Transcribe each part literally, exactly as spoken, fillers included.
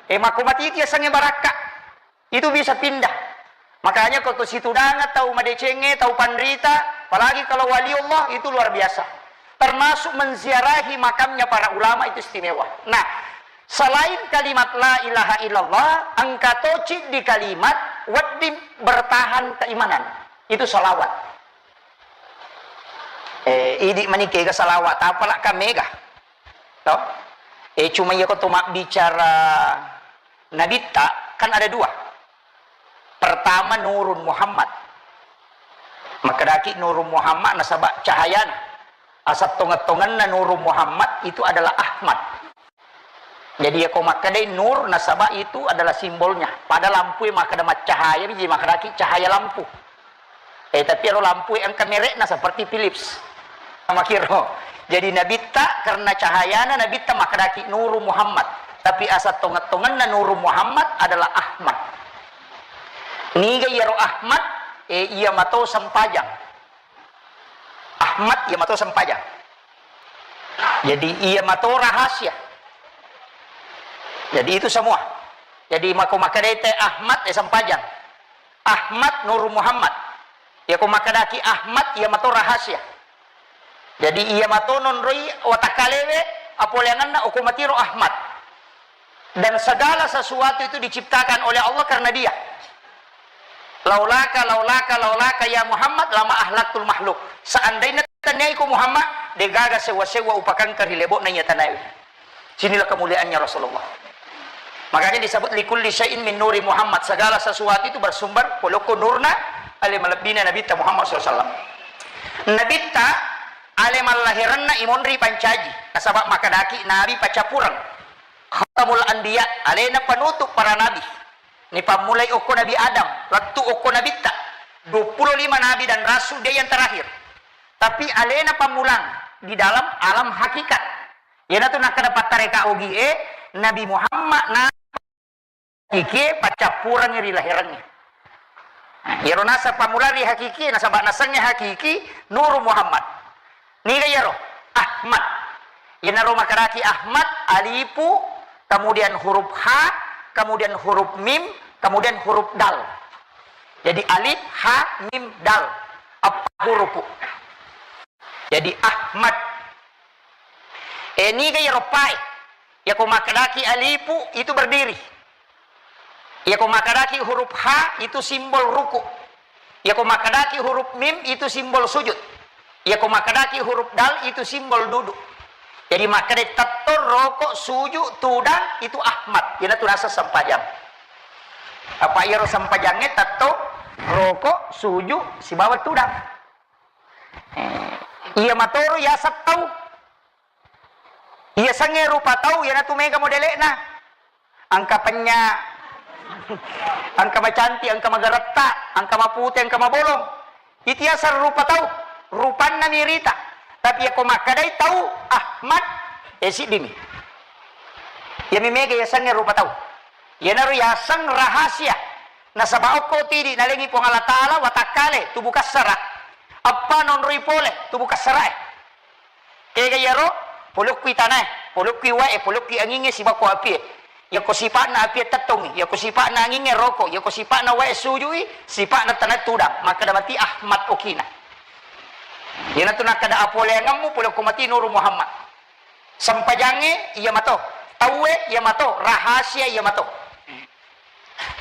Eh, makko matiti asengnge barakka. Itu bisa pindah. Makanya ko situdanga tau madecengnge, tau panrita, apalagi kalau wali Allah, itu luar biasa. Termasuk menziarahi makamnya para ulama itu istimewa. Nah, selain kalimat la ilaha illallah, engka to ciddi kalimat wedding bertahan keimanan. Itu salawat. Eh, idi mani kega salawat, apala ka mega. To? Eh, cuma iya ko to mabbicara nabitta, kan ada dua. Pertama, Nurun Muhammad. Makkedaki Nurun Muhammad nasaba cahayana. Asal tongeng-tongenna Nurun Muhammad itu adalah Ahmad. Jadi, yako makkedai nur, nasaba itu adalah simbolnya. Pada lampue makkeda maccahaya, jadi makkedaki cahaya lampu. Eh, tapi ero lampue engka merekna seperti Philips. Makiro. Jadi, nabitta karena cahayana nabitta makkedaki Nuru Muhammad. Tapi asal tongeng-tongenna Nuru Muhammad adalah Ahmad. Niga iyaro Ahmad? Eh, iya mato sempajang. Ahmad iya mato sempajang. Jadi, iya mato rahasia. Jadi, itu semua. Jadi, mako makkedai te Ahmad, eh, sempajang. Ahmad Nurul Muhammad. Yako makkedaki Ahmad, iya mato rahasia. Jadi, iya mato nonroi watakkalewe, apoleangenna okko matiro Ahmad. Dan segala sesuatu itu diciptakan oleh Allah karena Dia. Laulaka, laulaka, laulaka ya Muhammad, lama ahlaktul makhluk. Seandainya taniaiko Muhammad, degaga sewa-sewa upakangka ri lebo'na iya tanae. Sinilah kemuliaannya Rasulullah. Makanya disebut likulli syai'in min nuri Muhammad. Segala sesuatu itu bersumber polokko nurna ale malebbina Nabitta Muhammad sallallahu alaihi wasallam. Nabitta ale mallahiranna imonri pancaji. Nasaba makkedaki Nabi paccapureng. Khatamul Anbiya, alena penutup para nabi. Nipammulai okko Nabi Adam, lettu okko Nabitta. Dua puluh lima nabi dan rasul, dia yang terakhir. Tapi alena pammulang di dalam alam hakikat. Iyanatu nakkeda pattareka ogie, Nabi Muhammad na hakikie paccappurengngi ri lahirengnge. Nah, iyaro naseng pammulang ri hakikie, nasaba nasengnge hakiki Nuru Muhammad. Niga iyaro? Ahmad. Iyanaro makkedaki Ahmad, alifu, kemudian huruf ha, kemudian huruf mim, kemudian huruf dal. Jadi alif, ha, mim, dal. Eppa hurufu. Jadi Ahmad. Eh, niga iyaro pae? Yako makkedaki alifu itu berdiri. Yako makkedaki huruf ha itu simbol ruku. Yako makkedaki huruf mim itu simbol sujud. Yako makkedaki huruf dal itu simbol duduk. Jadi makkeda tetto, roko, suju, tudang itu Ahmad. Iyanatu naseng sempajang. Apa iyaro sempajangnge tetto, roko, suju, sibawa tudang. Eh, iya matoro yaseng tau. Iya sengnge rupa tau, iyanatu mega modele'na. Engka penya, engka macanti, engka magaretta, engka mapute, engka mabolong. Itu yaseng rupa tau, rupanna mirita. Tapi yako makkedai tau Ahmad, eh, siddimi. Iyami mega yasengnge rupa tau. Iyanaro yaseng rahasia. Nasaba okko tidi nalengi Puang Allah Ta'ala watakkale tubuh kassara. Eppa nonroi pole tubuh kassarae. Kega iyaro, polokkui tanae, polokkui wae, polokkui angingnge, sibakko apie. Yako sipa'na apie tettongngi, yako sipa'na angingnge roko, yako sipa'na wae sujui, sipa'na tanae tudang, makkeda mati Ahmad okina. Iyanatu nakkeda apoleangemmu polokko mati Nuru Muhammad. Sempajangnge iya mato, tauwe iya mato, rahasia iya mato.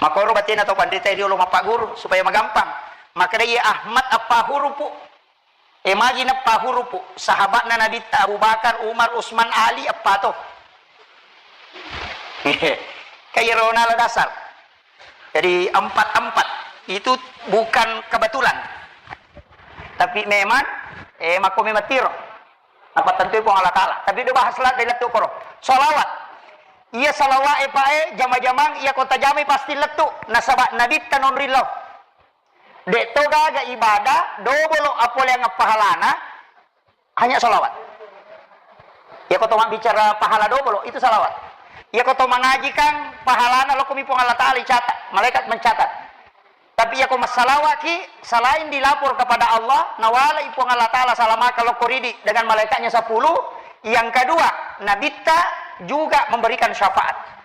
Makoro batena tau panrita riolo mappagguru supaya magampang. Makkeda iya Ahmad eppa hurufu. E, magi neppa hurufu, sahabatna Nabitta Abu Bakar, Umar, Usman, Ali, eppa to. Kairona la dasar. Jadi empat-empat itu bukan kebetulan. Tapi memang, eh, makko memang tiro. Napattentui Puang Allah Ta'ala. Tapi do bahas la dari lettu koro. Salawat. Iya salawat e pae jama-jamang iya kota jamai pasti lettu. Nasaba Nabitta nonrillau. De'to gaga ibadah, dobolo apoleang pahalana, hanya salawat. Yako to mabbicara pahala dobolo, itu salawat. Yako to mangaji kan pahalana lokkomi Puang Allah Ta'ala icatat, malaikat mencatat. Tapi yako massalawatki, selain dilapor kepada Allah, nawalai Puang Allah Ta'ala salamaka lokko ridi dengan malaikatnya sepuluh, yang kedua, Nabitta juga memberikan syafaat.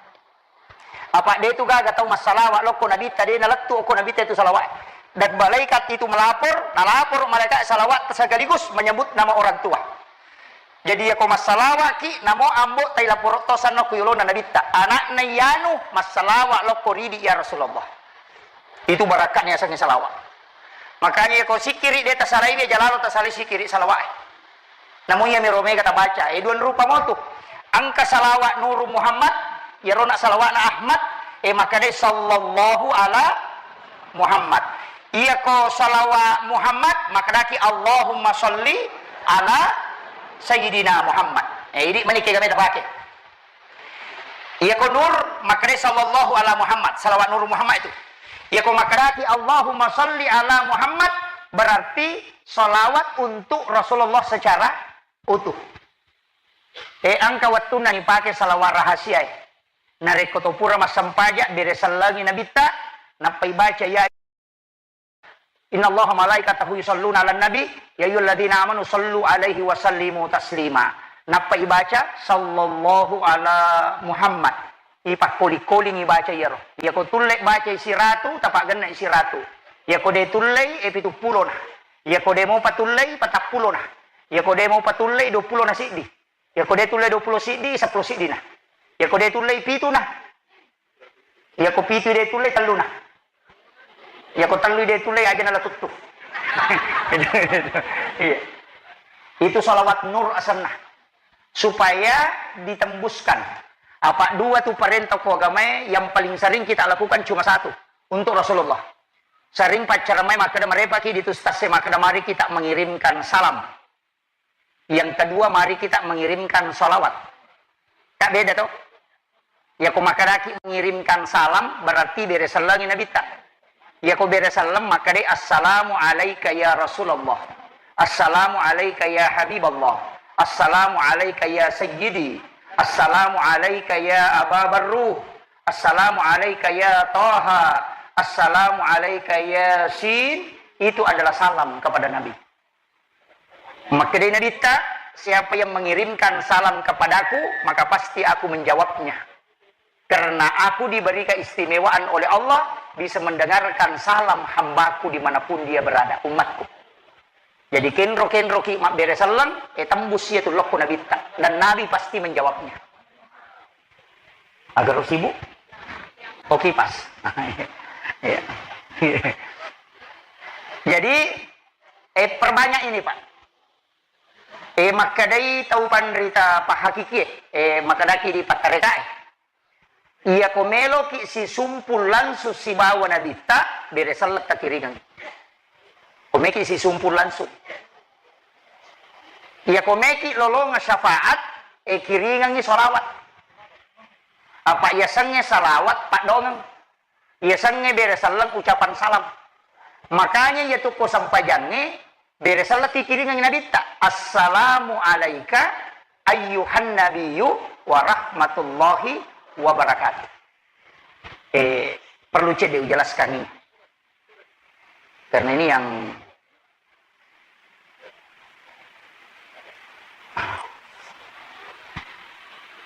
Apa de tu gaga tau massalawa lokko Nabitta, de nalettu okko Nabitta itu salawat. Dan malaikat itu melapor, nalapor malaikat salawat sekaligus menyebut nama orang tua. Jadi, yako massalawa ki, namo ambo tai lapor to sanna ku yolona Nabitta. Anakna yanu massalawa lokko ridi, ya Rasulullah. Itu barakatnya sangi salawat. Makanya yako sikiri de tasalai, de jalalo tasalai sikiri salawat. Namu iyami ro mega tabaca, eh, duan rupa motu. Engka salawat Nuru Muhammad, iyarona salawatna Ahmad, eh, makkadai sallallahu ala Muhammad. Iyako salawat Muhammad, makkadaki Allahumma salli ala Sayyidina Muhammad. Eh, idi mani kega meta pake. Iyako Nur, makkadai sallallahu ala Muhammad, salawat Nur Muhammad itu. Iyako makkadaki Allahumma salli ala Muhammad, berarti salawat untuk Rasulullah secara utuh. Eh, engka wettunna nipake salawat rahasia, eh. Narekko to pura massempajang, bere sellengi Nabitta, nappai baca, ya Innallaha malaikatahu yusalluna 'alan nabi, ya ayyuhalladzina amanu sallu 'alaihi wa sallimu taslima. Nappa ibaca sallallahu ala Muhammad. Ipakkoli-kolingi baca iyaro. Iyako tulle bacai siratu, tapaggenna siratu. Iyako de tullei, e, pitu pulona. Iyako de mopa tullei, patapulona. Iyako de mopa tullei, dua pulona siddi. Iyako de tullei dua pulo siddi, seppulo siddina. Iyako de tullei pituna. Iyako pitu de tullei telluna. Iyako tellu de tullei aja nala tuttu. Iya. Itu salawat nur asenna. Supaya ditembuskan. Apa dua tu parenta ko agamae yang paling sering kita lakukan cuma satu. Untuk Rasulullah. Sering paccaramai makkeda merepaki di tu stase makkeda mari kita mengirimkan salam. Yang kedua, mari kita mengirimkan salawat. Kak beda to? Yako makkadaki mengirimkan salam, berarti bere sellengi Nabitta. Yako bere selleng, makkadai, "Assalamu alaika ya Rasulullah. Assalamu alaika ya Habiballah. Assalamu alaika ya Sayyidi. Assalamu alaika ya Aba Barruh. Assalamu alaika ya Taha. Assalamu alaika ya Sin." Itu adalah salam kepada Nabi. Makkedai Nabitta, "Siapa yang mengirimkan salam kepadaku, maka pasti aku menjawabnya. Karena aku diberi keistimewaan oleh Allah, bisa mendengarkan salam hambaku dimanapun dia berada, umatku." Jadi kenro-kenroki mabbere selleng, e tembus iya tu lokko Nabitta. Dan Nabi pasti menjawabnya. Agak sibuk? Oke, pas. Iya. Jadi, eh, perbanyak ini, Pak. Eh, makkedai tau panrita pahakikie, eh, makkedaki di pattarekae. Iyako meloki sisumpul langsung sibawa Nabitta, bere selleng takiringang. Ko meki sisumpul langsung. Iyako meki lolonga syafaat, eh, kiringangi salawat. Apa yasengnge salawat paddongeng. Yasengnge bere selleng ucapan salam. Makanya iya tu ko sempajangnge, bere selleng tikiringangi Nabitta. "Assalamu alaika ayyuhan nabiyyu wa rahmatullahi wa barakatuh." Eh, perlu cedde ujelaskan ini. Karena ini yang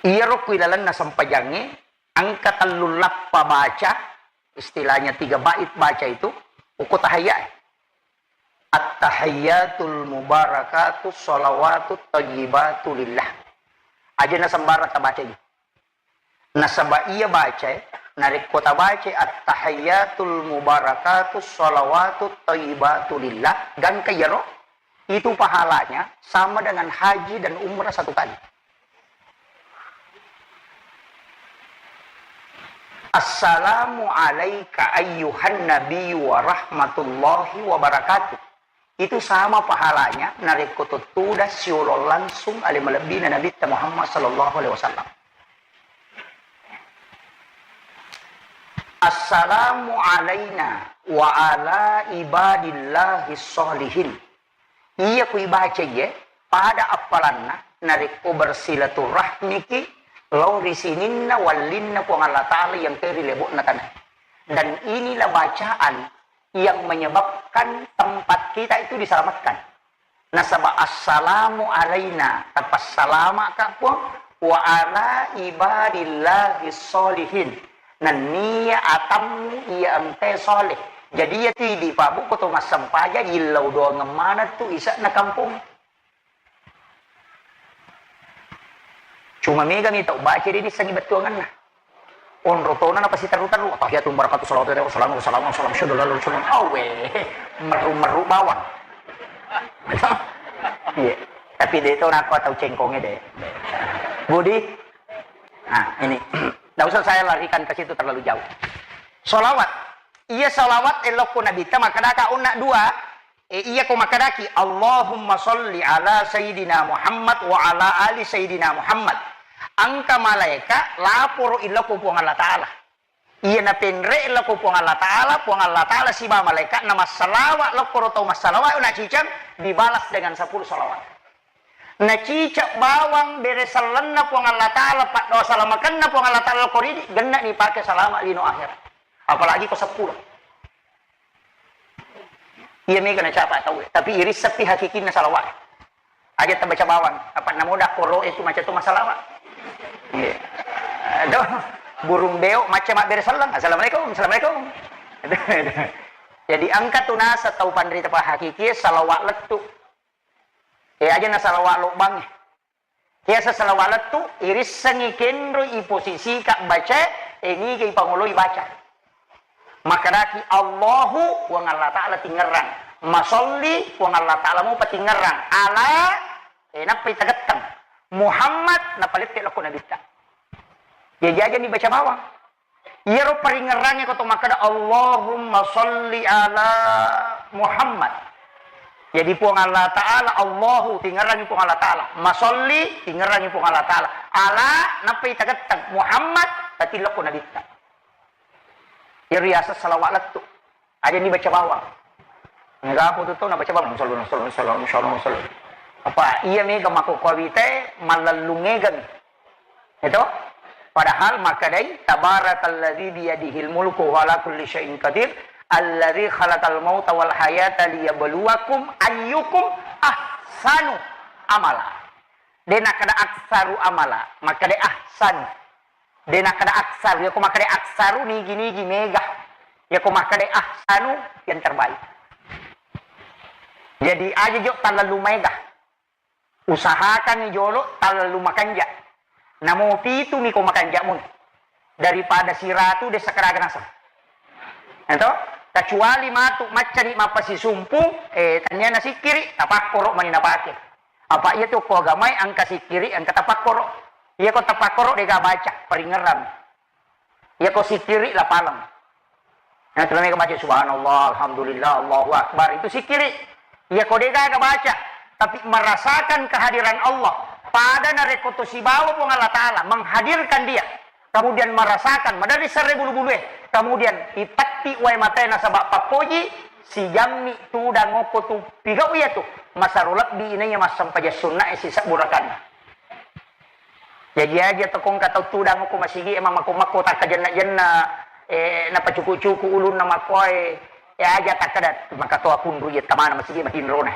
iyaro ku ilalenna sempajangnge, engka tellu lappa baca, istilahnya tiga bait baca itu, uku tahayya. At-tahiyyatul mubarakatus shalawatut thayyibatu lillah. Aja na sembarang tabaca ini. Nasaba iya bacae, narekko tabacae at-tahiyyatul mubarakatus shalawatut thayyibatu lillah, gangka iyaro, itu pahalanya sama dengan haji dan umrah satu kali. Assalamu alaika ayyuhan nabiyyu wa rahmatullahi wa barakatuh. Itu sama pahalanya narekko tuttuda siolo langsung ale malebbina Nabitta Muhammad sallallahu alaihi wasallam. Assalamu alaina wa ala ibadillahi sholihin. Iya ku ibaca iye, pada appalanna narekko bersilaturahmiki lao ri sininna wallinna Puang Allah Ta'ala yang ke ri lebo'na tanah. Dan inilah bacaan yang menyebabkan tempat kita itu diselamatkan. Nasaba assalamu alaina, tapassalamaka Puang, wa ala ibadillahi sholihin, Nenniya atammu iya engkae soleh. Jadi iya tu idi Pak Bu ko to massempaja illau doangeng maneng tu ise'na kampong. Cuma mega mi tau baca ri dissengi bettuangenna. Onro tona napasiteru-teru, "Tahiyatu barakatuh salawatu wassalamu wassalamu wassalamu asyhadu an la ilaha illallah." Awe, meru-meru bawang. Iya. Tapi de to nako tau cengkonge de. Budi. Nah, ini. Tidak usah saya larikan ke situ terlalu jauh. Salawat. Iya salawat elokku Nabitta makkadaka onna dua. E, iya ko makkedaki, "Allahumma sholli ala Sayyidina Muhammad wa ala ali Sayyidina Muhammad." Engka malaeka laporo ilokko Puang Allah Ta'ala. Iya napenre ilokko Puang Allah Ta'ala, Puang Allah Ta'ala siba malaeka namassalawa lokko ro tau massalawa na ciceng dibalas dengan sepuluh salawat. Na ciceng bawang bere sellenna Puang Allah Ta'ala, paddoa salamakenna Puang Allah Ta'ala lokko ridi, genna ni pake salama lino akhirat. Apalagi ko sepuluh. Iya mega nacapa tau, tapi irissepi hakikinna salawat. Aja tabaca bawang, apa namoda koro itu macam tu masalah, Pak. Iya. Aduh, burung beo macam mabbere sellang. Assalamualaikum, assalamualaikum. Jadi engka tu nasa tau panrita pa hakiki salawat lettu. Eh, aja na salawat lobang. Kiasa salawat lettu, irissengi kenro iposisika baca, e niga ipangoloi baca. Makkedaki Allahu, Puang Allah Ta'ala tingerrang. Masolli, Puang Allah Ta'ala mupa tingerrang. Ala, e nappa itagetteng. Muhammad, napalette lokko nabitta. Jaji aja ni baca bawang. Iyaro paringerrangnge ko to makkeda, "Allahumma sholli ala Muhammad." Jadi Puang Allah Ta'ala, Allahu, tingerrangi Puang Allah Ta'ala. Masolli, tingerrangi Puang Allah Ta'ala. Ala, nappai tagetteng. Muhammad, tatillokko nabitta. Iyaro riaseng salawat lettu. Aja ni baca bawang. Nega apa tu tau na baca bawang? Sallu, sallu, sallu, sallu, sallu. Apa iya mega mako kawite malellung mega mi. Itu? Padahal makkedai, "Tabarakalladzi biyadihil mulku wa ala kulli syai'in qadir, alladzi khalaqal mauta wal hayata liyabluwakum ayyukum ahsanu amala." De nakkeda aksaru amala, makkeda ahsanu. De nakkeda aksaru, yako makkeda aksaru nigi-nigi mega. Yako makkeda ahsanu yang terbaik. Jadi aja jo talalu mega. Usahakan jolo talalu makanja. Namo pitu miko makanja mun. Daripada siratu de sakaraga naseng. Ento, kecuali matu maccani mappasisumpu, eh, tania nasikkiri, tapakkoro mani napake. Apa iya tu ko agamai engka sikkiri, engka tapakkoro. Iya ko tapakkoro dega baca, paringerang. Iya ko sikkiri lapaleng. Yang tu namanya baca subhanallah, alhamdulillah, Allahu Akbar. Itu sikkiri. Iya ko dega baca, tapi merasakan kehadiran Allah. Pada narekko to sibawa Puang Allah Ta'ala, menghadirkan dia. Kemudian merasakan, madari serre bulu-bulue. Kemudian ipetti wae matae nasaba pappoji, sijammi tudang okko tu pigau iya tu. Masaro lebbi inaiya massempajang sunna e sisebbu rakaat. Jaji aja tokong ka tau tudang ko masigi e mamako-mako takkajenna-jenna, eh, napacuku-cuku ulunna makkoe, eh, aja takkada makatoa kunru iya tamana masigi matinrona.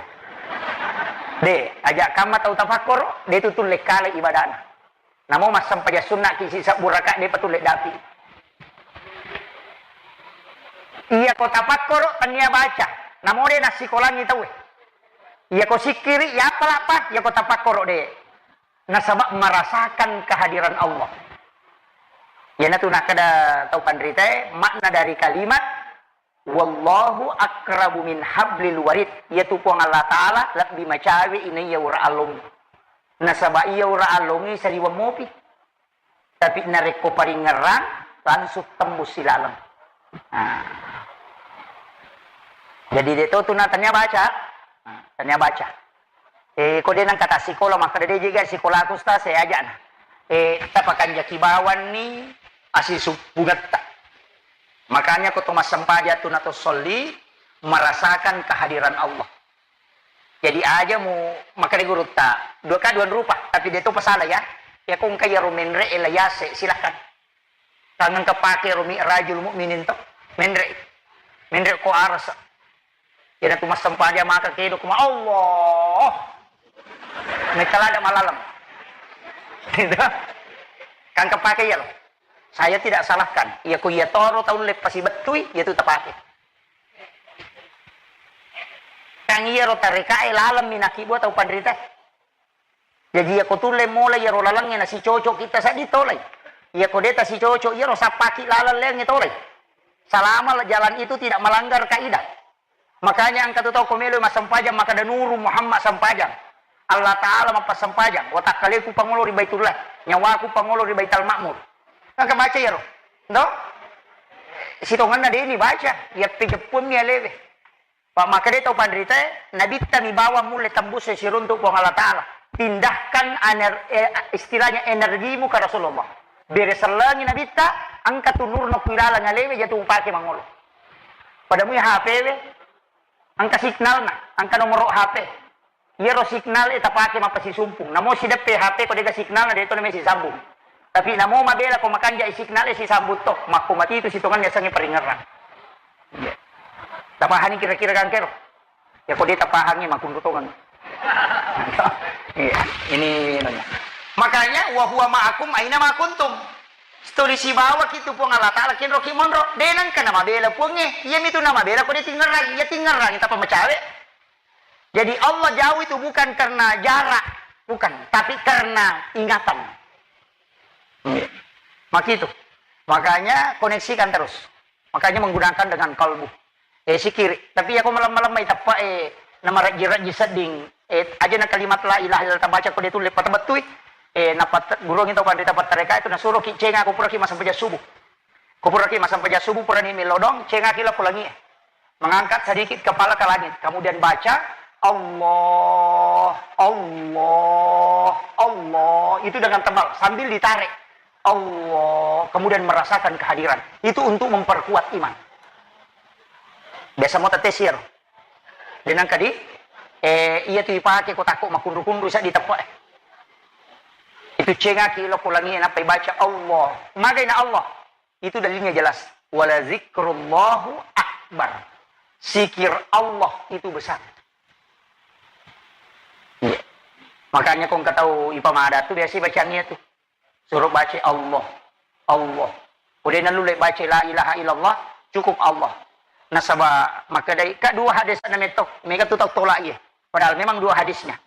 De, aja kamma tau tapakkoro, de tu tulle kale ibadana. Namo massempajang sunna ki sisebbu rakaat de patulle dapi. Iya ko tapakkoro tania baca, namo de nassikolangi tauwe. Iya ko sikkiri, ya apa lapa, iya ko tapakkoro de. Nasaba merasakan kehadiran Allah. Iyanatu nakkeda tau panritae, makna dari kalimat, "Wallahu aqrabu min hablil warid." Iyatu Puang Allah Ta'ala lebbi macawe inaiya ura allongngi. Nasaba iya ura allongngi sariweng mopi. Tapi narekko paringerrang, langsung tembus silaleng. Nah. Jadi de to tu na tania baca. Nah, tania baca. Eh, ko de nengka tassikola, makkeda de jega sikolaku, Ustaz, saya ajana. Eh, tapakanjaki bawanni asisuppungetta. Makanya ko to massempaja tu na to solli, merasakan kehadiran Allah. Jadi aja mu makkeda gurutta, dua ka dua rupa, tapi de to pasala ya. Ya ko engka yaro menre e la yase, silakan. Tangang kepake ro mi'rajul mukminin to. Menre. Menre ko arasa. Iyana tu massempaja maka kedo kuma Allah. Metalada malalem. Gitu. Kang kepake ya lo. Saya tidak salahkan. Iya ko iya toro tau le pasibettui, iya tu tapake. Kan iya ro tarekae laleng minaki bua tau panrita. Jaji iya ko tulle mulai iya ro lalengnge na sicocok kita saddi tolai. Iya ko deta sicocok iya ro sappaki laleng leangnge tolai. Selama jalan itu tidak melanggar kaidah. Makanya engka tu tau ko melo massempajang, maka da nuru Muhammad sempajang. Allah Ta'ala mappasempajang. Watakkaleku pangolo ri Baitullah. Nyawaku pangolo ri Baital Ma'mur. Engka baca iyaro. Ndo? Sitongenna deni baca. Iya pejeppunni alewe. Pak maka de tau panritae, nabitta mi bawang mulle tembus siruntuk Puang Allah Ta'ala. Pindahkan ener-, eh, istilahnya energimu ke Rasulullah. Bere sellengi nabitta, engka tu nurna kuilaleng alewe jatu upake mangolo. Pada mui H P we, engka signalna, engka nomoro H P. Iyaro signal e tapake mappasisumpung. Namo sideppe H P ko dega signalna, de to name sisambung. Tapi namo mabela ko makanja i signal e sisambung to, makko mati itu sitongan yasengnge paringerang. Iya. Tapahani kira-kira gangkero? Ya ko de tapahangi makunru tongan. Iya, ini nanya. Makanya wa huwa ma'akum aina ma kuntum. Tuli sibawa ki tu Puang Allah Ta'ala kenro ki monro. De nengka namabela Puangnge. Iya mitu namabela ko de tingerang. Iya tingerang tapa macawe. Jadi Allah jauh itu bukan karena jarak, bukan, tapi karena ingatan. Iya. Makitu. Makanya koneksikan terus. Makanya menggunakan dengan kalbu. Eh, sikiri. Tapi aku malam-malam mai tepa eh nama raji-raji sedding. Eh, aja na kalimat la ilaha illallah tabaca ko de tulle pata bettui. Eh, napat gurungi tau pandita patareka itu nasuruh ki cenga aku pura ki masam pejak subuh. Ko puraki massempajang subuh, purani milodong, cengaki lao ko langie. Mengangkat sedikit kepala ke langit, kemudian baca, "Allah, Allah, Allah." Itu dengan tebal, sambil ditarik. Allah, kemudian merasakan kehadiran. Itu untuk memperkuat iman. Biasa mau tetes iyaro. Denang kadi, eh, iya tu ipake ko takko makunru-kunru sa diteppe. Itu cengaki lao ko langie, nappa ibaca, "Allah." Magai na Allah. Itu dalilnya jelas. "Wala zikrullahu akbar." Zikir Allah itu besar. Iya. Makanya ko engka tau ipamada tu biasa bacaan iya tu. Suruh baca Allah. Allah. Udah nalu le baca la ilaha illallah, cukup Allah. Nasaba makkedai, ka dua hadis na metto, mega tu tau tolak iya. Padahal memang dua hadisnya.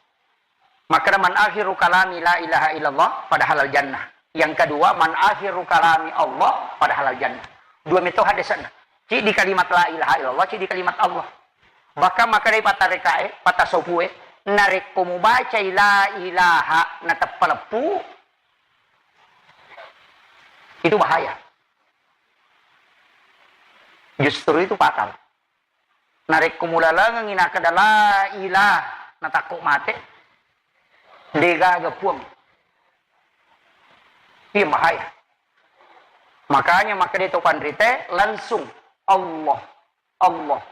Makkeda, "Man akhiru kalami la ilaha illallah, pada halal jannah." Yang kedua, "Man akhiru kalami Allah, pada halal jannah." Dua metode hadisna. Ci di kalimat la ilaha illallah, ci di kalimat Allah. Bahkan makkedai patarekae, patasopue, narekko mubacai la ilaha nateppa leppu, itu bahaya. Justru itu fatal. Narekko mulalengengngi nakkeda la ilah, natakko mate, degaga Puang. Iya bahaya. Makanya makkeda to panrite langsung Allah, Allah,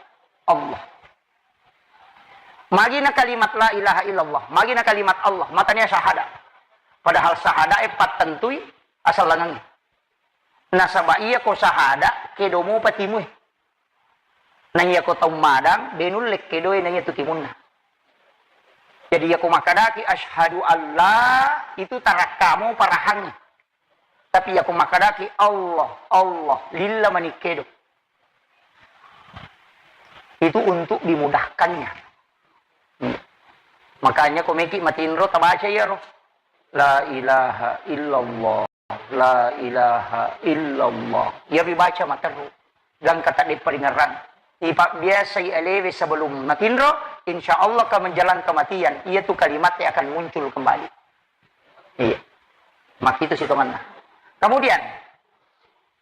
Allah. Magi na kalimat la ilaha illallah, magi na kalimat Allah, matania syahada. Padahal syahada e pattentui asallangengnge. Nasaba iya ko syahada, kedo mopa timue. Na iya ko tau madang, de nulle kedoe na iya tu timunna. Jadi iya ko makkadaki asyhadu alla, itu tarakkamu parahangi. Tapi iya ko makkadaki Allah, Allah, lilla mani kedo. Itu untuk dimudahkannya. Hmm. Makanya ko meki matinro tabaca iyaro. La ilaha illallah, la ilaha illallah. Iya ribaca materru. Gangka tadde paringerrang. Ipabbiasai alewe sebelum matinro, insya Allah ka menjelang kematian, iya tu kalimat yang akan muncul kembali. Iya. Makitu sitonganna. Kemudian,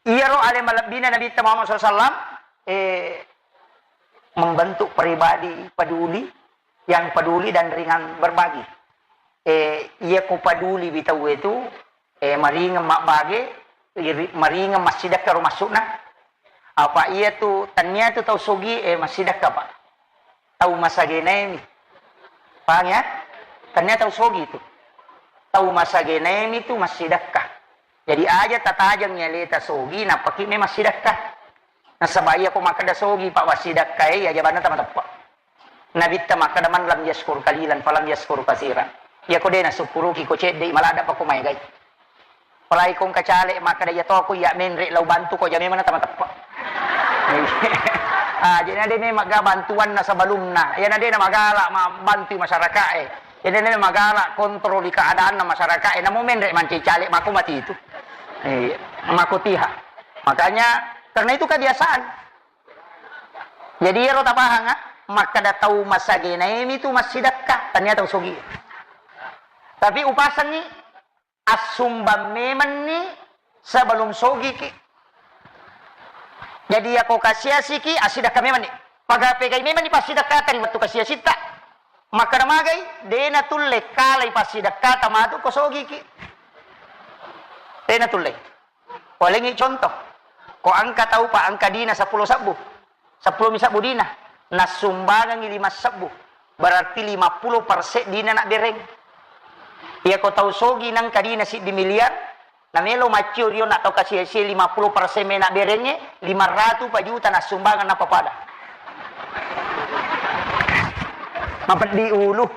iyaro ale malebbina Nabitta Muhammad sallallahu alaihi wasallam, eh, membentuk pribadi peduli, yang peduli dan ringan berbagi. Eh, iya ko peduli wi tauwe tu, eh, maringeng mabbage, iri-, maringeng massidekka ro maksudna. Apa iya tu, tania tu tau sogi, eh, massidekka, Pak. Tau masagenaemi. Paham ya? Tania tau sogi tu. Tau masagenaemi tu massidekka. Jadi aja tatajeng aleta sogi, nappaki me massidekka. Nasaba iya ko makkeda sogi, Pak, massidekka, eh, iya jabanna tamateppe. Nabitta makkeda, "Man lam yaskur kalilan, falam yaskur kasiran." Iya ko de nasukkuruki ko cedde, maladda pa ko maegai. Apalagi ko engka caleg makkeda, "Iya to, ko iya menre lao bantu ko, ja memang na tama teppe." Ah, jadi na de memang ga bantuanna sebelumna. Iya na de na magala ma-, bantu masyarakat e. Jadi na de magala kontroli keadaanna masyarakat e. Namo menre mancaji caleg mako mati itu. Eh, mako tiha. Makanya karena itu kebiasaan. Jadi iyaro tapahang, ah, makkeda tau masagena emi tu massidekka, tania tau sogi. Tapi upasengi assumbang memenni sebelum sogiki. Jadi yako kasiasiki, assidekka memenni. Paga pegai memenni passidekkata ri wettu kasiasitta. Makkeda magai, de natulle kalai passidekkata matu ko sogiki. De natulle. Walengngi contoh, ko engka tau pa engka dina seppulo sebbu, seppulo mi sebbu dina, nassumbangengngi lima sebbu, berarti lima puluh persen dina nabbereng. Iya ko tau sogi nengka dina siddi miliar, namelo maccio riona tau kasiasie lima puluh persen me nabberengnge, lima ratu pa juta nassumbangeng nappa pada. Mapeddi ulu.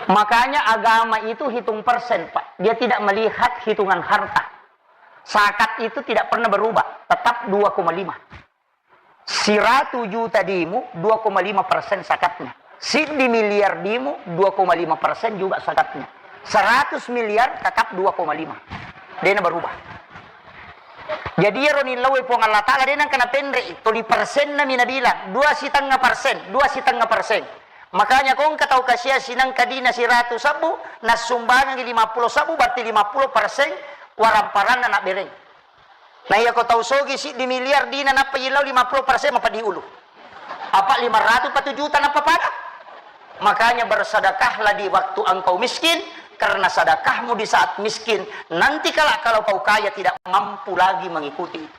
Makanya agama itu hitung persen, Pak. Dia tidak melihat hitungan harta. Zakat itu tidak pernah berubah, tetap dua koma lima. Siratu juta dimu, dua koma lima persen zakatnya. Siddi miliar dimu, dua koma lima persen juga zakatnya. Seratus miliar tetap dua koma lima. Dena berubah. Jadi iyaro nillau e Puang Allah Ta'ala de nengka napenre, toli persenna mi nabilang, dua setengah persen, dua setengah persen. Makanya ko engka tau kasiasi nengka dina siratu sebbu, nassumbangengngi lima puluh sebbu, berarti lima puluh persen waramparanna nabbereng. Nah, iya ko tau sogi siddi miliar dina nappa yillau lima puluh persen mapeddi ulu. Apa lima ratus pa tu juta nappa pada? Makanya bersedekahlah di waktu engkau miskin, karena sedekahmu di saat miskin, nanti kelak kalau kau kaya tidak mampu lagi mengikuti itu.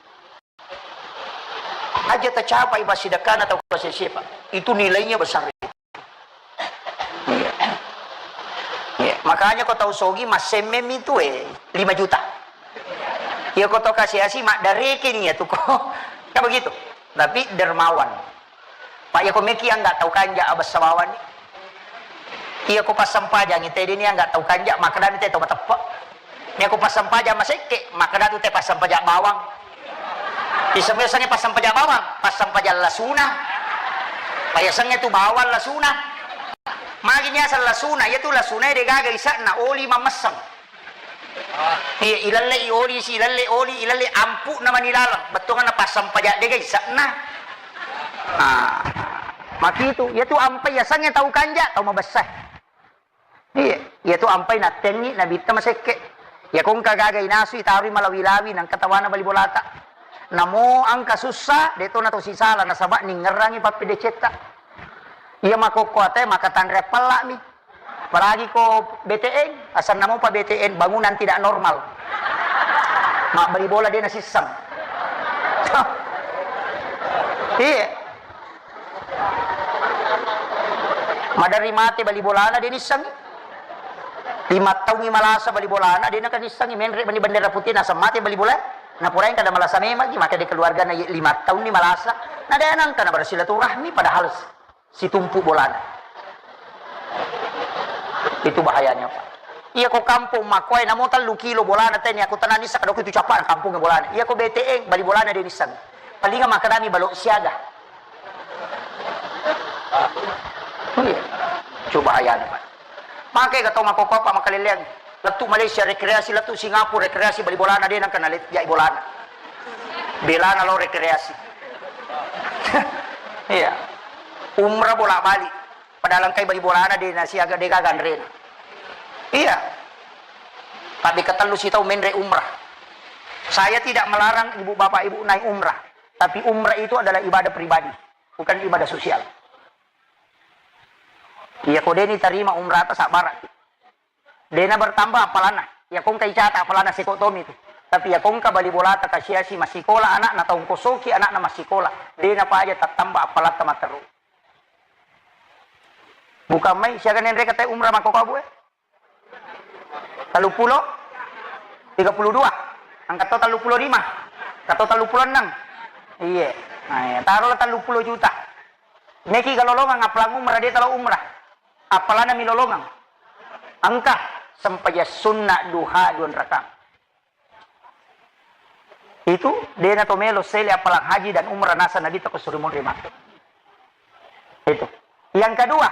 Aja tercapai basidekkana tau kasiasie, Pak. Itu nilainya besar. Iya. Iya. Makanya ko tau sogi massemmeng mi tu, eh, lima juta. Iya ko tau kasiasi maddareke ni ya tu ko. Kan begitu. Tapi dermawan. Pak, iya ko meki angga tau kanja abessa bawang ni. Iya ko passempajangi tede ni angga tau kanja, makkedami te tau mateppe. Iya ko passempaja masekke, makkeda tu te passempaja bawang. Isemmi yasengnge passempaja bawang, passempaja lasuna. Pa yasengnge tu bawang lasuna. Magi ni aseng lasuna, iya tu lasuna de gaga isa'na oli mammesseng. Iya, ilelle i oli si, ilelle oli, ilelle ampu'na mani laleng. Bettuanna passempaja de gaga isa'na. Ah, makitu, iya tu ampai yasengnge tau kanja, tau mabessa. Iya, iya tu ampai nattengngi nabitta masekke. Iya ko engka gaga inasu itaroi malawi-lawi nengka tawana bali bolata. Namo engka sussa, de to na to sisala nasaba ningngerangi pappedecetta. Iya makokko ate maka tanre pella mi. Apalagi ko B T N, asanna mopa B T N bangunan tidak normal. Mabbali bola de nasisseng. Iya. Maderri mate bali bolana de nissengngi. Lima taungngi malasa bali bolana de naka nissengngi, menre mani bendera putih naseng mate bali bola. Napurai kada malasa memang, maka di keluarga na lima taunni malasa. Na de nangka na bersilaturahmi padahal situmpu bolana. Itu bahayanya, Pak. Iya ko kampung makkoe namo tellu kilo bolana teni aku tenani sakado itu capa kampung bolana. Iya ko B T N bali bolana de nissengngi. Palinga makkedami balok siaga. Iya. Coba hayana, Pak. Maka ga tau makkokko, Pak, makkaleleang. Lettu Malaysia rekreasi, lettu Singapura rekreasi, bali bolana de nangka nalet jai bolana. Belana lo rekreasi. Iya. Umrah bolak-balik. Padahal engkai bali bolana de nasiaga de gaga anrena. Iya. Tapi ketellu sitau menre umrah. Saya tidak melarang ibu bapak ibu naik umrah. Tapi umrah itu adalah ibadah pribadi, bukan ibadah sosial. Iya ko deni tarima umrata sabbaraki. Dena bertambah appalanna. Iya ko engka icata appalanna seko tomi tu. Tapi iya ko engka bali bolata kasiasi massikola anakna, tau kosoki anakna massikola. Dena paja tattamba appalatta matteru. Bukan mai siaga nenre kata umrah makkokko abu e. Telluppulo, tiga puluh dua, angka to telluppulo lima, angka to telluppulo enneng. Iye. Nah, iya, tarolah telluppulo juta. Meki ga lolongang appalang umrah, de talo umrah. Appalana mi lolongang. Engka sempajang sunna duha dua rakaat. Itu dena to melo sele appalang haji dan umrah nasa Nabi tako suri munri matu. Itu. Yang kedua,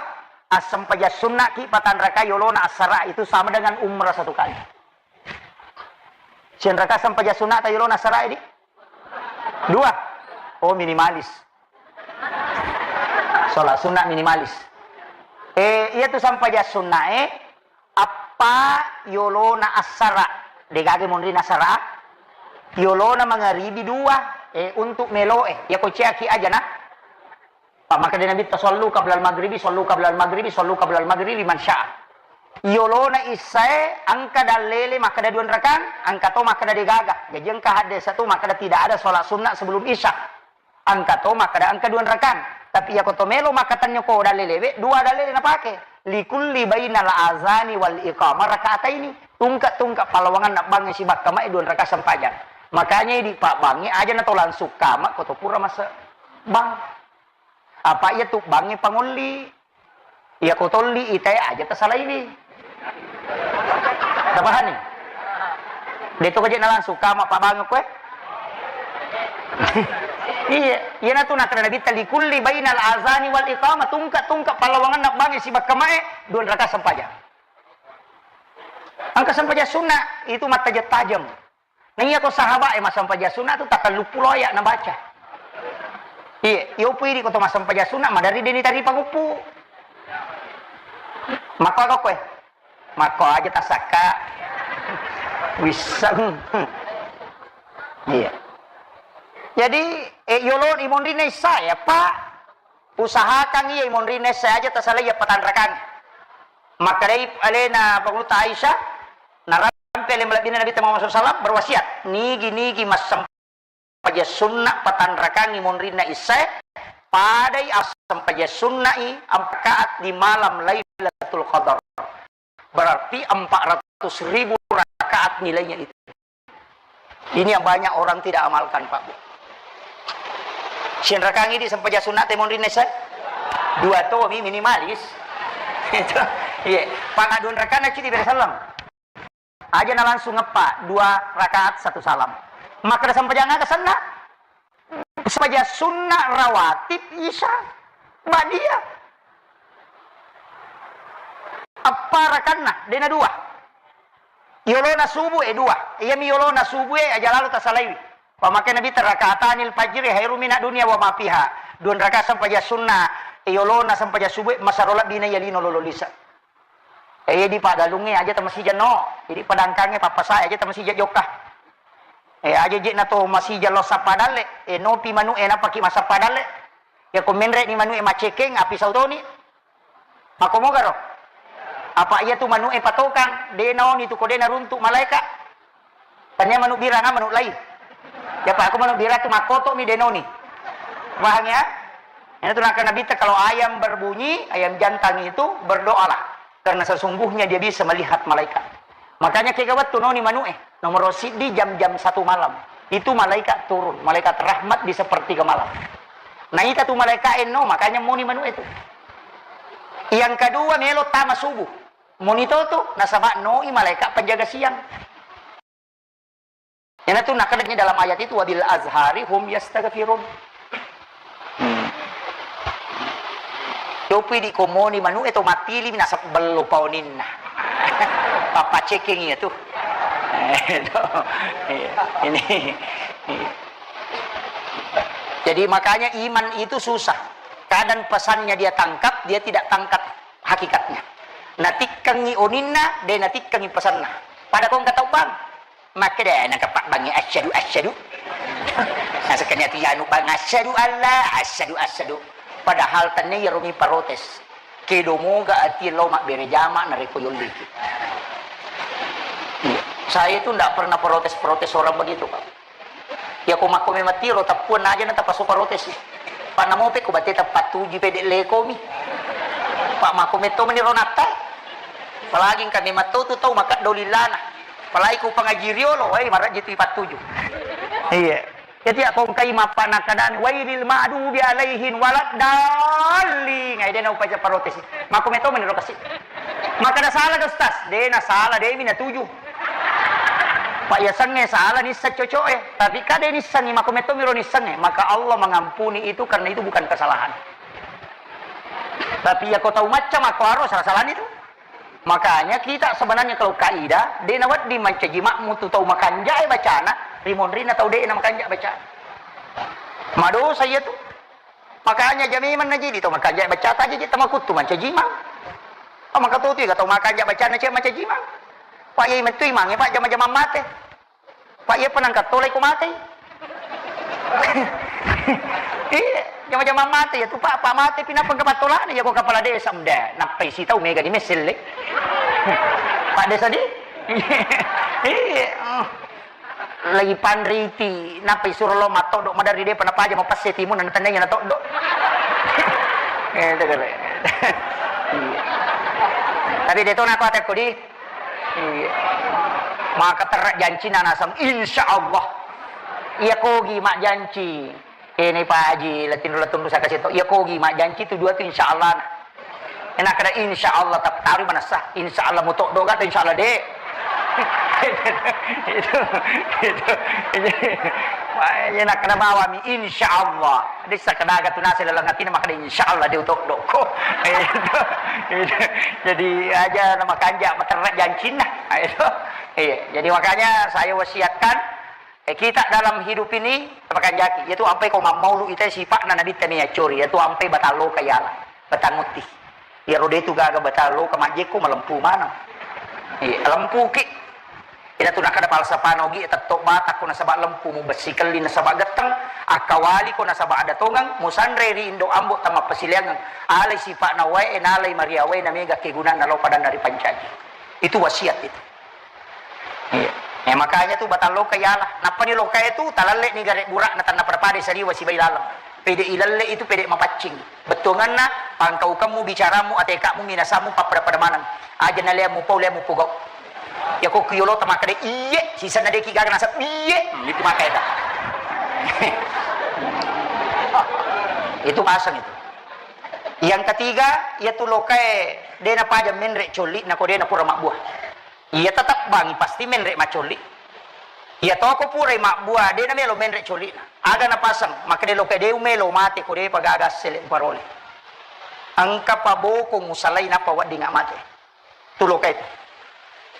assempajang sunna ki patanraka yolona assara itu sama dengan umrah satu kali. Sianraka sempajang sunna ta yolona assara di? Dua. Oh, minimalis. Sholat sunnah minimalis. Eh, iya tu sampajang sunnah, eh, appa yolona assara. Degaga monrina assara. Yolona mangaribi dua, eh, untuk melo, eh. Ya ko ciaki aja nah. Pak makkeda Nabi, "Sallu qablal maghribi, sallu qablal maghribi, sallu qablal maghribi, man syaa." Yolona issae, engka dallele makkeda dua rakang, engka to makkeda degaga. Jaji engka hadde satu makkeda tidak ada sholat sunnah sebelum isya. Engka to makkeda engka dua rakang. Tapi yako to melo makkatenni ko dallelewe, dua dallele napake. Likulli bainal azani wal iqamah rakaataini. Tungka-tungka palawangan nabbangnge sibakka mae dua rakang sempajang. Makanya di pabbangnge aja na to langsung kama ko to pura mase bang. Apa iya tu bangnge pangolli? Iya ko tolli itae aja tasalaiwi. Tapahani? De to kaje na langsung kama pabbangnge koe. Iya, iya na tu nakkeda Nabi, "Likulli bainal azani wal iqamah," tungka-tungka palawangan nabbangnge sibakka mae dua rakang sempajang. Engka sempajang sunnah itu mattajeng-tajeng. Nah, iya ko sahabat e massempajang sunnah tu takkallupulo ayat nabaca. Iya, iyo pui di ko to massempajang sunnah madari deni tari panguppu. Mako ako koe. Mako aja tasakka. Wiseng. Iya. Jadi, eh, yolo di monrina issae, Pak. Usahakan iya monrina issae aja tasalai iya patanrakang. Makkedai alena Pangulutta Aisyah, narampe ale malebbina Nabi Muhammad sallallahu alaihi wasallam berwasiat, nigi-nigi massempajang sunna patanrakangi monrinna issae, padai assempajang sunnai empat rakaat di malam Lailatul Qadar. Berarti empat ratus ribu rakaat nilainya itu. Ini yang banyak orang tidak amalkan, Pak Bu. Sinrakangi di sempajang sunat monrinna issae? Dua tomi minimalis. Itu. Iya. Pangadun rakana cidi bere salam. Aja na langsung ngeppa dua rakaat satu salam. Makkeda sempajang aga senna? Sempajang sunna rawatib isya ba'diyah. Eppa rakanna, dena dua. Yolona subuh e dua. Iyami yolona subuh e aja lalo tasalaiwi. Pamake Nabi, "Rakaatanil fajri khairu minad dunya wa ma fiha." Dua rakaat sempajang sunna, yolona sempajang subuh e masaro labbina iya lino lolo lisa. Eh, iya di padalungnge aja tamasija no. Jadi padangkangnge pappasae aja tamasija jokka. Eh, aja je na to masija lo sappa dalle. Eh, nopi manu e napaki masappa dalle. Ya ko menre ni manu e macekeng api sautoni. Mako mogaro. Apa iya tu manu e patokang, de naoni tu ko de naruntuk malaika. Tania manu biranga manu lai. Ya Pak, aku manu birang tu makoto mi denoni. Paham ya? Ini tuh nakana Nabi, kalau ayam berbunyi, ayam jantan itu berdoalah. Karena sesungguhnya dia bisa melihat malaikat. Makanya kega wettu noni manu e. Nomor siddi jam-jam satu malam. Itu malaikat turun, malaikat rahmat di sepertiga malam. Nah, ita tu malaikat eno, makanya moni manu itu. Yang kedua, melo tama subuh. Moni to tu, nasaba noi malaikat penjaga siang. Iyanatu nakkedani dalam ayat itu, "Wa bil azhari hum yastaghfirun." Hmm. Yopi di komoni manu e to matili nasab bello paoninna. Papa ceking iya tu. Eh, to. Iya. Ini. Iya. Jadi makanya iman itu susah. Kadang pesannya dia tangkap, dia tidak tangkap hakikatnya. Natikkengi oninna, de natikkengi pesanna. Pada kong kata bang. Makkeda nangka pabbangnge, "Asyhadu, asyhadu." Nasekkani ati anu bang, "Asyhadu alla, asyhadu, asyhadu." Padahal tenne iyaro mi protes. Kedo moga ati lo mabbere jama narekko yolliki. Iya. Saya itu ndak pernah protes-protes orang begitu, Pak. Ya ko makko memang tiro tappuan aja na tapaso protes. Pak namo pe ko batte tapattuju pede lekomi. Pak makko metto meni ronatta. Apalagi engka memang tau tu tau makeddo lillana. Apalagi ku pengaji riolo, wai, marajji tu ipattuju. Iya. Jadi, ya, ko engkai mappa nakkadan, "Wailil maghdubi alaihim waladdallin." Ngai dena upaja parotesi. Mako meto meniro kasi. Makkeda sala ga, Ustaz? De' na sala, de' mi natuju. Pak, yasengnge sala nisseng coco'e. Tapi ka de' nissengngi, mako metto miro nissengnge. Maka Allah mengampuni itu karena itu bukan kesalahan. Tapi ya ko tau macca mako aro salah-salani tu. Makanya kita sebenarnya kalau kaidah, de' nawedding mancaji makmu tu tau makanja'e bacana, rimonrina tau de' na makanja' bacana. Madosa iya tu. Makanya jamimang najidi tau makanja' bacata aja je' tamakuttu mancaji imang. Oh, maka tu tiga tau makanja' bacana ce' mancaji imang. Pak, iya mettu imangnge, Pak, jama-jamang mate. Pak, iya penangkat tolai ko matei. Iya, jama-jamang mate ya tu, Pak, Pak mate pinapang ke patolana ya ko kepala desa mda. Nappai si tau mega di meselle. Pak desa di. Iya. Lagi panriti, nappa isuro lo mattoddo' maderri de'pa napaja mapesse timunna natennainya natoddo'. Eh, itu kere. Iya. Tapi de' to nako atekko di. Iya. Maka terra jancina naseng, insya Allah. Iya kogi majjanci. Kene Pak Haji, latinro-latinro saka seto. Iya kogi majjanci tu dua tu insya Allah. Enak kada insya Allah, tapi taruh manessa. Insya Allah mutoddo' ga tu insya Allah de'. Itu, itu, itu. Enak kada bawami insya Allah. De' sakadaga tu nasi lalang atina maka de' insya Allah de' utoddo' ko. Itu, itu. Jadi aja nama kanja' materra jancinna. Itu. Iya. Jadi makanya saya wasiatkan, Eh, kita dalam hidup ini, makanjaki, yaitu ampai ko mammaulu ita sipa'na Nabitta Nabi accori, yaitu ampai batang loka yala, batang utti. Iyaro de' tu gaga batang loka majjekko malempu maneng. Iya, lempuki. Ina tu nakkeda falsafana Ogi, tetto' batakko nasaba' lempu, mubessi kelli nasaba' getteng, akkawali ko nasaba' ada tongeng, musanre ri indo' ambo' tamappasiliangeng. Alai sipa'na wae, nalai maria wae, namega kegunanna lao padanna ripancaji. Itu wasiat itu. Iya. Eh, makanya tu batang loka yala. Nappani loka itu talalle ni gare' bura'na tanna pada-pada saliwa sibai laleng. Pede' ilalle itu pede' mapaccing. Bettuanganna pangkaukemmu, bicaramu, ateka'mu, minasammu, pappada-pada maneng. Aja' nalea mupau, lea mupogau. Ya ko kiyolo tamakade iye, sisenna deki gaga nasab iye. Hmm, itu maka eta. Itu pasang itu. Yang ketiga, yaitu lokae de' napaja menre' colli'na ko de' napura mabbuah. Iya tetap bangi pasti menre' maccolli'. Iya toko purai mabbuah de' namelo menre' colli'na. Aga napasang, makkeda lokae de' umelo mate ko de'pa gaga assele' uparole. Engka pabokong usalai nappa weddingnga mate. Tu lokae tu.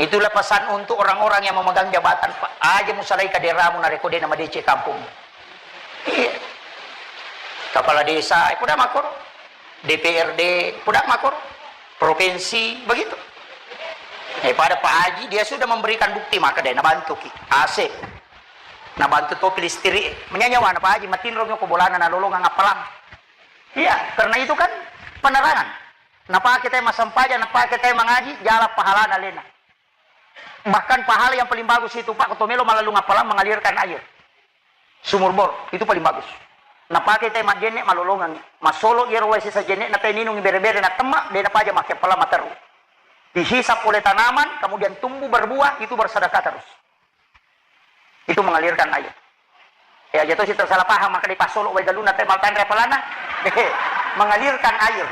Itulah pesan untuk orang-orang yang memegang jabatan, Pak. Aja' musalai kaderamu narekko de' namadeceng kampung. Iya. Kepala desa, eh, puda makor. D P R D, puda makor. Provinsi, begitu. Eh, pada Pak Haji, dia sudah memberikan bukti, maka dia nabantuki. A C. Nabantu topi listrik. Menyanyawa na Pak Haji, matinro mi ko bolana nalolongang appalang. Iya, karena itu kan penerangan. Napake te massempajang, napake te mangaji, jala pahalana alena. Bahkan pahala yang paling bagus itu, Pak, ko to melo mallalung appalang mengalirkan air. Sumur bor, itu paling bagus. Napake te majjenne' malolongang. Masolo iyaro wae sesa jenne'na te ninungi bere-bere na temma, de' napaja make appalang materru. Dihisap oleh tanaman, kemudian tumbuh berbuah, itu bersedekah terus. Itu mengalirkan air. Ya, aja' tosi tersalah paham, maka dipassolo' wae galunna te maltanre appalanna. Mengalirkan air.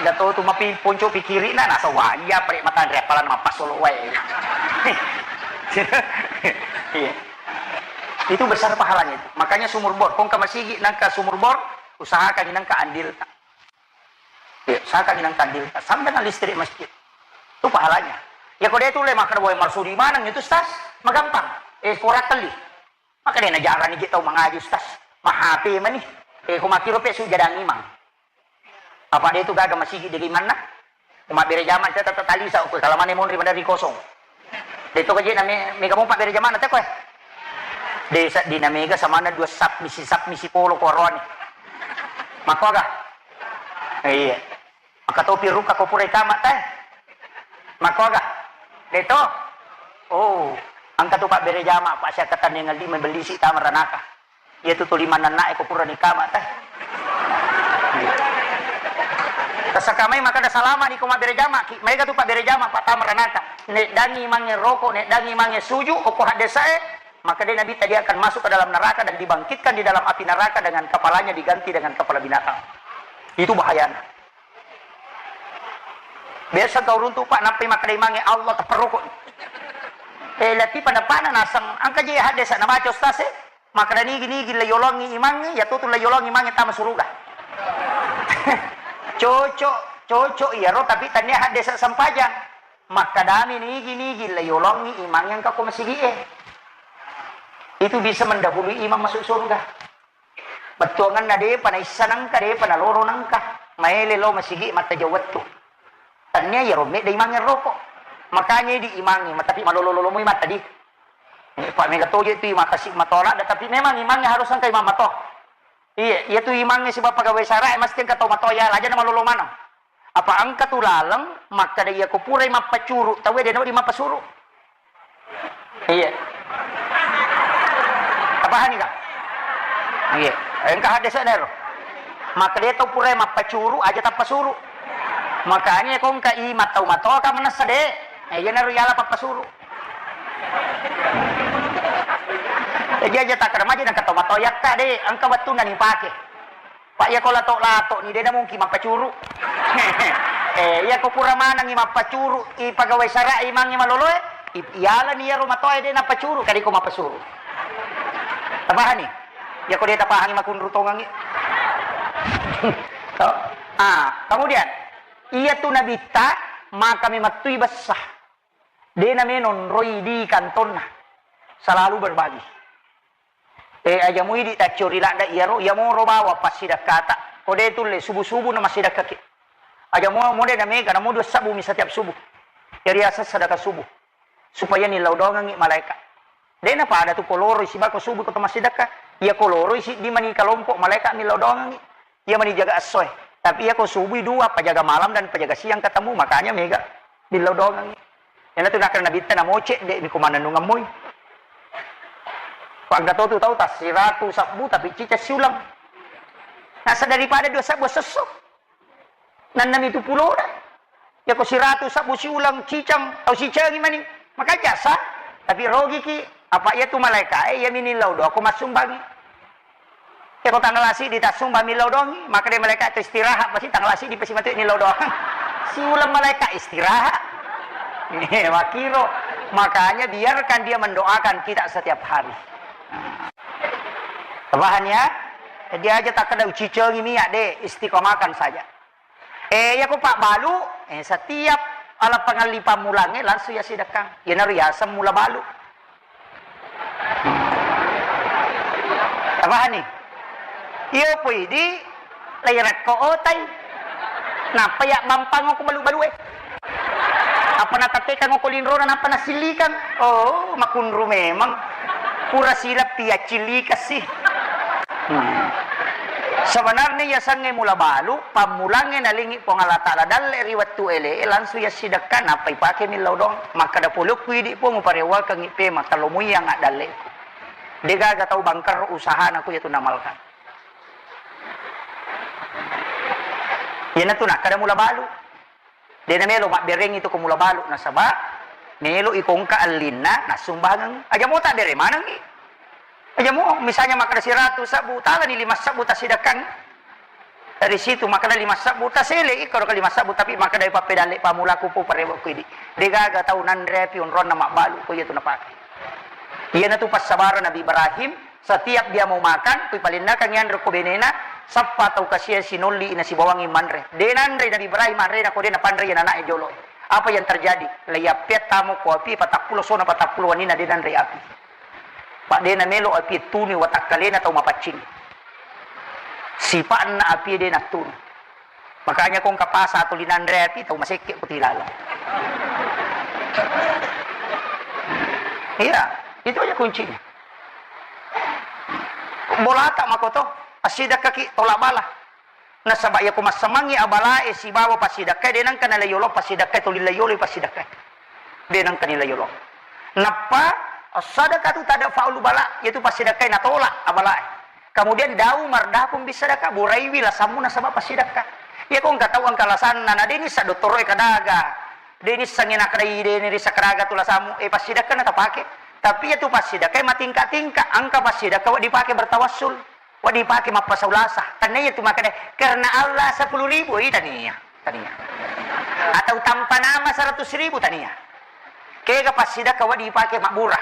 Enggak tahu tu mapi ponco pikirina, nasa wanja pare' matanre appalanna mappassolo' wae. Iya. Itu besar pahalanya itu. Makanya sumur bor, kongka masigi nangka sumur bor, usahakan nangka andil. Iya, saka minang kandil, sambil listrik masjid. Itu pahalanya. Ya, ko de' tu le makkeda, "Woi, marsudi maneng itu, Ustaz." Magampang. Eh, pura kelli. Maka de' najarani je' tau mangaji, Ustaz. Ma H P mani. Eh, ko makkiro pe su jadang imang. Apa de' tu gaga masigi de' imanna? Ko mabbere jama' tata tali sa, ko kalamane monri madari kosong. De' to kaje' na me-, mega mopa bere jama'na te koe. De' seddina mega samanna dua sap misi, sap misi polo ko aroane. Makkoga? Iya. Maka topi rukka ko pura ikama te. Makkoga? De' to? Oh, engka tu pabbere jama', pa' siakkatenniang lima bellisi tama ranaka. Iya tu tuli mannannae ko purani kama' teh. Tasakamai makkeda salama' ni ko mabbere jama' ki, maega tu pabbere jama' pattama ranaka. Neddangi mange roko', neddangi mange suju', okko haddesa'e, maka de' Nabitta dia akan masuk ke dalam neraka dan dibangkitkan di dalam api neraka dengan kepalanya diganti dengan kepala binatang. Itu bahayana. Biasa kau runtu, Pak, nappai makkeda imangnge, "Allah, tapparoko." Eh, lati pada-pada naseng, engka je haddesa nabaca ustaz e, makkeda nigi-nigi la yolongi imangnge, ya tutu la yolongi imangnge tama suruga. Cocok, cocok iyaro, tapi tania haddesa sempajang. Makkedami nigi-nigi la yolongi imangnge engka ko masigi e. Itu bisa mendahului imang masuk surga. Bettuanganna depa naissa nengka, depa naloro nengka. Maele lao masigi mattajeng wettu. Tania iyaro medda imangnge roko. Makanya di imangnge, tapi malolo-lolo moi mattadi. Eh, Pak, mega toje tu imang kasi matoa ladda, tapi memang imangnge harus engka imang matoa. Iya, iya tu imangnge sibawa pegawai sara e mesti engka tau matoa, ya, aja na malolo maneng. Apa engka tu laleng makkeda, iya ko purai mappacuru, tauwe de' nawedding mappasuru. Iya. Tapahani ka? Iya. Engka haddesa nero. Makkeda tau purai mappacuru, aja tappasuru. Makanya ko engka i mattau matoa ka manessa de'. Eh, iya naro yala pappasuru. Jadi aja takkeda maja nengka tau matoa yakka de', engka wettunna nipake. Pak, iya ko lato-lato ni, de' namungkin mappacuru. Eh, iya ko pura manengi mappacuru, i pegawai sara imangnge maloloe, i-, iyalani iyaro matoae de' nappacuru, kadi ko mappasuru. Tapahani? Iya ko de' tapahangi makunru tongangi. To. Ah, kemudian, iya tu nabitta, maka memettui bessa. De' namenonroi di kantonna. Selalu berbagi. Eh, aja muidi taccio ri ladda iyaro, iya moro bawa passidakkata. Ko de' tulle subuh-subuh na massidakkaki. Aja mo-, mode na mega, namo dua sabbu mi setiap subuh. Jadi asal sedekah subuh. Supaya nillau doangengi malaika. De' na pada tu ko loroi sibawa ko subuh ko to massidekka. Iya ko loroi siddi mani kalompok malaika millau doangengi. Iya mani jaga essoe. Tapi iya ko subui dua, pajaga malam dan pajaga siang ketemu, makanya mega millau doangengi. Iyana tu nakkeda nabitta namoce, de' mi ko manennungeng moi. Panggato tu tau tassiratu sabbu tapi ciceng siulang. Nasa daripada dua sabbu sesso. Nannami tu pulona. Iya ko siratu sabbu siulang ciceng, tau sicengi mani. Maka jasa, tapi rogiki. Apa iya tu malaika e, iya mi nillau doa ko massumbangi. Iya ko tanggal siddi tassumbang millau doangi, maka de' malaika tu istirahat, pasti tanggal siddi pasti matu nillau doang. Siulang malaika istirahat. Eh, makiro. Makanya biarkan dia mendoakan kita setiap hari. Paham ya? Jadi aja takkeda ucicengi mi ya de', istiqomahkan saja. Eh, iya ko pabbalu, eh, setiap ala pangalli pammulangnge langsung yassidekkang. Iyanaro yaseng mula balu. Tapahani? Iyo poidi, lairakko otai. Nappa ya bampang ko balu-balue. Apa natattekang ko linrona, nappa nasillikang. Oh, makunru memang. Pura silappi yaccillikassi. Hmm. Sebenarnya yasengnge mula balu, pammulangnge nalingi Puang Allah Ta'ala dalle ri wettu ele, langsung yassidekka, nappa ipake millau doang. Makkeda pole ku idi Puang, uparewakengngi pe, makkalomoiang addalle. Degaga tau bangker usahana ku yatu namalkan. Iyanatu nakkeda mula balu. De namelo mabberengngi tu ko mula balu, nasaba melo iko engka ellinna nassumbangeng. Aja mo tabbere manengngi. Aja mo, misalnya makkeda siratu sabbu, talani lima sabbu tassidekkang. Dari situ makkeda lima sabbu, tasele iko ro lima sabbu, tapi makkeda pappedalle pamulaku po parewa ku idi. Degaga tau nanre api onronna mabbalu ko iyatu napake. Iyanatu passabareng Nabi Ibrahim, setiap dia mau makan, kui palennakang yanre ko benena, sappa tau kasiang sinolli nasibawangi manre. De nanre Nabi Ibrahim anrena ko de napanre yana ana'e jolo. Apa yang terjadi? Laiyappeang tamo ko api, patappulo sona patappulo wanina de nanre api. Pa de namelo api tunu watakkalena tau mapaccing. Sipa'na api de nattunu. Makanya ko engka pasa tuli nanre api, tau masekke ko tilaleng. Iya, itu aja kuncinya. Bolata makoto, passidekkaki tolak bala. Nasaba iyako massamangngi abalae sibawa passidekkae, de nengka nalaiyolo passidekkae, tuli laiyolo passidekkae. De nengka nilaiyolo. Nappa as-sadaqatu tadfa'ul bala, yaitu passidekkae natolak abalae. Kemudian da'u mardahum bis sadaqah, buraiwi lasammu nasaba passidekka. Iyako engka tau engka lasanna, na de nissa dottoroe kadaga, de nissengngi nakkedai, de nirissa kadaga tu lasammu, eh, passidekka na tapake. Tapi iyatu passidekkae matingka-tingka, engka passidekka wedding dipake bertawassul, wedding dipake mappasau lasa. Tania iyatu makkeda, "Karena Allah sepuluh ribu," eh, tania, tania. Atau tanpa nama seratus ribu tania. Kega passidakka wedding dipake mabbura.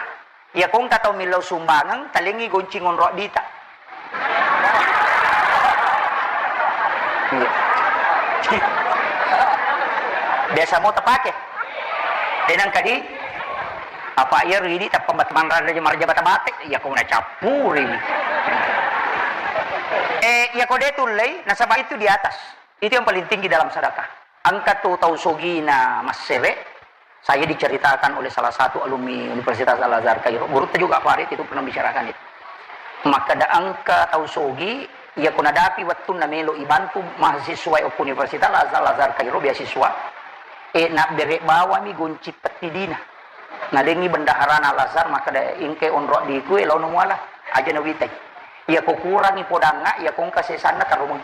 Iya ko engka tau millau sumbangeng, talengngi goncing onro dita. Iya. Biasa mo tapake. Tenang kadi. Apa iya ridi tappa mat-, manrada marja bata bate. Iya ko nacappuri. Eh, iya ko de tullei, nasaba itu di atas. Itu yang paling tinggi dalam sedekah. Engka tu tau sogina massere, saya diceritakan oleh salah satu alumni Universitas Al-Azhar Kairo. Gurutta juga Farid itu pernah bicarakan itu. Makkeda engka tau sogi, iya ko nadapi wettunna melo ibantu mahasiswa okko Universitas Al-Azhar Kairo beasiswa, e, nabbere bawami gonci pettidina. Nalengi bendaharana Al-Azhar, makkeda engka onro diku, e, laono muala. Aja nawitai. Iya ko kurangi podangnga, iya ko engka sesanna tarumeng.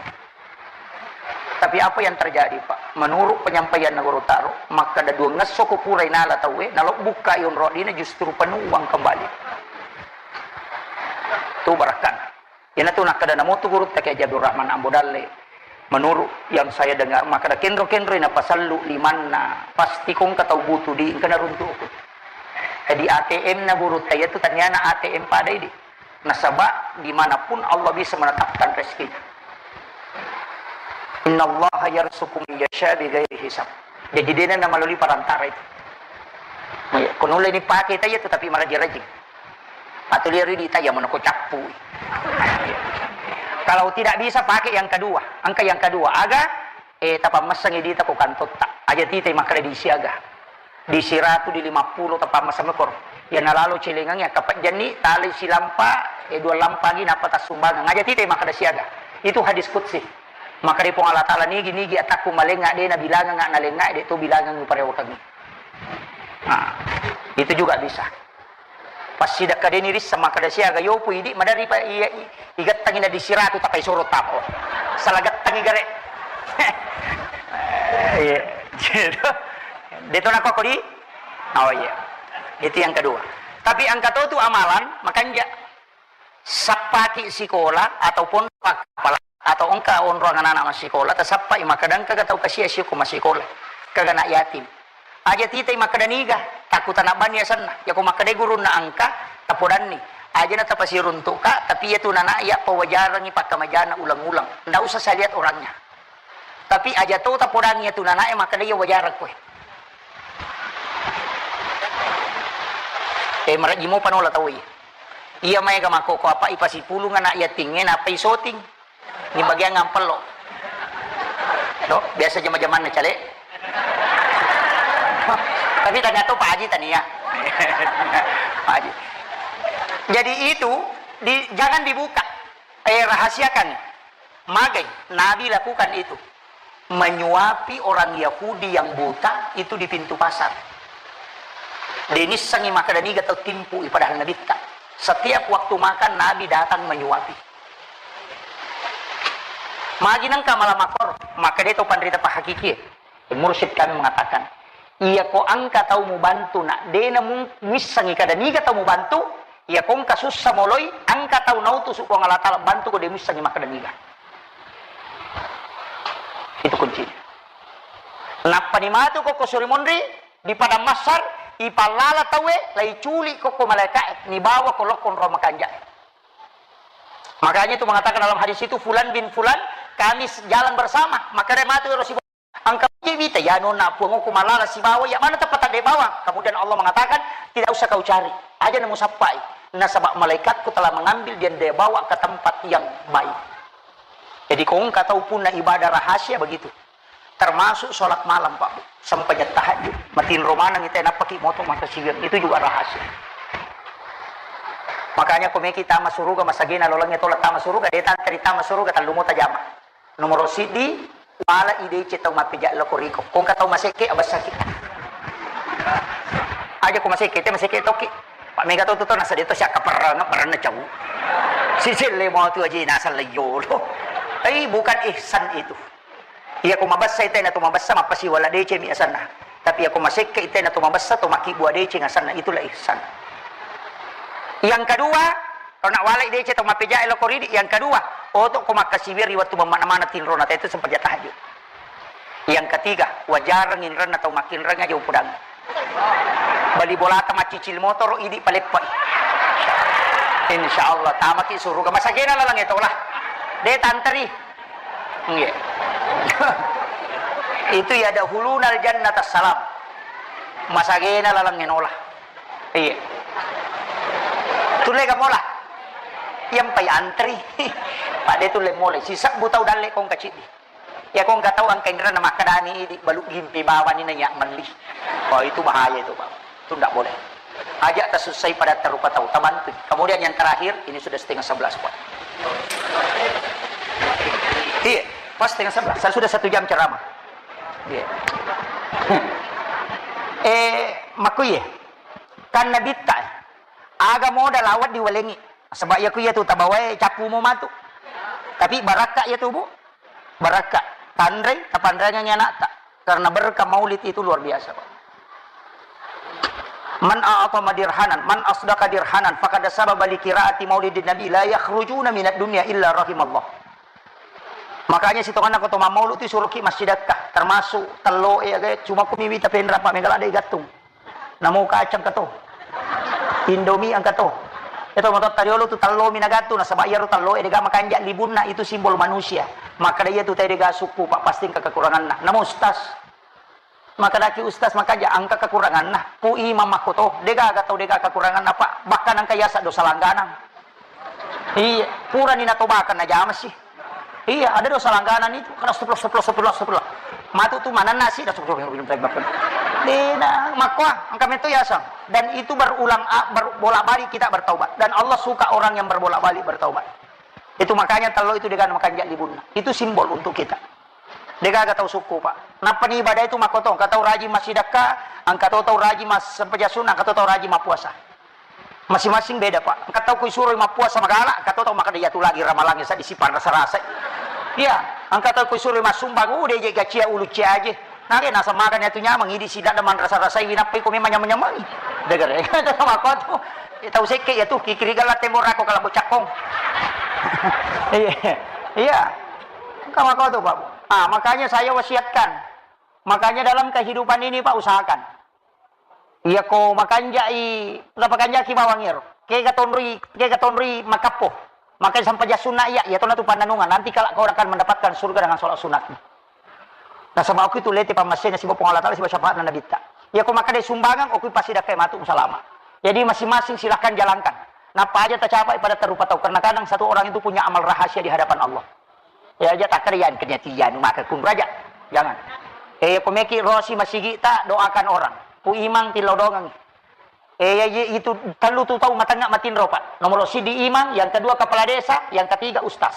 Tapi apa yang terjadi, Pak? Menurut penyampaian Guru Taro, makkeda duangngesso ko purai nala tauwe, nalo bukka onro dina justru penuh uang kembali. Tu barakkana. Iyanatu nakkeda namo tu gurutta Kiai Haji Abdul Rahman Ambo Dalle. Menurut yang saya dengar, makkeda kenro-kenro napasellu limanna, pasti ko engka tau butuh di engka naruntu'ku. Jadi A T M na gurutta iyatu taniana A T M padai di. Nasaba dimanapun Allah bisa menetapkan rezekinya. Innallaha yarzuqu man yasha bighairi hisab. Jadi dena namaloli perantara itu. Iya, ko nulle ni pake taya tu tapi maraji-raji. Atau lihat di taya mana ko cappu. Kalau tidak bisa pakai yang kedua, angka yang kedua. Aga, eh, tapammessangi dita ko kantotta. Aja tita makkeda di siaga. Di siratu, di lima puluh, tapammasang mekor. Ya nalalo celengang ya kapajjanni, tali silampa, eh, dua lampa gi napa tassumbangang. Aja tita makkeda siaga. Itu hadis qudsi. Makkeda Puang Allah Taala, nigi-nigi atakku malenga de nabilangang nalenga de to bilangang parewakangi. Nah, itu juga bisa. Passidakka deni rissa makkeda siaga yopu idi madari pa iya i- igattangi na di siratu tapai soro tapo. Salah gattangi gare. Iya. Gitu. Deto nako kodi? Oh iya. Itu yang kedua. Tapi angka to tu amalan, makanja sappaki sikola ataupun pak-, apala-, atau engka onrong anak-anak massikola, tasappai makkeda engka tau kasia sio ko massikola. Kaga anak yatim. Aja titai makkeda niga, takku tanabbanni asenna. Yako makkeda gurunna engka, tapodanni. Aja na tapasiruntuka, tapi iya tu nana iya pawajarangi pakkamajana ulang-ulang. Ndak usah saya lihat orangnya. Tapi aja to tapodangi iya tu nana iya makkeda iya wajarang koe. Eh, marajji mo panola tau iya. Iya maega makkoko apa ipasipulung anak yatingnge nappa isoting. Ni bagian ngampello. Do, biasa jama-jamanna cale. Tapi ternyata Pak Haji tania. Pak Haji. Jadi itu di, jangan dibuka. Eh, rahasiakan. Magai, Nabi lakukan itu. Menyuapi orang Yahudi yang buta itu di pintu pasar. Denissengi makkeda niga tau timpu i padahal nabitta. Setiap waktu makan Nabi datang menyuapi. Magi nengka malam makor, makkeda to panrita pahakikie. Mursyid kami mengatakan, iya ko angka tau mubantu nak dena mung-, muissengi kada niga tau mubantu, iya ko engka sussa moloi, angka tau nautu su Puang Allah Taala bantu ko de muissengi makkeda niga. Itu kuncinya. Nappani matu ko, ko suri monri di padang mahsyar, ipallala tauwe, lai culi ko, ko malaikae, nibawa ko lokko ro makanjae. Makanya itu mengatakan dalam hadis itu, "Fulan bin Fulan, kami s-, jalan bersama." Maka dia mati, Rasulullah. Angka wita, ya nona puangku malala sibawa, ya mana tempat dia bawa? Kemudian Allah mengatakan, "Tidak usah kau cari. Aja namu sappai. Nasaba malaikatku telah mengambil dan dia bawa ke tempat yang baik." Jadi, kau engka tau punna ibadah rahasia begitu. Termasuk sholat malam, Pak, Bu. Sempajang tahajud. Matinro maneng ite nappaki moto mata siwir. Itu juga rahasia. Makanya ko meki tama suruga, masagena lolongnya tola tama suruga, de tanteri tama suruga, tallu mota jama. Nomoro siddi, wala idece tau mappeja loko riko. Kongka tau masekke, abasaki. Aja ko masekke, te masekke toki. Pak mega to to nasa de to siakka perang, perang na cau. Siselle mo tu aji nasa leyolo. Tapi bukan ihsan itu. Iya ko mabessa ite na to mabessa mappasiwala decemi asanna. Tapi iya ko masekke ite na to mabessa to makkibua deceng asanna, itulah ihsan. Yang kedua, kalau nak walai deceng to mappejae loko ridi, yang kedua, oto ko makkasiwiri waktu mamana-mana tinrona, itu sempat tahajud. Yang ketiga, wajareng inrenna tau makkinreng aja upudang. Bali bolata maccicil motoro, idi paleppai. Insya Allah, tamaki suruga. Masagena laleng etola. De tanteri. Iya. Itu ya ada hulunal jannata salam. Masagena laleng enola. Iya. Tulle ga mola. Yang pai antri. Pak de tulle mola. Sisebbu tau dalle kong kacidi. Ya, ko engka tau engka inrenna makkedani, "Idi balu gimpi bawani na iya melli." Oh, itu bahaya itu, Pak. Itu ndak boleh. Ajak tasussai pada tarupa tau, tabantu. Kemudian yang terakhir, ini sudah setengah sebelas, Pak. Iya, pas setengah sebelas. Saya sudah satu jam ceramah. Iya. Eh, makku iya. Kan Nabitta, aga modal awat diwalengi. Sebab iya ku iya tu tabawae cappu mo matu. Tapi barakka iya tu, Bu. Barakka. Tanrei, tapanrangangi anakta. Karena berkah maulid itu luar biasa, Pak. Man a'tama dirhanan, man asdaqa dirhanan, faqad sababa li qiraati maulidin nabi la yakhrujuna minad dunya illa rahimallah. Makanya sitonganna ko to mammaulu tu suruki massidakka, termasuk tello e aga, cuma ku miwita penra pa megala de gattung. Namo kacang engka to. Indomie engka to. Itu motor tariolo tu tello mi nagattu, nasaba iyaro tello e dega makanja libunna, itu simbol manusia. Makkeda iya tu tau dega sukku, Pak, pasti engka kekuranganna. Namo ustaz. Makkedaki ustaz makanja engka kekuranganna. Pu imam makko to, dega aga tau dega kekuranganna, Pak. Bahkan engka yasa dosa langganang. Iya, purani natobakang najama sih. Iya, ada dosa langganan itu. Kan astagfirullah, astagfirullah, astagfirullah, astagfirullah. Matu tu manenna sih, astagfirullah. Dena, makkoa, engka meto yaseng. Dan itu berulang, a-, ber-, bolak-balik kita bertaubat. Dan Allah suka orang yang berbolak-balik bertaubat. Itu makanya tello itu dega makanja libunna. Itu simbol untuk kita. Degaga tau sukku, Pak. Nappa ni ibadah itu makko to, engka tau rajin massidakka, engka to tau rajin mas-, sempajang sunnah, engka to tau rajin mappuasa. Masing-masing beda, Pak. Engka tau ko isuroi mappuasa magala, engka to tau makkeda, "Iya tu lagi ramalangnge seddi sipanrasa-rasai." Iya, engka tau ko isuroi massumbang, "Uh, de je gacia ulu cia aje." Nare naseng magani atu nyameng, idi sidadda manrasa-rasai, winappai ko memang nyameng-nyamengi. Degere. Makko tu. Eh, tau sekke iya tu, kikiri gella tembok rako kalabbo cakkong. Iya. Iya. Engka makko tu, Pak. Ah, makanya saya wasiatkan. Makanya dalam kehidupan ini, Pak, usahakan. Iya ko makanjai, napakanjaki bawang ero. Kega tonroi, kega tonroi makappo. Maka sempajang sunnah iya, iya tona tu pannanungan. Nanti kala kau akan mendapatkan surga dengan sholat sunnahmu. Nasaba okui tu lete pammasena siba Puang Allah Taala siba syafaatna Nabitta. Iya ko makkeda sumbangan, okui pasti dakkai matu salama. Jadi masing-masing silahkan jalankan. Napa aja tacapai pada tarupa tau. Karena kadang satu orang itu punya amal rahasia di hadapan Allah. Ya aja takkeda yan kenya tiyan maka kun raja. Jangan. Eh, ko meki rosi masigi ta doakan orang. Pu imang tillau dongang. Eh, ya, ya, itu tellu tu tau matengnga matinro, Pak. Nomor siddi imang, yang kedua kepala desa, yang ketiga ustaz.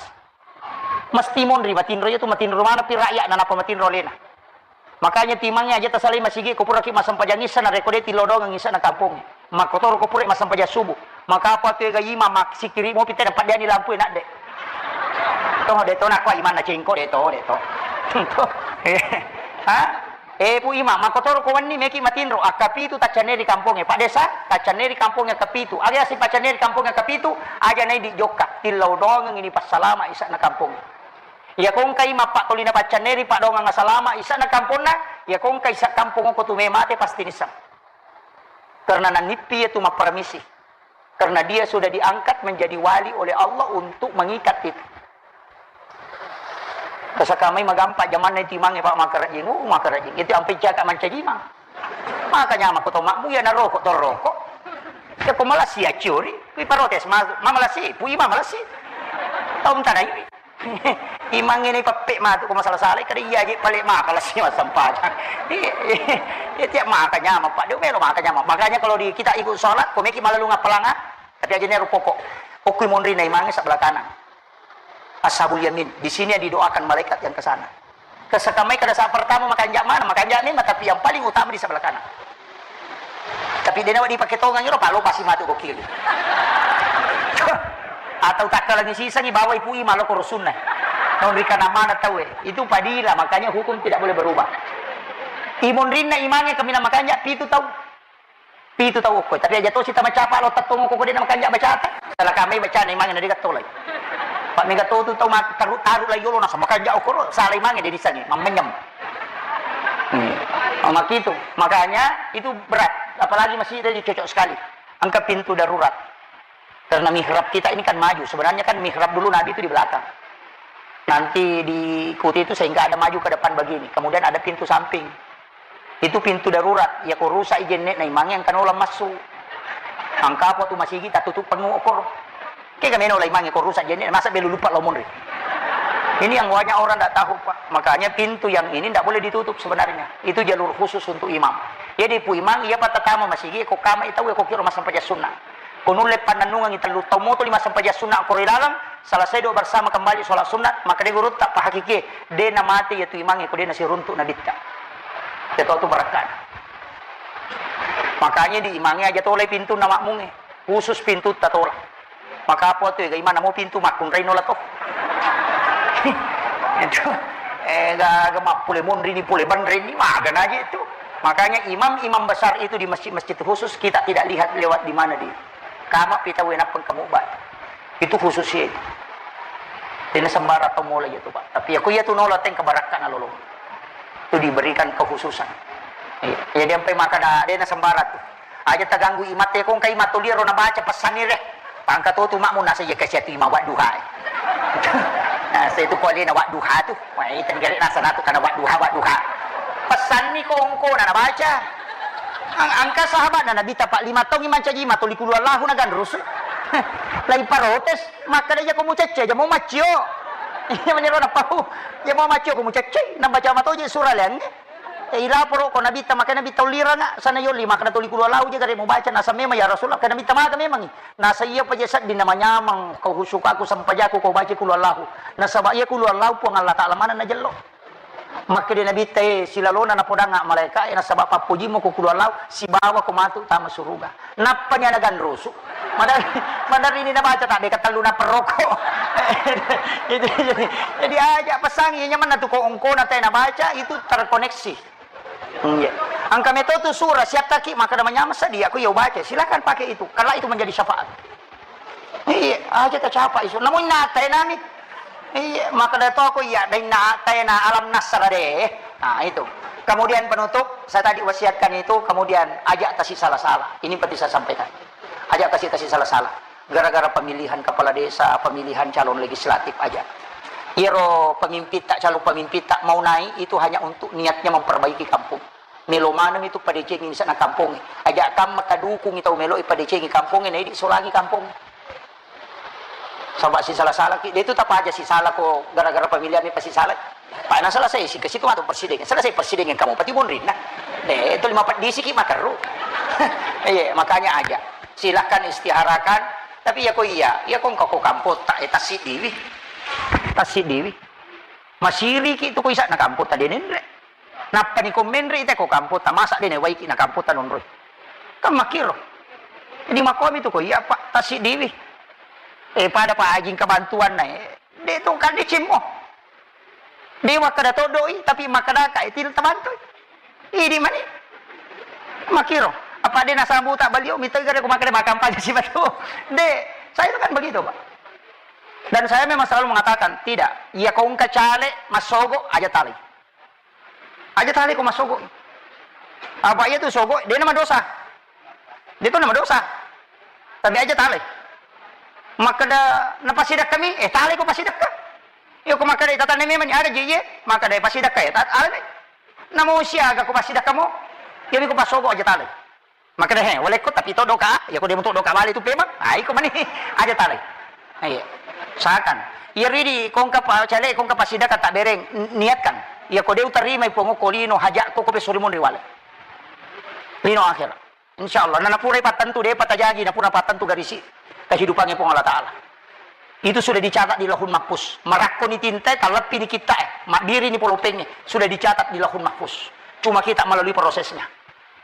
Mesti monri matinro, itu matinro mana pi rakyat na napa matinro lena. Makanya timangnge aja tasalai masigi ko puraki massempajang issa na rekode tilodongeng issa na kampong. Makkotoro ko pura massempajang subuh. Maka apa tu ega imang mak sikiri mo pite dapat diani lampu enak de. Toh de to nakwa imang na cengko de to, de to. Ha? Eh, Pu Imang, makkotoro ko wenni meki matinro, akkapitu taccanne ri kampongnge, Pak Desa, taccanne ri kampongnge akkapitu. Aga yaseng paccanne ri kampongnge akkapitu, aja naidi jokka, tillau doangeng ini passalama isa'na kampongnge. Iya ko engka imang pattoli na paccanne ri paddoangeng asalama isa'na kamponna, iya ko engka isa kampong ko tu memate pasti nisseng. Karena nanippi itu mapparamisi. Karena dia sudah diangkat menjadi wali oleh Allah untuk mengikat itu. Tasakamai magampa jamanna itu imangnge, Pak, makarajing, uh, makarajing. Itu ampe caka mancaji imang. Maka nyama ko to makmu ya naroko to roko. Ya ko malasi ya ciori, kui parotes ma, ma malasi, pu imang malasi. Taung tanai. Imang ini pepe matu ko masalah-salah, kada iya je pale maka lasi massempajang. Iya, iya, iya, tiap maka nyama, Pak. Dia melo maka nyama. Makanya kalau di kita ikut sholat, ko meki malalung apalanga, tapi aja neru pokok. Okui monrina imangnge sebelah kanan. Ashabul yamin. Di sini yang didoakan malaikat yang ke sana. Kesekamai kada saat pertama makanjak mana, makanjak ni, tapi yang paling utama di sebelah kanan. Tapi dena wadi pakai tongang iro palo pasti matu ko kiri. Atau tak lagi sisa ni bawa ipu imang lo ko rusunna. Naun rikana mana tau eh. Itu padila, makanya hukum tidak boleh berubah. Imonrinna imangnge kaminang makanjak pitu tau. Pitu tau okko, tapi aja tosi tamacapa lo tettong okko dena makanjak bacata. Salah kamai bacana imangnge na degattolai. Pak mega to tu tau ma-, taru-, taru lai yolo nasa makanjak okoro, salah imangnge de disangi, mammenyem. Maka itu, makanya itu berat. Apalagi masjid tadi cocok sekali. Angka pintu darurat. Karena mihrab kita ini kan maju. Sebenarnya kan mihrab dulu Nabi itu di belakang. Nanti diikuti itu sehingga ada maju ke depan begini. Kemudian ada pintu samping. Itu pintu darurat. Ya ko rusak i jenne na imangnge angka nola massu. Angka apa tu masigi tatutup pengu okor. Kega meno la imangnge ko rusak jenne, masa belu lupa lo monri. Ini yang banyak orang tidak tahu, Pak. Makanya pintu yang ini tidak boleh ditutup sebenarnya. Itu jalur khusus untuk imam. Jadi pu imam, iya patatama masigi, ko kama itau, ko kiro massempajang sunnah. Ko nulle pannennungangi tellu tau moto lima sempajang sunnah ko ri laleng, selesai doa bersama kembali sholat sunnah, maka de gurutta pahakiki, de na mate ya tu imangnge ko de na siruntuk nabitta. Ya tu, tu barakkana. Makanya di imangnge aja tolai pintu na makmungnge, khusus pintu tatola. Maka apa tu, ega imana mau pintu makkunrai nola to. Itu, eh, ga, ga mappule monri ni pule banre ni, maga na aja itu. Makanya imam-imam besar itu di masjid-masjid khusus kita tidak lihat lewat di mana di. Kama pita wena pengkamu ba. Itu khusus ya. Dena sembara to mola ya tu, Pak. Tapi aku ya tu nola teng kebarakkan lolo. Itu diberikan kekhususan. Iya. Jadi sampai maka da, dena sembara tu. Aja taganggu imatte ko engka imat toli ro nabaca pesanni re. Pangka to tu makmu nasa iya kasi atu imam wadduha. Nasa itu ko alena wadduha tu. Wah, itu nggak nasa natu karena wadduha, wadduha. Pesanni ko engko na nabaca. Ang-, angka sahabat na Nabi tapak lima tahun imancaji imat toli kulu Allahu na ganrusu. Lai parotes, maka dia ko mucecce aja mau maccio. Iya menyeru na pau. Ya mau maccio ko mucecce, nabaca matoje surah leng. Eh, ilaporo ko Nabitta, maka Nabitta uliranga, sana yolli, maka toli kulu Allahu je gare mubaca, nasa memang ya Rasulullah, ka Nabitta maka memang i. Nasa iya paja sedding namanyamang, kau husukaku, sempajaku, kau baca kulu Allahu. Nasaba iya kulu Allahu Puang Allah Ta'ala mana najello. Makkeda Nabitta, eh, silalona napodanga malaika, eh, nasaba pappojimu ko kulu Allahu, sibawa ko matu tama suruga. Nappani ana ganrusu. Madar-, madarrini nabaca tak deka tellu naperroko. Jadi, jadi, jadi aja pesangi, iya nyamanna tu ko engkona te nabaca, itu terkoneksi. Iya. Engka meto tu surah, siattaki makkeda manyameng sedding, aku iya ubaca. Silakan pakai itu. Karena itu menjadi syafaat. Iya, aja tacapa isu. Namun nate nami. Iya, makkeda to aku iya, dai nate na alam nasra deh. Nah, itu. Kemudian penutup, saya tadi wasiatkan itu, kemudian ajak tasi salah-salah. Ini penting saya sampaikan. Ajak tasi, tasi salah-salah. Gara-gara pemilihan kepala desa, pemilihan calon legislatif aja. Iyaro pemimpin tak, calon pemimpin tak mau naik itu hanya untuk niatnya memperbaiki kampung. Melo maneng itu padecengi misalna kampongnge. Aja kam maka dukungi tau melo padecengi kampongnge, na idi solangi kampong. Saba si salah-salah ki, de tu tapa aja si salah ko gara-gara pemilihan ni pasti salah. Pak na selesai si ke situ atau presiden. Selesai presiden yang kamu pati bonrin nah. De itu lima peddi siki makeru. Iya, makanya aja. Silahkan istiharakan. Tapi ya ko iya, ya ko engka ko kampota, eh, tassiddiwi. Tassiddiwi. Masiriki tu ko isa'na kampota de nenre. Nappani ko menre ite ko kampota, masa de newaiki na kampota nonroi. Kan makkiro. Jadi makomi tu ko iya, Pak, tassiddiwi. Eh, pada Pak Haji engka bantuanna, eh. De tu kan decimmo. De makkeda todoi, tapi makkeda ka itil tabantui. Idi mani. Makkiro. Apa de nasambuta baliau, mitai gare ko makkeda makampanye si batu. De, saya itu kan begitu, Pak. Dan saya memang selalu mengatakan, tidak. Iya ko engka caleg massogo, aja talai. Aja talai ko massogo. Apa iya tu sogo, de na madosa. De tu na madosa. Tapi aja talai. Makkeda na pasidakka mi, eh, talai ko pasidakka. Iya ko makkeda tatanna memang aga ji iye, makkeda pasidakka ya, tat-, alai. Namo siaga ko pasidakka mo, iya mi ko passogo aja talai. Makkeda, he, walekko tapi to doka, ya ko de mutu doka bale tu pemang. Ah, iko mani aja talai. Iya. Usahakan. Iya ridi kongka pa-, caleg kongka pasidakka tak bereng, n-, niatkan. Iya ko de utarimai Puang ko lino hajat ko, ko pesuri munri wale. Lino akhirat. Insya Allah. Nana purai pattentu, de patajagi, na pura pattentu garisi kehidupannya Puang Allah Ta'ala. Itu sudah dicatat di Lauhul Mahfuz. Marakkoni tinta, talleppi ni kitta, eh, mabbiri ni polopeng, eh, sudah dicatat di Lauhul Mahfuz. Cuma kita melalui prosesnya.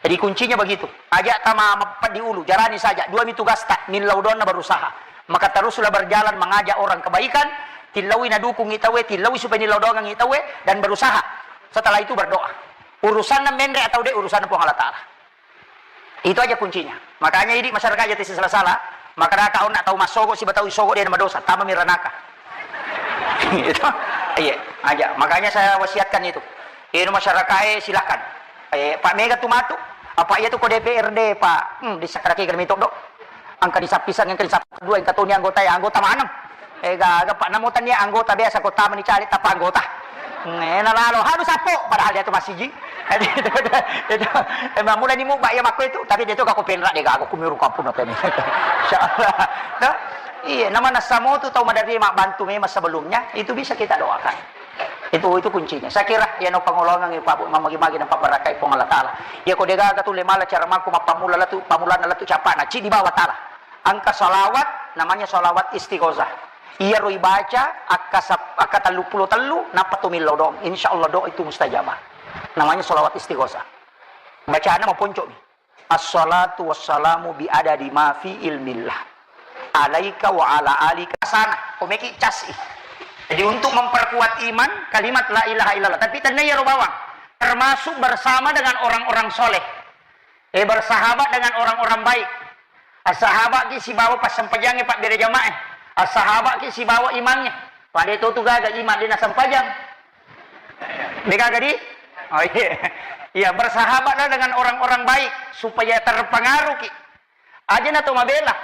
Jadi kuncinya begitu. Aja tama mapeddi ulu, jalani saja. Dua mi tugasta, millau doanna berusaha. Maka teruslah berjalan mengajak orang kebaikan, tillaui nadukung itawe, tillaui supaya nillau doangang itawe, dan berusaha. Setelah itu berdoa. Urusanna menre atau de, urusanna Puang Allah Ta'ala. Itu aja kuncinya. Makanya idi masyarakat aja tesi salah-salah, maka raka onna tau massogo, siba tau isogo de madosa, tama miranaka. Itu, iya, aja. Makanya saya wasiatkan itu. Ini masyarakat, eh, silakan. Eh, Pak, mega tu matu. Apa iya tu ko D P R D, Pak? Hmm, disakkaraki kami todo. Engka disappisang, engka disappisang dua, engka toni anggota, ya anggota maneng. Eh, gaga, Pak, namo tania anggota biasa kota meni caleg tanpa anggota. Hmm, eh, nalalo, hanu sapo, padahal dia tu masih ji. Itu, itu, eh, mamula ni muba ya makko itu, tapi dia tu gak ko penra dia gak, aku miru kampung apa ni. Insyaallah. Nah, iya, nama nasamo tu tau madari mak bantu memang sebelumnya, itu bisa kita doakan. Itu, itu kuncinya. Saya kira, ya, no pangolongan, ya, Pak, Bu, mamagi-magi, nampak barakai Puang Allah Ta'ala. Ya, ko degaga tu, le mala cara mangku, mappamula latu, pamulana latu, capa, na, ci di bawah Ta'ala. Angka salawat, namanya salawat istighosah. Iya, roi baca, akka sap-, akka tellu pulo tellu, nappa tu millau doang. Insya Allah doa itu mustajabah. Namanya salawat istighosah. Bacana mau poncok nih. Assalatu wassalamu bi adadi ma fi ilmillah. Alaika wa ala alika sana. Komeki casi. Jadi untuk memperkuat iman, kalimat la ilaha illallah. Tapi tanda ya bawang. Termasuk bersama dengan orang-orang soleh. Eh, bersahabat dengan orang-orang baik. Assahabat ki sibawa passampajangnge, Pak, bere jamaah. Assahabat ki sibawa imangnge. Pada itu tu gaga iman dina sampajang. Degaga di? Oh, iya. Iya, bersahabatlah dengan orang-orang baik supaya terpengaruh ki. Aja na to mabela.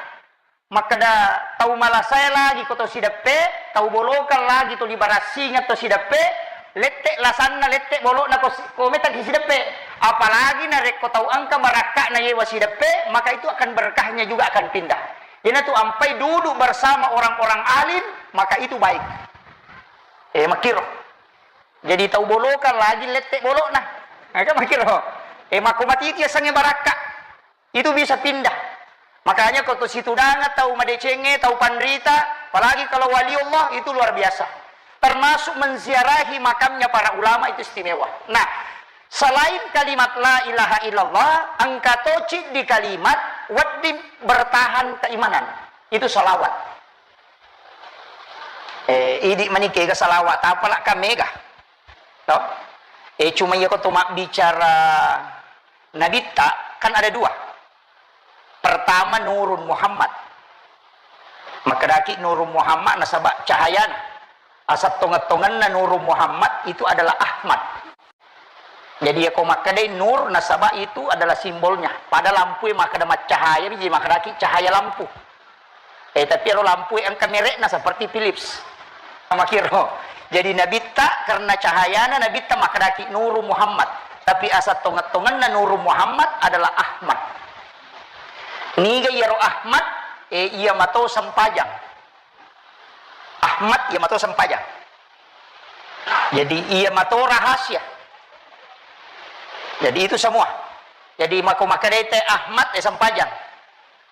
Makkeda tau malasai lagi ko to sideppe, tau bolokang lagi to libarassingeng to sideppe, lette lasanna, lette bolokna ko si-, ko meta ki sideppe. Apalagi narekko tau engka barakka'na yewa sideppe, maka itu akan berkahnya juga akan pindah. Iyanatu ampai duduk bersama orang-orang alim, maka itu baik. Eh, makkiro. Jadi tau bolokang lagi lette bolokna. Nah, kan makkiro. Eh, makko matiti asengnge barakka. Itu bisa pindah. Makanya ko to situdangeng tau madecengnge, tau panrita, apalagi kalau wali Allah itu luar biasa. Termasuk menziarahi makamnya para ulama itu istimewa. Nah, selain kalimat la ilaha illallah, engka to ciddi kalimat wedding bertahan keimanan. Itu salawat. Eh, idi mani kega salawat, tapalakka mega. To? Eh, cuma iya ko to mabbicara nabitta, kan ada dua. Pertama Nurun Muhammad. Makkedaki Nurun Muhammad nasaba cahayana. Asal tongeng-tongenna Nurun Muhammad itu adalah Ahmad. Jadi, yako makkedai nur, nasaba itu adalah simbolnya. Pada lampue makkeda maccahaya, jadi makkedaki cahaya lampu. Eh, tapi ero lampue engka merekna seperti Philips. Makiro. Jadi, nabitta karena cahayana nabitta makkedaki Nuru Muhammad. Tapi asal tongeng-tongenna Nuru Muhammad adalah Ahmad. Niga iyaro Ahmad? Eh, iya mato sempajang. Ahmad iya mato sempajang. Jadi iya mato rahasia. Jadi itu semua. Jadi mako makkedai te Ahmad, eh, sempajang.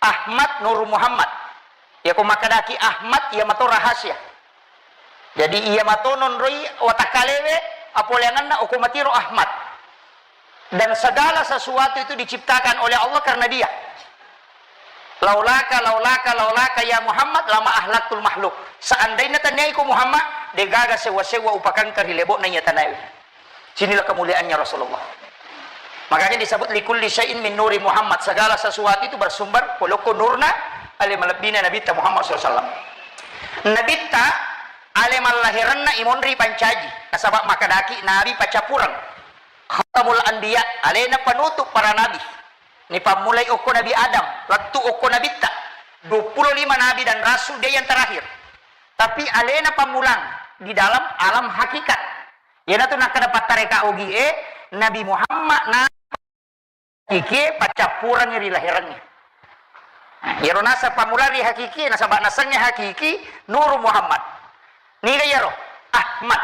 Ahmad Nuru Muhammad. Yako makkedaki Ahmad iya mato rahasia. Jadi iya mato nonroi watakkalewe apoleangenna okko matiro Ahmad. Dan segala sesuatu itu diciptakan oleh Allah karena Dia. Laulaka, laulaka, laulaka ya Muhammad lama ahlaktul makhluk. Seandainya taniaiko Muhammad, degaga sewa-sewa upakangka ri lebo'na iya tanae. Sinilah kemuliaannya Rasulullah. Makanya disebut likulli syai'in min nuri Muhammad. Segala sesuatu itu bersumber polokko nurna ale malebbina Nabitta Muhammad sallallahu alaihi wasallam. Nabitta ale mallahiranna imonri pancaji. Nasaba makkedaki nabi paccapureng. Khatamul Anbiya, alena penutup para nabi. Nipammulai okko Nabi Adam, lettu okko nabitta. Dua puluh lima nabi dan rasul, dia yang terakhir. Tapi alena pammulang di dalam alam hakikat. Iyanatu nakkeda pattareka ogie, Nabi Muhammad na hakikie paccappurengngi ri lahirengnge. Nah, iyaro naseng pammula ri hakiki, nasaba nasengnge hakiki Nuru Muhammad. Niga iyaro? Ahmad.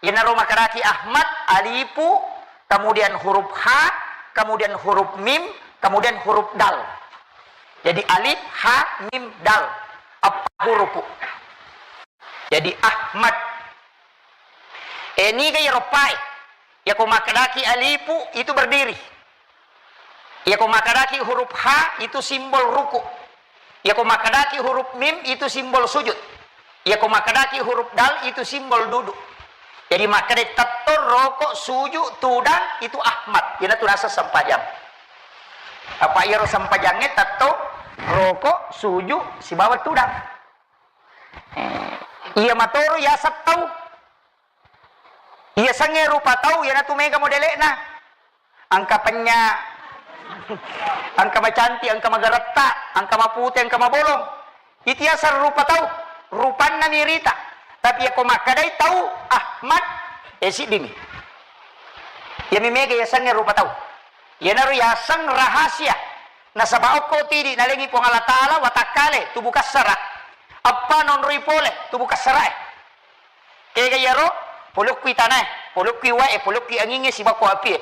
Iyanaro makkedaki Ahmad, alifu, kemudian huruf ha, kemudian huruf mim, kemudian huruf dal. Jadi alif, ha, mim, dal. Eppa hurufu. Jadi Ahmad. Eh, niga iyaro pae? Yako makkedaki alifu itu berdiri. Yako makkedaki huruf ha itu simbol ruku. Yako makkedaki huruf mim itu simbol sujud. Yako makkedaki huruf dal itu simbol duduk. Jadi makkeda tetto, roko, sujud, tudang itu Ahmad. Iyanatu naseng sempajang. Apa iyaro sempajangnge tetto, roko, sujud, sibawa tudang. Eh, iya matoro yaseng tau. Iya sengnge rupa tau, iyanatu mega modele'na. engka penya, engka macanti, engka magaretta, engka mapute, engka mabolong. Itu yaseng rupa tau, rupanna mirita. Tapi yako makkedai tau Ahmad, eh, siddimi. Iyami mega yasengnge rupa tau. Iyanaro yaseng rahasia. Nasaba okko tidi nalengi Puang Allah Ta'ala watakkale tubu kassara. Eppa nonroi pole tubu kassarae. Kega iyaro, polokkui tanae, polokkui wae, polokkui angingnge, sibako apie.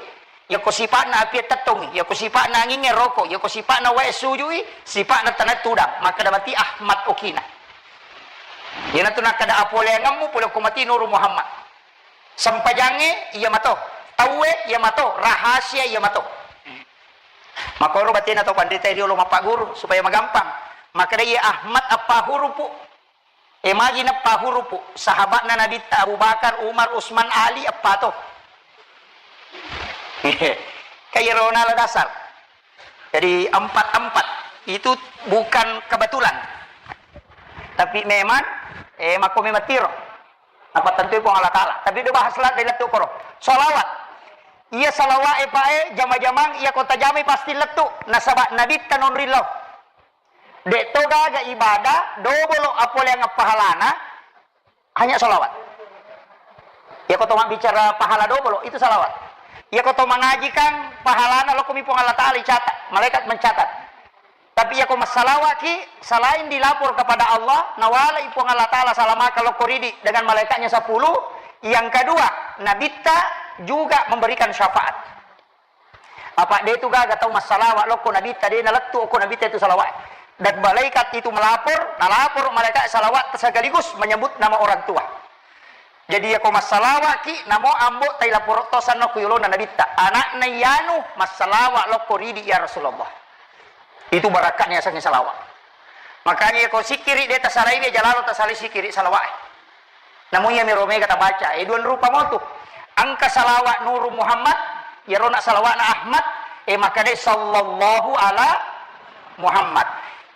Yako sipa'na apie tettongi, yako sipa'na angingnge roko, yako sipa'na wae sujui, sipa'na tanae tudang. Makkeda mati Ahmad okina. Iyanatu nakkeda apoleangemmu polokko mati Nuru Muhammad. Sempajangnge iya mato, tauwe iya mato, rahasia iya mato. Makoro batena tau panrita riolo mappagguru supaya magampang. Makkeda iya Ahmad eppa hurupu. E, magi neppa hurupu, sahabatna Nabitta Abu Bakar, Umar, Usman, Ali, eppa to. Kairona la dasar. Jadi empat-empat itu bukan kebetulan. Tapi memang, eh, mako memang tiro. Apa tentu Puang Allah Ta'ala. Tapi do bahas lah dari lettu koro. Salawat. Iya salawat e, Pak, e, jama-jamang, iya kota jamai pasti lettu. Nasaba Nabitta nonrillo. De'to gaga ibadah dobolo apoleang pahalana, hanya salawat. Iyako to mabbicara pahala dobolo, itu salawat. Iyako to mangaji kan pahalana lokkomi Puang Allah Ta'ala icatat, malaikat mencatat. Tapi iyako massalawaki, selain dilapor kepada Allah, nawalai Puang Allah Ta'ala salamaka lokko ridi dengan malaikatnya sepuluh, yang kedua, Nabitta juga memberikan syafaat. Apa de tu gaga tau massalawa lokko Nabitta, de nalettu okko Nabitta itu salawat. Dan malaikat itu melapor, nalapor malaikat salawat sekaligus menyebut nama orang tua. Jadi yako massalawaki, namo ambo tai lapor to sanna ku yolona Nabitta. Anakna yanu massalawa lokko ridi ya Rasulullah. Itu barakatnya sangi salawat. Makanya yako sikiri de tasalai, de jalalo tasalai sikiri salawat. Namu iyami ro mega tabaca, e, duan rupa motu. Engka salawat Nuru Muhammad, iyarona salawatna Ahmad, e, makkadai sallallahu ala Muhammad.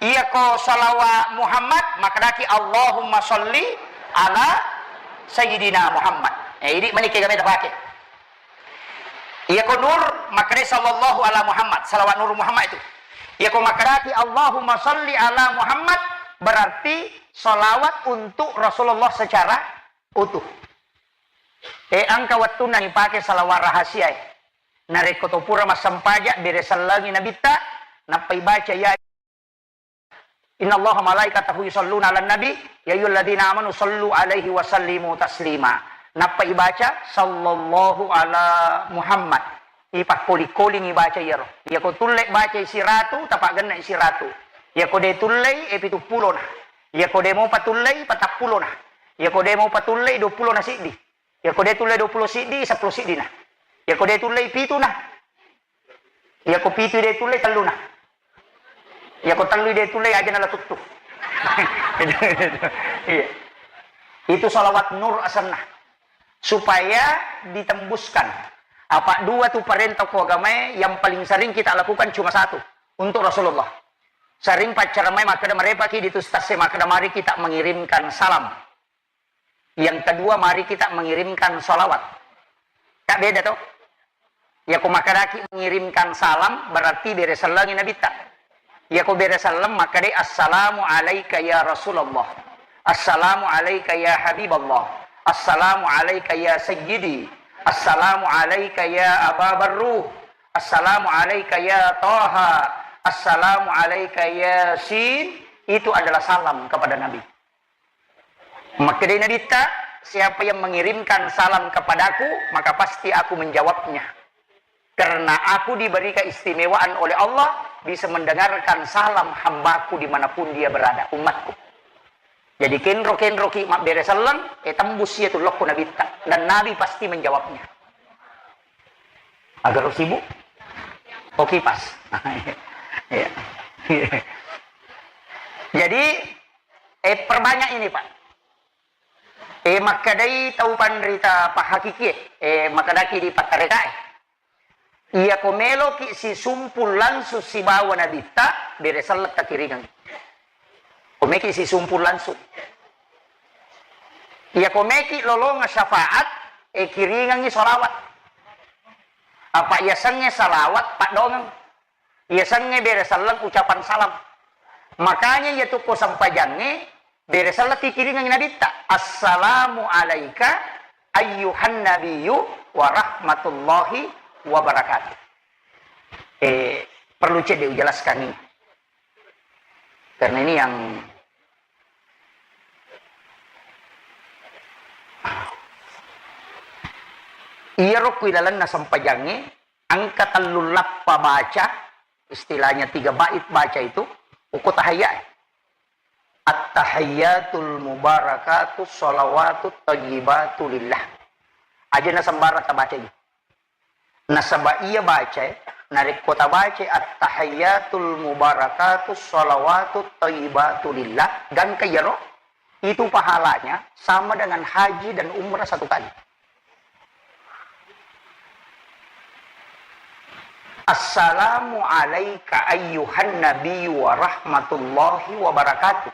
Iyako salawat Muhammad, makkadaki Allahumma salli ala Sayyidina Muhammad. E, idi mani kega meta pake. Iyako Nur, makkadai sallallahu ala Muhammad, salawat Nur Muhammad itu. Iyako makkadaki Allahumma salli ala Muhammad, berarti salawat untuk Rasulullah secara utuh. E, engka wettunna ipake salawat rahasia e. Narekko to pura massempaja, bere sellengi Nabitta, nappa ibaca ya Innallaha malaikatahu yusalluna 'alan nabi, ya ayyuhalladzina amanu sallu 'alaihi wa sallimu taslima. Nappa ibaca sallallahu ala Muhammad. Ipakkoli-koling ibaca iyaro. Iyako tulle bacai siratu, tapaggenna siratu. Iyako de tullei, e, pitu pulona. Iyako de mopa tullei, patappulo na. Iyako de mopa tullei, dua pulo na siddi. Iyako de tullei dua pulo siddi, seppulo siddi na. Iyako de tullei pitu na. Iyako pitu de tullei, tellu na. Iyako tellu de tullei, aja na la tuttu. Iya. Itu salawat nur asenna. Supaya ditembuskan. Apa dua tu parenta ko agamae yang paling sering kita lakukan cuma satu. Untuk Rasulullah. Sering paccareng mai makkeda, marepaki di tu ustaz e makkeda, mari kita mengirimkan salam. Yang kedua, mari kita mengirimkan salawat. Kak, beda to? Iyako makkedaki mengirimkan salam, berarti bere sellengi Nabitta. Iyako bere selleng, makkedai, "Assalamu alaika ya Rasulullah. Assalamu alaika ya Habiballah. Assalamu alaika ya Sayyidi. Assalamu alaika ya Aba Barruh. Assalamu alaika ya Taha. Assalamu alaika ya Sin." Itu adalah salam kepada Nabi. Makkedai Nabitta, "Siapa yang mengirimkan salam kepadaku, maka pasti aku menjawabnya. Karena aku diberi keistimewaan oleh Allah, bisa mendengarkan salam hambaku dimanapun dia berada, umatku." Jadi kenro-kenroki mabbere selleng, e, tembus iya tu lokko Nabitta. Dan Nabi pasti menjawabnya. Agak sibuk? Oke, pas. Iya. Jadi, eh, perbanyak ini, Pak. Eh, makkedai tau panrita pahakikie, eh, makkedaki di pattarekae. Iyako meloki sisumpul langsung sibawa Nabitta, bere selleng takiringang. Ko meki sisumpul langsung. Iyako meki lolonga syafaat, eh, kiringangi salawat. Apa yasengnge salawat paddongeng. Yasengnge bere selleng ucapan salam. Makanya iya tu ko sempajangnge bere selleng tikiringengngi nabitta. Assalamu alaika ayyuhan nabiyyu wa rahmatullahi wa barakatuh. Eh, perlu cedde ujelaskan ini. Karena ini yang iyaro ku ilalenna sempajangnge engka tellu lappa baca, istilahnya tiga bait baca itu, uku tahayya. At-tahiyyatul mubarakatu shalawatut thayyibatu lillah. Aja na sembarang tabaca ini. Nasaba iya bacae, narekko tabacae at-tahiyyatul mubarakatu shalawatut thayyibatu lillah, gangka iyaro, itu pahalanya sama dengan haji dan umrah satu kali. Assalamu alaika ayyuhan nabiyyu wa rahmatullahi wa barakatuh.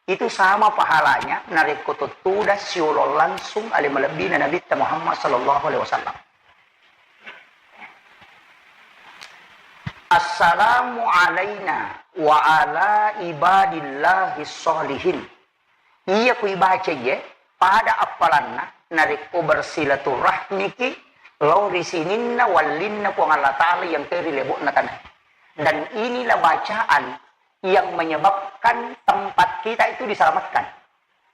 Itu sama pahalanya narekko tuttuda siolo langsung ale malebbina Nabitta Muhammad sallallahu alaihi wasallam. Assalamu alaina wa ala ibadillahi sholihin. Iya ku ibaca iye, pada appalanna narekko bersilaturahmiki lao ri sininna wallinna Puang Allah Ta'ala yang ke ri lebo'na tanah. Dan inilah bacaan yang menyebabkan tempat kita itu diselamatkan.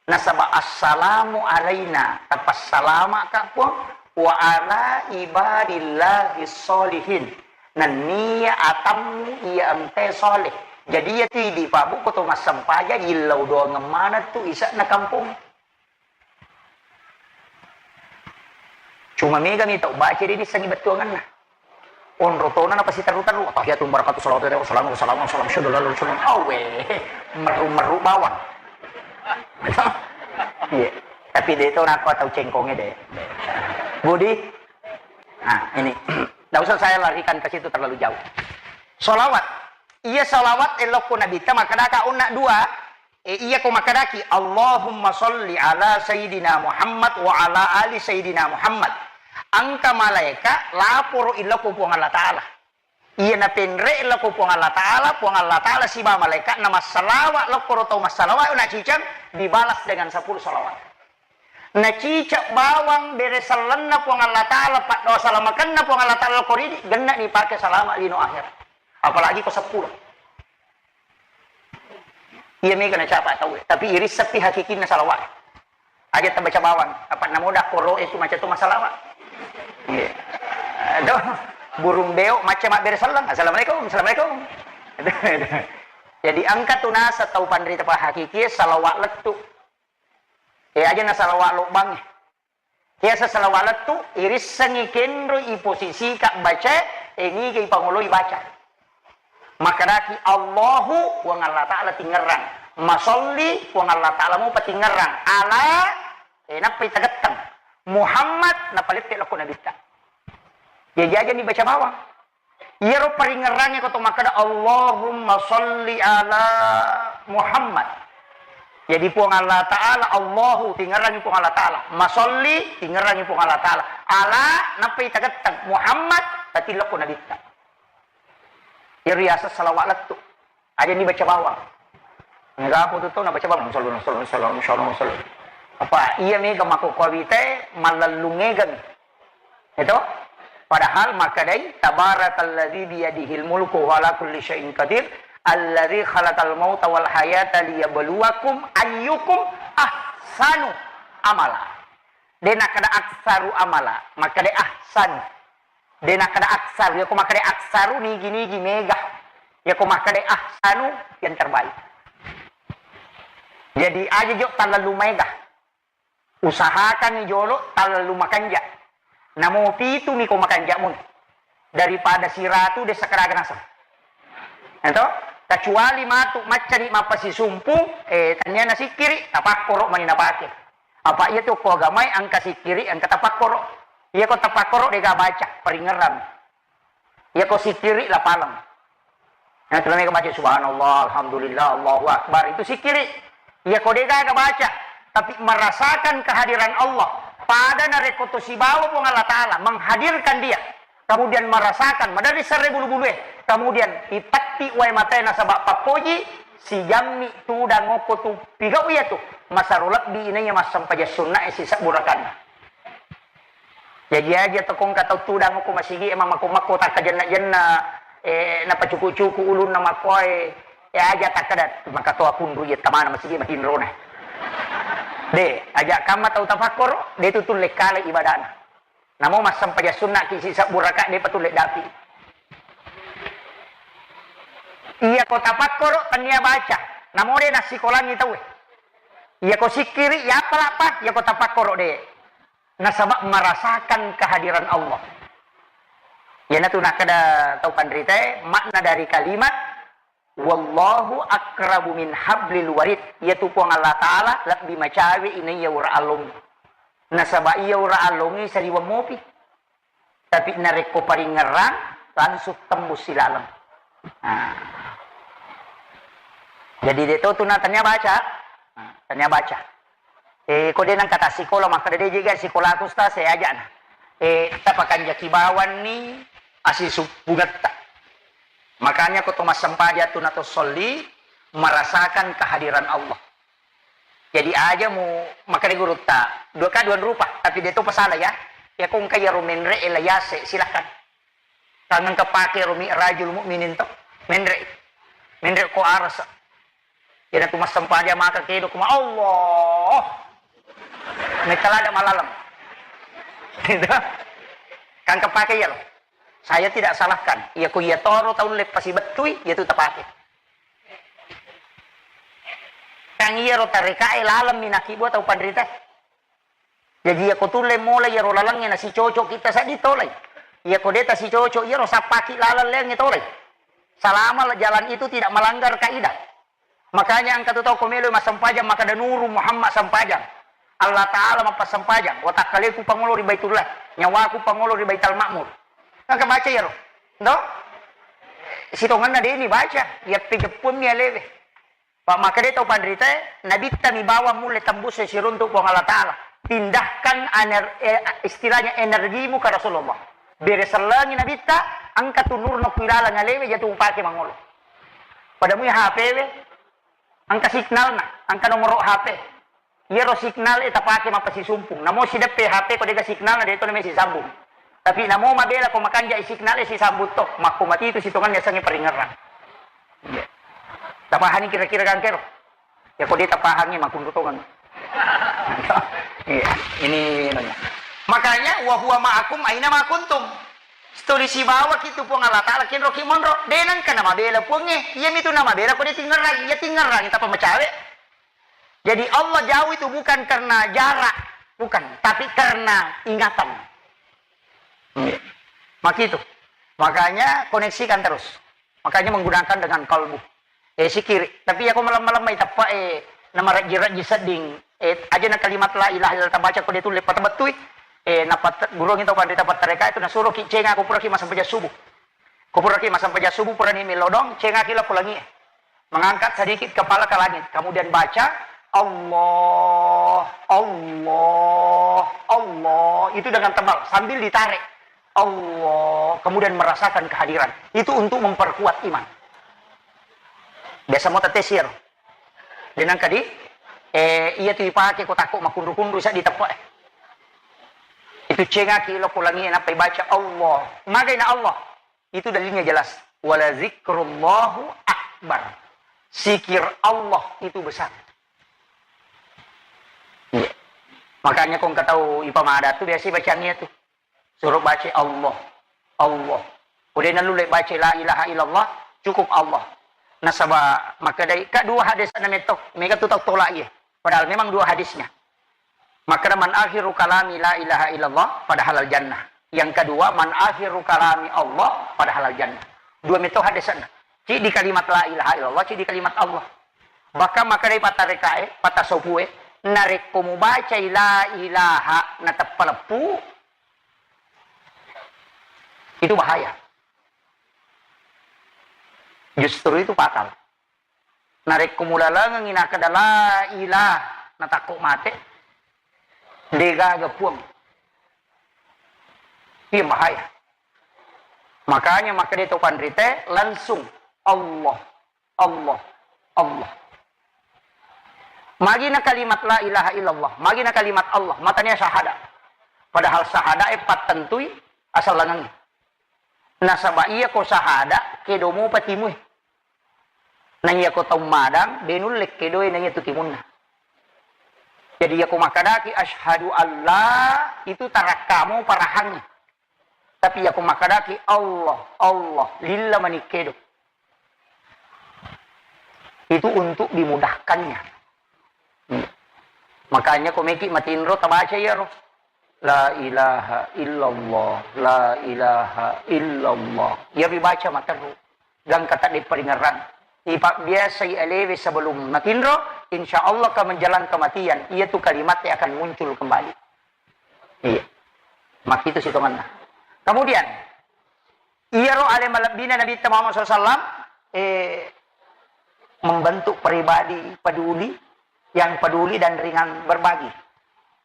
Nasaba assalamu alaina, tapassalama'ka Puang, wa ala ibadillahi sholihin. Nenniya atammu iya engkae soleh. Jadi iya tu idi pabu ko to massempajang, illau doangeng maneng tu ise'na kampong. Cuma mega mi tau baca de' dissengi bettuanganna. Onro tona napasiteru-teru, tahiyatu barakatu salawatu wassalamu wassalamu wassalamu syadu lalu syadu. Awe, meru-meru bawang. Iya. Tapi de' to nako tau cengkonge de'. Budi. Nah, ini. Tidak usah saya larikan ke situ terlalu jauh. Salawat. Iya salawat elokku Nabitta makkadaka onna dua. E, iya ko makkedaki, "Allahumma sholli ala Sayyidina Muhammad wa ala ali Sayyidina Muhammad." Engka malaika laporo ilokko Puang Allah Ta'ala. Iya napenre ilokko Puang Allah Ta'ala, Puang Allah Ta'ala siba malaika na massalawa lokko ro tau massalawa na ciceng dibalas dengan sepuluh salawat. Na ciceng bawang bere sellenna Puang Allah Ta'ala, paddoa salamakenna Puang Allah Ta'ala lokko ridi, genna ni pake salama lino akhirat. Apalagi ko sepuluh. Iya mega nacapa tau, tapi irissepi hakikinna salawat. Aja tabaca bawang, apa namoda koro itu macam tu masalah, Pak. Iya. Aduh, burung beo macam mabbere sallang. Assalamualaikum, assalamualaikum. Jadi engka tu nasa tau panrita pa hakiki salawat lettu. Eh, aja na salawat lobang. Kiasa salawat lettu, irissengi kenro iposisika baca, e niga ipangoloi baca. Makkedaki Allahu, Puang Allah Ta'ala tingerrang. Masolli, Puang Allah Ta'ala mupa tingerrang. Ala, e nappa itagetteng. Muhammad, napalette lokko nabitta. Jaji aja ni baca bawang. Iyaro paringerrangnge ko to makkeda, "Allahumma sholli ala Muhammad." Jadi Puang Allah Ta'ala, Allahu, tingerrangi Puang Allah Ta'ala. Masolli, tingerrangi Puang Allah Ta'ala. Ala, nappai tagetteng. Muhammad, tatillokko nabitta. Iyaro riaseng salawat lettu. Aja ni baca bawang. Nega apa tu tau na baca bawang? Sallu, sallu, sallu, sallu, sallu. Apa iya mega mako kawite, malellung mega mi. Itu? Padahal makkedai, "Tabarakalladzi biyadihil mulku wa ala kulli syai'in qadir, alladzi khalaqal mauta wal hayata liyabluwakum ayyukum ahsanu amala." De nakkeda aksaru amala, makkeda ahsanu. De nakkeda aksaru, yako makkeda aksaru nigi-nigi mega. Yako makkeda ahsanu yang terbaik. Jadi aja jo talalu mega. Usahakan jolo talalu makanja. Namo pitu miko makanja mun. Daripada siratu de sakaraga naseng. Ento, kecuali matu maccani mappasisumpu, eh, tania nasikkiri, tapakkoro mani napake. Apa iya tu ko agamai engka sikkiri, engka tapakkoro. Iya ko tapakkoro dega baca, paringerang. Iya ko sikkiri lapaleng. Nah, tu mega baca subhanallah, alhamdulillah, Allahu akbar, itu sikkiri. Iya ko dega baca, tapi merasakan kehadiran Allah. Pada narekko to sibawa Puang Allah Ta'ala menghadirkan dia. Kemudian merasakan, maderri serre bulu-bulue. Kemudian ipetti wae matae nasaba pappoji, sijammi tudang okko tu pigau iyatu. Masaro lebbi inaiya massempajang sunnae sisebbu rakaatna. Jaji aja tokong ka tau tudang okko masigi e mamako-mako takkajenna-jenna, eh, napacuku-cuku ulunna makkoe, eh, aja takkada makatoa kunru iya tamana masigi matinrona. De, aja kamma tau tafakkoro, de tu tulle kale ibadana. Namo massempajang sunnaki sisebbu rakaat, depa tulle dapi. Iya ko tapakkoro, tania baca. Namo de nassikolangi tauwe. Iya ko sikkiri, iya apalapa, iya ko tapakkoro de. Nasaba merasakan kehadiran Allah. Iyanatu nakkeda tau panritae, makna dari kalimat "Wallahu aqrabu min hablil warid." Iyatu Puang Allah Ta'ala lebbi macawe inaiya ura allongngi. Nasaba iya ura allongngi sariwang mopi. Tapi narekko paringngerang, langsung tembus silaleng. Nah. Jadi de to tu na tania baca. Nah, tania baca. Eh, ko de nengka tassikola, makkeda de jega sikolaku, Ustaz, saya ajana. Eh, tapakanjaki bawanni asisuppungetta. Makanya ko to massempajang tu na to solli, merasakan kehadiran Allah. Jadi aja mu makkeda gurutta, dua ka dua rupa, tapi de to pasala ya. Ya ko engka iyaro menre e la yase, silakan. Kangengka pake ro Mi'rajul Mukminin to. Menre. Menre ko arasa. Iyanatu massempajang maka kedo kuma Allah. Metalada malalem. Gitu. Kangka pake iyaro. Saya tidak salahkan. Iya ko iya toro tau leppasi bettui, iya tu tapake. Kan iyaro tarekae laleng minaki bua tau panrita. Jaji, iyako tulle mola iyaro lalengnge nasicocok kita seddi tolai. Iyako de tasicocok iyaro, sappaki laleng leangnge tolai. Selama jalan itu tidak melanggar kaidah. Makanya engka tu tau ko melo massempajang makkeda, "Nuru Muhammad sempajang. Allah Ta'ala mappassempajang. Watakkaleku pangolo ri Baitullah. Nyawaku pangolo ri Baital Ma'mur." Engka baca iyaro. Ndo? Sitongenna deni baca. Iya pejeppuammi alewe. Pa makkeda tau panritae, nabitta mi bawang mulle tembus siruntuk Puang Allah Ta'ala. Pindahkan ener-, eh, istilahnya energimu ke Rasulullah. Bere sellengi nabitta, engka tu nurna ku ilaleng alewe, jatu upake mangolo. Pada mui H P we, engka signalna, engka nomoro H P. Iyaro signal e tapake mappasisumpung. Namo sideppe H P ko dega signal na, de to name sisambung. Tapi namo mabela ko makanja i signal e sisambung to, makko mati itu sitongan yasengnge paringerang. Iya. Tapahani kira-kira gangkero? Ya ko de tapahangi makunru tongan. Iya, ini namanya. Makanya wa huwa ma'akum aina ma kuntum. Stoli sibawa kitu Puang Allah Ta'ala kinro ki monro. De nengka namabela Puangnge. Iya mitu namabela ko de tingerang. Iya tingerang tapa macawe. Jadi Allah jauh itu bukan karena jarak, bukan, tapi karena ingatan. Iya. Makitu. Makanya koneksikan terus. Makanya menggunakan dengan kalbu. Eh, sikiri. Tapi ya ko malam-malam mai teppa, eh, namarajji-rajji sedding. Eh, aja na kalimat la ilaha illallah tabaca ko de tulle patabettui. Eh, napat gurungi tau panrita pattareka itu nasuro ki cenga ko pura ki massempajang subuh. Ko puraki massempajang subuh, purani melodong, cengaki lao ko langi e. Mengangkat sedikit kepala ke langit, kemudian baca, "Allah, Allah, Allah." Itu dengan tebal, sambil ditarik. Allah, kemudian merasakan kehadiran. Itu untuk memperkuat iman. Biasa mau tetes iyaro. De nengka di, eh, iya tu ipake ko takko makunru-kunru sa diteppe. Itu cengaki lao ko langi e, nappa ibaca Allah. Magai na Allah. Itu dalilnya jelas. "Wala zikrullahu akbar." Zikir Allah itu besar. Iya. Makanya ko engka tau ipamada tu biasa bacaan iya tu. Suruh baca Allah. Allah. Ko de nalulle baca la ilaha illallah, cukup Allah. Nasaba makkedai, ka dua hadis na metto, mega tu tau tola iye. Padahal memang dua hadisnya. Makkeda, "Man akhiru kalami la ilaha illallah, fadahalal jannah." Yang kedua, "Man akhiru kalami Allah, fadahalal jannah." Dua metto hadisna. Ciddi kalimat la ilaha illallah, ciddi kalimat Allah. Bahkan makkedai pattarekae, pattasopu'e, narekko mubacai la ilaha nateppa leppu, itu bahaya. Justru itu fatal. Narekko mulalengengngi nakkeda la ilaha, natakko mate, degaga Puang. Iya bahaya. Makanya makkeda to panrite langsung Allah, Allah, Allah. Magi na kalimat la ilaha illallah, magi na kalimat Allah, matania syahada. Padahal syahada e pattentui asallangengnge. Nasaba iya ko syahada, kedo mupa timue. Na iya ko tau madang, de nulle kedoe na iya tu timunna. Jadi iya ko makkadaki asyhadu alla, itu tarakkamu parahangnge. Tapi iya ko makkadaki Allah, Allah, lilla mani kedo. Itu untuk dimudahkannya. Hmm. Makanya ko meki matinro tabaca iyaro. La ilaha illallah, la ilaha illallah. Iya ribaca materru. Gangka tadde paringerrang. Ipabbiasai alewe sebelum matinro, insya Allah ka menjelang kematian, iya tu kalimat yang akan muncul kembali. Iya. Makitu sitonganna. Kemudian, iyaro ale malebbina Nabitta Muhammad sallallahu alaihi wasallam, eh, membentuk pribadi peduli, yang peduli dan ringan berbagi.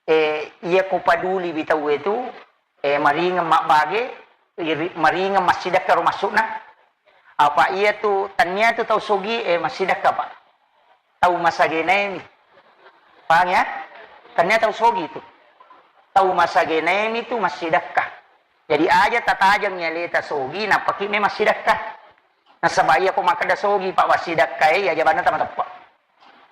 Eh, iya ko peduli wi tauwe tu, eh, maringeng mabbage, iri-, maringeng massidekka ro maksudna. Apa iya tu, tania tu tau sogi, eh, massidekka, Pak. Tau masagenaemi. Paham ya? Tania tau sogi tu. Tau masagenaemi tu massidekka. Jadi aja tatajeng aleta sogi, nappaki me massidekka. Nasaba iya ko makkeda sogi, Pak, massidekka, eh, iya jabanna tama teppa.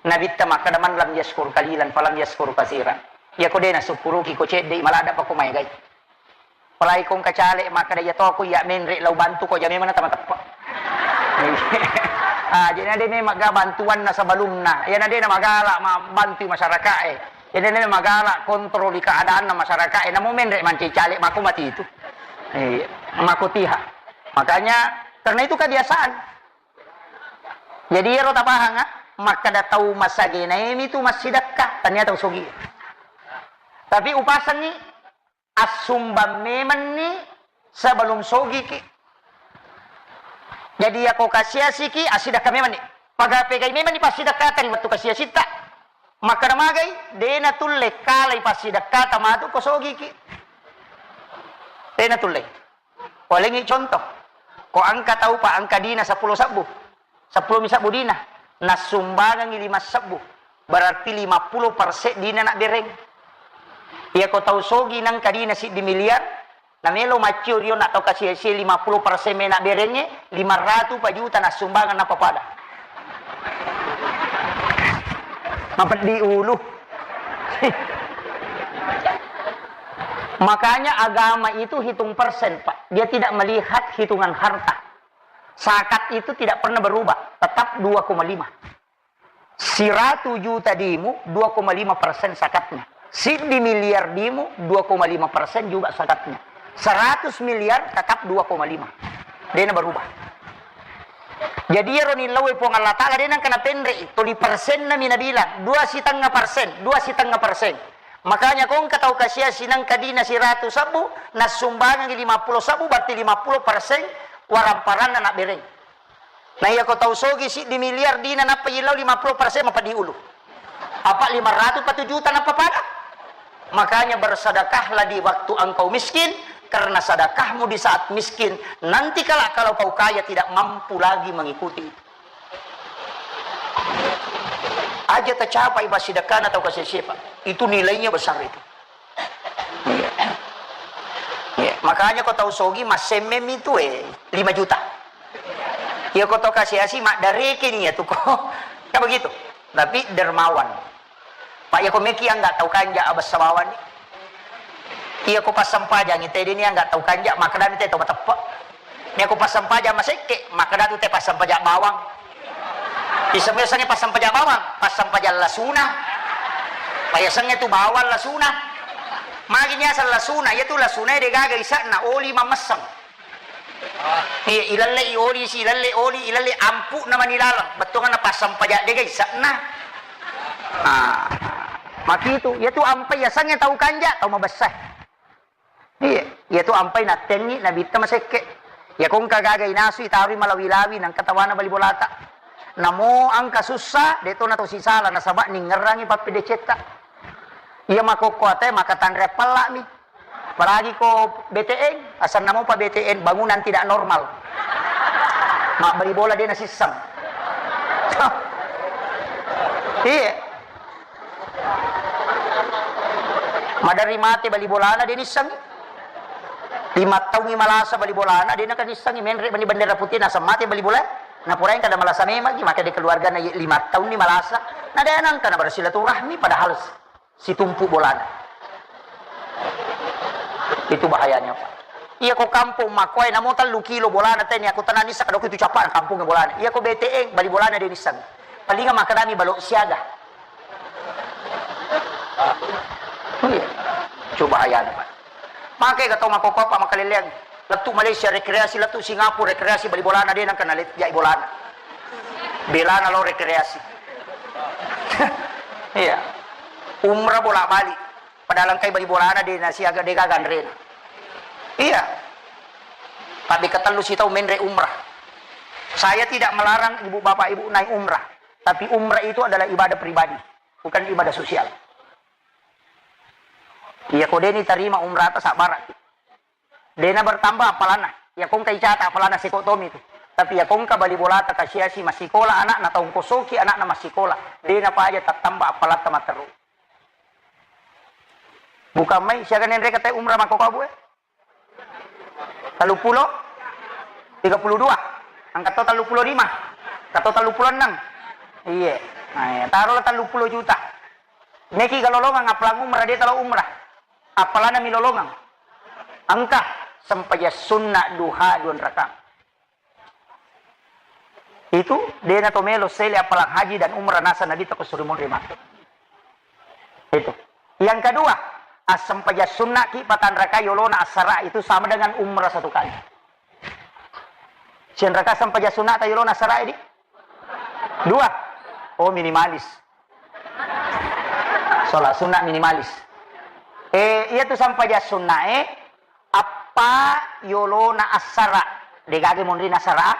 Nabitta makkeda, "Man lam yaskur kalilan, falam yaskur kasiran." Iya ko de nasukkuruki ko cedde, maladda pa ko maegai. Apalagi ko engka caleg makkeda, "Iya to ko iya menre lao bantu ko," aja memang tama teppa. Ah, jadi na de memang ga bantuanna sebelumna. Iya na de na magala ma-, bantu masyarakat e. Iya na de na magala kontroli keadaanna masyarakat e. Namo menre mancaji caleg mako mati itu. Eh, mako tiha. Makanya karena itu kebiasaan. Jadi iyaro tapahang, ah, makkeda tau masagenaemi tu massidekka, tania tau sogi. Tapi upasengi assumbang memenni sebelum sogiki. Jadi yako kasiasiki, assidekka memenni. Paga pegai memenni passidekkata ri wettu kasiasitta. Makkeda magai, de natulle kalai passidekkata matu ko sogiki. De natulle. Walengngi contoh, ko engka tau pa engka dina seppulo sebbu, seppulo mi sebbu dina, nassumbangengngi lima sebbu, berarti lima puluh persen dina nabbereng. Iya ko tau sogi nengka dina siddi miliar, namelo maccio rio na tau kasi-, kasi lima puluh persen me nabberengnge, lima ratu pa juta nassumbangeng nappa pada. Mapeddi ulu. Makanya agama itu hitung persen, Pak. Dia tidak melihat hitungan harta. Zakat itu tidak pernah berubah, tetap dua koma lima. Siratu juta dimu, dua koma lima persen zakatnya. Siddi miliar dimu, dua koma lima persen juga zakatnya. Seratus miliar tetap dua koma lima. Dena berubah. Jadi iyaro nillau Puang Allah Ta'ala de nengka napenre'i, toli persenna mi nabilang, dua sitengnga persen, dua sitengnga persen. Makanya ko engka tau kasiasi nengka dina siratu sebbu, nassumbangengngi lima puluh sebbu, berarti lima puluh persen waramparanna nabbereng. Na iya ko tau sogi siddi miliar dina nappa yillau lima puluh persen mapeddi ulu. Apa lima ratu pa tu juta nappa pada? Makanya bersedekahlah di waktu engkau miskin, karena sedekahmu di saat miskin, nanti kala kalau kau kaya tidak mampu lagi mengikuti. Aja tercapai basidekkana tau kasih siapa. Itu nilainya besar itu. Iya. Iya. Makanya ko tau sogi massemme mi tu, eh, lima juta. Iya ko tau kasi-asi maddareke ni ya tu ko. Kan begitu. Tapi dermawan. Pak, iya ko meki angga tau kanja abessa bawang ni. Iya ko passempajang ite dini angga tau kanja, makkeda ni te tau mateppe. Iya ko passempajang masekke, makkeda tu te passempajang bawang. Iseng-isengnge passempajang bawang, passempajang lasuna. Payasengnge tu bawang lasuna. Magi ni asal lasuna, iya tu lasuna de gaga isakna, oli mamesseng. Iya, ilallei oli si, ilallei oli, ilallei ampu'na mani laleng. Bettuanna passempajang de gaga isakna. Ah, makitu, iya tu ampai yasengnge tau kanja, tau mabessa. Iya, iya tu ampai nattengngi nabitta masekke. Iya ko engka gaga inasu itarui malawi-lawi nengka tawana bali bolata. Namo engka sussa, de to na to sisala nasaba ningngerangi pappedecetta. Iya makokko ate maka tanre pellami. Apalagi ko B T N, asanna mopa B T N, bangunan tidak normal. Mabbali bola de nasisseng. Iya. Maderri mate bali bolana de nissengi. Lima taungngi malasa bali bolana de naka nissengi, menre mani bendera putih naseng mate bali bola. Napurai kada malasa memang, maka di keluargana lima taunni malasa. Na de nangka na bersilaturahmi padahal situmpu bolana. Itu bahayanya, Pak. Iya ko kampung makkoe namo tellu kilo bolana teni, aku tenani sakadoko itu capa kampung bolana. Iya ko B T N bali bolana de nissengi. Palinga makkadami balok siaga. Iya. Coba ayana, Pak. Maka ga tau makkokko, Pak, makkaleleang. Lettu Malaysia rekreasi, lettu Singapura rekreasi, bali bolana de nangka nalet jai bolana. Belana lo rekreasi. Iya. Umrah bolak-balik. Padahal engkai bali bolana de nasiaga de gaga anrena. Iya. Tapi ketellu sitau menre umrah. Saya tidak melarang ibu bapak ibu naik umrah. Tapi umrah itu adalah ibadah pribadi, bukan ibadah sosial. Iya ko deni tarima umrah ta sabbara. Dena bertambah appalanna. Iya ko engka icata appalanna seko tomi tu. Tapi iya ko engka bali bolata kasiasi massikola anakna, tau kosoki anakna massikola. Dena paja tattamba appalatta matteru. Bukan mai siaga nenre kata umrah makko kabu e. Telluppulo? Tiga puluh dua. Angka to telluppulo lima. Angka to telluppulo enneng. Iye. Nah, iya. Tarolah telluppulo juta. Neki ga lolongang appalang umrah, de talo umrah. Appalana mi lolongang. Engka sempajang sunna duha dua rakaat. Itu dena to melo sele appalang haji dan umrah nasa Nabi tako suri monri matu. Itu. Yang kedua, assempajang sunnaki patanraka yolona assara itu sama dengan umrah satu kali. Sianraka sempajang sunnata yolona assara di? Dua. Oh, minimalis. Sholat sunnah minimalis. Eh, iya tu sempajang sunnah, eh, appa yolona assara. Degaga monrina assara.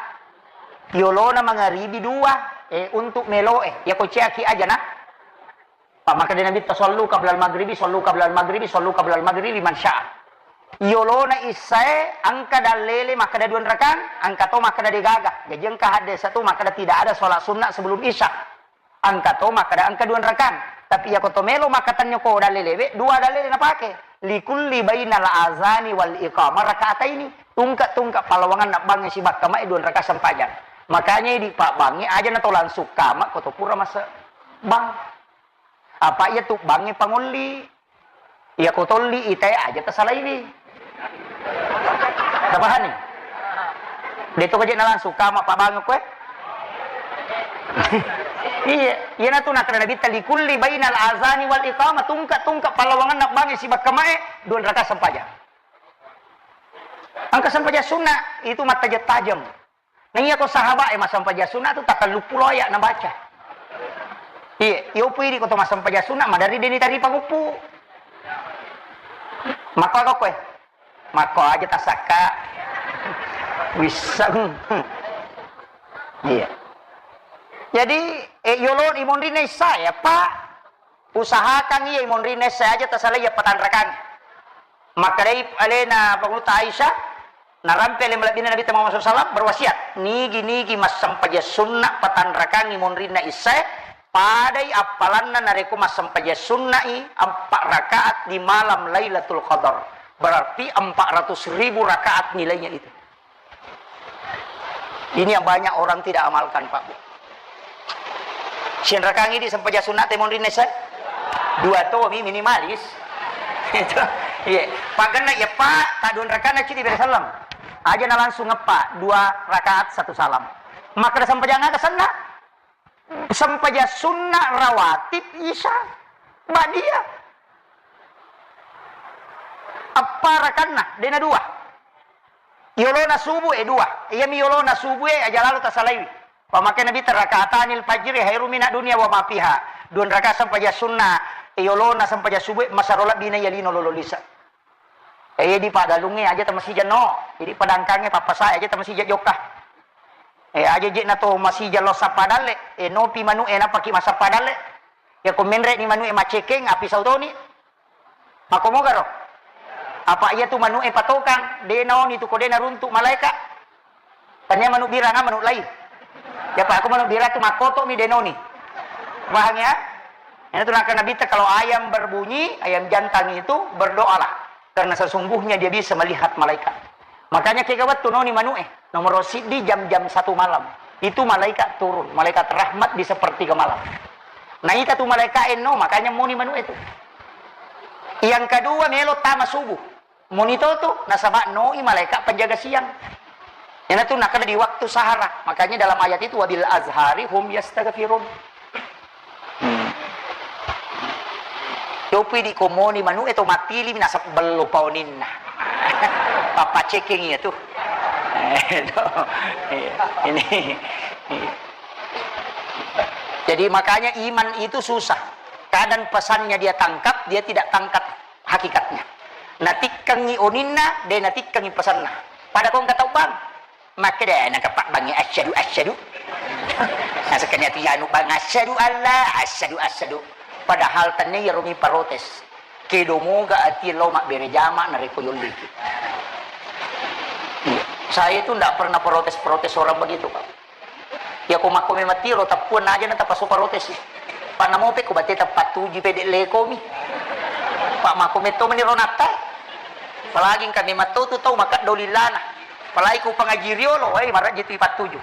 Yolona mangaribi dua, eh, untuk meloe. Ya ko ceaki aja nah. Pak, maka dia Nabi, "Sallu qablal maghribi, sallu qablal maghribi, sallu qablal maghribi liman syaa." Yolona issae, engka dallele makkada dua rakang, engka to makkada degaga. Jadi engka hadde satu makkada tidak ada sholat sunnah sebelum isya. Engka to makkada engka dua rakang. Tapi iya ko to melo makkatenyo ko dallelewe, dua dallele napake. Likulli bainal azani wal iqamah rakataini. Tungka-tungka palawangan nabbangnge sibakka mae dua rakang sempajang. Makanya idi pabbangnge aja na to langsung kama ko to pura mase bang. Apa iya tu bangnge pangolli. Iya ko tolli itae aja tasalaiwi. Tapahani? De to kaje na langsung kama pabbangnge koe. Iya, iya na tu nakana Nabi, "Likulli bainal azani wal iqamah," tungka-tungka palawangan nabbangnge sibakka mae dua rakang sempajang. Engka sempajang sunnah itu mattajeng-tajeng. Naiya ko sahabat e massempajang sunna tu tatellu pulo ayat nabaca. Iye, iyo pui di ko to massempajang sunna maderri deni tari panguppu. Makko ko koe. Makko aja tasakka. Wisseng. Iya. Jadi, eh, yolo imonrina isya ya, Pak. Usahakan iya imonrina isya aja tasalai iya patanrakangnge. Makkedai alena Pangulutta Aisyah, narampe ale malebbina Nabitta Muhammad sallallahu alaihi wasallam berwasiat, nigi-nigi massempajang sunna patanrakangngi monrinna isyae, padai appalanna narekko massempajang sunna'i empat rakaat di malam Lailatul Qadar. Berarti empat ratus ribu rakaat nilainya itu. Ini yang banyak orang tidak amalkan, Pak Bu. Sinrakangi di sempajang sunat te monrinna isyae? Dua tomi minimalis. Itu. Iya. Pagenna iya, Pak, tak dua rakaat na cidi bere salam. Aja na langsung ngepa dua rakaat satu salam. Maka ada sempajang aga senna? Sempajang sunna rawatib isya ba'diyah. Eppa rakanna, dena dua. Yolona subuh e dua. Iyami yolona subuh e aja lalo tasalaiwi. Pamake Nabi, "Rakaatanil fajri khairu minad dunya wa ma fiha." Dua rakaat sempajang sunna, yolona sempajang subuh e masaro labbina iya lino lolo lisa. Eh, iya di padalungnge aja tamasija no. Jadi padangkangnge pappasa aja tamasija jokka. Eh, aja je na to masija lo sappa dalle. Eh, nopi manu e napaki masappa dalle. Ya ko menre ni manu e macekeng api sautoni. Mako mogaro. Apa iya tu manu'e patokang, de naoni tu ko de naruntu malaika. Tania manu birang, ah, manu lain. Ya, Pak, aku manu birang tu makkoto mi denoni. Paham ya? Ini tu nakana Nabitta, kalau ayam berbunyi, ayam jantan itu berdoalah. Karena sesungguhnya dia bisa melihat malaikat. Makanya kega wettu noni manu'e. Nomor siddi jam-jam satu malam. Itu malaikat turun. Malaikat rahmat di sepertiga malam. Nah, ita tu malaikat eno, makanya moni manu'e tu. Yang kedua, melo tama subuh. Moni to tu, nasaba noi malaikat penjaga siang. Ena tu nakana di waktu sahara. Makanya dalam ayat itu, "Wabil azhari hum yastaghfirun." Hmm. Copi di komoni manu eto matili mi nasab bello paoninna. Papa ceking iya tu. Eh, to. Iya. Ini. Iya. Jadi makanya iman itu susah. Kadang pesannya dia tangkap, dia tidak tangkap hakikatnya. Natikkengi oninna, de natikkengi pesanna. Pada kong kata bang, makkeda nangka pak bangi asyhadu asyhadu. Nasekkani atu yanu bang asyhadu Allah, asyhadu asyhadu. Padahal tenne ya rumi protes. Kedo moga ati lo mabbere jama narekko yolliki. Iya. Saya itu ndak pernah protes-protes orang begitu, Pak. Iya ko makko memang tiro, tappuang aja na tapasu parotesi. Pak, namo pe ko bate tapattuju pede leko mi. Pak, makko metto meni ronatta. Apalagi engka memang to tu tau makaddo lillana. Apalagi ku pengaji riolo, wai, marajji tu ipattuju.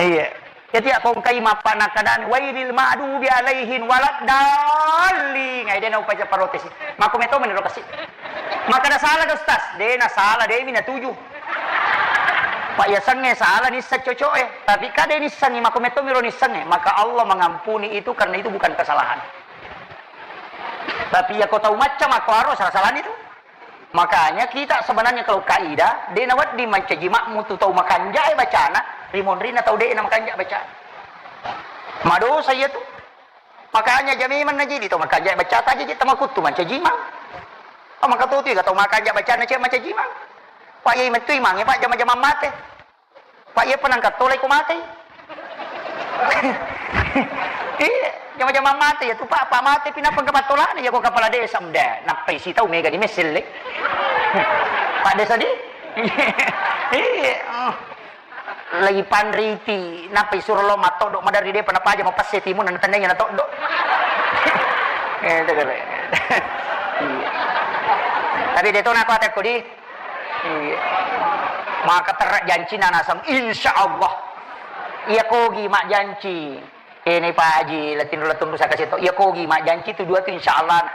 Iya. Jadi aku engkai mappa nakadani, "Wailil ma'dubi alaihim waladdallin." Ngai de na upaja parotesi. Makko metto meni ro kasi. Makkada salah ga, Ustaz? De na salah, de mi natuju. Pak, yasengnge salah nisseng coco'e, tapi kade nissengngi, mako metto miro nissengnge, maka Allah mengampuni itu karena itu bukan kesalahan. Tapi ya ko tau macca mako aro salah-salah itu. Makanya kita sebenarnya kalau kaidah, de nawedding mancaji makmu tu tau makanja'e bacana, rimonrina tau de na makanja bacana. Madosa iya tu. Makanya jamimang najidi to makanja bacata aja je tamakuttu mancaji imang. Oh, maka tu tiga tau makanja bacana cek mancaji imang. Pak, iya mettu imangnge, Pak, jama-jamang mate. Pak, iya penangkat tolai ko mate. Iya, jama-jamang mate ya tu, Pak, Pak mate pinapa ke patolana ya ko kepala desa mda. Nappai si tau mega di meselle. Pak desa di. Iya. Lagi panriti, nappa isuro lo mattoddo maderri, depa napaja mapesse timunna, natennainya natoddo. Eh, itu kere. Iya. Tapi de to nako atekko di. Iya. Maka terra jancina naseng, insya Allah. Iya kogi mak janci. Kene Pak Haji, latinro-latinro saka seto. Iya kogi majjanci tu dua tu insya Allah na.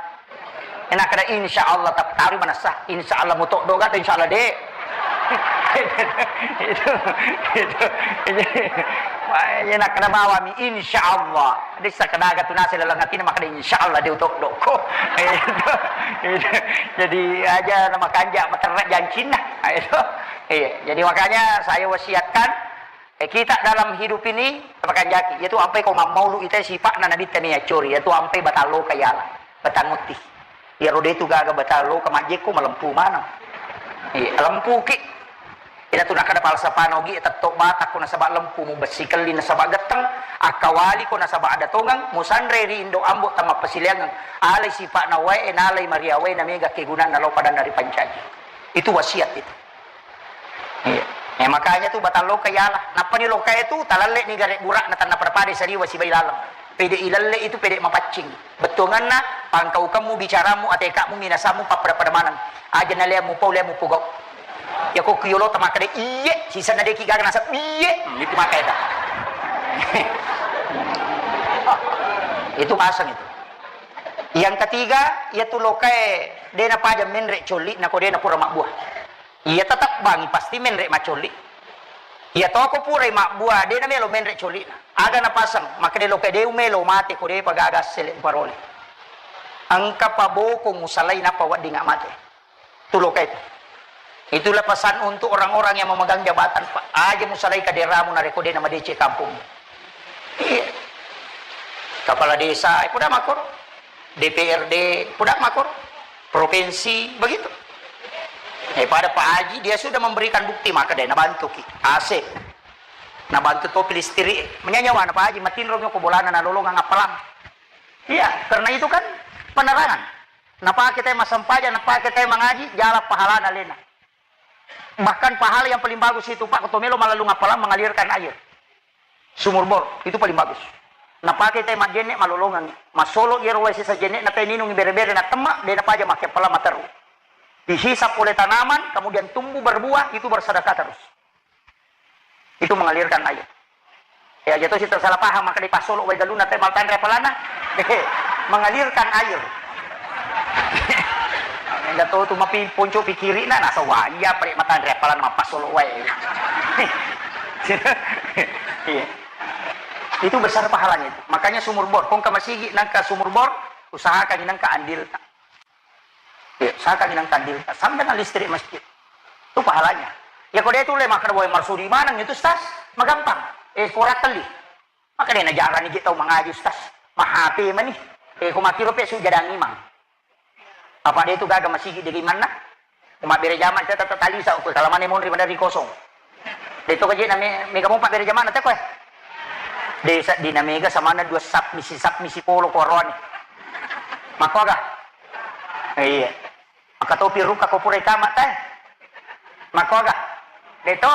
Enak kada insya Allah, tapi taruh mana sah. Insya Allah mutok doga tu insya Allah de. Itu, itu, itu. Enak kada bawa mi insya Allah. Desa kadaga tu nasi dalam hati maka insya Allah de utok doko. Itu, itu. Jadi aja nama kanja maternak jancinna. Itu. Iya. Jadi makanya saya wasiatkan Eh, kita dalam hidup ini, tapakanjaki, iyatu ampai ko mammaulu ita sipa'na Nabitta ni accori, iyatu ampai batang loka yala, batang utti. Iyaro detu gaga batang loka majjekku malempu maneng. Iya, lempuki. Iyatu nakkada falsafana Ogi, tetto batakko nasaba lempu, mubessi kelli nasaba getteng, akkawaliko nasaba ada tongeng, musanre ri indo ambo tamappasileangeng, alai sipa'na wae, nalai maria wae, namega kegunanna lao padanna ripancaji. Itu wasiat itu. Iya. Eh, makanya tu batang loka yala. Nappani loka itu talalle ni gare burak na tanna pada-pada sariwa sibai laleng. Pede ilalle itu pede mapaccing. Bettuanganna pangkaukemmu, bicaramu, atekamu, minasamu pappada-pada maneng. Aja na lea mupau, lea mupugau. Ya ko kiyolo tamakade iye, sisanna deki gaga nasab iye, hmm, itu maka eda. Itu pasang itu. Yang ketiga, ya tu lokae dena paja menre colli, nako dena pura mabbuah. Iya tetap bangi pasti menre macolli. Iya toko purai mabbua, de namelo menre colli'na. Aga napasang, makkeda loka de umelo mate ko de pagaga sele parole. Engka paboko musalai napa wedding mate. Tu loka itu. Itulah pesan untuk orang-orang yang memegang jabatan, Pak. Aja musalai kaderamu narekko de namadeceng kampung. Iya. Kepala desa, eh, puda makor. D P R D, puda makor. Provinsi, begitu. Eh, pada Pak Haji, dia sudah memberikan bukti, maka dia nabantuki. A C. Nabantu topi listrik. Menyanyawana Pak Haji, matinro ko bolana nalolongang appalang. Iya, karena itu kan penerangan. Napake tauwe massempajang, napake tauwe mangaji, jala pahalana alena. Bahkan pahala yang paling bagus itu, Pak, ko to melo mallalung appalang, mengalirkan air. Sumur bor, itu paling bagus. Napake tauwe majjenne, malolongengngi. Massolo iyaro wae sesa jenne'na tauwe ninungngi bere-bere, natemma, de napaja makke appalang, materru. Dihisap oleh tanaman, kemudian tumbuh berbuah, itu bersedekah terus. Itu mengalirkan air. Ya, aja to si tersalah paham, maka dipassolo wae galunna tauwe maltanre appalanna. Mengalirkan air. Enggak tahu tu mapi ponco pikirina, nasa wanja pada matanre appalanna mappassolo wae. Iya. Itu besar pahalanya itu. Makanya sumur bor, ko engka masigi nangka sumur bor, usahakan nangka andilta. Ya, usahakan nangka andilta. Sama dengan listrik masjid. Itu pahalanya. Ya, ko de tu le makkeda, "Woi, marsudi maneng itu, Ustaz." Magampang. Eh, ko rattelli. Maka de najarani je tau mangaji, Ustaz. Ma H P mani. Eh, ko makkiro pe sujadang imang. Apa de tu gaga masigi de imanna? Ko mabbere jama teta tatalisa ko kalamane monri maderri kosong. De to kaje na me-, mega mopa bere jamana te koe. De seddina mega samana dua sap misi sap misi polo ko aroane. Makkoga? Iya. Maka topi ruka ko pura ikama te. Makkoga? De to?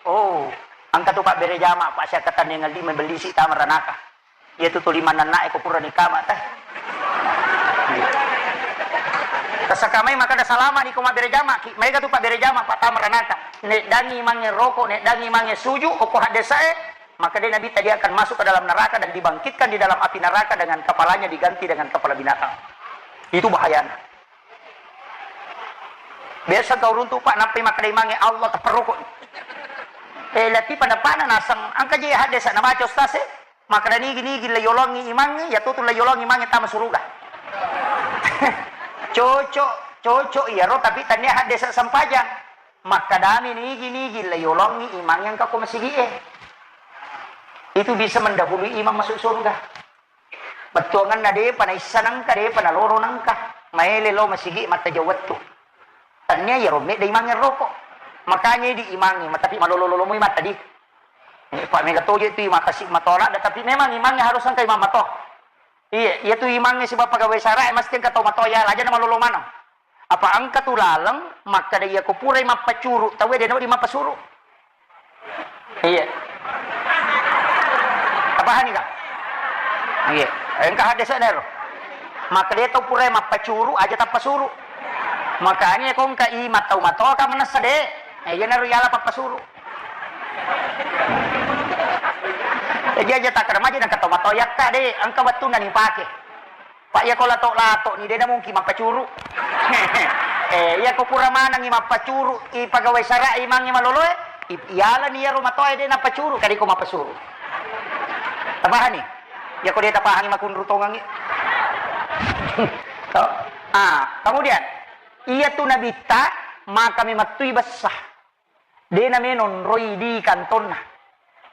Oh, engka tu pabbere jama, pa siakkatanni ngelli mebellisi tama ranaka. Iya tu tuli mannannae ko pura nikama teh. Tasakamai makkeda salama ni ko mabbere jama ki, maega tu pabbere jama, pattama ranaka. Neddangi mange roko, neddangi mange suju, okko haddesae, maka de Nabitta dia akan masuk ke dalam neraka dan dibangkitkan di dalam api neraka dengan kepalanya diganti dengan kepala binatang. Itu bahayana. Biasa kau runtuk, Pak, nappai makkedai mange Allah tepperroko. Eh, lati pada pana naseng, angka je haddesa namaca ustaz e. Makkeda nigi-nigi la yolongi imangnge, ya tutu la yolongi imangnge tama suruga. Cocok, cocok iyaro, tapi tania haddesa sempajang. Makkedami nigi-nigi la yolongi imangnge engka ko masigie. Itu bisa mendahului imang masuk surga. Bettuangenna depa naissa nengka, depa naloro nengka. Maele lo masigi mattajau wettu. Tania iyaro medda imangnge roko. Makanya di imangnge, tapi malolo-lolo moi matta di. Eh, Pak, mega toje tu imang kasi matoa ladda, tapi memang imangnya harus engka imang matoa. Iya, iya tu imangnya sebab pegawai sara, eh, mesti engka tau matoa ya, aja na malolo maneng. Apa engka tu laleng, makkeda iya ko purai mappacuru, tau de no di mappasuru. Iya. Tapahani ka? Iya. Engka hadde sedaro. Makkeda tau purai mappacuru, aja tappasuru. Makanya ko engka imang tau matoa ka manessa de. Eh, iyanaro yala pappasuru. Jadi aja takkaramaji nengka to matoa yakka de, engka wettunna ni pake. Pak, iya ko lato-lato ni de namungki mappacuru. Eh, iya ko pura manengi mappacuru, i pegawai sara imangngi maloloe, i-, iyalani iyaro matoa de nappacuru, kadi ko mappasuru. Tapahani? Iya ko de tapahangi makunru tongengi. To. Ah, kemudian, iya tu nabitta, makami mattui bessa. De namenonroi di kantonna,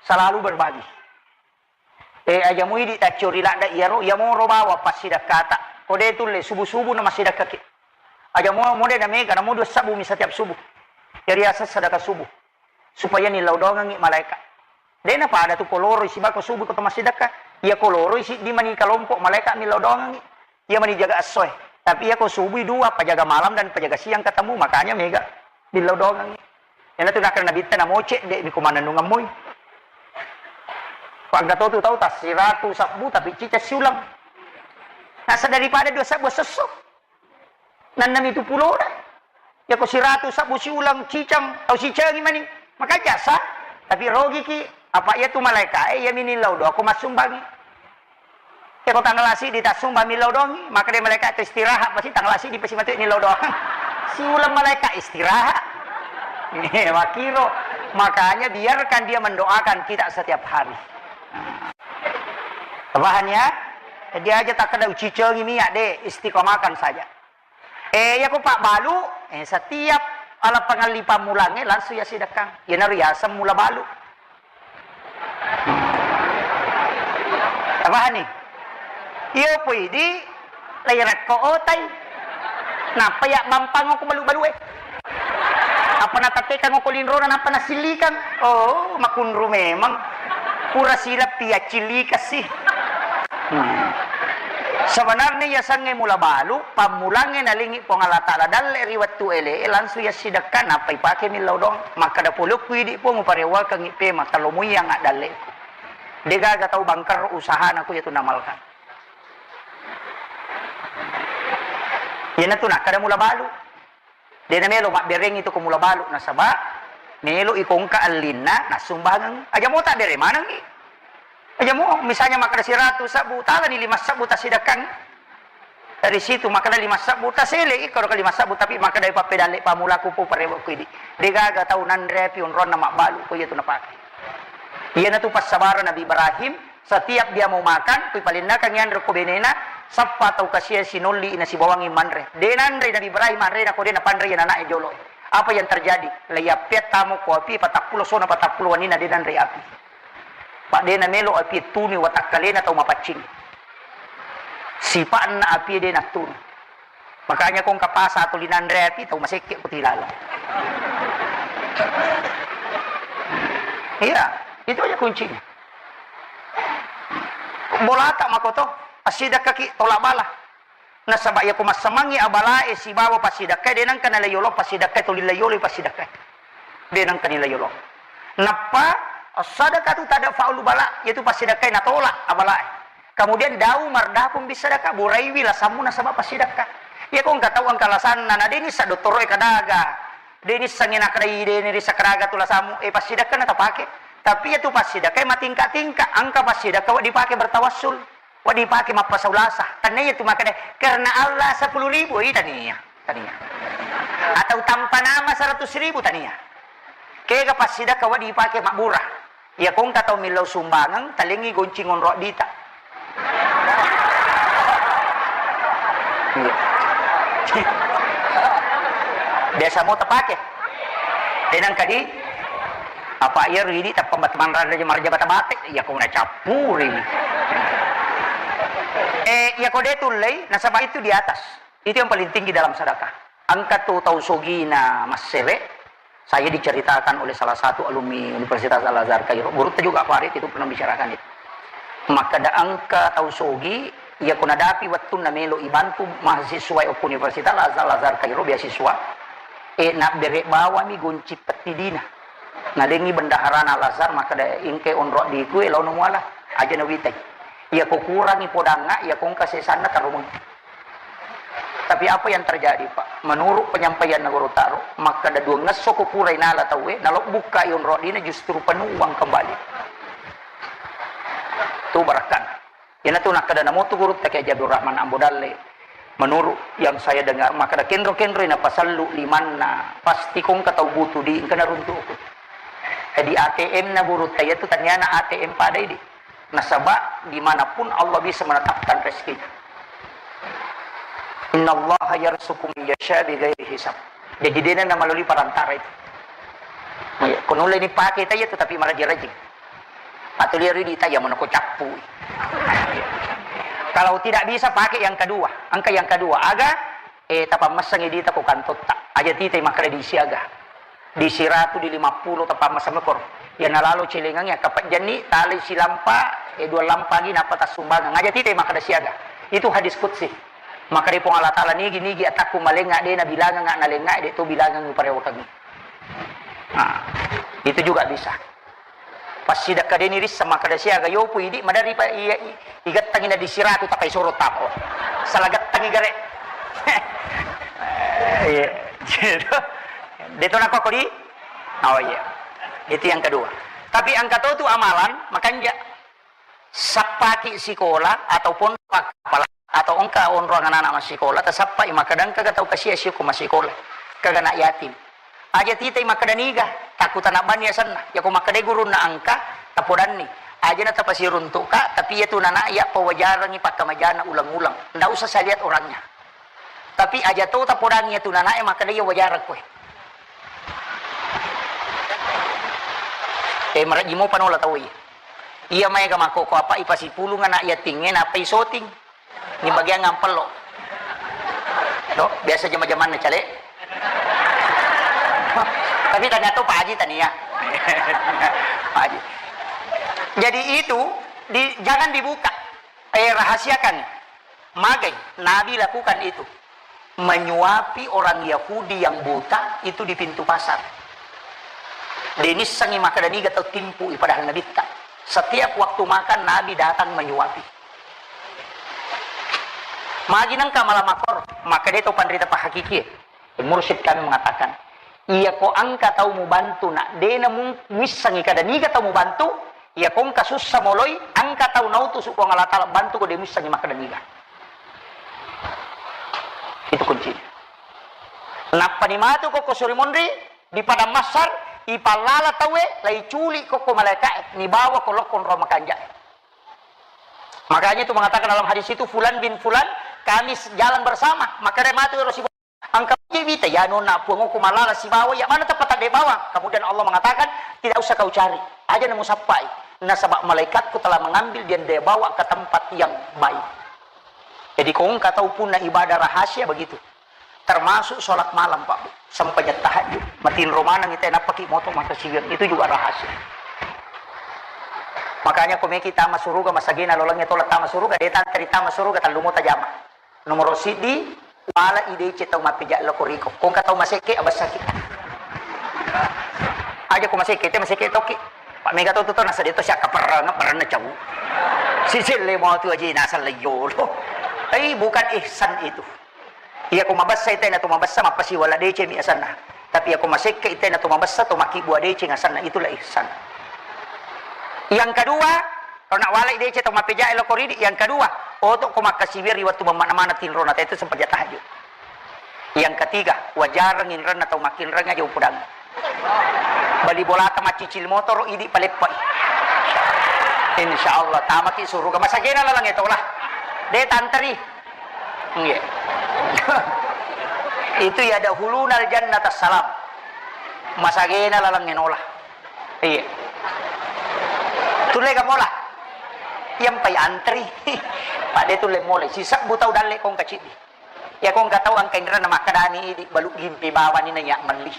selalu berbagi. Eh, aja muidi taccio ri ladda iyaro, iyamoro bawang passidakkata. Ko de tulle subuh-subuh na massidakkaki. Aja mo, mo de na mega, namo dua sabbu mi setiap subuh. Jadi aseng sedekah subuh. Supaya nillau doangengi malaika. De na pada tu koloroi sibako subuh ko to massidekka. Iya koloroi siddi mani kalompok malaika millau doangengi. Iya mani jaga essoe. Tapi iya ko subui dua, pajaga malam dan pajaga siang ketemu, makanya mega dillau doangengi. Iyana tu nakkeda nabitta namo cedde mi ko mannennungeng moi. Ko engka to tu tau tassiratu sabbu tapi ciceng siulang. Nasa daripada dua sabbu sesso. Nannami tu pulona. Iya ko siratu sabbu siulang ciceng, tau sicengi mani. Maka jasa, tapi rogiki. Apa iya tu malaikae, iya mi nillau doa ko massumbangi. Iya ko tanggal asi di tassumba millau doangi, maka de malaika tu istirahat, pasti tanggal asi di pasti matu nillau doang. Siulang malaika istirahat. Eh, makiro. Makanya biarkan dia mendoakan kita setiap hari. Paham ya? Jadi aja tak kena ucicengi minyak de, istiqomahkan saja. Eh, iya ko pabbalu, eh, setiap ala pangalli pammulangnge langsung iya sidekkang. Iyanaro yaseng mula balu. Apa ni? Iyo pui di lairakko otai. Nappa ya bampang ko balu-balu eh. Apa natattekang ko linrona nappa nasillikang. Oh, makunru memang. Pura silappi accillikassi. Hmm. Sebenarnya yasengnge mula balu, pammulangnge nalingi Puang Allah Ta'ala dalle ri wettu ele, langsung yassidekka, nappa ipake millau doang. Makkeda pole ku idi Puang, uparewakengngi pema, talomoiang addalle. Degaga tau bangker usahana ku yatu namalkan. Iyanatu nakkeda mula balu. De namelo mabberengngi tu ko mula balu, nasaba melo ikongka allinna nassumbangeng. Aja mo tabbere manengngi. Aja mo misalnya makkeda siratu sebbu, talani lima sebbu tasidekang. Dari situ makkeda lima sebbu, tasele iko lima sebbu, tapi makkeda pappedalle pamulaku pu parewa ku idi. Degaga tau nanre api onronna mabbalu ko iya tu napake. Iyanatu passabareng Nabi Ibrahim, setiap dia mau makan, kui palennakangngi anre ko benena, sappa tau kasia sinolli nasibawangngi manre. De nanre Nabi Ibrahim anrena ko de napanre iya nana'e jolo. Apa yang terjadi? Leiyappea tamo ko api, patappulo sona patappulo wanina de nanre api. Pa de namelo api tunu watakkalena tau mapaccing. Sipa'na api de nattunu. Makanya ko engka pasa atau linanre api, tau masekke ko tilaleng. Iya, itu aja kuncinya. Bolata makoto, assidakkaki tolak bala. Nasaba iyako massamangngi abalae sibawa passidakkae, de nengka nalai yolo passidakkae, tuli lai yolo passidakkae. De nengka nilai yolo. Nappa, as-sadaqatu tadfa'ul bala, yaitu passidakkae natolak abalae. Kemudian, da'u mardahum bisadaqah, buraiwi lasammu nasaba passidakka. Iyako engka tau engka lasanna, na de nissa dottoroe kadaga, de nissengngi nakadai, de nirissa kadaga tu lasammu, eh, passidakka na tapake. Tapi iyatu passidakkae matingka-tingka, engka passidakka wedding dipake bertawassul. Wedding dipake mappasau lasa. Tania tu makkeda, "Karena Allah sepuluh ribu," eh, tania. Tania. Atau tanpa nama seratus ribu, tania. Kega passidakka wedding dipake mabbura. Iyako engka tau millau sumbangeng, talengngi goncing onro addita. Iya. Biasa mo tapake. Tenang kadi. Apa iya ridi tappa mat-, manrara maraja bata-bate, iyako nacappuri. Eh, iyako de tullei, nasaba itu di atas. Itu yang paling tinggi dalam sedekah. Engka tu tau sogina massere, saya diceritakan oleh salah satu alumni Universitas Al-Azhar Kairo. Gurutta juga Farid itu pernah bicarakan itu. Makkeda engka tau sogi, iyako nadapi wettunna melo ibantu mahasiswa okko Universitas Al-Azhar, Al-Azhar Kairo beasiswa, eh, nabbere bawami gonci pettidina. Nadengi bendaharana Al-Azhar, makkeda, "Engka onro addiku, eh, laono muala." Aja nawitai. Iyako kurangi podangnga, iyako engka sesanna tarumeng. Tapi apa yang terjadi, Pak? Menurut penyampaian Guru Taro, makkeda duangngesso ko purai nala tauwe, nalobbuka i onro addina justru penuh uang kembali. Tu barakkana. Iyanatu nakkeda namotu gurutta Kiai Haji Abdul Rahman Ambo Dalle. Menurut yang saya dengar, makkeda kenro-kenroi napasellu limanna, pasti ko engka tau butuh di engka naruntu'ku. Jadi A T M na gurutta iyatu taniana A T M padai di. Nasaba dimanapun Allah bisa menetapkan rezekinya. Innallaha yarzuqu man yasha bighairi hisab. Jadi dena na melalui perantara itu. Iya, ko nulle ni pake taya tu tapi maraji-raji. Atau lihat di taya mana ko cappu. Kalau tidak bisa pakai yang kedua, angka yang kedua. Aga, eh, tapammessangi dita ko kantotta. Aja tita makkeda di siaga. Di siratu, di lima puluh, tappa massamekor. Iya nalalo celengang iya kapejjanni, talai silampa, eh, dua lampa agi nappa tassumbangeng. Aja tita makkeda siaga. Itu hadis qudsi. Makkeda Puang Allah Ta'ala, "Nigi-nigi atakku malengnga de nabilangengnga nalengnga, de to bilangengngi parewakengngi." Nah, itu juga bisa. Passidakka deni rissa makkeda siaga yopu idi madari pa iya i-, igattangi na di siratu tapai soro tapo. Salah gattangi gare. Iya. Gitu. Deto nako kodi? Oh iya. Itu yang kedua. Tapi angka to tu amalan, makanja sappaki sikola ataupun apala atau engka onrong anak-anak massikola, tasappai makkeda engka tau kasia siukku massikola. Kaga anak yatim. Aja titai makkeda niga, takku tanabbanni asenna. Yako makkeda gurunna engka, tapodanni. Aja na tapasiruntuka, tapi iya tu nana iya pawajarangi pakkamajana ulang-ulang. Ndak usah saya lihat orangnya. Tapi aja to tapodangi iya tu nana iya makkeda iya wajarang koe. Eh, marajji mo panola tau iya. Iya maega makkoko apa ipasipulung anak yatingnge, nappa isoting. Ni bagian ngampello. Do, biasa jama-jamanna cale. Tapi ternyata Pak Haji tania. Pak Haji. Jadi itu di, jangan dibuka. Eh, rahasiakan. Magai Nabi lakukan itu. Menyuapi orang Yahudi yang buta itu di pintu pasar. Denissengi makkeda niga tau timpu'i padahal Nabitta. Setiap waktu makan Nabi datang menyuapi. Magi nengka mala makor, makkeda tau panrita pahakikie. Mursyid kami mengatakan, iya ko engka tau mubantu, nak dena mung-, muissengi kada niga tau mubantu, iya ko engka sussa moloi, engka tau nautusu Puang Allah Taala bantu ko de muissengi makkeda niga. Itu kuncinya. Nappani matu ko, ko suri monri di padang mahsyar, ipallala tauwe, laiculi ko, ko malaikae, nibawa ko lokko ro makanja'e. Makanya itu mengatakan dalam hadis itu, "Fulan bin Fulan, kami s-, jalan bersama." Maka dia mati, Rasulullah. Engka je wita, ya nona Puang, aku malala sibawa, ya mana tempat dia bawa? Kemudian Allah mengatakan, "Tidak usah kau cari, aja nemu sappai. Nasaba malaikatku telah mengambil dan dia bawa ke tempat yang baik." Jadi, ko engka tau punna ibadah rahasia begitu. Termasuk sholat malam, Pak, Bu. Sempajang tahajud. Matinro maneng ite nappaki moto mata siwir. Itu juga rahasia. Makanya ko meki tama suruga, masagena lolangnge tola tama suruga, de tanteri tama suruga, tallu mota jama. Nomor sidi, wala idece tau mappeja loko riko. Ko engka tau masekke, abessaki. Aja ko masekke, te masekke toki. Pak mega to, to, to, nasa de to siakka perang, perang na cau. Sisille mo tu aja nasa leyolo. Eh, bukan ihsan itu. Iya ko mabessa ite na to mabessa, mappasiwala deceng mi asanna. Tapi iya ko masekke ite na to mabessa, to makkibua deceng asanna, itulah ihsan. Yang kedua, kalau nak walai deceng to mappejae loko ridi, yang kedua, oto ko makkasiwiri waktu mana-mana tinrona, itu sempat tahajud. Yang ketiga, wajareng inrenna tau makkinreng aja upudang. Bali bolata maccicil motoro idi paleppai. Insya Allah tamaki suruga. Masagena lalang etolah. De tanteri. Iya. Itu ya dahulunal jannata salam. Masagena lalang enolah. Iya. Tulle ga mola. Yang pai antri. Pak de tulle mola. Sisa butau dalle kong kacidi. Iya ko engka tau engka inrenna makkedani idi balu gimpi bawani na iya melli.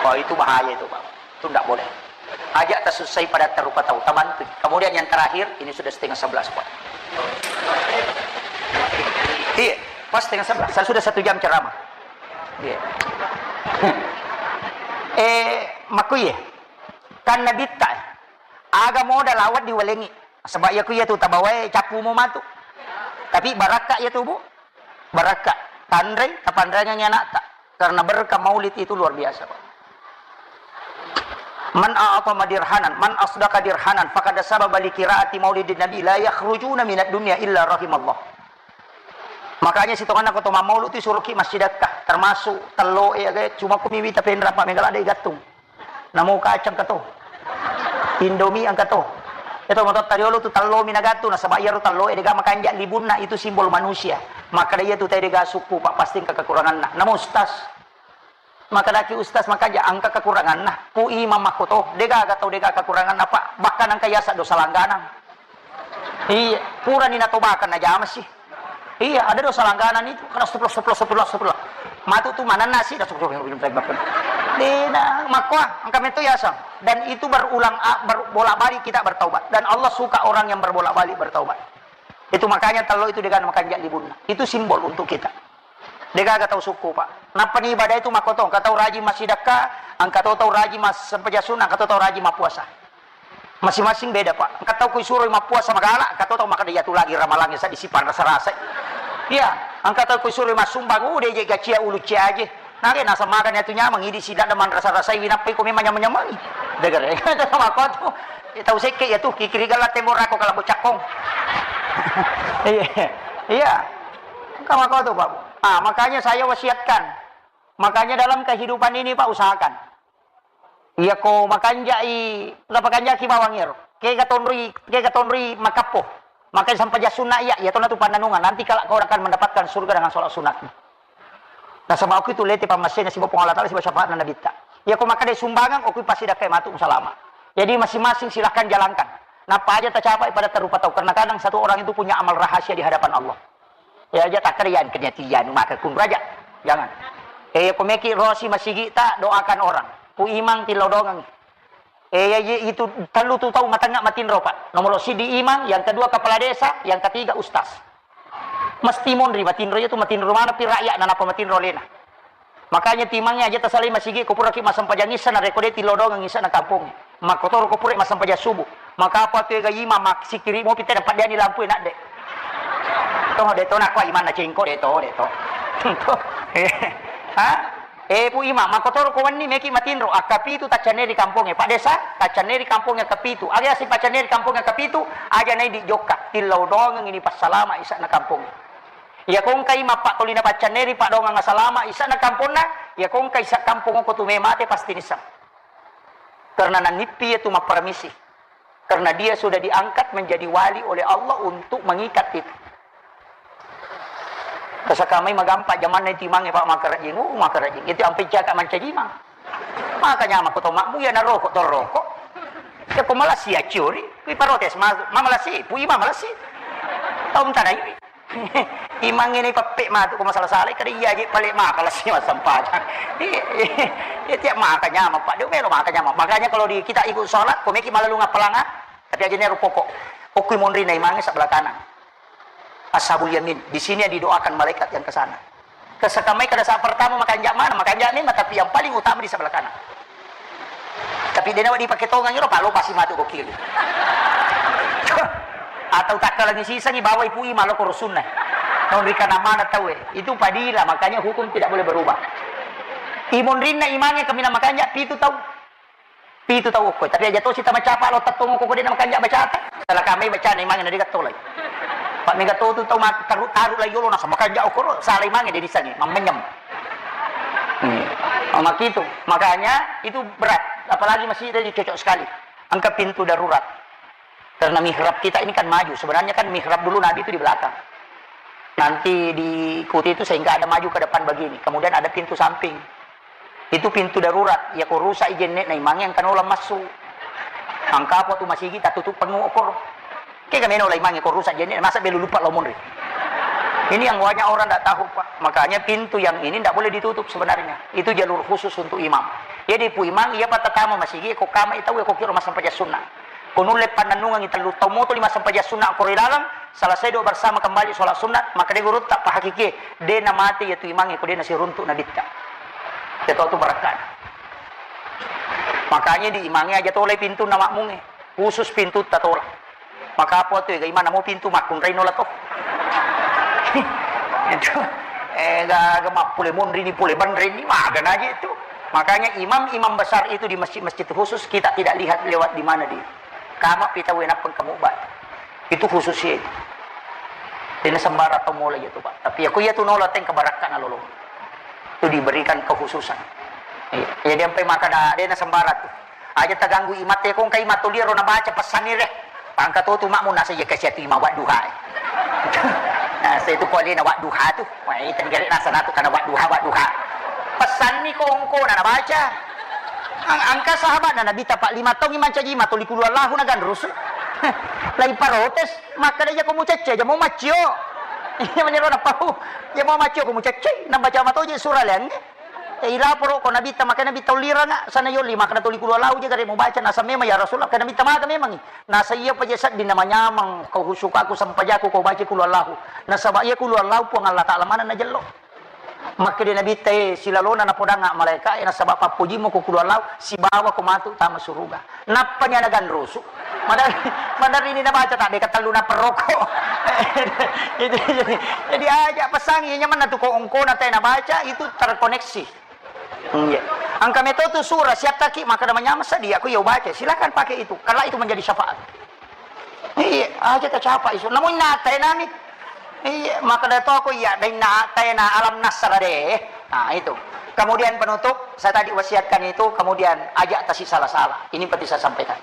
Wah, itu bahaya itu, Pak. Itu ndak boleh. Ajak tasussai pada tarupa tau, tabantu. Kemudian yang terakhir, ini sudah setengah sebelas, Pak. Iya, pas setengah sebelas. Saya sudah satu jam ceramah. Iya. Eh, makku iya. Kan nabitta, eh. Aga moda lawat diwalengi. Sebab iya ku iya tu tabawae cappu mo matu. Tapi barakka iya tu, Bu. Barakka, tanrei, tapanreangengngi anakta. Karena berkah maulid itu luar biasa, Pak. Man a'tama dirhanan, man asdaqa dirhanan, faqad sababa li qiraati maulidin nabi, la yakhrujuna minad dunya illa rahimallah. Makanya sitonganna ko to mammaulu tu suruki massidakka, termasuk tello e aga, cuma ko miwita penra pa megala de gattung. Namo kacang kato. Indomie angka to. Itu motor tariolo tu tello mi nagattu, nasaba iyaro tello e dega makanja libunna, itu simbol manusia. Maka dia tu tadi dega suku, Pak, pasti engka kekuranganna. Namo ustaz. Maka daki ustaz makanja angka kekuranganna. Ku imam makko to, dega aga tau dega kekuranganna, Pak. Bahkan angka yasa dosa langganang. Iya, purani natobakan najama sih. Iya, ada dosa langganan itu. Karena astagfirullah, astagfirullah, astagfirullah, astagfirullah. Matu tu manenna sih, astagfirullah. Dena, makkoa, engka metto yaseng. Dan itu berulang, a-, ber-, bolak-balik kita bertaubat. Dan Allah suka orang yang berbolak-balik bertaubat. Itu makanya tello itu dega makanja libunna. Itu simbol untuk kita. Degaga tau sukku, Pak. Nappa ni ibadah itu makko to, engka tau rajin massidakka, engka to tau rajin mas-, sempajang sunnah, engka to tau rajin mappuasa. Masing-masing beda, Pak. Engka tau kusuroi mappuasa magala, engka to tau makkeda iyatu lagi ramalangnge seddi sipang rasa-rasai. Iya, engka tau kusuroi massumbang, uh, de je gacia ulu cia aje. Nare naseng magani atu nyameng, idi sidadda manrasa-rasai, winappai ko memang nyameng-nyameng. Degere. Makko tu. Tau sekke iyatu, kikiri gala tembok rako kala bocakkong. Iya. Iya. Engka makko tu, Pak. Ah, makanya saya wasiatkan. Makanya dalam kehidupan ini, Pak, usahakan. Iya ko makanjai, napakanjaki bawang iyaro. Kega tonroi, kega tonroi makappo. Maka sampajang sunna iya, iya tona tu pannanungan. Nanti kala kau akan mendapatkan surga dengan sholat sunatmu. Nasaba okui tu lete pammasena siba Puang Allah Taala siba syafaatna nabitta. Iya ko makkeda sumbangan, okui passidakkai matu salama. Jadi masing-masing silahkan jalankan. Napa aja tercapai pada tarupa tau. Karena kadang satu orang itu punya amal rahasia di hadapan Allah. Ya aja takkeda yan kenya tiyan maka kun raja. Jangan. Eh, ko meki rosi masigi ta doakan orang. Ku imang tilodongang. Eh, ya, ya, itu tellu tu tau matengnga matinro, Pak. Nomor sidi imang, yang kedua kepala desa, yang ketiga ustaz. Mesti monri matinro, iyatu matinro maneng pi rakyat na nappa matinro alena. Makanya timangnge aja tasalai masigi ko puraki massempajang issa, narekko de tillau doangeng issa na kampongnge. Makkotoro ko pura massempajang subuh. Maka apa tu ega imam massikkiri mopi tena paddeani lampu e nadde. Toh de to nakko imanna cengko de to, de to. Ha? Eh, Pu Imam, makkotoro ko wenni meki matinro, akkapitu taccanne ri kampongnge. Pak Desa, taccanne ri kampongnge akkapitu. Aga yaseng paccanne ri kampongnge akkapitu, aja naidi jokka. Tillau doangeng ini passalama isa'na kampongnge. Iya kongkai mappattolina paccanne ri paddoangeng asalama isa'na kamponna, iya kongkai isa kampong ko tu me mate pasti nisseng. Karena nanippi itu mapparamisi. Karena dia sudah diangkat menjadi wali oleh Allah untuk mengikat itu. Kasakamai magampa jamanna timangnge, Pak, makarajing, uh, makarajing. Itu ampe caka mancajimang. Maka nyamako to makmu, ya naroko to roko. Ya ko malasi ya ciori, kui parotes ma, ma malasi, pui ma malasi. Taum tanai. Imangnge ni peppe matu ko masalah salai, kada iya je pale maka lasi massempajang. Iya, iya. Ya tiap maka nyamang, Pak. Dia melo maka nyamang. Makanya kalau di kita ikut sholat, ko meki malalung appalanga, tapi aja nero pokok. Okui monri na imangnge sebelah kanan. Ashabul yamin. Di sini yang didoakan malaikat yang ke sana. Kesekamai kada saat pertama makanja mana, makanja ni, tapi yang paling utama di sebelah kanan. Tapi dena wadi pakai tongang iro, palo pasti matu ko kiri. Atau tak kalau sisangi bawa ibu ima lo ko rusunna. Tahun rika mana tahu eh. Itu padila, makanya hukum tidak boleh berubah. Imonrinna imangnge kaminang makanja pitu tau. Pitu tau okko. Tapi aja tosi tamacapa lo tettong okko ko dena makanja bacata. Salah kami bacana imangnge na degattolai. Pak mega to tu tau mat-, taru-, taru lai yolo nasa makanja okoro. Salah imangnge de disangi. Mammenyem. Hmm. Oh, makitu. Makanya itu berat. Apalagi masjid tadi cocok sekali. Angka pintu darurat. Karena mihrab kita ini kan maju. Sebenarnya kan mihrab dulu Nabi itu di belakang. Nanti diikuti itu sehingga ada maju ke depan begini. Kemudian ada pintu samping. Itu pintu darurat. Ya ko rusak i jenne na imangnge angka nola massu. Angka apa tu masigi tatutup pengu okor. Kega meno la imangnge ko rusak jenne, masa belu lupa lo monri. Ini yang banyak orang tidak tahu, Pak. Makanya pintu yang ini tidak boleh ditutup sebenarnya. Itu jalur khusus untuk imam. Jadi pu imang, iya patatama masigi, ko kama itau ko kiro massempajang sunnah. Ko nulle pannennungengi tellu tau moto lima sempajang sunnah ko ri laleng, selesai doa bersama kembali sholat sunnah, maka de gurutta pahakiki, de na mate ya tu imangnge ko de na siruntuk nabitta. Ya tau tu barakkana. Makanya di imangnge aja tolai pintunna makmungnge, khusus pintutta tola. Maka apa tu ega imanna mo pintu makkunrai nola to. Itu, eh, ga, ga mappule monri ni pole banre ni, maga na aja itu. Makanya imam-imam besar itu di masjid-masjid khusus kita tidak lihat lewat di mana di. Kama pita wena pengkamu ba. Itu khusus ya itu. Dena sembara tau mola ya tu, Pak. Tapi aku ya tu nola teng kebarakkan lolo. Itu diberikan kekhususan. Iya. Jadi sampai maka da, dena sembara tu. Aja taganggu imatte ko engka imat toliro nabaca pesanni re. Pangka to tu makmu nasa iya kasi atu ima wadduha. Nah, saya tu pole na wadduha tu. Wah, itu gare nasa natu kana wadduha, wadduha. Pesanni ko engko na nabaca. Ang-, angka sahabat na Nabi tapa lima taung imancaji ima toli kulu Allahu na ganrusu. Lai parotes, maka da iya ko mucecce aja mau maccio. Iya meniro na pau. Iya mau maccio ko mucecce, nabaca matoje surah leangnge. Eh, ilaporo ko Nabitta, maka Nabitta ulliranga, sana yolli, maka natoli kulu Allahu je gare mubaca, nasa memang ya Rasulullah, ka Nabitta maka memangi. Nasa iya paje sedding namanyamang, kau husukaku, sempajaku, kau baca kulu Allahu. Nasaba iya kulu Allahu Puang Allah Ta'ala mana najello. Makkeda Nabitta, eh, silalona napodanga malaika, eh, nasaba pappujimu ko kulu Allahu, sibawa ko matu tama suruga. Nappani ana ganrusu. Madari, madari ini nabaca tak deka tellu naperroko. Itu, jadi, jadi aja pesangi nyamanna tu ko engko na te nabaca itu terkoneksi. Iya. Angka meto tu surah siattaki maka da manyameng sedia ko iya ubaca. Silakan pakai itu. Kalau itu menjadi syafaat. Iya, aja tacapa isu. Namun nate nami. Iya, maka da to ko iya dai na te na alam nasra de. Nah, itu. Kemudian penutup, saya tadi wasiatkan itu, kemudian ajak tasi salah-salah. Ini penting saya sampaikan.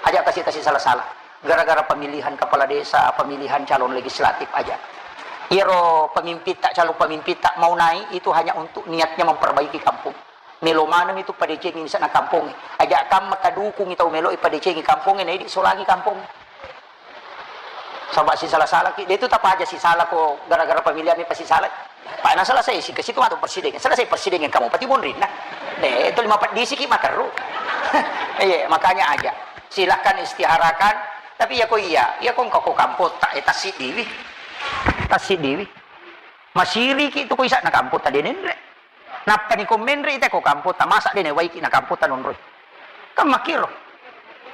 Ajak tasi-tasi salah-salah. Gara-gara pemilihan kepala desa, pemilihan calon legislatif aja. Iyaro pemimpin tak, calon pemimpin tak mau naik itu hanya untuk niatnya memperbaiki kampung. Melo maneng itu padecengi sana kampung. Ajak kam maka dukungi tau melo padecengi kampung, naidi solangi kampung. Saba si salah-salah ki, de tu tapa aja si salah ko gara-gara pemilihan mi pasti salah. Pak, na selesai si ke situ atau presiden. Selesai presiden yang kamu pati bonrin nah. De itu lima peddi siki makeru. Iya, makanya aja. Silahkan istiharakan. Tapi ya ko iya, ya ko engkau ko kampung tak eta si diwi. Tassiddiwi. Masiriki tu ko isa na kamputta de nenre. Nappa ni ko menre ite ko kamputta, masa de ne waiki na kamputta nonroi. Kan makkiro.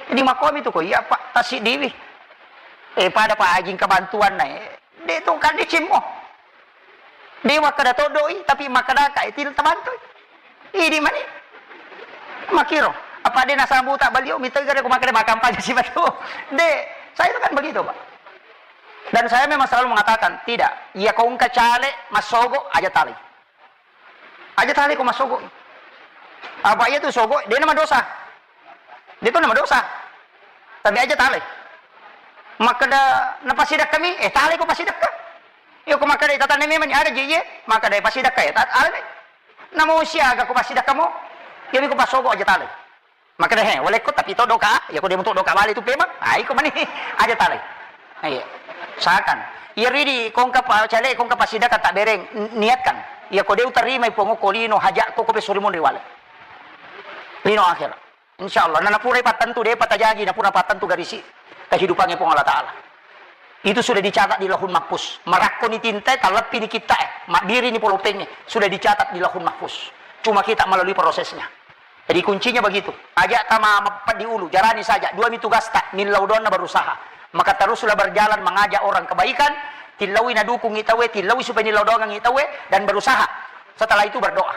Jadi makomi tu ko iya, Pak, tassiddiwi. Eh, pada Pak Haji engka bantuan na, eh. De to kan decimmo. De makkada todoi, tapi makkada ka itil tabantui. Idi mani. Makkiro. Apa de nasambuta balio, mita gare ko makkada makampanye si batu. De, saya itu kan begitu, Pak. Dan saya memang selalu mengatakan, tidak. Iya ko engka caleg massogo, aja talai. Aja talai ko massogo. Apa iya tu sogo, de na madosa. De tu na madosa. Tapi aja talai. Makkada na pasidakka mi, eh, talai ko pasidakka. Iya ko makkada tatanna memang aga je iye, makkada pasidakka ya, tat-, alai. Namo siaga ko pasidakka mo, iya mi ko passogo aja talai. Makkada, he, walekko tapi to doka, iya ko de mo to doka bale tu pemang. Ah, iko mani, aja talai. Iya. Usahakan. Iya ridi kongka pa-, caleg kongka pasidakka tak bereng, n-, niatkan. Iya ko de utarimai Puang ko lino hajat ko, ko pesuri munri wale. Lino akhirat. Insya Allah. Nana purai pattentu, de patajaji, na pura pattentu garisi kehidupannya Puang Allah Ta'ala. Itu sudah dicatat di Lauhul Mahfuz. Marakkoni tintae, talleppini kittae, mabbirini polopengnge, sudah dicatat di Lauhul Mahfuz. Cuma kita melalui prosesnya. Jadi kuncinya begitu. Aja tama mapeddi ulu, jalani saja. Dua mi tugasta, millau doanna berusaha. Maka teruslah berjalan mengajak orang kebaikan, tillaui nadukungngi tauwe, tillaui supaya nillau doangngi tauwe, dan berusaha. Setelah itu berdoa.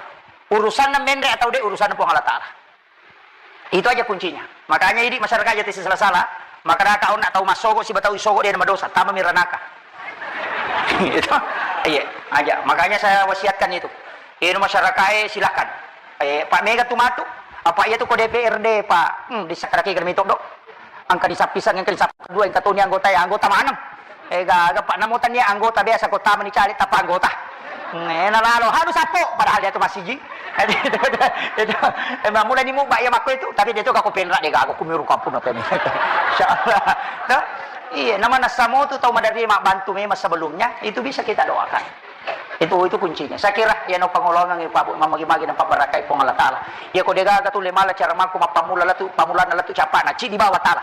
Urusanna menre atau de, urusanna Puang Allah Ta'ala. Itu aja kuncinya. Makanya idi masyarakat aja tesi salah-salah, maka daka onna tau massogo siba tau isogo de na madosa, tama miranaka. Itu, iya, aja. Makanya saya wasiatkan itu. Inu masyarakat, eh, silakan. Eh, Pak Mega tu matu, apa iya tu ko D P R D, Pak? Hmm, di sakadaki kami todo. Angka di sapisang, angka di sap-, dua, angka toni anggota, ya, anggota maneng. Eh, gaga, Pak, namo tania anggota biasa ko tama ni caleg tappa anggota. Ngena lalo, hanu sappo, padahal dia tu masiji. Itu, itu, itu, emang mulai ni muba iya makko itu, tapi dia tu kako penra de gaga, kumiru kampung apa ini. Insyaallah. Tuh? Iya, nama nasamo tu tau madari mabbantu memang sebelumnya, itu bisa kita doakan. Itu, itu kuncinya. Saya kira, ya, no pangolongan, ya, Pak, Bu, mamagi-magi nampak barakai Puang Allah Ta'ala. Ya, ko de gaga tu le mala cara mako mappamula latu, pamulana latu capa na, ci di bawah Ta'ala.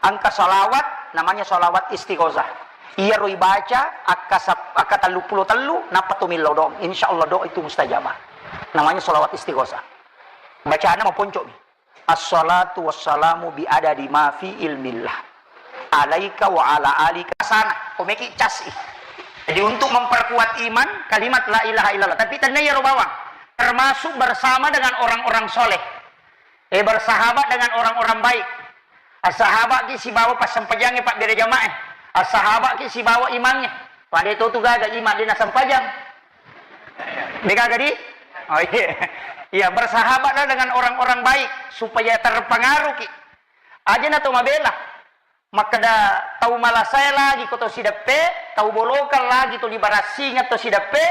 Angka salawat, namanya salawat istighosah. Iyaro ibaca, akka sap-, akka telluppulo tellu, nappa tu millau doang. Insya Allah doa itu mustajabah. Namanya salawat istighosah. Bacana maponcomi. Assalatu wassalamu bi adadi ma fi ilmillah. Alaika wa ala alika sana. Komeki casi. Jadi untuk memperkuat iman, kalimat la ilaha illallah. Tapi tenna iyaro bawang. Termasuk bersama dengan orang-orang soleh. Eh, bersahabat dengan orang-orang baik. Assahabaki sibawa passempajangnge pabbere jamaah. Assahabaki sibawa imangnge. Pada itu tu gaga iman dina sempajang. De gaga di? Oh iya. Iya, bersahabatlah dengan orang-orang baik supaya terpengaruh ki. Aja na to mabela. Makkeda tau malasae lagi ko to sideppe, tau bolokang lagi to libarassingeng to sideppe,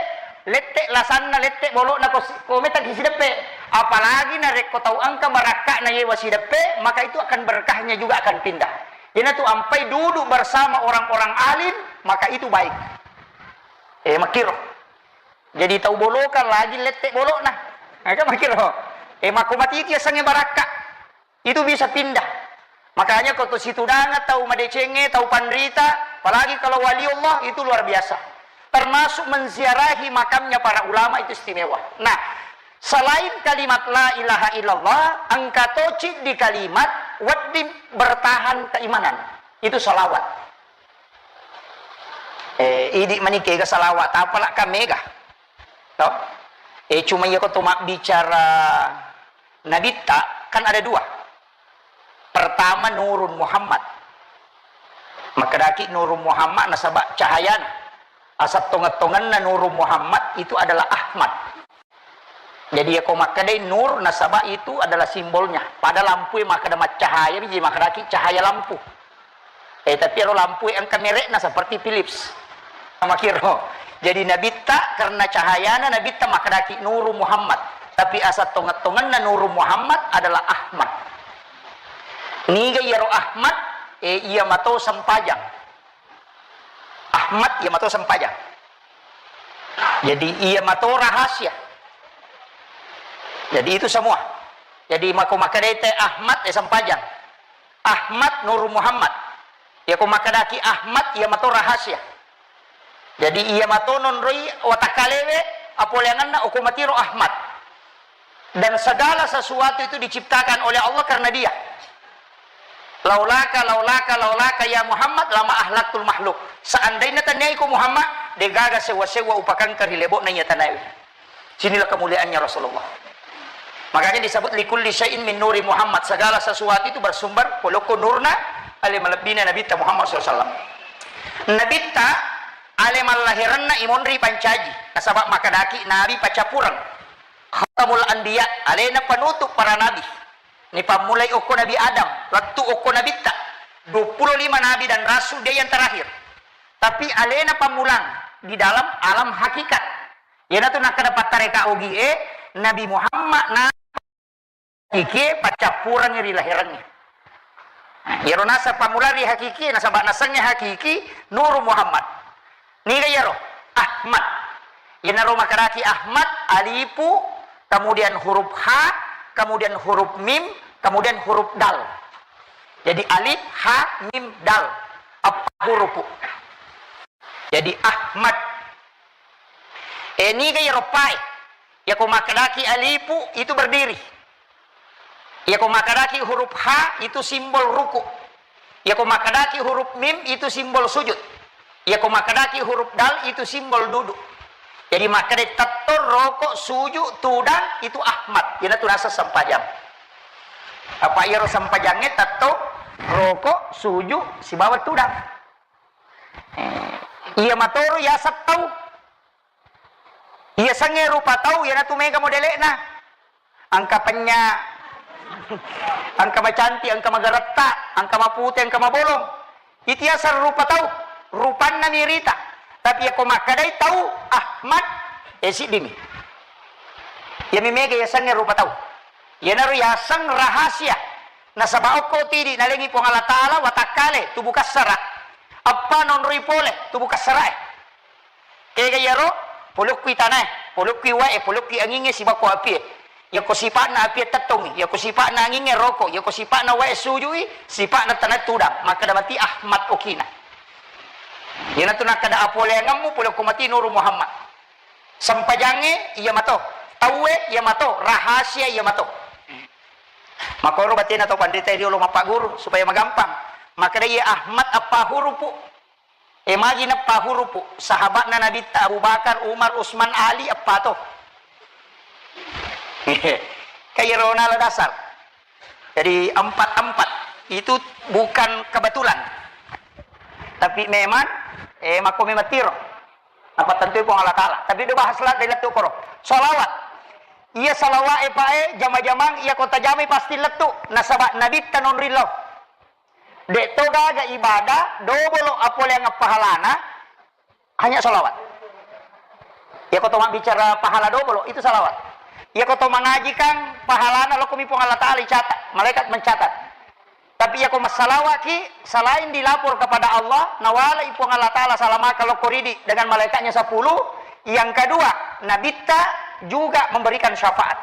lette lasanna, lette bolokna ko si-, ko meta ki sideppe. Apalagi narekko tau engka barakka'na yewa sideppe, maka itu akan berkahnya juga akan pindah. Iyanatu ampai duduk bersama orang-orang alim, maka itu baik. Eh, makkiro. Jadi tau bolokang lagi lette bolokna. Maka makkiro. Eh, makko matiti asengnge barakka. Itu bisa pindah. Makanya ko to situdangeng tau madecengnge, tau panrita, apalagi kalau waliullah, itu luar biasa. Termasuk menziarahi makamnya para ulama itu istimewa. Nah, selain kalimat la ilaha illallah, engka to ciddi kalimat wedding bertahan keimanan. Itu salawat. Eh, idi mani kega salawat, apalak ka mega. To? Eh, cuma iya ko to mabbicara Nabitta, kan ada dua. Pertama, Nurun Muhammad. Makkedaki Nurun Muhammad nasaba cahayana. Asal tongeng-tongenna Nurun Muhammad itu adalah Ahmad. Jadi, iya ko makkedai nur, nasaba itu adalah simbolnya. Pada lampu makkeda maccahaya, jadi makkedaki cahaya lampu. Eh, tapi ero lampu engka merekna seperti Philips. Makiro. Jadi Nabitta, karena cahayana Nabitta makkedaki Nuru Muhammad. Tapi asal tongeng-tongenna Nuru Muhammad adalah Ahmad. Niga iyaro Ahmad, eh, iya mato sempajang. Ahmad iya mato sempajang. Jadi iya mato rahasia. Jadi itu semua. Jadi mako makkedai te Ahmad, eh, sempajang. Ahmad Nuru Muhammad. Iya ko makkedaki Ahmad, iya mato rahasia. Jadi, iya mato nonroi watakkalewe, apoleangenna okko matiro Ahmad. Dan segala sesuatu itu diciptakan oleh Allah karena dia. Laulaka, laulaka, laulaka ya Muhammad, lama ahlaktul makhluk. Seandainya taniaiko Muhammad, degaga sewa-sewa upakangka ri lebo'na iya tanae. Sinilah kemuliaannya Rasulullah. Makanya disebut likulli syai'in min nuri Muhammad. Segala sesuatu itu bersumber polokko nurna ale malebbina Nabitta Muhammad sallallahu alaihi wasallam. Nabitta ale mallahiranna imonri pancaji. Nasaba makadaki nabi paccapureng. Khatamul anbiya, alena penutup para nabi. Nipammulai okko Nabi Adam, lettu okko Nabitta. Dua puluh lima nabi dan rasul, dia yang terakhir. Tapi alena pammulang di dalam alam hakikat. Iyanatu nakkeda pattareka ogie, Nabi Muhammad na hakikie paccappurengngi ri lahirengnge. Nah, iyaro naseng pammula ri hakiki, nasaba nasengnge hakiki Nuru Muhammad. Niga iyaro? Ahmad. Iyanaro makkedaki Ahmad, alifu, kemudian huruf ha, kemudian huruf mim, kemudian huruf dal. Jadi alif, ha, mim, dal. Eppa hurufu. Jadi Ahmad. Eh, niga iyaro pae? Iyako makkedaki alifu, itu berdiri. Iyako makkedaki huruf ha, itu simbol ruku. Iyako makkedaki huruf mim, itu simbol sujud. Iyako makkedaki huruf dal, itu simbol duduk. Jadi makkeda tetto, roko, suju, tudang, itu Ahmad. Iyanatu naseng sempajang. Apa iyaro sempajangnge tetto, roko, suju, sibawa tudang. Eh, iya matoro yaseng tau. Iya sengnge rupa tau, iyanatu mega modele'na. Engka penya, engka macanti, engka magaretta, engka mapute, engka mabolong. Itu yaseng rupa tau, rupanna mirita. Tapi iyako makkedai tau Ahmad, eh, siddimi. Iyami mega yasengnge rupa tau. Iyanaro yaseng rahasia. Nasaba okko tidi nalengi Puang Allah Ta'ala watakkale tubuh kassara. Eppa nonroi pole tubuh kassarae. Kega iyaro, polokkui tanae, polokkui wae, polokkui angingnge, sibako apie. Iyako sipa'na apie tettongi, iyako sipa'na angingnge roko, iyako sipa'na wae sujui, sipa'na tanae tudang. Makkeda mati Ahmad okina. Iyanatu nakkeda apoleangemmu polokko mati Nuru Muhammad. Sempajangnge iya mato, tauwe iya mato, rahasia iya mato. Makoro batena to panrita riolo mappagguru supaya magampang. Makkeda iya Ahmad eppa hurufu. Eh, magi neppa hurufu, sahabatna Nabitta Abu Bakar, Umar, Usman, Ali, eppa to. Kairona la dasar. Jadi empat-empat itu bukan kebetulan. Tapi memang, eh, makko memang tiro. Apa tentu Puang Allah Ta'ala. Tapi do bahas la dari lettu koro. Salawat. Iya salawat e, Pak, eh, jama-jamang iya kota jamai pasti lettu. Nasaba Nabitta nonrillo. De'to gaga ibadah, dobolo apoleang pahalana, hanya salawat. Iyako to mabbicara pahala dobolo, itu salawat. Iyako to mangaji kan pahalana lokkomi Puang Allah Ta'ala icatat, malaikat mencatat. Tapi iyako massalawaki, selain dilapor kepada Allah, nawalai Puang Allah Ta'ala salamaka lokko ridi dengan malaikatnya sepuluh. Yang kedua, Nabitta juga memberikan syafaat.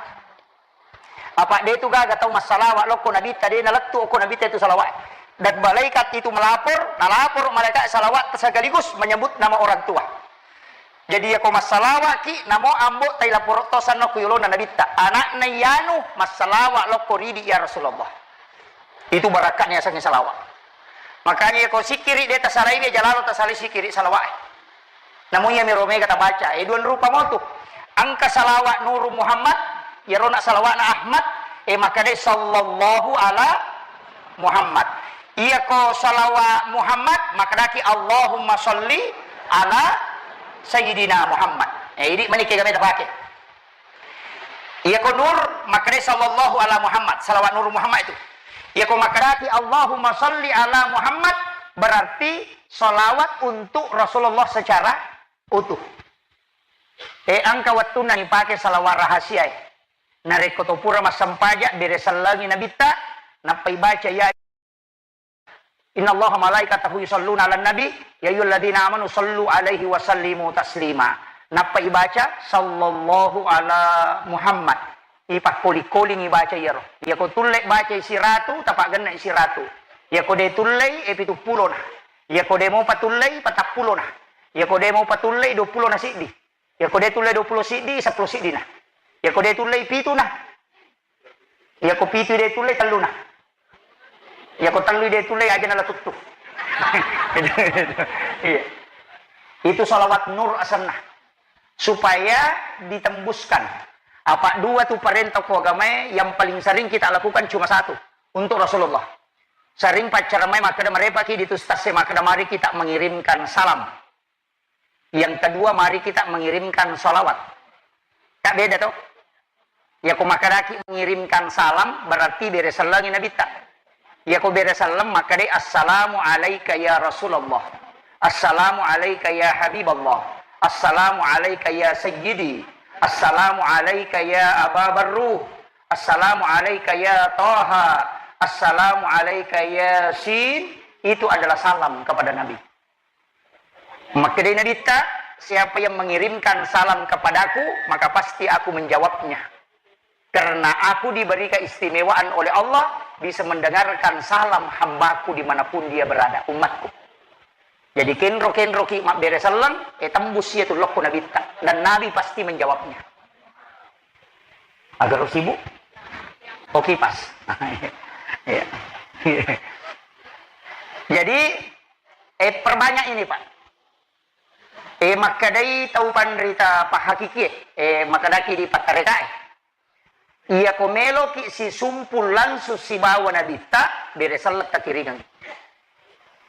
Apa de tu gaga tau massalawa lokko Nabitta, de nalettu okko Nabitta itu salawat. Dan malaikat itu melapor, nalapor malaikat salawat sekaligus menyebut nama orang tua. Jadi yako massalawaki, namo ambo tai lapor to sanna ku yolona Nabitta. Anakna yanu massalawa lokko ridi ya Rasulullah. Itu barakatnya sangi salawat. Makanya yako sikiri de tasalai, dia jalalo tasalai sikiri salawat. Namu iyami ro mega tabaca, eh, duan rupa motu. Engka salawat Nuru Muhammad, iyarona salawatna Ahmad, eh, makkadai sallallahu ala Muhammad. Iyako salawat Muhammad, makkadaki Allahumma salli ala Sayyidina Muhammad. Eh, idi mani kega meta pake. Iyako Nur, makkadai sallallahu ala Muhammad, salawat Nur Muhammad itu. Iyako makkadaki Allahumma salli ala Muhammad, berarti salawat untuk Rasulullah secara utuh. Eh, engka wettunna ipake salawat rahasia e. Narekko to pura massempajang, bere sellengi Nabitta, nappa ibaca ya Innallaha malaikatahu yusalluna ala nabi, ya ayyuhalladzina amanu sallu alaihi wa sallimu taslima. Nappa ibaca sallallahu ala Muhammad. Ipakkoli-koling ibaca iyaro. Iyako tulle bacai siratu, tapaggenna siratu. Iyako de tullei, e pitu pulona. Iyako de mopa tullei, patappulo na. Iyako de' mupatullei, duappulo na siddi. Iyako de' tullei duappulo siddi, seppulo siddina. Iyako de' tullei, pituna. Iyako pitu de' tullei, telluna. Iyako tellu de' tullei, ajana la tuttu. Iya. Itu salawat nur asenna. Supaya ditembuskan. Apa dua tu parenta ko agamae yang paling sering kita lakukan cuma satu. Untuk Rasulullah. Sering paccareng mai makkeda, marepaki di tu ustaz e makkeda, mari kita mengirimkan salam. Yang kedua, mari kita mengirimkan salawat. Kan beda to? Iyako makkedaki mengirimkan salam, berarti bere sellengi Nabitta. Iyako bere selleng makkedai, "Assalamu alaika ya Rasulullah. Assalamu alaika ya Habiballah. Assalamu alaika ya Sayyidi. Assalamu alaika ya Aba Barruh. Assalamu alaika ya Taha. Assalamu alaika ya Sin." Itu adalah salam kepada Nabi. Makkedai Nabitta, "Siapa yang mengirimkan salam kepadaku, maka pasti aku menjawabnya. Karena aku diberi keistimewaan oleh Allah, bisa mendengarkan salam hambaku dimanapun dia berada, umatku." Jadi kenro-kenroki mabbere selleng, e tembus iya tu lokko Nabitta. Dan Nabi pasti menjawabnya. Agak sibuk? Oke, pas. Iya. Jadi, eh, perbanyak ini, Pak. Eh, makkedai tau panrita pahakikie, eh, makkedaki di pattarekae. Iyako meloki sisumpul langsung sibawa Nabitta, bere selleng takiringang.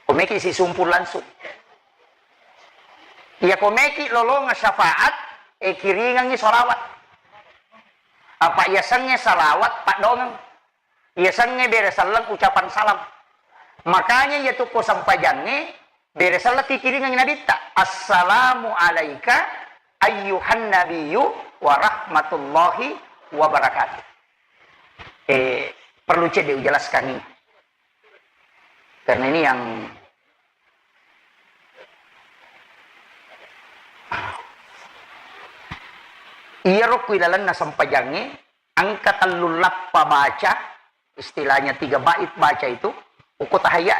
Ko meki sisumpul langsung. Iyako meki lolonga syafaat, eh, kiringangi salawat. Apa iyasengnge salawat paddongeng. Iyasengnge bere selleng ucapan salam. Makanya iya tu ko sempajangnge bere selleng kikiringengngi Nabitta, "Assalamu alaika ayyuhan nabiyyu wa rahmatullahi wa barakatuh." Eh, perlu cedde ujelaskan ini. Karena ini yang iyaro ku ilalenna sempajangnge, engka tellu lappa baca, istilahnya tiga bait baca itu, uku tahiyya.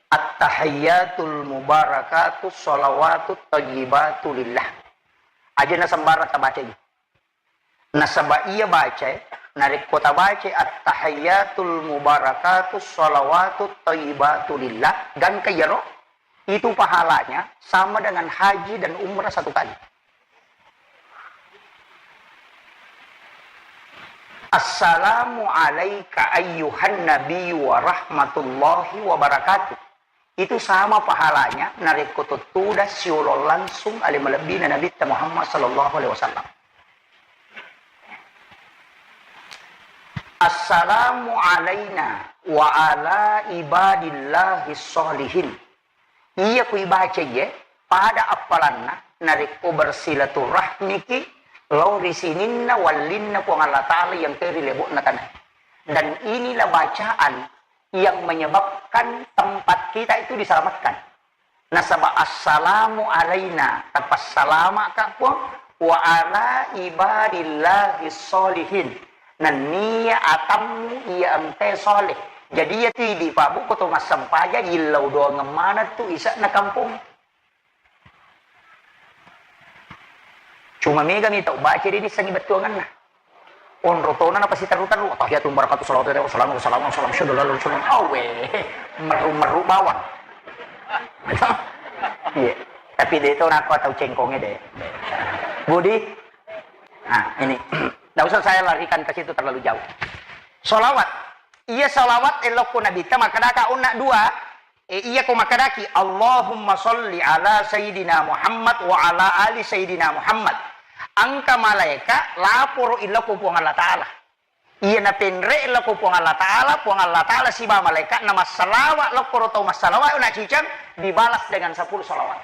At-tahiyyatul mubarakatus shalawatut thayyibatu lillah. Aja na sembarang tabaca ini. Nasaba iya baca, narekko tabaca at-tahiyyatul mubarakatus shalawatut thayyibatu lillah, gangka iyaro, itu pahalanya sama dengan haji dan umrah satu kali. Assalamu alaika ayyuhan nabiyyu wa rahmatullahi wa barakatuh. Itu sama pahalanya narekko tuttuda siolo langsung ale malebbina Nabitta Muhammad sallallahu alaihi wasallam. Assalamu alaina wa ala ibadillahi sholihin. Iya ku ibaca iye, pada appalanna narekko bersilaturahmiki lao ri sininna wallinna Puang Allah Ta'ala yang ke ri lebo'na tanah. Dan inilah bacaan yang menyebabkan tempat kita itu diselamatkan. Nasaba assalamu alaina, tapassalamaka Puang, wa ala ibadillahi sholihin. Nenniya atammu iya engkae soleh. Jadi iya tu idi Pak Bu, ko to massempajang, illau doangeng maneng tu ise'na kampong. Cuma mega mi tau baca de' nissengngi bettuangenna. Onro tona napasiteru-teru, "Tahiyatu barakatuh, salawatu, salamu, salamu, salamu, syadu lalu, salamu." Awe, meru-meru bawang. Iya. Tapi de' to nako tau cengkonge de'. Budi? Nah, ini. Nggak usah saya larikan ke situ terlalu jauh. Salawat. Iya salawat elokko Nabitta, makkedaka onna dua. E, iya ko makkedaki, "Allahumma sholli ala Sayyidina Muhammad wa ala ali Sayyidina Muhammad." Engka malaika laporo ilokko Puang Allah Ta'ala. Iya napenre ilokko Puang Allah Ta'ala, Puang Allah Ta'ala siba malaika na massalawa lokko ro tau massalawa na ciceng dibalas dengan sepuluh salawat.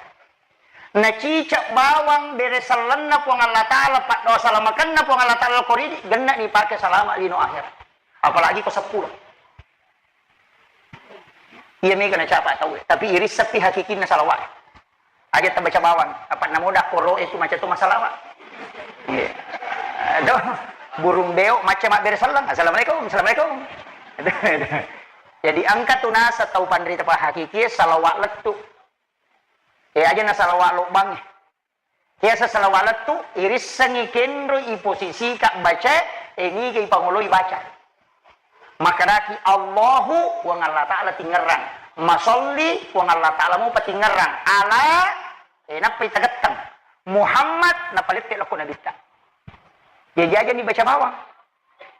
Na ciceng bawang bere sellenna Puang Allah Ta'ala, paddoa salamakenna Puang Allah Ta'ala lokko ridi, genna ni pake salama lino akhirat. Apalagi ko sepuluh. Iya mega nacapa tau, tapi irisseppi hakikinna salawat. Aja tabaca bawang, apa namoda koro itu macam tu masalah, Pak. Iya. Aduh, burung beo macam mak bere sellang. Assalamualaikum, assalamualaikum. Jadi engka tu nasa tau panrita pa hakiki salawat lettu. E, aja na salawa lobbangnge. Biasa salawa lettu, irissengngi kenro i posisika baca, e, niga ipangoloi baca. Makkedaki Allahu, Puang Allah Ta'ala tingerrang. Masolli, Puang Allah Ta'ala mupa tingerrang. Ala, e, nappai tagetteng. Muhammad, napalette lokko nabitta. Jaji aja ni baca bawang.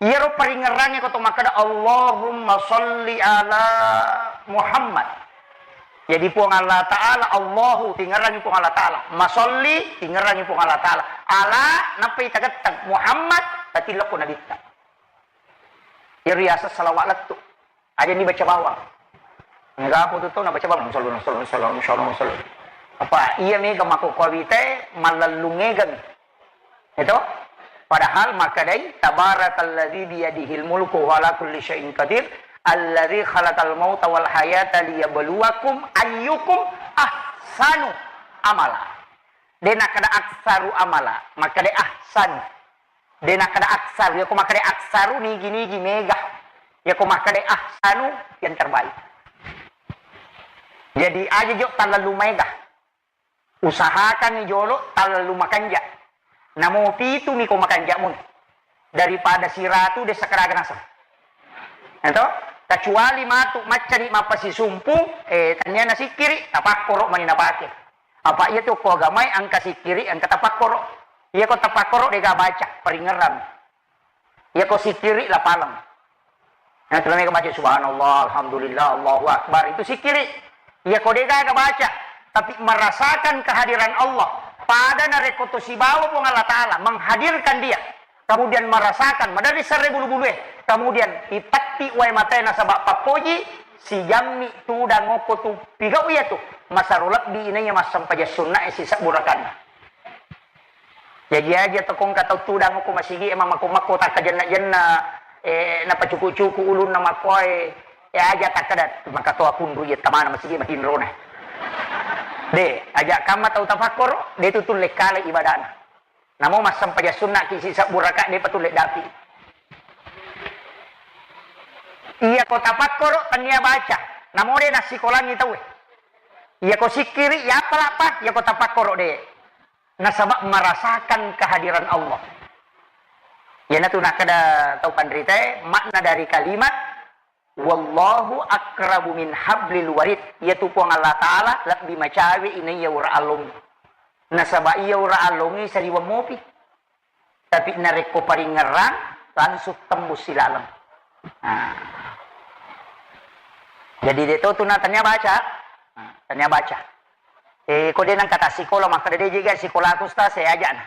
Iyaro paringerrangnge ko to makkeda, "Allahumma sholli ala Muhammad." Jadi Puang Allah Ta'ala, Allahu, tingerrangi Puang Allah Ta'ala. Masolli, tingerrangi Puang Allah Ta'ala. Ala, nappai tagetteng. Muhammad, tatilokko nabitta. Iyaro riaseng salawa lettu. Aja ni baca bawang. Mega apa tu tau na baca bawang? Sallu, sallu, sallu, sallu, sallu. Apa iya mega mako kawite mallallung egami. Itu? Padahal makkedai, "Tabarakalladzi biyadihil mulku wa ala kulli syai'in qadir, alladzi khalaqal mauta wal hayata liyabluwakum ayyukum ahsanu amala." De nakkeda aksaru amala, makkeda ahsan. De nakkeda aksaru, yako makkeda aksaru nigi-nigi mega. Yako makkeda ahsanu yang terbaik. Jadi aja jo talalu mega. Usahakan jolo talalu makanja. Namo pitu mi ko makanja mun. Daripada siratu de sakaraga naseng. Eto? Kecuali matu maccani mappasisumpung, eh, tania nasikkiri, tapakkoro mani napake. Apa iya tu ko agamai engka sikkiri, engka tapakkoro. Iya ko tapakkoro dega baca, paringerang. Iya ko sikkiri lapaleng. Nah, tu namanya baca subhanallah, alhamdulillah, Allahu akbar, itu sikkiri. Iya ko dega baca, tapi merasakan kehadiran Allah. Pada narekko to sibawa Puang Allah Ta'ala menghadirkan dia, kemudian merasakan, maderri serre bulu-bulue, kemudian ipatti wae matae nasaba pappoji, sijammi tudang okko tu pigau iya tu, masaro lebbi inaiya massempajang sunnae sisebbu rakaat. Jaji aja to kongka tau tudang okko masigi e mamako-mako takkajenna-jenna, eh, napacuku-cuku ulunna makkoe, eh, aja takkada makatoa kunru iya tamana masigi matinrona. De, aja kamma tau tapakkoro, de tu tulle kale ibadana. Namo massempajang sunnaki sisebbu rakaat de patulle dapi. Iya ko tapakkoro tania baca, namo de nassikolangi tauwe. Iya ko sikkiri, ya apa lapa, iya ko tapakkoro de. Nasaba merasakan kehadiran Allah. Iyanatu nakkeda tau panritae, makna dari kalimat "Wallahu aqrabu min hablil warid." Iyatu Puang Allah Ta'ala lebbi macawe inaiya ura allongngi. Nasaba iya ura allongngi sariwang mopi. Tapi narekko paringerrang, langsung tembus silaleng. Nah. Jadi de to tu na tania baca. Nah, tania baca. Eh, ko de nengka tassikola, makkeda de jega sikolaku, Ustaz, saya ajana.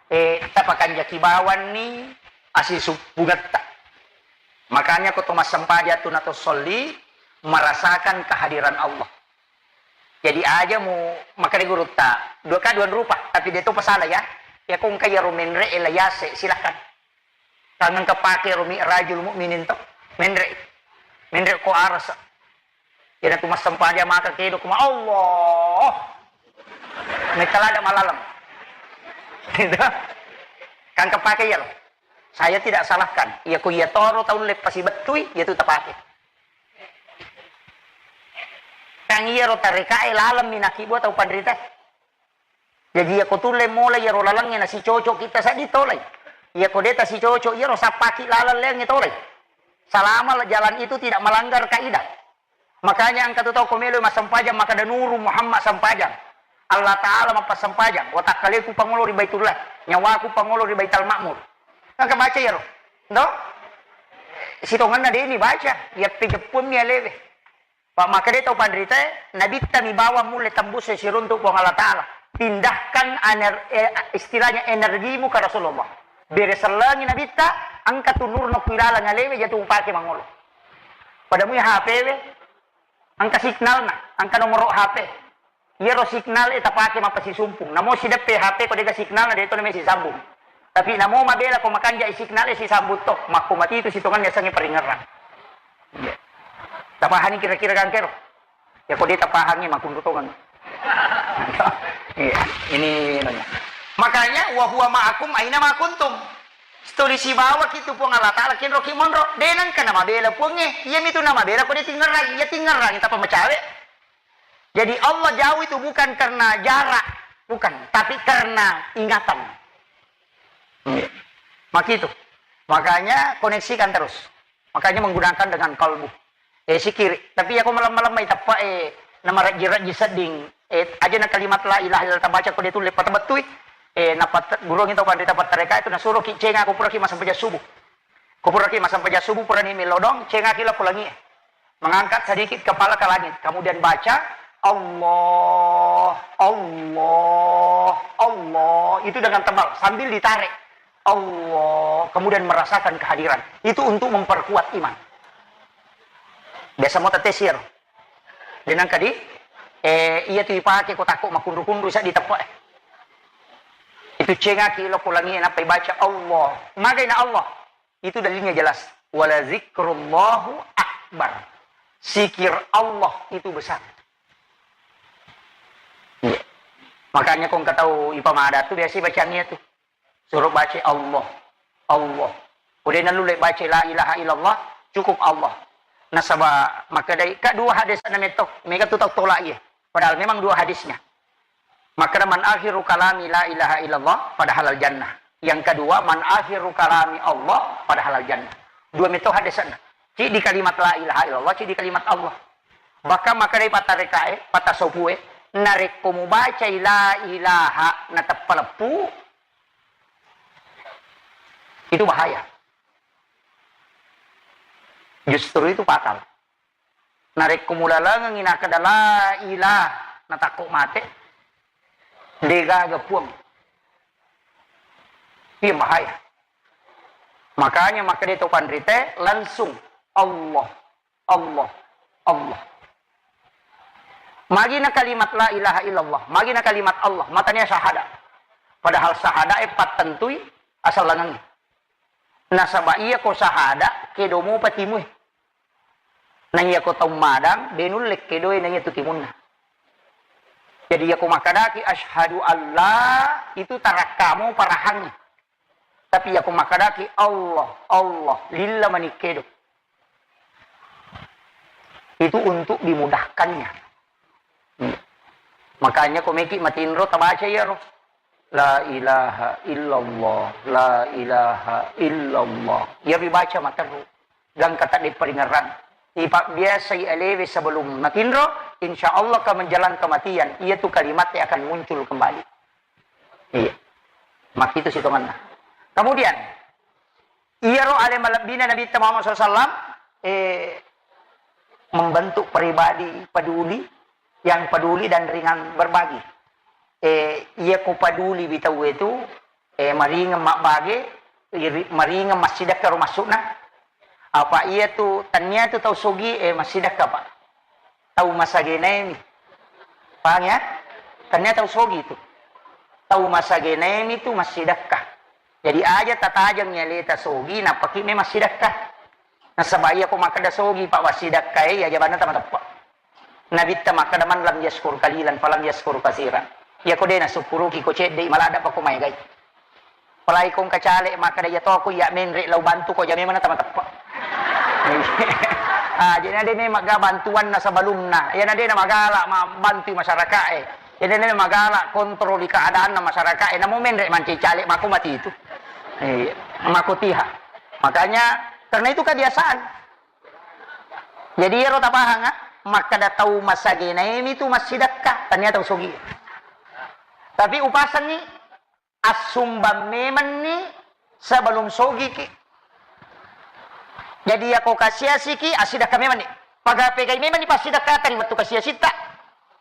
Eh, tapakanjaki bawanni asisuppungetta. Makanya ko to massempajang tu na to solli, merasakan kehadiran Allah. Jadi aja mu makkeda gurutta, dua ka dua rupa, tapi de to pasala ya. Ya ko engka iyaro menre e la yase, silakan. Kan engka pake ro mi'rajul mukminin to. Menre. Menre ko arasa. Iyanatu massempajang maka kedo kuma Allah. Metalada malaleng. Gitu. Kan kepake iya lo. Saya tidak salahkan. Iya ko iya toro tau leppasi bettui, iya tu tapake. Kan iya ro tarekae laleng minaki buat tau panrita. Jaji, iyako tulle mola iyaro lalengnge nasicocok kita seddi tolai. Iyako de tasicocok iyaro sappaki laleng leangnge tolai. Selama jalan itu tidak melanggar kaidah. Makanya engka tu tau ko melo massempajang makkeda Nuru Muhammad sempajang. Allah Ta'ala mappassempajang. Watakkaleku pangolo ri Baitullah. Nyawaku pangolo ri Baitul Ma'mur. Engka baca iyaro. Ndo? Sitongenna deni baca. Iya pejeppuammi alewe. Pak, makkeda tau panritae, nabitta mi bawang mulle tembus siruntuk Puang Allah Ta'ala. Pindahkan ener-, eh, istilahnya energimu ke Rasulullah. Bere sellengi nabitta, engka tu nurna ku ilaleng alewe jatu upake mangolo. Pada mui H P we, engka signalna, engka nomoro H P. Iyaro signal e tapake mappasisumpung. Namo sideppe H P ko dega signal na de to name sisambung. Tapi namo mabela ko makanja i signal e sisambung to, makko mati itu sitongan yasengnge paringerrang. Iya. Tapahani kira-kira gangkero. Ya ko de tapahangi makunru tongan. Iya, ini nanya. Makanya wa huwa ma'akum aina ma kuntum. Setuli sibawa kitu Puang Allah Ta'ala kenro ki monro. De nengka na mabela Puangnge. Iya mitu na mabela ko de tingerang. Iya tingerang tapa macawe. Jadi Allah jauh itu bukan karena jarak, bukan, tapi karena ingatan. Iya. Maka itu. Makanya koneksikan terus. Makanya menggunakan dengan kalbu. Eh, sikiri. Tapi aku malam-malam mai teppa, eh, nama rajin-rajin sedding. Eh, aja na kalimat la ilaha illallah tabaca ko dia tulis pata bettui. Eh, napa gurung itu pandita patareka itu nasuruh ki cenga aku pura ki masampajang subuh. Ko pura ki masampajang subuh, pura ni melodong, cengaki lao ko langi. Mengangkat sedikit kepala ke langit, kemudian baca, "Allah, Allah, Allah." Itu dengan tebal, sambil ditarik. Allah, kemudian merasakan kehadiran. Itu untuk memperkuat iman. Biasa mau tetes ya, Ro? Denang kadi, eh, iya tu ipake ko takko makunru-kunru sa diteppa, eh. Itu cengaki lao ko langi, nappa ibaca Allah. Magai na Allah. Itu dalilnya jelas. "Wala zikrullahu akbar." Zikir Allah itu besar. Iya. Makanya ko engka tau ipamada tu biasa bacaan iya tu. Suruh baca Allah. Allah. Udah nalu le baca la ilaha illallah, cukup Allah. Nasaba makkedai, ka dua hadis na metto, mega tu tau tolak iya. Padahal memang dua hadisnya. Makkeda, "Man akhiru kalami la ilaha illallah, pada halal jannah." Yang kedua, "Man akhiru kalami Allah, pada halal jannah." Dua metode hadisna. Ci di kalimat la ilaha illallah, ci di kalimat Allah. Bahkan makkeda patarekae, patasopue, narekko mubacai la ilaha na teppa leppu, itu bahaya. Justru itu fatal. Narekko mulalengengngi nakkeda la ilah, natakko mate, degaga Puang. Iya bahaya. Makanya makkeda to panrite langsung Allah, Allah, Allah. Magina kalimat la ilaha illallah, magina kalimat Allah, matania sahada. Padahal sahada e pattentui asal langengngi. Nasaba iya ko sahada, kedo mopa timue. Na iya ko tau madang, de nulle kedoe na iya tu timunna. Jadi iya ko makkadaki asyhadu alla, itu tarakkamo parahangngi. Tapi iya ko makkadaki Allah, Allah, lilla mani kedo. Itu untuk dimudahkannya. Iya. Makanya ko meki matinro tabaca iyaro. La ilaha illallah, la ilaha illallah. Iya ribaca materru. Gangka tadde paringerrang. Ipabbiasai alewe sebelum matinro, insya Allah ke menjelang kematian, iya tu kalimat yang akan muncul kembali. Iya. Makitu sitonganna. Kemudian, iyaro ale malebbina Nabitta Muhammad sallallahu alaihi wasallam, eh, membentuk pribadi peduli, yang peduli dan ringan berbagi. Eh, iya ko peduli wi tauwe tu, eh, maringeng mabbage, iri-, maringeng massidekka ro maksudna. Apa iya tu, tania tu tau sogi, eh, massidekka, Pak. Tau masagenaemi. Paham ya? Tania tau sogi tu. Tau masagenaemi tu massidekka. Jadi aja tatajeng aleta sogi, nappaki me massidekka. Nasaba iya ko makkeda sogi, Pak, wassidekka e, iya jabanna tamateppe. Nabitta makkeda, "Man lam yaskur qalilan falam yaskur katsiran." Iya ko de nasukkuruki ko cedde, maladda pa ko maegai. Apalagi ko engka caleg makkeda, "Iya toko iya menre lao bantu ko," jame mana tamateppe. Ah, jadi na de memang ga bantuanna sebelumna. Iya na de na magala ma-, bantui masyarakat e. Iya na de na magala kontroli keadaanna masyarakat e. Namo menre manci caleg mako mati itu. Iya, mako tiha. Makanya karena itu kebiasaan. Jadi iyaro tapahang, ah, makkeda tau masagenaemi tu massidekka, tania tau sogi. Tapi upasengngi assumbang memenni sebelum sogiki. Jadi yako kasiasiki, assidekka memenni. Paga pegai memenni passidekkata ri wettu kasiasitta.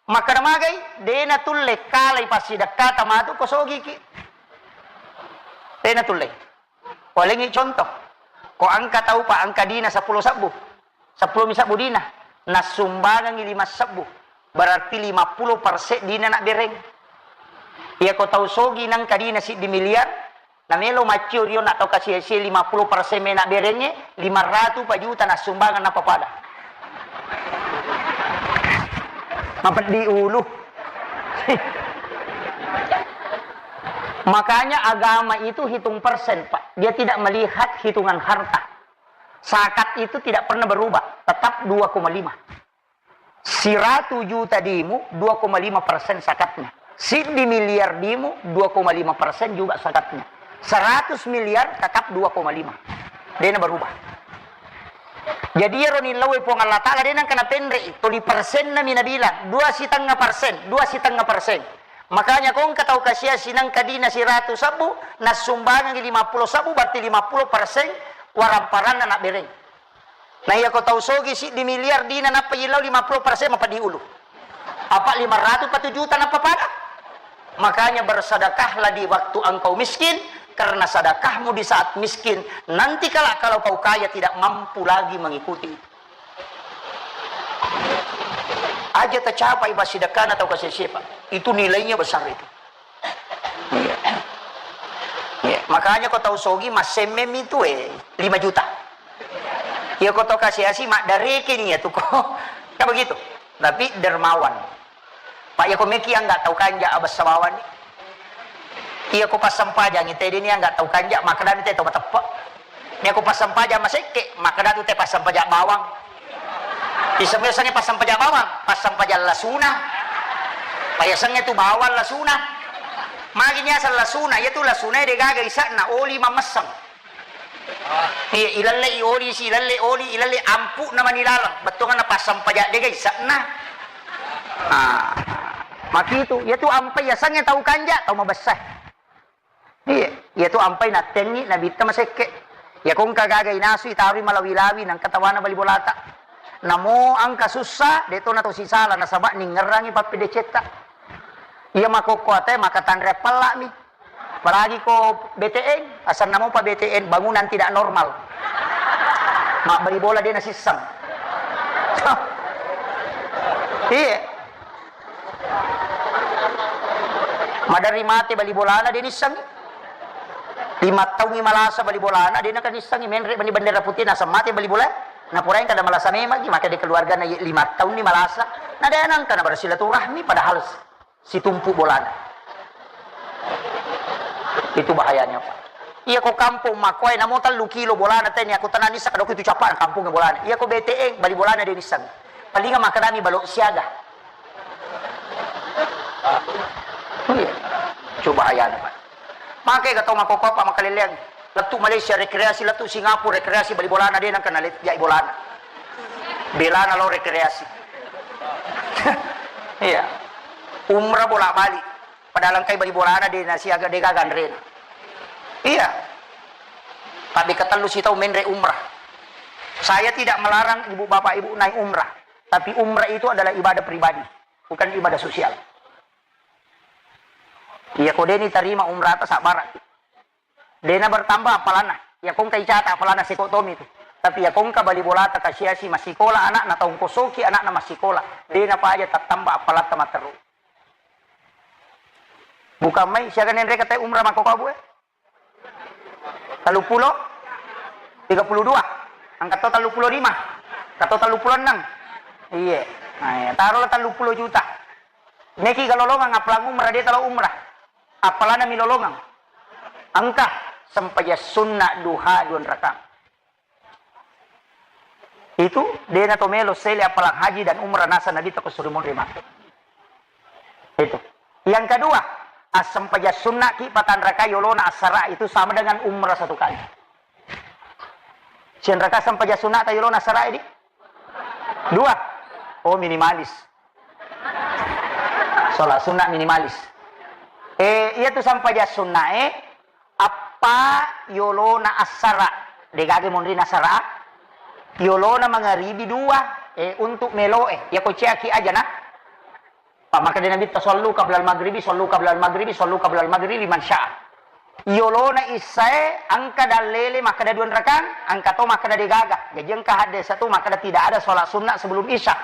Makkeda magai, de natulle kalai passidekkata matu ko sogiki. De natulle. Walengngi contoh, ko engka tau pa engka dina seppulo sebbu, seppulo mi sebbu dina, nassumbangengngi lima sebbu, berarti lima puluh persen dina nabbereng. Iya ko tau sogi nengka dina siddi miliar, namelo maccio rio na tau kasi-, si lima puluh persen me nabberengnge, lima ratu pa juta nassumbangeng nappa pada. Mapeddi ulu. Makanya agama itu hitung persen, Pak. Dia tidak melihat hitungan harta. Zakat itu tidak pernah berubah, tetap dua koma lima. Siratu juta dimu, dua koma lima persen zakatnya. Siddi miliar dimu, dua koma lima persen juga zakatnya. Seratus miliar tetap dua koma lima. Dena berubah. Jadi iyaro nillau e Puang Allah Ta'ala dena engka napenre'i, tuli persenna mi nabilang, dua setengah persen, dua setengah persen. Makanya ko engka tau kasiasi nangka dina siratu sabbu, nassumbangengi lima puluh sabbu, berarti lima puluh persen waramparanna nabbereng. Nah, iya ko tau sogi siddi miliar dina nappa yillau lima puluh persen mappa diulu. Apa lima ratus patu juta nappa pada? Makanya bersedekahlah di waktu engkau miskin, karena sedekahmu di saat miskin, nanti kala kalau kau kaya tidak mampu lagi mengikuti. Aja tercapai pas sedekahna tau kasih siapa. Itu nilainya besar itu. Iya. Iya. Makanya ko tau sogi massemmeng mi tu, eh, lima juta. Iya ko tau kasiasi maddareke ni ya tu ko. Kan begitu. Tapi dermawan. Pak, iya ko meki angga tau kanja abessa bawang ni. Iya ko passempajangi tede ni angga tau kanja, makkedami te tau mateppe. Iya ko passempajang masekke, makkeda tu te passempajang bawang. Iseng-, isengnge passempajang bawang, passempajang lasuna. Payasengnge tu bawang lasuna. Magi niaseng lasuna, iya tu lasuna de gaga ise'na, oli mammesseng. Iya, ilelle i oli si, ilelle oli, ilelle ampu'na mani laleng. Bettuanna passempajang de gaga ise'na. Ah, makitu, iya tu ampai yasengnge tau kanja, tau mabessa. Iya, iya tu ampai nattengngi nabitta masekke. Iya ko engka gaga inasu itarui malawi-lawi nangka tawana bali bolata. Namo engka sussa, de to na to sisala nasaba ningngerangi pappedecetta. Iya makokko ate maka tanre pella mi. Apalagi ko B T N, asanna mopa B T N, bangunan tidak normal. Mabbali bola de nasisseng. Iya. Maderri mate bali bolana de nissengngi. Lima taungngi malasa bali bolana de naka nissengngi, menre bani bendera putih naseng mate bali bola. Napuraeng kada malasa memang, maka de keluargana ye lima taunni malasa. Na de nangka na bersilaturahmi padahal situmpu bolana. Itu bahayanya, Pak. Iya ko kampung makkoe namo tellu kilo bolana teni aku tenani sakadoko itu capa kampung bolana. Iya ko B T N bali bolana de nissengngi. Palinga makkedami balok siaga. Iya. Coba ayana, Pak. Makai ga tau makkokko apa makaleleang. Lettu Malaysia rekreasi, lettu Singapura rekreasi, bali bolana de nangka nalet jai bolana. Belana lo rekreasi. Iya. Umrah bolak-balik. Padahal engkai bali bolana de nasiaga de gaga anrena. Iya. Tapi ketellu sitau menre umrah. Saya tidak melarang ibu bapak ibu naik umrah. Tapi umrah itu adalah ibadah pribadi, bukan ibadah sosial. Iya ko deni tarima umrah ta sabbara. Dena bertambah apalanna. Iya ko engka icata apalana seko tomi tu. Tapi iya ko engka bali bolata kasiasi masikola anakna, taung kosoki anakna masikola. Dena paja tattamba apalatta matteru. Bukan mai siaga nenre kata umrah makkokko abu e. Telluppulo? Tiga puluh dua. Engka to telluppulo lima. Engka to telluppulo enneng. Iye. Nah, iya. Tarolah telluppulo juta. Meki ga lolongang appalang umrah, de talo umrah. Appalana mi lolongang. Engka sempajang sunna duha dua rakaat. Itu dena to melo sele appalang haji dan umrah nasa Nabi tako suri monri mate. Itu. Yang kedua, assempajang sunna ki patanraka yolona assara itu sama dengan umrah satu kali. Sianraka sempajang sunna ta yolona assara di? Dua. Oh, minimalis. Sholat sunnah minimalis. Eh, iya tu sampajang sunnah, eh, appa yolona assara. Degaga monri nasara. Yolona mangaribi dua, eh, untuk melo, eh. Ya ko ceaki aja na. Pak, maka dia Nabi, "Sallu qablal maghribi, sallu qablal maghribi, sallu qablal maghribi liman syaa." Yolona issae, angka dallele, maka ada dua rakaat, angka to, maka ada degaga. Jadi angka hadis satu, maka ada tidak ada sholat sunnah sebelum isya.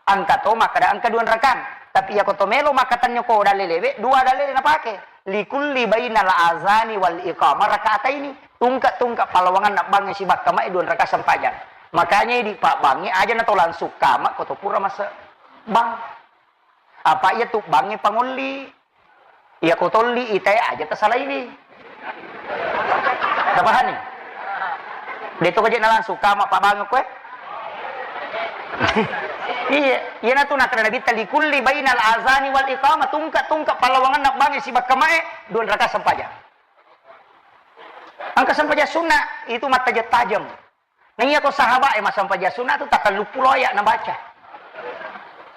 Engka to makkeda engka dua rakaat. Tapi iya ko to melo makkatenni ko dallewe, dua dallele napake. Likulli bainal azani wal iqamah rakaataini. Tungke-tungke palawangan nabbangnge sibakka mae dua rakaat sempajang. Makanya idi pabbangnge aja na to langsung kama ko to pura mase bang. Apa iya tu bangnge pangolli. Iya ko tolli itae aja tasalaiwi. Tapahani? De to kaje na langsung kama pabang koe. Iya, iyanatu nakkeda Nabitta, "Likulli bainal azani wal iqamah," tungke-tungke pallawangenna bangngi sibawa kamae, dua rakaat sempajang. Engka sempajang sunna, itu mattajeng-tajeng. Na iyako sahabat e massempajang sunna tu tatellu pulo ayat nabaca.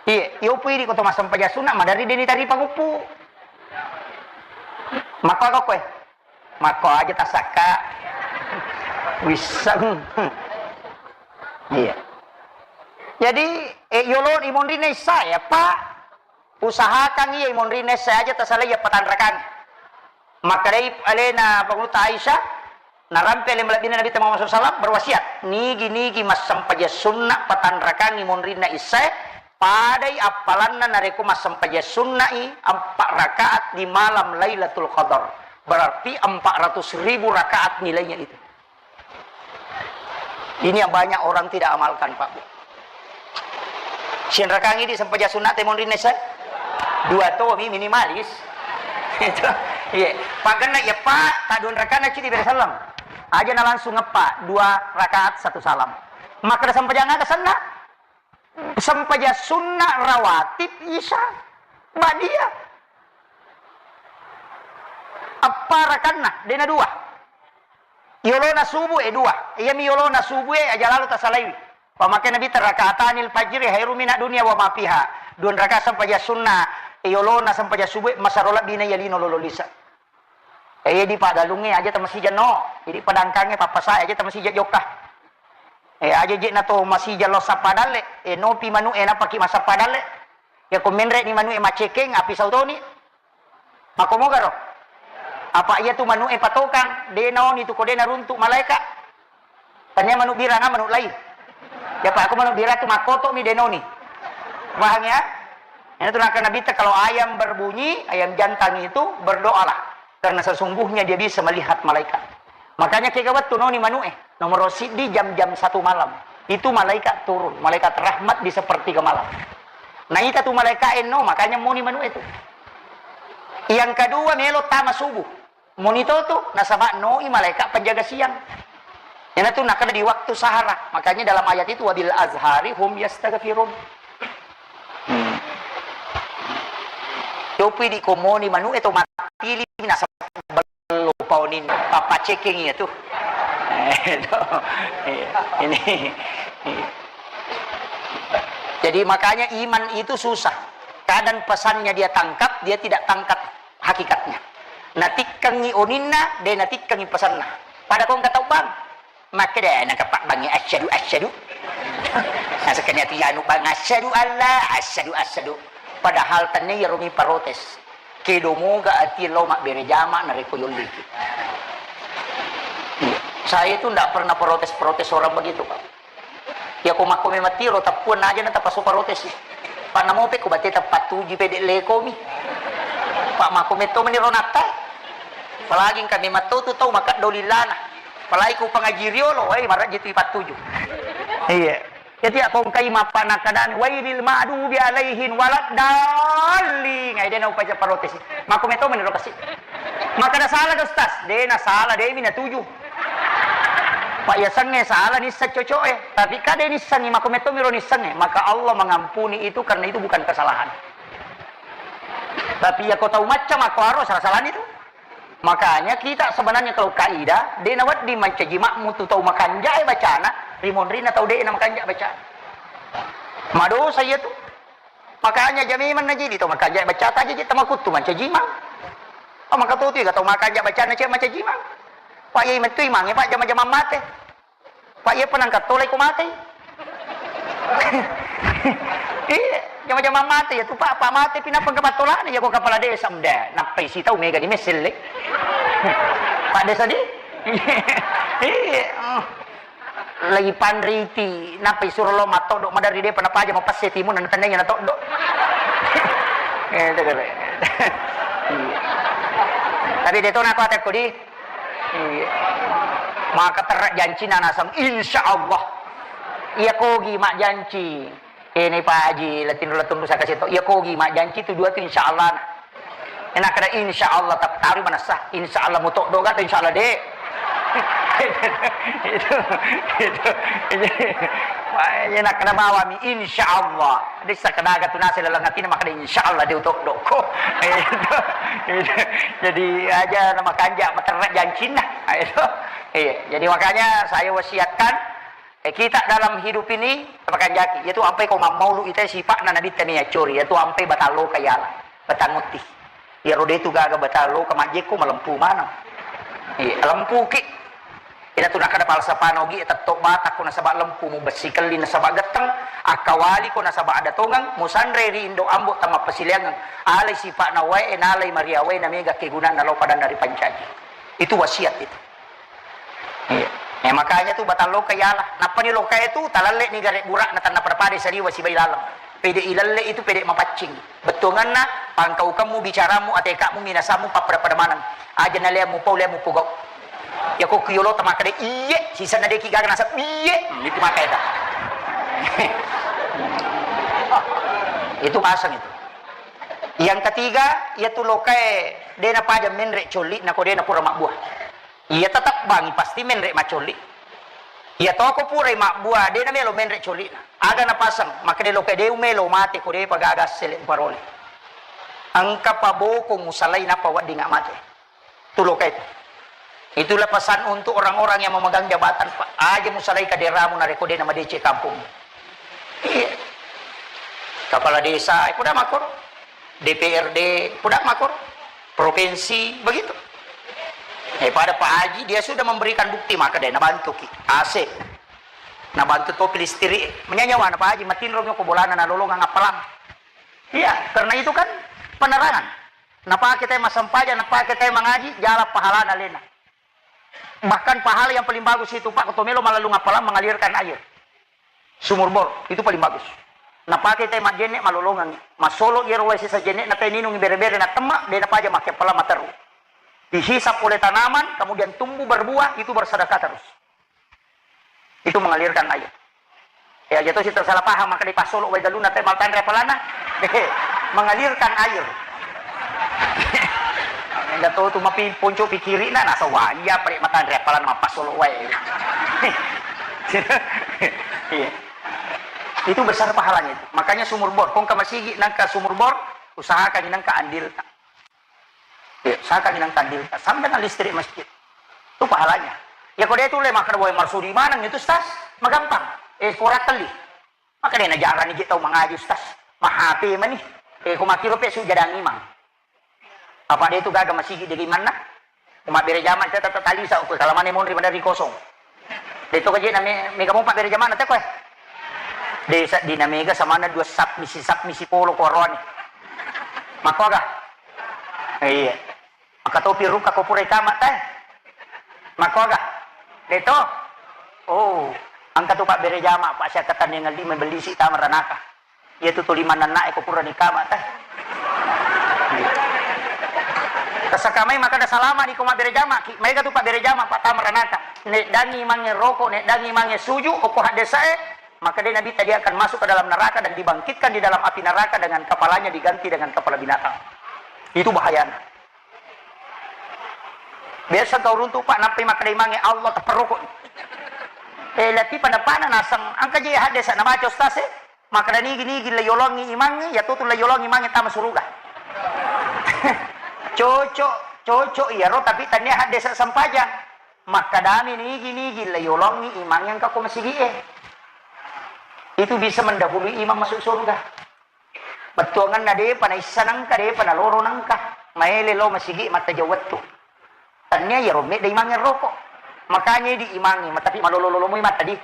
Iya, yopu idi ko to massempajang sunna, maderri deni taripa guppu. Makko ako koe. Makko aja tasakka. Wisseng. Iya. Jadi, eh, yolo imonrinna isya ya, Pak. Usahakan iya imonrinna isya aja tasalai ya patanrakan. Makkedai alena Pangulutta Aisyah, narampe ale malebbina Nabitta Muhammad sallallahu alaihi wasallam berwasiat, nigi-nigi massempajang sunna patanrakangngi monrinna issae, padai appalanna narekko massempajang sunna'i empat rakaat di malam Lailatul Qadar. Berarti empat ratus ribu rakaat nilainya itu. Ini yang banyak orang tidak amalkan, Pak Bu. Sinrakangi di sempajang sunna te monrinna issae? Dua to mi minimalis. Itu. Iya. Pagenna ya, Pak, tadun rakana cidi bere salam. Aja na langsung ngepa dua rakaat satu salam. Maka ada sempajang aga senna? Sempajang sunna rawatib isya ba'diyah. Eppa rakanna, dena dua. Yolona subuh e dua. Iyami yolona subuh e aja lalo tasalaiwi. Pamake Nabi, "Rakaatanil fajri khairum minad dunya wa ma fiha." Dua rakaat sempajang sunna, yolona sempajang subuh e masaro labbina iya lino lolo lisa. E, iya di pagalungnge aja tamasija no. Jadi padangkangnge pappasae aja tamasija jokka. E, aja je na to masija lo sappa dalle. E, nopi manu e napaki masappa dalle. Ya ko menre ni manu e macekeng api sautoni. Makkomogaro? Apa iya tu manu e patokang, de naoni tu ko de naruntu malaeka. Tania manu biranga manu lai. Ya Pak, aku manu bira tu makkoto mi de naoni. Paham ya? Ini tu naka Nabi ta, kalau ayam berbunyi, ayam jantan itu berdoalah. Karena sesungguhnya dia bisa melihat malaikat. Makanya kega wettu noni manu e. Nomor siddi jam-jam satu malam. Itu malaikat turun, malaikat rahmat di sepertiga malam. Nah, ita tu malaikat eno, makanya moni manu itu. Yang kedua, melo tama subuh. Moni to tu, nasaba noi malaikat penjaga siang. Yana tu nakada di waktu sahara. Makanya dalam ayat itu, "Wabil azhari hum yastaghfirun." Hmm. Yopi di komoni manu itu mati nasaba Lupa onin, pappa cekeng iya tu. Eh, itu. Iya. Ini. Iya. Jadi makanya iman itu susah. Kadang pesannya dia tangkap, dia tidak tangkap hakikatnya. Natikkengi oninna, de natikkengi pesanna. Pada kong kata bang, Makkeda naka pabbangnge, "Asyhadu, asyhadu." Nasekkani atu yanu bang, "Asyhadu alla, asyhadu, asyhadu." Padahal tenne iyaro mi protes. Kedo moga ati lao mabbere jama narekko yolliki. Iya. Saya itu ndak pernah protes-protes orang begitu, Pak. Ya ko makko memang tiro tappuan aja na tapaso protes. Pak namo pe ko batte tapatuju pede leko mi. Pak makko metto meni ronatta. Apalagi engka memang tau tu tau maka dolilana. Apalagi ku pengaji riolo, wai, marajji tu ipattuju. Iya. Jadi, ya, kongkai mappa nakadani, "Wairil ma'dubi alaihin waladdallin." Ngai dena upaja protes. Mako meto meniro kasi. Maka ada salah, Ustaz? Dena salah, demi natuju. Pak, ya, sange salah, nissa cocoe. Tapi kade nissangi, mako meto miro nissange. Maka Allah mengampuni itu karena itu bukan kesalahan. Tapi ya, ko tau macca, mako aro salah-salah itu. Makanya kita sebenarnya kalau kaidah, de nawedding mancaji makmu tu tau makanjae bacana, rimonrinna tau de na makanja bacana. Madosa iya tu. Makanya jami manna jadi tau makanjae bacata aja je tamakuttu mancaji imang. Oh, maka tu tu tau makanja bacana ce mancaji imang. Pak, iya mettu imange, Pak, jama-jama mate. Pak, iya penangkat tolai ko mate. Iya, jama-jama mate ya tu, Pak, Pak mate pinapang ke patolana ya ko kepala desa mda. Nappai si tau mega di meselle. Pak desa di. Iya. Lagi panriti, nappai suro lo matodok madari de pernah paja mau passe timun dan tendanya na todok. Eh, itu kata. Iya. Tapi de to nako atekku di Iya. Maka terra janci na nasang, insya Allah. Iya kogi mak janci. Ini Pak Haji, latin dulu tunggu saya kasih tau. Iya kogi mak janci tu dua tu insya Allah. Enak kada insya Allah tak taruh mana sah. Insya Allah mutok doga tu insya Allah dek. Itu, itu, itu. Wah, iya, nakkeda bawami, insya Allah. Dessa kedaga tu nase laleng atina, makkeda insya Allah de' utoddokko. Itu, itu. Jadi aja na makanja' materra' jancinna. Itu. Iya, jadi makanya saya wasiatkan, eh, kita dalam hidup ini makanjaki. Yaitu ampai ko mammaulu ita sipa'na nabitta ni accori. Yaitu ampai batang loka yala, batang utti. Iyaro de' tu gaga batang loka majjekko malempu maneng. Iya, lempuki. Ina tu nakkeda falsafana Ogi, tetto batakko nasaba lempu, mubessi kelli nasaba getteng, akkawaliko nasaba ada tongeng, musanre ri indo ambo tamappasileangeng, alai sipa'na wae, nalai maria wae, namega kegunanna lao padanna ripancaji. Itu wasiat itu. Iya. Eh, makanya tu batang loka yala. Nappani loka itu talalle ni gare' bura'na tanna pada-pada saliwa sibai laleng. Pede ilalle itu pede mapaccing. Bettuanganna, pangkaukemmu, bicaramu, ateka'mu, minasammu, pappada-pada maneng. Aja nalea mupau, lea mupogau. Yako kiyolo tamakkeda, "Iye," sisenna deki gaga naseng, "Iye." Hmm, itu maka eta. Itu pasang itu. Yang ketiga, iya tu lokae de' napaja menre' colli' nako de' napura mabbua. Iya tetap bangi pasti menre' maccolli'. Iya toko purai mabbua, de' namelo menre' colli'na. Aga napasang, makkeda lokae de' umelo mate ko de'pa gaga assele' uparole. Engka paboko musalai nappa weddingnga mate. Tu lokae tu. Itulah pesan untuk orang-orang yang memegang jabatan, Pak. Aja musalai kaderamu narekko de' namadeceng kampung. Iya. Kepala desa, eh, kuda makor. D P R D, kuda makor. Provinsi, begitu. Eh, pada Pak Haji, dia sudah memberikan bukti, maka dia nabantu ki. A C. Nabantu topi listrik. Menyanyawa na Pak Haji, matinro ko bolana nalolongang appalang. Iya, karena itu kan penerangan. Napake te massempajang, napake te mangaji, jala pahalana lena. Bahkan pahala yang paling bagus itu, Pak, ko to melo mallalung appalang mengalirkan air. Sumur bor, itu paling bagus. Napake te majjenne malolongangi. Massolo iyaro wae sisa jenne na te ninungi bere-bere na temma, de' napaja make appalang materru. Dihisap oleh tanaman, kemudian tumbuh berbuah, itu bersedekah terus. Itu mengalirkan air. Ya, aja tosi tersalah paham, maka dipassolo wae galunna te matanre appalanna. Mengalirkan air. Enggak tahu tu mapi ponco pikirina, nasa wajah pada matanre appalanna mapassolo wae. Iya. Itu besar pahalanya itu. Makanya sumur bor, kongka masigi nangka sumur bor, usahakan nangka andil. Eh, saka inang tandil, sampai na listrik masjid. Itu pahalanya. Ya, ko de' tu le makkeda, "Woi, marsudi maneng itu, Ustaz." Magampang. Eh, kurang kali. Maka de' najarani je' tau mangaji, Ustaz. Ma H P mani. Eh, ko makkiro pe sujadang imang. Apa de' tu gaga masigi de' imanna? Ko mabbere jama' te tetap talisa, ko kalamane monri madari kosong. De' to kaje' na me-, mega mopa bere jama'na te koe. De' seddina mega samana dua sap misi, sap misi polo ko aroane. Makkoga? Iya. Maka topi rukka ko pura ikama' te. Makkoga? De' to? Oh, engka tu pabbere jama', Pak, siakkatenniang lima bellisi tama ranaka. Iya tu tuli mannannae ko purani kama' teh. Tasaka mai makkeda salama' ni ko mabbere jama' ki. Maega tu pabbere jama' pattama ranaka. Neddangi mange roko', neddangi mange suju', okko haddesae, maka de' Nabitta dia akan masuk ke dalam neraka dan dibangkitkan di dalam api neraka dengan kepalanya diganti dengan kepala binatang. Itu bahayana. Biasa kau runtu', Pak, nappai makkeda mange Allah tepperoko'. Eh, lati pada pana naseng, engka je haddesa namaca ustaz e. Makkeda nigi-nigi la yolongi imangnge, iya tu tu la yolongi imangnge tama suruga. Cocok, cocok iyaro, tapi tania haddesa sempajang. Makkadami nigi-nigi la yolongi imangnge engka ko masigi e. Itu bisa mendahului imang masuk surga. Bettuanganna depa naissa nangka, depa naloro nangka. Maele lo masigi matta jauh wettu. Tania iyaro medda imangnge roko. Makanya di imangnge, tapi malolo-lolo moi matta di.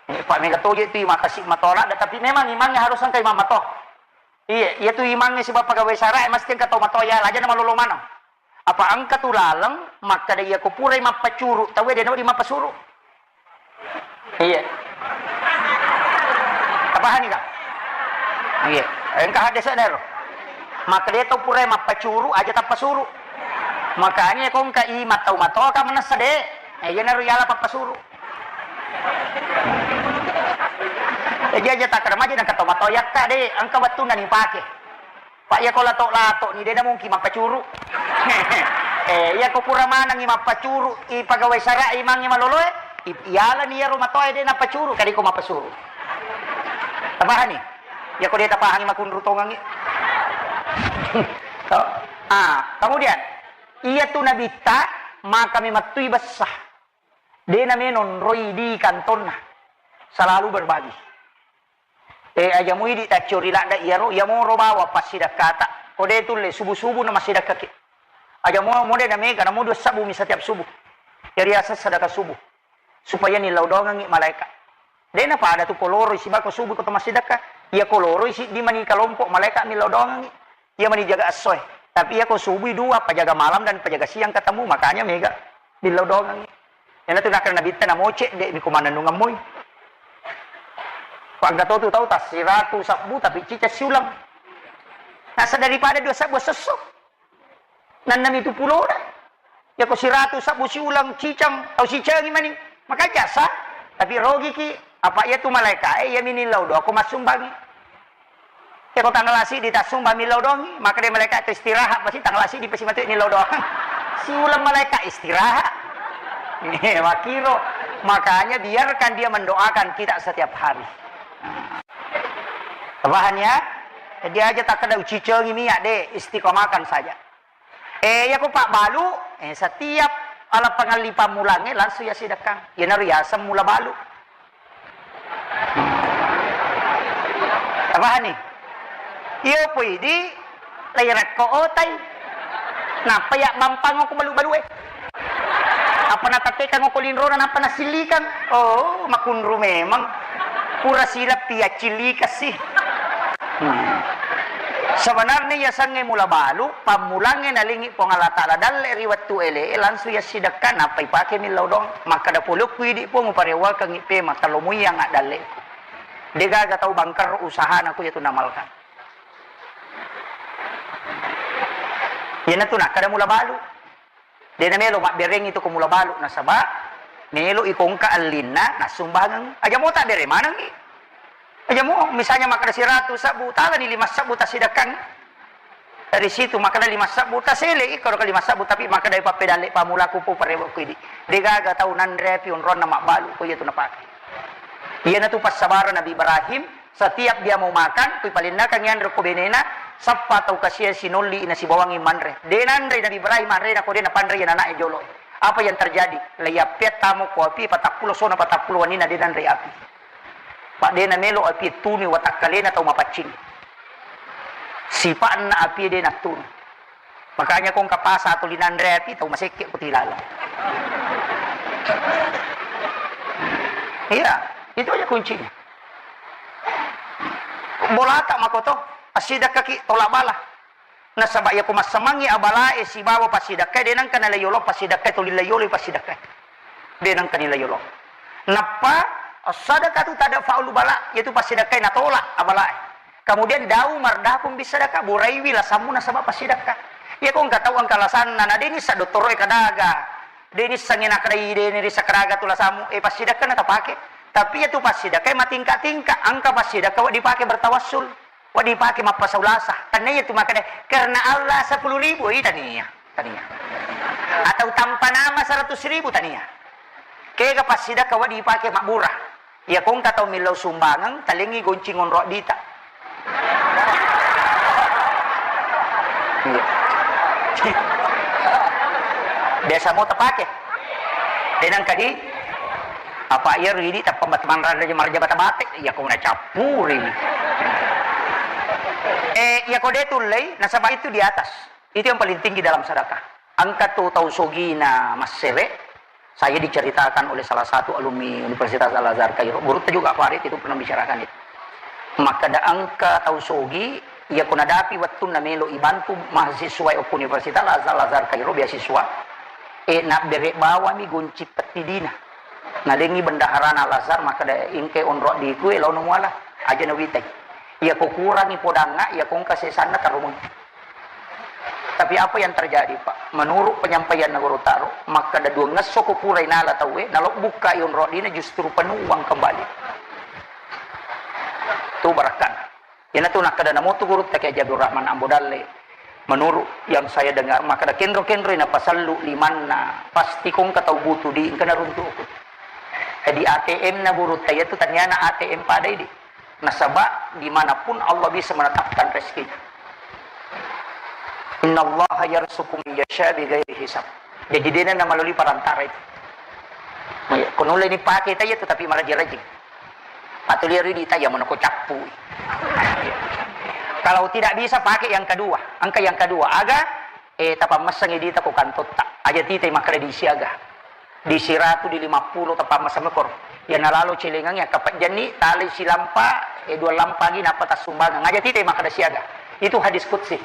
Eh, Pak, mega toje tu makasi mato ladda, tapi memang imangnge harus engka imang mato. Iya, iya tu imangnge sebab pegawai sara e mesti engka tau mato ya, aja na malolo maneng. Apa engka tu laleng makkeda iya ko purai mappacuru tau e de na wedding mappasuru. Iya. Tapahani ka? Iya. Engka haddesa nero. Makkeda tau purai mappacuru aja tappasuru. Makanya ko engka i mattau matoa ka manessa de. Eh, iya naro yala pappasuru. Jadi aja takkeda maja nangka tau matoa yakka de, engka wettunna ni pake. Pak, iya ko lato-lato ni de na mungkin mappacuru. Eh, iyako pura manengngi mappacuru i pegawai sara i mangngi maloloe, i-, iyalani iyaro matoae de' nappacuru, kadiko mappasuru. Tapahani? Iyako de' tapahangi makunru tongengngi. To. Ah, kemudian, iyatu nabitta maka memettui bessa. De' namenonroi di kantonna. Selalu berbagi. Eh, aja muidi taccio ri ladda iyaro, iyamoro bawang passidakkata. Ko de' tulle subuh-subuh na massidakkaki. Aja mo, mo de' namega, namo dua sabbu mi setiap subuh. Jadi asal sedekah subuh. Supaya nillau doangengngi malaika. De' napada tu koloroi siba ko subuh ko to massidakka. Iya koloroi siddi mani kalompok malaika millau doangengngi. Iya mani jaga essoe. Tapi iya ko subui dua, pajaga malam dan pajaga siang ketemu, makanya mega billau doangengngi. Iyana tu nakkeda nabitta namoce, de' mi ko manennungeng moi. Pagga to tu tau tassiratu sabbu tapi cicang siulang. Nasa daripada dua sabbu sesso. Nannami tu pulona. Yako siratu sabbu siulang cicang, tau sicangi mani. Maka jasa, tapi rogiki. Apa iya tu malaika, eh, iya minillau doa ko massumbangi. Yako tanggal siddi tassumbang millau doangngi, maka de' malaika tu istirahat, pasti tanggal siddi pasti matu nillau doang. Siulang malaika istirahat. Eh, makiro. Makanya biarkan dia mendoakan kita setiap hari. Paham ya? Jadi aja takkeda ucicengi miak de', istiqomahkan saja. Eh, yako pabbalu, eh, setiap ala pangalli pammulangnge langsung yassidekkang. Iyanaro yaseng mula balu. Tapahani? Iyo poidi lairakko otai. Nappa yabbampang ko balu-balue. Apa natattekang ko linrona nappa nasillikang. Oh, makunru memang. Pura silappi yaccillikassi. Hmm. Sebenarnya yasengnge mula balu, pammulangnge nalengngi Puang Allah Ta'ala dalle ri wettu ele, langsung yassidekka, nappa ipake millau doang. Makkeda pole ku idi Puang, uparewakengngi pe, makkalomuyang addalle. Degaga tau bangker usahana ku yatu namalkan. Iyanatu nakkeda mula balu. De' namelo mabberengngi tu ko mula balu, nasaba melo iko engka allinna nassumbangeng. Aja mo tabbere manengngi. Aja mo misalnya makkeda siratu sabbu, talani lima sabbu tassidekkang. Dari situ makkeda lima sabbu, tasele iko ro lima sabbu, tapi makkeda pappedalle pamulaku po parewa ku idi. Degaga tau nanre api onronna mabbalu ko iyatu napake. Iyanatu passabareng Nabi Ibrahim, setiap dia mau makan, kui palennakangngi anre ko benena, sappa tau kasiang sinolli nasibawangngi manre. De nanre Nabi Ibrahim anrena ko de napanre iya nana'e jolo. Apa yang terjadi? Leiyappea tamo ko api patappulo sona patappulo wanina de nanre api. Pa de namelo api tunu watakkalena tau mapaccing. Sipa'na api de nattunu. Makanya ko engka pasa tuli nanre api, tau masekke ko tilala. Iya, itu aja kuncinya. Bolata makoto, assidekkaki tolak bala. Nasaba iya ko massamangngi abalae sibawa passidekkae, de nengka nalai yolo passidekkae, tuli lai yolo passidekkae. De nengka nilai yolo. Nappa, as-sadaqatu tadfa'ul bala, yaitu passidekkae natolak abalae. Kemudian dau mardapung bissadaqah, buraiwi lasammu nasaba passidekka. Iya ko engka tau engka lasanna, na de nissa dottoroe kadaga, de nissangi nakadai, de nirissa kadaga tu lasammu, eh, passidekka na tapake. Tapi iya tu passidekka matingka-tingka, engka passidekka wedding dipake bertawassul, wedding dipake mappasaulasa. Tanna iya tu makkeda, karena Allah sepuluh ribu, eh, tania, tania. Atau tanpa nama seratus ribu, tania. Kega passidekka wedding dipake mabbura. Iya ko engka tau millau sumbangeng, talengngi goncing onro addita. Iya. Biasa mo tapake. De nengka di apa iya ridi tappa mat-, manrada marja bata-bate, iya ko nacappuri. Eh, iya ko de tullei, nasaba itu di atas. Itu yang paling tinggi dalam sedekah. Engka tu tau sogina massere, saya diceritakan oleh salah satu alumni Universitas Al-Azhar Kairo, gurutta juga Farid itu pernah bicarakan itu. Makkeda engka tau sogi, iya ko nadapi wettunna melo ibantu mahasiswa okko Universitas Al-Azhar, Al-Azhar Kairo beasiswa, e, nabbere bawami gonci pettidina. Nalengi bendaharana Al-Azhar, makkeda engka onro addiku, e, laono muala, aja nawitai. Iya ko kurangi podangnga, iya ko engka sesanna tarumeng. Tapi apa yang terjadi, Pak? Menurut penyampaianna Guru Taro, makkeda duangngesso ko purai nala tauwe, nalobbukka i onro addina justru penuh uang kembali. Tu barakkan. Iyanatu nakkeda namotu gurutta Kiai Haji Abdul Rahman Ambo Dalle. Menurut yang saya dengar, makkeda kenro-kenro napasellu limanna, pasti ko engka tau butuh di engka naruntu'ku. Jadi A T M na gurutta iyatu taniana A T M pada idi. Nasaba dimanapun Allah bisa menetapkan rezekinya. Innallaha yarzuqu man yasha bighairi hisab. Jadi dena na melalui perantara itu. Ko nulle ni pake taya tu tapi maraji-raji. Atau lihat di taya mana ko cappu. Kalau tidak bisa pakai yang kedua. Angka yang kedua. Aga, eh, tapammessangi dita ko kantotta. Aja tita makkeda di siaga. Di siratu, di lima puluh tapammessang mekor. Ya nalalo celengang ya kapajjanni, tali silampa, eh, dua lampa lagi napa tassumbangan. Aja tita makkeda siaga. Itu hadis qudsi.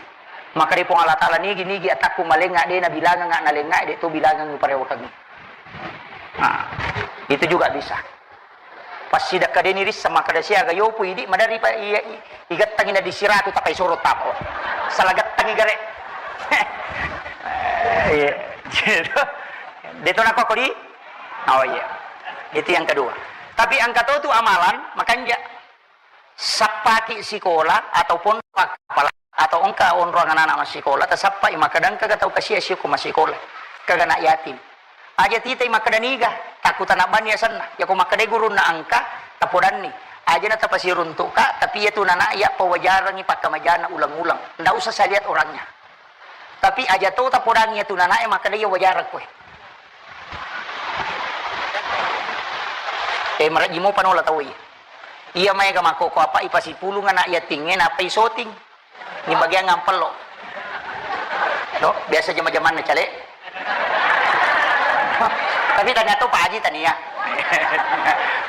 Makkeda Puang Allah Taala, nigi-nigi atakku malenga de nabilangang nalenga de tu bilangang parewakangi. Nah, itu juga bisa. Pas sidakkadeni rissa makkeda siaga yopu idi madari pa iya i- igattangi na di siratu tapai soro tapo. Salah gattangi gare. Iya. Gitu. Deto nako kodi? Oh iya. Itu yang kedua. Tapi angka to tu amalan makanja sappaki sikola atau pondok apala atau engka onrong anak-anak massikola, tasappai makkeda engka tau kasia sio ko massikola, kaga anak yatim. Aja titai makkeda niga, takku tanabbanni asenna. Yako makkeda gurunna engka, tapodanni. Aja na tapasiruntuka, tapi iya tu nana iya pawajarangi pakkamajana ulang-ulang. Ndak usah saya lihat orangnya. Tapi aja to tapodangi iya tu nana iya makkeda iya wajarang koe. Eh, marajimo panola tau iya. Iya maega makkoko apa ipasipulung anak yatingnge napai soting. Ni bagian ngampello. No, biasa jama-jamanna cale. Tapi ternyata Pak Haji tania.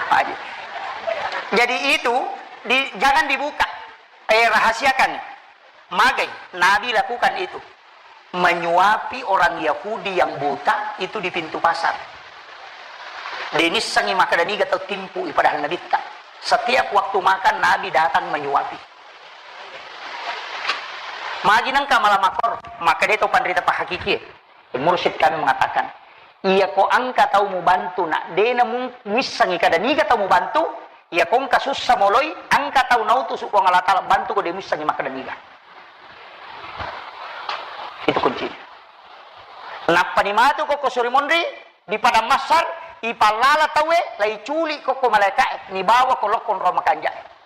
Pak Haji. Jadi itu di, jangan dibuka. Eh, rahasiakan. Magai, Nabi lakukan itu. Menyuapi orang Yahudi yang buta itu di pintu pasar. Denissengi makkeda niga tau timpu i padahal nabitta. Setiap waktu makan Nabi datang menyuapi. Magi nengka malam makor, makkeda to panrita pahakikie. Mursyid kami mengatakan, iya ko engka tau mubantu nak dena mung-, muissengi kada niga tau mubantu, iya ko engka sussa moloi, engka tau nautusu Puang Allah Taala bantu ko de muissengi makkeda niga. Itu kuncinya. Nappani matu ko ko suri monri di padang mahsyar, ipallala tauwe, laiculi ko ko malaikae, nibawa ko lokko ro makanjae.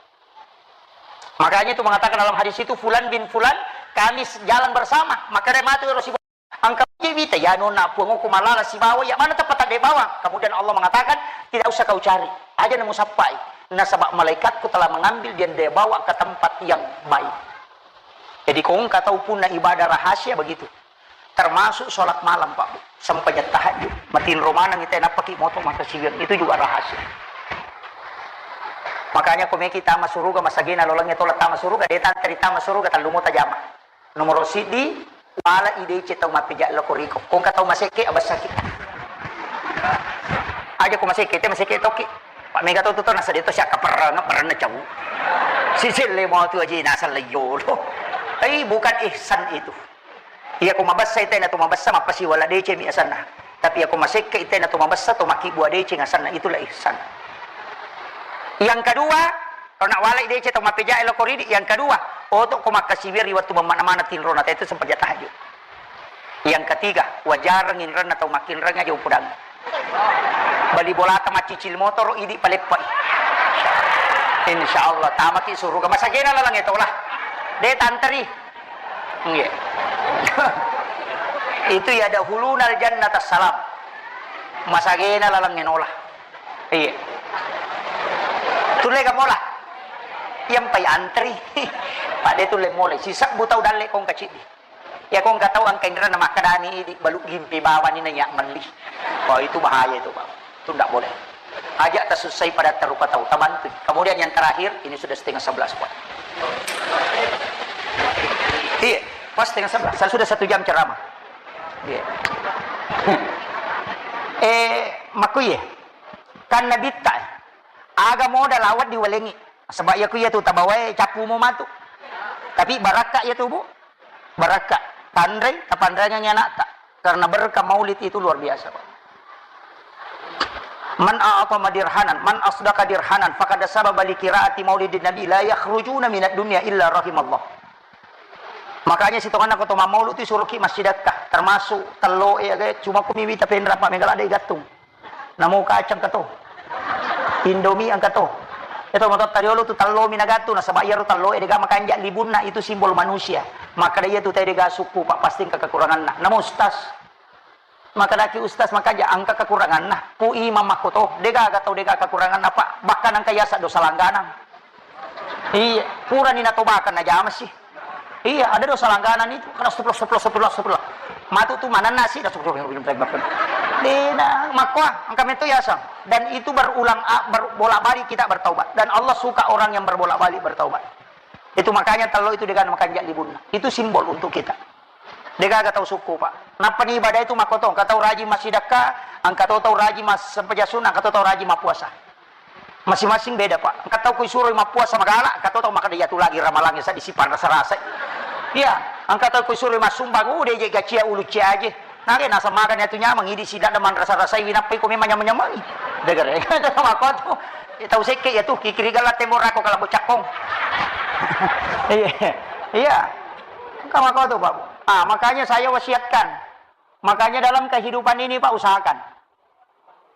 Makanya itu mengatakan dalam hadis itu, "Fulan bin Fulan, kami jalan bersama." Maka dia matu ero sibawa. Engka je wita, ya nonna Puang, ko malala sibawa, ya mana tempat dia bawa? Kemudian Allah mengatakan, "Tidak usah kau cari. Aja namu sappai. Nasaba malaikatku telah mengambil dia, dia bawa ke tempat yang baik." Jadi ko engka tau punna ibadah rahasia begitu. Termasuk sholat malam, Pak Bu. Sempajang tahajud. Matinro maneng ite nappaki moto maka siwir. Itu juga rahasia. Makanya ko meki tama suruga, masagena lolangnge tola tama suruga, de tanteri tama suruga, tellu mota jama. Nomoro siddi, wala idece tau mappeja loko riko. Ko engka tau masekke, abessaki. Aja ko masekke, te masekke toki. Pak mega to tu to nasa de to siakka perrang, perrang na cau. Siselle mau tu aja nasa leyolo. Tapi bukan ihsan itu. Iya ko mabessa ite na to mabessa mappasiwala deceng mi asanna. Tapi iya ko masekke ite na to mabessa to makkibua deceng asanna, itulah ihsan. Yang kedua, ko nak walai deceng to mappejae loko ridi, yang kedua, oto ko makkasiwiang ri wettu mammana-mana tinrona, itu sempajang tahajud. Yang ketiga, wajareng inrenna tau makkinreng aja upudang. Bali bolata maccicil motoro idi paleppai. Insya Allah tamaki suruga. Masagena lalang etola. De tanteri. Iya. Itu ya dahuluna al jannata salam. Masagena lalang enola. Iya. Tulle ga mola. Yang pai antri. Pak de tulle mola. Sisebbu tau dalle kong kacidi. Iya ko engka tau engka inrenna makkedani idi balu gimpi bawani na iya melli. Oh, itu bahaya itu, Pak. Itu ndak boleh. Aja tasussai pada tarupa tau, tabantu. Kemudian yang terakhir, ini sudah setengah sebelas, Pak. Iya, pas setengah sebelas. Saya sudah satu jam ceramah. Iya. Eh, makku iya. Kan nabitta, eh. Aga modal awat diwalengi. Sebab iya ku iya tu tabawae cappu mo matu. Tapi barakka iya tu, Bu. Barakka. Tanrei, tapanrengengi anakta. Karena berkah maulid itu luar biasa, Pak. Man a'tama dirhanan, man asdaqa dirhanan, faqad sababa li qiraati maulidin nabi, la yakhrujuna minad dunya illa rahimallah. Makanya sitonganna ko to mammaulu tu suruki massidakka, termasuk tello e aga, cuma ko miwita penra pa megala de gattung. Namo kacang kato. Indomie angka to. Itu motor tariolo tu tello mi nagattu, nasaba iyaro tello e dega makanja libunna, itu simbol manusia. Maka dia tu tadi dega suku pak pasti angka kekuranganna. Namo ustaz. Maka daki ustaz makanja angka kekuranganna. Pu imam makko to, dega aga tau dega kekuranganna pak. Bahkan angka yasa dosa langganang. Iya, purani natobakan najama sih. Iya, ada dosa langganan itu. Kan astagfirullah, astagfirullah, astagfirullah, astagfirullah. Matu tu manenna sih, astagfirullah. Dena, makwa, angka meto yasa. Dan itu berulang, a-, ber-, bolak-balik kita bertaubat. Dan Allah suka orang yang berbolak-balik bertaubat. Itu makanya tello itu dengan makan jak libunna. Itu simbol untuk kita. Degaga tau suku, Pak. Nappa ni ibadah itu makoto, angka tau rajin massidakka, angka to tau rajin mas-, sempajang sunnah, angka to tau rajin mappuasa. Masing-masing beda, Pak. Engka tau ko isuroi mappuasa magala, engka to tau makkeda, "Iyatu lagi ramalangnge saddi sipanrasa-rasai." Iya, engka tau ko isuroi massumbang, "Uh, de je gacia ulu cia aje." Nage naseng magani atu nyameng, idi sidadda manrasa-rasai, winappai ko memang nyameng-nyamengi. Degere. Makko tu. Eh, tau sekke ya tu, kikiri gala tembok rako kalau bocakkong. Iya. Iya. Engka makko tu, Pak. Ah, makanya saya wasiatkan. Makanya dalam kehidupan ini, Pak, usahakan.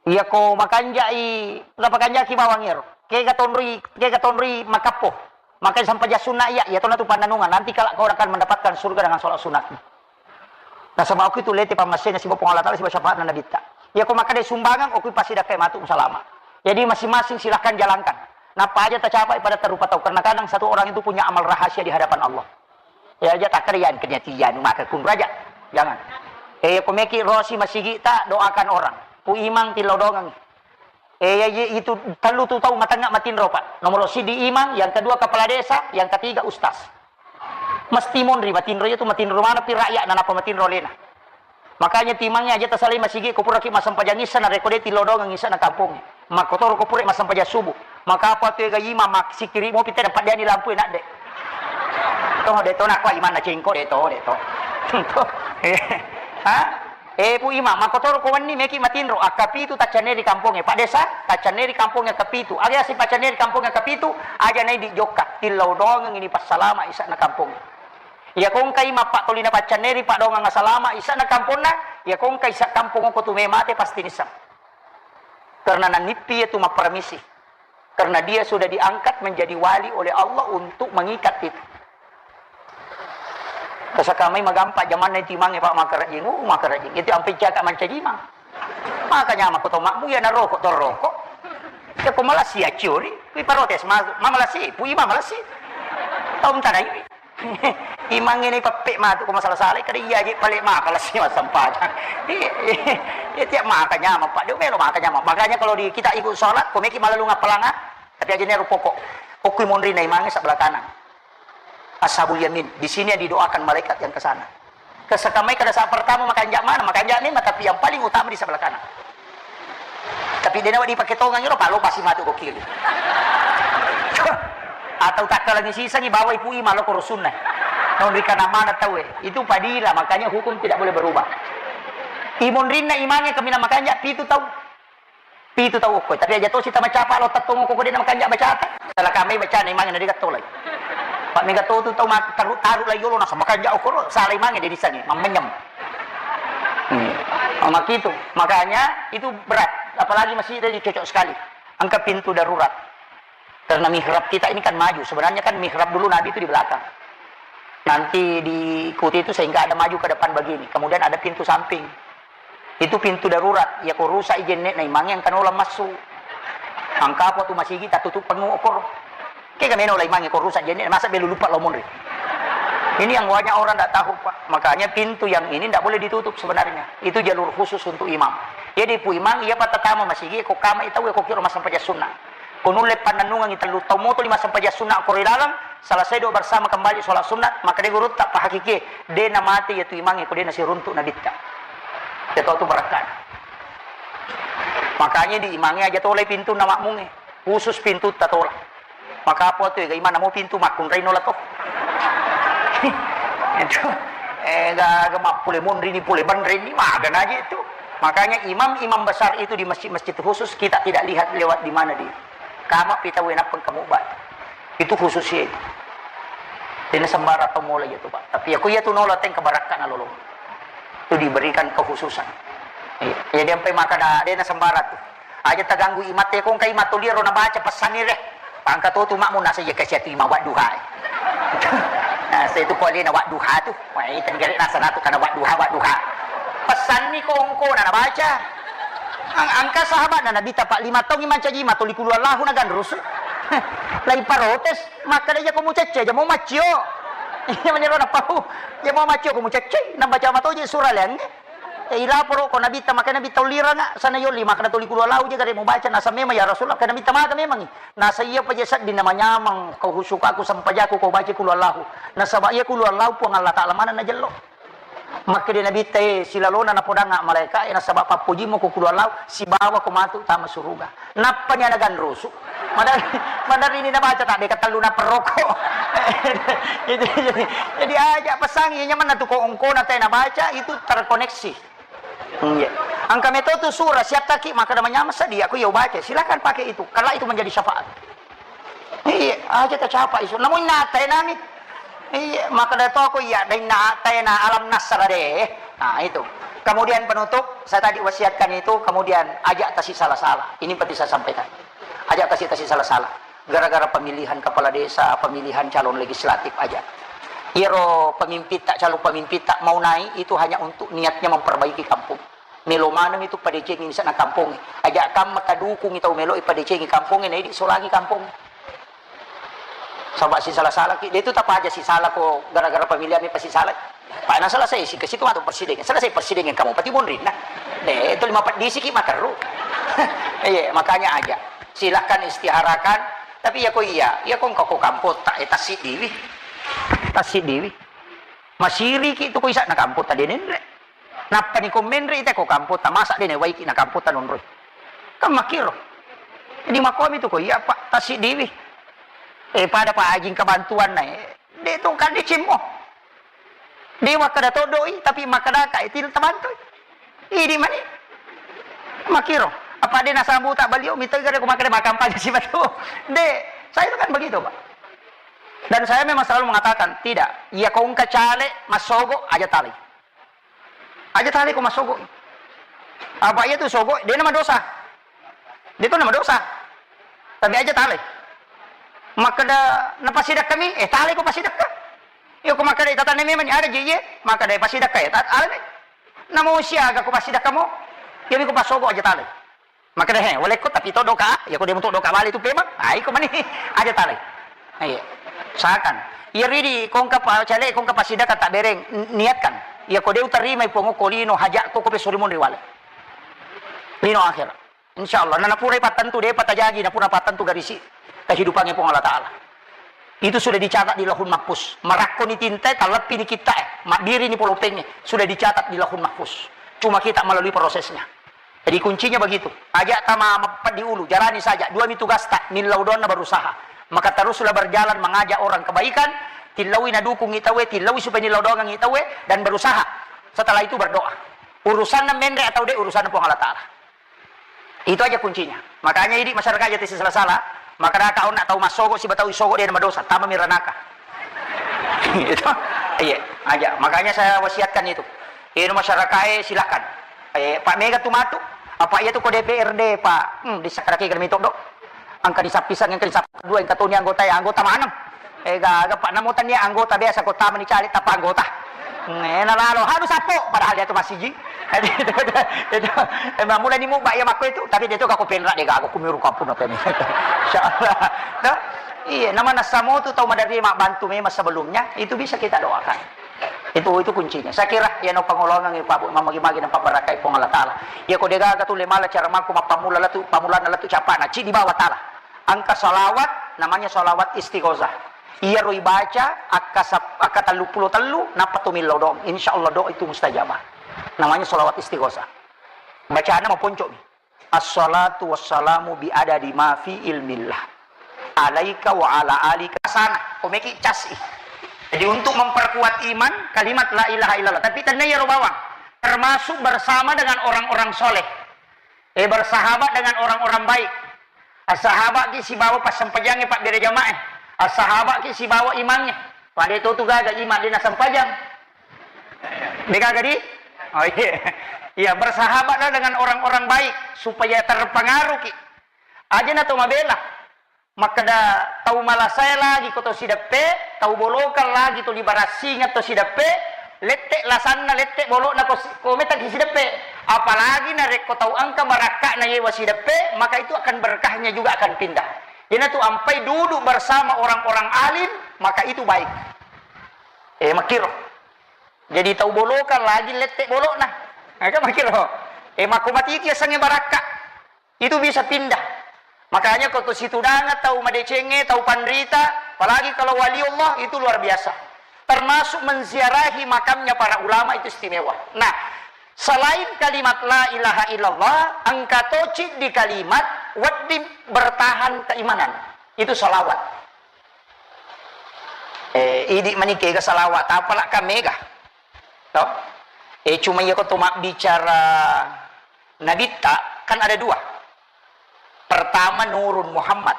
Iya ko makanjai, napakanjaki bawang iyaro. Kega tonroi, kega tonroi makappo. Maka sampajang sunna iya, iya tona tu pannanungan. Nanti kelak kau akan mendapatkan surga dengan sholat sunatmu. Nasaba okui tu lete pammasena siba Puang Allah Taala siba syafaatna Nabitta. Iya ko makkeda sumbangan, okui pasti dakkai matu salama. Jadi masing-masing silahkan jalankan. Napa aja tercapai pada terupa tahu. Karena kadang satu orang itu punya amal rahasia di hadapan Allah. Ya aja takkeda iya engka niati anu maka kunro aja. Jangan. Eh, ko meki rosi masigi ta doakan orang. Pu imang tillau dongang. Eh, ya, ya, itu tellu tu tau matengnga matinro, Pak. Nomor siddi imang, yang kedua kepala desa, yang ketiga ustaz. Mesti monri matinro itu matinro mana pi rakyat na napa matinro lena. Makanya timangnge aja tasalai masigi ko puraki massempajang issa narekko de tillau dongang issa na kampongnge. Makkotoro ko pura massempajang subuh. Maka apa tu ega imam mak sikiri mopi tena paddeani lampu enak de. Toh de to nakwa imanna cengko de to, de to. Ha? Eh, Pu Imam, makkotoro ko wenni meki matinro, akkapitu taccanne ri kampongnge. Pak Desa, taccanne ri kampongnge akkapitu. Aga yaseng paccanne ri kampongnge akkapitu, aja nai di jokka. Tillau doangeng ini passalama isakna kampongnge. Iya kongkai mappattolina paccanne ri paddoangeng asalama isakna kamponna, iya kongkai isak kampong ko tu me mate pasti nisseng. Karena nanippi iya tu mapparamisi. Karena dia sudah diangkat menjadi wali oleh Allah untuk mengikat itu. Tasakamai magampa jamanna itu imangnge, Pak, makarajing, uh, makarajing. Itu ampe caka mancaji imang. Maka nyama ko to makmu, iya naroko to roko. Ya ko malasi acciori, kui parotes ma, ma malasi, pu imang malasi. Tau tanai. Imangnge ni peppe matu ko masala-sala, kada iya je pale maka lasi massempajang. Iya, iya, tiap maka nyameng, Pak. Dia melo maka nyameng. Makanya kalau di, kita ikut sholat, ko meki malalung apalanga, tapi aja neru pokok. Okui monrina imangnge sebelah kanan. Ashabul yamin. Di sini yang didoakan malaikat yang ke sana. Kesekamai kada saat pertama makanja mana, makanja memang, tapi yang paling utama di sebelah kanan. Tapi de nawa dipake tongang iro, palo pasti matu ko kiri. Atau takkalangi sisangi bawai pu imang lo ko rusunna. Naung rikana mana tau e. Itu padila, makanya hukum tidak boleh berubah. Imonrinna imangnge kaminang makanja pitu tau. Pitu tau okko. Tapi aja tosi tamacapa lo tettong okko ko de na makanja bacata. Salah kamai bacana imangnge na de gattolai. Pak mega to tu tau ma-, taru-, taru lai yolo nasa makanja okko ro. Salah imangnge de disangi. Mammenyem. Hmm. Makitu. Makanya itu berat. Apalagi masih tadi cocok sekali. Angka pintu darurat. Karena mihrab kita ini kan maju. Sebenarnya kan mihrab dulu Nabi itu di belakang. Nanti diikuti itu sehingga ada maju ke depan begini. Kemudian ada pintu samping. Itu pintu darurat. Ya ko rusak i jenne na imangnge angka nola massu. Angka apa tu masigi tatutup pengu okor. Kega meno la imangnge ko rusak jenne, masa belu lupa lo monri. Ini yang banyak orang tidak tahu, Pak. Makanya pintu yang ini tidak boleh ditutup sebenarnya. Itu jalur khusus untuk imam. Jadi pu imang, iya patatama masigi, ko kama itau ko kiro massempajang sunnah. Ko nulle pannennungangi tellu tau moto lima sempajang sunnah ko ri laleng, selesai doa bersama kembali sholat sunat, maka de gurutta pahakiki, de na mate iya tu imangnge ko de na siruntuk nabitta. Iya to tu barakkana. Makanya di imangnge aja tolai pintu na makmungnge, khusus pintu tatola. Maka apa tu ega imang namo pintu makkunrai nola to. Itu, eh, ga, ga mappule monri ni pule banre ni, maga naji itu. Makanya imam-imam besar itu di masjid-masjid khusus kita tidak lihat lewat di mana di. Kama pita wenappeng kamu ba. Itu khusus ya itu. Dena sembarang tau mola iya tu, Pak. Tapi ya ku iya tu nola teng kebarakka na lolo. Itu diberikan kekhususan. Iya. Jadi sampai maka da, dena sembarang tu. Aja taganggu imat ya, kong kai matoliro na baca pesan ni re. Pangka to tu makmu nasa iya kasi atu ima wadduha. Nasa itu kuali na wadduha tu. Wah, itu gare nasa natu kana wadduha, wadduha. Pesan ni kongko na, na baca. Ang-, angka sahabat na Nabi ta, Pak, lima taung mancaji matoli kulu Allahu na ganrusu. Lai parotes. Makkeda, "Iya ko mucecce, aja mau maccio." Iya, meniro napau. "Iya mau maccio ko mucecce, nambaca matoje surah leng." Eh, ilaporo ko Nabi ta, makkeda Nabi ta, "Uliranga sana yoli, makkeda toli kulu Allahu je gare mubaca." Nasa memang, "Ya Rasulullah," kena Nabi ta, "Maga memang." Nasa iya paja seddi namanyamang kau husukaku sempajaku kau baca kulu Allahu. Nasaba iya kulu Allahu Puang Allah Ta'ala mana najello. Makkeda Nabitta, "Eh, silalona napodanga malaeka e, nasaba pappojimmu ko kulu Allahu, sibawa ko matu tama suruga." Nappani ana ganrusu. Madari, madari ini nabaca tak deka tellu naperroko. Jadi, jadi, jadi aja pesangi, iya nyamanna tu ko ongkona te nabaca, itu terkoneksi. Iya. Angka metode surah, siattaki, maka ada manyameng seddi, aku iya ubaca. Silakan pakai itu, kalau itu menjadi syafaat. Iya, aja tacapa isu. Namun nata nami. Iya, maka da toko iya, dan nata na alam nasra deh. Nah, itu. Kemudian penutup, saya tadi wasiatkan itu, kemudian ajak tasi salah-salah. Ini penting saya sampaikan. Ajak tasi, tasi salah-salah. Gara-gara pemilihan kepala desa, pemilihan calon legislatif aja. Iyaro pemimpin tak, calon pemimpin tak mau naik itu hanya untuk niatnya memperbaiki kampung. Melo maneng itu padecengi misalna kampung. Ajak kam maka dukungi tau melo padecengi kampung, na idi solangi kampung. Saba si salah-salah ki, de tu tapaja si salah ko gara-gara pemilihan mi pasi salah. Pak na selesai si ke situ atau presiden. Selesai presiden yang kamu pati bonrin nah. De itu lima peddi si ki makeru. Iya, makanya aja. Silahkan istiharakan. Tapi ya ko iya, ya ko engkau ko kampung tak, eh, tasik diwi. Tasik diwi. Masiri ki tu ko isa na kampung tadi nendre. Nappa ni ko menre ite ko kampota, masa de ne waiki na kampota nonroi. Kan makkiro. Jadi makomi tu ko iya, Pak, tasi diwi. Eh, pada Pak Haji engka bantuan na, eh. De tu kan dicimmo. De makkada todoi, tapi makkada ka itil tabantui. Idi mani. Makkiro. Apa de nasambuta balio, mita gare ko makkada makampanye si batu. De, saya itu kan begitu, Pak. Dan saya memang selalu mengatakan, tidak. Iya ko engka caleg, massogo, aja tali. Aja tale ko massogo. Apa iya tu sogo, de na madosa. De tu na madosa. Tapi aja tale. Makkeda na pasidakka mi, eh, tale ko pasidakka. Iyo ko makkeda tatanna memang ada je iye, makkeda pasidakka ya, tat-, ale. Namo siaga ko pasidakka mo, iya mi ko passogo aja tale. Makkeda, "He, walekko tapi to doka, ya ko de mutu doka bale tu pemang." Ah, iko mani aja tale. Iya. Usahakan. Iya ridi kongka pa, cale kongka pasidakka tak bereng, n-, niatkan. Iya ko de utarimai Puang ko lino hajat ko, ko pesuri monri wale. Lino akhirat. Insya Allah. Nana purai pattentu, de patajaji, na pura pattentu garisi kehidupannya Puang Allah Ta'ala. Itu sudah dicatat di Lauhul Mahfuz. Marakkoni tinta, kalleppi ni kitta, eh, mabbiri ni polopeng, eh, sudah dicatat di Lauhul Mahfuz. Cuma kita melalui prosesnya. Jadi kuncinya begitu. Aja tama mapeddi ulu, jalani saja. Dua mi tugasta, millau doanna berusaha. Maka teruslah berjalan mengajak orang kebaikan, tillaui nadukungi tauwe, tillaui supaya nillau doangengi tauwe, dan berusaha. Setelah itu berdoa. Urusanna menre atau de, urusanna Puang Allah Ta'ala. Itu aja kuncinya. Makanya idi masyarakat aja tisi salah-salah, maka daka onna tau massogo siba tau isogo de madosa, tama miranaka. Itu, iya, aja. Makanya saya wasiatkan itu. Ino masyarakat, eh, silakan. Eh, Pak Mega tu matu. Apa iya tu ko D P R D, Pak? Hmm, di sakaraki kami todo. Angka di sapisang, angka di sap-, dua, angka toni anggota, ya, anggota maneng. Eh, gaga, Pak, namo tania anggota biasa ko tama ni caleg tanpa anggota. Hmm, eh, nalalo, hanu sappo, padahal dia tu masiji. Itu, itu, itu, eh, mulai ni muba iya makko itu, tapi dia tu kako penra de gaga, kumiru kampung na temi. Insyaallah. No? Iya, nama nasamo tu tau maderri mabbantu memang sebelumnya, itu bisa kita doakan. Itu, itu kuncinya. Saya kira, ya, no pangolongan, Pak Bu, mamagi-magi nampak barakai Puang Allah Ta'ala. Ya, ko de gaga tu le mala cara mangku mappamula latu, pamulana latu capana, ci di bawah Ta'ala. Angka salawat, namanya salawat istighosah. Iyaro ibaca, akka sap-, akka telluppulo tellu, nappa tu millau doang. Insya Allah doa itu mustajabah. Namanya salawat istighosah. Bacaanna maponco'mi. Assalatu wassalamu bi adadi ma fi ilmillah. Alaika wa ala alika. Sana, komeki casi. Jadi untuk memperkuat iman, kalimat la ilaha illallah. Tapi tanda iyaro bawang. Termasuk bersama dengan orang-orang soleh. Eh, bersahabat dengan orang-orang baik. Assahabat ki sibawa passempajangnge pabbere jamaah. Assahabat ki sibawa imangnge. Pada itu tu gaga iman dia nasempajang. Dia gaga di? Oh iya. Iya, bersahabatlah dengan orang-orang baik supaya terpengaruh ki. Aja na to mabela. Makkeda tau malasai lagi ko to sideppe, tau bolokang lagi to libarassingeng to sideppe, lette lasanna, lette bolokna ko si-, ko metaki sideppe. Apalagi narekko tau engka barakka'na yewa sideppe, maka itu akan berkahnya juga akan pindah. Iyanatu ampai duduk bersama orang-orang alim, maka itu baik. Eh, makkiro. Jadi tau bolokang lagi lette bolokna. Eh, kan makkiro. Eh, makko matiki yasengnge barakka. Itu bisa pindah. Makanya kalau situdangan tau madecengnge, tau panrita, apalagi kalau wali Allah, itu luar biasa. Termasuk menziarahi makamnya para ulama itu istimewa. Nah, selain kalimat la ilaha illallah, engka to ciddi kalimat wedding bertahan keimanan. Itu salawat. Eh, idi manike ga salawat, apalak ka mega. Toh? Eh, cuma iya ko to mabbicara nabitta, kan ada dua. Pertama, Nurun Muhammad.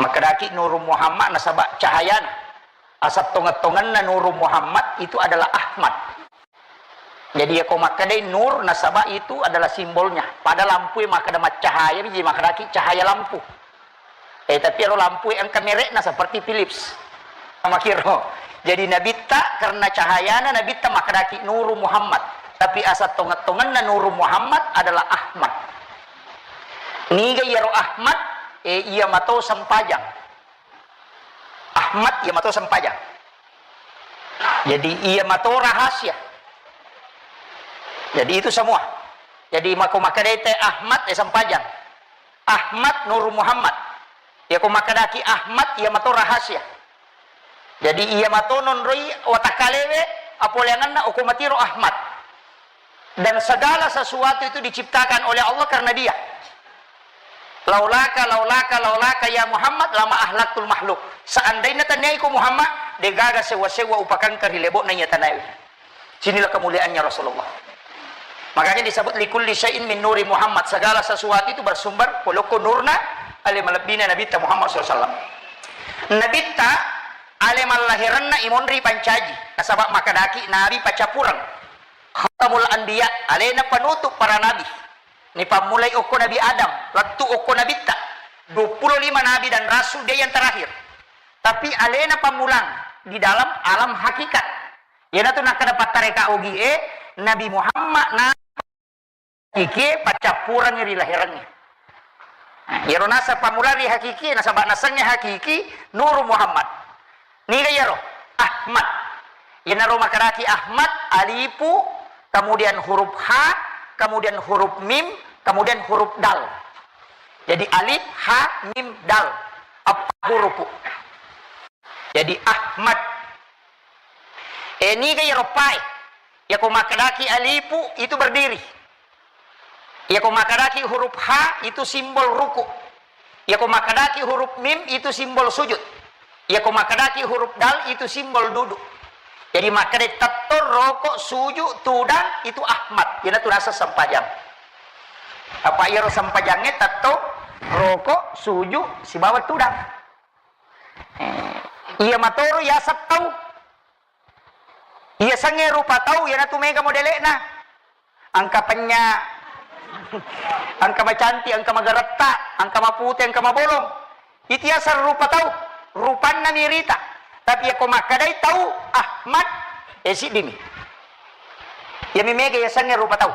Makkedaki Nurun Muhammad nasaba cahayana. Asal tongeng-tongenna Nurun Muhammad itu adalah Ahmad. Jadi, yako makkedai nur, nasaba itu adalah simbolnya. Pada lampu yang makkeda maccahaya, jadi makkedaki cahaya lampu. Eh, tapi ero lampu yang engka merekna seperti Philips. Sama kiro. Jadi, nabitta karena cahayana nabitta makkedaki Nuru Muhammad. Tapi asal tongeng-tongenna Nuru Muhammad adalah Ahmad. Niga iyaro Ahmad? Eh, iya mato sempajang. Ahmad iya mato sempajang. Jadi iya mato rahasia. Jadi itu semua. Jadi mako makkedai te Ahmad, eh, sempajang. Ahmad Nur Muhammad. Yako makkedaki Ahmad iya mato rahasia. Jadi iya mato nonroi watakkalewe apoleangenna okko matiro Ahmad. Dan segala sesuatu itu diciptakan oleh Allah karena Dia. Laulaka, laulaka, laulaka ya Muhammad lama ahlaktul makhluk. Seandainya taniaiko Muhammad, degaga sewa-sewa upakangka ri lebo'na iya tanae. Sinilah kemuliaannya Rasulullah. Makanya disebut likulli syai'in min nuri Muhammad. Segala sesuatu itu bersumber polokko nurna ale malebbina Nabitta Muhammad sallallahu alaihi wasallam. Nabitta ale mallahiranna imonri pancaji. Nasaba makkedaki Nabi pacappureng. Khatamul Anbiya, alena penutup para nabi. Nipammulai okko Nabi Adam, lettu okko Nabitta. Dua puluh lima nabi dan rasul, dia yang terakhir. Tapi alena pammulang di dalam alam hakikat. Iyanatu nakkeda pattareka ogie, Nabi Muhammad na Hakikie paccappurengngi ri lahirengnge. Nah, iyaro naseng pammula ri hakiki, nasaba nasengnge hakiki Nuru Muhammad. Niga iyaro? Ahmad. Iyanaro makkedaki Ahmad, alifu, kemudian huruf ha, kemudian huruf mim, kemudian huruf dal. Jadi alif, ha, mim, dal. Eppa hurufu. Jadi Ahmad. Eh, niga iyaro pae? Yako makkedaki alifu itu berdiri. Yako makkedaki huruf ha itu simbol ruku. Yako makkedaki huruf mim itu simbol sujud. Yako makkedaki huruf dal itu simbol duduk. Jadi makkeda tetto, roko, suju, tudang itu Ahmad. Iyanatu naseng sempajang. Apa iyaro sempajangnge tetto, roko, suju, sibawa tudang. Eh, iya matoro yaseng tau. Iya sengnge rupa tau, iyanatu mega modele'na. Engka penya, engka macanti, engka magaretta, engka mapute, engka mabolong. Itu yaseng rupa tau, rupanna mirita. Tapi yako makkedai tau Ahmad, eh, siddimi. Iyami mega yasengnge rupa tau.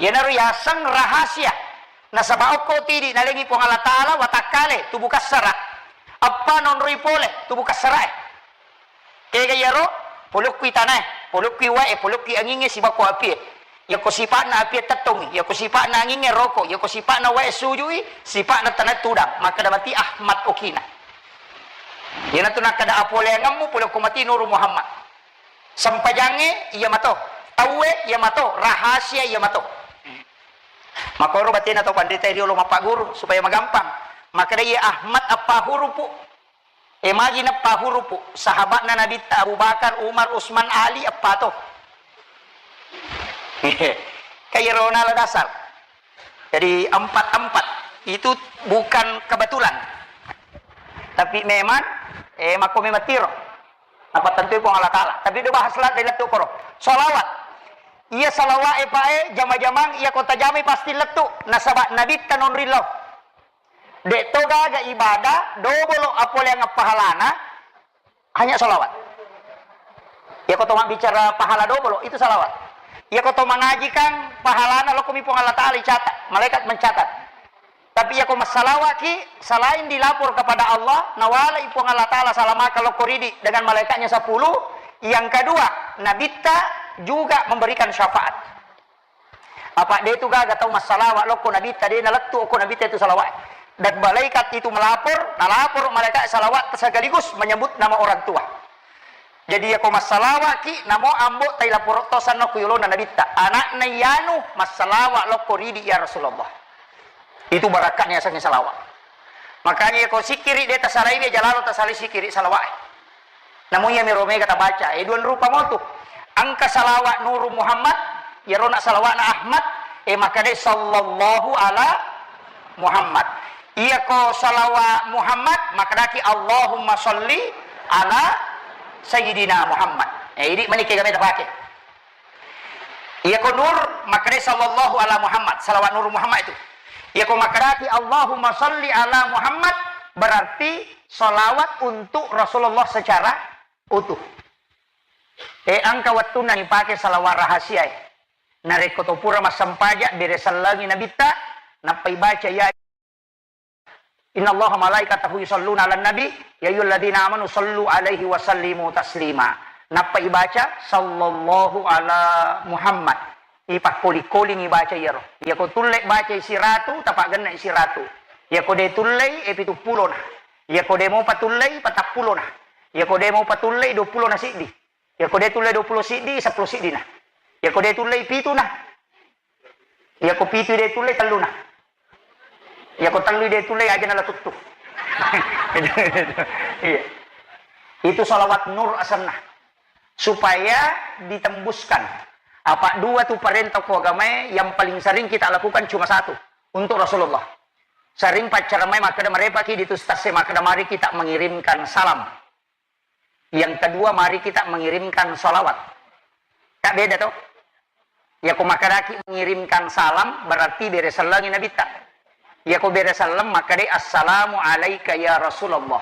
Iyanaro yaseng rahasia. Nasaba okko tidi nalengi Puang Allah Taala watakkale tubu kassara. Eppa nonroi pole tubu kassarae. Kega iyaro, polokki tanae, polokki wae, polokki angingnge, sibakko apie. Yako sipa'na apie tettongi, yako sipa'na angingnge roko, yako sipa'na wae sujui, sipa'na tanae tudang. Makkeda mati Ahmad okina. Iyanatu nakkeda apoleangemmu polokko mati Nuru Muhammad. Sempajangnge iya mato, tauwe iya mato, rahasia iya mato. Makoro batena tau panrita riolo mappagguru supaya magampang. Makkeda iya Ahmad eppa hurufu. E, magi neppa hurufu? Sahabatna Nabitta Abu Bakar, Umar, Usman, Ali, eppa to. Kairona la dasar. Jadi empat empat itu bukan kebetulan. Tapi memang, eh, makko memang tiro. Napattentui Puang Allah Ta'ala. Tapi de' bahas la-, de' lettu koro. Salawat. Iya salawat e, Pak, e, jama-jamang, iya ko tajamai pasti lettu. Nasaba Nabitta nonri lao. De' to gaga ibadah, dobolo apoleang pahalana, hanya salawat. Iya ko to mabbicara pahala dobolo, itu salawat. Iya ko to mangaji kan pahalana lokko mi Puang Allah Ta'ala icatat, malaikat mencatat. Tapi iya ko massalawaki, selain dilapor kepada Allah, nawalai Puang Allah Ta'ala salamaka lokko ridi dengan malaikatnya sepuluh. Yang kedua, Nabitta juga memberikan syafaat. Apa de' tu gaga tau massalawa lokko Nabitta, de' nalettu okko Nabitta itu salawat. Dan malaikat itu melapor, nalapor malaikat salawat sekaligus menyebut nama orang tua. Jadi, iya ko massalawaki, namo ambo tai laporo to sanna ku yolona Nabitta. Anakna iyanu massalawa lokko ridi, ya Rasulullah. Itu barakatnya asengnge salawat. Makanya, iya ko sikiri de' tasalai, dia jalalo tasalai sikiri salawat. Namu iya miro mega tabaca, e, duan rupa motu. Engka salawat Nuru Muhammad, iyarona salawatna Ahmad, e, makkedai sallallahu ala Muhammad. Iya ko salawat Muhammad, makkedaki Allahumma salli ala Sayyidina Muhammad. E, idi manike game tapake. Iya ko Nur, makkedai sallallahu ala Muhammad, salawat Nuru Muhammad itu. Iya ko makkedaki Allahumma salli ala Muhammad, berarti salawat untuk Rasulullah secara utuh. E, engka wettunna ipake salawat rahasia e. Narekko to pura massempaja, bere sellengi Nabitta, nappa ibaca ya Innallaha malaikatahu yusalluna 'alan nabi, ya ayyuhalladzina amanu sallu 'alaihi wa sallimu taslima. Nappa ibaca sallallahu ala Muhammad. Ipakkoli-koling ibaca iyaro. Iyako tulle bacai siratu, tapaggenna siratu. Iyako de tullei, e, pitu pulona. Iyako de mopa tullei, patappulo na. Iyako de mopa tullei, duappulo na siddi. Iyako de tullei duappulo siddi, seppulo siddi na. Iyako de tullei pitu na. Iyako pitu de tullei, tellu na. Iyako tellu de tullei, aja na la tuttu. Iya. Itu salawat nur asenna. Supaya ditembuskan. Apa dua tu parenta ko agamae yang paling sering kita lakukan cuma satu. Untuk Rasulullah. Sering paccaramai makkeda, marepaki di tu ustaz e makkeda, mari kita mengirimkan salam. Yang kedua, mari kita mengirimkan salawat. Kak, beda to? Iyako makkedaki mengirimkan salam, berarti bere sellengi Nabitta. Iyako bere selleng, makkedai, "Assalamu alaika ya Rasulullah.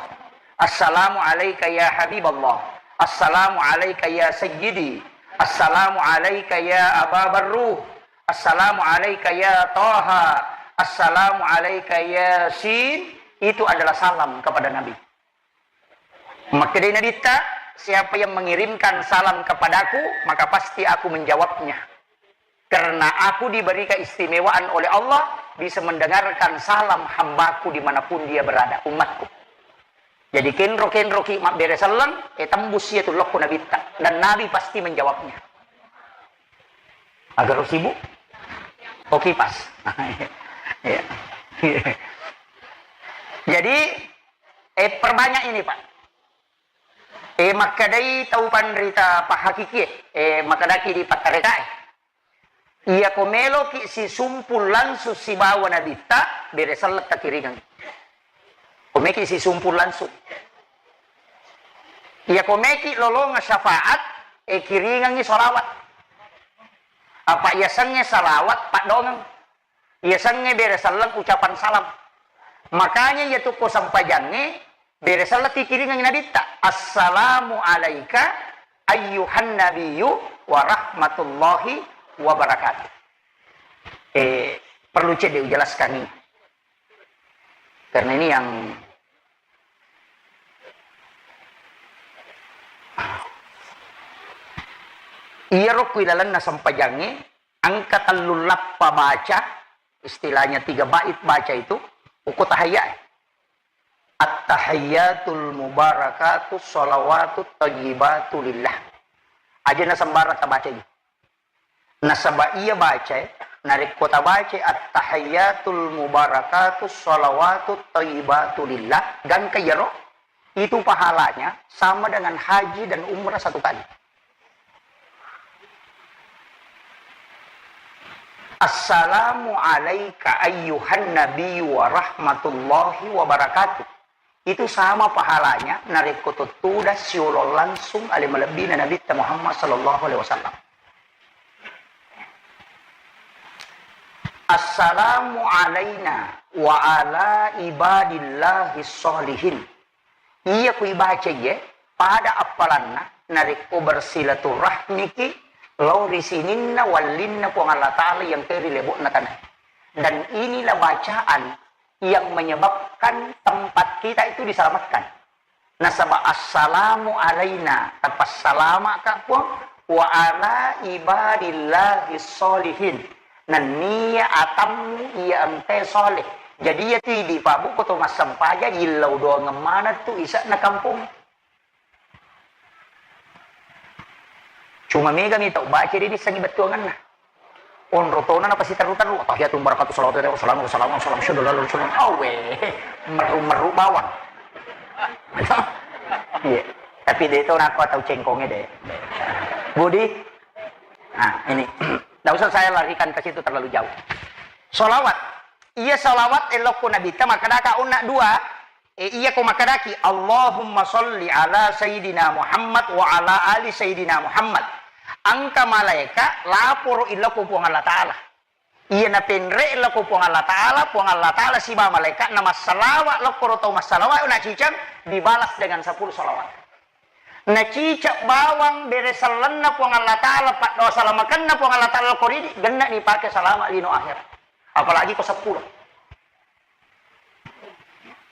Assalamu alaika ya Habiballah. Assalamu alaika ya Sayyidi. Assalamu alaika ya Aba Barruh. Assalamu alaika ya Taha. Assalamu alaika ya Sin." Itu adalah salam kepada Nabi. Makkedai Nabitta, "Siapa yang mengirimkan salam kepadaku, maka pasti aku menjawabnya. Karena aku diberi keistimewaan oleh Allah, bisa mendengarkan salam hambaku dimanapun dia berada, umatku." Jadi kenro-kenroki mabbere selleng, e, tembus iya tu lokko Nabitta. Dan Nabi pasti menjawabnya. Agak sibuk? Oke, pas. Iya. Jadi, eh, perbanyak ini, Pak. Eh, makkedai tau panrita pahakiki, eh, makkedaki di pattarekae. Iyako meloki sisumpul langsung sibawa Nabitta, bere selleng takiringang. Ko meki sisumpul langsung. Iyako meki lolonga syafaat, eh, kiringangi salawat. Apa iyasengnge salawat paddongeng. Iyasengnge bere selleng ucapan salam. Makanya iya tu ko sempajangnge bere selleng tikiringengngi Nabitta. "Assalamu alaika ayyuhan nabiyyu wa rahmatullahi wa barakatuh." Eh, perlu cedde ujelaskan ini. Karena ini yang iyaro ku ilalenna sempajangnge engka tellu lappa baca, istilahnya tiga bait baca itu, uku tahiyya. At-tahiyyatul mubarakatus shalawatut thayyibatu lillah. Aja na sembarang tabaca ini. Nasaba iya baca, narekko tabaca at-tahiyyatul mubarakatus shalawatut thayyibatu lillah, gangka iyaro, itu pahalanya sama dengan haji dan umrah satu kali. Assalamu alaika ayyuhan nabiyyu wa rahmatullahi wa barakatuh. Itu sama pahalanya narekko to tudang siolo langsung ale malebbina Nabitta Muhammad sallallahu alaihi wasallam. Assalamu alaina wa ala ibadillahi sholihin. Iya ku ibaca iye, pada appalanna narekko bersilaturahmiki lao ri sininna wallinna Puang Allah Ta'ala yang ke ri lebo'na tanah. Dan inilah bacaan yang menyebabkan tempat kita itu diselamatkan. Nasaba assalamu alaina, tapassalamaka Puang, wa ala ibadillahi sholihin. Nennia atammu iya engkae soleh. Jadi iya tu idi pabu ko to massempaja illau doang maneng tu isa'na kampung. Cuma mega mi tau baca dia dissengi bettuanganna. Onro tona napasiteru-teru, "Tahiyatu barakatuh salawatu wassalamu wassalamu wassalamu asyhadu an la ilaha illallah." Awe, meru-meru bawang. Iya. Tapi dia itu nak tau cengkongnya deh. Budi, nah ini, tidak usah saya larikan ke situ terlalu jauh. Salawat, iya salawat elokku Nabi ta makadaka unna dua. E, iya ko makkedaki, "Allahumma sholli ala Sayyidina Muhammad wa ala ali Sayyidina Muhammad." Engka malaeka laporo iloko Puang Allah Ta'ala. Iya napenre loko Puang Allah Ta'ala, Puang Allah Ta'ala siba malaeka na massalawa lokoro tau massalawa na cicang dibalas dengan sepuluh salawat. Na cicak bawang bere sellenna Puang Allah Ta'ala, paddoa salamakenna Puang Allah Ta'ala lokori di, genna ni pake salama lino akhirat. Apalagi ko sepuluh.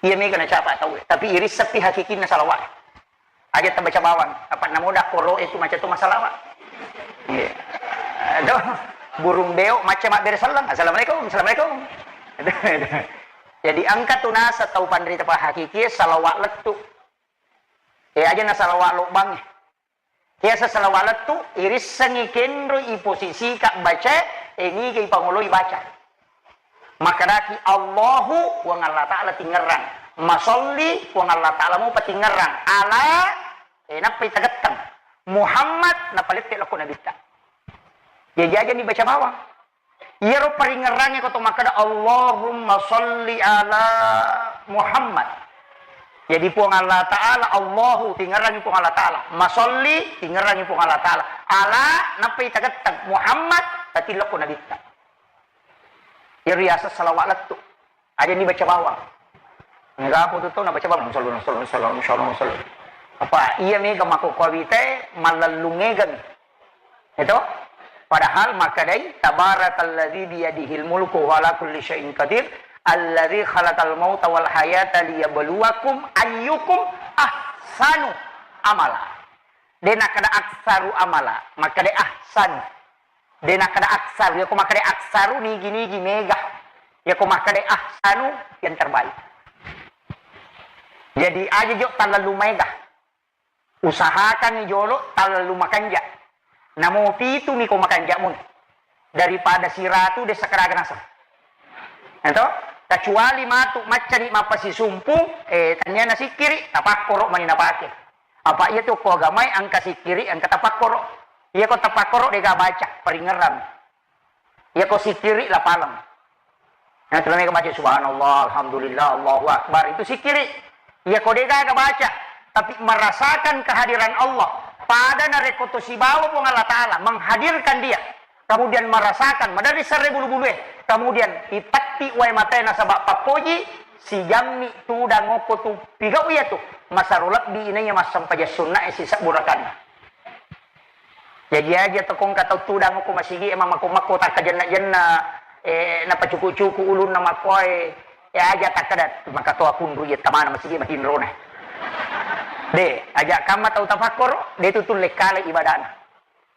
Iya mega nacapa tau, tapi irissepi hakikinna salawat. Aja tabaca bawang, apa namoda koro itu macam tu masalah, Pak. Iya. Aduh, burung beo macam mabbere sellang. Assalamualaikum, assalamualaikum. Jadi engka tu nasa tau panrita pa hakiki salawat lettu. Eh, aja na salawat lobang. Biasa salawat lettu, irissengi kenroi posisika baca, e niga ipangoloi baca. Makkedaki Allahu, Puang Allah Ta'ala tingerrang. Masolli, Puang Allah Ta'ala mupa tingerrang. Ala, e nappai tagetteng. Muhammad, napalette lako nabitta. Jaji aja ni baca bawang. Iyaro paringerrangnge ko to makkeda, "Allahumma sholli ala Muhammad." Jadi Puang Allah Ta'ala, Allahu, tingerrangi Puang Allah Ta'ala. Masolli, tingerrangi Puang Allah Ta'ala. Ala, nappai tagetteng. Muhammad, tatillokko nabitta. Iyaro riaseng salawat lettu. Aja ni baca bawang. Enggak apa tu tau na baca bawang. Sallu, sallu, sallu, sallu, sallu. Apa iya mega mako kawite malellung mega mi. Itu? Padahal makkedai, "Tabarakalladzi biyadihil mulku wa ala kulli syai'in qadir, alladzi khalaqal mauta wal hayata liyabluwakum ayyukum ahsanu amala." De nakkeda aksaru amala, makkeda ahsan. De nakkeda aksaru, yako makkeda aksaru nigi-nigi mega. Yako makkeda ahsanu yang terbaik. Jadi aja jo talalu mega. Usahakan jolo talalu makanja. Namo pitu miko makanja mun. Daripada siratu de sakaraga naseng. Ento, kecuali matu maccani mappasisumpu, eh, tania nasikkiri, tapakkoro mani napake. Apa iya tu ko agamai engka sikkiri, engka tapakkoro. Iya ko tapakkoro dega baca, paringerang. Iya ko sikkiri lapaleng. Nah, terus mereka baca subhanallah, alhamdulillah, Allahu Akbar. Itu sikkiri. Iya ko dega baca, tapi merasakan kehadiran Allah. Pada narekko to sibawa Puang Allah Ta'ala menghadirkan dia. Kemudian merasakan, maderri serre bulu-bulue. Kemudian ipatti wae matae nasaba pappoji, sijammi tudang okko tu pigau iya tu. Masaro lebbi inaiya massempajang sunnae sisebbu rakaat. Jaji aja to kongka tau tudang okko masigi e mamako-mako takkajenna-jenna, eh, napacuku-cuku ulunna makkoe, eh, aja takkada makatoa kunru iya tamana masigi matinrona. De, aja kamma tau tapakkoro, de tu tulle kale ibadana.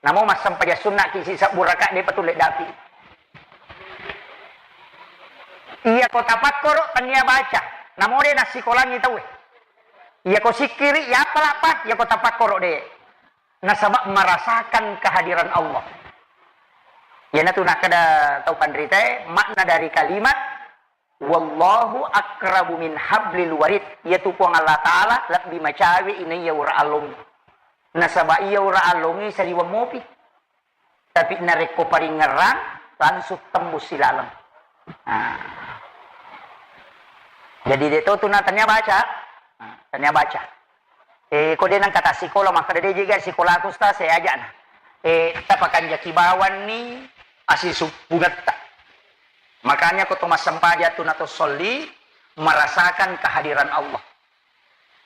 Namo massempajang sunnaki sisebbu rakaat de patulle dapi. Iya ko tapakkoro tania baca, namo de nassikolangi tauwe. Iya ko sikkiri, ya apa lapa, iya ko tapakkoro de. Nasaba merasakan kehadiran Allah. Iyanatu nakkeda tau panritae, makna dari kalimat, "Wallahu akrabu min hablil warid." Iyatu Puang Allah Ta'ala lebbi macawe inaiya ura allongngi. Nasaba iya ura allongngi sariweng mopi. Tapi narekko paringerrang, langsung tembus silaleng. Nah. Jadi de to tu na tania baca, Tania baca. Eh, ko de nangka ta sikola, makkeda de jega sikolaku, Ustaz, saya ajana. Eh, tapakanjaki bawanni asisuppungetta. Makanya ko to massempajang tu na to solli, merasakan kehadiran Allah.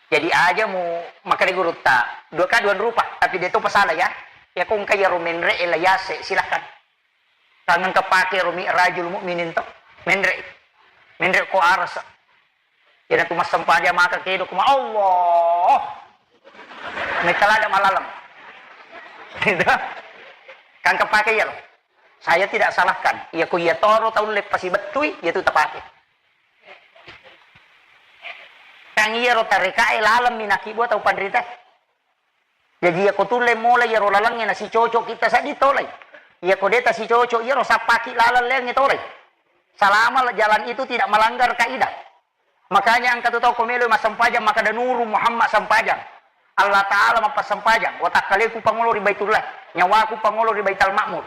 Jadi aja mu makkeda gurutta, dua ka dua rupa, tapi de to pasala ya. Ya ko engka iyaro menre e la yase, silahkan. Tangang kepake ro mi'rajul mu'minin to. Menre. Menre ko arasa. Iyana tu massempajang maka kedo kuma Allah. Mekalada malaleng. Gitu. Kan kepake iya lo. Saya tidak salahkan. Iya ko iya toro tau le pasibettui, iya tu tapake. Kan iya ro tarekae laleng minaki buat tau panrita. Jaji, iyako tulle mola iyaro lalengnge nasicoco kita seddi tolai. Iyako de tasicoco iyaro sappaki laleng leangnge tolai. Selama jalan itu tidak melanggar kaidah. Makanya engka tu tau ko melo massempajang makkeda Nuru Muhammad sempajang. Allah Ta'ala mappassempajang. Watakkaleku pangolo ri Baitullah. Nyawaku pangolo ri Baital Ma'mur.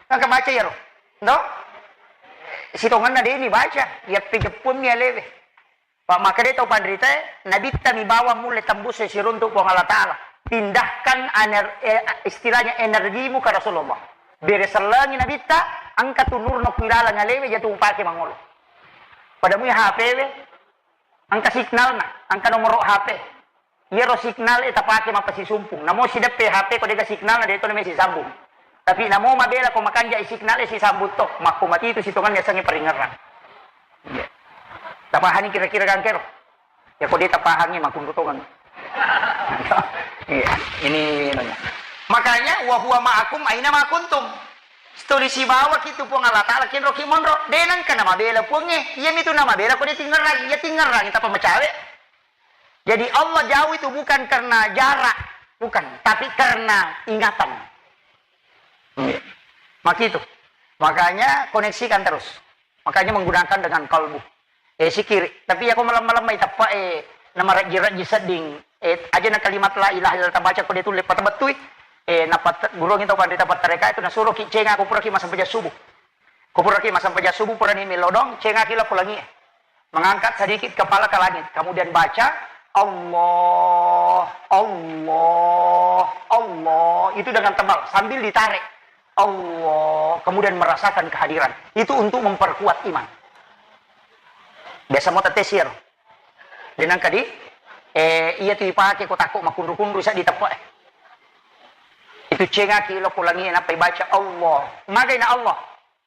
Engka baca iyaro. Ndo? Sitongenna deni baca. Iya pejeppuammi alewe. Pa makkeda tau panritae, Nabitta mi bawang mulle tembus siruntuk Puang Allah Ta'ala. Pindahkan ener-, eh, istilahnya energimu ke Rasulullah. Bere sellengi Nabitta, engka tu nurna ku ilaleng alewe, jatu upake mangolo. Pada mui H P we, engka signalna, engka nomoro H P. Iyaro signal e tapake mappasisumpung. Namo sideppe H P ko dega signalna, de to name sisambung. Tapi namo mabela ko makanja i signal e sisambung to, makko mati itu sitongan yasengnge paringerrang. Iya. Tapahani kira-kira gangkero? Ya ko de tapahangi makunru tongan. Iya, ini nanya. Makanya wa huwa ma'akum aina ma kuntum. Stoli sibawa kitu Puang Allah Ta'ala kinro ki monro. De nangka namabela Puangnge. Iya mitu namabela ko de tingerrang. Iya tingerrang tapa macawe. Jadi Allah jauh itu bukan karena jarak, bukan, tapi karena ingatan. Iya. Makitu. Makanya koneksikan terus. Makanya menggunakan dengan kalbu. Eh, sikiri. Tapi ya ko malam-malam mai teppa, eh, nama rajin-rajin sedding. Eh, aja na kalimat la ilaha illallah tabaca ko de tulle pata bettui. Eh, napa gurungi tau pandita pattareka itu nasuro ki cenga ko pura ki masampajang subuh. Ko puraki massempajang subuh, purani melodong, cengaki lao ko langi e. Mengangkat sedikit kepala ke langit, kemudian baca, "Allah, Allah, Allah." Itu dengan tebal, sambil ditarik. Allah, kemudian merasakan kehadiran. Itu untuk memperkuat iman. Biasa mau tetes iyaro. Denang kadi, eh, iya tu ipake ko takko makunru-kunru sa diteppe. Itu cengaki lao ko langi e, nappa ibaca, "Allah." Magai na Allah.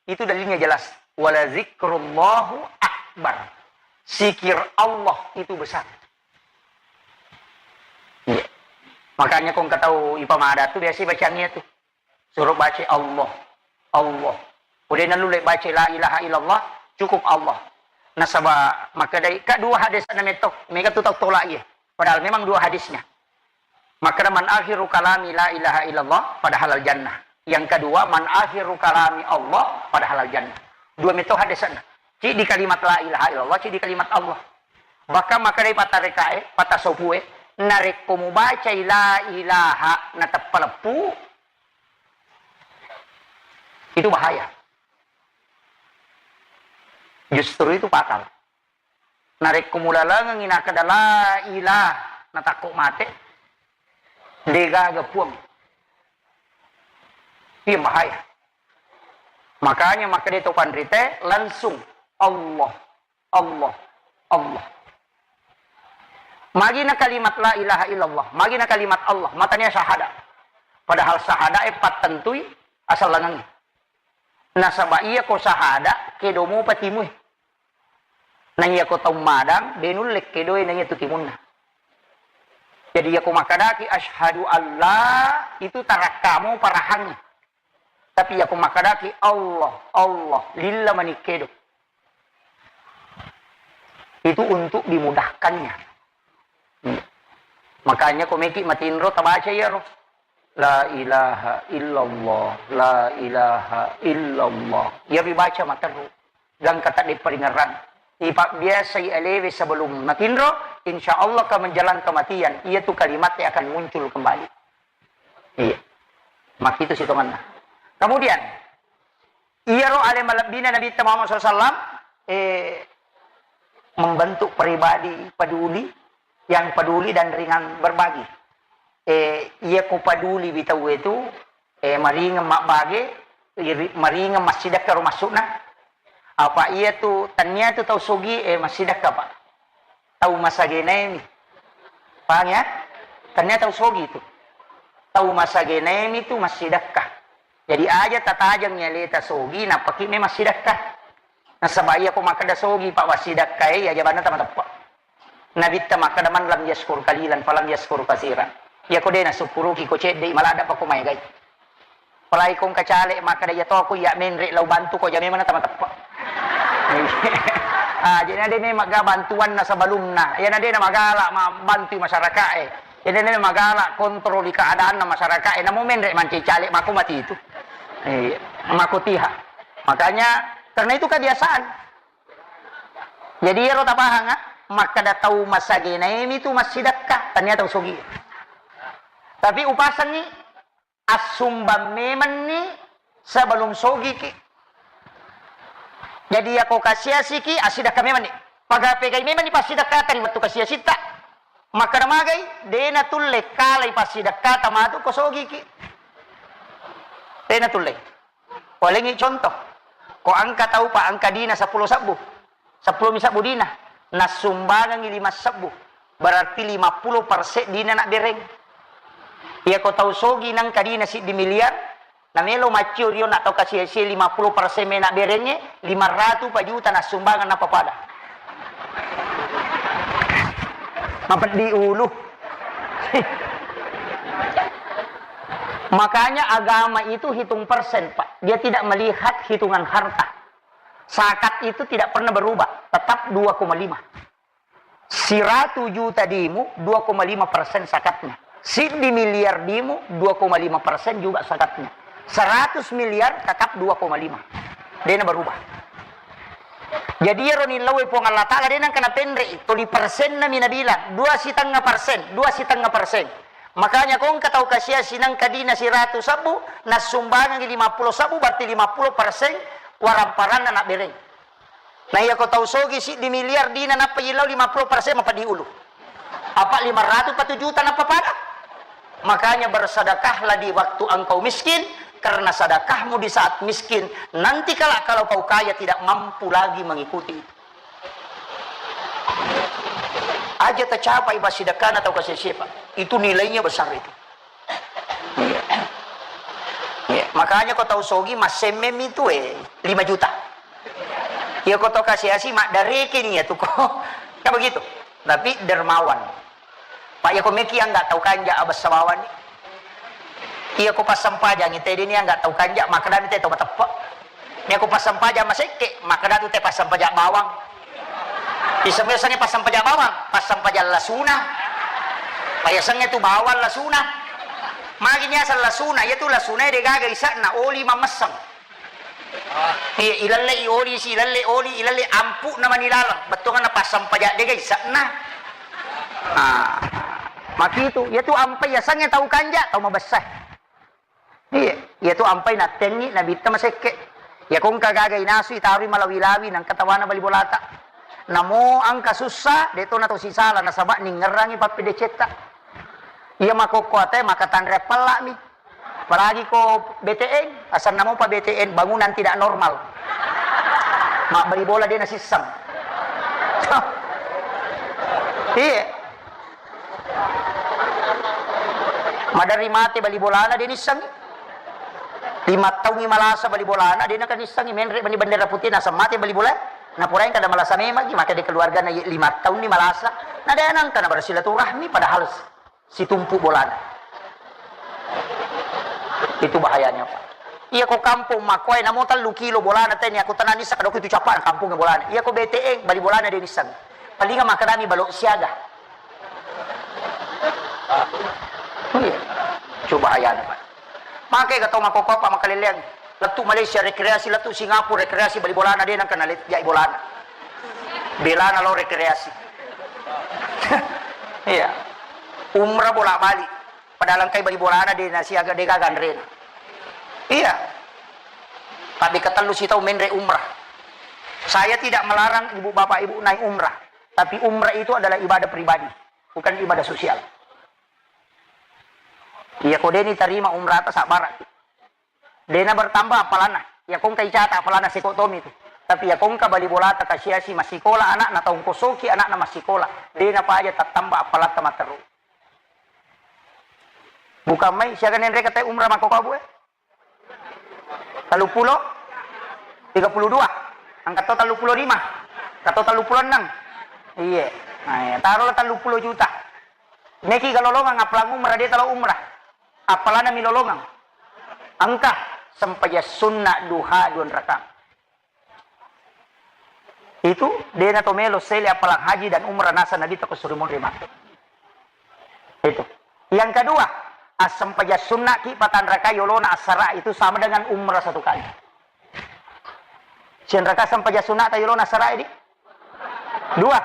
Itu dalilnya jelas. "Wala zikrullahu akbar." Zikir Allah itu besar. Iya. Makanya ko engka tau ipamada tu biasa bacaan iya tu. Suruh baca Allah. Allah. Udah nalu le baca la ilaha illallah, cukup Allah. Nasaba makkedai, ka dua hadis na metto, mega tu tau tola iya. Padahal memang dua hadisnya. Makkeda, "Man akhiru kalami la ilaha illallah, pada halal jannah." Yang kedua, "Man akhiru kalami Allah, pada halal jannah." Dua metto hadisna. Ci di kalimat la ilaha illallah, ci di kalimat Allah. Bahkan makkeda patarekae, patasopue, narekko mubacai la ilaha nateppa leppu, itu bahaya. Justru itu fatal. Narekko mulalengengngi nakkeda la ilah, natakko mate, degaga puang. Iya bahaya. Makanya makkeda to panrite langsung Allah, Allah, Allah. Magina kalimat la ilaha illallah, magina kalimat Allah, matania syahada. Padahal syahada e pattentui asal langengngi. Nasaba iya ko syahada kedomu patimui. Naiya ko tau madang, de nulle kedoe naiya tu timunna. Jadi iya ko makkadaki asyhadu alla, itu tarakkamu parahangngi. Tapi iya ko makkadaki Allah, Allah, lilla mani kedo. Itu untuk dimudahkannya. Iya. Makanya ko meki matinro tabaca iyaro. La ilaha illallah, la ilaha illallah. Iya ribaca materru. Gangka tadde paringerrang. Ipabbiasai alewe sebelum matinro, insya Allah ka menjelang kematian, iya tu kalimat yang akan muncul kembali. Iya. Makitu sitonganna. Kemudian, iyaro ale malebbina Nabitta Muhammad sallallahu alaihi wasallam, eh, membentuk pribadi peduli, yang peduli dan ringan berbagi. Eh, iya ko peduli wi tau itu, eh, maringeng mabbage, iri-, maringeng massidekka ro maksudna. Apa iya tu, tania tu tau sogi, eh, massidekka, Pak. Tau masagenaemi. Paham ya? Tania tau sogi tu. Tau masagenaemi tu massidekka. Jadi aja tatajeng aleta sogi, nappaki me massidekka. Nasaba iya ko makkeda sogi, Pak, wassidekkae, iya jabanna tama teppa. Nabitta makkeda, "Man lam yaskur kalilan falam yaskur kasiran." Iya ko de nasukkuruki ko cedde, maladda pa ko maegai. Apalagi ko engka caleg makkeda, "Iya to ko iya menre lao bantu ko," aja memang tama teppa. Ah, jadi na de memang ga bantuanna sebelumna. Iya na de na magala ma-, bantu masyarakat e. Jadi na de magala kontroli keadaanna masyarakat e. Namo menre manci caleg mako mati itu. Iya, mako tiha. Makanya karena itu kebiasaan. Jadi iyaro tapahang, ah, makkeda tau masagenaemi tu massidekka, tania tau sogi. Tapi upasengngi, assumbang memenni sebelum sogiki. Jadi yako kasiasiki, assidekka memenni. Paga pegai memenni passidekkata ri wettu kasiasitta. Makkeda magai, de natulle kalai passidekkata matu ko sogiki. De natulle. Walengngi contoh, ko engka tau pa engka dina seppulo sebbu, seppulo mi sebbu dina, nassumbangengngi lima sebbu, berarti lima puluh persen dina nabbereng. Iya ko tau sogi nengka dina siddi miliar, namelo maccio rio na tau kasi-, si lima puluh persen me nabberengnge, lima ratu pa juta nassumbangeng nappa pada. Mapeddi ulu. Makanya agama itu hitung persen, Pak. Dia tidak melihat hitungan harta. Zakat itu tidak pernah berubah, tetap dua koma lima. Siratu juta dimu, dua koma lima persen zakatnya. Siddi miliar dimu, dua koma lima persen juga zakatnya. Seratus miliar tetap dua koma lima. Dia berubah. Jadi iyaro nillau e Puang Allah Ta'ala de nengka napenre'i, toli persenna mi nabilang, dua setengah persen, dua setengah persen. Makanya ko engka tau kasiasi nengka dina siratu sebbu, nassumbangengngi lima puluh sebbu, berarti lima puluh persen waramparanna nabbereng. Nah, iya ko tau sogi siddi miliar dina nappa yillau lima puluh persen mapeddi ulu. Apa lima ratu pa tu juta nappa pada? Makanya bersedekahlah di waktu engkau miskin, karena sedekahmu di saat miskin, nanti kala kalau kau kaya tidak mampu lagi mengikuti itu. Aja tercapai pas sedekahna tau kasih siapa. Itu nilainya besar itu. Iya. Iya. Makanya ko tau sogi massemme mi tu, eh, lima juta. Iya ko tau kasiasi maddareke ni ya tu ko. Kan begitu. Tapi dermawan. Pak, iya ko meki yang nggak tau kanja abessa bawang ni. Iya ko passampajang ite dini yang nggak tau kanja, makkeda mi te tau mateppe. Ni ko passampajang masekke, makkeda tu te passampajang bawang. Iseng-iseng passampajang bawang, passampajang lasuna. Payasengnge tu bawang lasuna. Magi ni asal lasuna, iya tu lasuna de gaga isakna oli mamesseng. Iya, ilallei oli si, ilallei oli, ilallei ampu'na mani laleng. Bettuanna passampajang de gaga isakna. Ah, makitu, iya tu ampai yasengnge tau kanja, tau mabessa. Iya, iya tu ampai nattengngi nabitta masekke. Iya ko engka gaga inasu itarui malawi-lawi nengka tawana bali bolata. Namo engka sussa, de to na to sisala nasaba ningngerangi pappedecetta. Iya makokko ate maka tanre pella mi. Apalagi ko B T N, asanna mopa B T N, bangunan tidak normal. Mabbali bola de nasisseng. Iya. Maderri mate bali bolana de nissengngi. Lima taungngi malasa bali bolana de naka nissengngi, menre mani bendera putih naseng mate bali bola. Naporai kada malasa memang, maka de keluargana lima taunni malasa. Na de nangka na bersilaturahmi padahal situmpu bolana. Itu bahayanya, Pak. Iya ko kampung makkoe namo tellu kilo bolana teni aku tenani sakadoko itu capa kampung bolana. Iya ko B T N bali bolana de nissengngi. Palinga makkedami balok siaga. Iya. Coba ayana, Pak. Maka ga tau makkokko apa makaleleang. Lettu Malaysia rekreasi, lettu Singapura rekreasi bali bolana de nangka nalet jai bolana. Belana lo rekreasi. Iya. Umrah bolak-balik. Padahal engkai bali bolana de nasiaga de gaga anrena. Iya. Tapi ketellu sitau menre umrah. Saya tidak melarang ibu bapak ibu naik umrah. Tapi umrah itu adalah ibadah pribadi. bukan ibadah sosial. Iya ko deni tarima umrata sabbara. Dena bertambah appalanna. Iya ko engka icata appalanna seko tomi tu. Tapi iya ko engka bali bolata kasiasi masikola anakna, taung kosoki anakna masikola. Dena paja tattambah appalatta matteru. Bukan mai siaga nenre kata umrah mako kabu eh. Telluppulo? Tiga puluh dua. Angka to telluppulo lima. Angka to telluppulo enneng. Iye. Nah, iya. Taruhlah telluppulo juta. Meki ga lolongang appalang umrah, de talo umrah. Appalana mi lolongang. Engka sempajang sunna duha dua rakaat. Itu dena to melo sele appalang haji dan umrah nasa Nabi tako suri monri mate. Itu. Yang kedua, assempajang sunna ki patanraka yolona assara itu sama dengan umrah satu kali. Sianraka sempajang sunna ta yolona assara di? Dua.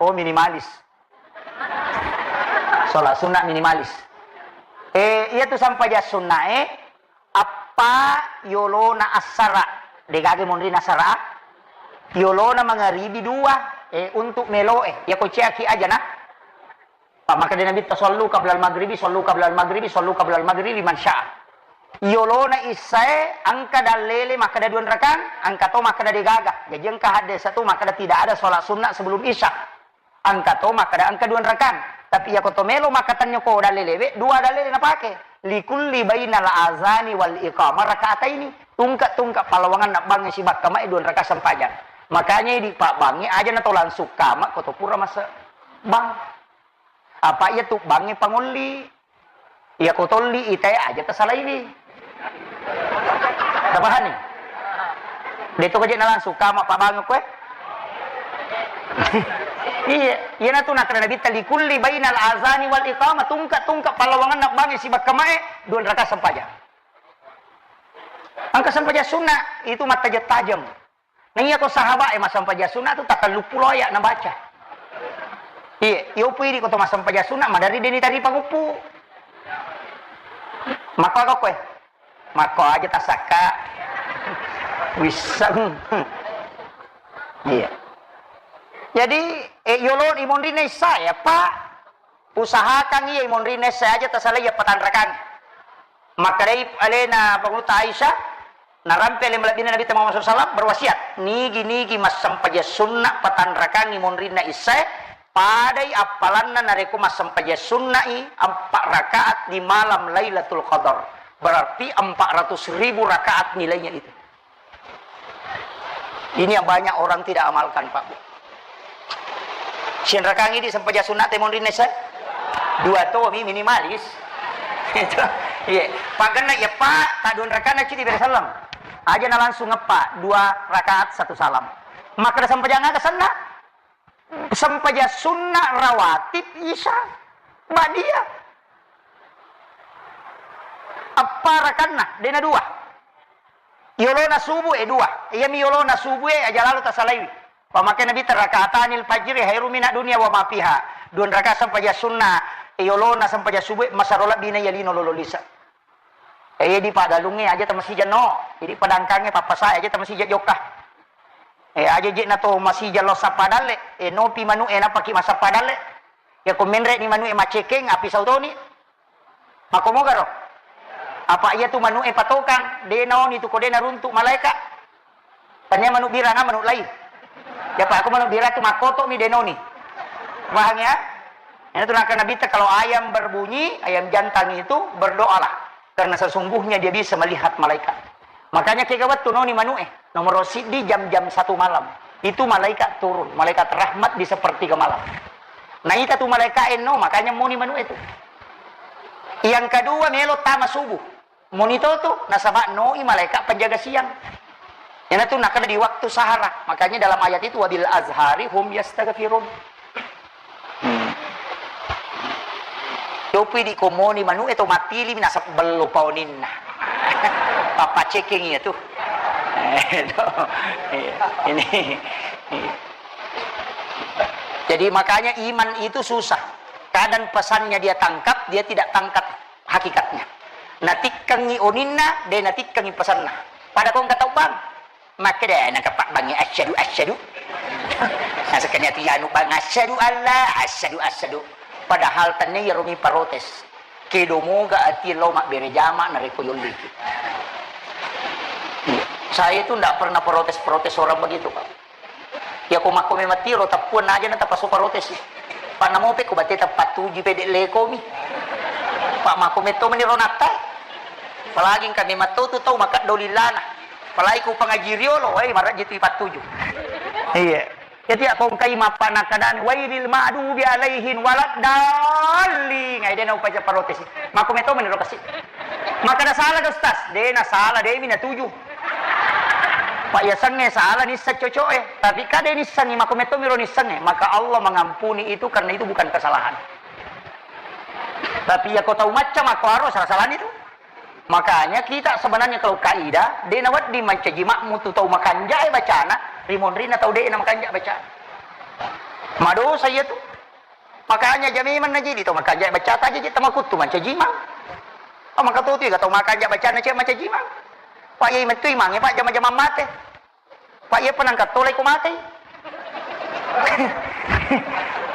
Oh, minimalis. Sholat sunnah minimalis. Eh, iya tu sampajang sunna eh, appa yolona assara. Degaga monrina assara. Yolona mangaribi dua, eh, untuk melo eh. Ya ko ceaki aja nah. Pak maka Nabi ta sallu qablal maghribi, sallu qablal maghribi, sallu qablal maghribi liman syaa. Yolona issae angka dallele makkada dua rakang, angka to makkada degaga. Jadi engka hadde satu makkada tidak ada sholat sunnah sebelum isya. Engka to makkada engka dua rakang. Tapi iya ko to melo makkatenyo ko dallelewe, dua dallele napake. Likulli bainal azani wal iqamah raka'ataini. Tungka-tungka pallawangan nabbangnge sibakka mae dua rakaat sempajang. Makanya idi pabbangnge aja na to langsung kama ko to pura mase bang. Apa iya tu bangnge pangolli. Iya ko tolli itae aja tasalaiwi. Tapahani? De to kaje na langsung kama pabang koe. Iya, iya na tu nakana Nabi ta likulli bainal azani wal iqamah tungka-tungka pallawangan nabbangnge sibakka mae dua rakaat sempajang. Angka sempajang sunna itu mattajam-tajam. Na iya ko sahabat e massempajang sunna tu tatellu pulo aya nabaca. Iya, iyo pui di ko to massempajang sunna madari deni tari panguppu. Mako ako koe. Mako aja tasakka. Wisseng. Iya. Jadi, eh, yolo imonrina issae, Pak. Usahakan iya imonrina issae aja tasalai iya patanrakangnge. Makkedai alena Pangulutta Aisyah, narampe ale malebbina Nabitta Muhammad sallallahu alaihi wasallam berwasiat, nigi-nigi massempajang sunna patanrakangngi monrinna issae, padai appalanna narekko massempajang sunna'i empat rakaat di malam Lailatul Qadar. Berarti empat ratus ribu rakaat nilainya itu. Ini yang banyak orang tidak amalkan, Pak Bu. Sianrakangngi di sempajang sunna te monrinna issae? Dua tomi minimalis. Itu. Iya. Pagenna iya, Pak, ta dua rakaat na cidi bere salam. Aja na langsung ngepa dua rakaat satu salam. Maka ada sempajang aga senna? Sempajang sunna rawatib isya ba'diyah. Appa rakanna? Dena dua. Yolona subuh e dua. Iyami yolona subuh e aja lalo tasalaiwi. Pamake Nabi ta rakaatanil fajri khairu minad dunya wa ma fiha. Dua rakaat sempajang sunna, yolona sempajang subuh e masaro lebbi na yalino lolo lisa. Eh, di padalungnge aja tamasija no, idi padangkangnge pappasae aja tamasija jokka. Eh, aja je na to masija lo sappa dalle, eh, nopi manu e napaki massappa dalle. Ya ko menre ni manu e macekeng, api sautoni. Mako mogaro. Apa iya tu manu e patokang, de naoni tu ko de naruntuk malaeka. Tania manu birang, ah, manu lai. Ya Pak, aku manu birang tu makoto mi denoni. Paham ya? Itu nakana Nabi ta, kalau ayam berbunyi, ayam jantan itu berdoalah. Karena sesungguhnya dia bisa melihat malaikat. Makanya kega wettu noni manu e. Nomor siddi jam-jam satu malam. Itu malaikat turun, malaikat rahmat di sepertiga malam. Nah, ita tu malaikat eno, makanya moni manu itu. Yang kedua, melo tama subuh. Moni to tu, nasaba noi malaikat penjaga siang. Iyanatu nakada di waktu sahara. Makanya dalam ayat itu, "Wabil azhari hum yastaghfirun." Hmm. Copi di komoni manu e to matili nasab bello paoninna. Papa ceking iya tu. Eh, to. Iya. Ini. Iya. Jadi makanya iman itu susah. Kadang pesannya dia tangkap, dia tidak tangkap hakikatnya. Natikkengi oninna, de natikkengi pesanna. Pada kong kata bang, makkeda nangka pak bangi asyhadu, asyhadu. Nasekkenya tu yanu bang asyhadu Allah, asyhadu, asyhadu. Padahal tenne iyaro mi protes. Kedo moga ati lao mabbere jama narekko yolliki. Iya. Saya itu ndak pernah protes-protes orang begitu, Pak. Ya ko makko memang tiro tappuan aja na tapaso protes. Pak namope ko bate tapatuju pede lekomi. Pak makko metto meni ronatta. Apalagi engka memang tau tu tau makaddo lillana. Apalagi ku pengaji riolo, wai marajji tu ipattuju. Iya. Jadi, ya, kongkai mappa nakadani, "Wailil ma'dubi alaihin waladdallin." Ngai dena upaja protes. Mako meto meniro kasi. Maka ada salah, Ustaz? Dena salah, demi natuju. Pak yasengnge salah, nisseng coco'e. Tapi kade nissengi, mako meto miro nissengnge. Maka Allah mengampuni itu karena itu bukan kesalahan. Tapi ya kau tahu macam aku harus salah-salah itu. Makanya kita sebenarnya kalau kaidah, de nawedding mancaji makmu tu tau makanja'e bacana, rimonrina tau de na makanja' bacana. Madosa iya tu. Makanya jami manna jadi tau makanja'e bacata aja je tamakuttu mancaji imang. Oh, maka tu tu tau makanja' bacana ce mancaji imang. Pak yai metu imangnge, Pak, jama-jama mate. Pak, iya penangkat tolai ko mate.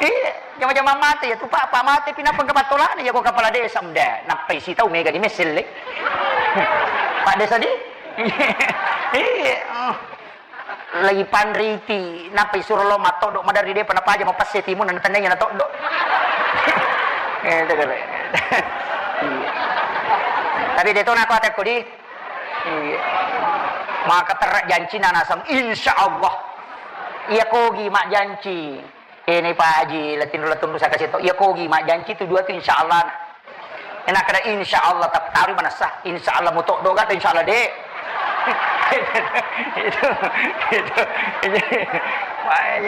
Iya, jama-jama mate ya tu, Pak, Pak mate pinapa engka pattolana ya ko kepala desa, mde. Nappai sitau mega di meselle. Pak desa di. Iya. Lagi panriti, nappai suro lo matoddo madari depa napaja mapasse timun na tennanya natoddo. Eh, itu kere. Iya. Tapi de to nako atekko di. Iya. Maka terra jancina naseng, insya Allah. Iya kogi mak janci. Ini Pak Haji, latinro latunru saka seto. Iya kogi mak janci tu dua tu insya Allah. Enak kada insya Allah tak taruh manessa. Insya Allah mutoddo gak insya Allah de. Itu, itu, itu.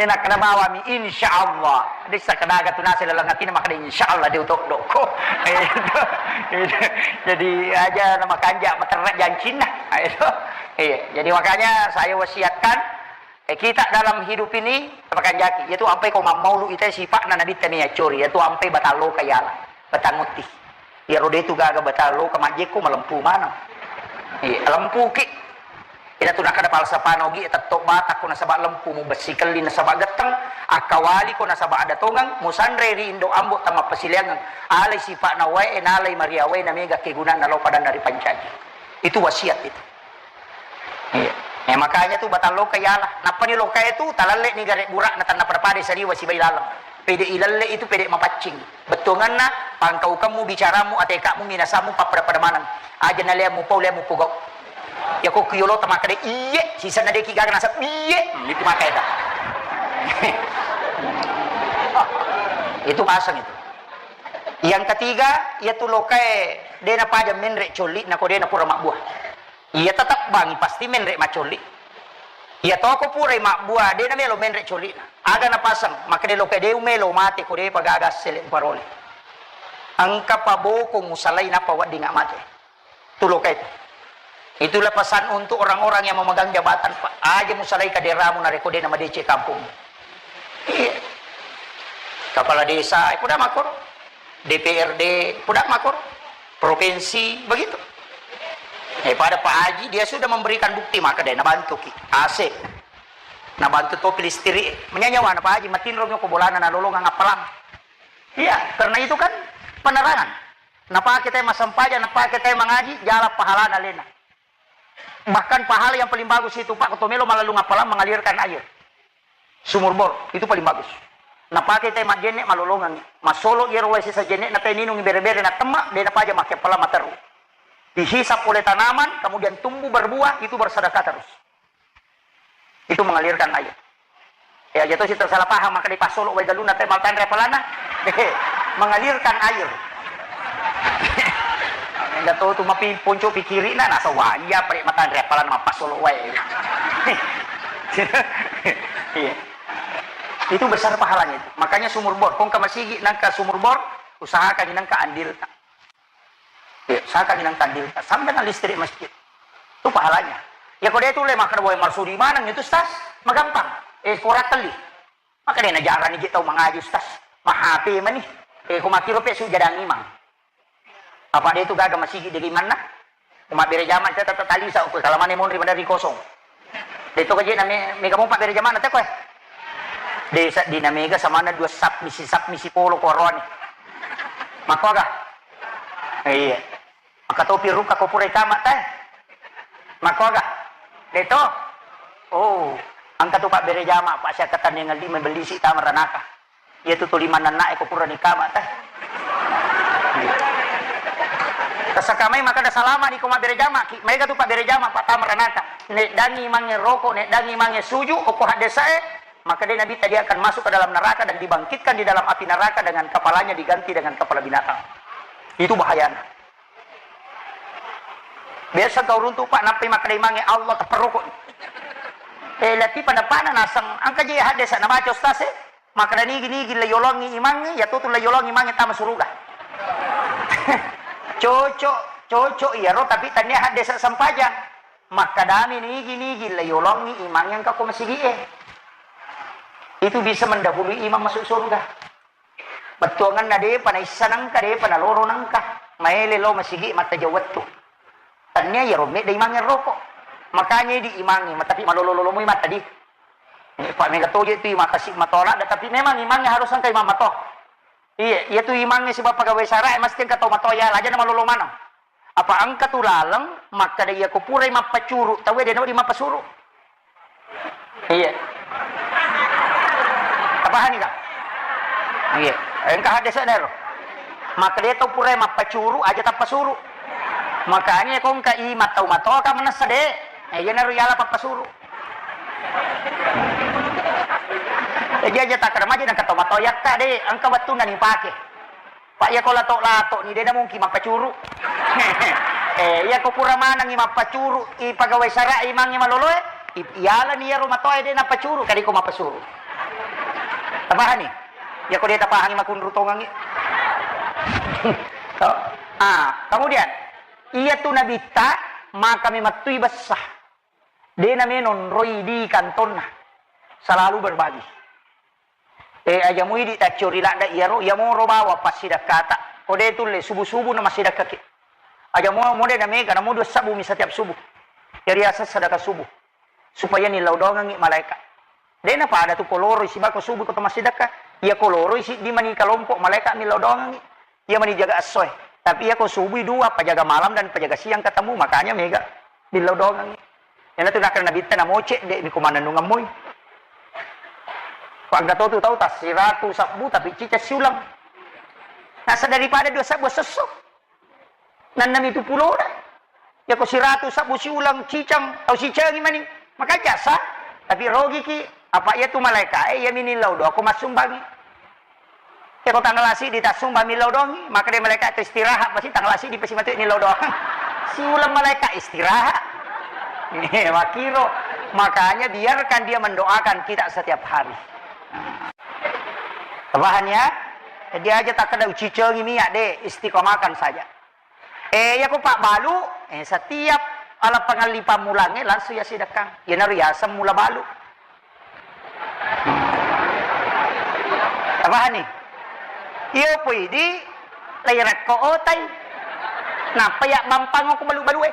Enak kada bawa mi insya Allah. Dessa kadaga tu nase laleng atina makkeda, "Insya Allah de utoddo ko." Itu, itu. Jadi aja nama kanja materra jancinna. Itu. Iya, jadi makanya saya wasiatkan, eh, kita dalam hidup ini makanjaki, yaitu ampai ko mammaulu ita sipa'na nabitta mi accori, yaitu ampai batang loka yala, batang utti. Iyaro de tu gaga batang loka majjekko malempu maneng. Iya, lempuki. Ina tu nakkeda falsafana Ogi, tetto batakko nasaba lempu, mubessi kelli nasaba getteng, akkawaliko nasaba ada tongeng, musanre ri indo ambo tamappasileangeng, alai sipa'na wae, nalai maria wae, namega kegunanna lao padanna ripancaji. Itu wasiat itu. Iya. Eh, makanya tu batang loka yala. Nappani loka itu talalle ni gare burak na tanna pada-pada saliwa sibai laleng. Pede ilalle itu pede mapaccing. Bettuanganna, pangkaukemmu, bicaramu, atekakmu, minasammu, pappada-pada maneng. Aja na leammu pau, leammu pogau. Ya ko kiyolo tamakkeda, "Iye," sisenna deki gaga nasab, "Iye." Hmm, itu maka eta. Itu pasang itu. Yang ketiga, iya tu lokae de napaja menre colli, nako de napura mabbuah. Iya tetap bangi pasti menre macolli. Iya toko purai mabbuah, de namelo menre colli'na. Aga napasang, makkeda lokae de umelo mate ko de pagaga sele uparole. Engka pabokong usalai nappa wedding mate. Tu lokae tu. Itulah pesan untuk orang-orang yang memegang jabatan, Pak. Aja musalai kaderamu narekko de namadeceng kampung. Iya. Kepala desa, eh, puda makoro. D P R D, puda makoro. Provinsi, begitu. Eh, pada Pak Haji, dia sudah memberikan bukti, maka dia nabantuki. A C. Nabantu topi listrik. Menyanyawa na Pak Haji, matinro ko bolana nalolongang appalang. Iya, karena itu kan penerangan. Napake te massempajang, napake te mangaji, jala pahalana alena. Bahkan pahala yang paling bagus itu, Pak, ko to melo malalung appalang mengalirkan air. Sumur bor, itu paling bagus. Napake te majjenne malolongangi. Masolo iyaro wae sisa jenne na te ninungi bere-bere na temma, de napaja make appalang materru. Dihisap oleh tanaman, kemudian tumbuh berbuah, itu bersedekah terus. Itu mengalirkan air. Ya, jatuh si tersalah paham, maka dipasolo wae galunna te maltanre appalanna. Mengalirkan air. Enggak tahu tu mapi ponco pikirina, nasa waya pada matanre appalanna mapasolo wae. Iya. Itu besar pahalanya itu. Makanya sumur bor, kongka masigi nangka sumur bor, usahakan nangka andil. Iya, saka minang tandil, sampai nang listrik masjid. Itu pahalanya. Ya, kalau dia itu le makan wae marsudi maneng itu, Ustaz, magampang. Eh, kurang kali. Maka dia najarani je tau mangaji, Ustaz. Mahape mani. Eh, ko makiro pe su jadang imang. Apa dia itu gaga masigi degi manna? Mabbere jama tetap talisa ko kalamane monri mandari kosong. De to kaje na me-, mega mopa bere jamana te koe. De sa dina mega samana dua sap misi sap misi polo ko roane. Makkuaga? Iya. Maka topi ruka ko pura ikama tae. Makkuaga? Deto? Oh, engka tu pabbere jama, Pak, siakkatanniang lima bellisi tama ranaka. Iya tu tuli mannannae ko pura nikama tae. Tasakamai maka da salama ni ko mabbere jama ki. Maega tu pabbere jama, Pak, tama ranaka. Neddangi mange roko, neddangi mange suju, oko haddesae, maka dé Nabitta dia akan masuk ke dalam neraka dan dibangkitkan di dalam api neraka dengan kepalanya diganti dengan kepala binatang. Itu bahayana. Biasa kau runtu, Pak, nappai makkeda imangnge Allah tepperroko. Eh, lati pada-pada naseng, engka je haddesak nabaca ustaz e, makkeda nigi-nigi la yolongi imangnge, ya tutu la yolongi imangnge tama suruga. Cocok, cocok iyaro, tapi tania haddesa sempajang. Makkedami nigi-nigi la yolongi imangnge engka ko masigi'e. Itu bisa mendahului imang masuk surga. Bettuangenna depa naissa nengka, depa naloro nengka. Maele lo masigi mattajeng wettu. Tania iyaro medda imangnge roko. Makanya di imangnge, tapi malolo-lolo moi matta di. Pak mega toje tu imang kasi matoa ladda, tapi memang imangnge harus engka imang matoa. Iya, iya tu imangnge sibawa pegawai sara e mesti engka tau matoa ya, aja na malolo maneng. Apa engka tu laleng makkeda iya ko purai mappacuru, tauwe de na wedding mappasuru. Iya. Tapahani ka? Iya. Engka haddese'na ero. Makkeda tau purai mappacuru, aja tappasuru. Makanya ko engka i mattau matoa ka manessa de. Eh, iya naro yala pappasuru. Jadi aja takkeda maja nengka tau matoa yakka de, engka wettunna ni pake. Pak, iya ko lato-lato ni de na mungkin mappacuru. Eh, iya ko pura manengi mappacuru i pegawai sara imangnge maloloe, i-, iyalani iyaro matoa de na pacuru, kadi ko mappasuru. Tapahani? Iya ko de tapahangi makunru tongengi. To. Ah, kemudian iya tu nabitta maka memettui bessa. De na menonroi di kantonna, selalu berbagi. Eh, aja muidi taccio ri ladda iyaro, iya moro bawa passidakkata. Ko de tulle subuh-subuh na massidakkaki. Aja mo, mo de na mega, namo dua sabbu mi setiap subuh. Jadi asal sedekah subuh. Supaya nillau doangengi malaika. De na pada tu koloroi siba ko subuh ko to massidakka. Iya koloroi siddi mani kalompok malaika millau doangengi. Iya mani jaga essoe. Tapi iya ko subui dua, pajaga malam dan pajaga siang ketemu, makanya mega dillau doangengi. Iyana tu nakkeda nabitta namo cedde mi ko mannennungeng moi. Ko engka to tu tau tassiratu sabbu tapi ciceng siulang. Nasa daripada dua sabbu sesso. Nannami tu pulona. Iya ko siratu sabbu siulang ciceng, tau sicengi mani. Maka jasa, tapi rogiki. Apa iya tu malaika e, iya mi nillau doa ko massumbangi. Iya ko tanggal asi di tassumba millau doangi, maka de malaika tu istirahat, pasti tanggal asi di pasi matu nillau doang. Siulang malaika istirahat. Eh, makiro. Makanya biarkan dia mendoakan kita setiap hari. Paham ya? Jadi aja takkeda ucicengi miak de, istiqomahkan saja. Eh, iya ko pabbalu, eh, setiap ala pangalli pammulangnge langsung iya sidekkang. Iyanaro yaseng mula balu. Tapahani? Iyo poi di lairakko otai. Nappa iya bampang ko balu-balue.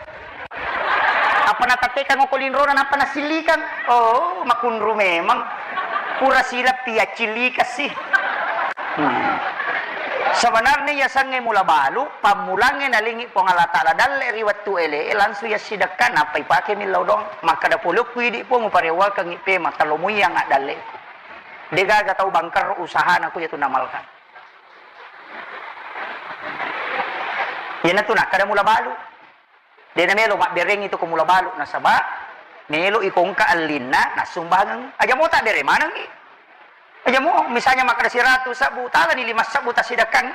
Apa natattekang ko linrona nappa nasillikang. Oh, makunru memang. Pura silappi yaccillikassi. Hmm. Sebenarnya yasengnge mula balu, pammulangnge nalingi Puang Allah Ta'ala dalle ri wettu ele, langsung yassidekka, nappa ipake millau doang. Makkeda pole ku idi Puang, uparewakengngi pe, makkalomui yang addalle. Degaga tau bangker usahana ku yatu namalkan. Iyanatu nakkeda mula balu. De namelo mabberengngi tu ko mula balu, nasaba melo iko engka ellinna nassumbangeng. Aja mo tabbere manengngi. Aja mo, misalnya makkeda siratu sabbu, talani lima sabbu tassidekkang.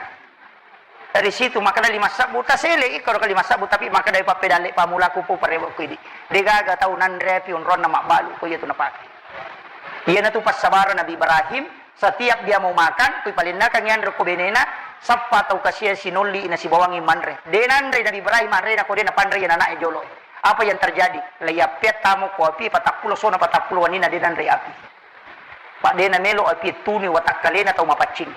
Dari situ makkeda lima sabbu, tasele iko ro lima sabbu, tapi makkeda pappedalle pamulaku po parewe ku idi. Degaga tau nanre api onronna mabbalu ko iyatu napake. Iyanatu passabareng Nabi Ibrahim, setiap dia mau makan, kui palennakang yanre ko benena, sappa tau kasiang sinolli nasibawangi manre. De nanre Nabi Ibrahim anrena ko de napanre iya nanae jolo. Apa yang terjadi? Laiyappia tamo ko api, patappulo sona patappulo waninna de nanre api. Pa de namelo api tuni watakkalena tau mapaccing.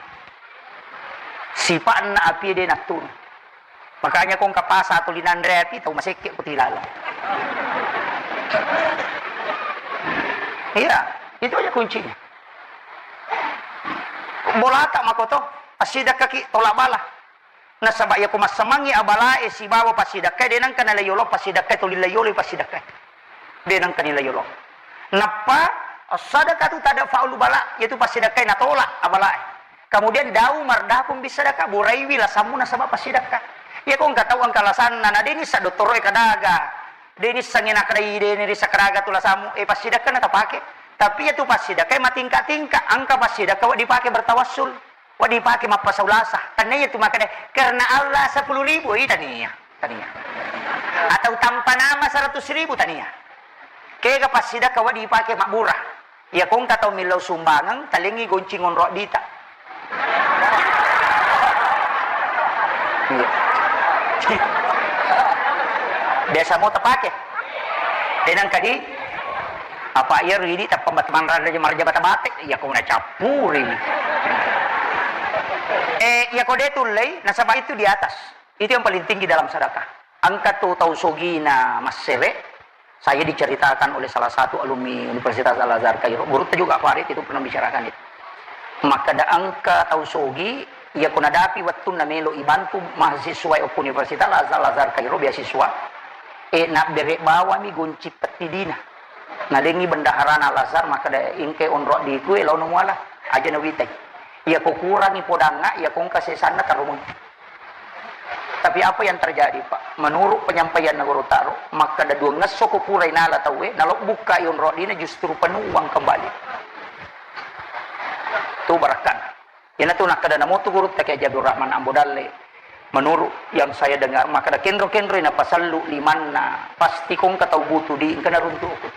Sipa'na api de nattunu. Makanya ko engka pasa tuli nanre api, tau masekke ko tilaleng. Iya, itu aja kuncinya. Bolata makoto, assidakkaki tolak bala. Nasaba iyako massamangngi abalae sibawa passidakkae, de nengka nalai yolo passidakkae, tuli lai yolo passidakkae. De nengka nilai yolo. Nappa, as-sadaqatu tadfa'ul bala, yaitu passidakkae natolak abalae. Kemudian, da'u mardahum bis sadaqah, buraiwi lasammu nasaba passidakka. Iyako engka tau engka lasanna, na de nissa dottoro'e kadaga, de nissengngi nakadai, de nirissa kadaga tu lasammu, eh, passidakka na tapake. Tapi iyatu passidakkae matingka-tingka, engka passidakka wedding dipake bertawassul. Wedding dipake mappasau lasa. Tennia tu makkeda, "Karena Allah sepuluh ribu," eh, tania, tania. Atau tanpa nama seratus ribu, tania. Kega passidakka wedding dipake mabbura. Iyako engka tau millau sumbangeng, talengngi goncing onro addita. Iya. Biasa mo tapake. De nengka di Apa iya ridi tappa bat-, manrada marja bata-bate, iyako nacappuri. Eh, iyako de tullei, nasaba itu di atas. Itu yang paling tinggi dalam sedekah. Engka tu tau sogina massere, saya diceritakan oleh salah satu alumni Universitas Al-Azhar Kairo. Gurutta juga Farid itu pernah bicarakan itu. Makkeda engka tau sogi, iyako nadapi wettunna melo ibantu mahasiswa okko Universitas Al-Azhar Kairo beasiswa, eh, nabbere bawami gonci pettidina. Nalengngi bendaharana Al-Azhar, makkeda, "Engkai onro addiku, eh, laono muala." Aja nawitai. Iyako kurangi podangnga, iyako engka sesanna tarumeng. Tapi apa yang terjadi, Pak? Menurut penyampaianna Guru Taro, makkeda duangngesso ko purai nala tauwe, nalobbukkai onro addina justru penuang kembali. Tu barakkan. Iyanatu nakkeda namotu gurutta Kiai Haji Abdul Rahman Ambo Dalle, menurut yang saya dengar, makkeda kenro-kenroi napasellu limanna, pasti kongka tau butu di engka naruntu'ku.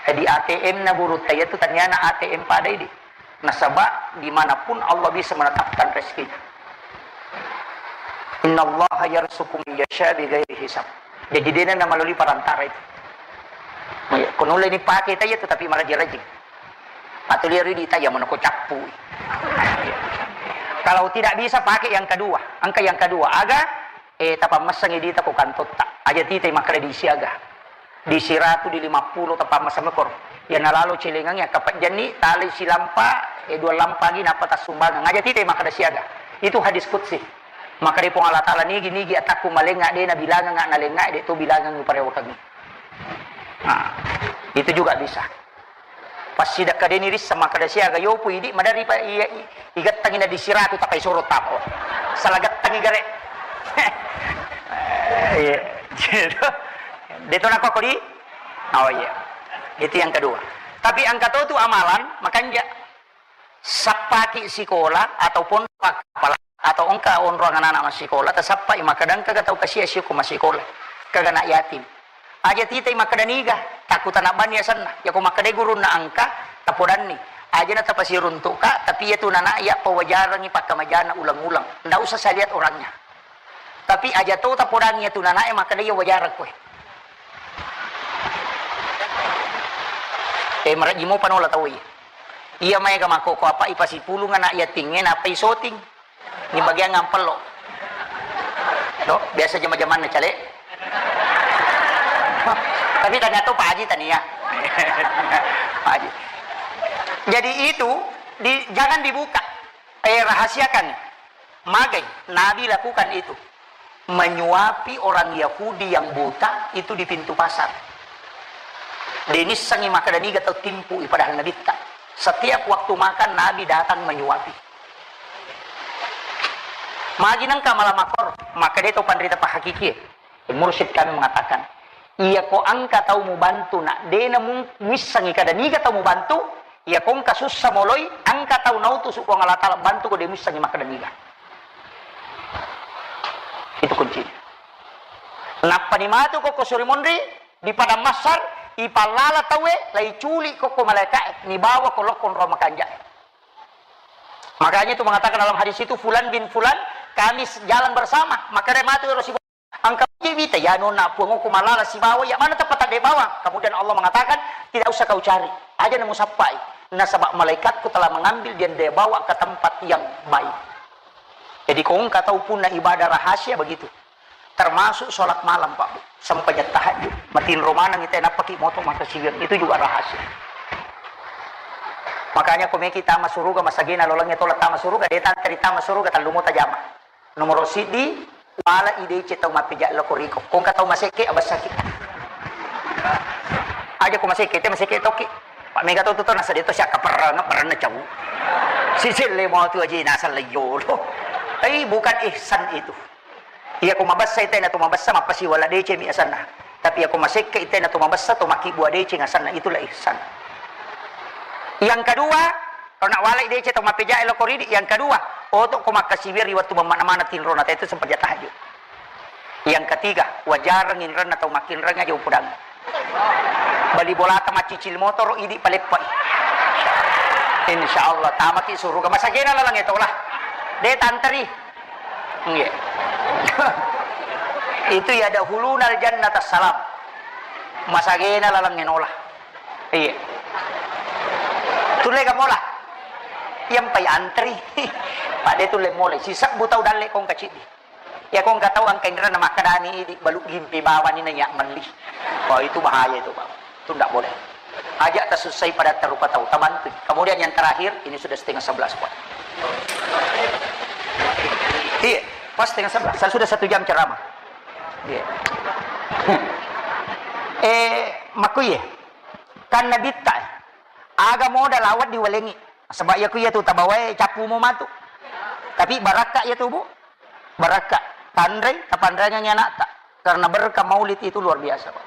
Jadi A T M na gurutta iyatu taniana A T M pada idi. Nasaba dimanapun Allah bisa menetapkan rezekinya. Innallaha yarzuqu man yasha bighairi hisab. Jadi dena namaloli parantara itu. Ko nulle ni pake tayatu tapi maraji-raji. Atau lihat di taya mana ko cappu. Kalau tidak bisa pakai yang kedua, angka yang kedua. Aga, eh, tapammessangi dita ko kantotta. Aja tita makkeda di siaga. Di siratu, di lima puluh tapammessang mekor. Ya nalalo celengang ya kapajjanni, tali silampa, eh, dua lampa lagi napa tassumbangeng. Aja tita makkeda siaga. Itu hadis qudsi. Makkeda Puang Allah Taala, "Nigi-nigi atakku malenga de nabilangang nalenga de to bilangang parewakangi." Nah, itu juga bisa. Passidakka deni rissa makkeda siaga yopu idi madari pa iya i-, igattangi na di siratu tapai soro tapo. Salah gattangi gare. Iya. Gitu. Deto nako di? Oh iya. Itu yang kedua. Tapi angka to tu amalan, makanja sappaki sikola ataupun pak-, pala-, atau engka onrong anak-anak massikola, tasappai makkeda engka tau kasia sio ko massikola. Kaga anak yatim. Aja titai makkeda niga, takku tanabbanni asenna. Yako makkeda gurunna engka, tapodanni. Aja na tapasiruntuka, tapi iya tu nana iya pawajarangi pakkamajana ulang-ulang. Ndak usah saya lihat orangnya. Tapi aja to tapodangi iya tu nana iya makkeda iya wajarang koe. Eh, marajimo panola tau iya. Iya maega makkoko apa ipasipulung anak yatingnge nappa isoting. Ni bagian ngampello. No, biasa jama-jamanna cale. Tapi tanya to Pak Haji tania. Pak Haji. Jadi itu di, jangan dibuka. Eh, rahasiakan. Magai, Nabi lakukan itu. Menyuapi orang Yahudi yang buta itu di pintu pasar. Denissengi makkeda niga tau timpu i padahal Nabitta. Setiap waktu makan Nabi datang menyuapi. Magi nengka malam makor, makkeda to panrita pahakikie. Mursyid kami mengatakan, iya ko angka tau mubantu nak dena mung-, muissengi kada niga tau mubantu, iya ko engka sussa moloi, angka tau nautu su Puang Allah Taala bantu ko de muissengi makkeda niga. Itu kuncinya. Nappani matu ko, ko suri monri, di padang mahsyar, ipallala tauwe, lai culi ko, ko malaikae, nibawa ko lokko ro makanjae. Makanya itu mengatakan dalam hadis itu, "Fulan bin Fulan, kami jalan bersama." Maka dia mati, Rasulullah. Angka wita, ya nona puang, aku malala sibawa, ya mana tempat dia bawa? Kemudian Allah mengatakan, "Tidak usah kau cari. Aja nemu sappai. Nasaba malaikatku telah mengambil dan dia bawa ke tempat yang baik." Jadi, kau engka tau punna ibadah rahasia begitu. Termasuk sholat malam, Pak, Bu. Sempajang tahajud. Matinro maneng ite nappaki moto mata siang. Itu juga rahasia. Makanya ko meki tama suruga, masagena lolongnya tolak tama suruga, de tanteri tama suruga, tallu mota jama. Nomoro siddi, wala i deceng tau mappeja lao ko riko. Ko engka tau masekke, abessaki. Aja ko masekke, te masekke toki. Pak mega to tu to nasa de to siakka perang, perang na cau. Siselle mo tu aja nasa leyolo. Tapi bukan ihsan itu. Iya ko mabessa i te na tu mabessa mappasiwala deceng mi asanna. Tapi iya ko masekke i te na tu mabessa to makkibua deceng asanna, itulah ihsan. Yang kedua, kalau nak walai deceng tau mappeja lao ko ridi, yang kedua, oto ko makkasiwia ri wettu mammana-mana tinrona, itu sempajang tahajud. Yang ketiga, wajareng inrenna tau makkinreng aja upudang. Bali bolata maccicil motoro idi paleppai. Insya Allah tamaki suruga. Masagena laleng etola. De tanteri. Nggih. Itu ya ada hulunal jannata salam. Masagena laleng enola. Iya. Tulle ga mola? Yang pai antri. Pak de tulle mola. Sisebbu tau dalle kong kacidi. Ya kong katau angka indra na makkadani di balu gimpi bawani na yak melli. Oh itu bahaya itu, Pak. Itu ndak boleh. Aja tasussai pada tarupa tau, tabantu. Kemudian yang terakhir, ini sudah setengah sebelas, Pak. Iya, pas setengah sebelas. Saya sudah satu jam ceramah. Iya. Eh, makku iya. Kan nabitta, aga moda lawat diwalengi. Sebab iya ku iya tu tabawae cappu mo matu. Tapi barakka iya tu, Bu. Barakka. Tanrei, tapanrengengi anakta. Karena berkah maulid itu luar biasa, Pak.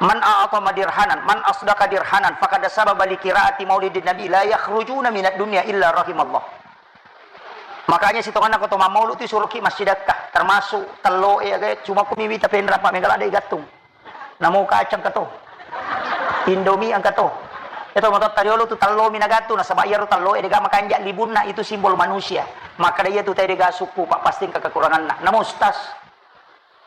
Man a'tama dirhanan, man asdaqa dirhanan, faqad sababa li qiraati maulidin nabi, la yakhrujuna minad dunya illa rahimallah. Makanya sitonganna ko to mammaulu tu suruki massidakka, termasuk tello e aga, cuma ku miwi tapenra pa mega lada igattung. Namo kacang kato. Indomie angka to. Itu motor tariolo tu tello mi nagattu nasaba iyaro tello e dega makanja libunna itu simbol manusia. Maka iya tu tai dega sukku, Pak, pasti engka kekuranganna. Namo ustaz.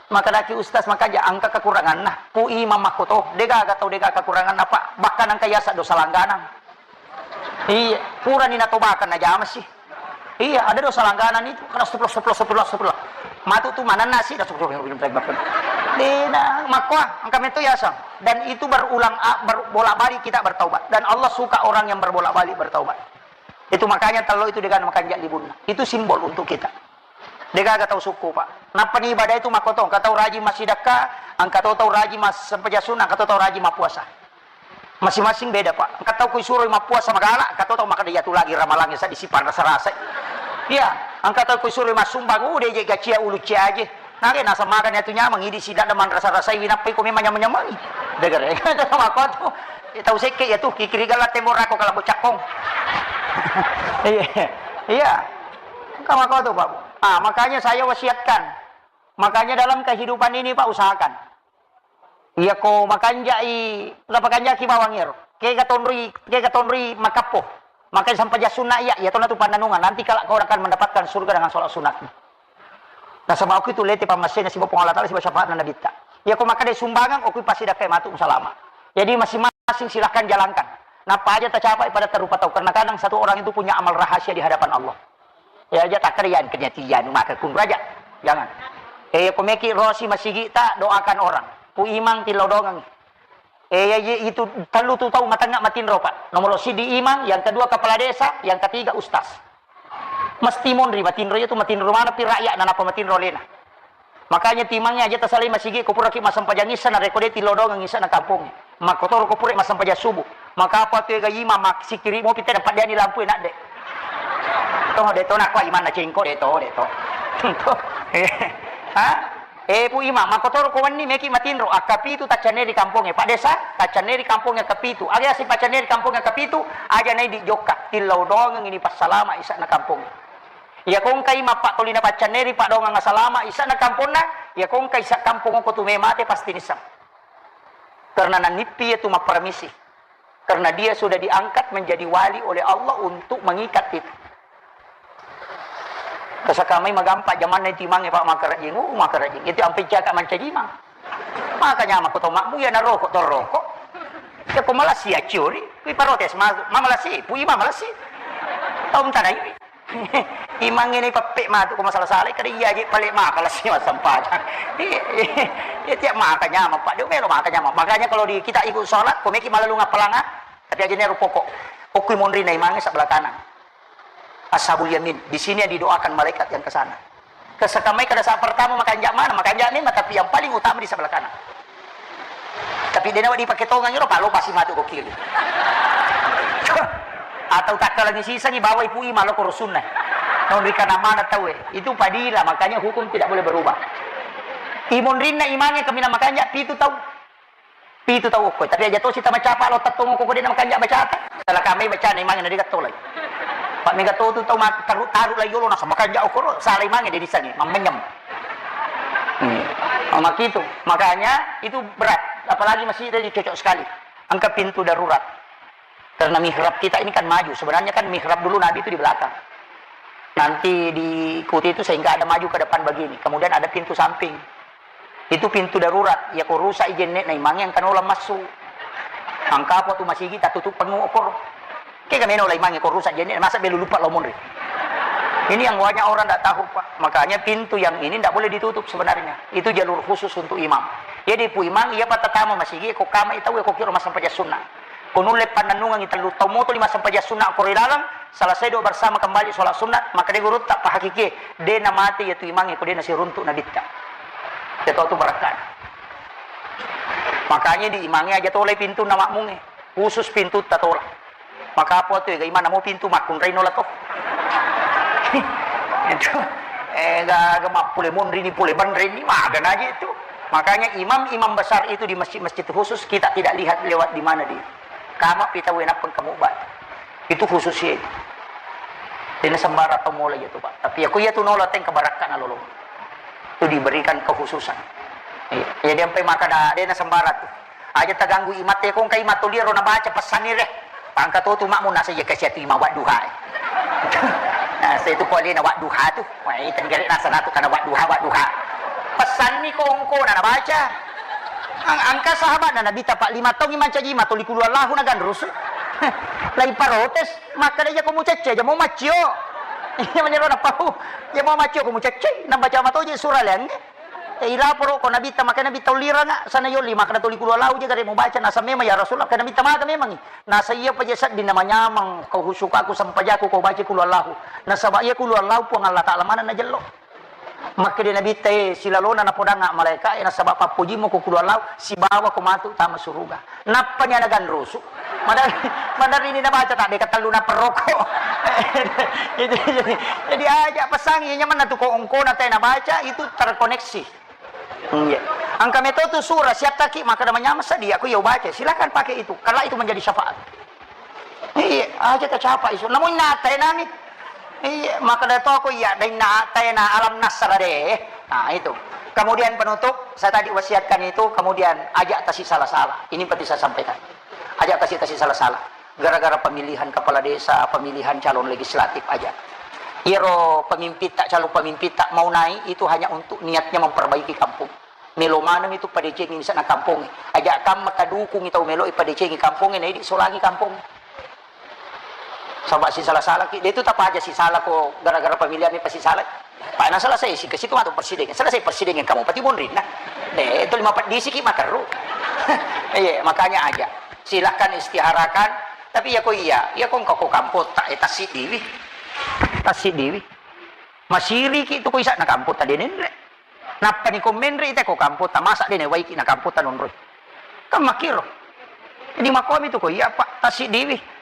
Makkadaki ustaz makaja engka kekuranganna. Pu imang makkoto, degaga tau dega kekuranganna, Pak. Bahkan engka yasa dosa langganang. Iya, purani natobakang najama sih. Iya, ada dosa langganan itu. Karena astagfirullah, astagfirullah, astagfirullah, astagfirullah. Matu tu manenna sih, astagfirullah. Dena, makkoa, engka meto yasa. Dan itu berulang, a-, ber-, bolak-balik kita bertaubat. Dan Allah suka orang yang berbolak-balik bertaubat. Itu makanya tello itu dega makanja libunna. Itu simbol untuk kita. Degaga tau sukku, Pak. Nappani ibadah itu makkoto, engka tau rajin massidakka, engka to tau rajin massempajang sunnah, engka to tau rajin mappuasa. Masing-masing beda, Pak. Engka tau kusuroi mappuasa magala, engka to tau makkeda iyatu lagi ramalangnge seddi sipanrasa-rasai. Iya, engka tau kusuroi massumbang, uh, deje gacia ulu cia aje. Nage naseng magani atu nyameng, idi sidadda manrasa-rasai winappai ko memang nyameng-nyamengi. Degere. Makkoto. Tau sekke iyatu, kikiri gala tembok rako kalabbo cakkong. Iya. Iya. Engka makkoto, Pak. Ah, makanya saya wasiatkan. Makanya dalam kehidupan ini, Pak, usahakan. Iya ko makanjai, napakanjaki bawang ero. Kega tonroi, kega tonroi makappo. Makanya sampajang sunna iya, iya tona tu pannanungan. Nanti kala kau akan mendapatkan surga dengan sholat sunatmu. Nasaba aku itu lete pammasena siba Puang Allah Taala siba syafaatna nabitta. Iya ko makkeda sumbangan, aku pasti dakai matu salama. Jadi masing-masing silahkan jalankan. Napa aja tacapai pada tarupa tau. Karena kadang satu orang itu punya amal rahasia di hadapan Allah. Ya aja takkeda yan kenya tiyan maka kun raja. Jangan. Eh, ko meki rosi masigi ta doakan orang. Pu imang tillau dongang. Eh, ya, ya, itu tellu tu tau matengnga matinro, Pak. Nomor sidi imang, yang kedua kepala desa, yang ketiga ustaz. Mesti monri matinro itu matinro mana pi rakyat na napa matinro lena. Makanya timangnge aja tasalai masigi ko puraki massempajang issa na rekode tillau dongang issa na kampong. Makkotoro ko pura massempajang subuh. Maka apa tu ega imang massikkiri mopi tena paddeani lampu e nadde. Toh de to nakko imanna cengko de to, de to. Ha? Eh, Pu Imang, makkotoro ko wenni meki matinro, akkapitu taccanne ri kampongnge. Pak Desa, taccanne ri kampongnge akkapitu. Aga yaseng paccanne ri kampongnge akkapitu, aja naidi jokka. Tillau dongang ini passalama isa'na kampongnge. Iya kongkai mappattoli na paccanne ri padongang asalama isa'na kamponna, iya kongkai isa kampong ko tu me mate pasti nisseng. Karena nanippi iya tu mapparamisi. Karena dia sudah diangkat menjadi wali oleh Allah untuk mengikat itu. Tasakamai magampa jamanna itu imangnge, Pak, makarajing, uh, makarajing. Itu ampe jaga mancaji imang. Makanya mako to makmu ya naroko to roko. Ya ko malasi ya ciori, kui parotes ma, ma malasi, pui ma malasi. Taum tanai. Imang ini peppek matu ko masalah-salah, kada iya je pale maka lasi massempajang. Iya, iya, iya, tiap maka nyameng, Pak, dia melo maka nyameng. Makanya kalau di, kita ikut sholat, ko meki malalung appalanga, tapi aja nero pokok. Okui monri na imangnge sebelah kanan. Ashabul Yamin. Di sini yang didoakan malaikat yang ke sana. Kesekamai kada saat pertama makanja mana, makanja memang, tapi yang paling utama di sebelah kanan. Tapi dena wadi pakai tongang iro, palo pasti matu ko kiri. Atau tak lagi sisangi bawa ipu i malo ko rusunna. Non rikana mana tahu eh. Itu padila, makanya hukum tidak boleh berubah. Imonrinna imange kemina makanja pitu tau. Pitu tau okko, tapi aja tosi tamacapa lo tettong okko dena makanja bacata. Salah kamai bacana imange na degattolai. Pak mega to tu tau mat-, taru-, taru lai yolo nasa makanja okoro, salah imange de disangi, mammenyem. Hmm. Oh, makitu. Makanya itu berat, apalagi masih tadi cocok sekali. Angka pintu darurat. Karena mihrab kita ini kan maju. Sebenarnya kan mihrab dulu Nabi itu di belakang. Nanti diikuti itu sehingga ada maju ke depan begini. Kemudian ada pintu samping. Itu pintu darurat. Ya ko rusak i jenne na imange angka nola massu. Angka apa tu masigi tatutup pengu okor. Ke kami nola imange ko rusak jenne, masa belu lupa lo monri. Ini yang banyak orang tidak tahu, Pak. Makanya pintu yang ini tidak boleh ditutup sebenarnya. Itu jalur khusus untuk imam. Jadi pu imam, iya patatama masigi, ko kama itu, ko kiro masang paja sunnah. Ko nulle pannennungengngi tellu taung moto lima sempajang sunna ko ri laleng, selesai doa bersama kembali sholat sunat, maka de gurutta pahakiki, de namate iyatu imangnge ko de nasiruntuk nabitta. Iyatu tu barakkana. Makanya di imangnge aja tolai pintunna makmungnge, khusus pintutta tola. Maka apa tu ega imanna mo pintu makkunrai nola to. Itu, eh, ga, ga mappule monri ni pole banre ni, maga naji itu. Makanya imam-imam besar itu di masjid-masjid khusus kita tidak lihat lewat di mana dia. Kama pi tau e nappa engka mubba. Itu khusus ya itu. Dena sembarang tau mola iya tu, Pak. Tapi aku iya tu nola teng kabarakka na lolo. Itu diberikan kekhususan. Iya. Jadi sampai maka da, dena sembarang tu. Aja taganggu imatte ko engka imat toliro nabaca pesanni re. Pangka to tu makmu nasa iya kasi atu imam wadduha e. Nasa itu pole na wadduha tu. Wah, itu nggak nasa natu karena wadduha, wadduha. Pesanni ko engko na nabaca. Ang-, angka sahabat na Nabi tapak lima tahun mancaji matoli kulu Allahu na ganrusu. Lai parotes, maka dia ko mucecce, jamo maccio. Iya menyeru na pau. Jamo maccio ko mucecce, nambaca matoje surah leng. Eh, ilaporo ko Nabi ta, maka Nabi tauliranga sana yoli, maka toli kulu Allahu je gare mubaca, nasa memang ya Rasulullah, ka Nabi ta maka memang. Nasa iya paja sedding namanyamang ko husukaku sampajaku ko baca kulu Allahu. Nasaba iya kulu Allahu Puang Allah Ta'ala mana najello. Makkeda Nabitta, "Eh, silalona napodanga malaika e, nasaba pappojimmu ko kulu Allahu, sibawa ko matu tama suruga." Nappani ana ganrusu. Madar-, madarini nabaca tak deka tellu naperroko. Jadi, jadi, jadi aja pesangi nyamanna tu ko engkona te nabaca itu terkoneksi. Iya. Angka metode surah siap taki maka ada menyamasa dia aku ya baca. Silakan pakai itu. Kalau itu menjadi syafaat. Iya, aja tacapa isu. Namun nata nami. Iya, maka dari toko iya, dan nata na alam nasra deh. Nah, itu. Kemudian penutup, saya tadi wasiatkan itu, kemudian ajak tasi salah-salah. Ini penting saya sampaikan. Ajak tasi tasi salah-salah. Gara-gara pemilihan kepala desa, pemilihan calon legislatif aja. Iro pemimpin tak, calon pemimpin tak mau naik itu hanya untuk niatnya memperbaiki kampung. Melo maneng itu padecengi misalna kampongnge. Aja kam maka dukungi tau melo ipadecengi kampongnge, na idi solangi kampong. Saba sisala-salaki, de tu tapaja sisala ko gara-gara pamilihan mi pasisala. Pak na selesai si ke situ atau presiden. Selesai presiden yang kamu pati bonrin nah. De itu lima peddi siki makeru. Iya, makanya aja. Silahkan istiharakan. Tapi ya ko iya, ya ko engkau ko kampota, eh, tasi diwi. Tasi diwi. Masiriki tu ko isana kampota de nenne. Nappani ko menre ite ko kampota, masa de nawaiki na kampota nonroi. Kan makkiro. Jadi makomi tu ko iya, Pak, tasi diwi.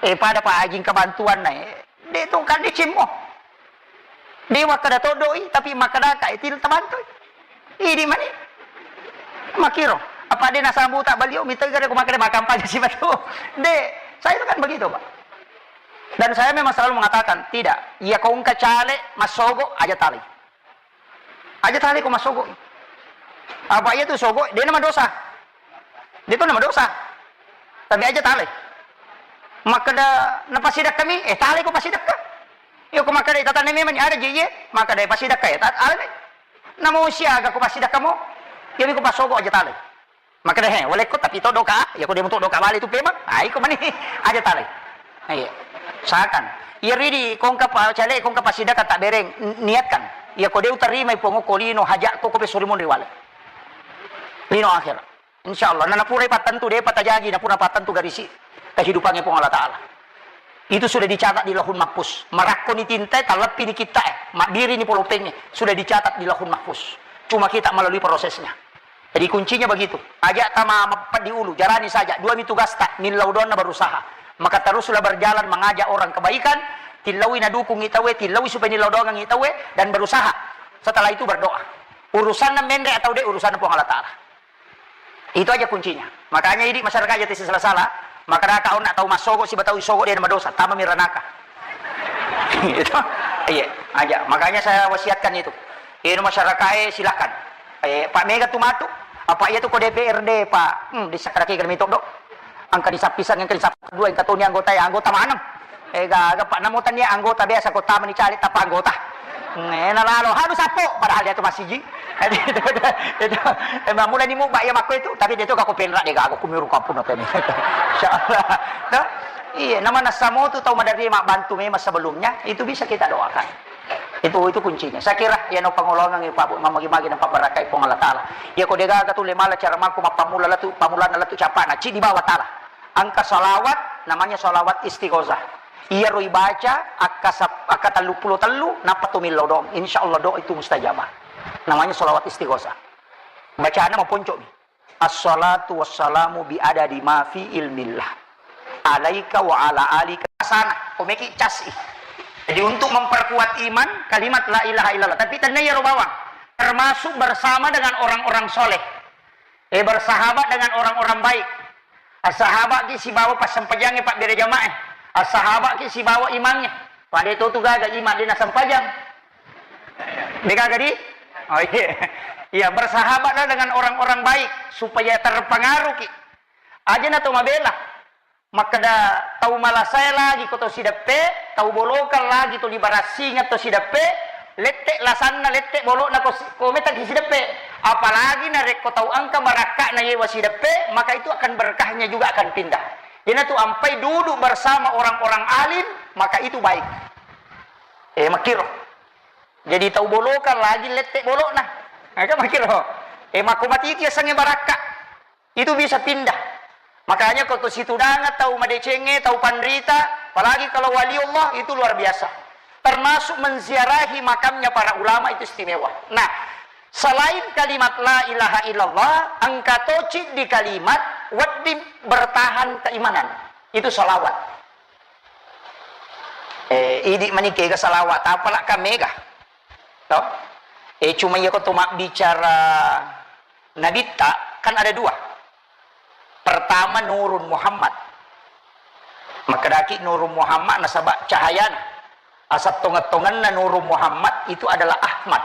Eh, pada Pak Ajing kebantuan na, eh. De tu kan decimmo. De makkada todoi, tapi makkada ka itu tabantoi. Idi mani. Makkiro. Apa de nasambuta balio, mita gare ko makkada makampanye si batu. De, saya itu kan begitu, Pak. Dan saya memang selalu mengatakan, tidak. Iya ko engka caleg massogo, aja tali. Aja tale ko massogo. Apa iya tu sogo, de na madosa. De tu na madosa. Tapi aja tale. Makkeda na pasidakka mi, eh, tale ko pasidakka. Iyo ko makkeda tatanna memang ada je iye, makkeda pasidakka ya, tat-, ale. Namo siaga ko pasidakka mo. Iya mi ko passogo aja tale. Makkeda, "He, walekko tapi to doka, ya ko de mutu doka bale tu pemang." Ah, iko mani. Aja tale. Iya. Usahakan. Iya ridi kongka pa cale kongka pasidakka tak bereng, n-, niatkan. Iya ko de utarimai Puang ko lino hajat ko ko peso rimun riwale. Lino akhirat. Insyaallah. Nana purai pattentu de patajagi, na pura pattentu garisi kehidupannya Puang Allah Ta'ala. Itu sudah dicatat di Lauhul Mahfuz. Marakkoni tintae, talleppini kitta'e, mabbirini polopengnge, sudah dicatat di Lauhul Mahfuz. Cuma kita melalui prosesnya. Jadi kuncinya begitu. Aja tama mapeddi ulu, jalani saja. Dua mi tugasta, millau doanna berusaha. Maka teruslah berjalan mengajak orang kebaikan, tillaui nadukungngi tauwe, tillaui supaya nillau doangengngi tauwe, dan berusaha. Setelah itu berdoa. Urusanna menre atau de, urusanna Puang Allah Ta'ala. Itu aja kuncinya. Makanya idi masyarakat aja tesi sala-sala, makkadaka onna tau massogo siba tau isogo de madosa, tama miranaka. Itu. Iya, aja. Makanya saya wasiatkan itu. Ino masyarakat, eh, silakan. Eh, Pak Mega tu matu, apa iya tu ko D P R D, Pak? Hmm, di sakaraki kami todo. Angka di sapisang, angka di sap-, dua, angka toni anggota, ya, anggota maneng. Eh, gaga, Pak, namo tania anggota biasa ko tama ni caleg tanpa anggota. Ngena lalo, hadu sapo, padahal dia tu masiji. Itu, itu, itu, emang mulai ni muba ya makko itu, tapi dia tu kako penra de gaga, kumiru kampung apa ni. Insyaallah. Tuh? Iya, nama nasamo tu tau maderri mabbantu memang sebelumnya, itu bisa kita doakan. Itu, itu kuncinya. Saya kira, ya, no pangolongan, ya, Pak, Bu, mamagi-magi nampak barakai Puang Allah Ta'ala. Ya, ko de gaga tu le mala cara mangku mappamula latu, pamulana latu capana, ci di bawah Ta'ala. Angka salawat, namanya salawat istighosah. Iyaro ibaca akka sap-, akka telluppulo tellu, nappa to millau doang. Insya Allah doa itu mustajabah. Namanya salawat istighosah. Bacana maponco'mi. Assalatu wassalamu bi adadi ma fi ilmillah. Alaika wa ala alika. Sana, komeki casi. Jadi untuk memperkuat iman, kalimat la ilaha illallah. Tapi tenna iyaro bawang. Termasuk bersama dengan orang-orang soleh. Eh, bersahabat dengan orang-orang baik. Assahaba'ki sibawa passempajangnge pabbere jama'e. Assahaba'ki sibawa imangnge. Pada itu tu gaga iman dena sempajang. De gaga di? Oh iya. Iya, bersahabatlah dengan orang-orang baik supaya terpengaruh ki. Aja na to mabela. Makkeda tau malasae lagi ko to sideppe, tau bolokang lagi to libarassingeng to sideppe, lette lasanna, lette bolokna ko si-, ko meta ki sideppe. Apalagi narekko tau engka barakka'na yewa sideppe, maka itu akan berkahnya juga akan pindah. Iyanatu ampai duduk bersama orang-orang alim, maka itu baik. Eh, makkiro. Jadi tau bolokang lagi lette bolokna. Maka makkiro. Eh, makko matiti asengnge barakka. Itu bisa pindah. Makanya ko to situdangan tau madecengnge, tau panrita, apalagi kalau wali Allah itu luar biasa. Termasuk menziarahi makamnya para ulama itu istimewa. Nah, selain kalimat la ilaha illallah, engka to ciddi kalimat wedding bertahan keimanan. Itu salawat. Eh, idi mani kega salawat, apalak ka mega. Toh? Eh, cuma iya ko to mabbicara Nabitta, kan ada dua. Pertama, Nurun Muhammad. Makkedaki Nurun Muhammad nasaba cahayana. Asal tongeng-tongenna Nurun Muhammad itu adalah Ahmad.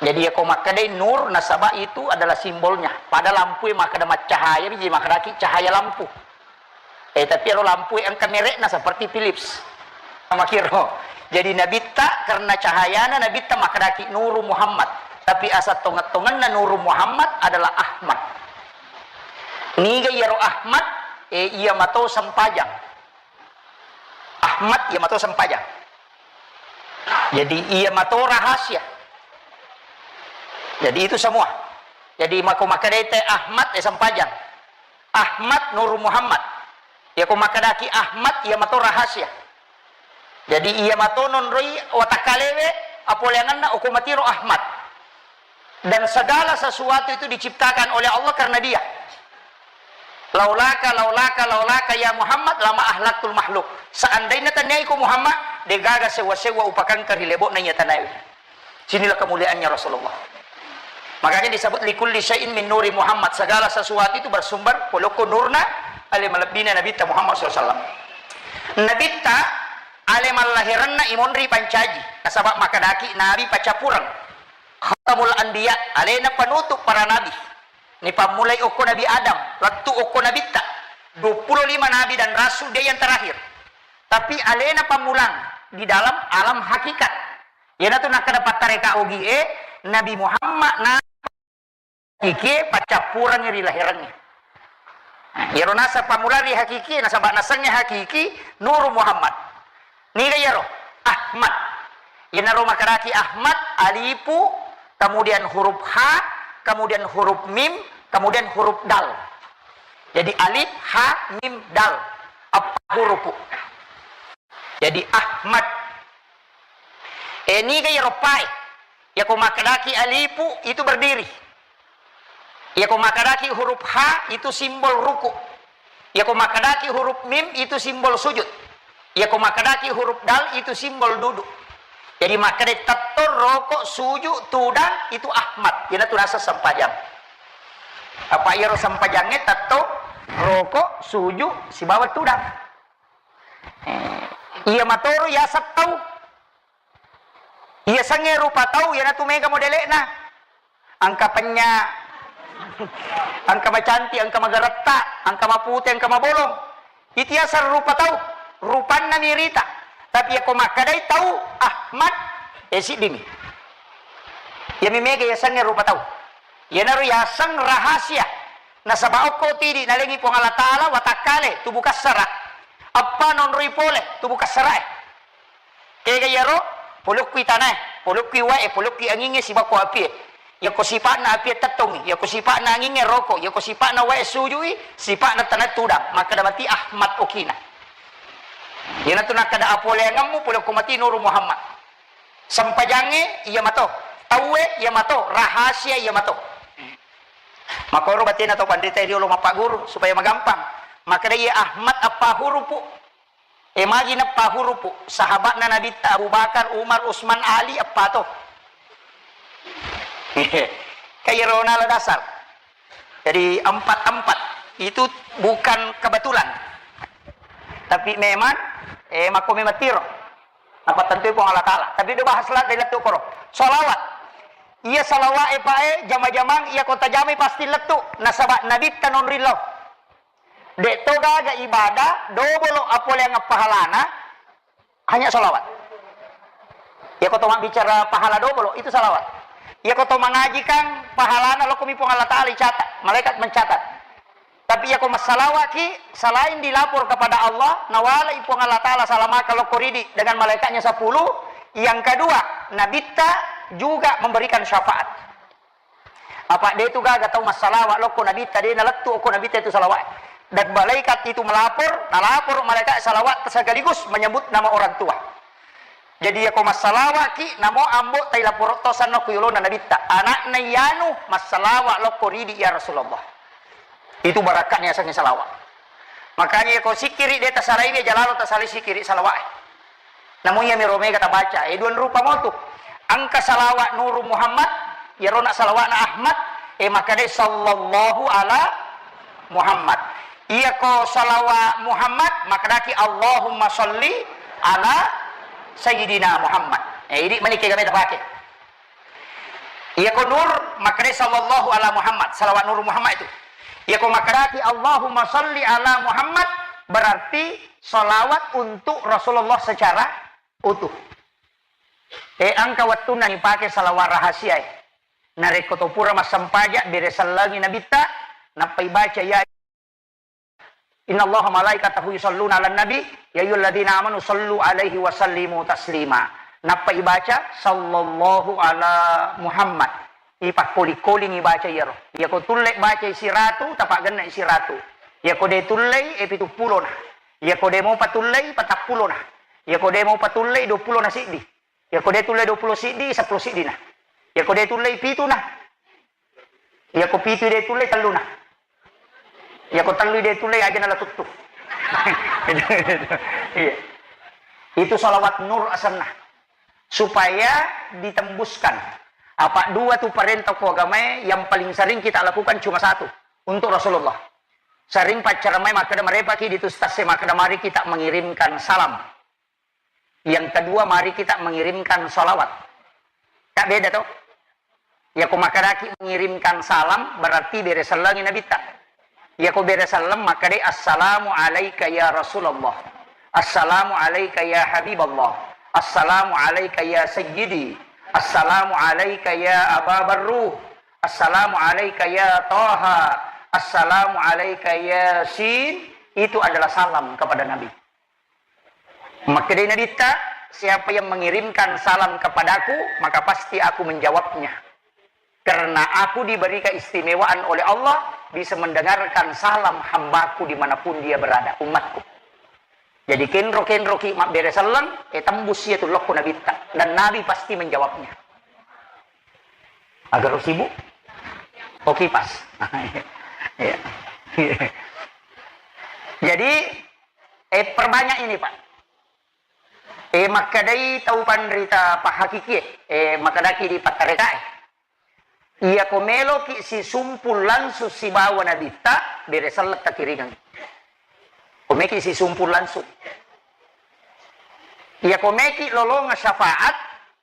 Jadi, iya ko makkedai nur, nasaba itu adalah simbolnya. Pada lampu makkeda maccahaya, jadi makkedaki cahaya lampu. Eh, tapi ero lampu engka merekna seperti Philips. Makkiro. Jadi Nabitta karena cahayana Nabitta makkedaki Nuru Muhammad. Tapi asal tongeng-tongenna Nuru Muhammad adalah Ahmad. Niga iyaro Ahmad? Eh, iya mato sempajang. Ahmad iya mato sempajang. Jadi iya mato rahasia. Jadi itu semua. Jadi mako makkedai te Ahmad, eh, sempajang. Ahmad Nur Muhammad. Iya ko makkedaki Ahmad, iya mato rahasia. Jadi iya mato nonroi watakkalewe, apoleangenna okko matiro Ahmad. Dan segala sesuatu itu diciptakan oleh Allah karena dia. Laulaka, laulaka, laulaka ya Muhammad lama ahlaktul makhluk. Seandainya taniai ko Muhammad, degaga sewa-sewa upakangka ri lebo'na iya tanae. Sinilah kemuliaannya Rasulullah. Makanya disebut likulli syai'in min nuri Muhammad. Segala sesuatu itu bersumber polokko nurna ale malebbina Nabitta Muhammad sallallahu alaihi wasallam. Nabitta ale mallahiranna imonri pancaji. Nasaba makkedaki Nabi paccapureng. Khatamul anbiya, alena penutup para nabi. Nipammulai okko Nabi Adam, lettu okko Nabitta. Dua puluh lima nabi dan rasul, dia yang terakhir. Tapi alena pammulang di dalam alam hakikat. Iyanatu nakkeda pattareka ogie, Nabi Muhammad na hakikie paccappurengngi ri lahirengnge. Nah, iyaro naseng pammula ri hakikie, nasaba nasengnge hakiki Nuru Muhammad. Niga iyaro? Ahmad. Iyanaro makkedaki Ahmad, alifu, kemudian huruf ha, kemudian huruf mim, kemudian huruf dal. Jadi alif, ha, mim, dal. Eppa hurupu. Jadi Ahmad. Eh, niga iyaro pae? Yako makkedaki alifu itu berdiri. Yako makkedaki huruf ha itu simbol ruku. Yako makkedaki huruf mim itu simbol sujud. Yako makkedaki huruf dal itu simbol duduk. Jadi makkeda tetto roko, suju, tudang itu Ahmad. Iyanatu naseng sempajang. Apa iyaro sempajangnge tetto roko, suju, sibawa tudang. Eh, iya matoro yaseng tau. Iya sengnge rupa tau, iyanatu mega modele'na. Engka penya, engka macanti, engka magaretta, engka mapute, engka mabolong. Itu yaseng rupa tau, rupanna mirita. Tapi yako makkedai tau Ahmad, eh, siddimi. Iyami mega yasengnge rupa tau. Iyanaro yaseng rahasia. Nasaba okko tidi nalengi Puang Allah Ta'ala watakkale tubuh kassara. Eppa nonroi pole tubuh kassarae. Kega iyaro, polokkui tanae, polokkui wae, polokkui angingnge, sibakko apie. Yako sipa'na apie tettongi, yako sipa'na angingnge roko, yako sipa'na wae sujui, sipa'na tanae tudang, makkeda mati Ahmad okina. Iyanatu nakkeda apoleangemmu polokko mati Nuru Muhammad. Sempajangnge iya mato, tauwe iya mato, rahasia iya mato. Makoro batena tau panrita riolo mappagguru supaya magampang. Makkeda iya Ahmad eppa hurupu. E, magi neppa hurupu, sahabatna Nabitta Abu Bakar, Umar, Usman, Ali, eppa to. Kan iyaro nala dasar. Jadi empat-empat itu bukan kebetulan. Tapi memang, eh, makko memang tiro. Apa tentu Puang Allah Ta'ala. Tapi do bahas lah dari lettu koro. Salawat. Iya salawat e, Pak, eh, jama-jamang iya kota jamai pasti lettu. Nasaba Nabitta nonrillau. De'to gaga ibadah dobolo apoleang pahalana, hanya salawat. Yako to mabbicara pahala dobolo, itu salawat. Yako to mangaji kan pahalana lokkomi Puang Allah Ta'ala icatat, malaikat mencatat. Tapi yako massalawaki, selain dilapor kepada Allah, nawalai Puang Allah Ta'ala salamaka lokko ridi dengan malaikatnya sepuluh. Yang kedua, Nabitta juga memberikan syafaat. Apa de tu gaga tau massalawa lokko Nabitta, de nalettu okko Nabitta itu salawat. Dan malaikat itu melapor, nalapor malaikat salawat sekaligus menyebut nama orang tua. Jadi yako massalawaki, namo ambo tai lapor to sanna ku yolona Nabitta. Anakna iyanu massalawa lokko ridi ya Rasulullah. Itu barakatnya yasengnge salawat. Makanya yako sikiri de tasalai, de jalalo tasalai sikiri salawat. Namu iyami ro mega tabaca, eh, duan rupa motu. Engka salawat Nuru Muhammad, iyarona salawatna Ahmad, eh, makkadai sallallahu ala Muhammad. Iyako salawat Muhammad, makkadaki Allahumma salli ala Sayyidina Muhammad. Eh, idi mani kega meta pake. Iyako Nur, makkadai sallallahu ala Muhammad, salawat Nur Muhammad itu. Iyako makkadaki Allahumma salli ala Muhammad, berarti salawat untuk Rasulullah secara utuh. Eh, engka wettunna nipake salawat rahasia e. Narekko to pura massempaja, bere sellengi Nabitta, nappai baca ya Innallaha malaikatahu yusalluna ala nabi, ya ayyuhalladzina amanu sallu alaihi wa sallimu taslima. Nappa ibaca sallallahu ala Muhammad. Ipakkoli-kolingi baca iyaro. Iyako tulle bacai siratu, tapaggenna siratu. Iyako de tullei, e pitu pulona. Iyako de mopa tullei, patapulona. Iyako de mopa tullei, dua pulona siddi. Iyako de tullei dua pulo siddi, seppulo siddina. Iyako de tullei pituna. Iyako pitu de tullei telluna. Iyako tellu de tullei aja nala tuttu. Iya. Itu salawat nur asenna. Supaya ditembuskan. Apa dua tu parenta ko agamae yang paling sering kita lakukan cuma satu. Untuk Rasulullah. Sering paccaramai makkeda marepaki di tu stase makkeda mari kita mengirimkan salam. Yang kedua, mari kita mengirimkan salawat. Tak beda toh? Iyako makkadaki mengirimkan salam, berarti bere sellengi Nabitta. Iyako bere selleng, makkadai, "Assalamu alaika ya Rasulullah. Assalamu alaika ya Habiballah. Assalamu alaika ya Sayyidi. Assalamu alaika ya Aba Barruh. Assalamu alaika ya Taha. Assalamu alaika ya Sin." Itu adalah salam kepada Nabi. Makkedai Nabitta, "Siapa yang mengirimkan salam kepadaku, maka pasti aku menjawabnya. Karena aku diberi keistimewaan oleh Allah, bisa mendengarkan salam hambaku dimanapun dia berada, umatku." Jadi kenro-kenroki mabbere selleng, e tembus iya tu lokko Nabitta. Dan Nabi pasti menjawabnya. Agak sibuk? Oke, pas. Iya. Jadi, eh, perbanyak ini, Pak. Eh, makkedai tau panrita pahakikie, eh, makkedaki di pattarekae. Iyako meloki sisumpul langsung sibawa Nabitta, bere selleng takiringang. Ko meki sisumpul langsung. Iyako meki lolonga syafaat,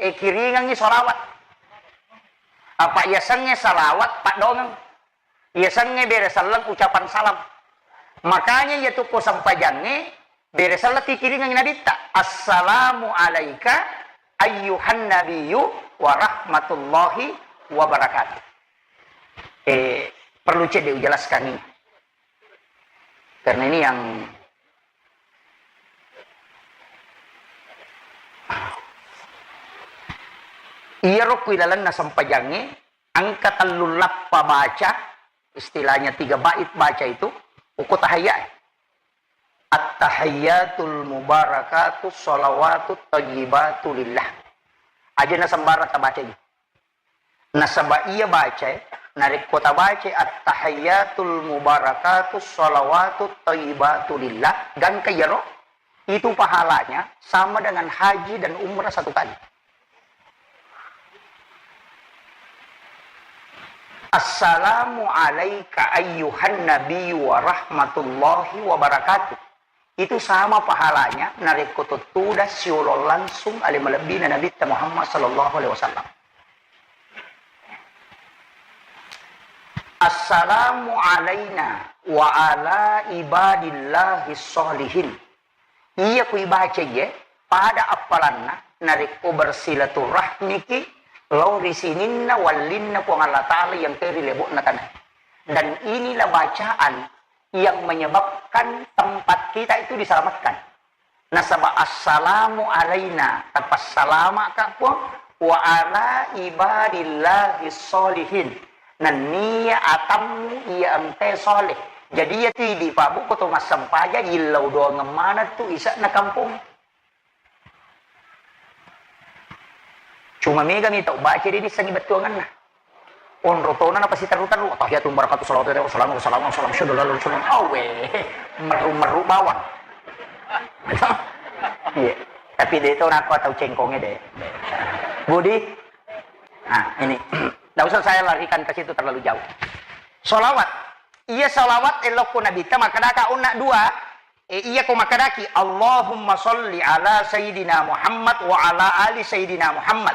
eh, kiringangi salawat. Apa iyasengnge salawat paddongeng. Iyasengnge bere selleng ucapan salam. Makanya iya tu ko sempajangnge, bere selleng tikiringangi Nabitta. "Assalamu alaika ayyuhan nabiyyu wa rahmatullahi wa barakatuh." Eh, perlu cedde ujelaskan ini. Karena ini yang iyaro ku ilalenna sempajangnge, engka tellu lappa baca, istilahnya tiga bait baca itu, uku tahiyya. At-tahiyyatul mubarakatu shalawatut thayyibatu lillah. Aja nasembara tabaca ini. Nasaba iya baca, narekko tabaca at-tahiyyatul mubarakatu shalawatut thayyibatu lillah, gangka iyaro, itu pahalanya sama dengan haji dan umrah satu kali. Assalamu alaika ayyuhan nabiyyu wa rahmatullahi wa barakatuh. Itu sama pahalanya narekko tuttuda siolo langsung ale malebbina Nabitta Muhammad sallallahu alaihi wasallam. Assalamu alaina wa ala ibadillahis sholihin. Iya ku ibaca iye, pada appalanna narekko bersilaturahmiki lao ri sininna wallinna Puang Allah Ta'ala yang ke ri lebo'na tanah. Dan inilah bacaan yang menyebabkan tempat kita itu diselamatkan. Nasaba assalamu alaina, tapassalamaka Puang, wa ala ibadillahi sholihin. Nenniya atammu iya engkae soleh. Jadi iya tu idi Pak Bu, ko to massempajang, illau doangeng maneng tu ise'na kampong. Cuma mega mi tau baca de dissengi bettuangenna. Onro tona napasiterru-terru, tahiyatun barakatuh, salawatu, salamu, salamu, salamu, syadu lalu, salamu. Awe, meru-meru bawang. Iya. Tapi de to nako tau cengkonge de. Budi. Nah, ini. Tidak usah saya larikan ke situ terlalu jauh. Salawat. Iya salawat elokku Nabi ta makkadaka onna dua. E, iya ko makkedaki, "Allahumma sholli ala Sayyidina Muhammad wa ala ali Sayyidina Muhammad."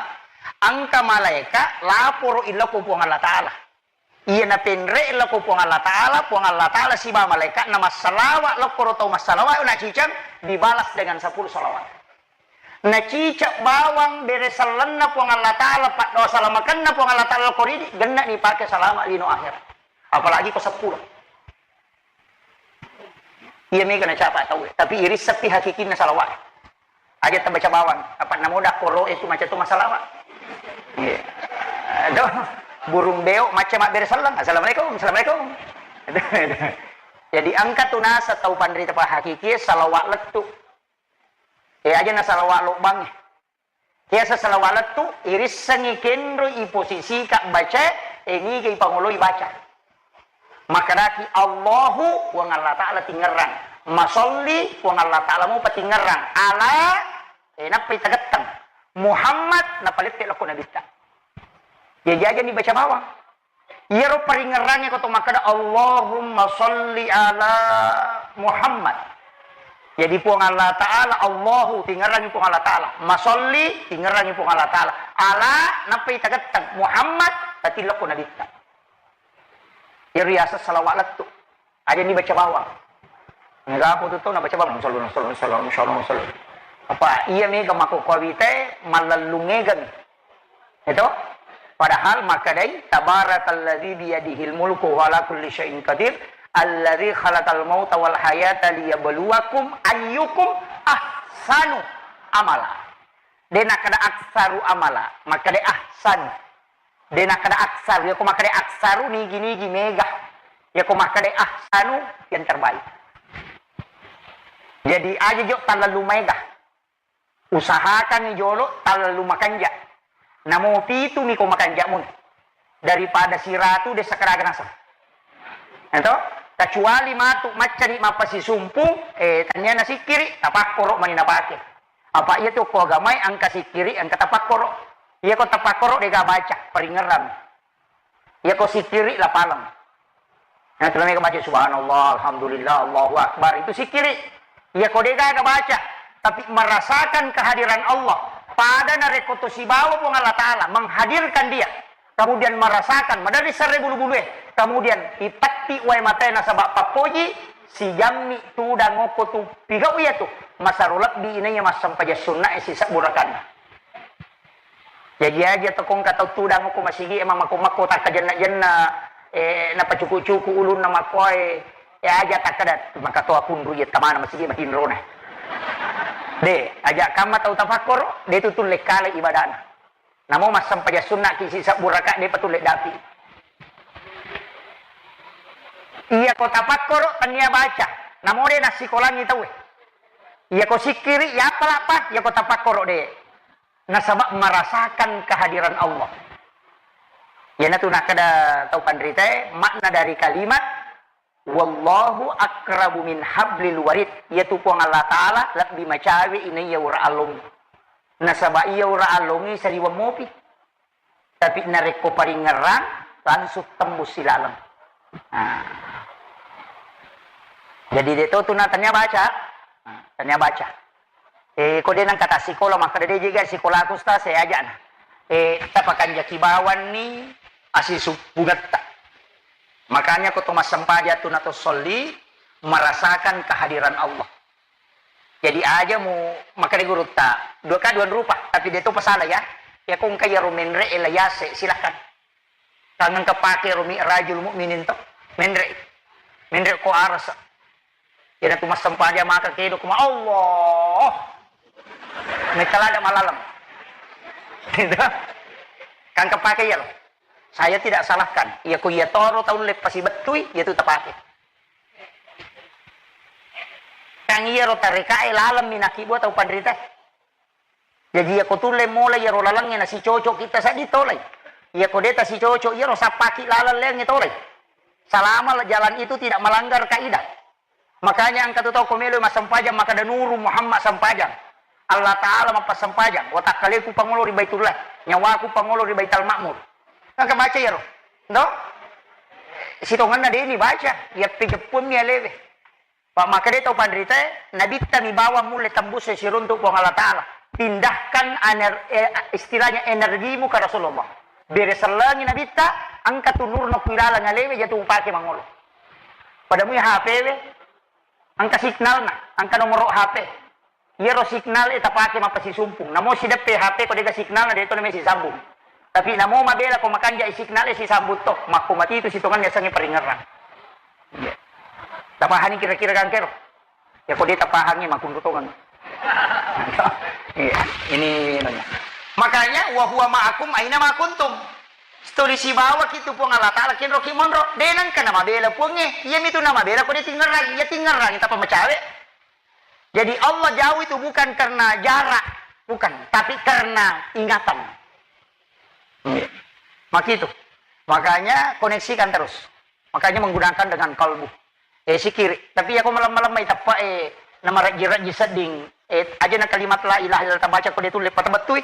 Engka malaeka laporo ilokko Puang Allah Ta'ala. Iya napenre lokko Puang Allah Ta'ala, Puang Allah Ta'ala siba malaeka na massalawa lokkoro tau massalawa na ciceng dibalas dengan sepuluh salawat. Na ciceng bawang bere sellenna Puang Allah Ta'ala, paddoa salamakenna Puang Allah Ta'ala lokko ridi, genna ni pake salama lino akhirat. Apalagi ko sepuluh. Iya mega nacapa tau, tapi irissepi hakikinna salawat. Aja tabaca bawang, apa namoda koro itu macam tu masalah, Pak. Iya. Aduh, burung beo macam mabbere sallang. Assalamualaikum, assalamualaikum. Aduh, aduh. Jadi engka tu nasa tau panrita pa hakiki salawat lettu. Eh, aja na salawat lobang. Biasa salawat lettu, irissengi kenro iposisika baca, e niga ipangoloi baca. Makkedaki Allahu, Puang Allah Ta'ala tingerang. Masolli, Puang Allah Ta'ala mupa tingerang. Ala, e nappa itagetteng. Muhammad, nappa lette lokko nabitta. Jajaja ni baca bawang. Iyaro paringerrangnge ko to makkeda, "Allahumma sholli ala Muhammad." Jadi Puang Allah Ta'ala, Allahu, tingerrangi Puang Allah Ta'ala. Masolli, tingerrangi Puang Allah Ta'ala. Ala, nappai tagetteng. Muhammad, tatilokko nabitta. Iyaro riaseng salawat lettu. Aja ni baca bawang. Mega apa tu tau na baca bawang, sallu, sallu, sallu, sallu, sallu. Apa iya mega mako kawite mallellung mega mi. Itu? Padahal makkedai, "Tabarakalladzi biyadihil mulku wa ala kulli syai'in qadir, alladzi khalaqal mauta wal hayata liyabluwakum ayyukum ahsanu amala." De nakkeda aksaru amala, makkedai ahsan. De nakkeda aksar, yako makkeda aksaru nigi-nigi mega. Yako makkeda ahsanu yang terbaik. Jadi aja jo talalu maega. Usahakan jolo talalu makanja. Namo pitu miko makanja muni. Daripada siratu de sakaraga naseng. Ento, kecuali matu maccani mappasisumpu, eh, tania nasikkiri, tapakkoro mani napake. Apa iya tu ko agamai engka sikkiri, engka tapakkoro. Iya ko tapakkoro dega baca, paringerang. Iya ko sikkiri lapaleng. Nah, terus mereka baca subhanallah, alhamdulillah, Allahu Akbar. Itu sikkiri. Iya ko dega baca, tapi merasakan kehadiran Allah. Pada narekko to sibawa Puang Allah Ta'ala menghadirkan dia. Kemudian merasakan, madari serre bulu-bulu eh. Kemudian ipatti wae matae nasaba pappoji, sijammi tudang okko tu pigau iya tu. Masaro lebbi inaiya massempajang sunna e sisebbu rakaat. Jaji aja to kongka tau tudang ko masigi e mamako-mako takkajenna-jenna, eh, napacuku-cuku ulunna makkoe, eh, aja takkada maka to akunru iya tamana masigi matinrona. De, aja kamma tau tapakkoro, de tu tulle kale ibadana. Namo massempajang sunna ki sisebbu rakaat de patulle dapi. Iya ko tapakkoro tania baca, namo de nassikolangi tau e. Iya ko sikkiri, iya apa lapa, iya ko tapakkoro de. Nasaba merasakan kehadiran Allah. Iyanatu nakkeda tau panritae, makna dari kalimat wallahu akrabu min hablil warid. Iyatu Puang Allah Ta'ala lebbi macawe inaiya ura allongi. Nasaba iya ura allongi sariwang mopi. Tapi narekko paringerang, langsung tembus silaleng. Nah. Jadi de to tu na tania baca. Nah, tania baca. Eh, ko de nengka tassikola, makkeda de jega sikolaku, Ustaz, saya ajana. Eh, tapakanjaki bawanni asisuppungetta. Makanya ko to massempajang tu na to solli, merasakan kehadiran Allah. Jadi aja mu makkeda gurutta, dua ka dua rupa, tapi de to pasala ya. Ya ko engka iyaro menre e la yase, silahkan. Kangengka pake ro mi'rajul mukminin to. Menre. Menre ko arasa. Iyanatu massempajang maka kedo kuma Allah. Metalada malaleng. Gitu. Kangka pake iyaro. Saya tidak salahkan. Iya ko iya toro tau leppasi bettui, iya tu tapake. Kang iyaro tarekae laleng minaki buat tau panrita. Jaji, iyako tulle mola iyaro lalengnge nasicocok kita seddi tolai. Iyako de tasicocok iyaro sappaki laleng leangnge tolai. Selama jalan itu tidak melanggar kaidah. Makanya engka tu tau ko melo massempajang makkeda Nuru Muhammad sempajang. Allah Ta'ala mappassempajang. Watakkaleku pangolo ri Baitullah. Nyawaku pangolo ri Baital Ma'mur. Engka baca iyaro. Ndo? Sitongenna deni baca. Iya pejeppunni alewe. Pa makkeda tau panritae, Nabitta mi bawang mulle tembus siruntuk Puang Allah Ta'ala. Pindahkan ener-, eh, istilahnya energimu ke Rasulullah. Bere sellengi Nabitta, engka tu nurna ku ilaleng alewe jatu upake mangolo. Pada mui H P we, engka signalna, engka nomoro H P. Iyaro signal e tapake mappasisumpung. Namo sideppe H P ko dega signal na de to na mesi sambung. Tapi namo mabela ko makanja i signal e sisambung to, makko mati itu sitongan yasengnge paringerang. Iya. Tapahanni kira-kira gangkero? Ya ko de tapahangi makunru tongan. Iya, ini nanya. Makanya wa huwa ma'akum aina ma kuntum. Setuli sibawa ki tu Puang Allah Ta'ala kenro ki monro. De nengka na mabela Puangnge. Iya mitu na mabela ko de tingerang. Iya tingerang tapa macawe. Jadi Allah jauh itu bukan karena jarak, bukan, tapi karena ingatan. Iya. Maka itu. Makanya koneksikan terus. Makanya menggunakan dengan kalbu. Eh, sikiri. Tapi aku malam-malam mai teppa, eh, nama raji-raji sedding. Eh, aja na kalimat la ilaha illallah tabaca ko dia tulis patah betui.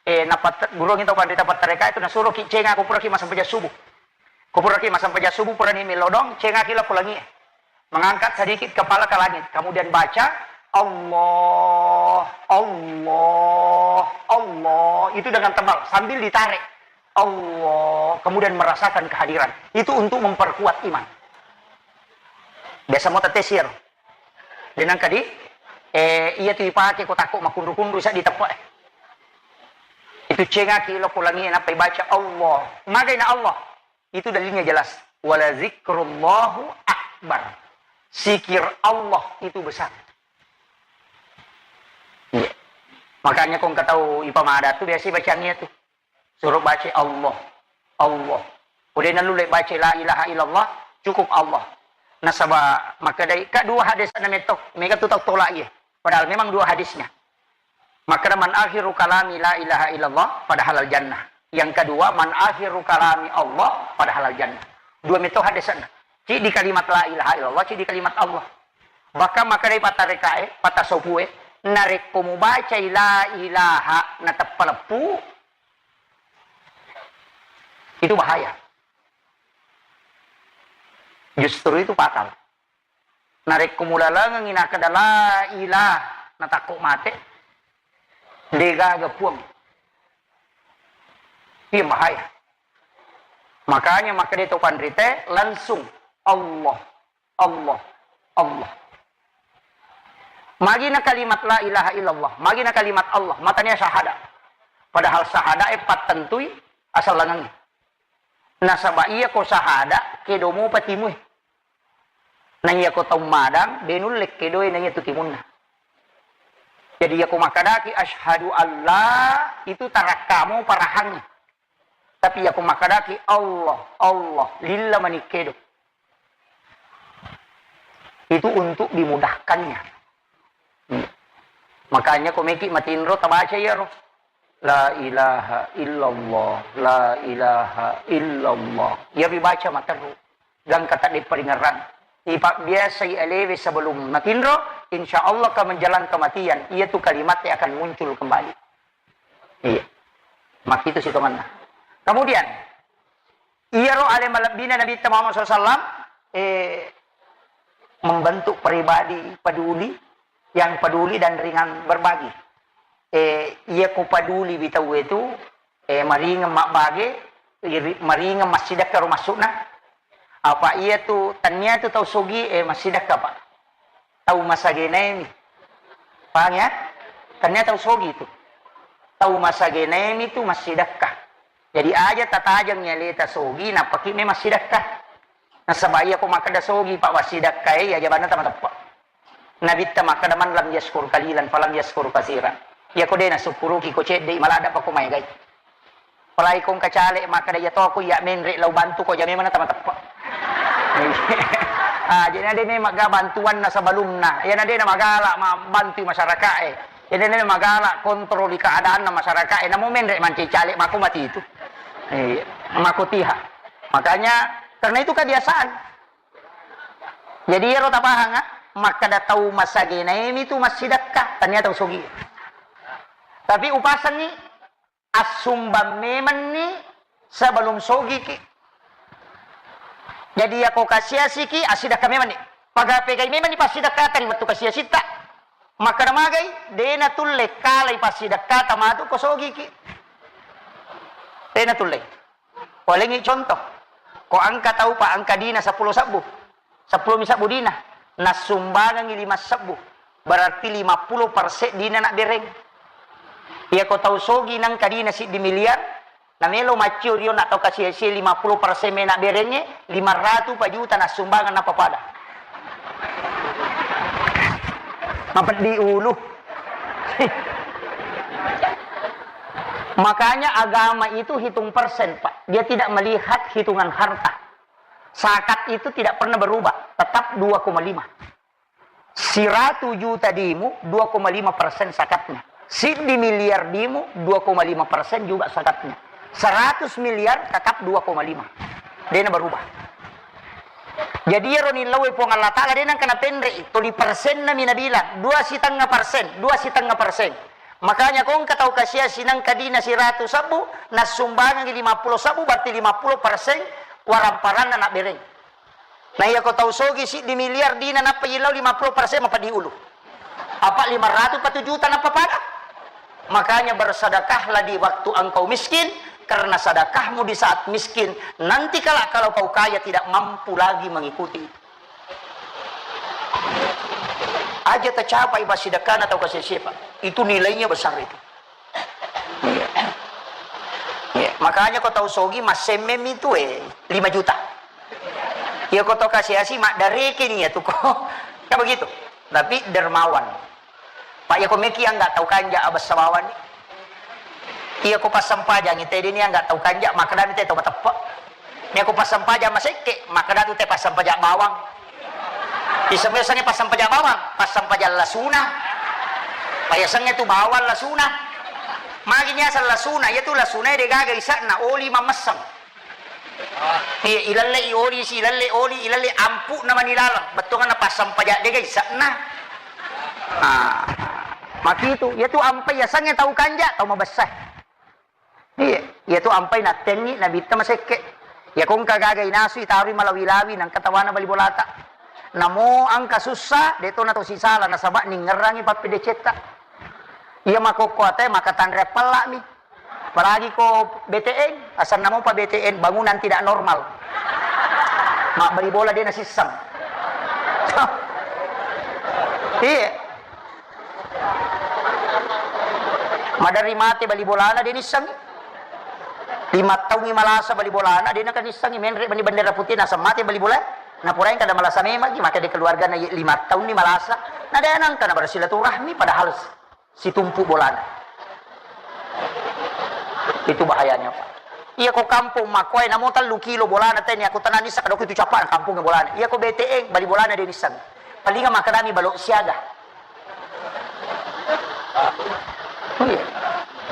Eh, napat gurung itu kan di tempat mereka itu nasuruh ki cenga aku pura ki masam pejah subuh. Ko puraki massempajang subuh, purani melodong, cengaki lao ko langi e. Mengangkat sedikit kepala ke langit, kemudian baca, "Allah, Allah, Allah." Itu dengan tebal, sambil ditarik. Allah, kemudian merasakan kehadiran. Itu untuk memperkuat iman. Biasa mau tetes ya, Ro? Denang kadi, eh, iya tu ipake ko takko makunru-kunru sa diteppa, eh. Itu cengaki lao ko langi e, nappa ibaca, "Allah." Magai na Allah. Itu dalilnya jelas. "Wala zikrullahu akbar." Zikir Allah itu besar. Iya. Makanya kong katau ipamada tu biasa bacaannya tu. Suruh baca Allah. Allah. Udah nalu le baca la ilaha illallah, cukup Allah. Nasaba makkedai, ka dua hadis na metto, mega tu tau tolak ye. Padahal memang dua hadisnya. Makkeda, "Man akhiru kalami la ilaha illallah, padahal al jannah." Yang kedua, "Man akhiru kalami Allah, padahal al jannah." Dua metto hadisna. Cik di kalimat la ilaha illallah, cik di kalimat Allah. Bahkan makkedai patarekae, patasopue, narekko mubacai la ilaha nateppa leppu, itu bahaya. Justru itu fatal. Narekko mulalengengngi nakkeda la ilah, natakko mate, degaga puang. Iya bahaya. Makanya makkeda to panrite langsung Allah, Allah, Allah. Magi na kalimat la ilaha illallah, magi na kalimat Allah, matania syahada. Padahal syahada e pattentui asal langengngi. Nasaba iya ko syahada, kedo mopa timue. Na iya ko tau madang, de nulle kedoe na iya tu timunna. Jadi iya ko makkadaki asyhadu alla, itu tarakkamu parahangngi. Tapi iya ko makkadaki Allah, Allah, lilla mani kedo. Itu untuk dimudahkannya. Hmm. Makanya ko meki matinro tabaca iyaro. La ilaha illallah, la ilaha illallah. Iya ribaca materru. Gangka tadde paringerrang. Ipabbiasai alewe sebelum matinro, insya Allah ka menjelang kematian, iya tu kalimat yang akan muncul kembali. Iya. Makkitu sitonganna. Kemudian, iyaro ale malebbina Nabitta Muhammad sallallahu alaihi wasallam, eh, membentuk pribadi peduli, yang peduli dan ringan berbagi. Eh, iya ko peduli wi tauwe tu, eh, maringeng mabbage, iri-, maringeng massidekka ro maksudna. Apa iya tu, tania tu tau sogi, eh, massidekka, Pak. Tau masagenaemi. Paham ya? Tania tau sogi tu. Tau masagenaemi tu massidekka. Jadi aja tatajeng aleta sogi, nappaki me massidekka. Nasaba iya ko makkeda sogi, Pak, massidekka, eh, iya jabanna tamateppe. Nabitta makkeda, "Man lam yaskur qalilan falam yaskur katsiran." Iya ko de nasukkuruki ko cedde, maladda pa ko maegai. Apalagi ko engka caleg makkeda, "Iya to aku iya menre lao bantu ko," jame mana tamateppe. Ah, jadi na de memang ga bantuanna sebelumna. Iya na de na magala ma-, bantu masyarakat e. Iya na de na magala kontroli keadaanna masyarakat e. Namo menre mancaji caleg mako mati itu. Eh, mako tiha. Makanya karena itu kebiasaan. Jadi iyaro tapahang, ah, makkeda tau masagenaemi tu massidekka, tania tau sogi. Tapi upasengi assumbang memenni sebelum sogiki. Jadi yako kasiasiki, assidekka memenni. Paga pegai memenni passidekkata ri wettu kasiasitta. Makkeda magai, de natulle kalai passidekkata matu ko sogiki. De natulle. Walengngi contoh, ko engka tau pa engka dina seppulo sebbu, seppulo mi sebbu dina, nassumbangengngi lima sebbu, berarti lima puluh persen dina nabbereng. Iya ko tau sogi nengka dina siddi miliar, namelo maccio rio na tau kasiasi lima puluh persen mena berengnge, lima ratu pa juta nassumbangeng nappa pada. Mapeddi ulu. Makanya agama itu hitung persen, Pak. Dia tidak melihat hitungan harta. Zakat itu tidak pernah berubah, tetap dua koma lima. Siratu juta dimu, dua koma lima persen zakatnya. Siddi miliar dimu, dua koma lima persen juga zakatnya. Seratus miliar tetap dua koma lima. Dena berubah. Jadi iyaro nillaue Puang Allah Ta'ala de nengka napenre'i, toli persenna mi nabilang, dua sitengnga persen, dua sitengnga persen. Makanya ko engka tau kasiasi nengka dina siratu sebbu, nassumbangengngi lima puluh sebbu, berarti lima puluh persen waramparanna nabbereng. Nah, iya ko tau sogi siddi miliar dina nappa yillau lima puluh persen mapeddi ulu. Apa lima ratu pa juta nappa pada. Makanya bersedekahlah di waktu engkau miskin, karena sedekahmu di saat miskin, nanti kala kalau kau kaya tidak mampu lagi mengikuti itu. Aja tercapai pas sedekahna tau kasih siapa. Itu nilainya besar itu. Iya. Iya. Makanya ko tau sogi massemme mi tu, eh, lima juta. Iya ko tau kasiasi maddareke ni ya tu ko. Kan begitu. Tapi dermawan. Pak, iya ko meki enggak tau kanja abessa bawang ni. Iya ko passempajang ite dini enggak tau kanja, makkedami te tau mateppe. Iya ko passempajang masekke, makkeda tu te passempajang bawang. Iseng-, isengnge passampajang bawang, passampajang lasuna. Payasengnge tu bawang lasuna. Magi niaseng lasuna, iyatu lasuna de gaga ise'na, oli mammesseng. Iya, ilelle i oli si, ilelle oli, ilelle ampu'na mani laleng. Bettuanna passampajang de gaga ise'na. Ah, makitu, iyatu ampai yasengnge tau kanja, tau mabessa. Iya, iyatu ampai nattengngi nabitta masekke. Iya kongka gaga inasu itarui malawi-lawi nangka tawana bali bolata. Namo angka sussa, de to nato sisala nasaba ningngerangi pappedecetta. Iya makokko ate maka tanre pellami. Apalagi ko B T N, asanna mopa B T N, bangunan tidak normal. Mabbali bola de nasisseng. Iya. Maderri mate bali bolana de nissengngi. Lima taungngi malasa bali bolana de naka nissengngi, menre bani bendera putih naseng mate bali bola. Napuraeng kada malasa memang, maka de keluargana lima taunni malasa. Na de nangka na bersilaturahmi padahal situmpu bolana. Itu bahayanya, Pak. Iya ko kampung makkoe namo tellu kilo bolana teni aku tenani sakadoko itu capa kampung bolana. Iya ko B T N bali bolana de nissengngi. Palinga makkedami balok siaga. Iya.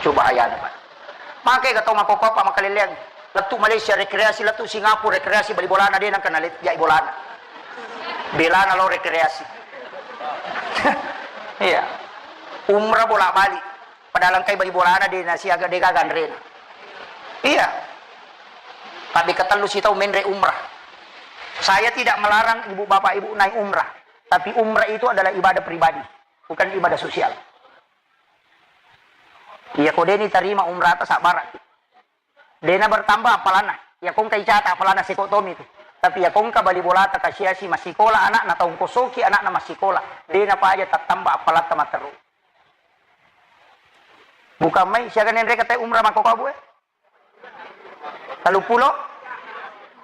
Coba ayana, Pak. Makai ga tau makkokko apa makaleleang. Lettu Malaysia rekreasi, lettu Singapura rekreasi bali bolana de nangka nalet jai bolana. Belana lo rekreasi. Iya. Umrah bolak-balik. Padahal engkai bali bolana de nasiaga de gaga anrena. Iya. Tapi ketellu sitau menre umrah. Saya tidak melarang ibu bapak ibu naik umrah. Tapi umrah itu adalah ibadah pribadi, bukan ibadah sosial. Iya ko deni tarima umrah ta sabara. Dena bertambah apalanna. Iya kongka icata apalanna seko tomi tu. Tapi iya kongka bali bolata kasiasi masikola anakna taung kosoki anakna masikola. Dena paja tattamba apalatta matteru. Bukan mai siaga nenre kata umrah mako kabu eh. Tellu pulo,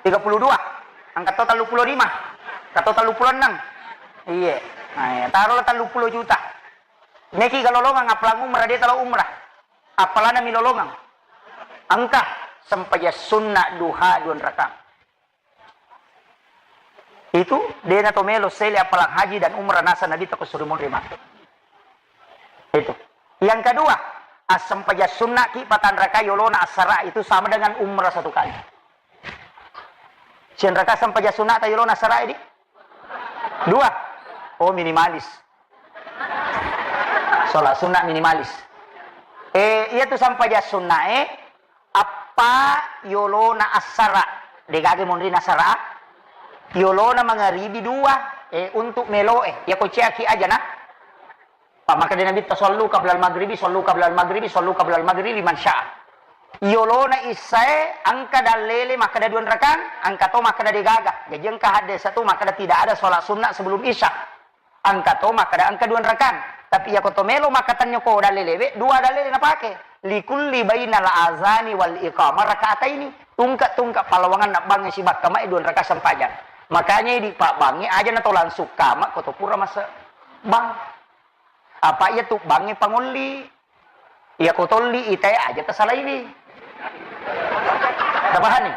tiga puluh dua, angka to tellu pulo lima, angka to tellu pulo enneng. Iye. Nah, iya, taruhlah tellu pulo juta. Meki kalolongang appalang umrah, de talo umrah. Appalana mi lolongang. Engka sempajang sunna duha dua rakaat. Itu dena to melo sele appalang haji dan umrah nasa Nabi toko suri monri matu. Itu. Yang kedua, assempajang sunna ki patanraka yolona assara itu sama dengan umrah satu kali. Sianraka sempajang sunna ta yolona assara di? Dua. Oh, minimalis. Sholat sunnah minimalis. Eh, iya tu sampajang sunnah eh, appa yolona assara, degaga monrina assara, yolona mangaribi dua, eh, untuk melo eh, iya ko ceaki aja na. Pak, maka dia Nabi, "Sallu qablal maghribi, sallu qablal maghribi, sallu qablal maghribi liman syaa." Yolona issae angka dallele makkeda dua rakang, angka to makkeda degaga. Jadi engka hadde satu makkeda tidak ada sholat sunnah sebelum isya. Engka to makkeda engka dua rakang. Tapi iya ko to melo makkatenyo ko dallelewe, dua dallele napake. Likulli bainal azani wal iqamah rakaataini. Tungke-tungke pallawangan nabbangnge sibakka mae dua rakang sempajang. Makanya di pabbangnge aja na to langsung kama ko to pura mase bang. Apa iya tu bangnge pangolli. Iya ko tolli itae aja tasalaiwi. Tapahani?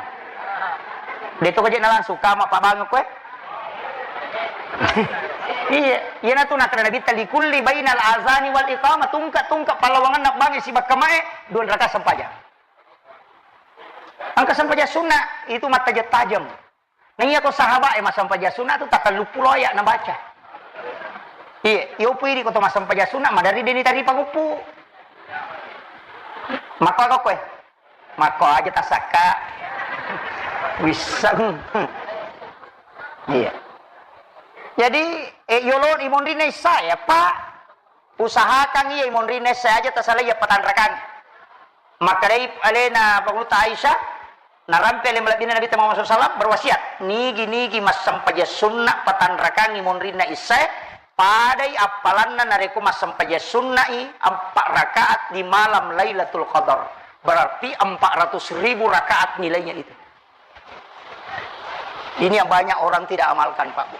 De to kaje na langsung kama pabang ko eh. Iya, iya na tu nakana Nabi tali kulli bainal azani wal iqamah tungke-tungke pallawangan nabbangnge sibakka mae dua rakang sempajang. Engka sempajang sunnah itu mattajeng-tajeng. Nah, iya ko sahabat eh, massempajang sunnah tu tatellu pulo ayat nabaca. Iya, iyo pui di ko to massempajang sunnah, madari deni tari panguppu. Makko ako koe? Makko aja tasakka. Wiseng. Iya. Jadi, eh, yolo di monrina issae, Pak. Usahakan iya monrina issae aja tasalai iya patanrakang. Makkedai alena Pangulutta Aisyah, narampe ale malebbina Nabitta Muhammad sallallahu alaihi wasallam berwasiat, nigi-nigi massempajang sunna patanrakangi monrinna issae, padai appalanna narekko massempajang sunnai empat rakaat di malam Lailatul Qadar. Berarti empat ratus ribu rakaat nilainya itu. Ini yang banyak orang tidak amalkan, Pak Bu.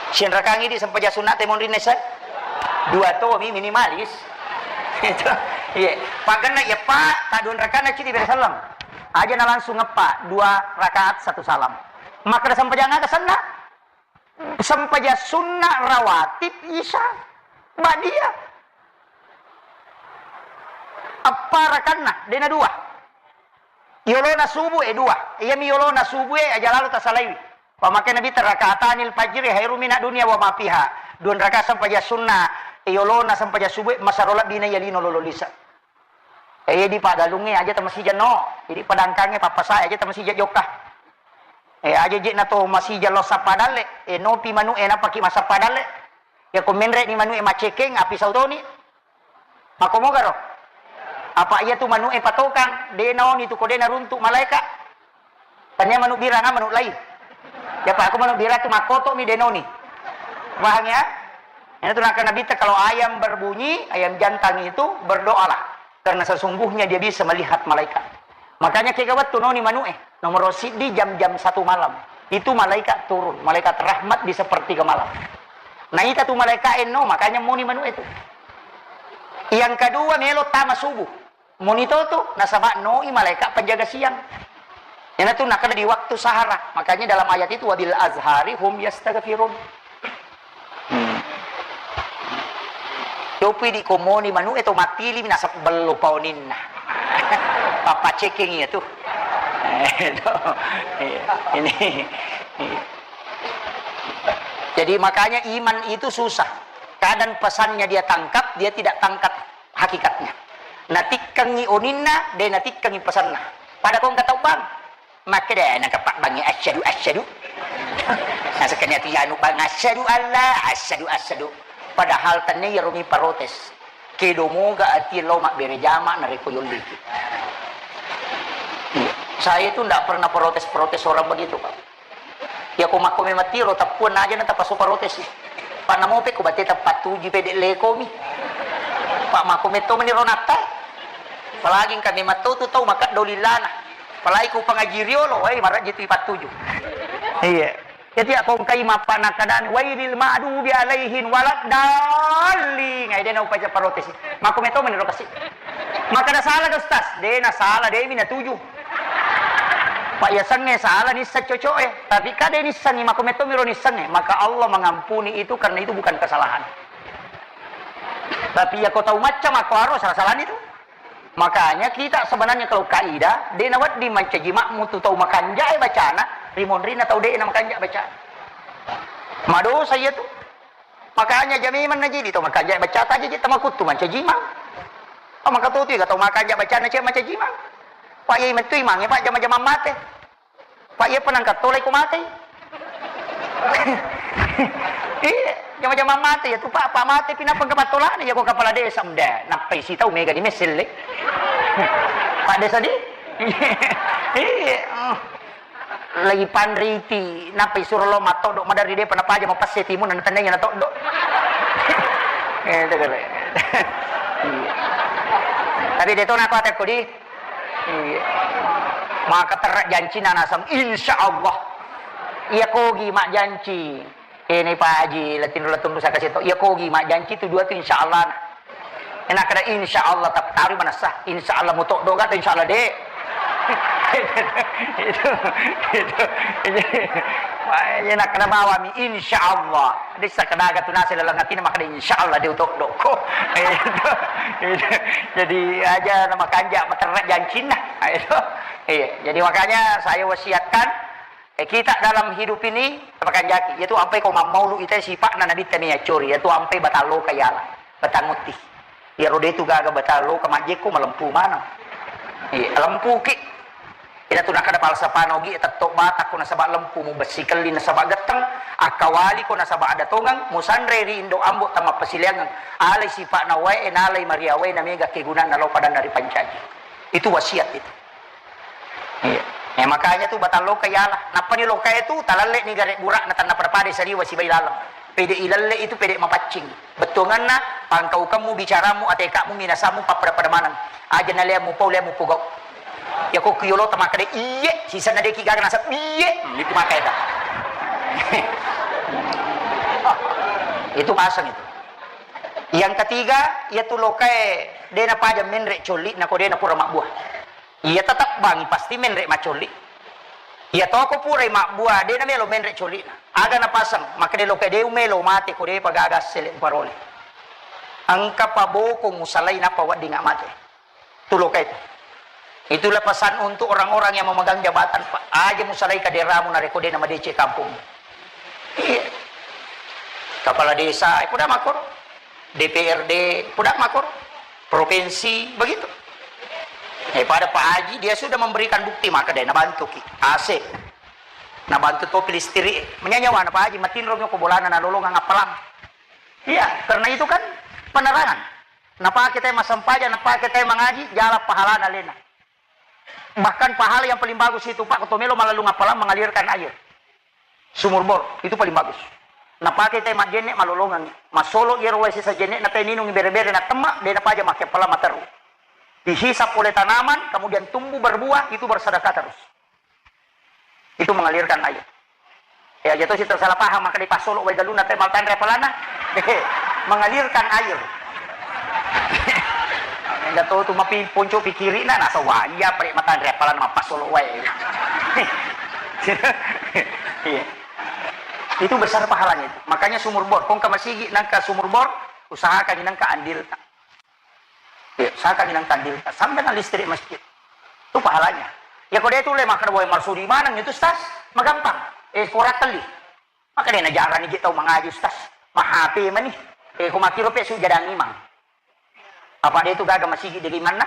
Sianrakangi di sempajang sunna te monrinna issae? Dua to mi minimalis. Itu. Iya. Pagenna iya, Pak, ta dua rakana cidi bere sallam. Aja na langsung ngeppa, dua rakaat satu salam. Makkeda sempajang aga senna? sempajang sunna rawatib isya ba'diyah. Eppa rakanna, de'na dua. Yolona subuh e dua. Iyami yolona subuh e aja lalo tasalaiwi. Pamake Nabitta, "Rakaatanil fajri khairu minad dunya wa ma fiha." Dua rakaat sempajang sunna, yolona sempajang subuh e, masero lebbi na iya lino lolo lisa. E, iya di Pagalung e aja tamasija no. Jadi padangkang e pappasae aja tamasija jokka. E, aja je na to masija lo sappa dalle. E, nopi manu e napaki masappa dalle. Yako menre ni manu e macekeng, api sautoni. Makkomogaro? Apa iya tu manu e patokang, de naoni tu ko de naruntuk malaeka. Tania manu biranga manu lai. Ya Pak, aku manu bira tu makkoto mi de naoni. Paham ya? Ini tu nakana Nabitta, kalau ayam berbunyi, ayam jantan itu berdoalah. Karena sesungguhnya dia bisa melihat malaikat. Makanya kega wettu naoni manu e. Nomor siddi jam-jam satu malam. Itu malaikat turun, malaikat rahmat di sepertiga malam. Naita tu malaikat enno, makanya muni manu itu. Yang kedua, melo tama subuh. Muni to tu, nasaba noi malaikat penjaga siang. Yana tu nakada di waktu sahara. Makanya dalam ayat itu, "Wabil azhari hum yastaghfirun." Hmm. Copi di komoni manu e to matili nasab bello paoninna. Papa ceking iya tu. Eh, to. Iya. Ini. Iya. Jadi makanya iman itu susah. Kadang pesannya dia tangkap, dia tidak tangkap hakikatnya. Natikkengi oninna, de natikkengi pesanna. Pada kong kata bang, makkeda nangka pabbangnge asyhadu, asyhadu. Nasekkani atu yanu bang asyhadu alla, asyhadu, asyhadu. Padahal tenne iyaro mi protes. Kedo moga ati lo mabbere jama narekko yolliki. Iya. Saya itu ndak pernah protes-protes orang begitu, Pak. Yako makko memang tiro tappuan aja na tapasu protes. Pak namo pe ko batte tapattuju pede lekomi. Pak makko metto meni ronatta. Apalagi engka memang to tu tau maka dolilana. Apalagi ku pengaji riolo, wai marajji tu ipattuju. Iya. Jadi aku engkai mappa nakadani wailil ma'dubi alaihin waladdallin. Ngai dena upaja protes. Makko metto meni ro kasi. Makkada sala ga Ustaz? De na sala, de mi natuju. Pak yasengnge sala nisseng coco'e, tapi kade nissengngi, makko metto miro nissengnge, maka Allah mengampuni itu karena itu bukan kesalahan. Tapi yako tau macca makko aro sala-salani tu. Makanya kita sebenarnya kalau kaidah, de nawedding mancaji makmu tu tau makanjae bacana, rimonrinna tau de na makanja bacana. Madosa iya tu. Makanya aja memang najidi to makanja bacata aja je tamakuttu mancajimang. Oh, maka to tu ga tau makanja bacana ce mancajimang. Pak iya mettu imangnge Pak jama-jamang mate. Pak iya penangkat tolai ko mate. Iya, jama-jamang mate ya tu Pak, Pak mate pinapa engka pattolana ya ko kepala desa mda. Nappai sitau mega di meselle. Pak desa di. Iya. Lagi panriti, nappa isuro lo mattoddo maderri depa napaja mapesse timunna natennai natoddo. Eh, itu kere. Iya. Tapi de to nako atekko di. Iya. Maka terra janci na naseng insya Allah. Iya kogi mak janci. Kene Pak Haji, latinro latunru saka seto. Iya kogi majjanci tu dua tu insya Allah. Enak kada insya Allah tapi taru manessa. Insya Allah mutoddo ga tu insya Allah de. Itu, itu, itu. Enak kada bawami insya Allah. Dessa kada ga tu nasi lalang atina maka insya Allah de utoddo ko. Itu, itu. Jadi aja nama kanja materra jancinna. Itu. Iya. Jadi makanya saya wasiatkan Eh, kita dalam hidup ini, makanjaki, yaitu ampai ko mammaulu ita sipa'na Nabitta mi accori, yaitu ampai batang loka yala, batang utti. Iyaro detu gaga batang loka majjekko malempu maneng. Iya, lempuki. Ina tu nakada falsafana ogi tetto batak ko nasaba lempu mu bessi kelli nasaba getteng, akkawali ko nasaba ada tongeng, musanre ri indo ambo tamappasileangeng. Alai sipa'na wae, nalai mariawae, namega kegunanna lao padanna ripancaji. Itu wasiat itu. Iya. Eh, makanya tu batang loka yala. Nappani loka itu talalle ni gare burak na tanna pada-pada saliwa sibai laleng. Pede ilalle itu pede mapaccing. Bettuanganna pangkaukemmu, bicaramu, atekamu, minasamu, pappada-pada maneng. Aja na lea mupau, lea mupugau. Ya ko kiyolo tamakade iye, sisa na deki gaga nasa iye, hmm, itu maka eta. Itu pasang itu. Yang ketiga, yaitu lokae dena paja menre colli, nako dena pura mabbuah. Iya, tetap bangi pasti menre macolli. Iya toko purai mabbua, de namelo menre coli'na. Aga napasang, makkeda lokai de umelo mate ko depa gaga assele uparole. Engka pabokong usalai nappa wedding mate. Tu lokai tu. Itulah pesan untuk orang-orang yang memegang jabatan, Pak. Aja musalai kaderamu narekko de namadeceng kampung. Iya. Kepala desa, eh, puda makor. D P R D, puda makor. Provinsi, begitu. Eh, pada Pak Haji, dia sudah memberikan bukti, maka dia nabantu ki. A C. Nabantu topi listrik. Menyanyawa na Pak Haji, matinro ko bolana nalolongang appalang. Iya, karena itu kan penerangan. Napake tai massempajang, napake tai mangaji, jala pahalana alena. Bahkan pahala yang paling bagus itu, Pak, ko to melo mallalung appalang mengalirkan air. Sumur bor, itu paling bagus. Napake tai majjenne malolongang. Massolo iyaro wae sisa jenne na tai ninung bere-bere na temma, de napaja make appalang materru. Dihisap oleh tanaman, kemudian tumbuh berbuah, itu bersedekah terus. Itu mengalirkan air. Ya, aja to si tersalah paham, maka dipassolo wae galunna te maltanre apalana. Mengalirkan air. Enggak tahu tu mapi ponco pikirina, nasa waya pare matanre apalana mappassolo wae. Iya. Itu besar pahalanya itu. Makanya sumur bor, kongka masigi nangka sumur bor, usahakan nangka andil. Iya, saka minang tandil, sampai na listrik masjid. Itu pahalanya. Ya, ko de tu le makkeda, "Woi, marsudi maneng itu, Ustaz." Magampang. Eh, ko rattelli. Maka de najarani je tau mangaji, Ustaz. Ma H P mani. Eh, ko makkiro pe sujadang imang. Apa de tu gaga masigi de imanna?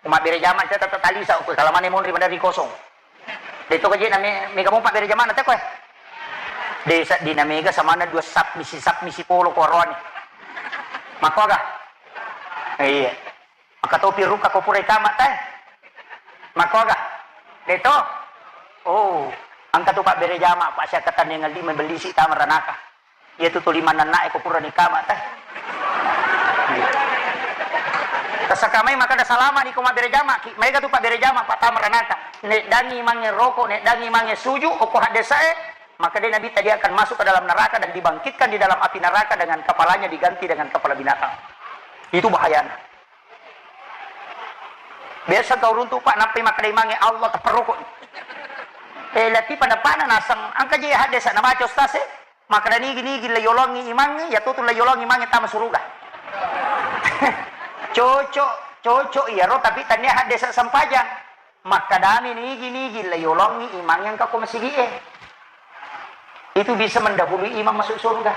Ko mabbere jama te tetep talisa ko kalamane monri madari kosong. De to kaje na me-, mega mo pabbere jamana te koe. De seddina mega samana dua sap misi sap misi polo ko aroane. Makkoga? Iya. Maka topi ruka ko pura tama te. Makkoga? De to? Oh, engka tu pabbere jama, Pak, siakka tennengang lima bellisi tama ranaka. Iya tu tuli mannannae ko purani kama teh. Tasaka mai makkeda salama ni ko mabbere jama ki, maega tu pabbere jama pattama ranaka. Neddangi mange roko, neddangi mange suju, okko haddesae, maka de Nabitta dia akan masuk ke dalam neraka dan dibangkitkan di dalam api neraka dengan kepalanya diganti dengan kepala binatang. Itu bahayanya. Biasa kau runtuk, Pak, nappai makkeda imangnge Allah tepperroko. Eh, lati pada pana naseng, angka je haddesa nabaca ustaz e. Makkeda nigi-nigi la yolongi imangnge, ya tutu la yolongi imangnge tama suruga. Cocok, cocok iyaro, tapi tania haddesa sempajang. Makkedami nigi-nigi la yolongi imangnge engka ko masigi e. Itu bisa mendahului imang masuk surga.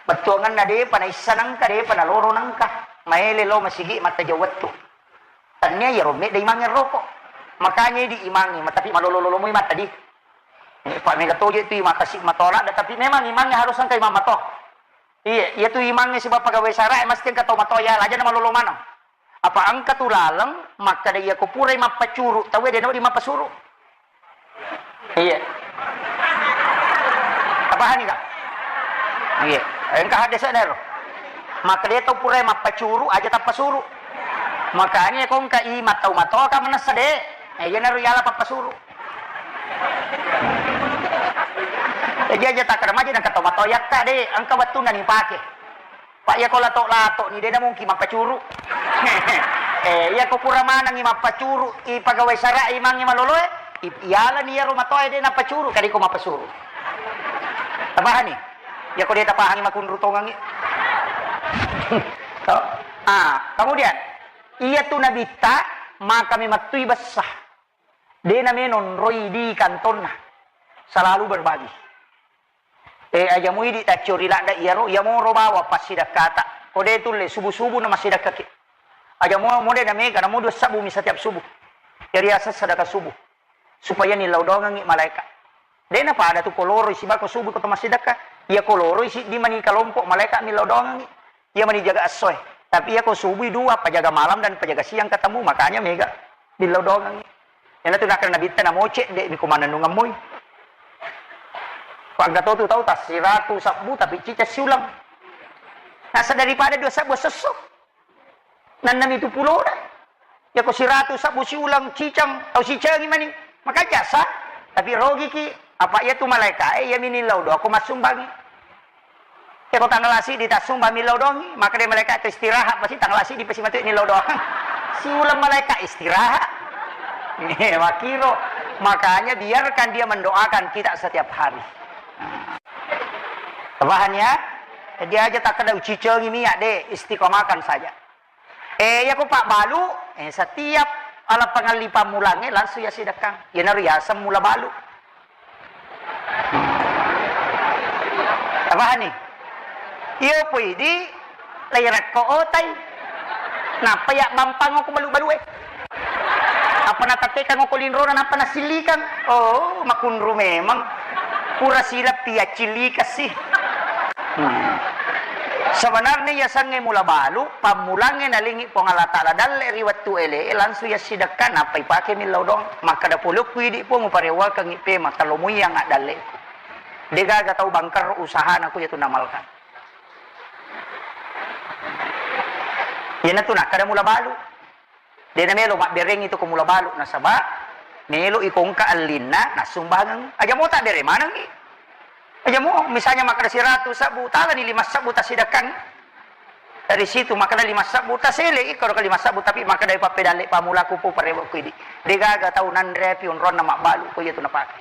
Bettuanganna depa naissa nangka, depa naloro nangka. Maele lo masigi matta jauh wettu. Tania iyaro medda imangnge roko. Makanya di imangnge, tapi malolo-lolo moi matta di. Eh, Pak, mega toje tu imang kasi matoa ladda, tapi memang imangnge harus engka imang matoa. Iya, iya tu imangnge sibawa pegawai sara e mesti engka tau matoa ya, aja na malolo maneng. Apa engka tu laleng makkeda iya ko purai mappacuru, tau e de nawedding mappasuru. Iya. Tapahani ka? Iya. Engka haddesa nero. Makkeda tau purai mappacuru aja tappasuru. Makanya ko engka imang tau matoa ka manessa de. Eh, iya naro yala pappasuru. Jadi aja takkeda maja nengka tau matoa yakka de, engka wettunna ni pake. Pak, iya ko lato-lato ni de na mungkin mappacuru. Eh, iya ko pura manengi mappacuru, i pegawai sara imangnge maloloe, i-, iyalani iyaro matoa de nappacuru, kadi ko mappasuru. Tapahani? Iya ko de tapahangi makunru tongangi. To. Ah, kemudian iya tu nabitta maka memettui bessa. De na menonroi di kantonna. Selalu berbagi. Eh, aja muidi taccio ri ladda iyaro, iyamoro bawang passidakkata. Ko de tulle subuh-subuh na massidakkaki. Aja mo, mo de na mega, na mo dua sabbu mi setiap subuh. Jadi asa sedekah subuh. Supaya nillau doangengi malaika. De na pada tu koloroi sibako subuh ko to massidakka. Iya koloroi siddi mani kalompok malaika millau doangengi. Iya mani jaga essoe. Tapi iya ko subui dua, pajaga malam dan pajaga siang ketemu, makanya mega billau doangengi. Iyana tu nakkeda nabitta namoce, de mi ko manennungeng moi. Pagga to tu tau ta siratu sabbu tapi ciceng siulang. Nasa daripada dua sabbu sesso. Nennami tu pulona. Iya ko siratu sabbu siulang ciceng, tau sicengi mani. Maka jasa, tapi rogiki. Apa iya tu malaika e, iya mi nillau doa ko massumbangi. Iya ko tanggal siddi tassumbang millau doangi, maka de malaika tu istirahat, pasti tanggal siddi pasti matu nillau doang. Siulang malaika istirahat. Eh, makiro. Makanya biarkan dia mendoakan kita setiap hari. Paham ya? Jadi aja tak ada ucicengi minyak deh, istiqomahkan saja. Eh, ya ko Pak Balu, eh, setiap ala pengalli pammulangnge langsung ya sidekkang. Yenaro yaseng mula balu. Apa ni? Iyo pui di lairakko otai. Nappa ya bampang ko balu-balue. Apa natatekang ko linrona nappa nasilikang. Oh, makunru memang. Pura silappi accilika sih. Hmm. Sebenarnya yasengnge mula balu, pammulangnge nalingi Puang Allah Ta'ala dalle ri wettu ele, langsung yassidekka, nappa ipake millau doang. Makkada pole ku idi Puang, uparewakengngi pe, makkalo muiang addalle. Degaga tau bangker usahana ku yatu namalkan. Iyanatu nakkada mula balu. De namelo mabberengngi tu ko mula balu, nasaba melo i kongka allinna nassumbangeng. Aja mo tabbere manengngi. Aja mo, misalnya makkada siratu sebbu, talani lima sebbu tasidekkan. Dari situ makkada lima sebbu tasele, iko ka lima sebbu, tapi makkada pappedalle pamulaku pu parewa ku idi. Degaga tau nanre api onronna mabbalu ko iyatu napake.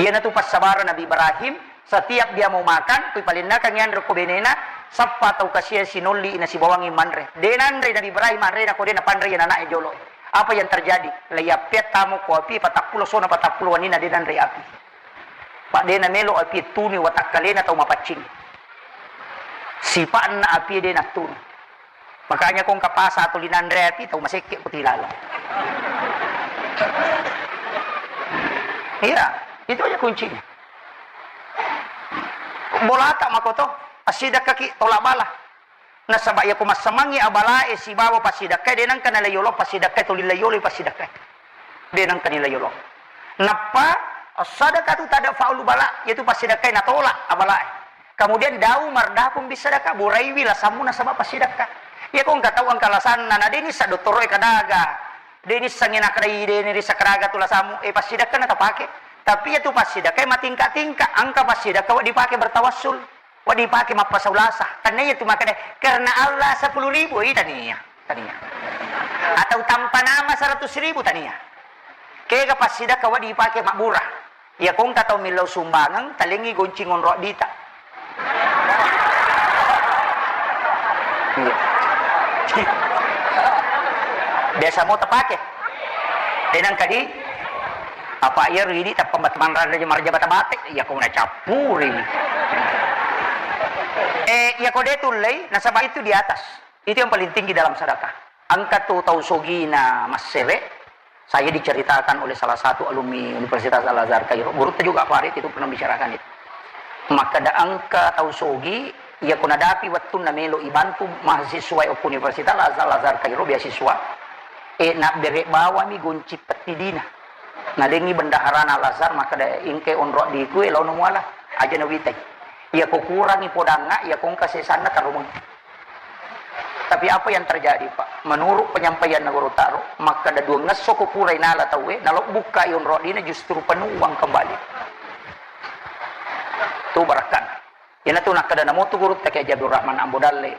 Iyanatu passabareng Nabi Ibrahim, setiap dia mau makan, kui palennakang yanre ko benena, sappa tau kasia sinolli nasibawangi manre. De nanre Nabi Ibrahim anrena ko de napanre iya nana'e jolo. Apa yang terjadi? Leiyappea tamo ko api, patappulo sona patappulo wanina de nanre api. Pak de namelo api tuni watakkalena tau mapaccing. Sipa'na api de nattunu. Makanya ko engka pasa tuli nanre api, tau masekke ko tilaleng. Iya, itu aja kuncinya. Bolata makoto, assidekkaki tolak bala. Nasaba iya ko massamangngi abalae sibawa passidekkae, de nengka nalai yolo passidekkae, tuli lai yolo passidekkae. De nengka nilai yolo. Nappa, as-sadaqatu tadfa'ul bala, yaitu passidekkae natolak abalae. Kemudian dau mardapung bisadaka, buraiwi lasammu nasaba passidekka. Iya ko engka tau engka lasanna, na de nissa dottoroe kadaga, de nissangi nakadai de nirissa kadaga tu lasammu, eh, passidekka na tapake. Tapi iya tu passidekka matingka-tingka, engka passidekka wedding dipake bertawassul, wedding dipake mappasaulasa. Tanna iya tu makkada, "Karena Allah sepuluh ribu," eh, tania, tania. Atau tanpa nama seratus ribu, tania. Kega passidekka wedding dipake mabbura. Iya ko engka tau millau sumbangeng, talengngi goncing onro addita. Iya. Biasa mo tapake. Tenang kadi, apa iya ridi tappa mat-, manrada marja bata-bate, iya ko nacappuri. Eh, iya ko de tullei, nasaba itu di atas. Itu yang paling tinggi dalam sedekah. Engka tu tau sogina massere, saya diceritakan oleh salah satu alumni Universitas Al-Azhar Kairo, gurutta juga Farid itu pernah bicarakan itu. Makkada engka tau sogi, iya ko nadapi wettunna melo ibantu mahasiswa okko Universitas Al-Azhar Kairo beasiswa, e, nabbere bawami gonci pettidina. Nalengi bendaharana Al-Azhar, makkada engka onro addiku, e, laono muala, aja nawitai. Iya ko kurangi podangnga, iya ko engka sesanna tarumeng. Tapi apa yang terjadi, Pak? Menurut penyampaianna Guru Taro, makkada duangngesso ko purai nala tauwe, nalobbukka i onro addina justru penuh uang kembali. Tu barakkan. Iyanatu nakkada namotu gurutta Kiai Haji Abdul Rahman Ambo Dalle.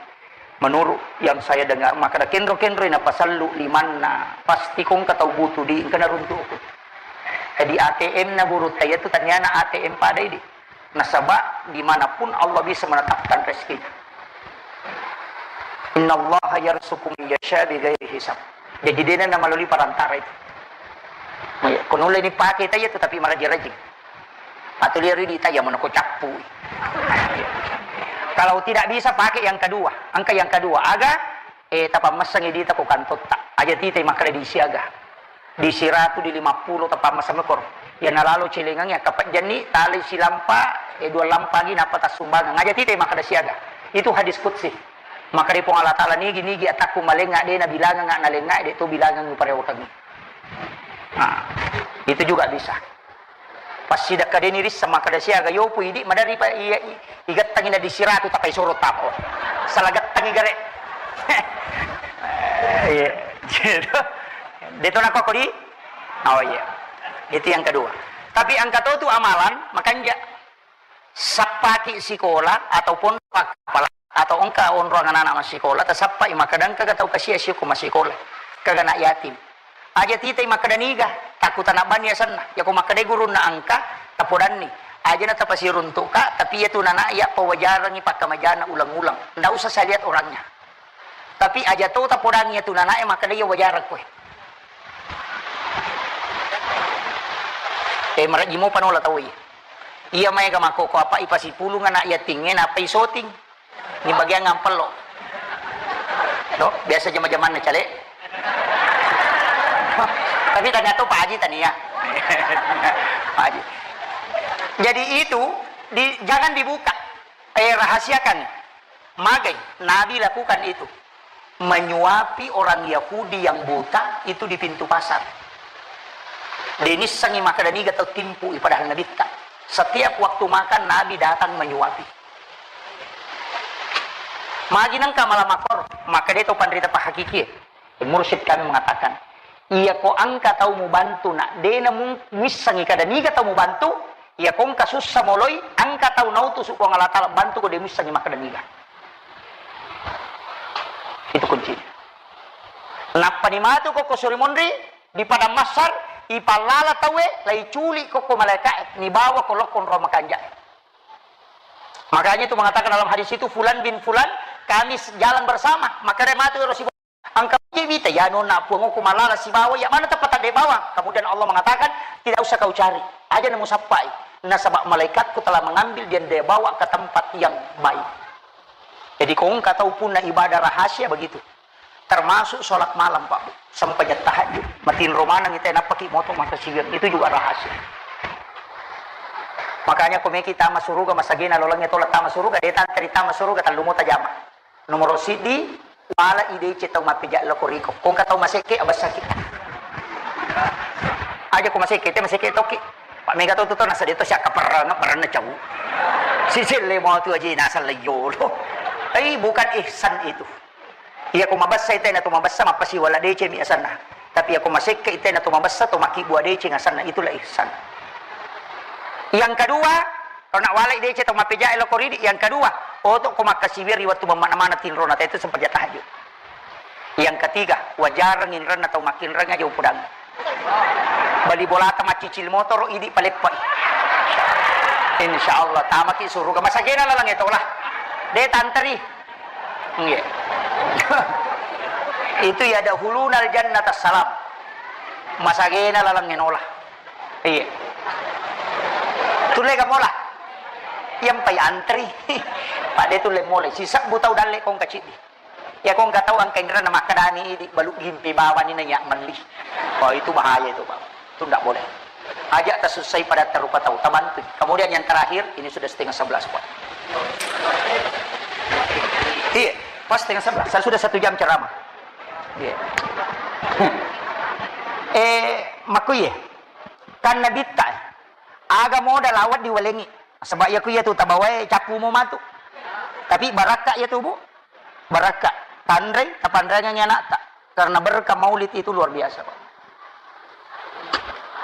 Menurut yang saya dengar, makkada kenro-kenro napasellu limanna, pasti ko engka tau butuh di engka naruntu'ku. Jadi A T M na gurutta iyatu taniana A T M pada idi. Nasaba dimanapun Allah bisa menetapkan rezekinya. Innallaha yarzuqu man yasha bighairi hisab. Jadi dena namaloli parantara itu. Ko nulle ni pake taya tetapi maraji-raji. Atau lihat di taya mana ko cappu. Kalau tidak bisa pakai yang kedua. Engka yang kedua. Aga Eh, tapammessangngi dita ko kantotta. Aja titai makkeda di siaga. Di siratu, di lima puluh, tapammessang mekor. Iya nalalo celengangngi, akkapejjanni, talai silampa, eh, dua lampa gi, nappa tassumbangeng. Aja titai makkeda siaga. Itu hadis qudsi. Makkeda Puang Allah Ta'ala, "Nigi, nigi atakku malengnga, de nabilangengnga nalengnga, de to bilangengngi parewakengngi." Nah, itu juga bisa. Passidekka deni risseng makkeda siaga yopu idi madari pa iya i-, igattangi na disiratu tapai soro tapo. Sala gattangi gare. Iya. Gitu. Deto nako kodi? Oh iya. Itu yang kedua. Tapi engka to tu amalan makanja sappaki sikola ataupun pak-, apala-, atau engka onrong anak-anak massikola, tasappai makkeda engka tau kasia siko massikola. Kaga anak yatim. Aja titai makkeda niga. Takku tanabbanni asenna. Yako makkedai gurunna engka, tapodanni. Aja na tapasiruntuka, tapi iya tu nana iya pawajarangi pakkamajana ulang-ulang. Ndak usah saya lihat orangnya. Tapi aja to tapodangi iya tu nana iya makkedai iya wajarang koe. Eh, marajimo panola tau iya. Iya maega makkoko apa ipasipulung anak yatingnge, nappa isoting. Ni bagian ngampello. To, biasa jama-jamanna cale. Tapi ternyata Pak Haji tania. Pak Haji. Jadi itu di, jangan dibuka. Eh, rahasiakan. Magai, Nabi lakukan itu. Menyuapi orang Yahudi yang buta itu di pintu pasar. Denissengi makkeda niga tau timpu i padahal Nabitta. Setiap waktu makan Nabi datang menyuapi. Magi nengka malam makor, makkeda to panrita pahakikie. Mursyid kami mengatakan, iya ko engka tau mubantu nak dena mu-, muissengi kada niga tau mubantu, iya ko engka sussa moloi, engka tau nautusu Puang Allah Taala bantu ko de muissengi makkeda niga. Itu kuncinya. Nappani matu ko ko suri monri, di padang mahsyar, ipallala tauwe, laiculi ko ko malaikae, nibawa ko lokko ro makanjae. Makanya itu mengatakan dalam hadis itu, "Fulan bin Fulan, kami s-, jalan bersama." Maka dia matu ero sibawa. Engka je mita, ya nonna puang ko malala sibawa, ya mana tempat tak bawa. Kemudian Allah mengatakan, "Tidak usah kau cari. Aja namu sappai. Nasaba malaikatku telah mengambil dan dia bawa ke tempat yang baik." Jadi ko engka tau punna ibadah rahasia begitu. Termasuk sholat malam, Pak Bu. Sempajang tahajud. Matinro maneng ita nappaki moto mata siwir. Itu juga rahasia. Makanya ko meki tama suruga, masagena lolongnge tola tama suruga, de tanteri tama suruga, tellu mota jama. Nomoro siddi, wala idece tau mappeja loko riko. Ko engka tau masekke, abessaki. Aja ko masekke, te masekke toki. Pak mega to tu to nasa de to siakka perrang, perrang na cau. Siselle mau tu aja nasa leyolo. Tapi bukan ihsan itu. Iya ko mabessa ita na to mabessa mappasiwala deceng mi asanna. Tapi iya ko masekke ita na to mabessa to makkibua deceng asanna, itulah ihsan. Yang kedua, kalau nak walai deceng to mappejae loko ridi, yang kedua, oto ko makkasiwiang ri wettu mammana-mana tinrona, itu sempajang tahajud. Yang ketiga, wajareng inrenna tau makkinreng aja upudang. Bali bolata maccicil motoro idi paleppai. Insya Allah tamaki suruga. Masagena laleng etola. De tanteri. Iya. Itu ya dahulunal jannata salam. Masagena laleng enola. Iya. Tulle ga mola. Yang pai antri. Pak de tulle mola. Sisebbu tau dalle kong kacidi. Ya kong katau angka inrana makkedani idi balu gimpi bawani na ya melli. Oh itu bahaya itu Pak. Itu ndak boleh. Ajak tasussai pada tarupa tau, tabantu. Kemudian yang terakhir, ini sudah setengah sebelas, Pak. Iya, pas setengah sebelas. Saya sudah satu jam ceramah. Iya. Eh, makku iya. Kan nabitta, eh. Aga moda lawat diwalengi. Sebab iya ku iya tu tabawae cappu mo matu. Tapi barakka iya tu, Bu. Barakka. Tanrei, tapanrengangi anakta. Karena berkah maulid itu luar biasa, Pak.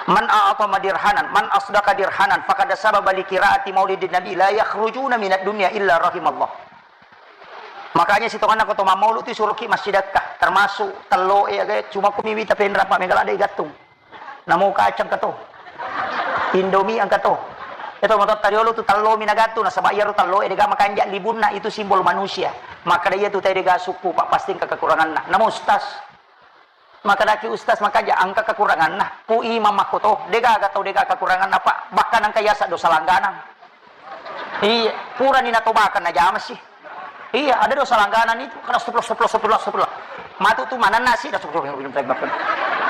Man a'tama dirhanan, man asdaqa dirhanan, faqad sababa li qiraati maulidin nabi, la yakhrujuna minad dunya illa rahimallah. Makanya sitonganna ko to mammaulud tu suruki massidakka, termasuk tello e aga cuma ko miwita penra pa megala de gattung. Namo kacang kato. Indomie angka to. Itu motor tariolo tu tello mi nagattu nasaba iyaro tello e dega makanja libunna itu simbol manusia. Maka iya tu tede ga sukku Pak pasti engka kekuranganna. Namo ustaz. Makkedaki ustaz makaja engka kekuranganna. Pu imam makkoto, degaga tau dega kekuranganna, Pak. Bahkan engka yasa dosa langganan. Iya, purani natobakang najama sih. Iya, ada dosa langganan itu. Karena astagfirullah, astagfirullah, astagfirullah, astagfirullah. Matu tu manenna sih, astagfirullah.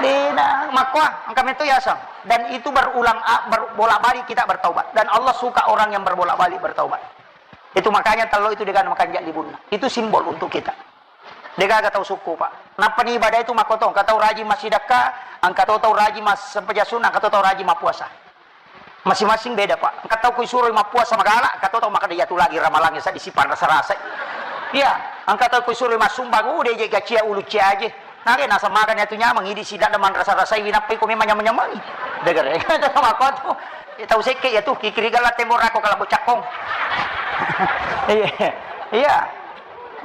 Dena, makkoa, engka meto yasa. Dan itu berulang, a-, ber-, bolak-balik kita bertaubat. Dan Allah suka orang yang berbolak-balik bertaubat. Itu makanya tello itu dega makanja libunna. Itu simbol untuk kita. Degaga tau sukku, Pak. Nappa ni ibadah itu makkoto, engka tau rajin massidakka, engka to tau rajin mas-, sempajang sunnah, engka to tau rajin mappuasa. Masing-masing beda, Pak. Engka tau ku isuroi mappuasa magala, engka to tau makkeda iyatu lagi ramalangnge seddi sipanrasa-rasai. Iya, engka tau ku isuroi massumbang, ude je gacia ulu cia aje. Nage naseng magani atu nyameng, idi sidadda manrasa-rasai, winappai ko memang nyameng-nyamengi. Degere, makkoto. Tau sekke iyatu, kikiri gala tembok rako kalabbo cakkong. Iya. Iya.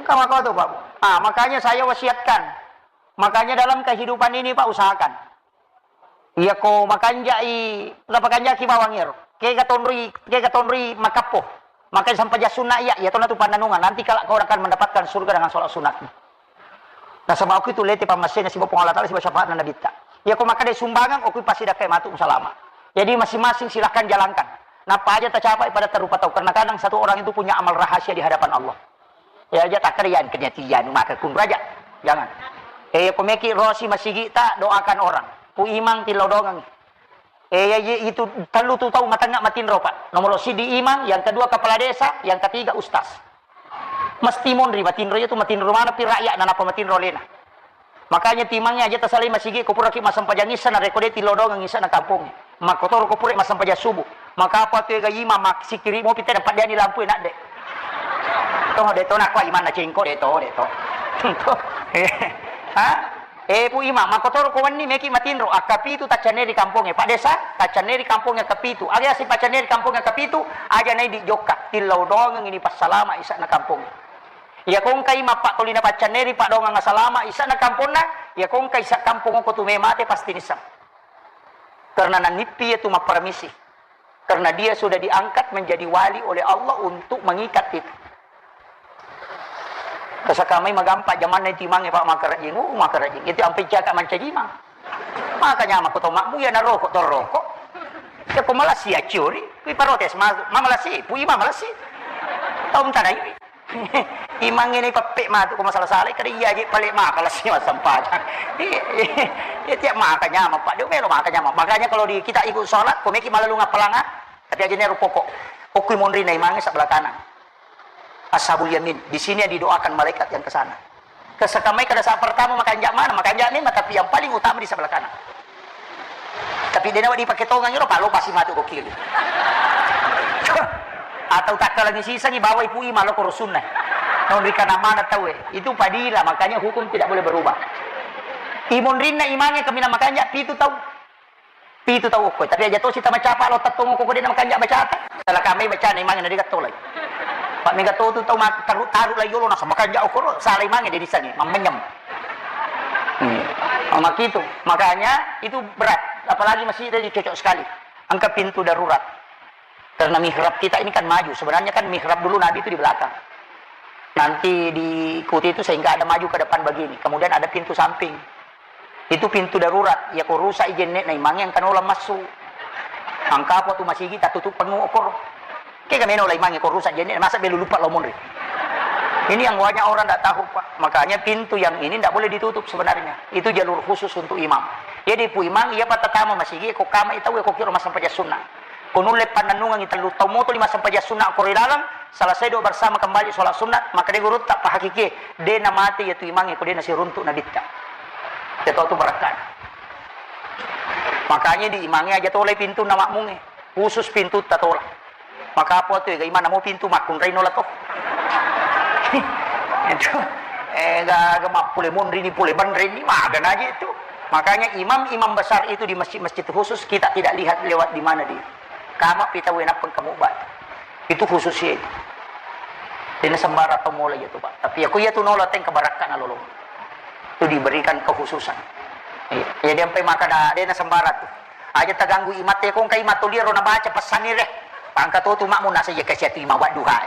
Engka makkoto, Pak. Ah, makanya saya wasiatkan. Makanya dalam kehidupan ini, Pak, usahakan. Iyako makanjai, napakanjaki bawang iyaro. Kega tonroi, kega tonroi makappo. Maka sampajang sunna iya, iya tona tu pannanungan. Nanti kelak kau akan mendapatkan surga dengan sholat sunatmu. Nasaba okko itu lete pammasena siba Puang Allah Taala, siba syafaatna Nabitta. Iyako makkeda sumbangan, okko pasti dakkai matu salama. Jadi masing-masing silahkan jalankan. Nappa aja tacapai pada terlupa tahu, karena kadang satu orang itu punya amal rahasia di hadapan Allah. Ya aja takkeda yang kena tianu maka kun raja. Jangan. Eh, ko meki rosi masigita, doakan orang. Pu Imang tillau dongengi. Eh, ya, ya, itu tellu tu tau matengnga matinro, Pak. Nomor sidi imang, yang kedua kepala desa, yang ketiga ustaz. Mesti monri matinro, itu matinro mana pi rakyat na napa matinro lena. Makanya timangnya aja tasalai masigi, ko puraki massempajang isa, na rekode tilodongang isa na kampung. Makotoro ko pura massempajang subuh. Maka apa tu ega imang, mak sikiri mo pite dapat diani lampu enak dek. Toh, de to, nakko imang na cengko, de to, de to. Ha? Eh, Pu Imang, makkotoro ko wenni meki matinro, akkapitu taccanne ri kampongnge, Pak Desa, taccanne ri kampongnge akkapitu. Aga yaseng paccanne ri kampongnge akkapitu, aja nai di jokka, tillau doangeng ini passalama isa'na kampongnge. Iya kongkai mappattoli na paccanne ri paddoangeng asalama isa'na kamponna, iya kongkai isa kampong ko tu me mate pasti nisseng. Karena nanippi iya tu mapparamisi. Karena dia sudah diangkat menjadi wali oleh Allah untuk mengikat itu. Kasakamai magampa jamanna itu imangnge, Pak, makarajing, uh, makarajing. Itu ampe caka mancaji imang. Makanya mako to makmu ya naroko to roko. Ya ko malasi acuri, kui parotes ma, ma malasi, Pu Imang malasi. Tau tanai. Imangnge ni peppe matu ko masalah-salah, kada iya je pale maka lasi massempajang. Iya, iya, tiap maka nyamang, Pak. Dia melo maka nyamang. Makanya kalau di, kita ikut sholat, ko meki malalung appalanga, tapi aja neru pokok. Okui monri na imangnge sebelah kanan. Ashabul yamin. Di sini yang didoakan malaikat yang ke sana. Kesekamai kada saat pertama makanja mana, makanja memang, tapi yang paling utama di sebelah kanan. Tapi de nawa dipake tongang iro, palo pasti matu ko kiri. Atau takkalangi sisangi bawai Pu Imang lo ko rusunna. Naung rikana mana tau e. Itu padila, makanya hukum tidak boleh berubah. Imonrinna imangnge kaminang makanja pitu tau. Pitu tau okko. Tapi aja tosi tamacapa lo tettong okko ko de na makanja bacata. Salah kamai bacana imangnge na de gattolai. Pak mega to tu tau ma-, taru-taru lai yolo nasa makanja okoro, salah imangnge de disangi, mammenyem. Hmm. Makitu. Makanya itu berat. Apalagi masjid tadi cocok sekali. Angka pintu darurat. Karena mihrab kita ini kan maju. Sebenarnya kan mihrab dulu Nabi itu di belakang. Nanti diikuti itu sehingga ada maju ke depan begini. Kemudian ada pintu samping. Itu pintu darurat. Ya ko rusak i jenne na imangnge angka nola massu. Angka apa tu masigi tatutup penuh okor. Kega meno la imangnge ko rusak jenne, masa belu lupa lo monri. Ini yang banyak orang tidak tahu, Pak. Makanya pintu yang ini tidak boleh ditutup sebenarnya. Itu jalur khusus untuk imam. Jadi Pu Imang, iya patatama masigi, ko kama itau ko kiro massempajang sunnah. Ko nulle pannennungengi tellu tau moto lima sempajang sunnah ko ri laleng, selesai doa bersama kembali sholat sunnah, maka de gurutta pahakiki, de na mate iya tu imangnge ko de na siruntuk nabitta. Iya to tu barakkana. Makanya di imangnge aja tolai pintunna makmungnge, khusus pintu tatola. Maka apa tu ega imanna mo pintu makkunrai nola to. Itu, eh, ga, ga mappule monri ni pule banre ni, maga naji itu. Makanya imam-imam besar itu di masjid-masjid khusus kita tidak lihat lewat di mana di. Kama pita wenappeng kamu batu. Itu khusus ya itu. Dena sembarang tau mola iya tu, Pak. Tapi aku iya tu nola teng kebarakkan lolo. Itu diberikan kekhususan. Iya. Jadi sampai maka da, dena sembarang tu. Aja taganggu imatte ko engka imatto liro nabaca pesanni re. Pangka to tu makmu nasa iya kasi atu imang wadduha.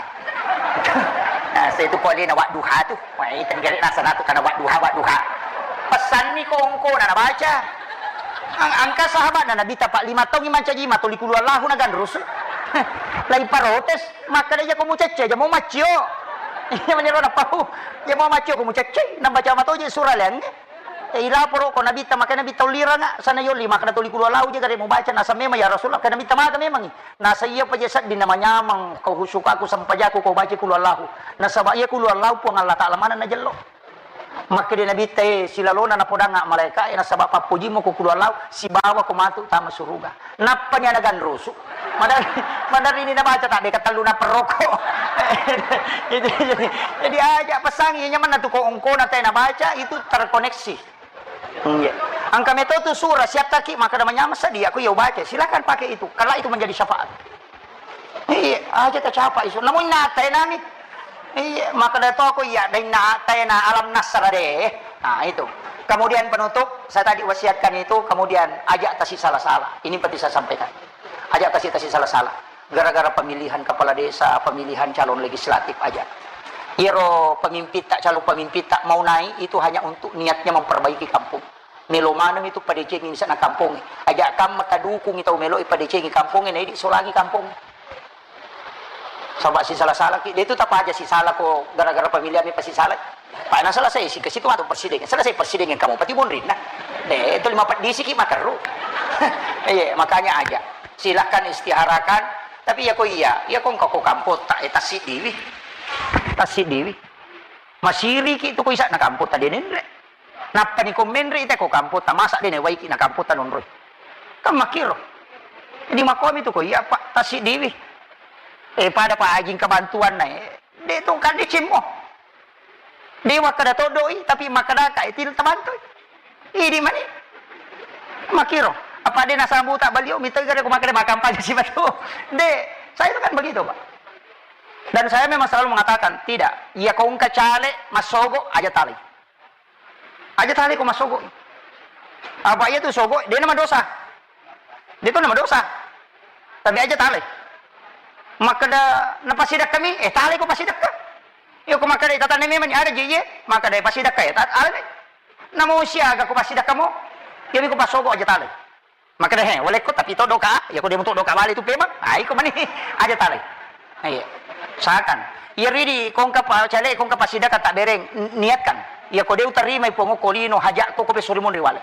Nasa itu ko alena wadduha tu. Wah, itu gare nasa natu kana wadduha, wadduha. Pesanni ko engko na nabaca. Ang-, angka sahabat na Nabi tapa lima taung mancaji ma toli kulu Allahu na ganrusu. Lai parotes, makkada iya ko mucecce aja mau maccio. Iya menyeru na pau. Iya mau maccio ko mucecce, na baca matoje surah leng. Eh, ilaporo ko Nabitta, maka Nabitta ulliranga, sana yolli, maka toli kulu Allahu je gare mubaca, nasa memang ya Rasulullah, ka Nabitta maka memang. Nasa iya paja sedding na manyameng, kau husukaku, sempajaku, kau baca kulu Allahu. Nasaba iya kulu Allahu Puang Allah Ta'ala mana najello. Makkeda Nabitta, eh, silalona napodanga malaika, eh, nasaba pappojimmu ko kulu Allahu, sibawa ko matu tama suruga. Nappani ana ganrusu. Madar-, madarrini nabaca tak deka tellu naperroko. Jadi, jadi, jadi aja pesangi, nyamanna tu ko engkona te nabaca, itu terkoneksi. Iya. Angka metode surah, siap taki, maka ada menyama sedia, aku ya baca. Silakan pakai itu. Kalau itu menjadi syafaat. Iya, aja tercapai isu. Namun nata nami. Iya, maka ada toko iya, dan nata na alam nasra deh. Nah, itu. Kemudian penutup, saya tadi wasiatkan itu, kemudian ajak tasi salah-salah. Ini penting saya sampaikan. Ajak tasi, tasi salah-salah. Gara-gara pemilihan kepala desa, pemilihan calon legislatif aja. Iyaro pemimpin tak, calon pemimpin tak mau naik itu hanya untuk niatnya memperbaiki kampung. Melo maneng itu padecengi sana kampung. Ajak kam maka dukungi tau melo padecengi kampung, na idi solangi kampung. Saba' sisala-salaki, de' tu tapaja sisala ko gara-gara pemilihan mi pasisalai. Pa' na selesai si ke situ atau presiden. Selesai presiden yang kamu pati bonrinna. De' tu lima peddi siki makerru. Iya, makanya aja. Silahkan istiharakan. Tapi ya ko iya, ya ko engka ko kampota, eh, tassiddiwi. Tassiddiwi. Masiriki tu ko isa'na kampota de' nenre. Nappa ni ko menre ite ko kampota, masa de' newaiki na kampota nonroi. Kan makkiro. Jadi makomi tu ko iya, Pak, tassiddiwi. Eh, pada Pak Haji engka bantuanna, eh. De' tu kan decemmo. De' makkada todoi, tapi makkada ka, eh, til tabantui. Idi mani. Makkiro. Apa de' nasambuta balio, mita gare ko makkada makampanye si batu. De', saya itu kan begitu, Pak. Dan saya memang selalu mengatakan, tidak. Iya ko engka caleg, massogo, aja talai. Aja talai ko massogo. Apa iya tu sogo, de' na madosa. De' tu na madosa. Tapi aja talai. Makkada na pasidakka mi, eh, talai ko pasidakka. Iya ko makkada tatanna memang ada je, iya, makkada pasidakka ya, ta-, alai. Namo siaga ko pasidakka mo, iya mi ko passogo aja talai. Makkada, he, walekko tapi to doka, iya ko de' mo to doka bale tu pemang. Ah, iko mani, aja talai. Iya. Usahakan. Iya ridi, ko engka pa-, caleg, ko engka pasidakka tak bereng, n-, niatkan. Iya ko de' utarima i Puang ko lino hajat ko, ko pesuri monri wale.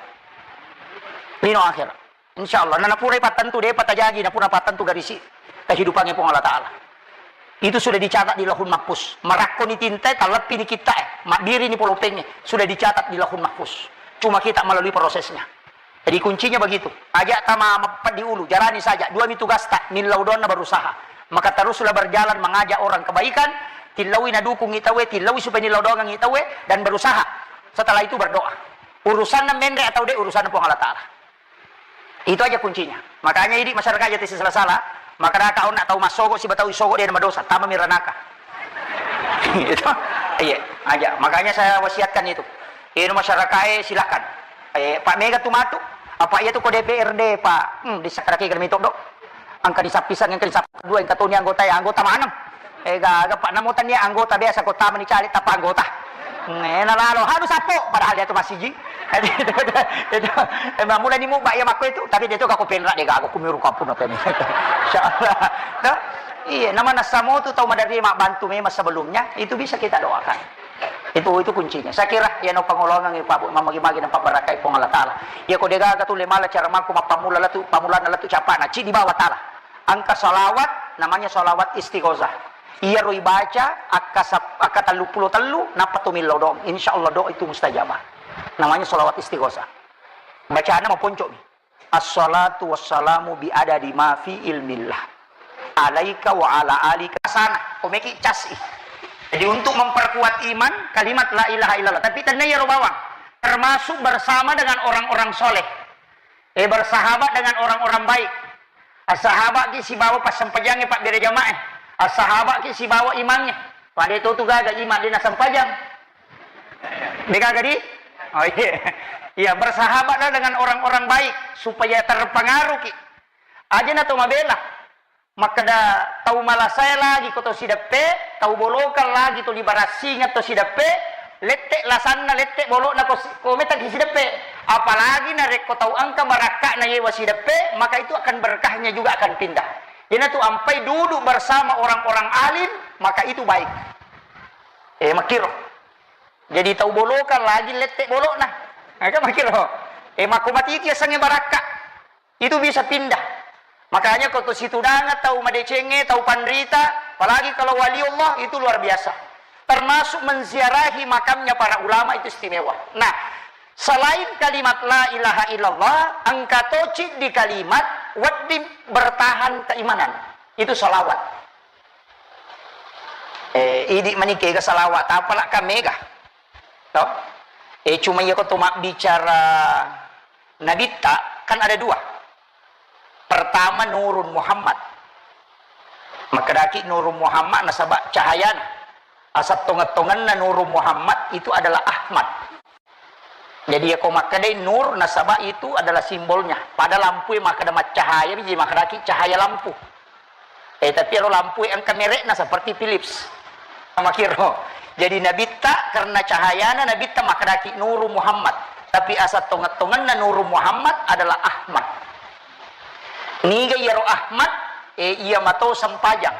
Lino akhirat. Insya Allah, nanapurai pattentu, de' patajagi, napura pattentu garisi kehidupannya Puang Allah Ta'ala. Itu sudah dicatat di Lauhul Mahfuz. Marakkoni tinta, kalleppi ni kitta, eh, mabbiri ni polopeng, eh, sudah dicatat di Lauhul Mahfuz. Cuma kita melalui prosesnya. Jadi kuncinya begitu. Aja tama mapeddi ulu, jalani saja. Dua mi tugasta, millau doanna berusaha. Maka teruslah berjalan mengajak orang kebaikan, tillaui nadukungi tauwe, tillaui supaya nillau doangengi tauwe, dan berusaha. Setelah itu berdoa. Urusanna menre atau de', urusanna Puang Allah Ta'ala. Itu aja kuncinya. Makanya idi masyarakat aja tesi salah-salah, makkada ka onna tau massogo siba tau isogo de' na madosa, tama mi ranaka. Itu, iya, aja. Makanya saya wasiatkan itu. Ino masyarakat, eh, silakan. Eh, Pak, mega tu matu. Apa iya tu ko D P R D, Pak? Hmm, di sakkaraki kami todo. Engka di sappisang, engka di sappa dua, engka toni anggota, ya, anggota maneng. Eh, gaga, Pak, namo tania anggota biasa ko tama ni caleg tappa anggota. Eh, nalalo, hanu sappo, padahal dia tu masiji. Itu, itu, eh, mulai ni muba iya makko itu, tapi dia tu kako penra de' gaga, kumiru kampung apa ini. Insyaallah. Nah, iya, nama nasamo tu tau maderri mabbantu memang sebelumnya, itu bisa kita doakan. Itu, itu kuncinya. Saya kira, ya, no pangolongan, Pak Bu, mamagi-magi nampa barakai Puang Allah Ta'ala. Ya, ko de' gaga tu le mala cara mangku mappammula latu, pammulana latu capana, ci di bawah Ta'ala. Engka salawat, namanya salawat istighosah. Iyaro ibaca, akka sap-, akka telluppulo tellu, nappa tu millau doang. Insya Allah doa itu mustajabah. Namanya salawat istighosah. Bacana maponco'mi. Assalatu wassalamu bi adadi ma fi ilmillah. Alaika wa ala alika sana. Komeki casi. Jadi untuk memperkuat iman, kalimat la ilaha illallah. Tapi tenna iyaro bawang. Termasuk bersama dengan orang-orang soleh. Eh, bersahabat dengan orang-orang baik. Assahaba'ki sibawa passempajangnge pabbere jama'e. Assahaba'ki sibawa imangnge. Pada itu tu gaga iman de' nasempajang. De' gaga di? Oh iya. Iya, bersahabatlah dengan orang-orang baik supaya terpengaruhki. Aja na to mabela. Makkeda tau malasae lagi ko to sideppe, tau bolokang lagi to libarassingeng to sideppe, lette lasanna, lette bolo'na ko si-, ko metaki sideppe. Apalagi narekko tau engka barakka'na yewa sideppe, maka itu akan berkahnya juga akan pindah. Iyanatu ampai duduk bersama orang-orang alim, maka itu baik. Eh, makkiro. Jadi tau bolokang lagi lette bolo'na. Maka makkiro. Eh, makko matiki yasengnge barakka. Itu bisa pindah. Makanya kalau situdangan tau madecengnge, tau panrita, apalagi kalau wali Allah, itu luar biasa. Termasuk menziarahi makamnya para ulama itu istimewa. Nah, selain kalimat la ilaha illallah, engka to ciddi kalimat wedding bertahan keimanan. Itu salawat. Eh, idi manike ga salawat, apalak ka mega. Toh? Eh, cuma iya ko to mabbicara nabitta, kan ada dua. Pertama, Nurun Muhammad. Makkedaki Nurun Muhammad nasaba cahayana. Asal tonget-tongenna Nurun Muhammad itu adalah Ahmad. Jadi, yako makkedai nur, nasaba itu adalah simbolnya. Pada lampu yang makkeda maccahaya, biji makkedaki cahaya lampu. Eh, tapi ero lampu engka merekna seperti Philips. Sama kiro. Jadi, nabitta karena cahayana nabitta makkedaki Nuru Muhammad. Tapi asal tonget-tongenna Nuru Muhammad adalah Ahmad. Niga iyaro Ahmad? Eh, iya mato sempajang.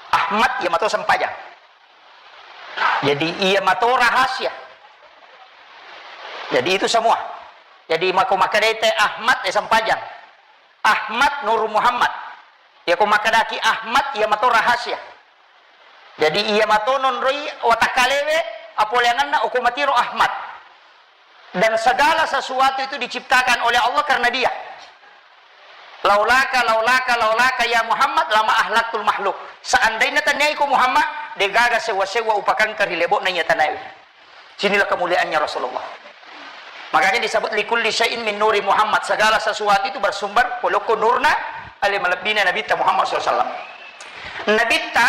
Ahmad iya mato sempajang. Jadi, iya mato rahasia. Jadi, itu semua. Jadi, mako makkedai te Ahmad, eh, sempajang. Ahmad Nuru Muhammad. Yako makkedaki Ahmad, iya mato rahasia. Jadi, iya mato nonroi watakkalewe, apoleangenna okko matiro Ahmad. Dan segala sesuatu itu diciptakan oleh Allah karena Dia. Laulaka, laulaka, laulaka ya Muhammad, lama ahlaktul makhluk. Seandainya taniaiko Muhammad, degaga sewa-sewa upakangka ri lebo'na iya tanae. Sinilah kemuliaannya Rasulullah. Makanya disebut likulli syai'in min nuri Muhammad. Segala sesuatu itu bersumber polokko nurna ale malebbina Nabitta Muhammad sallallahu alaihi wasallam. Nabitta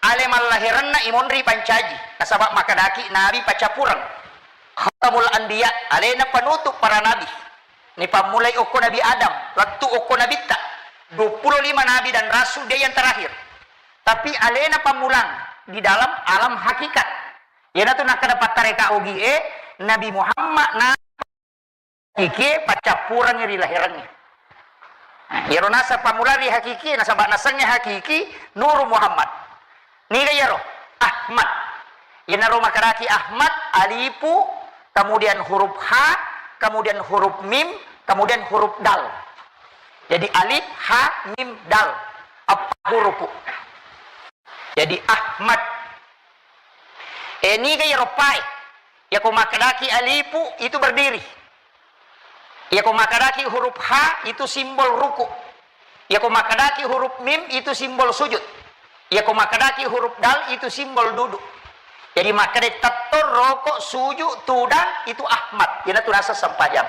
ale mallahiranna imonri pancaji. Nasaba makkedaki Nabi pacappureng. Khatamul Anbiya, alena penutup para nabi. Nipammulai okko Nabi Adam, lettu okko Nabitta. Dua puluh lima nabi dan rasul, dia yang terakhir. Tapi alena pammulang di dalam alam hakikat. Iyanatu nakkeda pattareka ogie, Nabi Muhammad na hakikie paccappurengngi ri lahirengnge. Nah, iyaro naseng pammula ri hakiki, nasaba nasengnge hakiki Nuru Muhammad. Niga iyaro? Ahmad. Iyanaro makkedaki Ahmad, alifu, kemudian huruf ha, kemudian huruf mim, kemudian huruf dal. Jadi, alif, ha, mim, dal. Eppa hurupu. Jadi, Ahmad. Eh, niga iyaro pae? Yako makkedaki alifu, itu berdiri. Yako makkedaki huruf ha, itu simbol ruku. Yako makkedaki huruf mim, itu simbol sujud. Yako makkedaki huruf dal, itu simbol duduk. Jadi, makkeda tetto, roko, suju, tudang, itu Ahmad. Iyanatu naseng sempajang.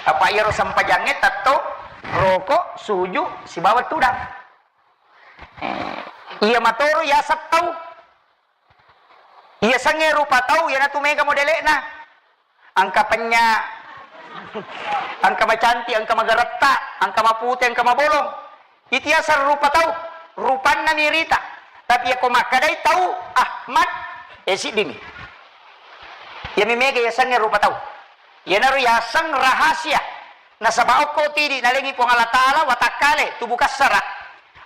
Apa iyaro sempajangnge tetto, roko, suju, sibawa tudang. Eh, iya matoro yaseng tau. Iya sengnge rupa tau, iyanatu mega modele'na. Engka penya, engka macanti, engka magaretta, engka mapute, engka mabolong. Itu yaseng rupa tau, rupanna mirita. Tapi yako makkedai tau Ahmad, eh, siddimi. Iyami mega yasengnge rupa tau. Iyanaro yaseng rahasia. Nasaba okko tidi nalengi Puang Allah Taala watakkale tubuh kassara.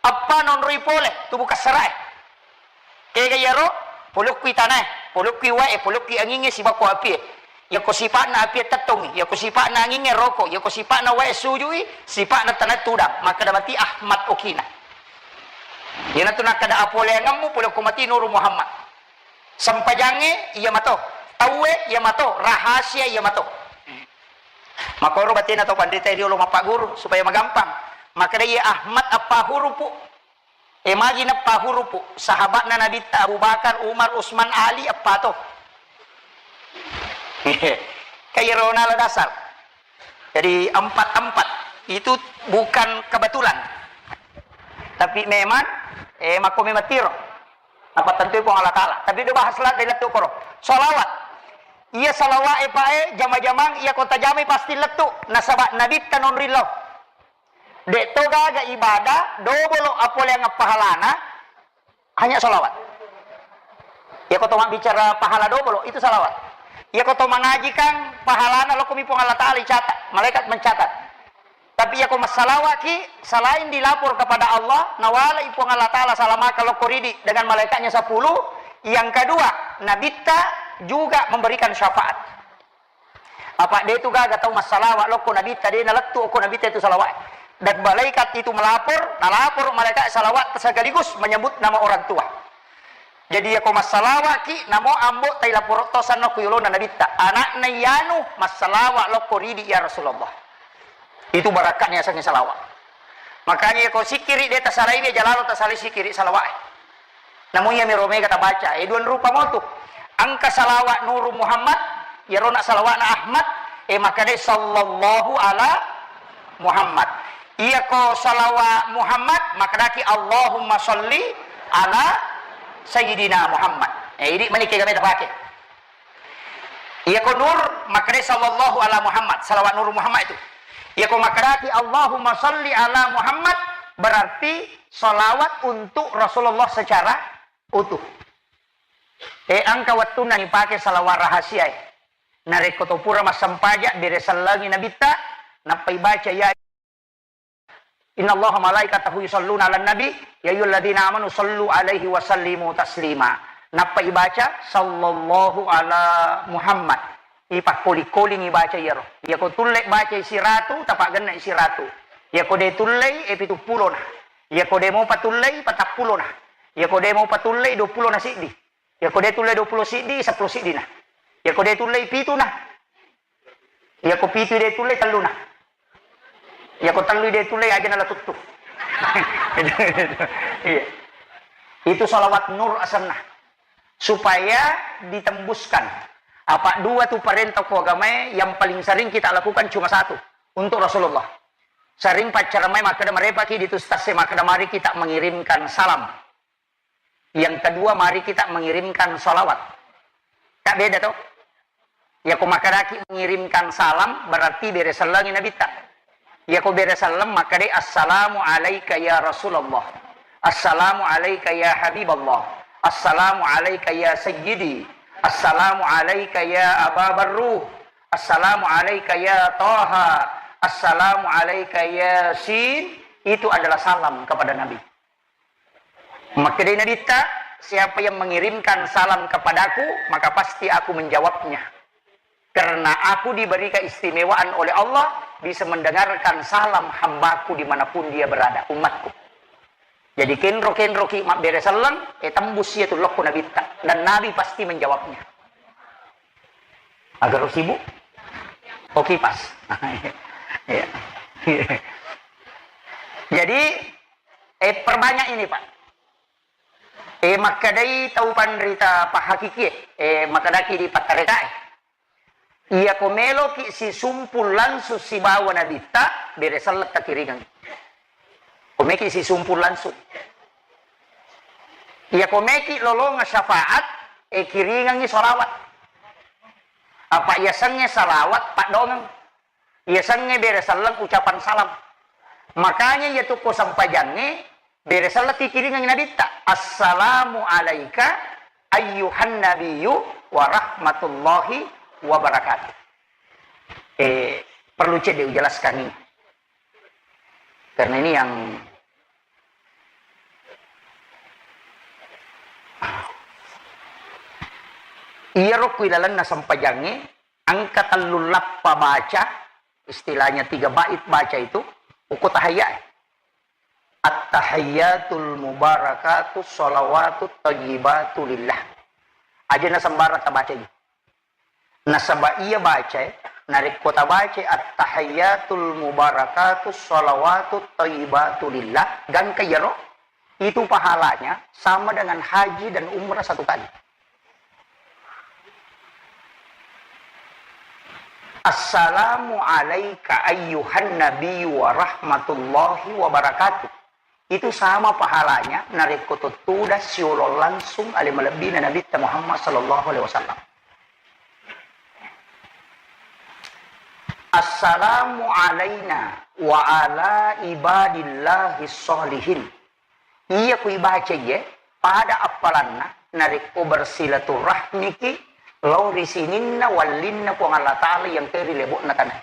Eppa nonroi pole tubuh kassarae. Kega iyaro, polokkui tanae, polokkui wae, polokkui angingnge, sibakko apie. Yako sipa'na apie tettongngi, yako sipa'na angingnge roko, yako sipa'na wae sujui, sipa'na tanae tudang, makkeda mati Ahmad okina. Iyanatu nakkeda apoleangemmu polokko mati Nuru Muhammad. Sempajangnge iya mato, tauwe iya mato, rahasia iya mato. Makoro batena tau pandita riolo mappaguru supaya magampang. Makkeda iya Ahmad eppa hurupu. E, magi neppa hurupu, sahabatna Nabitta Abu Bakar, Umar, Usman, Ali, eppa to. Kairona la dasar. Jadi, empat-empat itu bukan kebetulan. Tapi memang, eh, makko memang tiro. Apa tentu Puang Allah Taala. Tapi udah bahas lah dari lettu koro. Salawat. Iya salawat e, Pak, e, jama-jamang, iya kota jamai pasti lettu. Nasaba Nabitta nonri lao. De'to gaga ibadah dobolo apoleang pahalana, hanya salawat. Iya ko to mabbicara pahala dobolo, itu salawat. Iya ko to mangaji kan pahalana lokko mi Puang Allah Taala icatat, malaikat mencatat. Tapi iya ko massalawat ki, selain dilapor kepada Allah, nawalai Puang Allah Taala salamaka lokko ridi dengan malaikatnya sepuluh. Yang kedua, Nabitta juga memberikan syafaat. Apa de tu gaga tau massalawat lokko Nabitta, de nalettu okko Nabitta itu salawat. Dan malaikat itu melapor, nalapor malaikat salawat sekaligus menyebut nama orang tua. Jadi, yako massalawat ki, namo ambo tai lapor to sanno ku yolona Nabitta. Anakna iyanu massalawat lokko ridi, ya Rasulullah. Itu barakatnya sangi salawat. Makanya yako sikiri de tasalai, de jalalo tasalai sikiri salawat. Namu iya miro mega tabaca, e, duan rupa motu. Engka salawat Nuru Muhammad, iyarona salawatna Ahmad, e, makkadai sallallahu ala Muhammad. Iya ko salawat Muhammad, makkadaki Allahumma salli ala Sayyidina Muhammad. E, idi mani kega meta pake. Iyako nur, makkedai sallallahu ala Muhammad, salawat nur Muhammad itu. Iyako makkedaki Allahumma salli ala Muhammad, berarti salawat untuk Rasulullah secara utuh. E, engka wettunna nipake salawat rahasia e. Narekko to pura massempajang, bere sellengi nabitta, nappa ibaca ya Innallaha malaikatahu yusalluna 'alan nabi, ya ayyuhalladzina amanu sallu 'alaihi wa sallimu taslima. Nappa ibaca sallallahu ala Muhammad. Ipakkoli-koling ibaca iyaro. Iyako tulle bacai siratu, tapaggenna siratu. Iyako de tullei, e, pituppulona. Iyako de mopa tullei, patappulona. Iyako de mopa tullei, duappulo na siddi. Iyako de tullei duappulo siddi, seppulo siddina. Iyako de tullei pituna. Iyako pitu de tullei telluna. Iyako tellu de tullei aja nala tuttu. Iya. Itu salawat nur asenna. Supaya ditembuskan. Apa dua tu perintah ko agamae yang paling sering kita lakukan cuma satu. Untuk Rasulullah. Sering paccaramai makkeda, merepaki di tu ustaz e makkeda, mari kita mengirimkan salam. Yang kedua, mari kita mengirimkan salawat. Kak, beda to? Iyako makkedaki mengirimkan salam, berarti bere sellengi nabitta. Iyako bere selleng, makkedai, "Assalamu alaika ya Rasulullah. Assalamu alaika ya Habiballah. Assalamu alaika ya Sayyidi. Assalamu alaika ya Aba Barruh. Assalamu alaika ya Taha. Assalamu alaika ya Sin." Itu adalah salam kepada Nabi. Makkedai nabitta, "Siapa yang mengirimkan salam kepadaku, maka pasti aku menjawabnya. Karena aku diberi keistimewaan oleh Allah, bisa mendengarkan salam hambaku dimanapun dia berada, umatku." Jadi kenro-kenroki mabbere selleng, e, tembus iya tu lokko nabitta. Dan Nabi pasti menjawabnya. Agak sibuk? Oke, pas. Iya. Jadi, eh, perbanyak ini, Pak. Eh, makkedai tau panrita pahakikie, eh, makkedaki di pattarekae. Iyako meloki sisumpul langsung sibawa nabitta, bere selleng takiringang. Ko meki sisumpul langsung. Iyako meki lolonga syafaat, eh, kiringangi salawat. Apa iyasengnge salawat paddongeng. Iyasengnge bere selleng ucapan salam. Makanya iya tu ko sempajangnge bere selleng tikiringengngi nabitta. "Assalamu alaika ayyuhan nabiyyu wa rahmatullahi wa barakatuh." Eh, perlu cedde ujelaskan ini. Karena ini yang iyaro ku ilalenna sempajangnge engka tellu lappa baca, istilahnya tiga bait baca itu, uku tahiyya. At-tahiyyatul mubarakatus shalawatut thayyibatu lillah. Aja na sembarang tabaca ini. Nasaba iya baca, narekko tabaca at-tahiyyatul mubarakatus shalawatut thayyibatu lillah, gangka iyaro, itu pahalanya sama dengan haji dan umrah satu kali. Assalamu alaika ayyuhan nabiyyu wa rahmatullahi wa barakatuh. Itu sama pahalanya narekko tuttuda siolo langsung ale malebbina Nabitta Muhammad sallallahu alaihi wasallam. Assalamu alaina wa ala ibadillahi sholihin. Iya ku ibaca iye, pada appalanna narekko bersilaturahmiki lao ri sininna wallinna Puang Allah Ta'ala yang ke ri lebo'na tanae.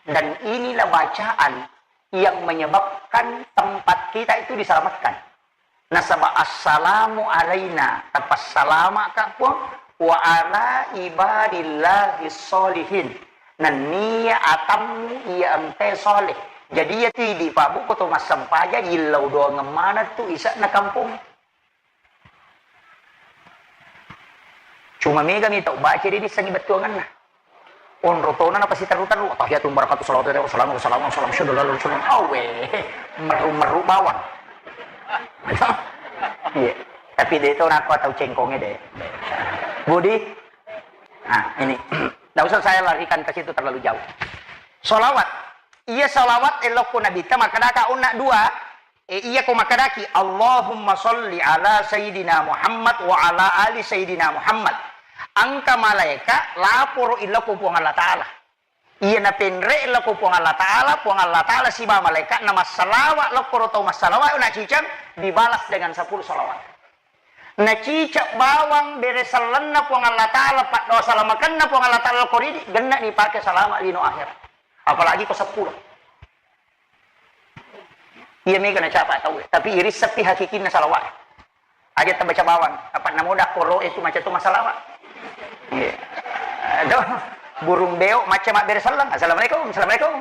Dan inilah bacaan yang menyebabkan tempat kita itu diselamatkan. Nasaba assalamu alaina, tapassalamaka Puang, wa ala ibadillahi sholihin. Nenniya atammu iya engkae soleh. Jadi iya tu idi Pak Bu, ko to massempajang, illau doangeng maneng tu ise'na kampong. Cuma mega mi tau baca de dissengi bettuangenna. Onro tona napasiteru-teru, "Tahiyatu barakatuh, salawatu, salamu, salamu, salamu, salamu, syadu lalu, salamu." Awe, meru-meru bawang. Iya. Tapi de to nako tau cengkonge de. Budi? Nah, ini. Nggak usah saya larikan ke situ terlalu jauh. Salawat. Iya salawat elokku Nabitta, makkedaka onna dua, E, iya ko makkedaki, "Allahumma sholli ala Sayyidina Muhammad wa ala ali Sayyidina Muhammad." Engka malaeka laporo iloko Puang Allah Ta'ala. Iya napenre lako Puang Allah Ta'ala, Puang Allah Ta'ala siba malaeka'na massalawa lokoro tau massalawa na cicang, dibalas dengan sepuluh salawat. Na cicak bawang bere sellenna Puang Allah Ta'ala, paddoa salamakenna Puang Allah Ta'ala lokko ridi, genna ni pake salama lino akhirat. Apalagi ko sepuluh. Iya mega nacapa tau, tapi irissepi hakikinna salawat. Aja tabaca bawang, apa namoda koro itu macam tu masalah, Pak. Iya. Aduh, burung beo macam mabbere sellang. Assalamualaikum, assalamualaikum.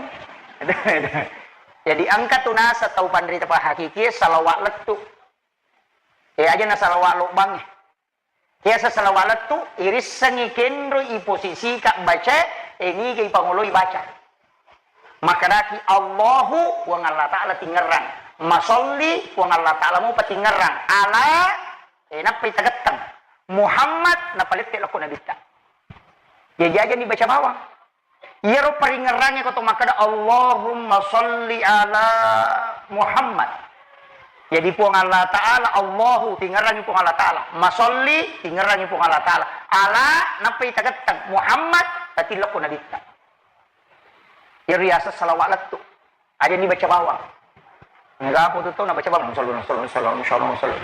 Jadi engka tu nasa tau panrita pa hakiki salawat lettu. Eh, aja na salawat lobang. Biasa salawat lettu, irissengi kenro i posisi ka baca, eh, niga ipangoloi baca. Makkedaki Allahu, Puang Allah Ta'ala tingerrang. Masolli, Puang Allah Ta'ala mupa tingerrang. Ala, eh, nappa itagetteng. Muhammad, napalette lako nabitta. Jaji aja ni baca bawang. Iyaro paringerrangnge ko to makkeda, "Allahumma sholli ala Muhammad." Jadi Puang Allah Ta'ala, Allahu, tingerrangi Puang Allah Ta'ala. Masolli, tingerrangi Puang Allah Ta'ala. Ala, nappai tagetteng. Muhammad, tatillokko nabitta. Iyaro riaseng salawat lettu. Aja ni baca bawang. Enggak apa tu tau na baca bawang. Sallu, sallu, sallu, sallu, sallu.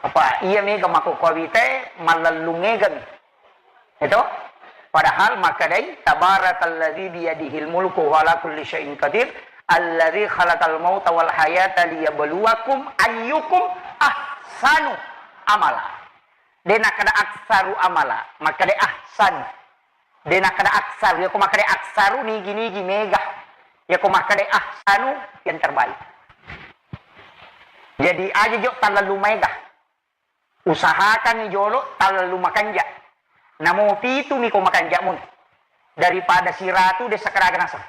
Apa iya mega mako kawite, mallellung egami. Itu? Padahal makkedai, "Tabarakalladzi biyadihil mulku wa ala kulli syai'in qadir, alladzi khalaqal mauta wal hayata liyabluwakum ayyukum ahsanu amala." De nakkeda aksaru amala, makkeda ahsan. De nakkeda aksaru, yako makkeda aksaru nigi-nigi mega. Yako makkeda ahsanu yang terbaik. Jadi aja jo talalu maega. Usahakan jolo talalu makanja. Namo pitu miko makanja mun. Daripada siratu de sakaraga naseng.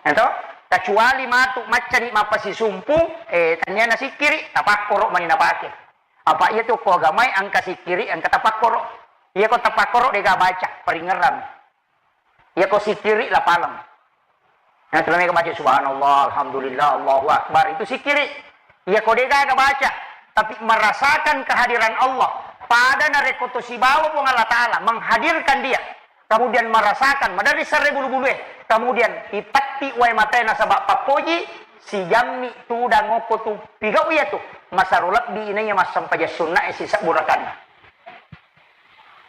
Ento? Kecuali matu maccani mappasisumpu, eh, tania nasikkiri, tapakkoro mani napake. Apa iya tu ko agamai engka sikkiri, engka tapakkoro. Iya ko tapakkoro dega baca, paringerang. Iya ko sikkiri lapaleng. Nah, terus mereka baca subhanallah, alhamdulillah, Allahu Akbar. Itu sikkiri. Iya ko dega baca, tapi merasakan kehadiran Allah. Pada narekko to sibawa Puang Allah Ta'ala, menghadirkan dia. Kemudian merasakan, maderri serre bulu-bulue. Kemudian itetti wae matae nasaba pappoji, sijammi tudang okko tu pigau iya tu. Masaro lebbi inaiya massempajang sunnae sisebbu rakaat.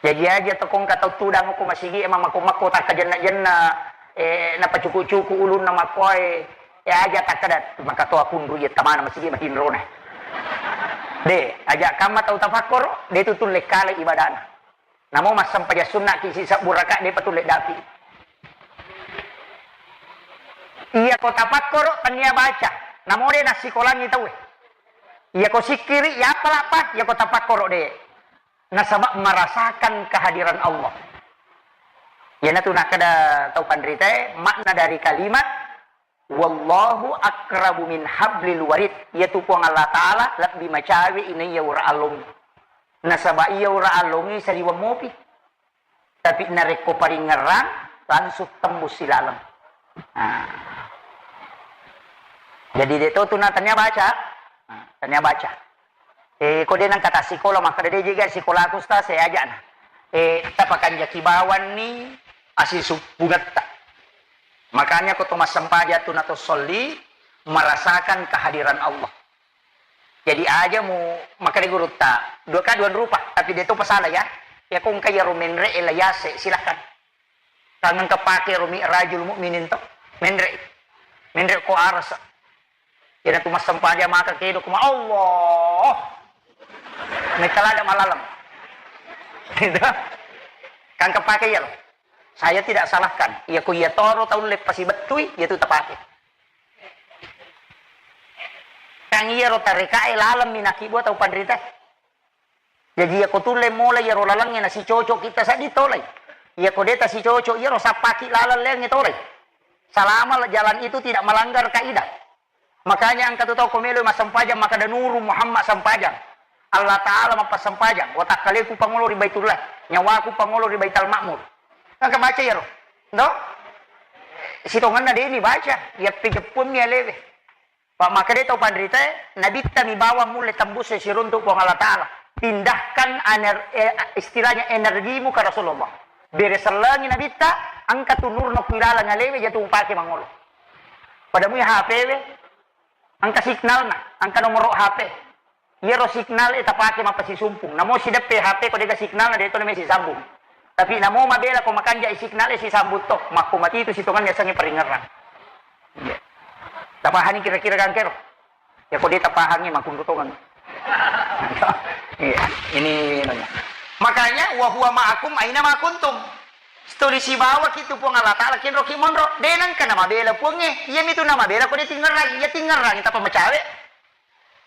Jaji aja to kongka tau tudang ko masigi, emang mako-mako takkajenna-jenna, eh, napacuku-cuku ulunna makkoe, eh, aja takkada, maka to akunru iya tamana masigi matinrona. De, aja kamma tau tapakkoro, de tu tulle kale ibadana. Namo massempajang sunna ki sisebbu raka, de patulle dapi. Iya ko tapakkoro, tania baca. Namo de nassikolangi tauwe. Iya ko sikkiri, ya apa lapa, iya ko tapakkoro de. Nasaba merasakan kehadiran Allah. Iyanatu nakkeda tau panritae, makna dari kalimat, "Wallahu aqrabu min hablil warid." Iyatu Puang Allah Ta'ala lebbi macawe inaiya ura allongngi. Nasaba iya ura allongngi sariweng mopi. Tapi narekko paringerrang, langsung tembus silaleng. Nah. Jadi de to tu na tania baca. Nah, tania baca. Eh, ko de nengka tassikola, makkeda de jega sikolaku, Ustaz, saya ajana. Eh, tapakanjaki bawanni asisuppungetta. Makanya ko to massempajang tu na to solli, merasakan kehadiran Allah. Jadi aja mu makkeda gurutta, dua ka dua rupa, tapi de to pasala ya. Ya ko engka iyaro menre e la yase, silahkan. Kan engka pake ro mi'rajul mu'minin to. Menre. Menre ko arasa. Iyana tu massempajang maka kedo kuma Allah. Metalada malaleng. Gitu. Kan kepake iya lo. Saya tidak salahkan. Iya ko iya toro tau le pasibettui, iya tu tapake. Kan iyaro tarekae laleng minaki bua tau panrita. Jaji, iyako tulle mola iyaro lalengnge nasicocok kita seddi tolai. Iyako de tasicocok iyaro sappaki laleng leangnge tolai. Selama jalan itu tidak melanggar kaidah. Makanya engka tu tau ko melo massempajang makkeda nuru Muhammad sempajang. Allah Ta'ala mappassempajang. Watakkaleku pangolo ri Baitullah. Nyawaku pangolo ri Baital Ma'mur. Engka baca iyaro. Ndo? Sitongenna deni baca. Iya pejeppunni alewe. Pa makkeda tau panritae, nabitta mi bawang mulle tembus siruntu Puang Allah Ta'ala. Pindahkan ener-, eh, istilahnya energimu ke Rasulullah. Bere sellengi Nabitta, engka tu nurna ku ilalang alewe, iya tu mupake mangolo. Pada mui H P we, engka signalna, engka nomoro H P. Iyaro signal e tapake mappasisumpung. Namo sideppe H P ko dega signalna, de to name sisambung. Tapi namo mabela ko makanja i signal e sisambung to, makko mati itu sitongan yasengnge paringerrang. Iya. Tapahani kira-kira gangkero? Ya ko de tapahangi makunru tongan. Iya, ini namanya. Makanya wa huwa ma'akum aina ma kuntum. Tuli sibawa ki tu Puang Allah Ta'ala kenro ki monro. De nengka namabela Puangnge. Iya mitu namabela ko de tingerang. Iya tingerang, tapi macawe.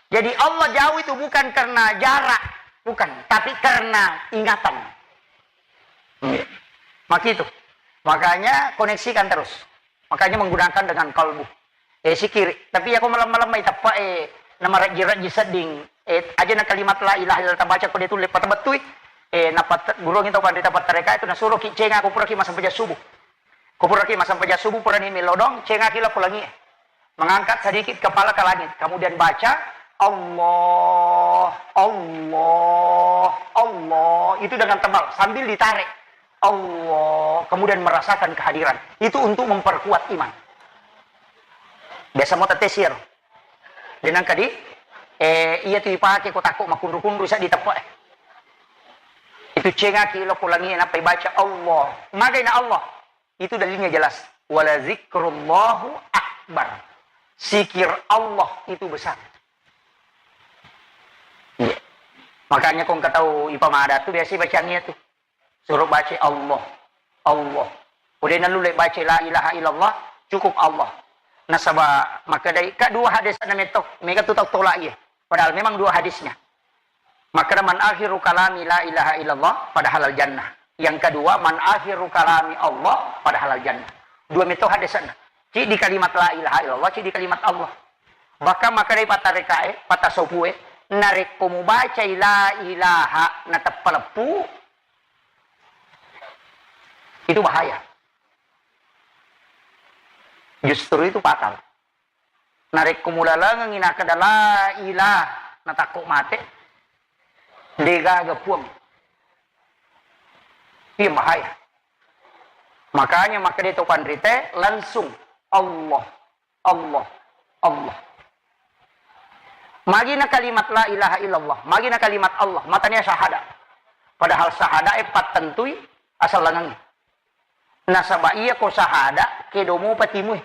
Jadi Allah jauh itu bukan karena jarak, bukan, tapi karena ingatan. Iya. Maka itu. Makanya koneksikan terus. Makanya menggunakan dengan kalbu. Eh, sikiri. Tapi ya ko malam-malam mai tepa, eh, nama rajin-rajin sedding. Eh, aja na kalimat la ilaha illallah tabaca ko de tulle pata bettui. Eh, napat gurung itu pandita patareka itu nasuro ki cenga ko pura ki masempajang subuh. Ko puraki massempajang subuh, purani melodong, cengaki lao ko langie. Mengangkat sedikit kepala ke langit, kemudian baca, "Allah, Allah, Allah." Itu dengan tebal, sambil ditarik. Allah, kemudian merasakan kehadiran. Itu untuk memperkuat iman. Biasa mau tetes ya, de nengka di, eh, iya tu ipake ko takko makunru-kunru sa di tepa, eh. Itu cengaki lao ko langie, nappa ibaca, "Allah." Magai na Allah. Itu dalilnya jelas. "Wala zikrullahu akbar." Zikir Allah itu besar. Iya. Makanya ko engka tau ipamada tu biasa bacaan iya tu. Suruh baca Allah, Allah. Udah nalu le baca la ilaha illallah, cukup Allah. Nasaba makkedai, ka dua hadis na metto, mega tu tau tolak iya. Padahal memang dua hadisnya. Makkeda, "Man akhiru kalami la ilaha illallah, pada halal jannah." Yang kedua, "Man akhiru kalami Allah, pada halal jannah." Dua metto hadisna. Ci di kalimat la ilaha illallah, ci di kalimat Allah. Bahkan makkeda patarekae, patasopue, narekko mubacai la ilaha nateppa leppu, itu bahaya. Justru itu fatal. Narekko mulalengengngi nakkeda la ilah, natakko mate, degaga Puang. Iya bahaya. Makanya makkeda to panrite langsung Allah, Allah, Allah. Magi na kalimat la ilaha illallah, magi na kalimat Allah, matania syahada. Padahal syahada e pattentui asallangengngi. Nasaba iya ko syahada, kedo mupa timue.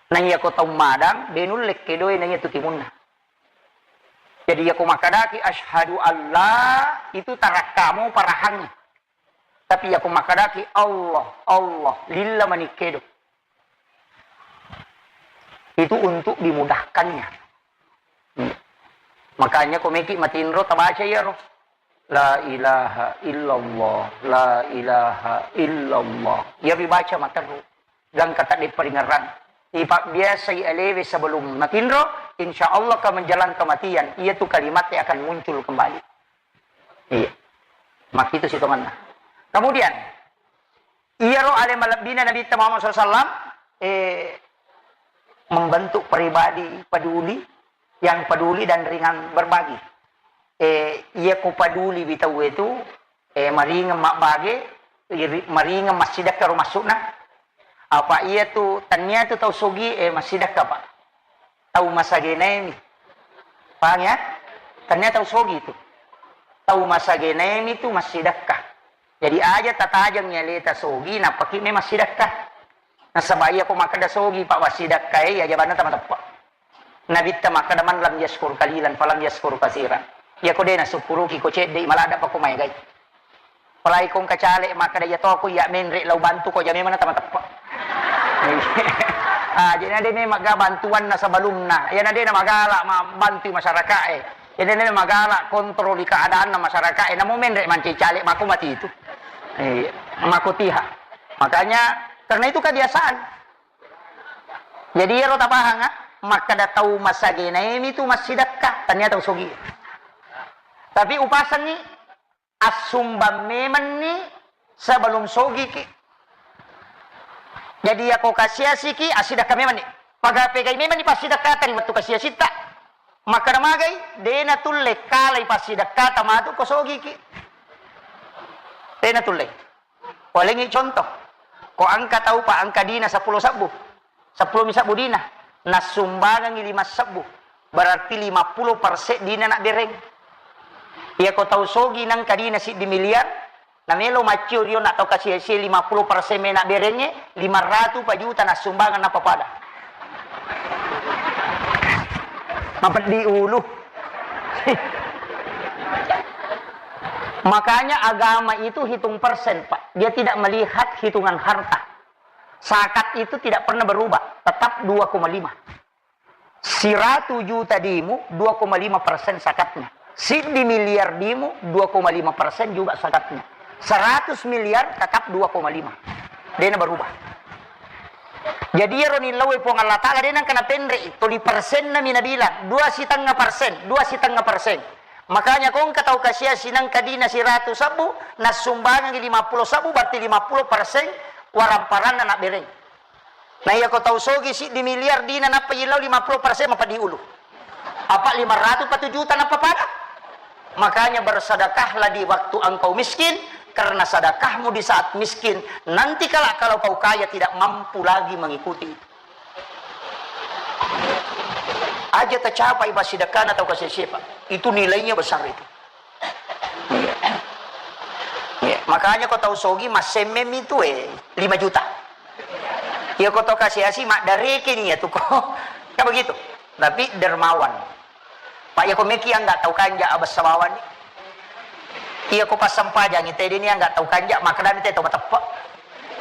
Naiya ko tau madang, de nulle kedoe naiya tu timunna. Jadi iya ko makkadaki, "Asyhadu alla," itu tarakkamu parahangngi. Tapi iya ko makkadaki, "Allah, Allah," lilla mani kedo. Itu untuk dimudahkannya. Hmm. Makanya ko meki matinro tabaca iyaro. La ilaha illallah, la ilaha illallah. Iya ribaca materru. Gangka tadde paringerrang. Ipabbiasai alewe sebelum matinro, insya Allah ka menjelang kematian, iya tu kalimat yang akan muncul kembali. Iya. Makitu sitonganna. Kemudian, iyaro ale malebbina Nabitta Muhammad sallallahu alaihi wasallam, eh, membentuk pribadi peduli, yang peduli dan ringan berbagi. Eh, iya ko peduli wi tauwe tu, eh, maringeng mabbage, iri-, maringeng massidekka ro maksudna. Apa iya tu, tania tu tau sogi, eh, massidekka, Pak. Tau masagenaemi. Paham ya? Tania tau sogi tu. Tau masagenaemi tu massidekka. Jadi aja tatajeng aleta sogi, nappaki me massidekka. Nasaba iya ko makkeda sogi, Pak, massidekkai, aja banna tama teppa. Nabitta makkeda, "Man lam yaskur kalilan, falam yaskur kasiran." Iya ko de nasukkuruki ko cedde, maladda pa ko maegai. Apalagi ko engka caleg makkeda, "Iya toko iya menre lao bantu ko," aja memang natama teppa. Ah, jadi na de memang ga bantuanna sebelumna. Iya na de na magala ma-, bantu masyarakat e. Iya na de na magala kontroli keadaanna masyarakat e. Namo menre mancaji caleg mako mati itu. Eh, mako tiha. Makanya karena itu kebiasaan. Jadi iyaro tapahang, ah, makkeda tau masagenaemi tu massidekka, tania tau sogi. Tapi upasengngi assumbang memenni sebelum sogiki. Jadi yako kasiasiki, assidekka memenni. Paga pegai memenni passidekkata ri wettu kasiasitta. Makkeda magai, de' natulle kalai passidekkata matu ko sogiki. De' natulle. Walengngi contoh. Ko engka tau pa engka dina seppulo sebbu. Seppulo mi sebbu dina. Nassumbangengngi lima sebbu. Berarti lima puluh persen dina nabbereng. Iya ko tau sogi nengka dina siddi miliar, namelo maccio rio na tau kasi-, si lima puluh persen mena berengnge, lima ratu pa juta nassumbangeng nappa pada. Mapeddi ulu. Makanya agama itu hitung persen, Pak. Dia tidak melihat hitungan harta. Zakat itu tidak pernah berubah, tetap dua koma lima. Siratu juta dimu, dua koma lima persen zakatnya. Siddi miliar dimu, dua koma lima persen juga zakatnya. Seratus miliar tetap dua koma lima. Dena berubah. Jadi iyaro nillau Puang Allah Ta'ala dena kena penre, toli persenna mi nabilang, dua setengah persen, dua setengah persen. Makanya ko engka tau kasiasi nengka dina siratu sebbu, nassumbangengngi lima puluh sebbu, berarti lima puluh persen waramparanna nabbereng. Nah, iya ko tau sogi siddi miliar dina nappa yillau lima puluh persen mapeddi ulu. Apa lima ratu pa tu juta nappa pada? Makanya bersedekahlah di waktu engkau miskin, karena sedekahmu di saat miskin, nanti kala kalau kau kaya tidak mampu lagi mengikuti itu. Aja tercapai basidekkana tau kasi-, siapa. Itu nilainya besar itu. Iya. Iya. Makanya ko tau sogi massemme mi tu, eh, lima juta. Iya ko tau kasi-asi maddareke ni ya tu ko. Kan begitu. Tapi dermawan. Pak, iya ko meki yang nggak tau kanja abessa bawang ni. Iya ko passempajangi tede ni yang nggak tau kanja, makkeda mi te tau mateppe.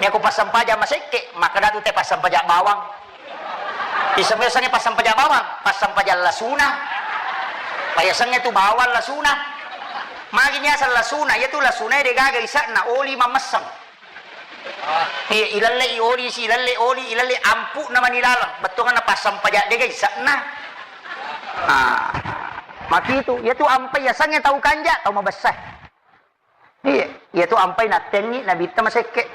Iya ko passempaja masekke, makkeda tu te passempaja bawang. Iseng-isengnge passempaja bawang, passempaja lasuna. Payasengnge tu bawang lasuna. Magi ni asal lasuna, iya tu lasuna de gaga isakna, oli mamesseng. Iya, ilallei oli si, ilalle oli, ilalle ampu'na mani laleng. Bettuanna passempaja de gaga isakna. Ah, makitu, iya tu ampai yasengnge tau kanja, tau mabessa. Iya, iya tu ampai nattengngi nabitta masekke.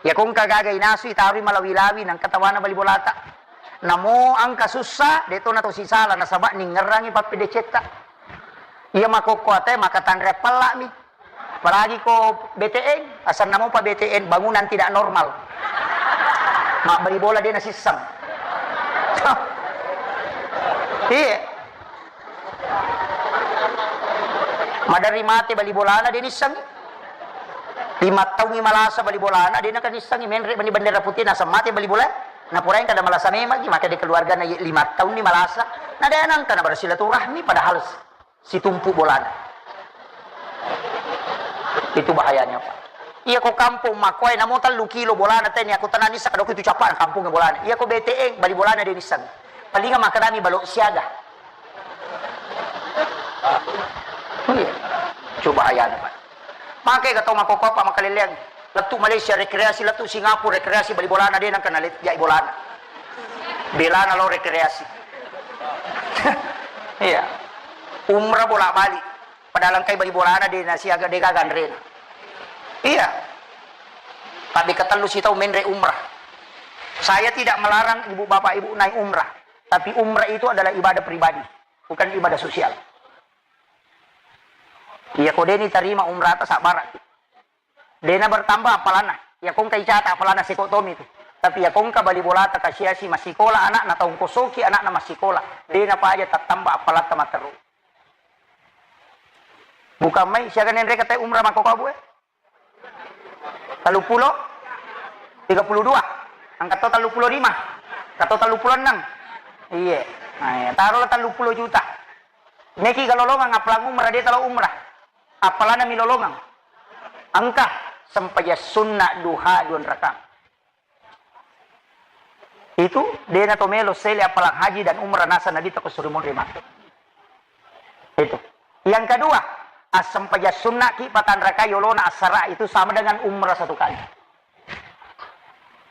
Iya ko engka gaga inasui tarui malawi-lawi nengka tawana bali bolata. Namo engka sussa, de to na to sisala nasaba ningngerangi pappedecetta. Iya makokko ate maka tanre pella mi. Apalagi ko B T N, asanna mopa B T N bangunan tidak normal. Mabbali bola de nasisseng. Iya. Maderri mate bali bolana de nissengngi. Lima taungngi malasa bali bolana de naka nissengngi, menre mani bendera putih naseng mate bali bola. Naporaeng kada malasa memang, maka de keluargana lima taunni malasa. Na de nangka na bersilaturahmi padahal situmpu bolana. Itu bahayanya, Pak. Iya ko kampung makkoe namo tellu kilo bolana teni aku tenani sakadoko itu capana kampung bolana. Iya ko B T N bali bolana de nissengngi. Palinga makkedami balok siaga. Iya. Coba ayana, Pak. Maka ga tau makkokko apa makaleleang. Lettu Malaysia rekreasi, lettu Singapura rekreasi, bali bolana de nangka nalet jai bolana. Belana lo rekreasi. Iya. Umrah bolak-balik. Padahal engkai bali bolana de nasiaga de gaga anrena. Iya. Tapi ketellu sitau menre umrah. Saya tidak melarang ibu bapak ibu naik umrah. Tapi umrah itu adalah ibadah pribadi, bukan ibadah sosial. Iya ko deni tarima umrah ta sabbara. Dena bertambah appalanna. Iya ko engka icata appalanna seko tomi tu. Tapi iya ko engka bali bolata kasiasi massikola anakna, tau ko soki anakna massikola. Dena paja tattamba appalatta matteru. Bukan mai siaga nenre kata umrah mako kabu eh. Telluppulo? Tiga puluh dua. Angkat to telluppulo lima. Angkat to telluppulo enam. Iye. Nah, iya. Taruhlah telluppulo juta. Meki ga lolongeng appalang umrah, de talo umrah. Appalana mi lolongeng. Engka sempajang sunna duha dua rakaat. Itu dena to melo sele appalang haji dan umrah nasa Nabi tako suri monri matu. Itu. Yang kedua, assempajang sunna ki patanraka yolona assara itu sama dengan umrah satu kali.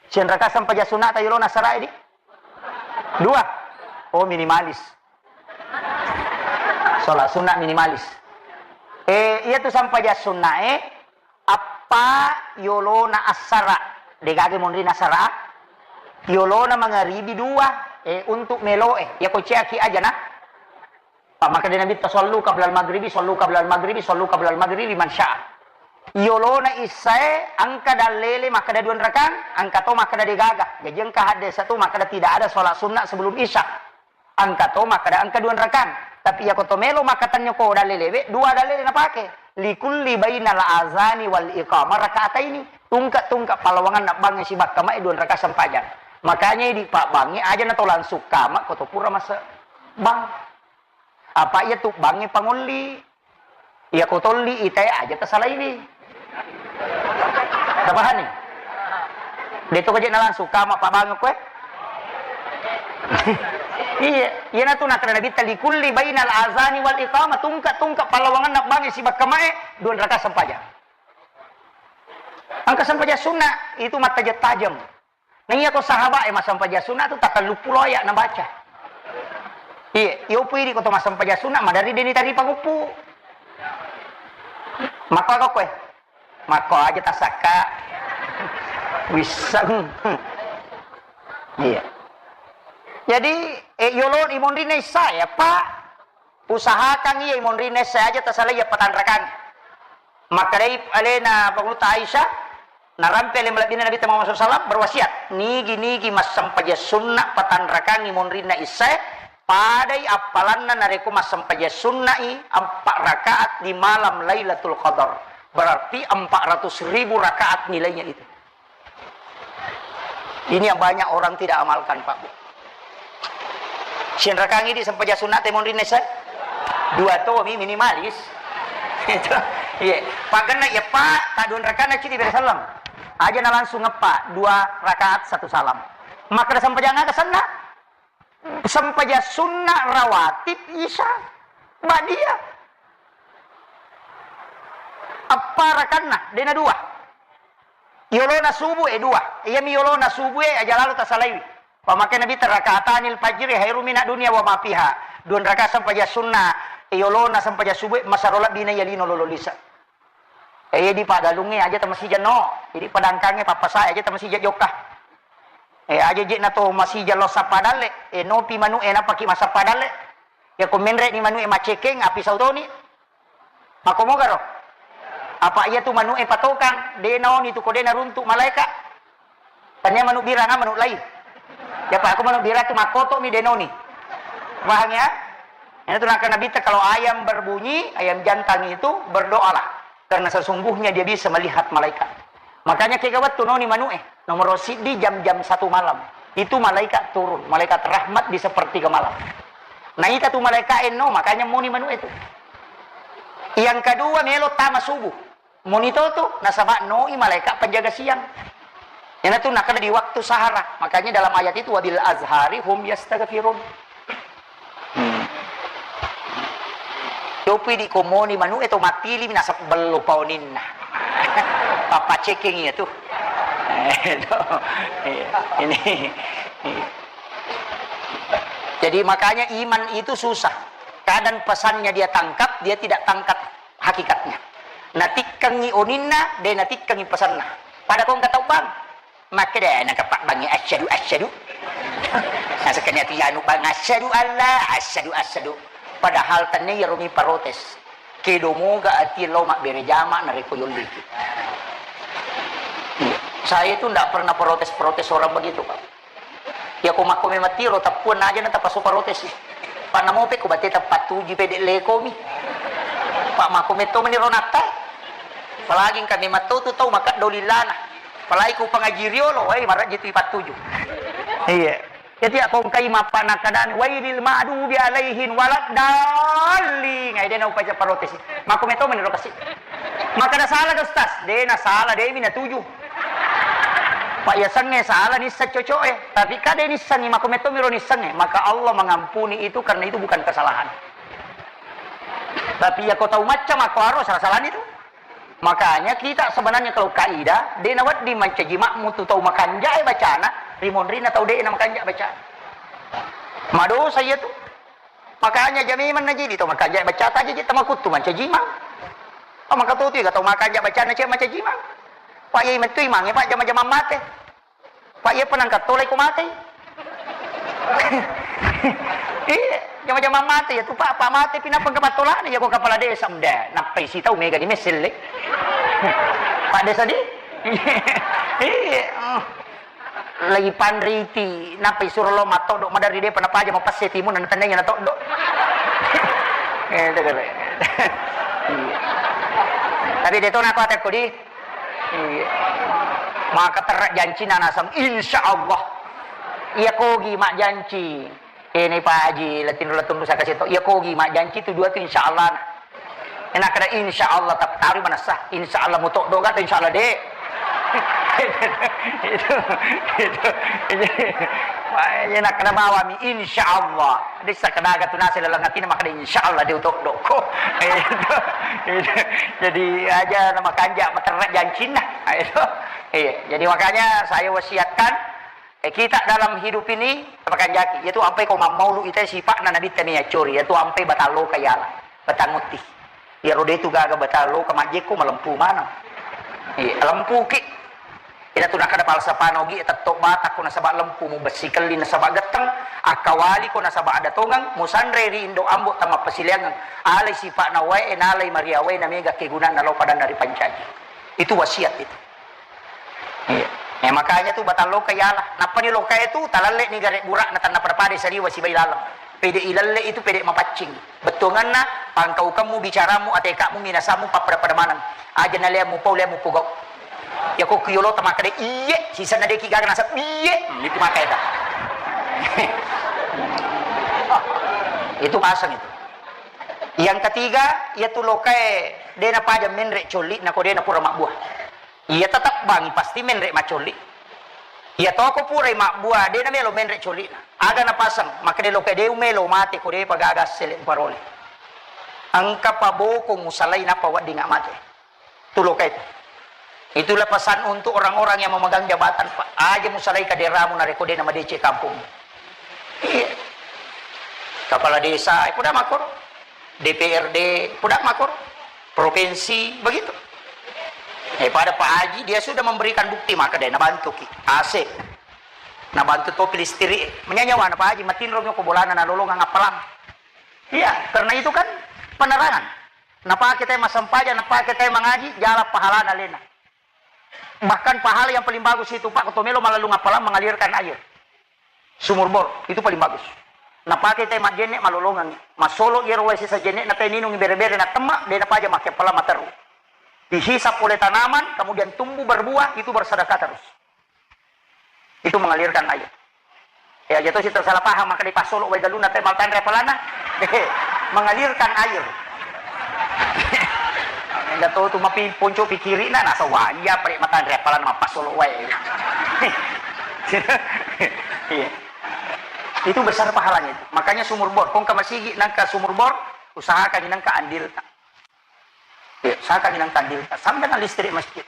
Sianraka sempajang sunna ta yolona assara ini? Dua. Oh, minimalis. Sholat sunnah minimalis. Eh, iya tu sampajang sunna eh, appa yolona assara, degaga monri nasara, yolona mangaribi dua, eh, untuk melo eh, ya ko ceaki aja nah. Pak, makkeda Nabitta, "Shallu qablal maghribi, shallu qablal maghribi, shallu qablal maghribi liman syaa." Yolona issae engka dallele makkeda dua rakang, engka to makkeda degaga. Jaji engka hadis satu makkeda tidak ada sholat sunnah sebelum isya. Engka to makkeda engka dua rakang. Tapi iyako to melo makkatenni ko dallelewe, dua dallele napake. Likulli bainal azani wal iqamah raka'ataini. Tungke-tungke pallawanganna bangnge sibakka mae dua rakaat sempajang. Makanya idi pabbangnge aja na to langsung kama ko to pura mase bang. Apa iya tu bangnge pangolli. Iya ko tolli itae aja tasalaiwi. Tapahani? De to kaje na langsung kama pabbangnge koe. Iya, iya na tu nakkeda Nabitta, "Likulli bainal azani wal iqamah." Tungke-tungke pallawanganna bangnge sibakka mae dua rakaat sempajang. Engka sempajang sunna itu mattajeng-tajeng. Na iya ko sahabat e massempajang sunna tu takalluppulo ayat nabaca. Iya, yopu idi ko to massempajang sunna madari deni tari panguppu. Makko ako koe? Makko aja tasakka. Wisseng. Iya. Jadi, eh, yolo imonrinna issae, Pak. Usahakan iya imonrinna issae aja tasalai iya patanrakangnge. Makkedai alena Pangulutta Aisyah, narampe ale malebbina Nabitta Muhammad sallallahu alaihi wasallam berwasiat, nigi-nigi massempajang sunna patanrakangngi monrinna issae, padai appalanna narekko massempajang sunnai empat rakaat di malam Lailatul Qadar. Berarti empat ratus ribu rakaat nilainya itu. Ini yang banyak orang tidak amalkan, Pak Bu. Sinrakangi di sempajang sunna te monrinna issae? Dua tomi minimalis. Itu. Iya. Pagenna ya, Pak, tadun rakana cidi bere sallam. Aja na langsung ngepa dua rakaat satu salam. Maka ada sempajang aga senna? Sempajang sunna rawatib isya ba'diyah. Eppa rakanna, dena dua. Yolona subuh e dua. Iyami yolona subuh e aja lalo tasalaiwi. Pamake Nabitta, "Rakaatanil fajri khairu minad dunya wa ma fiha." Dua rakaat sempajang sunna, yolona sempajang subuh e masaro lebbi na iya lino lolo lisa. E, di padalungnge aja tamasija no. Jadi padangkangnge pappasae aja tamasija jokka. E, aja je na to masija lo sappa dalle. E, nopi manu e napaki masappa dalle. Ya ko menre ni manu e macekeng api sautoni. Makko mogaro? Apa iya tu manu e patokang, de naoni tu ko de naruntuk malaeka. Tania manu biranga manu lai. Ya Pak, aku manu birang tu makkoto mi de naoni. Paham ya? Ini tu naka Nabitta, kalau ayam berbunyi, ayam jantan itu berdoalah. Karena sesungguhnya dia bisa melihat malaikat. Makanya kega wettu noni manu e, nomor siddi jam-jam satu malam. Itu malaikat turun, malaikat rahmat di sepertiga malam. Naita tu malaikat enno, makanya moni manu e tu. Yang kedua melo tama subuh. Moni to tu, nasaba noi malaikat penjaga siang. Iyanatu nakkeda di waktu sahara. Makanya dalam ayat itu, "Wabil azhari hum yastaghfirun." Hmm. Yopi di komoni manu e to matili mi nasebbello paoninna. Papacekeng iya tu. Eh, to. Iya. Ini. Iya. Jadi makanya iman itu susah. Kadang pesannya dia tangkap, dia tidak tangkap hakikatnya. Natikkengi oninna, de natikkengi pesanna. Pada kongka tau bang. Makkeda naka pabbangnge, "Asyhadu, asyhadu." Nasekkani atu yanu bang, "Asyhadu alla, asyhadu, asyhadu." Padahal tenne iyaro mi protes. Kedo moga ati lao mabbere jama narekko yolliki. Saya itu ndak pernah protes-protes orang begitu, Pak. Ya ko makko memang tiro tappuan aja na tapaso protes. Pak namope ko bate tapattuju pede lekomi. Pak makko metto meni ronatta. Apalagi engka memang tau tu tau makeddo lillana. Apalagi ku pengaji riolo, wai, marajji tu ipattuju. Iya. Jadi aku engkai mappa nakadani, "Wailil maghdubi alaihim waladdallin." Ngai dena upaja protes. Mako meto meniro kasi. Makada salah ga Ustaz? Dena salah, demi natuju. Pak yasengnge salah nisseng cocoe. Tapi kade nissengi mako meto miro nissengnge. Maka Allah mengampuni itu karena itu bukan kesalahan. Tapi ya kau tahu macam aku harus salah-salah itu. Makanya kita sebenarnya kalau kaidah, de nawedding mancaji makmu tu tau makanja'e bacana, ri monrinna tau de na makanja bacana. Madosa iya tu. Makanya jamai mannaji di tau makanja'e bacata aja je tamakuttu mancaji imang. Oh, maka tu tiga tau makanja bacana cek mancaji imang. Pak yai metu imange, Pak, jama-jama mate. Pak, iya penangkat tolai ko matei. Iya, Jama-jama mate ya tu, Pak, Pak mate pi nappa engka pattolana ya ko kepala desa, mde. Nappai sitau mega di meselle. Pak desa di? Iya. Lagi panriti, nappai suro lo matoddo maderri depa napaja mapesse timun na tennai na toddo. Eh, tegere. Iya. Tapi de to nako atekko di. Iya. Maka terra jancina nasang, insya Allah. Iya kogi mak janci. Ini Pak Haji, latinro latunru saka seto. Iya kogi mak janci tu dua tu insya Allah. Enak kada insya Allah tapi taruh manessa. Insya Allah mutok doga tu insya Allah dek. Itu, itu, itu. Enak kada bawa mi insya Allah. Desa kadaga tu nasi lalang hati maka insya Allah dia utok doko. Itu, itu. Jadi aja nama kanja maternak jancin nah. Itu. Iya. Jadi makanya saya wasiatkan Eh, kita dalam hidup ini, pakanjaki, yaitu ampai ko mammaulu ita sipa'na Nabitta mi accori, yaitu ampai batang loka yala, batang utti. Iyaro detu gaga batang loka majjekko malempu maneng. Iya, lempuki. Ina tu nakada falsafah nogi tetto batak ko nasaba lempu mu bessi kelli nasaba getteng, akkawali ko nasaba ada tongeng, musanre ri indo ambo tama pasileangeng. Alai sipa'na wae, nalai maria wae, na mega kegunanna lo padanna ri pancaji. Itu wasiat itu. Iya. Eh, makanya tu batang loka yala. Nappani loka itu talalle ni gare burak na tanna pada-pada saliwa sibai laleng. Pede ilalle itu pede mapaccing. Bettuanganna pangkaukemmu, bicaramu, atekamu, minasamu, pappada-pada maneng. Aja na lea mupau, lea mupugau. Ya ko kiyolo tamakade iye, sisa na deki gaga nasab iye. Hmm, itu maka eta. Itu pasang itu. Yang ketiga, yaitu lokae dena paja menre coli, nako dena pura mabbuah. Iya tetap bangi pasti menre macolli. Iya toko purai mabbua de namelo menre colli'na. Aga napaseng, makkeda loka de umelo mate ko depa gaga assele uparole. Engka paboko musalai nappa wedding mate. Tu loka itu. Itulah pesan untuk orang-orang yang memegang jabatan, Pak. Aja musalai kaderamu narekko de namadeceng kampung. Iya. Kepala desa, eh, kuda makor. D P R D, kuda makor. Provinsi, begitu. Eh, pada Pak Haji, dia sudah memberikan bukti, maka dia nabantu ki. A C. Nabantu topi listrik. Menyanyawa na Pak Haji, matinro ko bolana nalolongang appalang. Iya, karena itu kan penerangan. Napake te massempajang, napake te mangaji, jala pahalana lena. Bahkan pahala yang paling bagus itu, Pak, ko to melo mallalung appalang mengalirkan air. Sumur bor, itu paling bagus. Napake te majjenne malolongang. Masolo iyaro wae sisa jenne na te ninung bere-bere na temma, de napaja make appalang materru. Dihisap oleh tanaman, kemudian tumbuh berbuah, itu bersedekah terus. Itu mengalirkan air. Ya, jatuh situ salah paham, maka dipasolo wae galunna te maltanre apalana. Mengalirkan air. Enggak tahu tu mapi ponco pikirina, nasa wajah pare matanre apalana mapasolo wae. Iya. Itu besar pahalanya itu. Makanya sumur bor, kong ke masigi nangka sumur bor, usahakan nangka andil. Iya, saka minang tandil, sambil listrik masjid.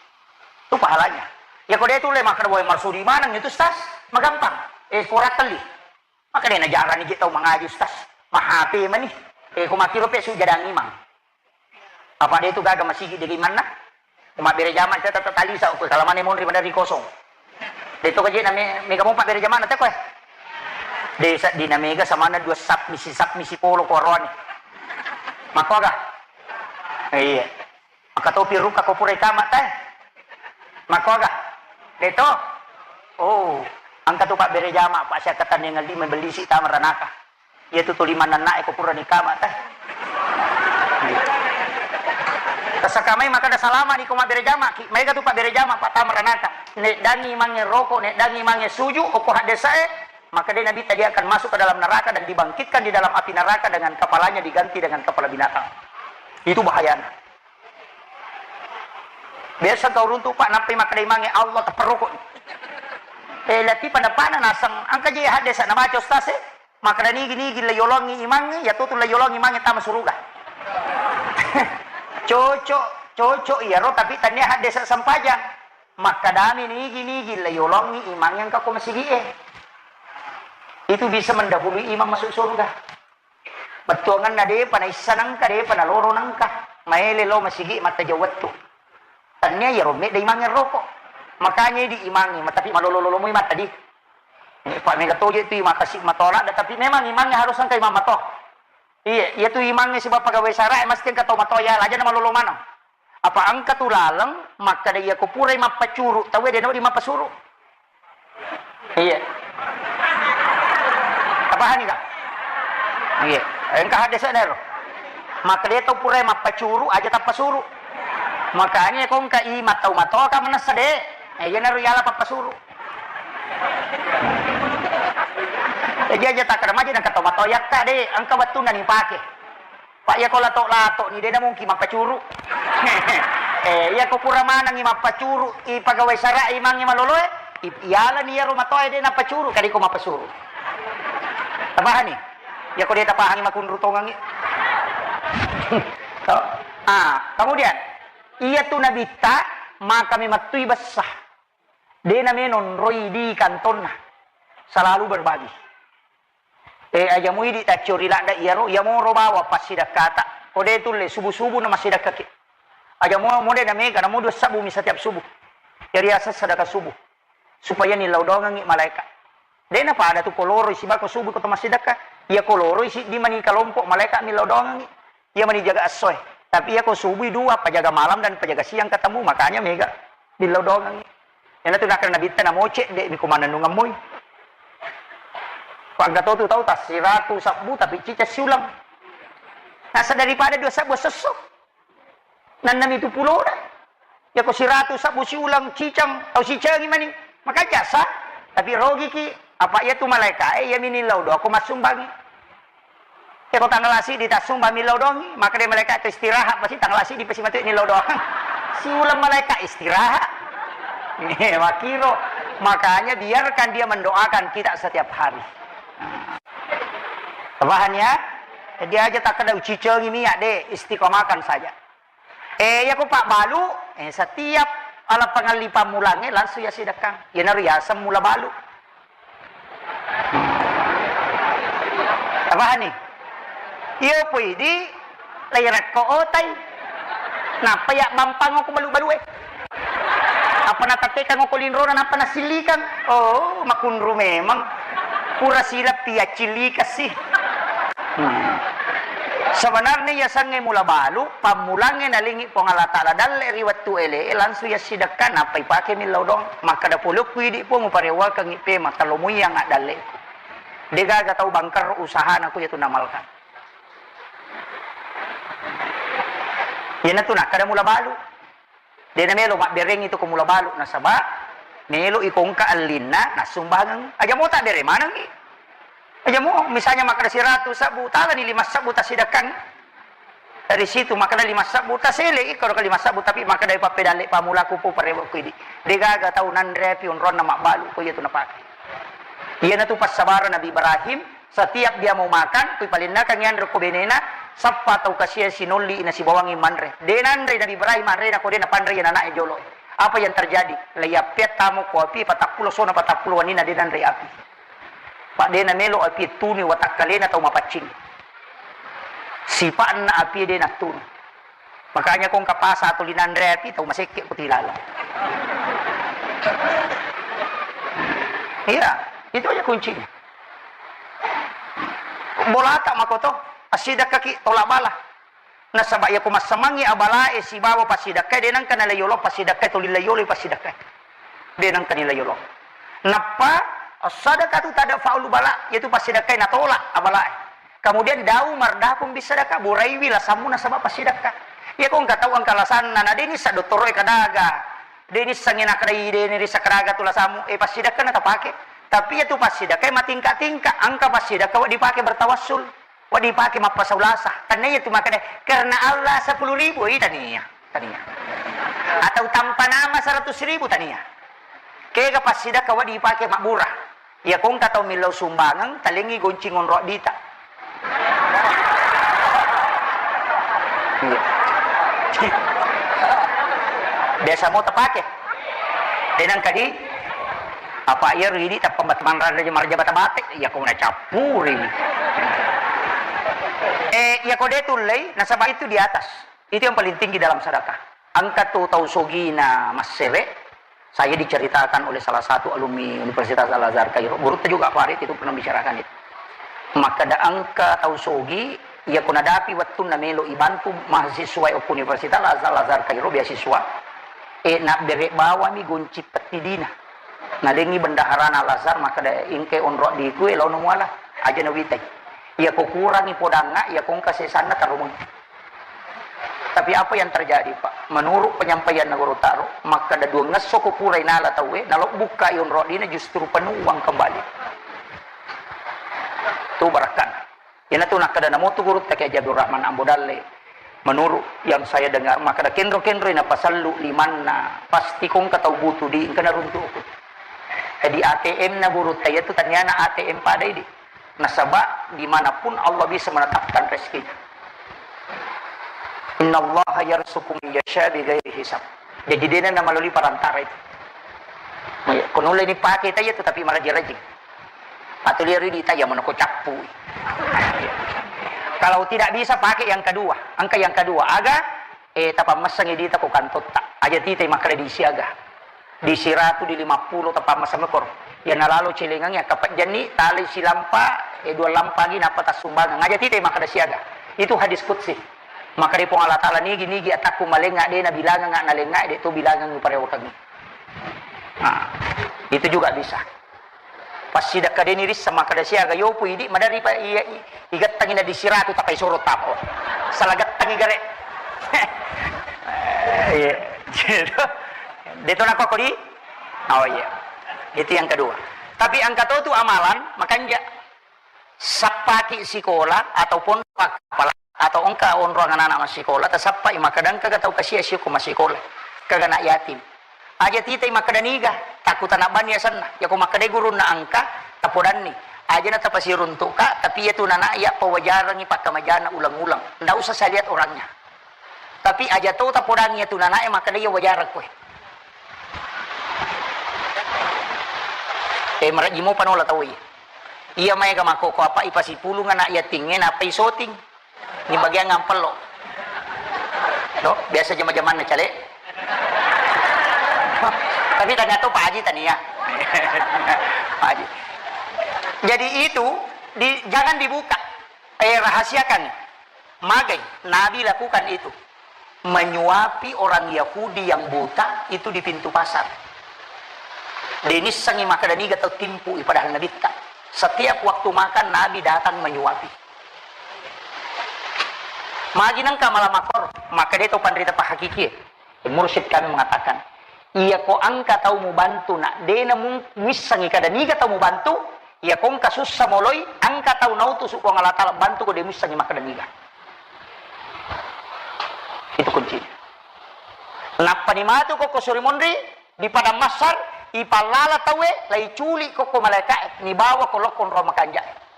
Itu pahalanya. Ya, kalau dia itu le makan boy marsudi maneng itu, Ustaz, magampang. Eh, kurang kali. Maka dia najarani je tau mangaji, Ustaz. Mahape mani. Eh, ko makiro pe su jadang imang. Apa dia itu gaga masigi degi manna? Ko mabbere jama tetap talisa, ko kalamane monri mandari kosong. De to kaje na me-, mega mo pabbere jamana te koe. De sa dina mega samana dua sap misi, sap misi polo ko roani. Makkoga? Iya. Maka topi ruka ko pura ikama te. Makkoga? De to? Oh, engka tu pabbere jama, pa siakatan yang ngaldi membeli si tama ranaka. Iya tu tuli manenna e ko pura nikama te. Tasakamai maka da salama ni ko mabbere jama ki. Maega tu pabbere jama pa tama ranaka. Neddangi mange rokok, neddangi mange suju, oko haddesa e, maka dei Nabi tadi akan masuk ke dalam neraka dan dibangkitkan di dalam api neraka dengan kepalanya diganti dengan kepala binatang. Itu bahayanya. Biasa kau runtuk, Pak, nappai makkeda imangnge Allah tepperroko. Eh, lati pada-pada nasang, angka je haddesa namaca ustaz e, makkeda nigi-nigi layolongi imangnge, ya tutu layolongi imangnge tama suruga. Cocok, cocok iyaro, tapi tania haddesa sempajang. Makkedami nigi-nigi layolongi imangnge angka ko masigi e. Itu bisa mendahului imang masuk surga. Bettuanganna depa naissa nengka, depa naloro nengka. Maele lao masigi mattajau wettu. Tania iyaro medda imangnge roko. Makanya di imangnge, tapi malolo-lolo moi mata di. Pak mega toje tu imang kasi matola, tapi memang imangnya harus engka imang mato. Iya, iya tu imangnge sibawa pegawai sara e mesti engka tau matoa yala, aja na malolo maneng. Apa engka tu laleng makkeda, iya ko purai mappacuru, tauwe de' na wedding mappasuru. Iya. Tapahani ka? Iya. Engka haddese'na ero. Makkeda tau purai mappacuru, aja tappasuru. Makanya ko engka i mattau matoa ka manessa de'. Eh, iyanaro yala pappasuru. Jadi aja takkeda maja nengka tau matoa yakka de', engka wettunna ni pake. Pak, iya ko lato-lato ni de' na mungkin mappacuru. Eh, iya ko pura manengngi mappacuru, i pegawai sara imangngi maloloe, i-, iyalani iyaro matoae de' nappacuru, kadi ko mappasuru. Tapahani? Iya ko de' tapahangi makunru tongengngi. To. Ah, kemudian, iya tu nabitta, maka memettui bessa. De' na menonroi di kantonna. Selalu berbagi. Eh, aja muidi taccio ri ladda iyaro, iya moro bawa passidakkata. Ko de' tulle subuh-subuh na massidakkaki. Aja mo, mo de' na mega, namo dua sabbu mi setiap subuh. Jadi asal sedekah subuh. Supaya nillau doangengngi malaika. De' na pada tu ko loroi sibawa ko subuh ko to massidekka. Iya ko loroi siddi mani kalompok malaika millau doangengngi. Iya mani jaga essoe. Tapi iya ko subui dua, pajaga malam dan pajaga siang ketemu, makanya mega millau doangengngi. Iyana tu nakkeda nabitta na moce, de' mi ko manennungeng moi. Ko engka to tu tau tassiratu sabbu tapi ciceng siuleng. Nasa daripada dua sabbu sesso. Nannami tu pulona. Iya ko siratu sabbu siuleng ciceng, tau sicengi mani. Maka jasa, tapi rogiki. Apa iya tu malaika e, iya mi nillau doa ko massumbangi. Iya ko tanggal siddi tassumbang millau doangngi, maka de' malaika tu istirahat, pasti tanggal siddi pasti matu nillau doang. Siuleng malaika istirahat. Eh, makiro. Makanya biarkan dia mendoakan kita setiap hari. Paham ya? Jadi aja takkeda ucicengi miak de', istiqomahkan saja. Eh, iya ko pabbalu, eh, setiap ala pangalli pammulangnge langsung yassidekkang. Iyanaro yaseng mula balu. Tapahani? Iyo poidi, lairakko otai. Nappa ya bampang ko balu-balue. Apa natattekang ko linrona, nappa nasillikang. Oh, makunru memang. Pura silappi yaccillikassi. Hmm. Sebenarnya yasengnge mula balu, pammulangnge nalingi Puang Allah Ta'ala dalle ri wettu ele, langsung yassidekka, nappa ipake millau doang. Makkeda pole ku idi, Puang, uparewakengngi pe, makkalomui yang addalle. Degaga tau bangker usahana ku yatu namalkan. Iyanatu nakkeda mula balu. De' namelo mabberengngi tu ko mula balu, nasaba melo iko engka allinna nassumbangeng. Aja mo tabbere manengngi. Aja mo, misalnya makkeda siratu sabbu, talani lima sabbu tassidekkang. Dari situ makkeda lima sabbu, tasele iko ro lima sabbu, tapi makkeda pappedalle pamulaku po parewe ku idi. Degaga tau nanre api onronna mabbalu, ko iya tu napake. Iyanatu passabareng Nabi Ibrahim, setiap dia mau makan, kui palennakang yanre ko benena, sappa tau kasiang sinolli nasibawangi manre. De nanre Nabi Ibrahim anrena ko de napanre iya nanae jolo. Apa yang terjadi? Laiyappia tamo ko api, patappulo sona patappulo wanina de nanre api. Pak de namelo api tunu watakkalena tau mapaccing. Sipa'na api de nattunu. Makanya ko engka pasa tuli nanre api, tau masekke ko tilaleng. Iya, itu aja kuncinya. Bolata makoto, assidekkaki tolak bala. Nasaba iya ko massamangngi abalae sibawa passidekkae, de nengka nalai yolo passidekkae, tuli lai yolo passidekkae. De nengka nilai yolo. Nappa, as-sadaqatu tadfa'ul bala, yaitu passidekkae natolak abalae. Kemudian dau mardapun bisadaka, buraiwi lasammu nasaba passidekka. Iya ko engka tau engka lasanna, na de nissa dottoroe kadaga, de nissengngi nakadai, de nirissa kadaga tu lasammu, eh, passidekka na tapake. Tapi iya tu passidekkae matingka-tingka, engka passidekka wedding dipake bertawassul, wedding dipake mappasaulasa. Tannia iya tu makkeda, "Karena Allah sepuluh ribu," eh, tania, tania. Atau tanpa nama seratus ribu, tania. Kega passidekka wedding dipake mabbura. Iya ko engka tau millau sumbangeng, talengngi goncing onro abbita. Iya. Biasa mo tapake. De nengka di, apa iya ridi tappa bat-, manrada marja bata-bate, iya ko nacappuri. Eh, iya ko de tullei, nasaba itu di atas. Itu yang paling tinggi dalam sedekah. Engka tu tau sogina massere, saya diceritakan oleh salah satu alumni Universitas Al-Azhar Kairo, gurutta juga Farid itu pernah bicarakan itu. Makkeda engka tau sogi Iya ko nadapi wettunna melo ibantu mahasiswa okko Universitas Al-Azhar, Al-Azhar Kairo beasiswa, e, nabbere bawami gonci pettidina. Nalengi bendaharana Al-Azhar, makkeda, "Engka onro addiku e, laono muala." Aja nawitai. Iya ko kurangi podangnga, iya ko engka sesanna tarumeng. Tapi apa yang terjadi, Pak? Menurut penyampaianna Guru Taro, makkeda duangngesso ko purai nala tauwe, nalo bukkai onro addina justru penuang kembali. Tu barakkana. Iyanatu nakkeda namotu gurutta Kiai Haji Abdul Rahman Ambo Dalle, menurut yang saya dengar, makkeda kenro-kenroi napasellu limanna, pasti ko engka tau butuh di engka naruntu'ku. Jadi A T M na gurutta iyatu taniana A T M pada idi. Nasaba dimanapun Allah bisa menetapkan rezekinya. Innallaha yarzuqu man yasha bighairi hisab. Jadi dena namaloli perantara itu. Ko nulle ni pake taya tu tapi maraji-raji. Atau lihat di taya mana ko cappu. Kalau tidak bisa, pakai yang kedua. Engka yang kedua. Aga, eh, tapammessangi dita ko kantotta. Aja tita makkeda di siaga. Di siratu, di lima puluh, tapammessang mekor. Ya nalalo celengang ya kapejjanni, tali silampa, eh, dua lampa gi napa tassumbangang. Aja tita makkeda siaga. Itu hadis qudsi. Makkeda Puang Allah Taala, "Nigi-nigi atakku malenga de nabilangang nalenga de to bilangang parewakangi." Nah, itu juga bisa. Pas sidakka deni rissa makkeda siaga yopu idi madari pa iya i- igattangi na di siratu tapai soro tapo. Salah gattangi gare. Iya. Gitu. Deto nako kodi? Oh iya. Itu yang kedua. Tapi angka to tu amalan, makanja sappaki sikola ataupun pak-, apala-, atau engka onrong anak-anak massikola, tasappai makkeda engka tau kasia sio ko massikola. Kaga anak yatim. Aja titai makkeda niga, takku tanabbanni asenna. Yako makkeda gurunna engka, tapodanni. Aja na tapasiruntuka, tapi iya tu nana iya pawajarangi pakkamajana ulang-ulang. Ndak usah saya lihat orangnya. Tapi aja to tapodangi iya tu nana iya makkeda iya wajarang koe. Eh, marajji mopa nola tau iya. Iya maega makkoko apa ipasipulung anak yatingnge nappa isoting. Ni bagian ngampello. No, biasa jama-jamanna cale. Tapi ternyata Pak Haji tania. Pak Haji. Jadi itu di, jangan dibuka. Eh, rahasiakan. Magai, Nabi lakukan itu. Menyuapi orang Yahudi yang buta itu di pintu pasar. Denissengi makkeda niga tau timpu i padahal nabitta. Setiap waktu makan Nabi datang menyuapi. Magi nengka malam makor, makkeda to panrita pahakikie. Mursyid kami mengatakan, iya ko engka tau mubantu nak dena mung-, muissengi kada niga tau mubantu, iya ko engka sussa moloi, engka tau nautusu Puang Allah Taala bantu ko de muissengi makkeda niga. Itu kuncinya. Nappani matu ko, ko suri monri di padang mahsyar, ipallala tauwe, laiculi ko, ko malaikae, nibawa ko lokko ro makanjae.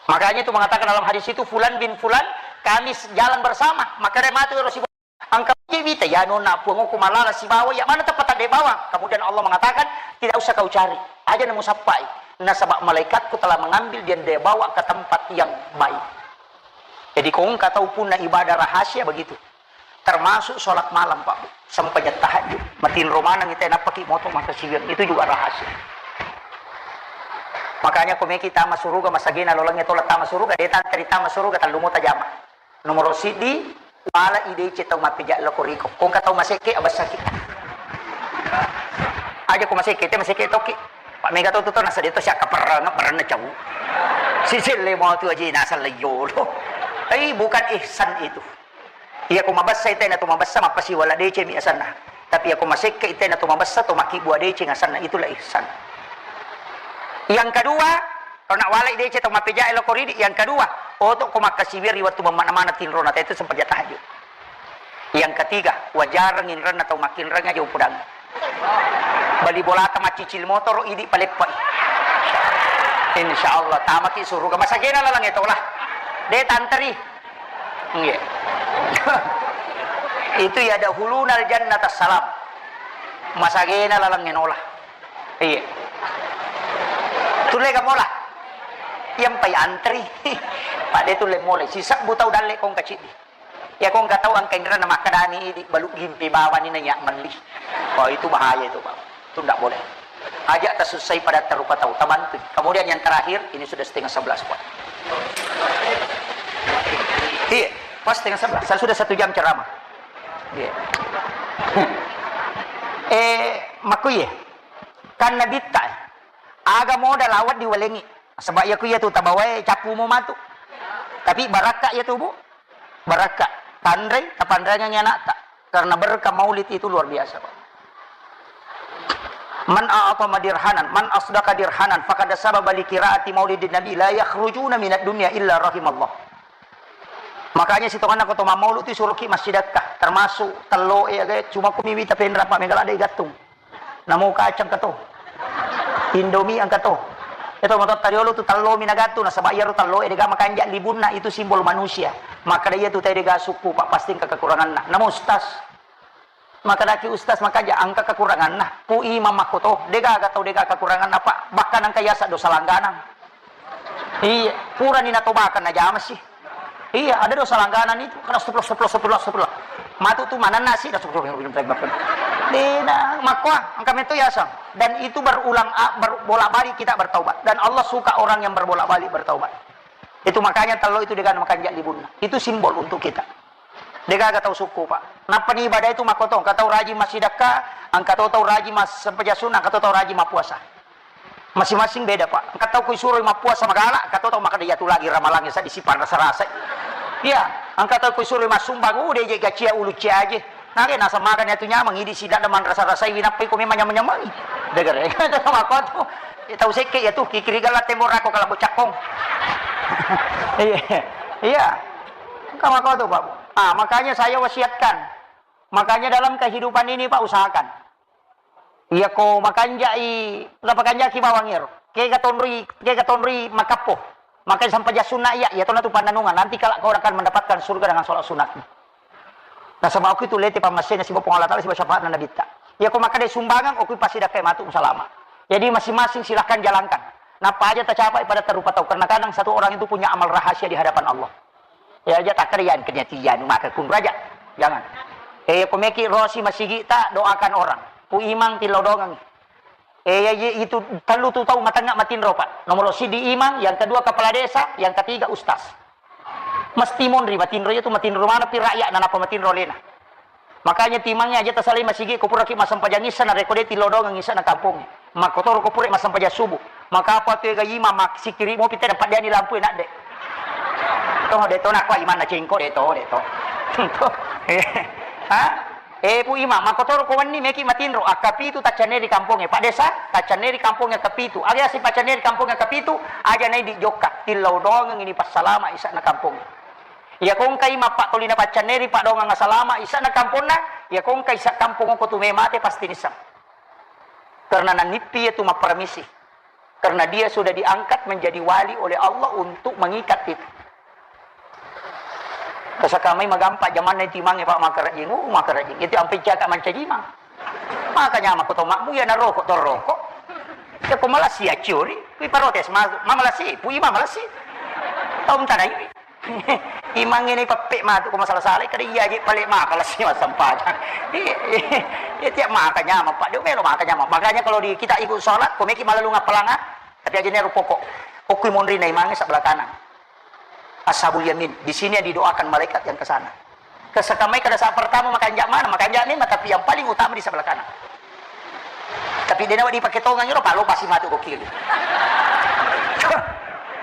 Makanya itu mengatakan dalam hadis itu, "Fulan bin Fulan, kami s-, jalan bersama." Maka dia mati, Rasulullah. Engka wita, ya nona puangku malala sibawa, ya mana tempat dia bawa? Kemudian Allah mengatakan, "Tidak usah kau cari. Aja namu sappai. Nasaba malaikatku telah mengambil dan dia bawa ke tempat yang baik." Jadi, ko engka tau punna ibadah rahasia begitu. Termasuk sholat malam, Pak Bu. Sempajang tahajud. Matinro maneng ite nappaki moto mata siwir. Itu juga rahasia. Makanya ko meki tama suruga, masagena lolangnge tola tama suruga, de tanteri tama suruga, tallu mota jama. Nomoro siddi, wala idece tau mappeja loko riko. Ko engka tau masekke, abessaki. Aja ko masekke, te masekke toki. Pak mega to tu to nasa de to siakka perrang, perrang na cau. Siselle mo tu aji nasa leyolo. Tapi bukan ihsan itu. Iya ko mabessa ite na to mabessa mappasiwala decemi asanna. Tapi iya ko masekke ite na to mabessa to makkibua deceng asanna, itulah ihsan. Yang kedua, kalau nak walai deceng to mappejae loko ridi, yang kedua, oto ko makkasiwiri waktu mana-mana tinrona itu sempat tahajud. Yang ketiga, wajareng inrenna tau makkinreng aja upudang. Bali bolata maccicil motoro idi paleppai. Insya Allah tamaki suruga. Masagena lalang etolah. De tanteri. Nggih. Itu ya dahulunal jannata salam. Masagena lalang enolah. Iya. Tulle ka mola. Yang pai antri. Pak de tulle mola. Sisebbu tau dalle kong kacidi. Ya ko engka tau engka inrenna makkedani idi balu gimpi bawani na yak melli. Oh, itu bahaya itu, Pak. Itu ndak boleh. Aja tasussai pada tarupa tau, tabantu. Kemudian yang terakhir, ini sudah setengah sebelas, Pak. Iya, pasti yang sebelah. Saya sudah satu jam ceramah. Iya. Eh, makkuye. Kan Nabitta, aga moda lawat diwalengi. Sebab iya ku iya tu tabawae cappu mo matu. Tapi barakka iya tu, Bu. Barakka. Tanrei, tapanreangengi anakta. Karena berkah maulid itu luar biasa, Pak. Man a'tama dirhanan, man asdaqa dirhanan, faqad sababa li qiraati maulidin nabi, la yakhrujuna minad dunya illa rahimallah. Makanya sitonganna ko to mammaulu tu suruki massidakka, termasuk tello e aga, cuma ko miwita penra pa megala de gattung. Namo kacang kato. Indomie angka to. Itu motor tariolo tu tello mi nagattu nasaba iyaro tello e dega makanja libunna itu simbol manusia. Makkeda iya tu tai dega sukku Pak pasti engka kekuranganna. Namo ustaz. Makkedaki ustaz makanja engka kekuranganna. Pu imam makko to. Degaga tau dega kekuranganna Pak. Bahkan engka yasa dosa langganang. Iya, purani natobakan najama sih. Iya, ada dosa langganan itu. Karena astagfirullah, astagfirullah, astagfirullah, astagfirullah. Matu tu mana nasi, astagfirullah. Dena, makkoa, engka meto yasang. Dan itu berulang, a-, ber-, bolak-balik kita bertaubat. Dan Allah suka orang yang berbolak-balik bertaubat. Itu makanya tello itu dengan makan jak libunna. Itu simbol untuk kita. Degaga tau sukku, Pak. Nappa ni ibadah itu makko to, engka tau rajin massidakka, engka to tau rajin mas-, sempajang sunnah, engka to tau rajin mappuasa. Masing-masing beda, Pak. Engka tau ku isuroi mappuasa magala, engka to tau makkeda iyatu lagi ramalangnge seddi sipanrasa-rasai. Iya, engka tau ku isuroi massumbang, uh, de je gacia ulu cia aje. Nage naseng magani atu nyameng, idi sidadda manrasa-rasai, winappai ko memang nyameng-nyamengi. Degere. Makko tu. Tau sekke iya tu, kikiri gala tembok rako kalabbo cakkong. Iya. Iya. Engka makko tu, Pak. Ah, makanya saya wasiatkan. Makanya dalam kehidupan ini, Pak, usahakan. Iya ko makanjai, napakanjaki bawang iyaro. Kega tonroi, kega tonroi makappo. Maka sampajang sunna iya, iya tona tu pannanungan. Nanti kala kau akan mendapatkan surga dengan sholat sunatmu. Nasaba okui tu lete pammassena siba Puang Allah Taala siba syafaatna Nabitta. Iya ko makkeda sumbangan, okui pasti dakkai matu salama. Jadi masing-masing silahkan jalankan. Napa aja tacapai pada tarupa tau. Karena kadang satu orang itu punya amal rahasia di hadapan Allah. Ya aja takkeda yan kenya tiyan maka kun raja. Jangan. Eh, ko meki rosi masigi ta doakan orang. Pu imang tilodongang. Eh, ya, ya, itu tellu tu tau matengnga matinro, Pak. Nomor sidi imang, yang kedua kepala desa, yang ketiga ustaz. Mesti monri matinro, itu matinro mana pi rakyat na napa matinro lena. Makanya timangnge aja tasalai masigi ko puraki massempajang issa na rekode tilodongang issa na kampong. Makkotoro ko pura massempajang subuh. Maka apa tu ega imam mak sikiri mo pite dapat diani lampu enak dek. Toh de to nakwa imanna cengko de to, de to. Ha? Eh, Pu Imam, makkotoro ko wenni meki matinro, akkapitu taccanne ri kampongnge. Pak Desa, taccanne ri kampongnge akkapitu. Aga yaseng paccanne ri kampongnge akkapitu, aja naidi jokka. Tillau doangeng ini passalama isa'na kampongnge. Iya kongka Imam Pak toli na paccanne ri Pak doangeng asalama isa'na kamponna, iya kongka isa kampong ko tu me mate pasti nisseng. Karena nanippi iya tu mapparamisi. Karena dia sudah diangkat menjadi wali oleh Allah untuk mengikat itu. Kasakamai magampa jamanna itu imangnge, Pak, makarajing, uh, makarajing. Itu ampe caka mancaji imang. Maka nyama ko to makmu ya naroko to roko. Ya ko malasi ya ciori, kui parotes ma, ma malasi, pu imang malasi. Tau tanai. Imangnge ni peppe matu ko masalah salai kada iya je pale maka lasi massempajang. Iya, iya, iya, tiap maka nyama, Pak, dia melo maka nyama. Makanya kalau di kita ikut sholat, ko meki malalung apalanga, tapi aja neru pokok. Okui monri na imangnge sebelah kanan. Ashabul yamin. Di sini yang didoakan malaikat yang ke sana. Kesekamai kada saat pertama makanja mana, makanja ni, tapi yang paling utama di sebelah kanan. Tapi dena wadi pakai tongang iro palo pasti matu ko kiri.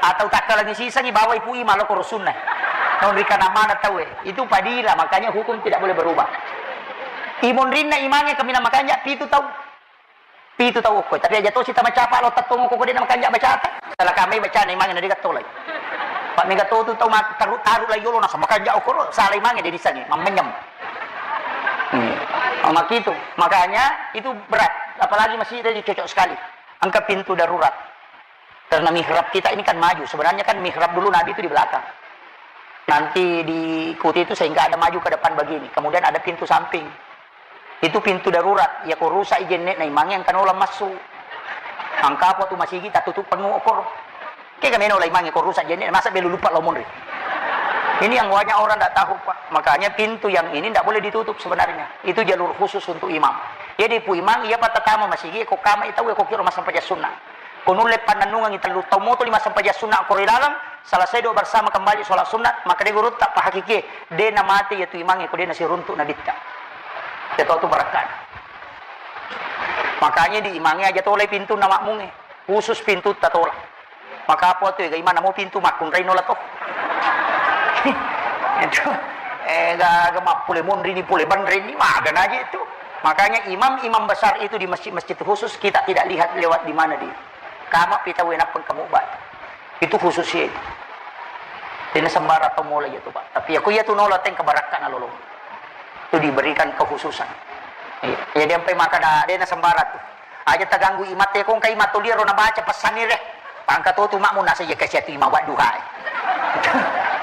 Atau tak lagi sisa ni bawa ipu ima lo ko rusunna. Non rikana mana tau eh. Itu padila, makanya hukum tidak boleh berubah. Imonrinna imangnge kemina makanja pitu tau. Pitu tau okko, tapi aja tosi tamacapa lo tattongo ko dena makanja bacata. Salah kamai bacana imangnge na degattolai. Pak mega to tu tau mak-, taru-, taru lai yolo nasa makanja okoro, salah imangnge de disangi, mammenyem. Hmm. Oh, makitu. Makanya itu berat, apalagi masih tadi cocok sekali. Angka pintu darurat. Karena mihrab kita ini kan maju. Sebenarnya kan mihrab dulu Nabi itu di belakang. Nanti diikuti itu sehingga ada maju ke depan begini. Kemudian ada pintu samping. Itu pintu darurat. Ya ko rusak i jenne na imangnge angka nola massu. Angka apa tu masigi tatutup pengu okor. Kega meno la imangnge ko rusak jenne, masa belu lupa lo monri. Ini yang banyak orang tidak tahu, Pak. Makanya pintu yang ini tidak boleh ditutup sebenarnya. Itu jalur khusus untuk imam. Jadi pu imang iya pa tatama masigi ko kama itau ko kiro massempajang sunnah. Ko nulle pannennungengngi tellu taung moto lima sempajang sunna ko ri laleng, selesai doa bersama kembali sholat sunat, maka de gurutta pahakikie, de namate iyatu imangnge ko de nasiruntu nabitta. Iyatu tu barakkana. Makanya di imangnge aja tolai pintunna makmungnge, khusus pintutta tola. Maka apa tu ega imang namo pintu makkunrai nola to. Itu, eh, ga, ga mappule monri ni pole banre ni, magana aja itu. Makanya imam-imam besar itu di masjid-masjid khusus kita tidak lihat lewat di mana di. Kama pita wena pengkamu batu. Itu khusus ya itu. Dena sembara to mola ya tu, Pak. Tapi aku ya tu nola teng kebarakkan lolo. Itu diberikan kekhususan. Iya. Jadi sampai maka da, dena sembara tu. Aja taganggu imatte ko engka imatte liaro nabaca pesanni re. Pangka to tu makmu nasa iya kasi atu imang wadduha.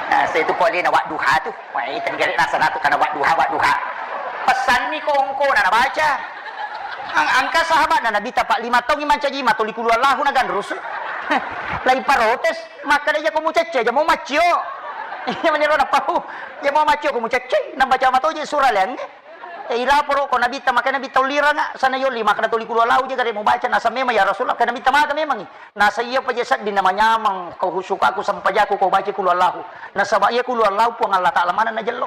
Nah, saya tu ko alena wadduha tu. Wah, itu gare nasa natu kana wadduha, wadduha. Pesanni ko engko na nabaca. Ang-, angka sahabat na Nabi tapak lima taung mancaji ma toli kulu Allahu na ganrusu. Lai parotes, makkeda iya ko mucecce, jamo maccio. Iya meniro na pau. Jamo maccio ko mucecce, nabaca matoje surah leng. E, ilaporo ko Nabitta, maka Nabitta ulliranga, sana yolli, maka natoli kulu Allahu je gare mubaca, nasa memang ya Rasulullah, ka Nabitta maka memangi. Nasa iya paja sedding namanyamang, kau husukaku, sempajaku, kau baca kulu Allahu. Nasaba iya kulu Allahu Puang Allah Ta'ala mana najello.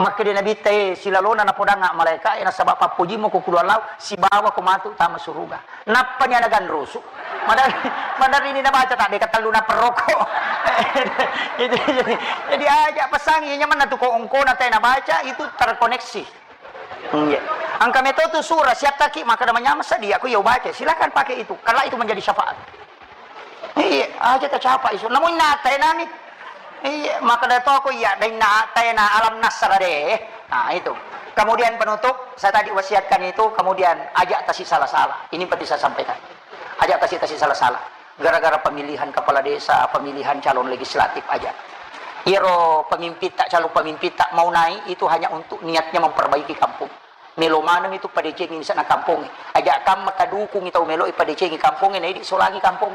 Makkeda Nabitta, e, silalona napodanga malaika, e, nasaba pappojimmu ko kulu Allahu, sibawa ko matu tama suruga. Nappani ana ganrusu. Madar-, madarini nabaca tak deka tellu naperroko. Jadi, jadi, jadi aja pesangi, nyamanna tu ko engkona te nabaca, itu terkoneksi. Iya. Angka metode surah siap taki maka ada menyama sedia aku ya baca. Silakan pakai itu. Kalau itu menjadi syafaat. Iya, aja tercapai isu. Namun nata nami. Iya, maka ada toko iya dan nata na alam nasra deh. Nah, itu. Kemudian penutup, saya tadi wasiatkan itu, kemudian ajak tasi salah-salah. Ini penting saya sampaikan. Ajak tasi tasi salah-salah. Gara-gara pemilihan kepala desa, pemilihan calon legislatif aja. Iyaro pemimpin tak, calon pemimpin tak mau naik itu hanya untuk niatnya memperbaiki kampung. Melo maneng itu padecengi sana kampung. Ajak kam maka dukung tau melo padecengi kampung, na idi solangi kampung.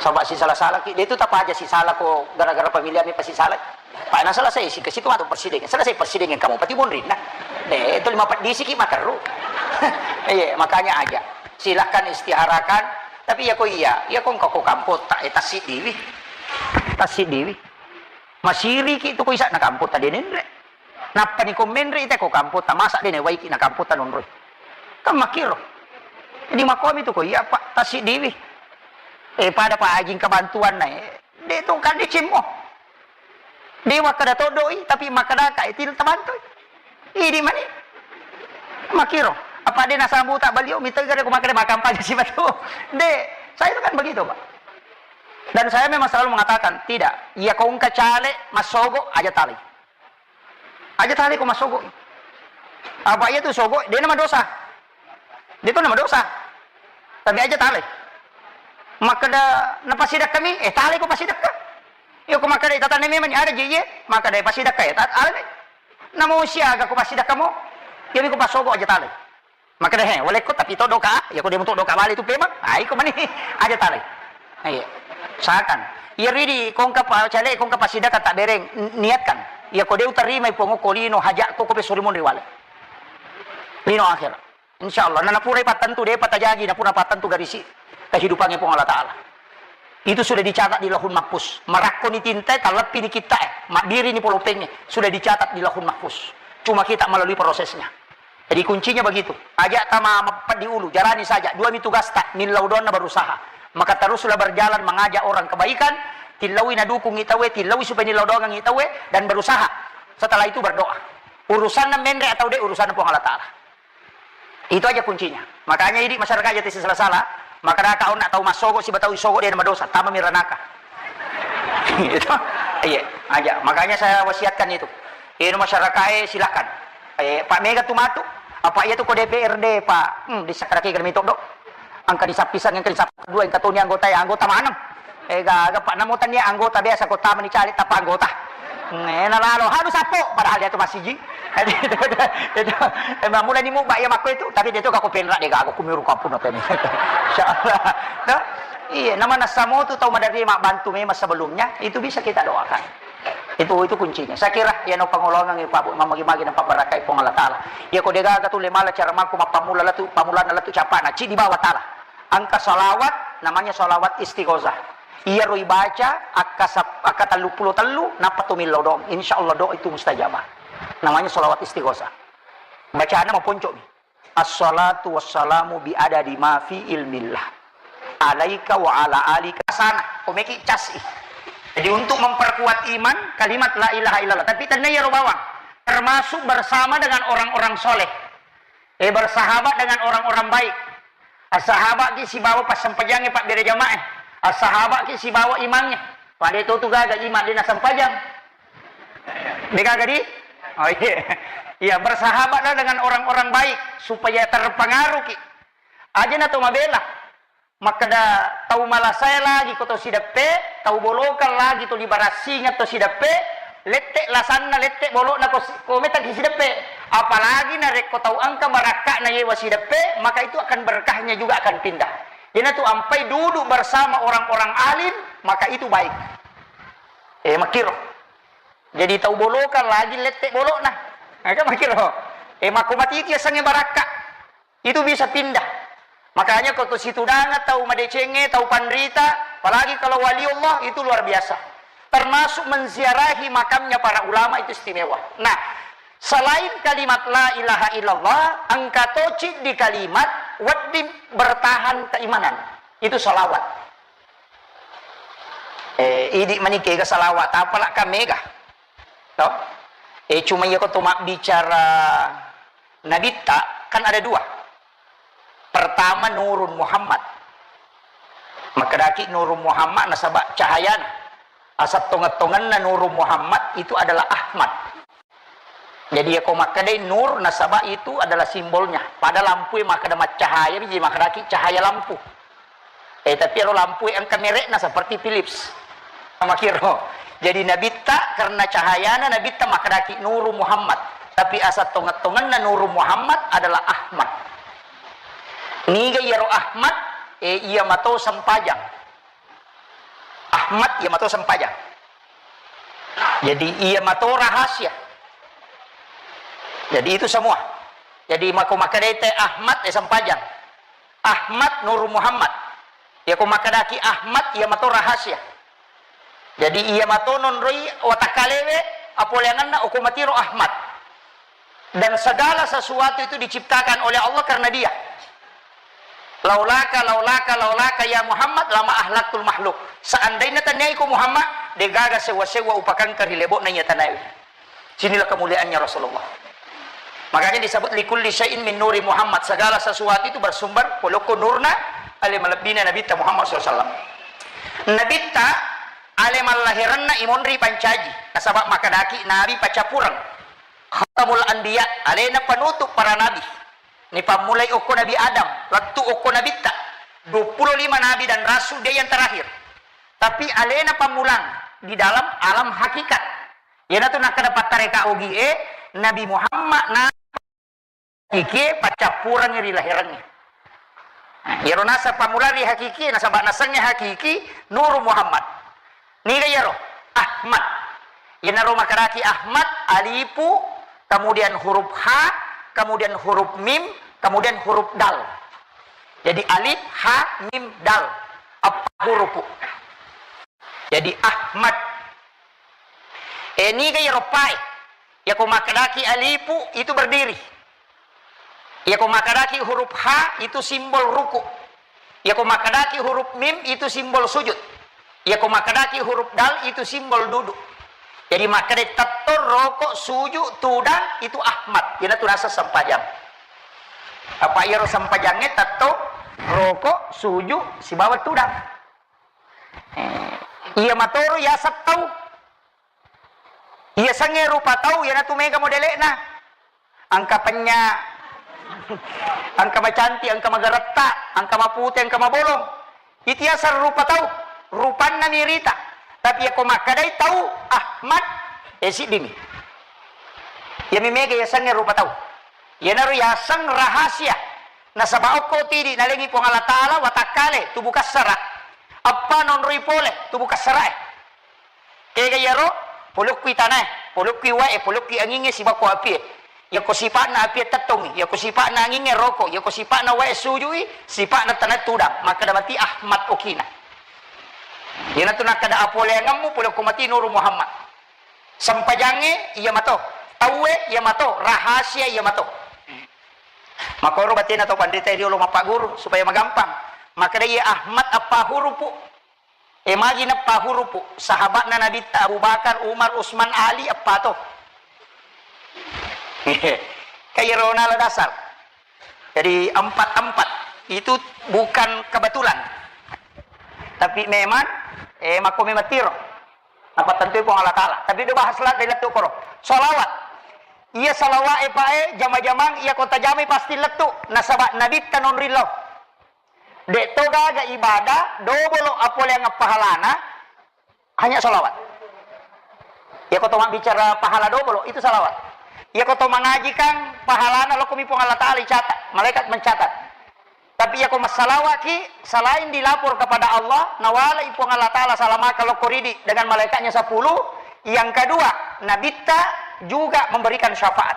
Saba si salah-salah ki, de tu tapa aja si salah ko gara-gara pemilihan mi pasti salah. Pak na selesai si ke situ atau presiden. Selesai presiden yang kamu pati bonrin nah. De itu lima peddi siki makeru. Iya, makanya aja. Silahkan istiharakan. Tapi ya ko iya, ya ko engkau ko kampung tak, eh, tasi diwi. Tasi diwi. Masiri ki tu ko isa na kampung tadi nendre. Nappa ni ko menre ite ko kampota, masa de ne waiki na kampota nonroi. Kan makkiro. Jadi makomi tu ko iya, Pak, tasi diwi. Eh, pada Pak Ajing kebantuan na, eh. De tu kan dicimmo. De makkada todoi, tapi makkada ka itil tabantoi. Idi mani. Makkiro. Apa de nasambuta balio, mitai gare ko makkada makampanye si batu. De, saya itu kan begitu, Pak. Dan saya memang selalu mengatakan, tidak. Iya ko engka caleg massogo, aja talai. Aja talai ko massogo. Apa iya tu sogo, de na madosa. De tu na madosa. Tapi aja talai. Makkeda napasidakka mi, eh, talai ko pasidakka. Iya ko makkeda tatanna memang ada je, iya, makkeda pasidakka ya, tat-, alai. Namo siaga ko pasidakka mo. Iya mi ko passogo aja talai. Makkeda, "He, walekko tapi to doka, ya ko demo to doka bale tu pemang." Ah, iko mani aja talai. Iya. Sakan. Iya ridi kongka pa cale kongka pasidakka tak bereng, n-, niatkan. Iya ko deu terima ipo ngoko lino hajat ko ko pesuri monri wale. Lino akhirat. Insya Allah, nana purai pattentu, depa tajagi, na pura pattentu garisi kehidupannya Puang Allah Ta'ala. Itu sudah dicatat di Lauhul Mahfuz. Marakkoni tinta, talleppi ni kitta, eh, mabbiri ni polopeng, eh, sudah dicatat di Lauhul Mahfuz. Cuma kita melalui prosesnya. Jadi kuncinya begitu. Aja tama mapeddi ulu, jalani saja. Dua mi tugas tak, millau doanna berusaha. Maka teruslah berjalan mengajak orang kebaikan, tillaui nadukung itawe, tillaui supaya nillau doangang itawe, dan berusaha. Setelah itu berdoa. Urusanna menre atau de, urusanna Puang Allah Ta'ala. Itu aja kuncinya. Makanya idi masyarakat aja tesi salah-salah, maka raka onna tau massogo siba tau isogo de madosa, tama miranaka. Itu, iya, aja. Makanya saya wasiatkan itu. Ini masyarakat, eh, silakan. Eh, Pak Mega tu matu, apa iya tu ko D P R D, Pak? Hmm, di sakaraki kami todo. Angka di sapisang, angka di sap-, dua, angka toni anggota, ya, anggota maneng. Eh, gaga, Pak, namo tania anggota biasa ko tama ni caleg tanpa anggota. Nena lalo, hanu sapo, padahal dia tu masigi. Itu, eh, mulai ni muba ya makko itu, tapi dia tu kako penra de gaga kumiru kampung apa ni. Insyaallah. No? Iya, nama nasamo tu tau madari mak bantu memang sebelumnya, itu bisa kita doakan. Itu, itu kuncinya. Saya kira ya no pangolongan ibu abu mamagi-magi nampak barakai Puang Allah Ta'ala. Ya ko de gaga tu le mala cara mangku mappamula latu, pamulana latu capa na ci di bawah Ta'ala. Engka salawat, namanya salawat istighosah. Iyaro ibaca akka sap-, akka telluppulo tellu, nappa to millau doang. Insya Allah doa itu mustajabah. Namanya salawat istighosah. Bacana maponco'mi. Assalatu wassalamu bi adadi ma fi ilmillah. Alaika wa ala alika. Sana, komeki cas i. Jadi untuk memperkuat iman, kalimat la ilaha illallah. Tapi tenna iyaro bawang. Termasuk bersama dengan orang-orang soleh. Eh, bersahabat dengan orang-orang baik. Assahabaki sibawa passempajangnge pabbere jamaah. Assahabaki sibawa imangnge. Pada itu tu gaga iman dena sempajang. De gaga di? Oh iya. Iya, bersahabatlah dengan orang-orang baik supaya terpengaruh ki. Aja na to mabela. Makkeda tau malasae lagi ko to sideppe, tau bolokang lagi to dibarassingeng to sideppe, lette lasanna, lette bolokna ko si-, ko metang ki sideppe. Apalagi narekko tau engka barakka'na yewa sideppe, maka itu akan berkahnya juga akan pindah. Iyanatu ampai duduk bersama orang-orang alim, maka itu baik. Eh, makkiro. Jadi tau bolokang lagi lette bolokna. Maka makkiro. Eh, makko matiti asengnge barakka. Itu bisa pindah. Makanya ko to situdangeng tau madecengnge, tau panrita, apalagi kalau wali Allah, itu luar biasa. Termasuk menziarahi makamnya para ulama itu istimewa. Nah, selain kalimat la ilaha illallah, engka to ciddi kalimat wedding bertahan keimanan. Itu salawat. Eh, idi mani kega salawat, apalak ka mega. To? Eh, cuma iya ko to mabbicara Nabitta, kan ada dua. Pertama, Nurun Muhammad. Makkedaki Nurun Muhammad nasaba cahayana. Asal tongeng-tongenna Nurun Muhammad itu adalah Ahmad. Jadi, yako makkedai nur, nasaba itu adalah simbolnya. Pada lampu yang makkeda maccahaya, jadi makkedaki cahaya lampu. Eh, tapi ero lampu engka merekna seperti Philips. Makiro. Jadi, Nabitta karena cahayana Nabitta makkedaki Nuru Muhammad. Tapi asal tongeng-tongenna Nuru Muhammad adalah Ahmad. Niga iyaro Ahmad? Eh, iya mato sempajang. Ahmad, iya mato sempajang. Jadi, iya mato rahasia. Jadi, itu semua. Jadi, mako makkedai te Ahmad, eh, sempajang. Ahmad Nurul Muhammad. Yako makkedaki Ahmad, iya mato rahasia. Jadi, iya mato nonroi watakkalewe, apoleangenna oko matiro Ahmad. Dan segala sesuatu itu diciptakan oleh Allah karena Dia. Laulaka, laulaka, laulaka ya Muhammad, lama ahlaktul makhluk. Seandainya taniaiko Muhammad, degaga sewa-sewa upakangka ri lebo'na iya tanae. Sinilah kemuliaannya Rasulullah. Makanya disebut likulli syai'in min nuri Muhammad. Segala sesuatu itu bersumber polokko nurna ale malebbina Nabitta Muhammad sallallahu alaihi wasallam. Nabitta ale mallahiranna imonri pancaji. Nasaba makkedaki Nabi pacappureng. Khatamul Anbiya, alena penutup para nabi. Nipammulai okko Nabi Adam, lettu okko Nabitta. Dua puluh lima nabi dan rasul, dia yang terakhir. Tapi alena pammulang di dalam alam hakikat. Iyanatu nakkeda pattareka ogie, Nabi Muhammad na hakikie paccappurengngi ri lahirengnge. Nah, iyaro naseng pammulang ri hakikie, nasaba nasengnge hakiki Nuru Muhammad. Niga iyaro? Ahmad. Iyanaro makkedaki Ahmad, alifu, kemudian huruf ha, kemudian huruf mim, kemudian huruf dal. Jadi alif, ha, mim, dal. Eppa hurufu. Jadi Ahmad. Eh, niga iyaro pae? Yako makkedaki alifu itu berdiri. Yako makkedaki huruf ha itu simbol ruku. Yako makkedaki huruf mim itu simbol sujud. Yako makkedaki huruf dal itu simbol duduk. Jadi makkeda tetto, roko, suju, tudang itu Ahmad. Iyanatu naseng sempajang. Apa iyaro sempajangnge tetto, roko, suju, sibawa tudang. Eh, iya matoro yaseng tau. Iya sengnge rupa tau, iyanatu mega modele'na. Engka penya, engka macanti, engka magaretta, engka mapute, engka mabolong. Itu yaseng rupa tau, rupanna mirita. Tapi yako makkedai tau Ahmad, eh, siddimi. Iyami mega yasengnge rupa tau. Iyanaro yaseng rahasia. Nasaba okko tidi nalengi Puang Allah Ta'ala watakkale tubu kassara. Eppa nonroi pole tubu kassarae. Kega iyaro, polokkui tanae, polokkui wae, polokkui angingnge, sibakko apie. Iyako sipa'na api tettongngi, iyako sipa'na angingnge roko, iyako sipa'na wae sujui, sipa'na tanae tudang, makkeda mati Ahmad okina. Iyanatu nakkeda apoleangemmu pole ko mati Nuru Muhammad. Sempajangnge iya mato, tauwe iya mato, rahasia iya mato. Makoro batena tau panrita riolo mappagguru supaya magampang. Makkeda iya Ahmad eppa hurupu. E magi neppa hurupu, sahabatna Nabitta Abu Bakar, Umar, Usman, Ali, eppa to. Kairona la dasar. Jadi empat-empat itu bukan kebetulan. Tapi memang, eh, makko memang tiro. Napattentui Puang Allah Ta'ala. Tapi do bahas la lettu koro. Salawat. Iya salawat e, Pak, e, jama-jamang, iya kota jamai pasti lettu. Nasaba Nabitta nonrillo. De'to gaga ibadah dobolo apoleang pahalana, hanya salawat. Iyako to mabbicara pahala dobolo, itu salawat. Iyako to mangaji kan pahalana lokko mi Puang Allah Ta'ala icatat, malaikat mencatat. Tapi iyako massalawaki, selain dilapor kepada Allah, nawalai Puang Allah Ta'ala salamaka lokko ridi dengan malaikatnya sepuluh. Yang kedua, Nabitta juga memberikan syafaat.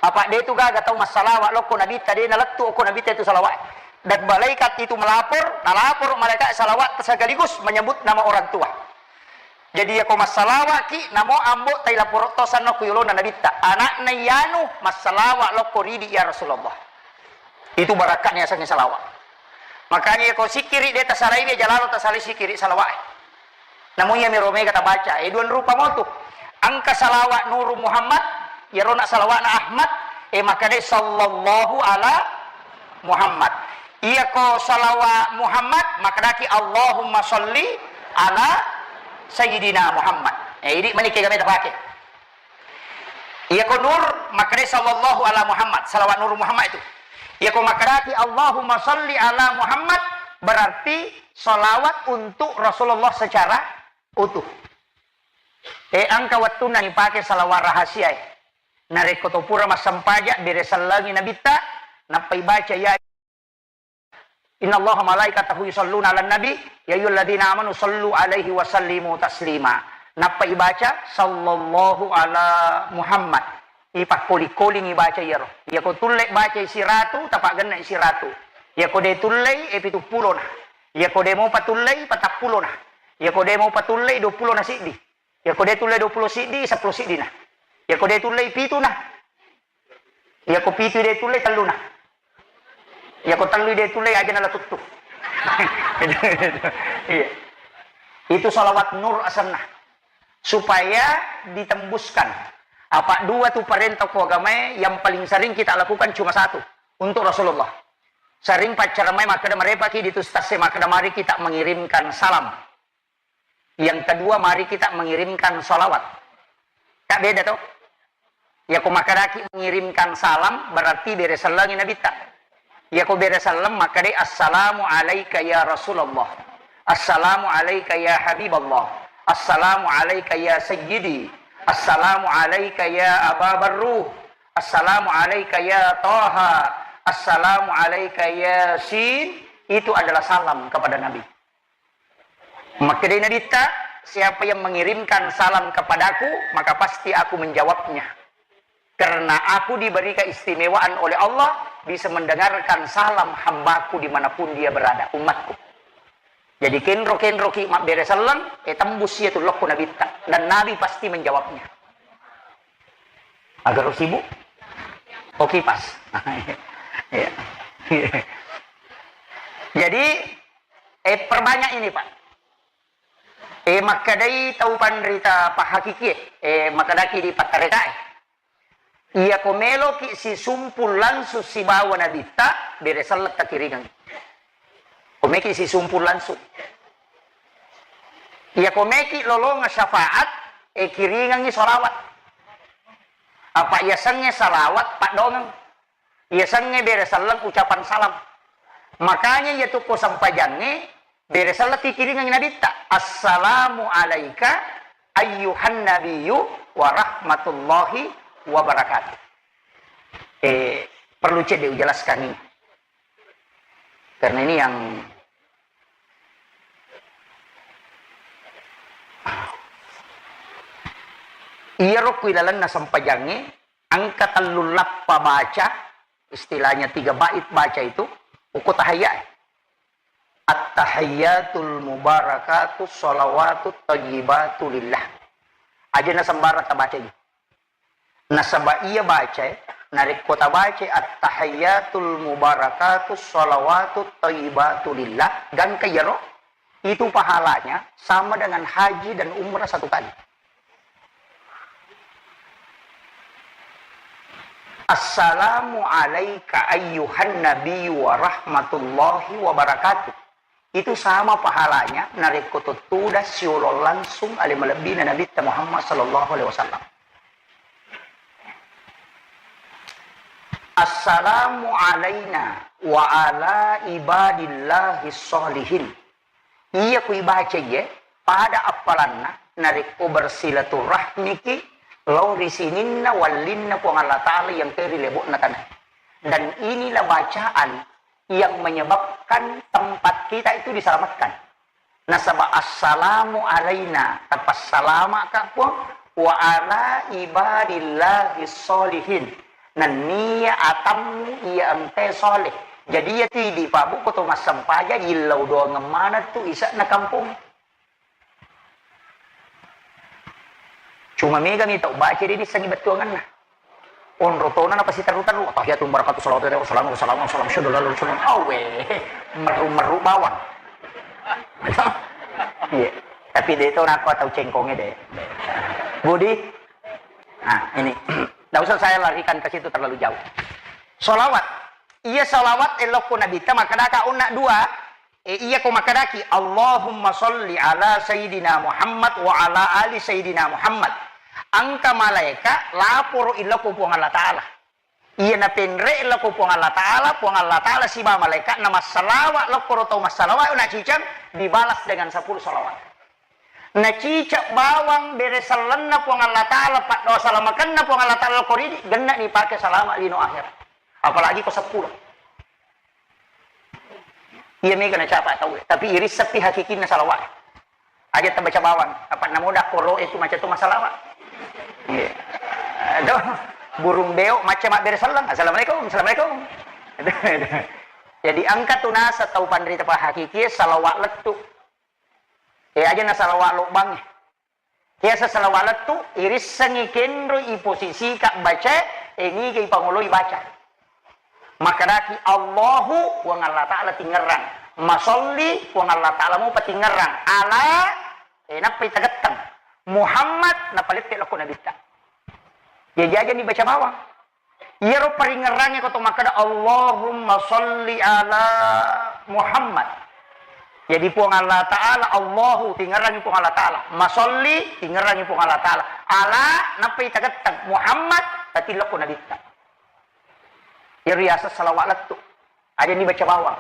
Apa de tu gaga tau massalawa lokko Nabitta, de nalettu okko Nabitta itu salawat. Dan malaikat itu melapor, nalapor malaikat salawat sekaligus menyebut nama orang tua. Jadi yako massalawaki, namo ambo tai laporo to sanna ku yolona Nabitta. Anakna yanu massalawa lokko ridi ya Rasulullah. Itu barakatnya yasengnge salawat. Makanya yako sikiri de tasalai, de jalalo tasalai sikiri salawat. Namu iyami ro mega tabaca, e, duan rupa motu. Engka salawat Nuru Muhammad, iyarona salawatna Ahmad, e, makkadai sallallahu ala Muhammad. Iyako salawat Muhammad, makkadaki Allahumma salli ala Sayyidina Muhammad. E, idi mani kega meta pake. Iyako Nur, makkadai sallallahu ala Muhammad, salawat Nur Muhammad itu. Iyako makkadaki Allahumma salli ala Muhammad, berarti salawat untuk Rasulullah secara utuh. E, engka wettunna ipake salawat rahasia e. Narekko to pura massempaja, bere sellengi Nabitta, nappa ibaca ya Innallaha malaikatahu yusalluna 'alan nabi, ya ayyuhalladzina amanu sallu 'alaihi wa sallimu taslima. Nappa ibaca sallallahu ala Muhammad. Ipakkoli-koling ibaca iyaro. Iyako tulle bacai siratu, tapaggenna siratu. Iyako de tullei, e, pitu pulona. Iyako de mopa tullei, patappulo na. Iyako de mopa tullei, dua pulo na siddi. Iyako de tullei dua pulo siddi, seppulo siddi na. Iyako de tullei pitu na. Iyako pitu de tullei, tellu na. Iyako tellu de tullei, aja na la tuttu. Iya. Itu salawat nur asenna. Supaya ditembuskan. Apa dua tu parenta ko agamae yang paling sering kita lakukan cuma satu. Untuk Rasulullah. Sering paccareng mai makkeda, marepaki di tu ustaz e makkeda, mari kita mengirimkan salam. Yang kedua, mari kita mengirimkan salawat. Kak, beda to? Iyako makkadaki mengirimkan salam, berarti bere sellengi Nabitta. Iyako bere selleng, makkadai, "Assalamu alaika ya Rasulullah. Assalamu alaika ya Habiballah. Assalamu alaika ya Sayyidi. Assalamu alaika ya Aba Barruh. Assalamu alaika ya Taha. Assalamu alaika ya Sin." Itu adalah salam kepada Nabi. Makkedai Nabitta, "Siapa yang mengirimkan salam kepadaku, maka pasti aku menjawabnya. Karena aku diberi keistimewaan oleh Allah, bisa mendengarkan salam hambaku dimanapun dia berada, umatku." Jadi kenro-kenroki mabbere selleng, e, tembus iya tu lokko Nabitta. Dan Nabi pasti menjawabnya. Agak sibuk? Oke, pas. Iya. Jadi, eh, perbanyak ini, Pak. Eh, makkadai tau panrita pahakikie, eh, makkadaki di pattarekae. Iyako meloki sisumpul langsung sibawa Nabitta, bere selleng takiringang. Ko meki sisumpul langsung. Iyako meki lolonga syafaat, eh, kiringangi salawat. Apa iyasengnge salawat, paddongeng. Iyasengnge bere selleng ucapan salam. Makanya iya tu ko sempajangnge, bere selleng tikiringengngi Nabitta. "Assalamu alaika ayyuhan nabiyyu wa rahmatullahi wa barakatuh." Eh, perlu cedde ujelaskan ini. Karena ini yang iyaro ku ilalenna sempajangnge, Engka tellu lappa baca, istilahnya tiga bait baca itu, uku tahiyya. At-tahiyyatul mubarakatus shalawatut thayyibatu lillah. Aja na sembarang tabaca ini. Nasaba iya baca, narekko tabaca at-tahiyyatul mubarakatus shalawatut thayyibatu lillah, gangka iyaro, itu pahalanya sama dengan haji dan umrah satu kali. Assalamu alaika ayyuhan nabiyyu wa rahmatullahi wa barakatuh. Itu sama pahalanya narekko tuttuda siolo langsung ale malebbina Nabitta Muhammad sallallahu alaihi wasallam. Assalamu alaina wa ala ibadillahi sholihin. Iya ku ibaca iye, pada appalanna narekko bersilaturahmiki lao ri sininna wallinna Puang Allah Ta'ala yang ke ri lebo'na tanah. Dan inilah bacaan yang menyebabkan tempat kita itu diselamatkan. Nasaba assalamu alaina, tapassalama'ka Puang, wa ala ibadillahi sholihin. Nenniya atammu iya engkae soleh. Jadi iya tu idi Pak Bu ko to massempajang, illau doangeng maneng tu ise'na kampong. Cuma mega mi tau baca de' dissengi bettuanganna. Onro tona napasiteru-teru, tahiyatu barakatu salawatu wassalamu wassalamu wassalamu syadu lalu syadu. Awe, meru-meru bawang. Iya. Tapi de' to nakko tau cengkonge de'. Budi. Nah, ini. Tidak usah saya larikan ke situ terlalu jauh. Salawat. Iya salawat elokku Nabitta makkadaka onna dua. E, iya ko makkedaki, "Allahumma sholli ala Sayyidina Muhammad wa ala ali Sayyidina Muhammad." Engka malaika laporo ilokko Puang Allah Ta'ala. Iya napenre ilokko Puang Allah Ta'ala, Puang Allah Ta'ala siba malaika na massalawa lokkoro tau massalawa na cicang dibalas dengan sepuluh salawat. Na cicak bawang bere sellenna Puang Allah Ta'ala, paddoa salamakenna Puang Allah Ta'ala lokko ridi, genna ni pake salama lino akhirat. Apalagi ko sepuluh. Iya mega nacapa tau, tapi irissepi hakikinna salawat. Aja tabaca bawang, apa namoda koro itu macam tu masalah, Pak. Iya. Aduh, burung beo macam mabbere sellang. Assalamualaikum, assalamualaikum. Jadi engka tu nasa tau panrita pa hakiki salawat lettu. Eh, aja na salawat lobang. Biasa salawat lettu, irissengngi kenro iposisika baca, e niga ipangoloi baca. Makkedaki Allahu, Puang Allah Ta'ala tingerrang. Masolli, Puang Allah Ta'ala mupa tingerrang. Ala, e nappa itagetteng. Muhammad, napalette lokko nabitta. Jaji aja ni baca bawang. Iyaro paringerrangnge ko to makkeda, "Allahumma sholli ala Muhammad." Jadi Puang Allah Ta'ala, Allahu, tingerrangi Puang Allah Ta'ala. Masolli, tingerrangi Puang Allah Ta'ala. Ala, nappai tagetteng. Muhammad, tatillokko nabitta. Iyaro riaseng salawat lettu. Aja ni baca bawang.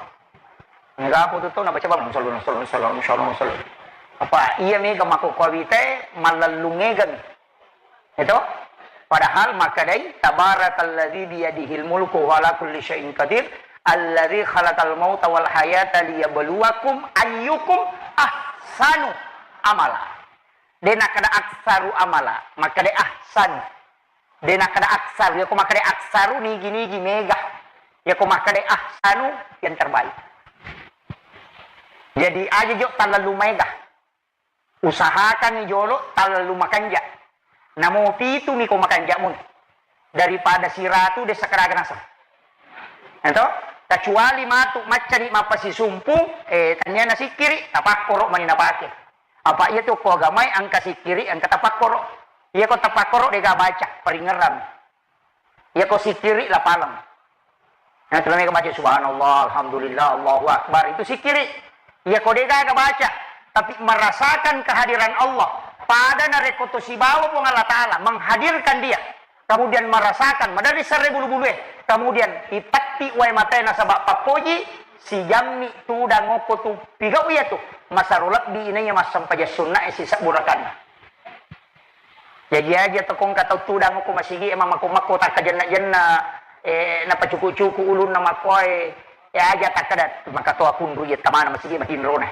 Mega apa tu tau na baca bawang. Sallu, sallu, sallu, sallu, sallu. Apa iya mega mako kawite mallellung mega mi. Itu? Padahal makkedai, "Tabarakalladzi biyadihil mulku wa ala kulli syai'in qadir, alladzi khalaqal mauta wal hayata liyabluwakum ayyukum ahsanu amala." De nakkeda aksaru amala, makkeda ahsanu. De nakkeda aksaru, yako makkeda aksaru nigi-nigi mega. Yako makkeda ahsanu yang terbaik. Jadi aja jo talalu mega. Usahakan jolo talalu makanja. Namo pitu mi ko makanja mun. Daripada siratu de sakaraga naseng. Ento, kecuali matu maccani mappasisumpung, eh, tania nasikkiri, tapakkoro mani napake. Apa iya tu ko agamai engka sikkiri, engka tapakkoro. Iya ko tapakkoro dega baca, paringerang. Iya ko sikkiri lapaleng. Nah, terus mereka baca subhanallah, alhamdulillah, Allahu akbar, itu sikkiri. Iya ko dega baca, tapi merasakan kehadiran Allah. Pada narekko to sibawa Puang Allah Ta'ala menghadirkan dia, kemudian merasakan maderri serre bulu-bulue, kemudian ipatti wae matae nasaba pappoji, sijammi tudang okko tu pigau iya tu, masaro lebbi inaiya massempajang sunnae sisebbu rakaat. Jaji aja tokong katau tudang okko masigi emang makko-makko takkajenna-jenna, eh, napacuku-cuku ulunna makkoe, eh, aja takkada makatoa kunru iya tamana masigi matinrona.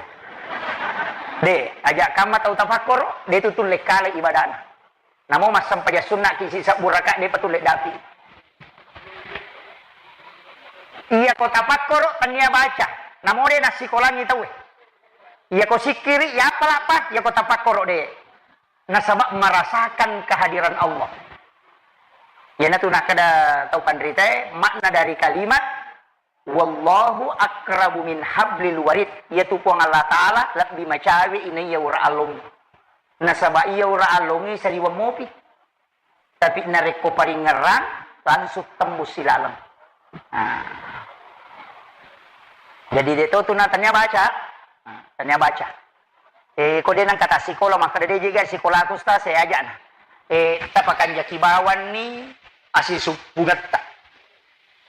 De, aja kamma tau tapakkoro, de tu tulle kale ibadana. Namo massempajang sunnaki sisebbu raka, depa tulle dapi. Iya ko tapakkoro tania baca, namo de nassikolangi tauwe. Iya ko sikkiri, iya apa lapa, iya ko tapakkoro de. Nasaba merasakan kehadiran Allah. Iyanatu nakkeda tau panritae, makna dari kalimat, "Wallahu aqrabu min hablil warid." Iyatu Puang Allah Ta'ala lebbi macawe inaiya ura allongngi. Nasaba iya ura allongngi sariweng mopi. Tapi narekko paringngerang, langsung tembus silaleng. Nah. Jadi de to tu na tania baca. Nah, tania baca. Eh, ko de nengka tassikola, makkeda de jega sikolaku, Ustaz, saya ajana. Eh, tapakanjaki bawanni asisuppungetta.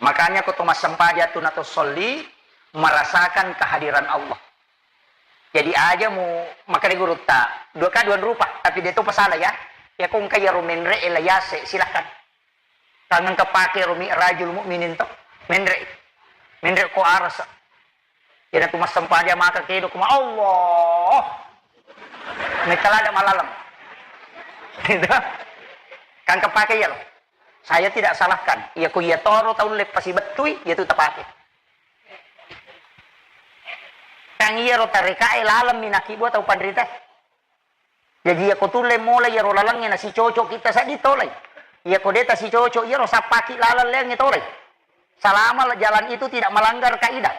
Makanya ko to massempajang tu na to solli, merasakan kehadiran Allah. Jadi aja mu makkeda gurutta, dua ka dua rupa, tapi de to pasala ya. Ya ko engka iyaro menre e la yase, silahkan. Tangang kepake ro mi'rajul mukminin to. Menre. Menre ko arasa. Iyanatu massempajang maka kedo kuma Allah. Mekkalada malaleng. Gitu. Kang kepake iyaro. Saya tidak salahkan. Iya ko iya toro tau leppasi bettui, iyatu tapake. Kang iyaro tarekae laleng minakibua tau panrita. Jaji iya ko tulle mola iyaro lalengnge nasicocok kita seddi tolai. Iya ko de tasicocok iyaro sappaki laleng leangnge tolai. Selama jalan itu tidak melanggar kaidah.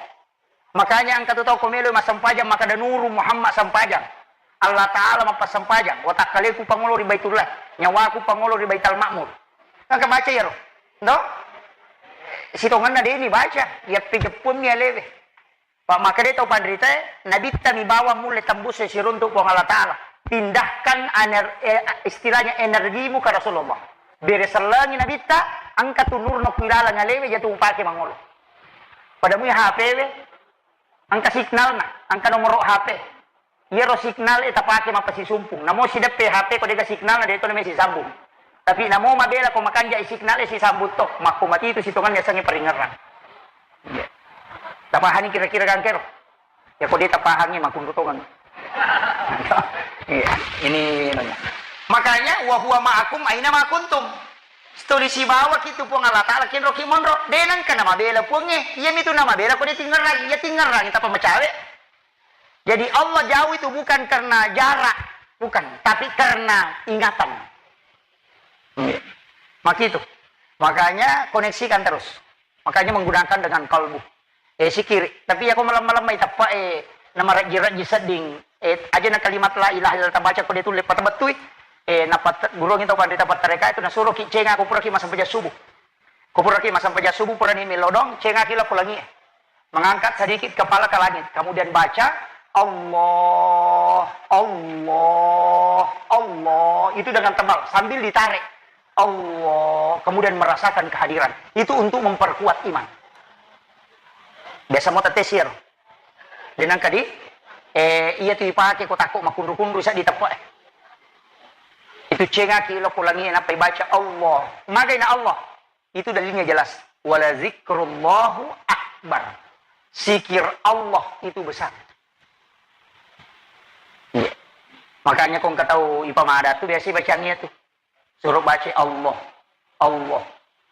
Makanya engka tu tau ko melo massempajang makkeda Nuru Muhammad sempajang. Allah Ta'ala mappassempajang. Watakkaleku pangolo ri Baitullah. Nyawaku pangolo ri Baital Ma'mur. Engka baca iyaro. Ndo? Sitongenna deni baca. Iya pejeppuammi alewe. Pak, makkeda tau panritae, nabitta mi bawang mulle tembus siruntuk Puang Allah Ta'ala. Pindahkan ener-, eh, istilahnya energimu ke Rasulullah. Bere sellengi nabitta, engka tu nurna ku ilaleng alewe jatu upake mangolo. Pada mui H P we, engka signalna, engka nomoro H P. Iyaro signal e tapake mappasisumpung. Namo sideppe H P ko dega signalna, de to name sisambung. Tapi namo mabela ko makanja i signal e sisambung to, makko mati itu sitongan yasengnge paringerang. Iya. Tapahani kira-kira gangkero? Ya ko de tapahangi makunru tongan. Iya, ini nanya. Makanya wa huwa ma'akum aina ma kuntum. Tuli sibawa kitu Puang Allah Ta'ala kenro ki monro. De nengka namabela Puangnge. Iya mitu namabela ko de tingerang. Iya tingerang tapa macawe. Jadi Allah jauh itu bukan karena jarak, bukan, tapi karena ingatan. Iya. Makitu. Makanya koneksikan terus. Makanya menggunakan dengan kalbu. Eh, sikiri. Tapi ya ko malam-malam mai teppa, eh, namarajji-rajji sedding. Eh, aja na kalimat la ilaha illallah tabaca ko de tulle patabettui. Eh, napat gurungi tau panrita pattareka itu nasuro ki cenga ko pura ki massempajang subuh. Ko pura ki massempajang subuh, purani melodong, cengaki lao ko langi e. Mengangkat sedikit kepala ke langit, kemudian baca, "Allah, Allah, Allah." Itu dengan tebal, sambil ditarik. Allah, kemudian merasakan kehadiran. Itu untuk memperkuat iman. Biasa mo tette siaro. De nengka di, eh, iya tu ipake ko takko makunru-kunru sa diteppa e. Itu cengaki lao ko langi e, nappa ibaca Allah. Magai na Allah. Itu dalilnya jelas. "Wala zikrullahu akbar." Zikir Allah itu besar. Iya. Makanya ko engka tau ipamada tu biasa bacaan iya tu. Suruh baca Allah. Allah.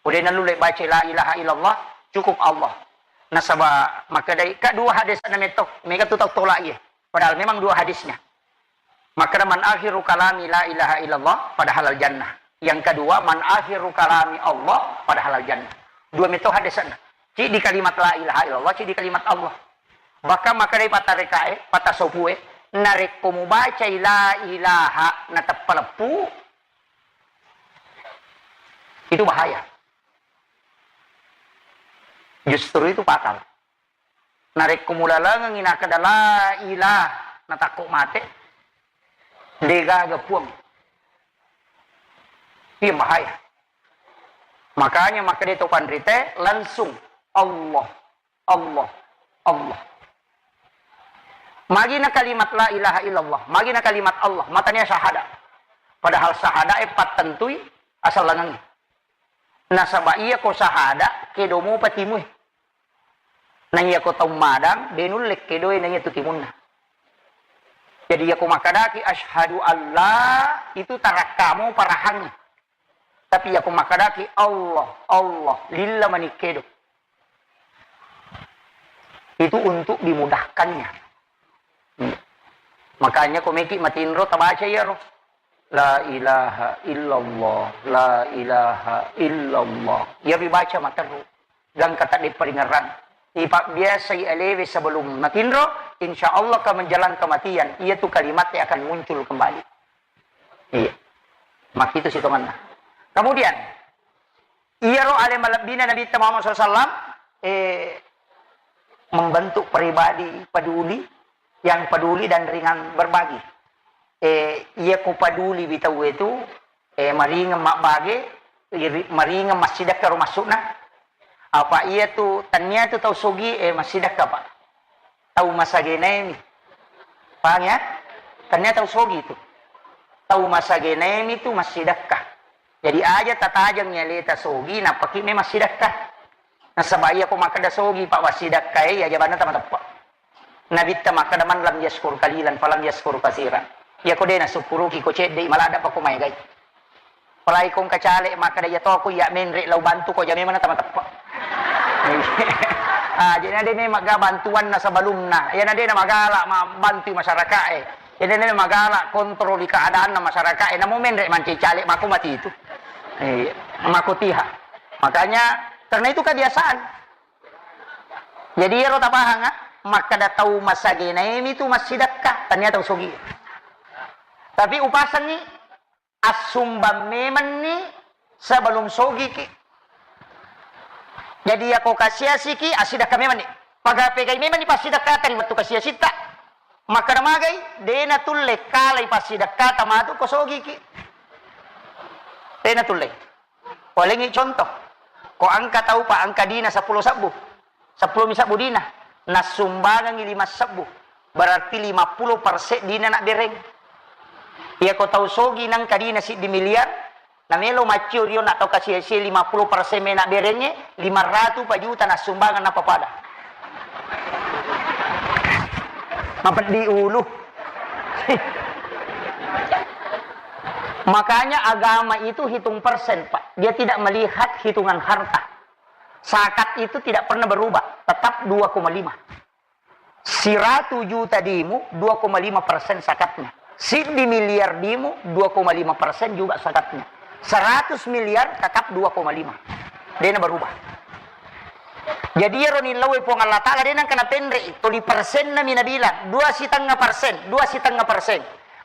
Udah nalu le baca la ilaha illallah, cukup Allah. Nasaba makkedai ka dua hadis na metto, mega tu tau tolak iya. Padahal memang dua hadisnya. Makkeda, "Man akhiru kalami la ilaha illallah, padahal jannah." Yang kedua, "Man akhiru kalami Allah, padahal jannah." Dua metto hadisna. Ciddi kalimat la ilaha illallah, ciddi kalimat Allah. Bahkan makkedai pattarekae, pattasopue, narekko mubacai la ilaha nateppa leppu, itu bahaya. Justru itu fatal. Narekko mulalengengngi nakkeda la ilah, natakko mate, degaga Puang. Iya bahaya. Makanya makkeda to panrite langsung Allah, Allah, Allah. Magina kalimat la ilaha illallah, magina kalimat Allah, matania syahada. Padahal syahada e pattentui asal langengnge. Nasaba iya ko syahada, kedo mopa timue. Naiya ko tau madang, de nulle kedoe naiya tu timunna. Jadi, yako makkadaki asyhadu alla, itu tarakkamu parahangngi. Tapi yako makkadaki Allah, Allah, lilla manikkedo. Itu untuk dimudahkannya. Hmm. Makanya ko meki matinro tabaca iyaro. La ilaha illallah, la ilaha illallah. Iya ribaca materru. Gangka tadde paringerrang. Ipabbiasai alewe sebelum matinro, insya Allah ka menjelang kematian, iya tu kalimatnya akan muncul kembali. Iya. Makitu sitonganna. Kemudian, iyaro ale malebbina Nabitta Muhammad sallallahu alaihi wasallam, eh, membentuk pribadi peduli, yang peduli dan ringan berbagi. Eh, iya ku peduli wi tauwe tu, eh, maringeng mabbage, iri-, maringeng massidekka ro maksudna. Apa iya tu, tania tu tau sogi, eh, massidekka, Pak. Tau masagenaemi. Paham ya? Tania tau sogi tu. Tau masagenaemi tu massidekka. Jadi aja tatajeng aleta sogi, nappaki me massidekka. Nasaba iya ko makkeda sogi, Pak, massidekka, eh, iya jabanna tama teppa. Nabitta makkeda, "Man lam yaskur kalilan, falam yaskur kasiran." Iya ko de nasukkuruki ko cedde, maladda pa ko maegai. Apalagi ko engka caleg makkeda, "Iya toko iya menre lao bantu ko," aja memang tama teppa. Ah, jadi na de memang ga bantuanna sebelumna. Iya na de na magala ma-, bantu masyarakat, eh. Jadi na de magala kontroli keadaanna masyarakat, eh. Namo menre manci caleg mako mati itu. Eh, mako tiha. Makanya karena itu kebiasaan. Jadi iyaro tapahang, ah, makkeda tau masagenaemi tu massidekka, tania tau sogi. Tapi upasengi assumbang memenni sebelum sogiki. Jadi yako kasiasiki, assidekka memenni. Paga-, pegai memenni passidekkata ri wettu kasiasitta. Makkeda magai, de natulle kalai passidekkata matu ko sogiki. De natulle. Walengngi contoh, ko engka tau, Pak, engka dina seppulo sebbu, seppulo mi sebbu dina, nassumbangengngi lima sebbu, berarti lima puluh persen dina nabbereng. Iya ko tau sogi nengka dina siddi miliar, namelo maccio rio na tau kasiasie lima puluh persen me nabberengnge, lima ratu pa juta nassumbangeng nappa pada. Mapeddi ulu. Makanya agama itu hitung persen, Pak. Dia tidak melihat hitungan harta. Zakat itu tidak pernah berubah, tetap dua koma lima. Siratu juta dimu, dua koma lima persen zakatnya. Siddi miliar dimu, dua koma lima persen juga zakatnya. Seratus miliar tetap dua koma lima. Dena berubah. Jadi iyaro nillau e Puang Allah Ta'ala de nengka napenre'i, toli persenna mi nabilang, dua setengah persen, dua setengah persen.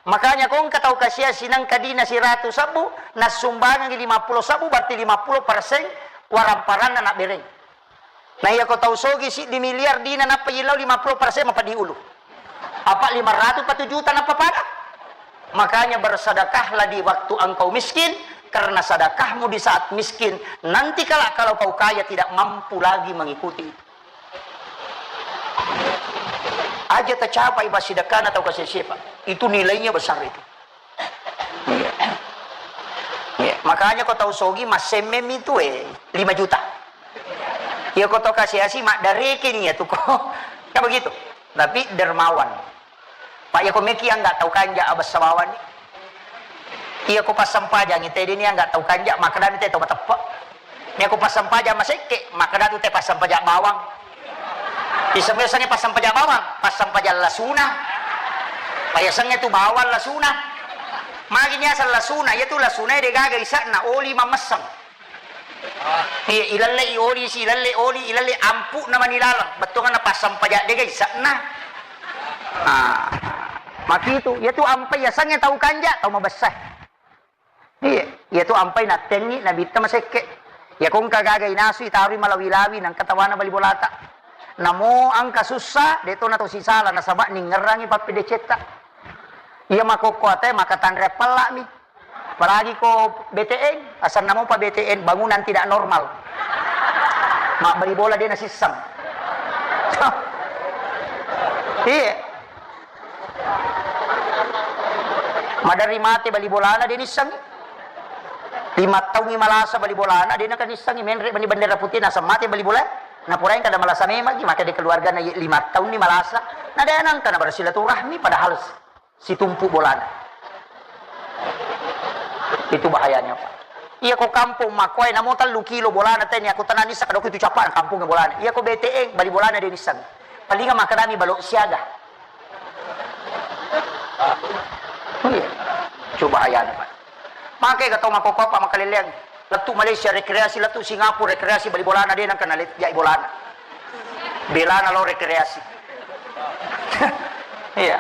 Makanya ko engka tau kasiasi nengka dina siratu sebbu, nassumbangengngi lima puluh sebbu, berarti lima puluh persen waramparanna nabbereng. Nah, iya ko tau sogi siddi miliar dina nappa yillau lima puluh persen mapeddi ulu. Apa lima ratu pa tu juta nappa pada? Makanya bersedekahlah di waktu engkau miskin, karena sedekahmu di saat miskin, nanti kala kalau kau kaya tidak mampu lagi mengikuti. Aja tercapai basidekkana tau kasiasi, Pak. Itu nilainya besar itu. Iya. Iya. Makanya ko tau sogi massemmeng mi tu, eh, lima juta. Iya ko tau kasiasi maddareke ni ya tu ko. Kan begitu. Tapi dermawan. Pak, iya ko meki angga tau kanja abessa bawang ni. Iya ko passempajangi tede ni angga tau kanja, makkedami te tau mateppe. Iya ko passempajang masekke, makkedatu te passempajang bawang. Iseng-, isengnge passempajang bawang, passempajang lasuna. Pak, isengnge tu bawang lasuna. Magi ni asal lasuna, iya tu lasuna de gaga isakna oli mammesseng. Iya, ilallei oli si, ilallei oli, ilallei ampu'na mani laleng. Bettuanna passempajang de gaga isakna. Ah, makitu, iya tu ampai yasengnge tau kanja, tau mabessa. Iya, iya tu ampai nattengngi nabitta masekke. Iya ko engka gaga inasu itaroi malawi-lawi nengka tawana bali bolata. Namo engka sussa, de to na to sisala nasaba ningngerangi pappedecetta. Iya makokko ate maka tanre pella mi. Apalagi ko B T N, asanna mopa B T N, bangunan tidak normal. Mabbali bola de nasisseng. Iya. Maderri mate bali bolana de nissengngi. Lima taungngi malasa bali bolana de naka nissengngi, menre mani bendera putih naseng mate bali bola. Napurai kada malasa memang, maka de keluargana ye lima taunni malasa. Na de nangka na bersilaturahmi padahal Situmpu bolana. Itu bahayanya, Pak. Iya ko kampung makkoe namo tellu kilo bolana teni, aku tenani sakado itu capa kampung bolana. Iya ko B T N bali bolana de nisseng. Palinga makkedami balok siaga. Iya. Coba bahayana, Pak. Maka ga tau makkokko apa makaleleang. Lettu Malaysia rekreasi, lettu Singapura rekreasi, bali bolana de nangka nalet jai bolana. Belana lo rekreasi. Iya.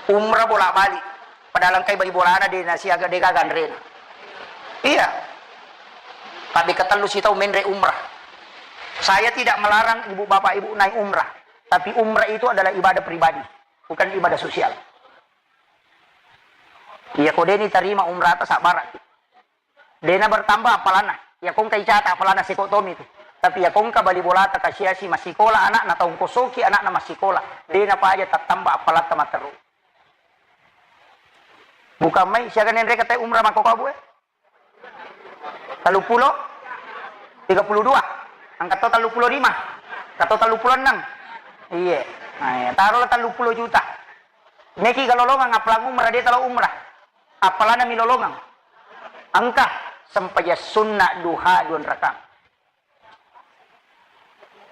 Umrah bolak-balik. Padahal engkai bali bolana de nasiaga de gaga anrena. Iya. Tapi ketellu sitau menre umrah. Saya tidak melarang ibu bapak ibu naik umrah. Tapi umrah itu adalah ibadah pribadi, bukan ibadah sosial. Iya ko de ni tarima umrah ta sabbara. Dena bertambah appalanna. Iya ko engka icata appalanna seko tomi tu. Tapi iya ko engka bali bolata kasiasi massikola anakna, tau kosoki anakna massikola. Dena paja tattamba appalatta matteru. Bukan mai siaga nenre kata umrah makko kabu eh. Tellu pulo, tiga puluh dua. Angka to tellu pulo lima. Angka to tellu pulo enam. Iya. Nah, iya. Taruhlah tellu pulo juta. Neki kalolongang appalang umrah, de talo umrah. Appalana mi lolongang. Engka sempajang sunna duha dua rakaat.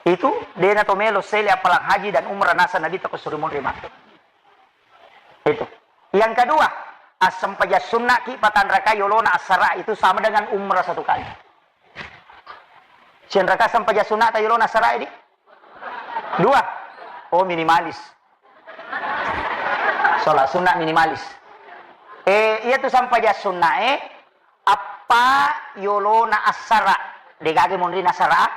Itu dena to melo sele appalang haji dan umrah nasa Nabi tako suri monri mate. Itu. Yang kedua, assempajang sunna ki patanraka yolona assara itu sama dengan umrah satu kali. Sianraka sempajang sunna ta yolona assara di? Dua. Oh, minimalis. Sholat sunnah minimalis. Eh, iya tu sampajang sunnah, eh, appa yolona assara, degage monri nasara,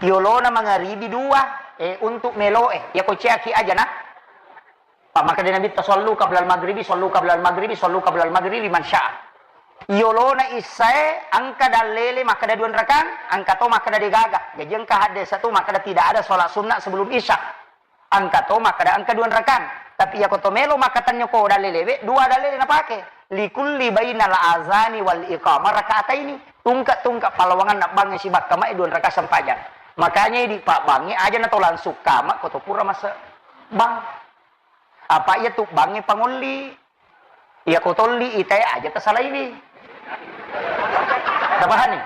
yolona mangaribi dua, eh, untuk melo, eh, ya ko ciaki aja nah. Pak, maka dia Nabi, "Sallu qablal maghribi, sallu qablal maghribi, sallu qablal maghribi, man syaa." Yolona issae, angka dallele, maka da dua rakang, angka to, maka da degaga. Jadi angka hadde satu, maka da tidak ada sholat sunnah sebelum isya. Engka to makkeda engka dua rakang. Tapi iyako to melo makkatenni ko dallewe, dua dallele napake. Likulli bainal azani wal iqamah rakaataini. Tungke-tungke pallawangenna bangnge sibakka mae dua rakaat sempajang. Makanya idi pabbangnge aja na to langsung kama ko to pura mase bang. Apa iya tu bangnge pangolli. Iya ko tolli itae aja tasalaiwi. Tapahani?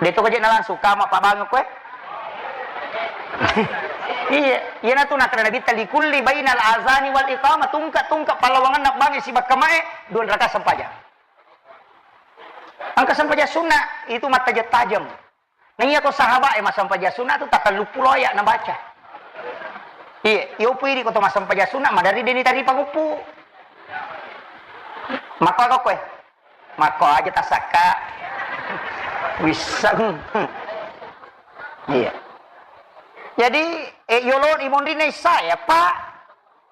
De to kaje na langsung kama pabbangnge koe. Iya, iya na tu nakkeda Nabitta, "Likulli bainal azani wal iqamah," tungke-tungke pallawangenna bangnge sibakka mae dua rakaat sempajang. Engka sempajang sunna itu mattajeng-tajeng. Naiya ko sahabat e massempajang sunna tu tatellu pulo ayat nabaca. Iya, iyo pui di ko to massempajang sunna madari deni tari panguppu. Makko ako koe? Makko aja tasakka. Wisseng. Iya. Jadi, eh, yolo di monrina isya ya, Pak.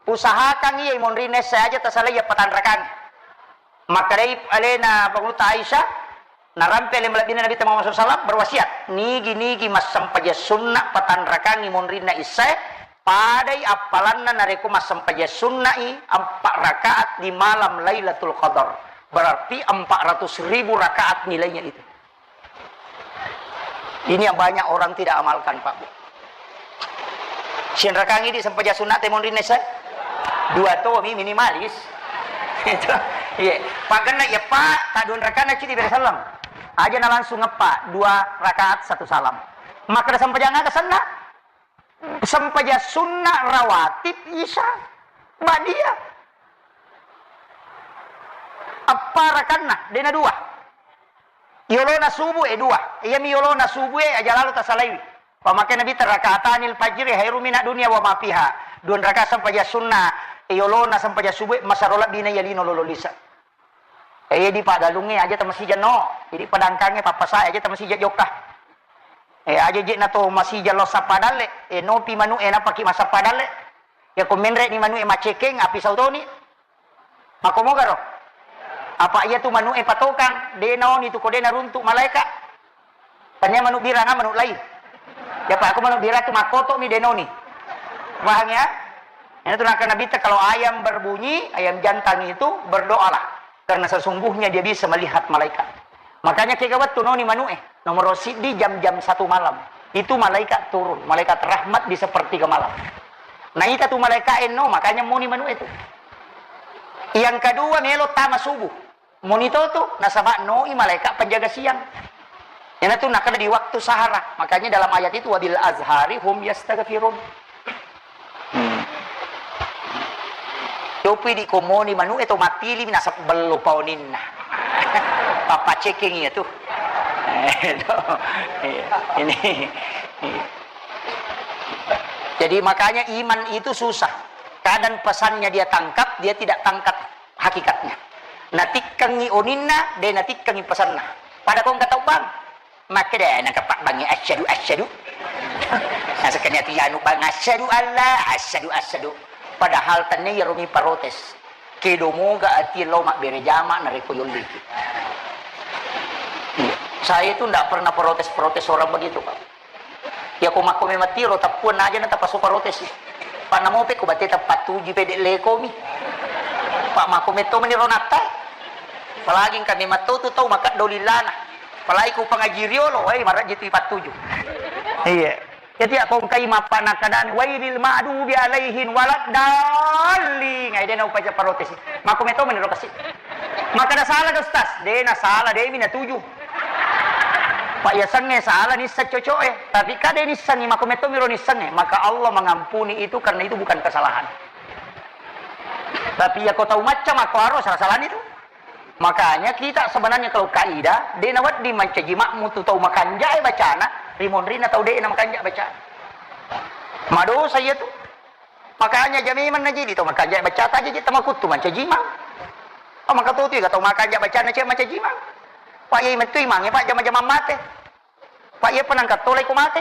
Usahakan iya monrina isya aja tasalai ya patanrakan. Makkedai alena Pangulutta Aisyah, narampe ale malebbina Nabi Muhammad sallallahu alaihi wasallam berwasiat, nigi-nigi massempajang sunna patanrakangi monrinna isyae, padai appalanna narekko massempajang sunnai empat rakaat di malam Lailatul Qadar. Berarti empat ratus ribu rakaat nilainya itu. Ini yang banyak orang tidak amalkan, Pak Bu. Sinrakangi di sempajang sunna te monrinna isyae? Dua to mi minimalis. Itu. Iya. Pagenna ya Pak, tak dua rakaat cidi bere salam. Aja na langsung ngepa dua rakaat satu salam. Maka ada sempajang aga senna? Sempajang sunna rawatib isya ba'diyah. Appa rakanna? Dena dua. Yolona subuh e dua. Iyami yolona subuh e aja lalo tasalaiwi. Pamake Nabi, "Rakaatanil fajri khairu minad dunya wa ma fiha." Dua rakaat sempajang sunna, yolona sempajang subuh e masaro labbina iya lino lolo lisa. Eh, iya di Padalungnge aja tamasija no. Jadi Padangkangnge pappasae aja tamasija jokka. Eh, aja je na to masija lo sappa dalle. Eh, nopi manu e napaki masappa dalle. Ya ko menre ni manu e macekeng api sautoni. Mako mogaro. Apa iya tu manu e patokang, de naoni tu ko de naruntu malaika. Tania manu biranga manu lai. Ya Pak, aku manu birang tu makoto mi denoni. Paham ya? Ini tuh nakana Nabi, kalau ayam berbunyi, ayam jantan itu berdoalah. Karena sesungguhnya dia bisa melihat malaikat. Makanya kega wettu noni manu e, nomor siddi jam-jam satu malam. Itu malaikat turun, malaikat rahmat di sepertiga malam. Nah, ita tu malaikat eno, makanya muni manu e tu. Yang kedua, melo tama subuh. Muni to tu, nasaba noi malaikat penjaga siang. Iyanatu nakkeda di waktu sahara. Makanya dalam ayat itu, "Wabil ashari hum yastaghfirun." Hmm. Copi di komoni manu e to matili minasa bello paoninna. Papa ceking iya tu. Eh, to. Iya. Ini. Iya. Jadi makanya iman itu susah. Kadang pesannya dia tangkap, dia tidak tangkap hakikatnya. Natikkengi oninna, de natikkengi pesanna. Pada kong kata bang, makkeda nangka pak bangi asyhadu asyhadu. Nasekkani atu yanu bang asyhadu Allah, asyhadu asyhadu. Padahal tenne iyaro mi protes. Kedo moga ati lo mabbere jama narekko yolliki. Iya. Saya itu ndak pernah protes-protes orang begitu, Pak. Iya ko makko memang tiro tappuan aja na tapaso protes. Pak namo pe ko batte tapattuju pede leko mi. Pak makko metto meni ronatta. Apalagi engka memang to tu tau makaddo lillana. Apalagi ku pengaji riolo, wai marajji tu ipattuju. Iya. Jadi aku engkai mappa nakkadan wailil ma'dubi alaihin waladdallin. Ngai dena upaja protes. Makko metto meni ro kasi. Makkeda salah ke Ustaz? De na salah, de mi natuju. Pak yasengnge salah nisseng coco'e, tapi kade nissengngi makko metto miro nissengnge, maka Allah mengampuni itu karena itu bukan kesalahan. Tapi ya ko tau macca makko aro salah-salah itu. Makanya kita sebenarnya kalau kaidah, de na wedding mancaji makmu tu tau makanja'e bacana, rimonrina tau de na makanja bacana. Madosa iya tu. Makanya aja memang najidi tau makanja bacata aja je tamakuttu mancaji imang. Oh, maka tu tu tau makanja bacana ce mancaji imang. Pak yai mettu imangnge, Pak, jama-jama mate. Pak iya penangkat tolai ko mate.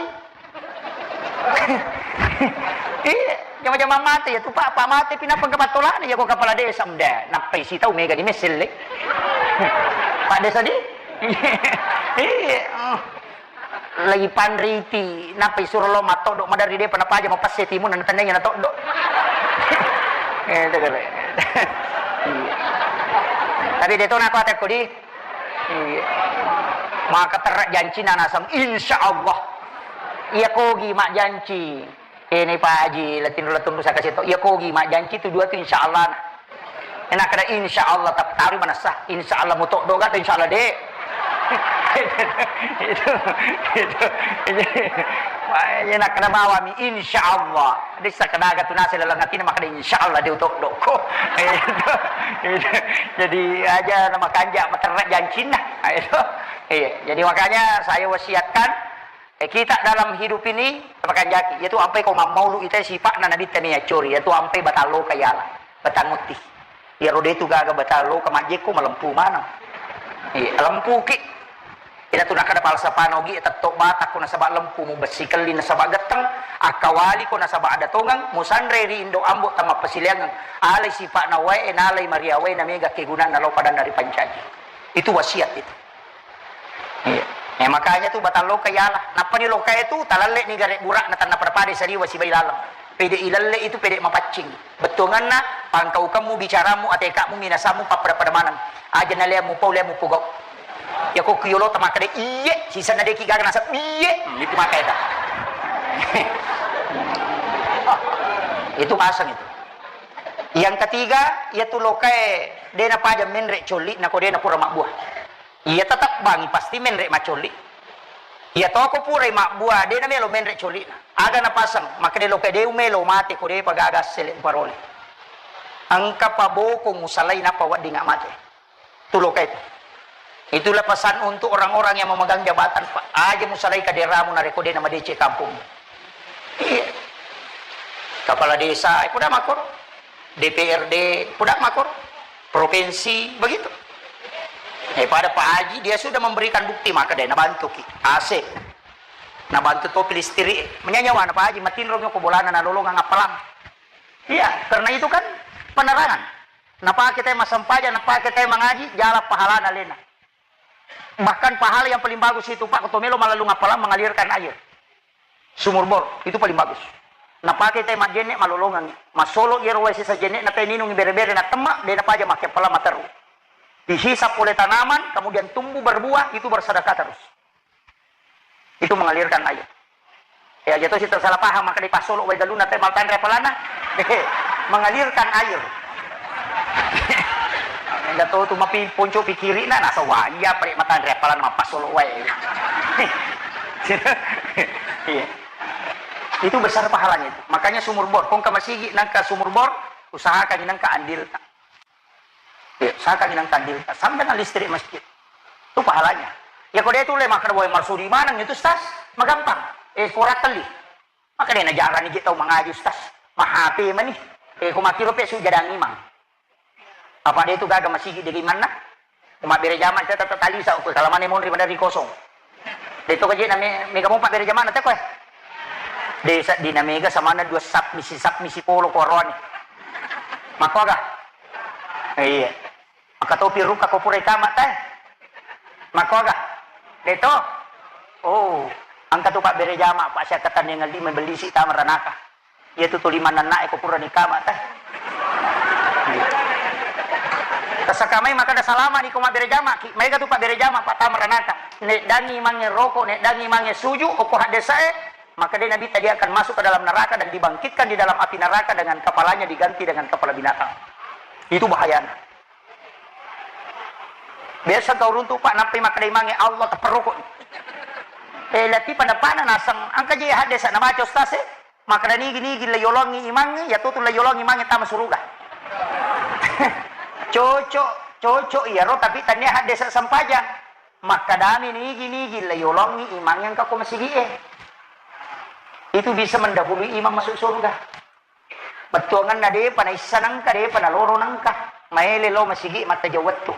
Iya, jama-jama mate ya tu Pak, Pak mate pinapa ke patolana ya ko kepala desa mda. Nappai si tau mega di meselle. Pak desa di. Iya. Lagi panriti, nappa isuro lao mattoddo maderri, depa napaja mapesse timunna, natennai natoddo. Eh, itu kere. Iya. Tapi de to nako atekko di. Iya. Maka terra jancina naseng, insya Allah. Iya kogi majjanci. Eh, ni Pak Haji, latinro-latunru saka seto. Iya kogi majjanci tu dua tu insya Allah. Enak kada insya Allah, tapi taruh manessa. Insya Allah mutoddo ga tu insya Allah de. Itu, itu, itu. Enak kada bawami insya Allah. Dessa kada ga tu nasi lalang atina makada insya Allah de utoddo ko. Itu, itu. Jadi aja nama kanja materra jancinna. Itu. Iya, jadi makanya saya wasiatkan Eh, kita dalam hidup ini, makanjaki, yaitu ampai ko mammaulu ita sipa'na Nabitta ni accori, yaitu ampai batang loka yala, batang utti. Iyaro de tu gaga batang loka majjekko malempu maneng. Iya, lempuki. Ina tu nakada falsafana ogi tetto batakko nasaba lempu, mubessi kelli nasaba getteng, akkawaliko nasaba ada tongeng, musanre ri indo ambo tamappasileangeng, alai sipa'na wae, nalai maria wae, namega kegunanna lao padanna ripancaji. Itu wasiat itu. Iya. Eh, makanya tu batang loka yala. Nappani loka itu talalle ni gare burak na tanna pada-pada sariwa sibai laleng. Pede ilalle itu pede mapaccing. Bettuanganna pangkaukemmu, bicaramu, atekamu, minasamu, pappada-pada maneng. Aja na leammu pau, leammu pogau. Ya ko kiyolo tamakade iye, sisenna deki gaga nasab iye, hmm, itu maka eta. Itu pasang itu. Yang ketiga, iya tu lokae de napaja menre colli na ko de na pura mabbuah. Iya, tetap bangi pasti menre macolli. Iya toko purai mabbua, de namelo menre colli'na. Aga napasang, makkeda loka de umelo mate ko de pagaga sele parole. Engka paboko musalai nappa wedding mate. Tu loka itu. Itulah pesan untuk orang-orang yang memegang jabatan, Pak. Aja musalai kaderamu narekko de namadeceng kampung. Iya. Kepala desa, eh, puda makoro. D P R D, puda makoro. Provinsi, begitu. Eh, pada Pak Haji, dia sudah memberikan bukti, maka dia nabantu ki. A C. Nabantu topi listrik. Menyanyawa na Pak Haji, matinro ko bolana nalolongang appalang. Iya, karena itu kan penerangan. Napake te massempajang, napake te mangaji, jala pahalana lena. Bahkan pahala yang paling bagus itu, Pak, ko to melo mallalung appalang mengalirkan air. Sumur bor, itu paling bagus. Napake te majjenne malolongangi. Massolo iyaro wae sisa jenne na te ninungi bere-bere na temma, de napaja makke appalang materru. Dihisap oleh tanaman, kemudian tumbuh berbuah, itu bersedekah terus. Itu mengalirkan air. Ya, jatuh situ salah paham, maka dipassolo wae galunna te maltanre apalana. Mengalirkan air. Enggak tahu tu mapi ponco pikirina, nasa wajah, pare matanre, apalagi mappasolo wae. Iya. Itu besar pahalanya itu. Makanya sumur bor, kongka masigi nangka sumur bor, usahakan nangka andil. Iya, usahakan nangka andil. Sama dengan listrik masjid. Itu pahalanya. Ya, kode itu le makan wae marsudi maneng itu, Ustaz. Magampang. Eh, korak kali. Maka de najarani je tau mangaji, Ustaz. Ma H P mani. Eh, ko makkiro pe sujadang imang. Apa de tu gaga masigi de imanna? Ko mabbere jama teta tali sa ko kalamane monri madari kosong. De to kaje na me-, mega mo pabbere jama na te ko, eh. De sa dina mega samana dua sap misi, sap misi polo ko roani. Makko aga? Iya. Maka topi ruka ko pura ikama tae. Makko aga? De to? Oh, engka tu pabbere jama, pa siakkatanni ngalli mebellisi tama ranaka. Iya tu tuli mananna e ko pura nikama tae. Tasakamai maka da salama ni ko mabbere jama ki. Maega tu pabbere jama pa tama ranaka. Neddangi mange roko, neddangi mange suju, oko haddesa e, maka de Nabi tadi akan masuk ke dalam neraka dan dibangkitkan di dalam api neraka dengan kepalanya diganti dengan kepala binatang. Itu bahayana. Biasa kau runtu, Pak, nappai makkeda imangnge Allah tepperroko. Eh, lati pada pana naseng, angka je haddesa namaca ustaz e, makkeda nigi-nigi la yolongi imangnge, ya tutu la yolongi imangnge tama suruga. Cocok, cocok iyaro, tapi tania haddesa sempajang. Makkedami nigi-nigi la yolongi imangnge engka ko masigi e. Itu bisa mendahului imam masuk surga. Bettuangenna depa naissa nengka, depa naloro nengka. Maele lao masigi mattajeng wettu.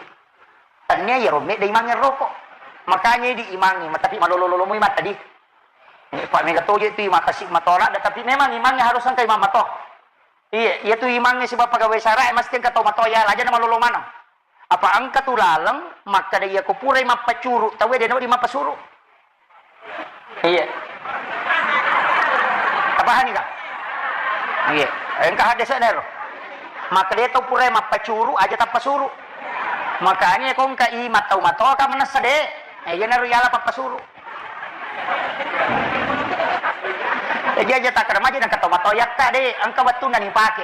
Tennia iyaro medda imangnge roko. Makanya di imangnge, tapi malolo-lolo moi mattadi. Eh, pa mega toje tu imang kasi matoa ladde, tapi memang imangnge harus engka imang mato. Iya, iya tu imangnge sibawa pegawai sara e mesti engka tau mato ya, aja na malolo maneng. Apa engka tu laleng makkeda, iya ko purai mappacuru, tauwe de nawedding mappasuru. Iya. Tapahani ka? Iya. Engka haddesa nero. Makkeda tau purai mappacuru, aja tappasuru. Makanya ko engka i mattau matoa ka manessa de. Eh, iya nero yala pappasuru. Jadi aja takkeda maji nengka tau matoa yakka de, engka wettunna ni pake.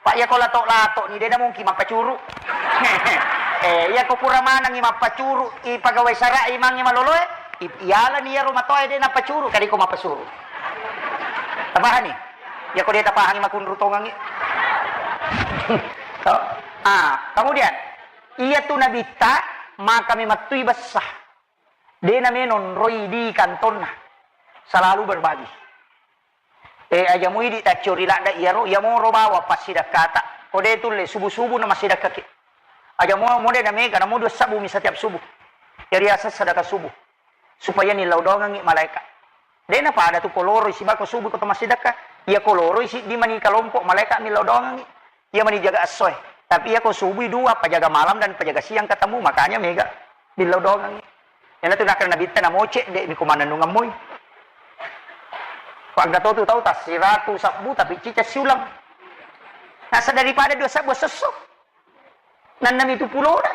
Pak, iya ko lato-lato ni, de na mungkin mappacuru. Eh, iya ko pura manengi mappacuru, i pegawai sara imangnge maloloe, i-, iyalani iyaro matoae de nappacuru, kadi ko mappasuru. Tapahani? Iya ko de tapahangi makunru tongengi. To. Ah, kemudian, iya tu nabitta, maka memettui bessa. De na menonroi di kantonna. Selalu berbagi. Eh, aja muidi taccio ri ladda iyaro, iyamoro bawang passidakkata. Ko de tulle subuh-subuh na massidakkaki. Aja mo, mo de na mega, namo dua sabbu mi setiap subuh. Jadi aseng sedekah subuh. Supaya nillau doangengi malaika. De na pada tu ko loroi sibako subuh ko to massidakka. Iya ko loroi siddi mani kalompok malaika millau doangengi. Iya mani jaga essoe. Tapi iya ko subui dua, pajaga malam dan pajaga siang ketemu, makanya mega billau doangengi. Iyana tu nakkeda nabitta namo cedde mi ko mannennungeng moi. Ko engka to tu tau tassiratu sabbu tapi ciceng siulang. Nasa daripada dua sabbu sesso. Nannami tu pulona.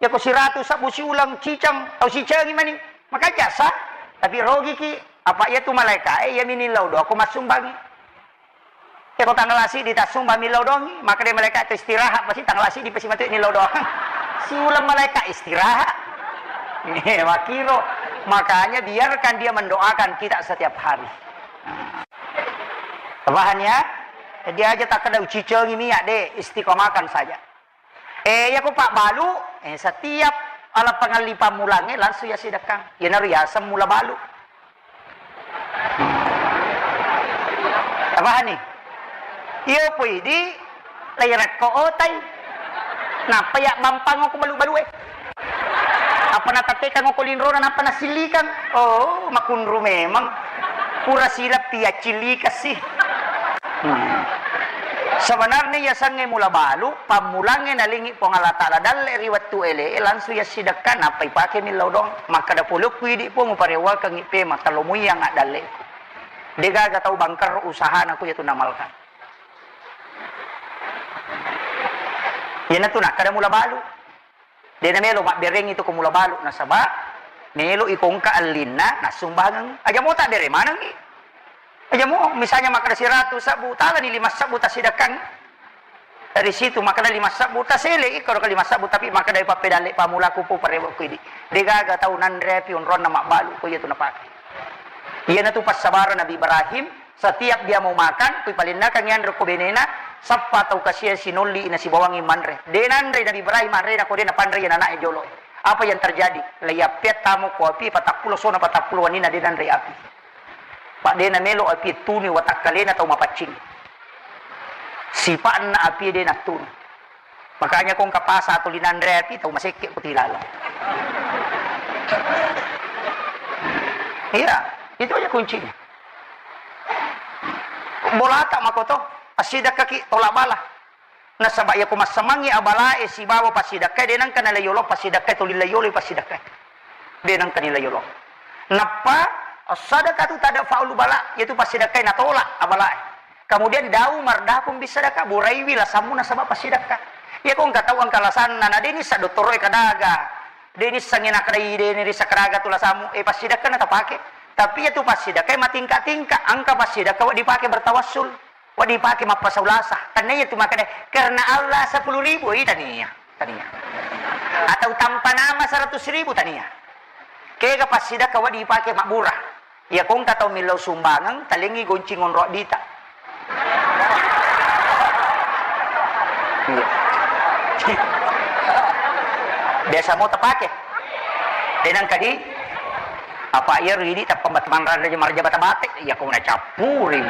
Iya ko siratu sabbu siulang ciceng, tau sicengi mani. Maka jasa, tapi rogiki. Apa iya tu malaika e, iya mi nillau doa ko massumbangi. Iya ko tanggal siddi tassumba millau doangi, maka de malaika tu istirahat, pasti tanggal siddi pasti matu nillau doang. Siulang malaika istirahat. Eh, makiro. Makanya biarkan dia mendoakan kita setiap hari. Paham ya? Jadi aja takkeda ucicengi mi ya de, istiqomahkan saja. Eh, iya ko pabbalu, eh, setiap ala pangalli pammulangnge langsung iya sidekkang. Iyanaro yaseng mula balu. Tapahani? Iya poi di lairakko otai. Nappa ya bampang ko balu-balue. Apa natattekang ko linrona nappa nasillikang. Oh, makunru memang. Pura silappi accillikassi. Hmm. Sebenarnya yasengnge mula balu, pammulangnge nalingi Puang Allah Taala dalle ri wettu ele, langsung yassidekka, nappa ipake millau doang. Makkeda pole ku idi Puang, uparewakengngi pema, talomuyang addalle. Degaga tau bangker usahana ku yatu namalkan. Iyanatu nakkeda mula balu. De na melo mabberengngi tu ko mula balu, nasaba melo iko engka ellinna nassumbangeng. Aja mo tabbere manengngi. Aja mo, misalnya makkeda siratu sabbu, talani lima sabbu tassidekkang. Dari situ makkeda lima sebbu, tasele iko ro lima sebbu, tapi makkeda pappedalle pamulaku po parewe ko idi. Degaga tau nanre api onronna mabbalu ko iya tu napake. Iyanatu passabareng Nabi Ibrahim, setiap dia mau makan, kui palennakang yanre ko benena, sappa tau kasia sinolli na sibawangi manre. De nanre Nabi Ibrahim anre na ko de napanre iya nana'e jolo. Apa yang terjadi? Laiyappea tamo ko api patappulo sona patappulo wanina de nanre api. Pak de namelo api tunu watakkalena tau mapaccing. Sipa'na api de nattunu. Makanya ko engka pasa atau linanre api tau masekke ko tilaleng. Iya, itu aja kuncinya. Bolata makoto, assidakkaki tolak bala. Nasaba iyako massamangngi abalae sibawa passidakkae, de nengka nalai yolo passidakkae, tuli lai yolo passidakkae. De nengka nilai yolo. Nappa, as-sadaqatu tadfa'ul bala, yaitu passidakkae natolak abalae. Kemudian dau mardapung bisadaka, buraiwi lasammu nasaba passidakka. Iyako engka tau engka lasanna, na de nissa dottoroe kadaga. De nissangi nakadai de nirissa kadaga tu lasammu, eh, passidakka na tapake. Tapi iyatu passidakkae matingka-tingka, engka passidakka wedding dipake bertawassul. Wedding dipake mappasau lasa. Tania tu makkeda, "Karena Allah sepuluh ribu," ih, tania, tania. Atau tanpa nama seratus ribu, tania. Kega passidakka wedding dipake mabbura. Iya ko engka tau millau sumbangeng, talengi goncing onro dita. Iya. Biasa mo tapake. Tenang kadi. Apa iya ridi tappa mat-, manrada marja bata-bata, iya ko nacappuri.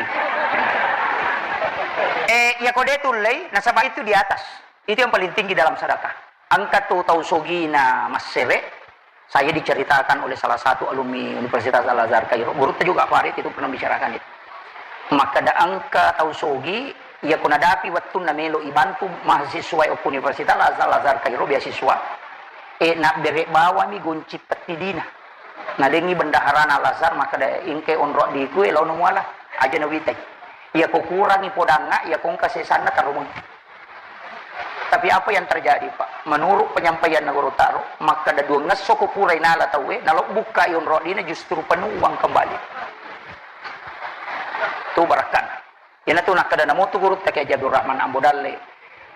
Eh, iya ko de tullei, nasaba itu di atas. Itu yang paling tinggi dalam sedekah. Engka tu tau sogina massere, saya diceritakan oleh salah satu alumni Universitas Al-Azhar Kairo. Gurutta juga Farid itu pernah bicarakan itu. Makkeda engka tau sogi, iya ko nadapi wettunna melo ibantu mahasiswa okko Universitas Al-Azhar, Al-Azhar Kairo beasiswa. Eh, nabbere bawami gonci pettidina. Nadengi bendaharana Al-Azhar, makkeda, "Engke onro diku, eh, laono muala." Aja nawitai. Iya ko kurangi podangnga, iya ko engka sesanna tarumeng. Tapi apa yang terjadi, Pak? Menurut penyampaian Guru Taro, makkeda duangngesso ko purai nala tauwe, nalo bukkai onro dina justru penuh uang kembali. Tu barakkana. Iyanatu nakkeda namotu gurutta Kiai Haji Abdul Rahman Ambo Dalle,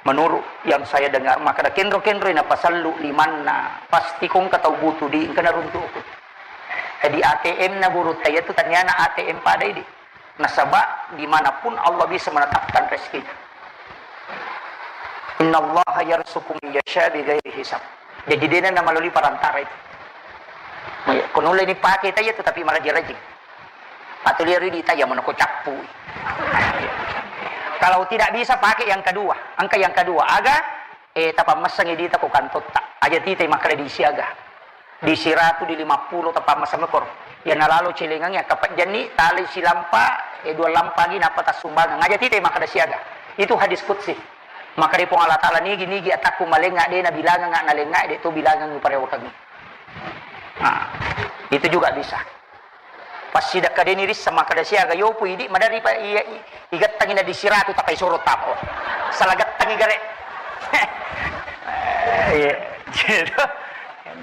menurut yang saya dengar, makkeda kenro-kenroi napasellu limanna, pasti ko engka tau butuh di engka naruntu'ku. Jadi A T M na gurutta iyatu taniana A T M pada idi. Nasaba dimanapun Allah bisa menetapkan rezekinya. Innallaha yarzuqu man yasha bighairi hisab. Jadi dena na melalui perantara itu. Ko nulle ni pake taya tetapi maraji-raji. Atau lihat di taya mana ko cappu. Kalau tidak bisa pakai yang kedua, angka yang kedua, aga, eh, tapammessangi dita ko kantotta. Aja tita makkeda di siaga. Di siratu, di lima puluh, tapammessang mekor. Ya nalalo celengang ya kapajjanni, tali silampa, eh, dua lampa gi, napa tassumbangan. Aja tita makkeda siaga. Itu hadis qudsi. Makkeda Puang Allah Taala, "Nigi, nigi atakku malenga de nabilangang, nalenga de to bilangang parewakangi." Nah, itu juga bisa. Passidakka deni rissa makkeda siaga yopu idi madari pa iya i-, igattangi na di siratu tapai soro tapo. Salah gattangi gare. Iya. Gitu.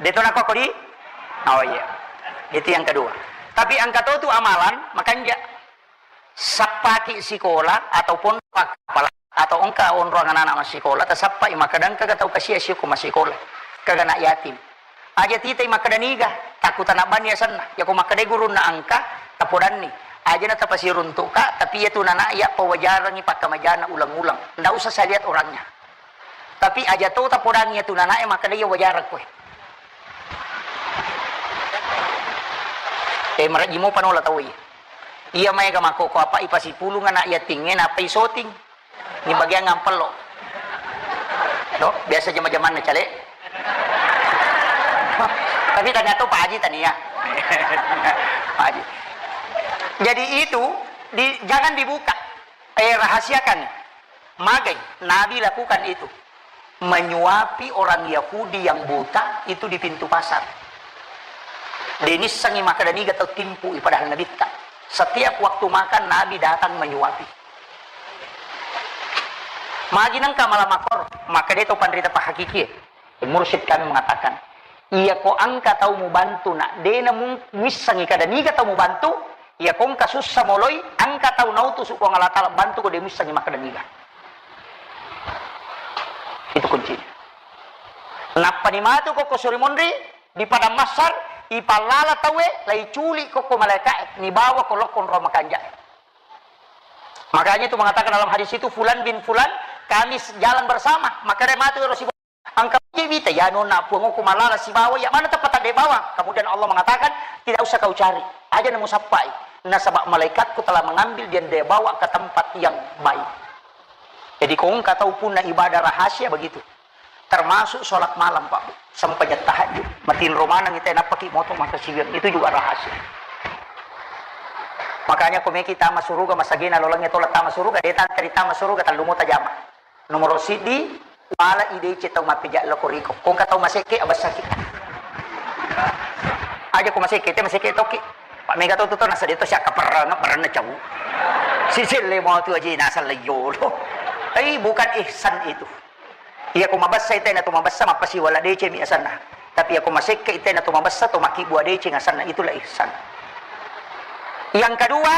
Deto nako kodi? Oh iya. Itu yang kedua. Tapi angka to tu amalan, makanja sappaki sikola atau pondok, apala-, atau engka onrong anak-anak massikola, tasappai makkeda engka tau kasia siko massikola, kaga anak yatim. Aja titai makkeda niga, takku tanabbanni asenna. Yako makkeda gurunna engka, tapodanni. Aja na tapasiruntuka, tapi iya tu nana iya pawajarangi pakkamajana ulang-ulang. Ndak usah saya lihat orangnya. Tapi aja to tapodangi iya tu nana iya makkeda iya wajarang koe. Eh, marajji mopa nola tau iya. Iya maega makkoko apa ipasipulung anak yatingnge, napa isoting. Ni bagian ngampello. Do, biasa jama-jamanna cale. Tapi ternyata Pak Haji tania. Pak Haji. Jadi itu di, jangan dibuka. Eh, rahasiakan. Magai, Nabi lakukan itu. Menyuapi orang Yahudi yang buta itu di pintu pasar. Denissangi makkeda niga tau timpu i padahal nabitta. Setiap waktu makan Nabi datang menyuapi. Magi nengka malam makor, makkeda to panrita pahakikie. Mursyid kami mengatakan, iya ko engka tau mubantu nak dena mung-, muissangi kada niga tau mubantu, iya ko engka sussa moloi, engka tau nautusu Puang Allah Taala bantu ko de muissangi makkeda niga. Nappani matu kokko suri monri di padang Mahsyar, ipallala tauwe, laiculi kokko malaika'e, nibawa ko lokko onrong makanja'e. Makanya itu mengatakan dalam hadis itu, "Fulan bin Fulan, kami jalan bersama." Maka dia matu ero sibawa. Engka je wita, ya nonna Puang, ko malala sibawa, ya mana tempat tadde bawang. Kemudian Allah mengatakan, "Tidak usah kau cari, aja namu sappai. Nasaba malaikatku telah mengambil dan dia bawa ke tempat yang baik." Jadi ko engka tau punna ibadah rahasia begitu. Termasuk sholat malam, Pak Bu. Sempajang tahajud. Matinro maneng ite nappaki moto makkasiwiang. Itu juga rahasia. Makanya ko meki tama suruga, masagena laleng tola tama suruga, de tanteri tama suruga, tellu mota jama. Nomoro siddi, wala idece tau mappeja loko riko. Ko engka tau masekke, abessaki. Aja ko masekke, te masekke toki. Pak mega to tu to nasa de to siakka perang, perang na cau. Sisille mau tu aja nasa leyolo. Tapi bukan ihsan itu. Iya ko mabessa ite na to mabessa mappasiwala decemi asanna. Tapi iya ko masekke ite na to mabessa to makkibua deceng asanna, itulah ihsan. Yang kedua,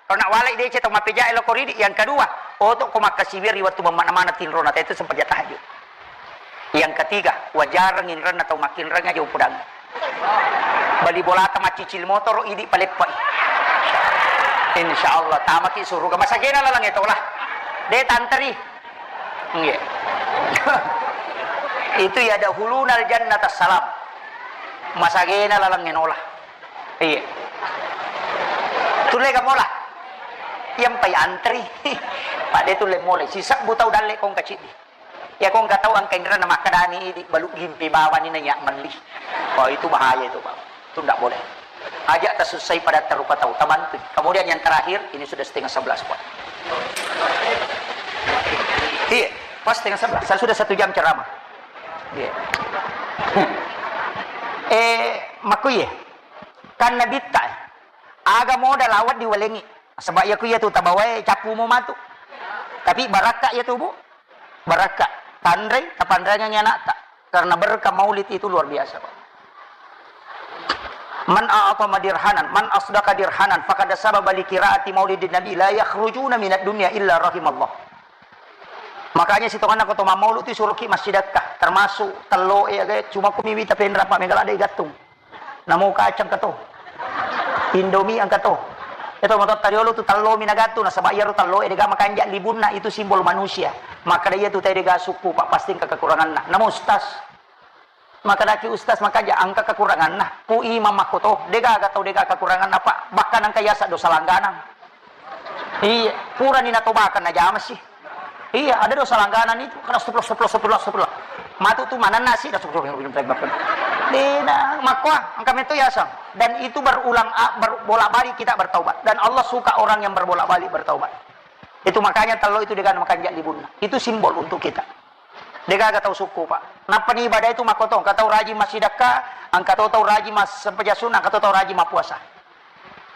kalau nak walai dece to mappejae loko ridi, yang kedua, oto ko makkasiwiri waktu mana-mana tinrona itu sempajang tahajud. Yang ketiga, wajareng inrenna tau makkinreng aja upudang. Bali bolata maccicil motoro idi paleppai. Insya Allah tamaki suruga. Masagena laleng etola. De tanteri. Nggih. Itu ya dahulunal jannata salam. Masagena laleng enola. Iya. Tulle ga mola. Yang pai antri. Pak de tulle mola. Sisa butau dalle kong kacidi. Ya kong katau angka inrana makkadani idi balu gimpi bawani na ya melli. Oh itu bahaya itu, Pak. Itu ndak boleh. Ajak tasusai pada tarupa tau, tabantu. Kemudian yang terakhir, ini sudah setengah sebelas, Pak. Iya, pas setengah sebelas. Saya sudah satu jam ceramah. Iya. Eh, makku iya. Kan nabitta, eh. Aga moda lawat diwalengi. Sebab ya ku iya tu tabawae cappu mo matu. Tapi barakka iya tu, Bu. Barakka. Tanrei, tapanrangangi anakta. Karena berkah maulid itu luar biasa, Pak. Man a'tama dirhanan, man asdaqa dirhanan, faqad sababa li qiraati maulidin nabi, la yakhrujuna minad dunya illa rahimallah. Makanya sitonganna ko to mammaulu tu suruki massidakka, termasuk tello e aga, cuma ko miwita penra pa megala de gattung. Namo kacang kato. Indomie angka to. Itu motor tariolo tu tello mi nagattu nasaba iyaro tello e dega makanja libunna itu simbol manusia. Maka dia tu tadi dega suku Pak pasti engka kekuranganna. Namo ustaz. Makkedaki ustaz, makanja engka kekuranganna. Pu imam makkoto, degaga tau dega kekuranganna, Pak. Bahkan engka yasa dosa langganang. Iya, purani natobakan najama sih. Iya, ada dosa langganan itu. Karena astagfirullah, astagfirullah, astagfirullah, astagfirullah. Matu tu manenna sih, astagfirullah. Dena, makkoa, engka meto yasa. Dan itu berulang, a- ber- bolak-balik kita bertaubat. Dan Allah suka orang yang berbolak-balik bertaubat. Itu makanya tello itu dega makanja libunna. Itu simbol untuk kita. Degaga tau sukku, Pak. Nappani ibadah itu makkoto, engka tau rajin massidakka, engka to tau rajin massempajang sunnah, engka to tau rajin mappuasa.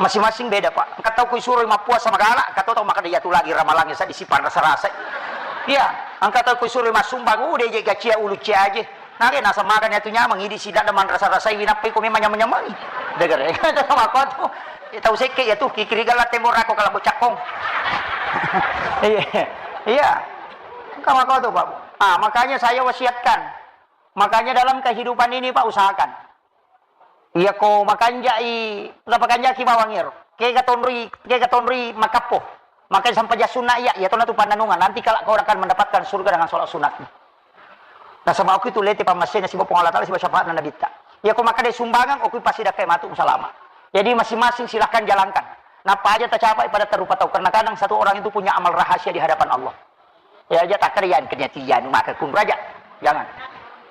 Masing-masing beda, Pak. Engka tau kusuroi mappuasa magala, engka to tau makkeda iyatu lagi ramalangnge seddi sipanrasa-rasai. Iya, engka tau kusuroi massumbang, uh, de je gacia ulu cia aje. Nage naseng magani atu nyameng, idi sidadda manrasa-rasai winappai ko memang nyameng-nyamengi. Degere. Makkoto. Tau sekke iyatu, kikiri gala tembok rako kalabbo cakkong. Iya. Iya. Engka makkoto, Pak. Ah, makanya saya wasiatkan. Makanya dalam kehidupan ini, Pak, usahakan. Iya ko makanjai, napakanjaki bawang iyaro. Kega tonroi, kega tonroi makappo. Maka sampajang sunna iya, iya tona tu pannanungan. Nanti kelak kau akan mendapatkan surga dengan sholat sunatmu. Nasaba okko itu lete pammasena siba Puang Allah Taala siba syafaatna nabitta. Iya ko makkeda sumbangan, okko passidakkai matu salama. Jadi masing-masing silahkan jalankan. Napa aja tacapai pada tarupa tau. Karena kadang satu orang itu punya amal rahasia di hadapan Allah. Ya aja takkeda yan kenya tiyan maka kun raja. Jangan.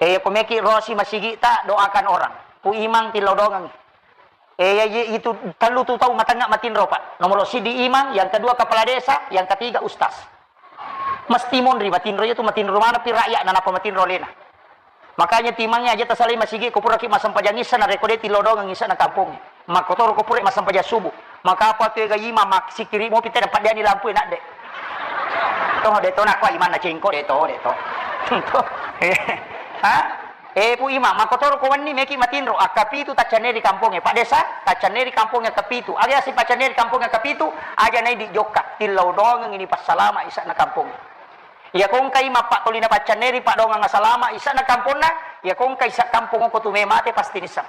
Eh, ko meki rosi masigi ta doakan orang. Pu imang tillau dongang. Eh, ya, ya, itu tellu tu tau matengnga matinro, Pak. Nomor sidi imang, yang kedua kepala desa, yang ketiga ustaz. Mesti monri matinro, itu matinro mana pi rakyat, nanapa matinro lena. Makanya timangnya aja tasalai masigi ko puraki massempajang isa na rekode tilodongeng isa na kampung. Makkotoro ko pura massempajang subuh. Maka apa tu ega imang mak sikiri mopi tena paddiani lampu enak dek. Toh de to nakwa imang na cengko de to, de to. Ha? Eh, Pu Imang, makkotoro ko wenni meki matinro, akkapitu taccanne ri kampongnge, Pak Desa, taccanne ri kampongnge akkapitu. Aga yaseng paccanne ri kampongnge akkapitu, aja naidi jokka, tillau doangeng ini passalama isa'na kampong. Iya kongkai mappattoli na paccanne ri paddoangeng asalama isa'na kamponna, Iya ko engka isa kampong ko tu memate pasti nisseng.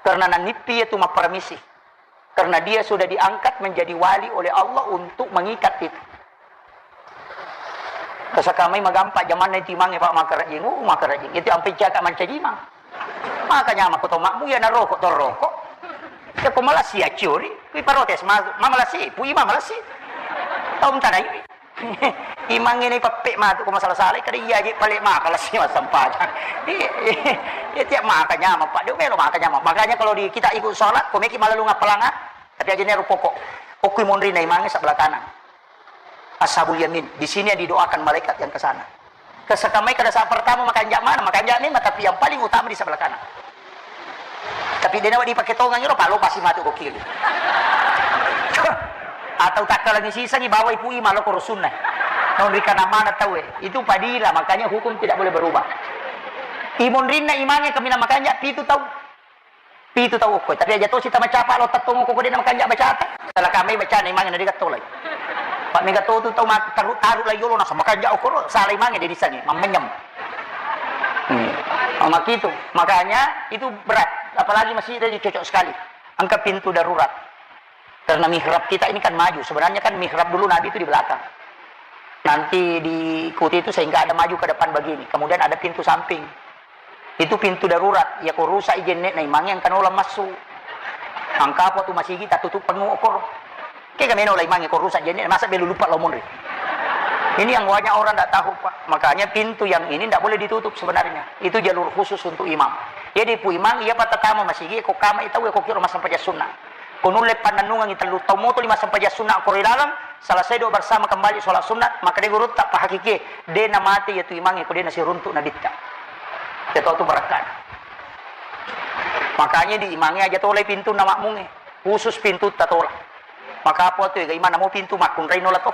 Karena nanippi itu mapparamisi. Karena dia sudah diangkat menjadi wali oleh Allah untuk mengikat itu. Tasakamai magampa jamanna itu imangnge, Pak, makarajing, uh, makarajing. Itu ampe caka mancaji imang. Makanya mako to makmu ya naroko to roko. Ya ko malasi ya ciori, kui parotes ma, ma malasi, pui ma malasi. Taum tanai. Imangnge ni peppe matu ko masala-sala, kada iya je pale ma malasi masampajang. Iya, iya, tiap makanya mappa, dia melo makanya. Makanya kalau di kita ikut sholat, ko meki malalung appalanga, tapi aja neru pokok. Okui monri na imangnge sebelah kanan. Ashabul yamin. Di sini yang didoakan malaikat yang ke sana. Kesekamai kada saat pertama makanja mana, makanja ni, tapi yang paling utama di sebelah kanan. Tapi dia nawak dipakai tongang iro, palo pasti mati ko kiri. Atau tak lagi sisangi bawa ibu ima lo ko rusunna. Tahun rikana mana tahu eh. Itu padila, makanya hukum tidak boleh berubah. Imonrinna imangnge kemina makanja pitu tahu. Pitu tau okko, tapi aja tosi tamacapa lo tettongo ko dena makanja bacata. Salah kami bacana imangnge na degattolai. Pak mega to tu tau mak-, taru-, taru lai yolo nasa makanja okoro, salah imangnge de disangi, mammenyem. Hmm. Oh, makitu. Makanya itu berat, apalagi masih itu cocok sekali. Angka pintu darurat. Karena mihrab kita ini kan maju. Sebenarnya kan mihrab dulu Nabi itu di belakang. Nanti diikuti itu sehingga ada maju ke depan begini. Kemudian ada pintu samping. Itu pintu darurat. Ya ko rusak i jenne na imangnge angka nola massu. Angka apa tu masigi tatutup penuh okor. Ke kami nola imangnge ko rusak jenne, masa belu lupa lo monri. Ini yang banyak orang tidak tahu, Pak. Makanya pintu yang ini tidak boleh ditutup sebenarnya. Itu jalur khusus untuk imam. Jadi pu imam, iya patatama masigi, ko kama itau, ko kiro masampajang sunnah. Ko nulle pannennungengngi tellu taung moto lima sempajang sunna ko ri laleng, selesai doa bersama kembali sholat sunat, maka de gurutta pahakiki, de namate iya tu imangnge ko de nasiruntuk nabitta. Iya to tu barakkana. Makanya di imangnge aja tolai pintunna makmungnge, khusus pintutta tola. Maka apa tu ega imanna mo pintu makkunrai nola to.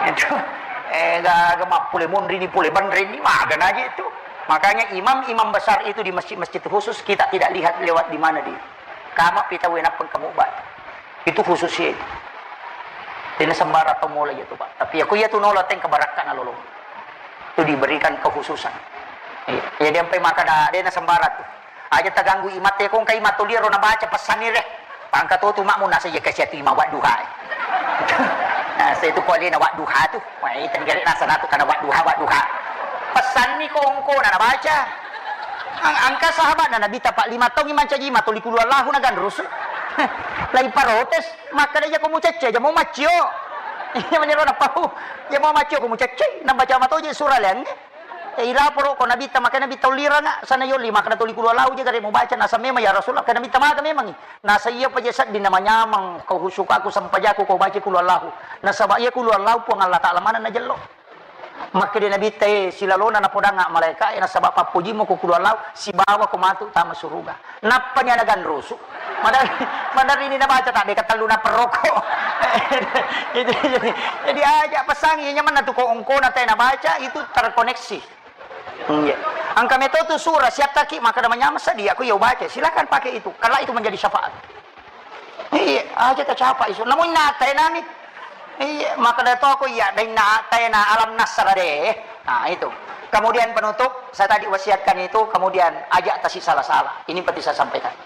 Itu, eh, ga, ga mappule monri ni pole banre ni, maga naje tu. Makanya imam-imam besar itu di masjid-masjid khusus kita tidak lihat lewat di mana dia. Kama pi tau e nappa engka mubba. Itu khusus iya itu. Dena sembarang tau mola iya tu, Pak. Tapi iya ko iya tu nola tengka barakkana lolo. Itu diberikan kekhususan. Iya. Jadi ampai makkada dena sembarang tu. Aja taganggu imatte ko engka imat toliro nabaca pesanni re. Pangka to tu makmu nasa iya kasi atu ima wadduha. Nah, saya tu ko alena wadduha tu. Wah, itu nggak nasa natu karena wadduha, wadduha. Pesanni ko engko na nabaca. Ang-, angka sahabat na Nabi tapak lima taung mancaji ima toli kulu Allahu na ganrusu. Lai parotes, makkada iya ko mucecce, aja mau maccio. Iya meniro napau. Iya mau maccio ko mucecce, nabaca matoje surah leangnge. Eh, ilaporo ko Nabitta, maka Nabitta uliranga, sana yolli, makkada toli kulu Allahu je gare mubaca, nasa memang ya Rasulullah, ka Nabitta maka memangi. Nasa iya paja sedding namanyameng, ko husukaku sempajaku ko baca kulu Allahu. Nasaba iya kulu Allahu Puang Allah Ta'ala maneng najello. Makkeda Nabitta, eh, silalona napodanga malaika, eh, nasaba pappojimmu ko kulu Allahu, sibawa ko matu tama suruga. Nappani ana ganrusu. Madari, madari ini nabaca tak deka tellu naperroko. Jadi, jadi, jadi aja pesangi, iya nyamanna tu ko engkona te nabaca, itu terkoneksi. Iya. Angka meto tu surah, siattaki, makkada manyameng sedding, aku iya ubaca. Silakan pakai itu, karena itu menjadi syafaat. Iya, aja tacapa isu. Namun nata enami. Iya, makkada to aku iya, dai nata ena alam nasra de. Nah, itu. Kemudian penutup, saya tadi wasiatkan itu, kemudian aja tasi salah-salah. Ini penting saya sampaikan.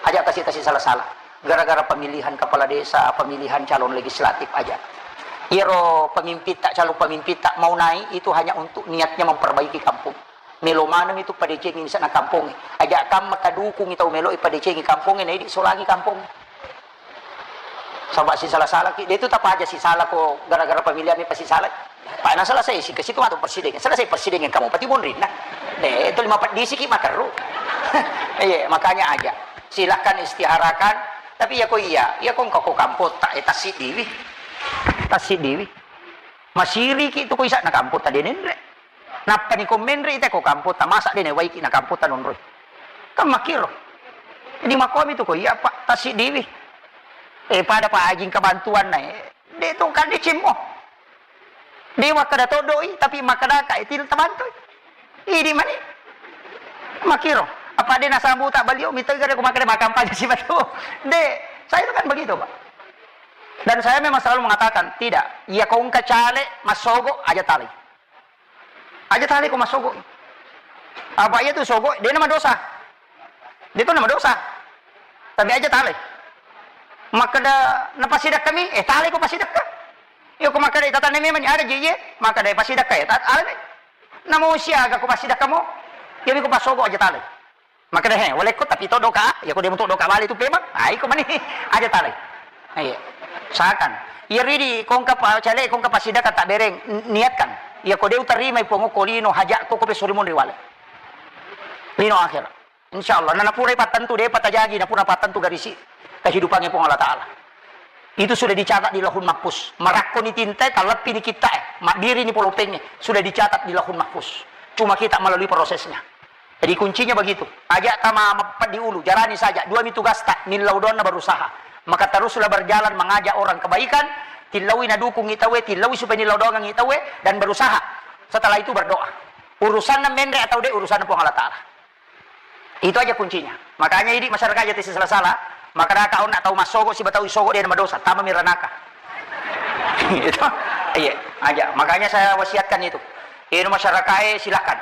Aja tasi-tasi salah-salah. Gara-gara pemilihan kepala desa, pemilihan calon legislatif aja. Iyaro pemimpitta, calon pemimpitta mau naik itu hanya untuk niatnya memperbaiki kampung. Melo maneng itu padecengi misalna kampongnge. Aja kam maka dukungi tau melo ipadecengi kampongnge, na idi solangi kampongnge. Saba sisala-salaki, de tu tapaja sisala ko gara-gara pemilihan mi pasisalai. Pak, na selesai si ke situ atau presiden. Selesai presiden yang kamu pati monrinna. Eh, itu lima pedisiki makerru. Iya, makanya aja. Silahkan istiharakan. Tapi ya ko iya, ya ko engka ko kampota, eh, tassiddiwi. Tassiddiwi. Masiriki tu ko isakna kampota de nenre. Nappani ko menre ite ko kampota, masa de newaiki na kampota nonroi. Kan makkiro. Jadi makomi tu ko iya, Pak, tassiddiwi. Eh, pada Pak Haji engka bantuanna, eh. De tu kan dicimmo. De makkada todoi, tapi makkada ka itil tabantui. Idi mani. Makkiro. Apa de nasambuta balio, mitoi gare ko makkada makampanye si batu. De, saya itu kan begitu, Pak. Dan saya memang selalu mengatakan, tidak. Iya ko engka caleg, massogo, aja tali. Aja talai ko massogo. Apa iya tu sogo, de na madosa. De tu na madosa. Tapi aja talai. Makkeda napasidakkami, eh, talai ko pasidakka. Iya ko makkeda tatanna memang ada je iye, makkeda pasidakka ya, ta-, alai. Namo siaga ko pasidakka mo? Iya mi ko passogo aja talai. Makkeda, "He, walekko tapi to doka, ya ko de muto doka bale tu pemang." Ah, iko mani aja talai. Iya. Usahakan. Iya ridi kongka pa cale kongka pasidakka tak bereng, n-, niatkan. Iya ko de utarima i Puang ko lino hajat ko ko pesuri munri wale. Lino akhirat. Insya Allah, na napurai pattentu, depa tajagi, napura pattentu garisi kehidupannya Puang Allah Ta'ala. Itu sudah dicatat di Lauhul Mahfuz. Marakkoni tinta, talleppini kitta, eh, mabbiri ni polopeng, eh, sudah dicatat di Lauhul Mahfuz. Cuma kita melalui prosesnya. Jadi kuncinya begitu. Aja tama mapeddi ulu, jalani saja. Dua mi tugasta, millau doanna berusaha. Maka teruslah berjalan mengajak orang kebaikan, tillaui nadukung itawe, tillaui supaya nillau doangang itawe, dan berusaha. Setelah itu berdoa. Urusanna menre atau de, urusanna Puang Allah Ta'ala. Itu aja kuncinya. Makanya idi masyarakat aja tesi salah-salah, maka daka onna tau massogo siba tau isogo de madosa, tama miranaka. Itu, iya, aja. Makanya saya wasiatkan itu. Ino masyarakat, eh, silakan.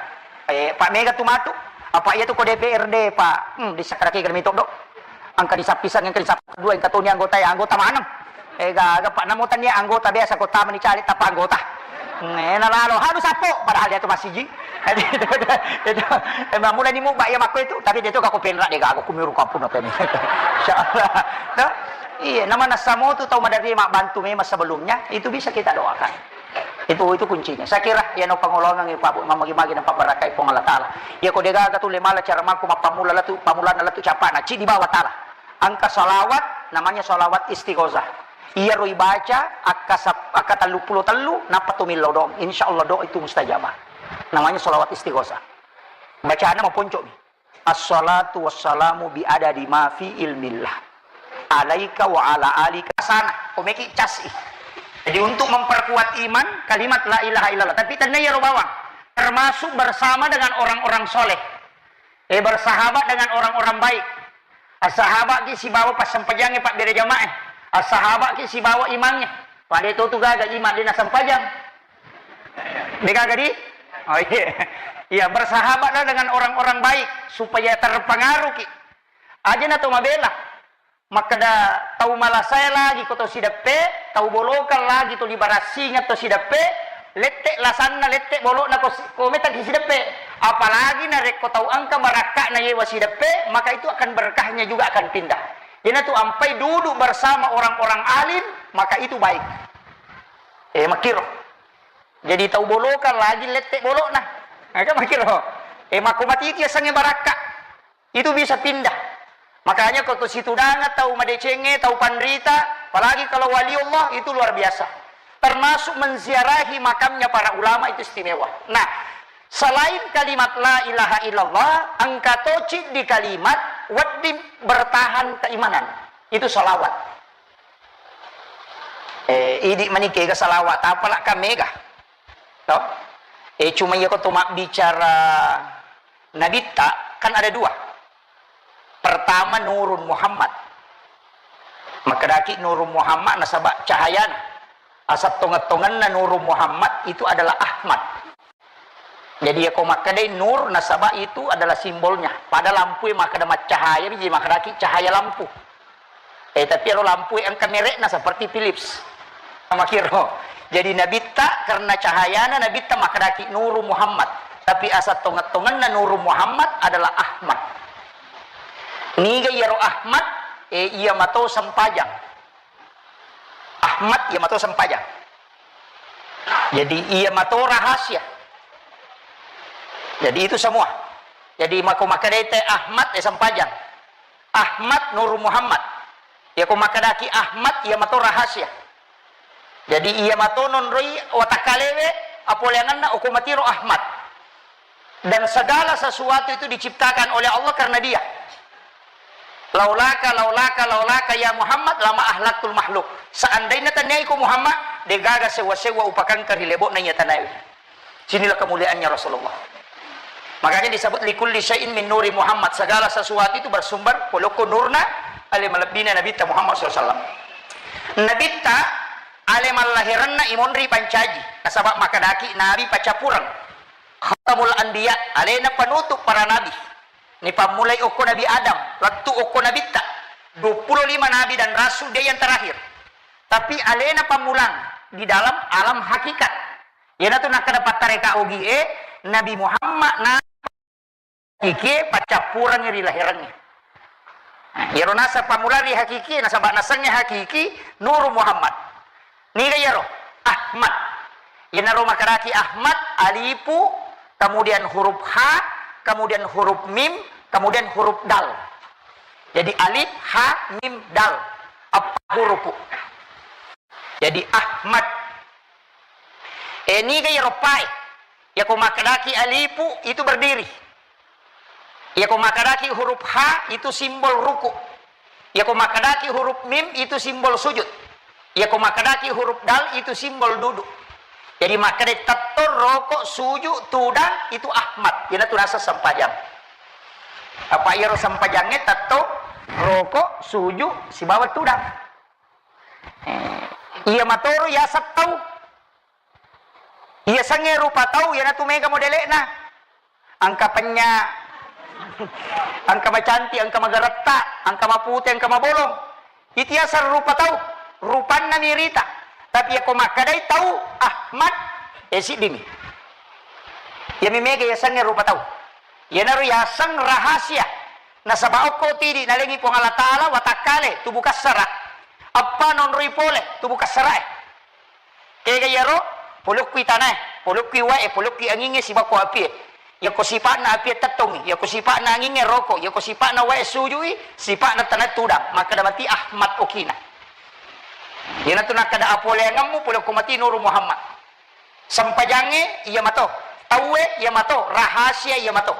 Eh, Pak Mega tu matu, apa iya tu ko D P R D, Pak? Hmm, di sakaraki kami todo. Angka di sapisang, angka di sap-, dua, angka toni anggota, ya, anggota maneng. Eh, gaga, Pak, namo tania anggota biasa kota meni cari tapa anggota. Ngena lalo, hadu sapo, padahal dia tu masih ji. Itu, itu, emang mulai ni muba ya makko itu, tapi dia tu kako penra de gaga, kumiru kampung apa ni. Insya Allah. Tuh? Iya, nama nasamu tu tau madari mak bantu memang sebelumnya, itu bisa kita doakan. Itu, itu kuncinya. Saya kira, ya, no pangolongan, ya, Pak, Bu, mamagi-magi nampak barakai Puang Allah Ta'ala. Ya, ko de gaga tu le mala cara mako mappamula latu, pamulana latu capana, ci di bawah Ta'ala. Angka salawat, namanya salawat istighosah. Iya roi baca, akka sap-, akka tellu pulo tellu, nappa tu millau doang. Insya Allah doa itu mustajabah. Namanya salawat istighosah. Bacana maponcok mi. Assalatu wassalamu bi adadi ma fi ilmillah. Alaika wa ala alika sana. Komeki casi. Jadi untuk memperkuat iman, kalimat la ilaha illallah. Tapi tenna iyaro bawang. Termasuk bersama dengan orang-orang soleh. Eh, bersahabat dengan orang-orang baik. Assahabaki sibawa passempajangnge pabbere jamaah. Assahabaki sibawa imangnge. Pada itu tu gaga iman dena sempajang. De gaga di? Oh iya. Iya, bersahabatlah dengan orang-orang baik supaya terpengaruh ki. Aja na to mabela. Makkeda tau malasae lagi ko to sideppe, tau bolokang lagi to libarassingeng to sideppe, lette lasanna, lette bolokna ko si-, ko meta ki sideppe. Apalagi narekko tau engka barakka'na yewa sideppe, maka itu akan berkahnya juga akan pindah. Iyanatu ampai duduk bersama orang-orang alim, maka itu baik. Eh, makkiro. Jadi tau bolokang lagi lette bolokna. Maka makkiro. Eh, makko matiti asengnge barakka. Itu bisa pindah. Makanya ko to situdangeng tau madecengnge, tau panrita, apalagi kalau wali Allah itu luar biasa. Termasuk menziarahi makamnya para ulama itu istimewa. Nah, selain kalimat la ilaha illallah, engka to ciddi kalimat wedding bertahan keimanan. Itu salawat. Eh, idi mani kega salawat, apalak ka mega. Toh? Eh, cuma iya ko to mabbicara nabitta, kan ada dua. Pertama Nurun Muhammad. Makkedaki Nurun Muhammad nasaba cahayana. Asal tongeng-tongenna Nurun Muhammad itu adalah Ahmad. Jadi, iya ko makkedai nur, nasaba itu adalah simbolnya. Pada lampu e makkeda maccahaya, jadi makkedaki cahaya lampu. Eh, tapi ero lampu e engka merekna seperti Philips. Makkiro. Jadi, nabitta karena cahayana nabitta makkedaki Nuru Muhammad. Tapi asal tongeng-tongenna Nuru Muhammad adalah Ahmad. Niga iyaro Ahmad? Eh, iya mato sempajang. Ahmad iya mato sempajang. Jadi iya mato rahasia. Jadi itu semua. Jadi mako makkedai te Ahmad, eh, sempajang. Ahmad Nur Muhammad. Iya ko makkedaki Ahmad iya mato rahasia. Jadi iya mato nonroi watakkalewe apoleangenna okko matiro Ahmad. Dan segala sesuatu itu diciptakan oleh Allah karena Dia. Laulaka, laulaka, laulaka ya Muhammad lama ahlaktul makhluk. Seandainya tania iko Muhammad, degaga sewa-sewa upakangka ri lebo'na iya tanae. Sinilah kemuliaannya Rasulullah. Makanya disebut likulli syai'in min nuri Muhammad. Segala sesuatu itu bersumber polokko nurna ale malebbina Nabitta Muhammad sallallahu alaihi wasallam. Nabitta ale mallahiranna imonri pancaji. Nasaba makkedaki Nabi pacappureng. Khatamul Anbiya, alena penutup para nabi. Nipammulai okko Nabi Adam, lettu okko nabitta. Dua puluh lima nabi dan rasul, dia yang terakhir. Tapi alena pammulang di dalam alam hakikat. Iyanatu nakkeda pattareka ogie, Nabi Muhammad na hakikie paccappurengngi ri laherengnge. Nah, iyaro naseng pammula ri hakikie, nasaba nasengnge hakiki Nuru Muhammad. Niga iyaro? Ahmad. Iyanaro makkedaki Ahmad, alifu, kemudian huruf ha, kemudian huruf mim, kemudian huruf dal. Jadi alif, ha, mim, dal. Eppa hurupu. Jadi Ahmad. Eh, niga iyaro pae? Iyako makkedaki alifu, itu berdiri. Iyako makkedaki huruf ha, itu simbol ruku. Iyako makkedaki huruf mim, itu simbol sujud. Iyako makkedaki huruf dal, itu simbol duduk. Jadi makkeda tetto, roko, suju, tudang, itu Ahmad. Iyanatu naseng sempajang. Apa iyaro sempajangnge tetto, roko, suju, sibawa tudang. Eh, iya matoro yaseng tau. Iyasengnge rupa tau, iyanatu mega modele'na. Engka penya, engka macantik, engka magaretta, engka mapute, engka mabolong. Itu yaseng rupa tau, rupanna mirita. Tapi iyako makkedai tau Ahmad, eh, siddimi. Iyami mega yasengnge rupa tau. Iyanaro yaseng rahasia. Nasaba okko tidi nalengi Puang Allah Ta'ala watakkale tubuh kassara. Eppa nonroi pole tubuh kassarae. Kega iyaro, polokkui tanae, polokkui wae, polokkui angingnge, sibakko apie. Iyako sipa'na apie tettongi, iyako sipa'na angingnge roko, iyako sipa'na wae sujui, sipa'na tanae tudang, makkeda mati Ahmad okina. Iyanatu nakkeda apoleangemmu polokko mati Nuru Muhammad. Sempajangnge iya mato, tauwe iya mato, rahasia iya mato.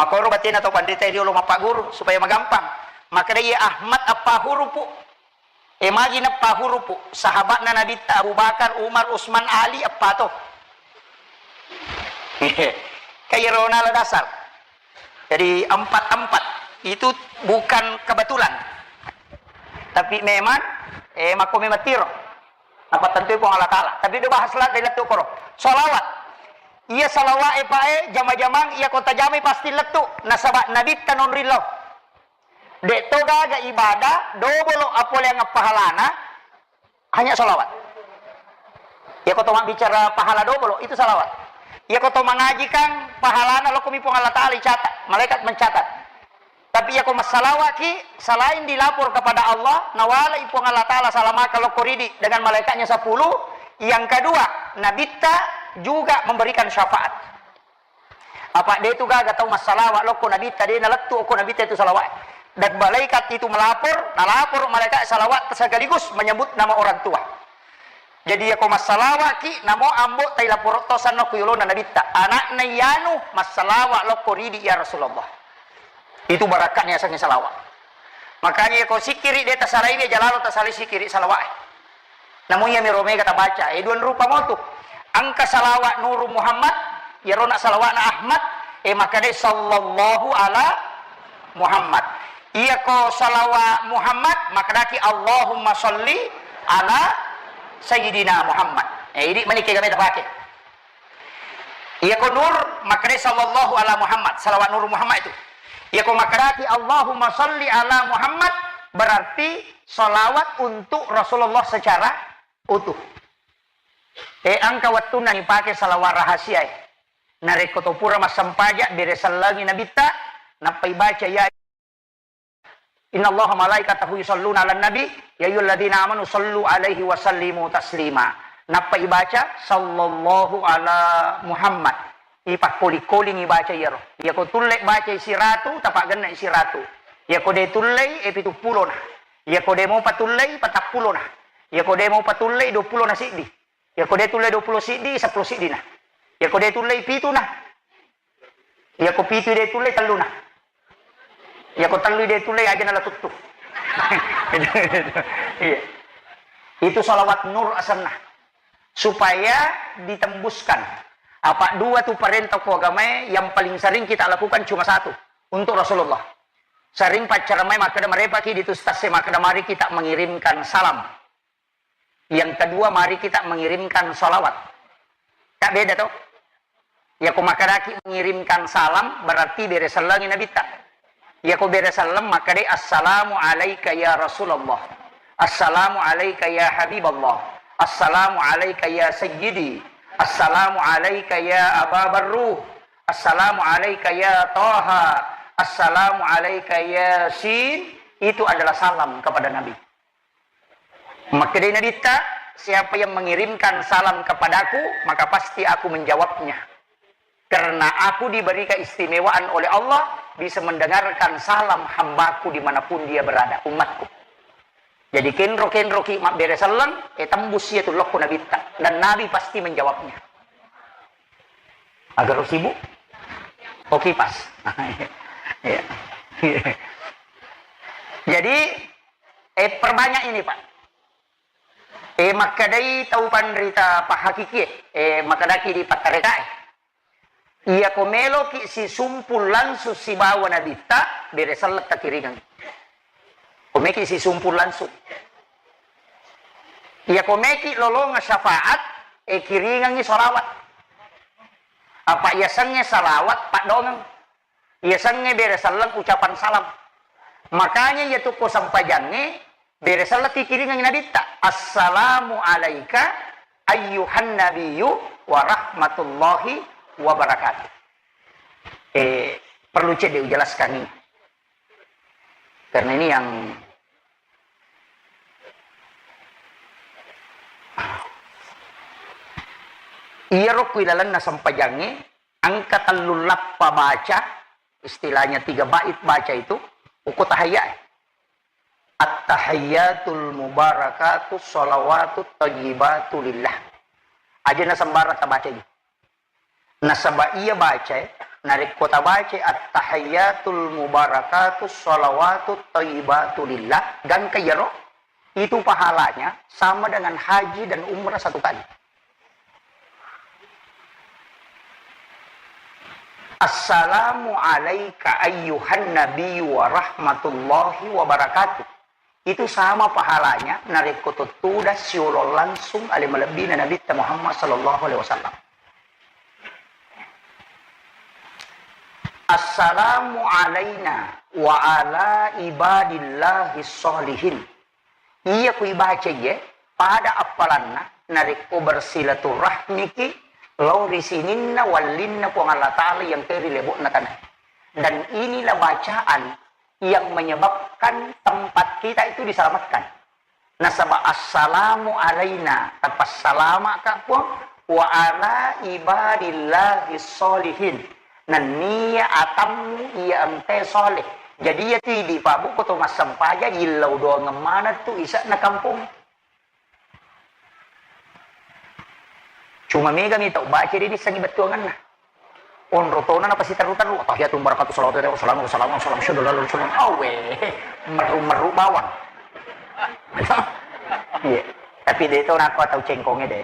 Makoro batena tau panrita riolo mappagguru supaya magampang. Makkeda iya Ahmad eppa hurupu. E, magi neppa hurupu, sahabatna Nabitta Abu Bakar, Umar, Usman, Ali, eppa to. Kairona la dasar. Jadi empat-empat itu bukan kebetulan. Tapi memang, eh, makko memang tiro. Apa tentu Puang Allah Ta'ala. Tapi do bahas lah dari lettu koro. Salawat. Iya salawat e, Pak, eh, jama-jamang iya kota jamai pasti lettu. Nasaba Nabitta nonrillau. De'to gaga ibadah dobolo apoleang pahalana, hanya salawat. Iyako to mabbicara pahala dobolo, itu salawat. Iyako to mangaji kan pahalana lokkomi Puang Allah Ta'ala icatat, malaikat mencatat. Tapi iyako massalawaki, selain dilapor kepada Allah, nawalai Puang Allah Ta'ala salamaka lokko ridi dengan malaikatnya sepuluh, yang kedua, Nabitta juga memberikan syafaat. Apa de tu gaga tau massalawa lokko Nabitta, de nalettu okko Nabitta itu salawat. Dan malaikat itu melapor, nalapor malaikat salawat sekaligus menyebut nama orang tua. Jadi yako massalawaki, namo ambo tai lapor to sanno ku yolona Nabitta. Anakna iyanu massalawa lokko ridi ya Rasulullah. Itu barakatnya yasengnge salawat. Makanya yako sikiri de tasalai, de jalalo tasalai sikiri salawat. Namu iyami ro mega tabaca, eh, duan rupa motu. Engka salawat Nuru Muhammad, iyarona salawatna Ahmad, eh, makkadai sallallahu ala Muhammad. Iyako salawat Muhammad, makkadaki Allahumma salli ala Sayyidina Muhammad. Eh, idi mani kega meta pake. Iyako Nur, makkadai sallallahu ala Muhammad, salawat Nur Muhammad itu. Iyako makkadaki Allahumma salli ala Muhammad, berarti salawat untuk Rasulullah secara utuh. E, engka wettunna nipake salawat rahasia e. Narekko to pura massempaja, bere sellengi Nabitta, nappa ibaca ya Innallaha malaikatahu yusalluna ala nabi, ya ayyuhalladzina amanu sallu alaihi wa sallimu taslima. Nappa ibaca sallallahu ala Muhammad. Ipakkoli-kolingi baca iyaro. Iyako tulle bacai siratu, tapaggenna siratu. Iyako de tullei, e pitu pulona. Iyako de mopa tullei, patapulona. Iyako de mopa tullei, dua pulona siddi. Iyako de tullei dua pulo siddi, seppulo siddina. Iyako de tullei pituna. Iyako pitu de tullei telluna. Iyako tellu de tullei aja nala tuttu. Iya. Itu salawat nur asenna. Supaya ditembuskan. Apa dua tu perintah ku agamae yang paling sering kita lakukan cuma satu. Untuk Rasulullah. Sering paccaramai makkeda merepaki di tu stase makkeda mari kita mengirimkan salam. Yang kedua, mari kita mengirimkan salawat. Tak beda toh? Iyako makkedaki mengirimkan salam, berarti bere sellengi Nabitta. Iyako bere selleng makkedai, "Assalamu alaika ya Rasulullah. Assalamu alaika ya Habiballah. Assalamu alaika ya Sayyidi. Assalamu alaika ya Aba Barruh. Assalamu alaika ya Taha. Assalamu alaika ya Sin." Itu adalah salam kepada Nabi. Makkedai Nabitta, "Siapa yang mengirimkan salam kepadaku, maka pasti aku menjawabnya. Karena aku diberi keistimewaan oleh Allah, bisa mendengarkan salam hambaku dimanapun dia berada, umatku." Jadi kenro-kenroki mabbere selleng, e tembus iya tu lokko Nabitta. Dan Nabi pasti menjawabnya. Agak sibuk? Oke, pas. Iya. Jadi, eh, perbanyak ini, Pak. Eh, makkedai tau panrita pahakikie, eh, makkedaki di pattarekae. Iyako meloki sisumpul langsung sibawa Nabitta, bere selleng takiringang. Ko meki sisumpul langsung. Iyako meki lolonga syafaat, eh, kiringangi salawat. Apa iyasengnge salawat paddongeng. Iyasengnge bere selleng ucapan salam. Makanya iya tu ko sempajangnge bere selleng tikiringangi Nabitta. "Assalamu alaika ayyuhan nabiyyu wa rahmatullahi wa barakatuh." Eh, perlu cedde ujelaskan ini. Karena ini yang iyaro ku ilalenna sempajangnge, engka tellu lappa baca, istilahnya tiga bait baca itu, uku tahayya. At-tahiyyatul mubarakatus shalawatut thayyibatu lillah. Aja na sembarang tabaca ini. Nasaba iya bacae, narekko tabacae at-tahiyyatul mubarakatus shalawatut thayyibatu lillah, gangka iyaro, itu pahalanya sama dengan haji dan umrah satu kali. "Assalamu alaika ayyuhan nabiyyu wa rahmatullahi wa barakatuh." Itu sama pahalanya narekko tuttuda siolo langsung ale malebbina Nabitta Muhammad sallallahu alaihi wasallam. "Assalamu alaina wa ala ibadillahis sholihin." Iya ku ibaca iye, pada appalanna narekko bersilaturahmiki lao ri sininna wallinna Puang Allah Ta'ala yang ke ri lebo'na tanah. Dan inilah bacaan yang menyebabkan tempat kita itu diselamatkan. Nasaba assalamu alaina, tapassalamaka Puang, wa ala ibadillahis sholihin. Nenniya atammu iya engkae soleh. Jadi iya tu idi Pak Bu, ko to massempajang, illau doangeng maneng tu ise'na kampong. Cuma mega mi tau baca de dissengi bettuangenna. Onro tona napasiterru-terru, "Tahiyatun barakatuh salawatu wassalamu wassalamu wassalamu asyhadu an la ilaha illallah." Awe, meru-meru bawang. Iya. Tapi de to nako tau cengkonge de.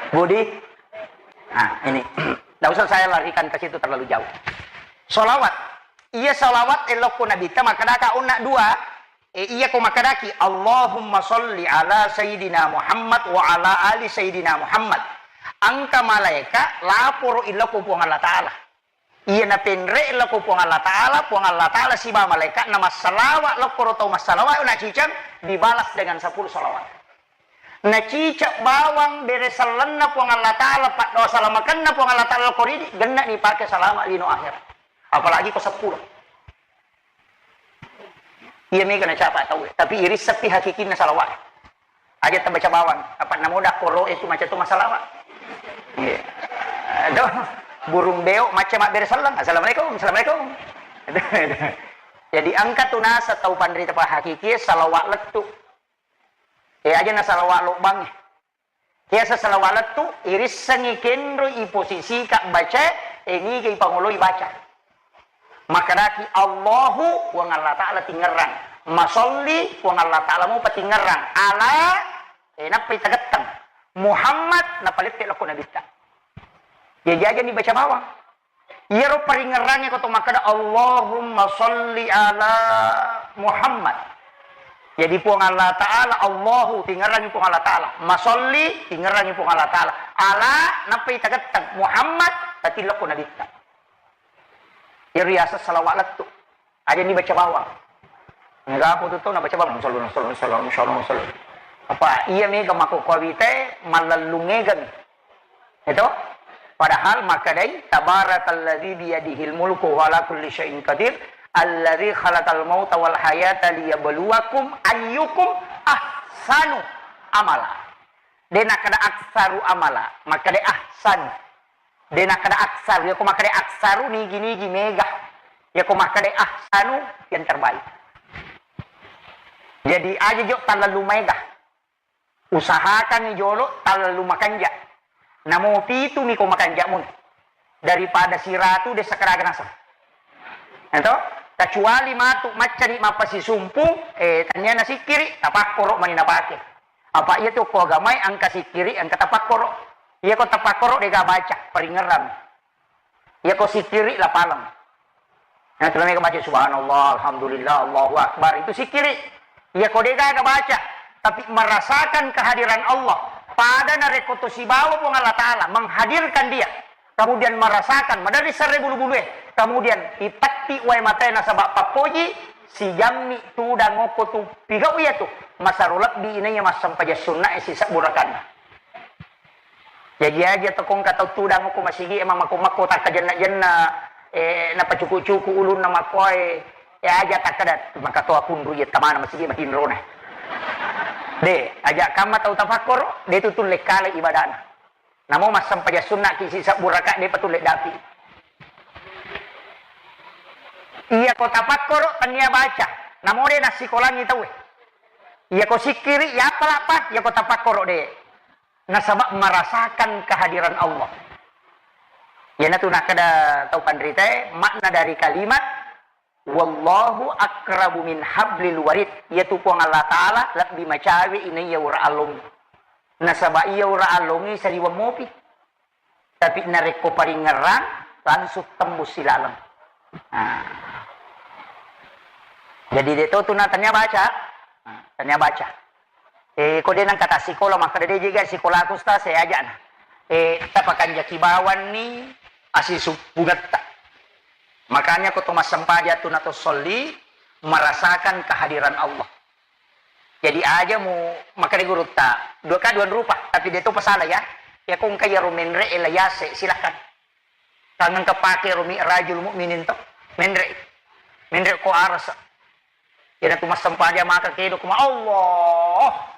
Budi. Nah, ini. Tidak usah saya larikan ke situ terlalu jauh. Salawat. Iya salawat elokku Nabitta, makkedaka onna dua. E, iya ko makkedaki, "Allahumma sholli ala Sayyidina Muhammad wa ala ali Sayyidina Muhammad." Engka malaeka laporo iloko Puang Allah Ta'ala. Iya napenre iloko Puang Allah Ta'ala, Puang Allah Ta'ala siba malaeka na massalawa lokoro tau massalawa na ciceng dibalas dengan sepuluh salawat. Na ciceng bawang bere sellenna Puang Allah Ta'ala, paddoa salamakenna Puang Allah Ta'ala lokori, genna ni pake salama lino akhirat. Apalagi ko sepuluh. Iya mega nacapa tau, tapi irisseppi hakikinna salawat. Aja tabaca bawang, apa namoda koro itu macam tu masalah, Pak. Iya. Aduh, burung beo macam mabbere sellang. "Assalamualaikum, assalamualaikum." Jadi engka tu nasa tau panrita pa hakiki salawat lettu. Eh, aja na salawat lobbang. Biasa salawat lettu, irissengi kenro iposisika baca, e niga ipangoloi baca. Makkedaki Allahu, Puang Allah Ta'ala tingerrang. Masolli, Puang Allah Ta'ala mupa tingerrang. Ala, e nappa itagetteng. Muhammad, nappa lette lokko Nabitta. Jaji aja ni baca bawang. Iyaro paringerrangnge ko to makkeda, "Allahumma sholli ala Muhammad." Jadi Puang Allah Ta'ala, Allahu, tingerrangi Puang Allah Ta'ala. Masolli, tingerrangi Puang Allah Ta'ala. Ala, nappai tagetteng. Muhammad, Tapi lokko nabitta. Iya riaseng salawat lettu. Aja ni baca bawang. Nega aku tu tau na baca bawang. Sallallahu, sallallahu, sallallahu, sallallahu, sallallahu. Apa iya mega mako kawite malellung egami. Itu? Padahal makkedai, "Tabarakalladzi biyadihil mulku wa ala kulli syai'in qadir, alladzi khalaqal mauta wal hayata liyabluwakum ayyukum ahsanu amala." De nakkeda aksaru amala, makkeda ahsan. De nakkeda aksaru, yako makkeda aksaru nigi-nigi mega. Yako makkeda ahsanu yang terbaik. Jadi aja jo terlalu mega. Usahakan jolo terlalu makanja. Namo pitu miko makanja mun. Daripada siratu de sakaraga naseng. Ento, kecuali matu maccani mappasisumpung, eh, tania nasikkiri, tapakkoro mani napake. Apa iya tu ko agamai engka sikkiri, engka tapakkoro. Iya ko tapakkoro dega baca, paringerang. Iya ko sikkiri lapaleng. Nah, tu namanya baca subhanallah, alhamdulillah, Allahu akbar. Itu sikkiri. Iya ko dega baca, tapi merasakan kehadiran Allah. Pada narekko to sibawa Puang Allah Ta'ala menghadirkan dia. Kemudian merasakan, madari serre bulu-bulu eh. Kemudian ipatti wae matae nasaba pappoji, sijammi tudang okko tu pigau iya tu. Masaro lebbi inaiya massempajang sunna e sisebbu rakaat. Jaji aja to kongka tau tudang ko masigi e mamako-mako takkajenna-jenna, eh, napacuku-cuku ulunna makoe, eh, aja takkada maka to akunru iya tamana masigi matinrona. De, aja kamma tau tapakkoro, de tu tulle kale ibadana. Namo massempajang sunna ki sisebbu rakaat de patulle dapi. Iya ko tapakkoro tania baca, namo de nassikolangi tau e. Iya ko sikkiri, ya apa lapa, iya ko tapakkoro de. Nasaba merasakan kehadiran Allah. Iyanatu nakkeda tau panritae, makna dari kalimat, "Wallahu aqrabu min hablil warid." Iyatu Puang Allah Ta'ala lebbi macawe inaiya ura allongngi. Nasaba iya ura allongngi sariwang mopi. Tapi narekko paringerang, langsung tembus silaleng. Nah. Jadi de to tu na tania baca. Nah, tania baca. Eh, ko de nengka tassikola, makkeda de jega sikolaku, Ustaz, saya ajana. Eh, tapakanjaki bawanni asisuppungetta. Makanya ko to massempajang tu na to solli, merasakan kehadiran Allah. Jadi aja mu makkeda gurutta, dua ka dua rupa, tapi de to pasala ya. Ya ko engka iyaro menre e la yase, silahkan. Kangengka pake ro Mi'rajul Mukminin to. Menre. Menre ko arasa. Iyanatu massempajang maka kedo kuma Allah.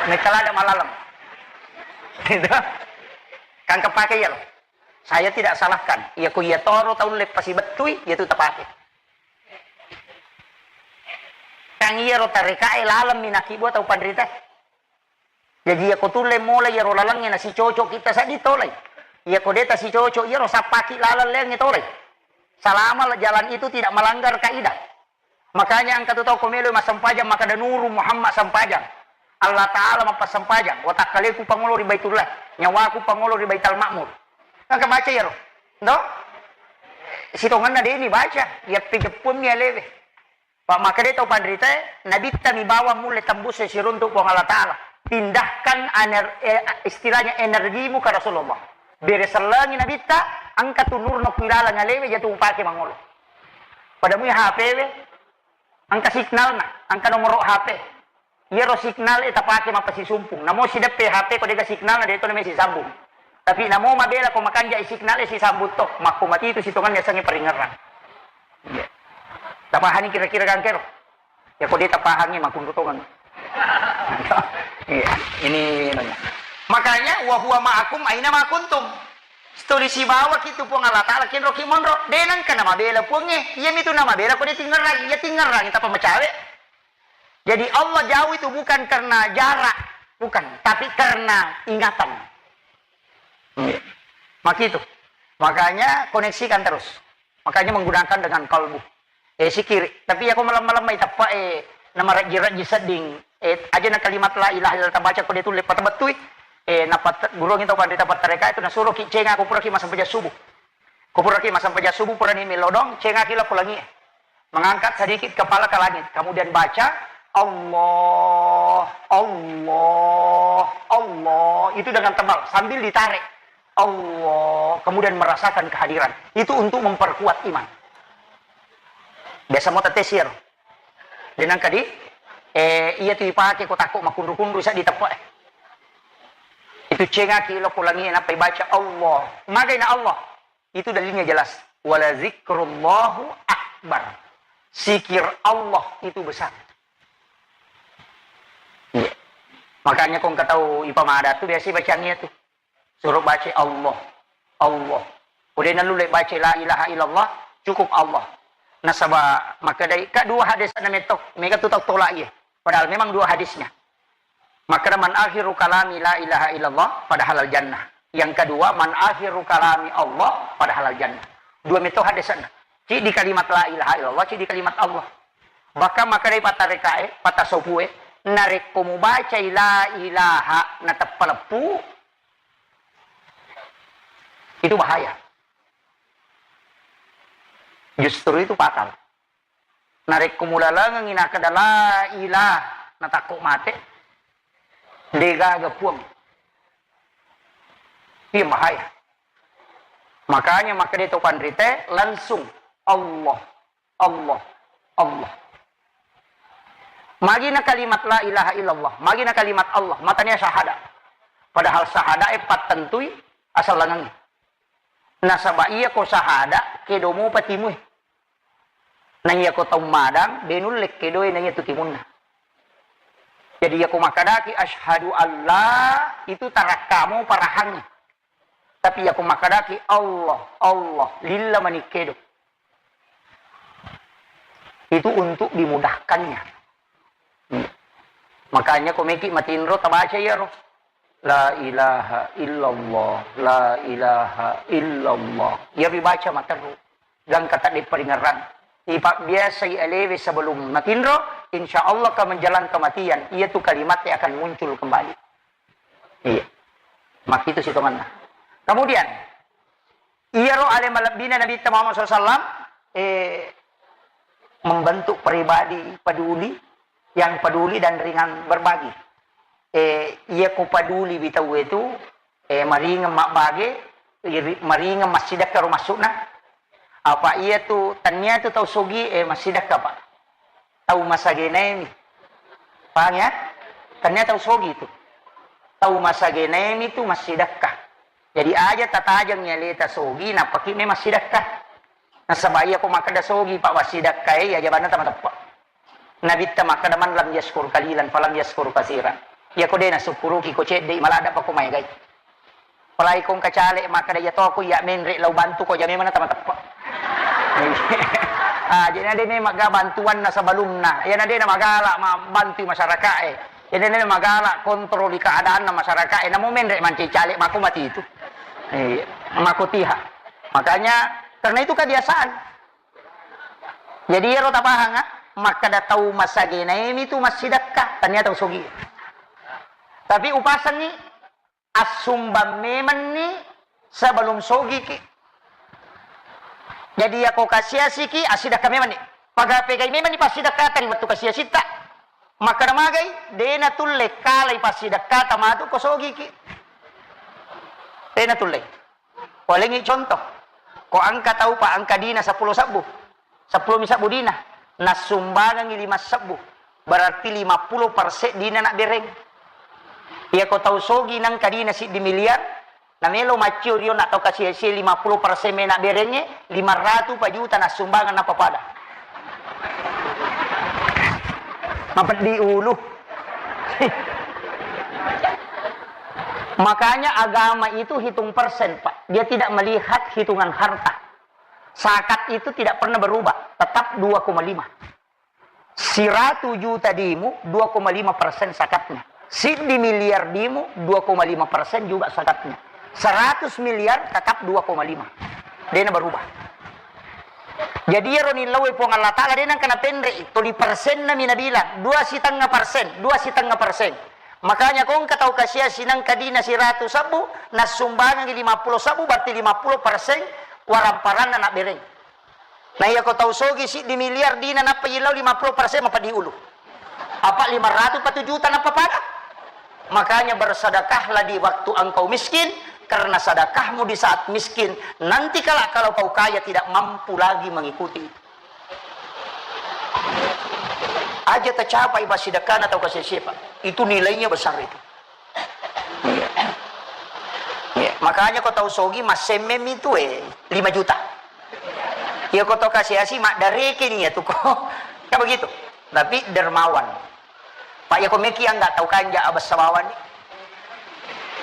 Metalada malaleng. Gitu. Kangka pake iya lo. Saya tidak salahkan. Iya ko iya toro tau leppasi bettui, iya tu tapake. Kan iyaro tarekae laleng minaki buat tau panrita. Jaji, iyako tulle mulai iyaro lalengnge nasicocok kita seddi tolai. Iyako de tasicocok iyaro sappaki laleng leangnge tolai. Selama jalan itu tidak melanggar kaidah. Makanya engka tu tau ko melo massempajang makkeda Nuru Muhammad sempajang. Allah Ta'ala mappassempajang. Watakkaleku pangolo ri Baitullah. Nyawaku pangolo ri Baitul Makmur. Engka baca iyaro. Do? Sitongenna deni baca. Iya pejeppunni alewe. Pa makkeda tau panritae, nabitta mi bawang mulle tembus siruntuk Puang Allah Ta'ala. Pindahkan ener-, eh, istilahnya energimu ke Rasulullah. Bere sellengi nabitta, engka tu nurna ku ilaleng alewe jatu upake mangolo. Pada mui H P we, engka signalna, engka nomoro H P. Iyaro signal e tapake mappasisumpung. Namo sideppe H P ko dega signal na de to namesi sambung. Tapi namo mabela ko makanja i signal e sisambung to, makko mati itu sitongan yasengnge paringerang. Iya. Tapahangi kira-kira gangkero. Ya ko de tapahangi makunru tongan. Iya, ini nanya. Makanya wa huwa ma'akum aina ma kuntum. Stoli sibawa ki tu Puang Allah Ta'ala kenro ki monro. De nengka namabela Puangnge. Iya mitu namabela ko de tingerang. Iya tingerang tapa macawe. Jadi Allah jauh itu bukan karena jarak, bukan, tapi karena ingatan. Iya. Makitu. Makanya koneksikan terus. Makanya menggunakan dengan kalbu. Eh, sikiri. Tapi aku malam-malam mai teppa, eh, nama raji-raji sedding. Eh, aja na kalimat la ilaha illallah tabaca ko de tulle pata bettui. Eh, napat gurungi tau pandita pattareka itu nasuruh ki cenga aku pura ki masempajang subuh. Ko puraki massempajang subuh, purani melodong, cengaki lao ko langie. Mengangkat sedikit kepala ke langit, kemudian baca, "Allah, Allah, Allah." Itu dengan tebal, sambil ditarik. Allah, kemudian merasakan kehadiran. Itu untuk memperkuat iman. Biasa mo tette siaro. Denang kadi, eh, iya tu ipake ko takko makunru-kunru sa diteppa, eh. Itu cengaki lo ko langi nappa ibaca Allah. Magai na Allah. Itu dalilnya jelas. Wala zikrullahu akbar. Zikir Allah itu besar. Iya. Makanya ko engka tau ipamada tu biasa bacaan iya tu. Suruh baca Allah. Allah. Ko de' nalulle baca la ilaha illallah, cukup Allah. Nasaba makkedai, ka dua hadis na metto, mega tu tau tolak iya. Padahal memang dua hadisnya. Makkeda man akhiru kalami la ilaha illallah, padahal al jannah. Yang kedua, man akhiru kalami Allah, padahal al jannah. Dua metto hadisna. Ci di kalimat la ilaha illallah, ci di kalimat Allah. Bahkan makkedai patarekae, patasopue, narekko mubacai la ilaha nateppa leppu, itu bahaya. Justru itu fatal. Narekko mulalengengngi nakkeda la ilah natakko mate, degaga puang. Iya bahaya. Makanya makkeda to panrite langsung Allah, Allah, Allah. Magina kalimat la ilaha illallah, magina kalimat Allah, matania syahada. Padahal syahada e pattentui asal langengngi. Nasaba iya ko syahada, kedo mopa timue. Na iya ko tau madang, de nulle kedoe na iya tu timunna. Jadi iya ko makkadaki asyhadu alla, itu tarakkamu parahangngi. Tapi iya ko makkadaki Allah, Allah, lilla mani kedo. Itu untuk dimudahkannya. Hmm. Makanya ko meki matinro tabaca iyaro. La ilaha illallah, la ilaha illallah. Iyaro ibaca materru. Gangka tadde paringerrang. Ipabbiasai alewe sebelum matinro, insya Allah ka menjelang kematian, iya tu kalimat yang akan muncul kembali. Iya. Makkitu sitonganna. Kemudian, iyaro ale malebbina Nabitta Muhammad sallallahu alaihi wasallam, eh, membentuk pribadi peduli, yang peduli dan ringan berbagi. Eh, iya ko peduli wi tauwe tu, eh, maringeng mabbage, iri-, maringeng massidekka ro maksudna. Apa iya tu, tania tu tau sogi, eh, massidekka, Pak. Tau masagenaemi. Paham ya? Tania tau sogi tu. Tau masagenaemi tu massidekka. Jadi aja tatajeng aleta sogi, nappaki me massidekka. Nasaba iya ko makkeda sogi, Pak, massidekka e, iya jabanna tamateppe. Nabitta makkeda, "Man lam yaskur qalilan falam yaskur katsiran." Iya ko de nasukkuruki ko cedde, maladda pa ko maegai. Apalagi ko engka caleg makkeda, "Iya to ko iya menre lao bantu ko," ja memang na tamateppe. Ah, jadi na de memang ga bantuanna sebelumna. Iya na de na magala ma-, bantu masyarakat e. Iya na de na magala kontroli keadaanna masyarakat e. Namo menre mancaji caleg mako mati itu. Eh, mako tiha. Makanya karena itu kebiasaan. Jadi iyaro tapahang, ah, makkeda tau masagenaemi tu massidekka, tania tau sogi. Tapi upasengngi assumbang memenni sebelum sogiki. Jadi yako kasiasiki, assidekka memenni. Paga pegai memenni passidekkata ri wettu kasiasitta. Makkeda magai, de natulle kalai passidekkata matu ko sogiki. De natulle. Walengngi contoh. Ko engka tau pa engka dina seppulo sebbu. Seppulo mi sebbu dina. Nassumbangengngi lima sebbu. Berarti lima puluh persen dina nabbereng. Iya ko tau sogi nengka dina siddi miliar, namelo maccio rio na tau kasi-, si lima puluh persen me nabberengnge, lima ratu pa juta nassumbangeng nappa pada. Mapeddi ulu. Makanya agama itu hitung persen, Pak. Dia tidak melihat hitungan harta. Zakat itu tidak pernah berubah, tetap dua koma lima. Siratu juta dimu, dua koma lima persen zakatnya. Siddi miliar dimu, dua koma lima persen juga zakatnya. Seratus miliar tetap dua koma lima. Dena berubah. Jadi iyaro nillau e Puang Allah Ta'ala, de nengka napenre, toli persenna mi nabilang, dua sitengnga persen, dua sitengnga persen. Makanya ko engka tau kasiasi nengka dina siratu sebbu, nassumbangengngi lima puluh sebbu, berarti lima puluh persen waramparanna nabbereng. Nah, iya ko tau sogi siddi miliar dina nappa yillau lima puluh persen mapeddi ulu. Apa lima ratu pa tu juta nappa pada? Makanya bersedekahlah di waktu engkau miskin, karena sedekahmu di saat miskin, nanti kala kalau kau kaya tidak mampu lagi mengikuti. Aja tercapai pasidekana atau kasih siapa, itu nilainya besar itu. Iya. Iya. Makanya ko tau sogi massemmemi tu, eh, lima juta. Iya ko tau kasi-asi maddareke ni ya tu ko. Kan begitu. Tapi dermawan. Pak, iya ko meki angga tau kanja abessa bawang ni.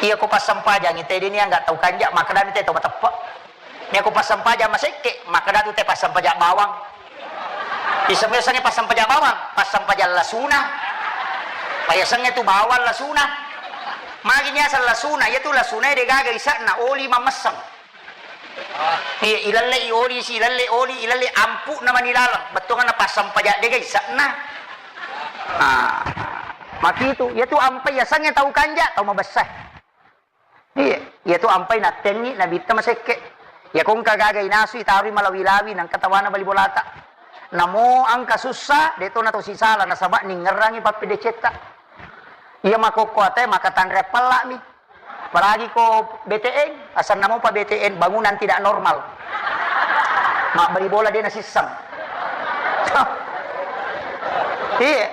Iya ko passempajangi tede ni angga tau kanja, makkedami te tau mateppe. Iya ko passempaja masekke, makkeda tu te passempaja bawang. Iseng-, isengnge passempaja bawang, passempaja lasuna. Pak, isengnge tu bawang lasuna. Magi ni asal lasuna, iya tu lasuna de gaga isakna oli mamesseng. Iya, ilallei oli si, ilallei oli, ilallei ampu'na mani laleng. Bettuanna passampajang de gaga isakna. Ah, makitu, iya tu ampai yasengnge tau kanja, tau mabessa. Iya, iya tu ampai nattengngi nabitta masekke. Iya ko engka gaga inasu itarui malawi-lawi nangka tawana bali bolata. Namo engka sussa, de to na to sisala nasaba ningngerangi pappedecetta. Iya makokko ate maka tanre pella mi. Apalagi ko B T N, asanna mopa B T N, bangunan tidak normal. Mabbali bola de nasisseng. Iya.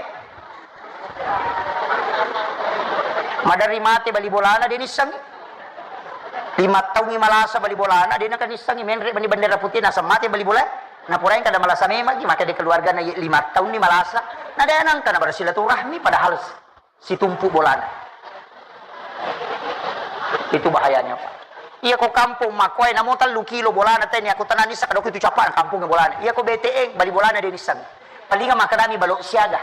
Maderri mate bali bolana de nissengngi. Lima taungngi malasa bali bolana de naka nissengngi, menre bani bendera putih naseng mate bali bola. Napuraeng kada malasa memang, maka de keluargana lima taunni malasa. Na de nangka na bersilaturahmi padahal situmpu bolana. Itu bahayanya, Pak. Iya ko kampung makkoe namo tellu kilo bolana teni, aku tenani sakadoko itu capa kampung bolana. Iya ko B T N bali bolana de nisseng. Palinga makkedami balok siaga.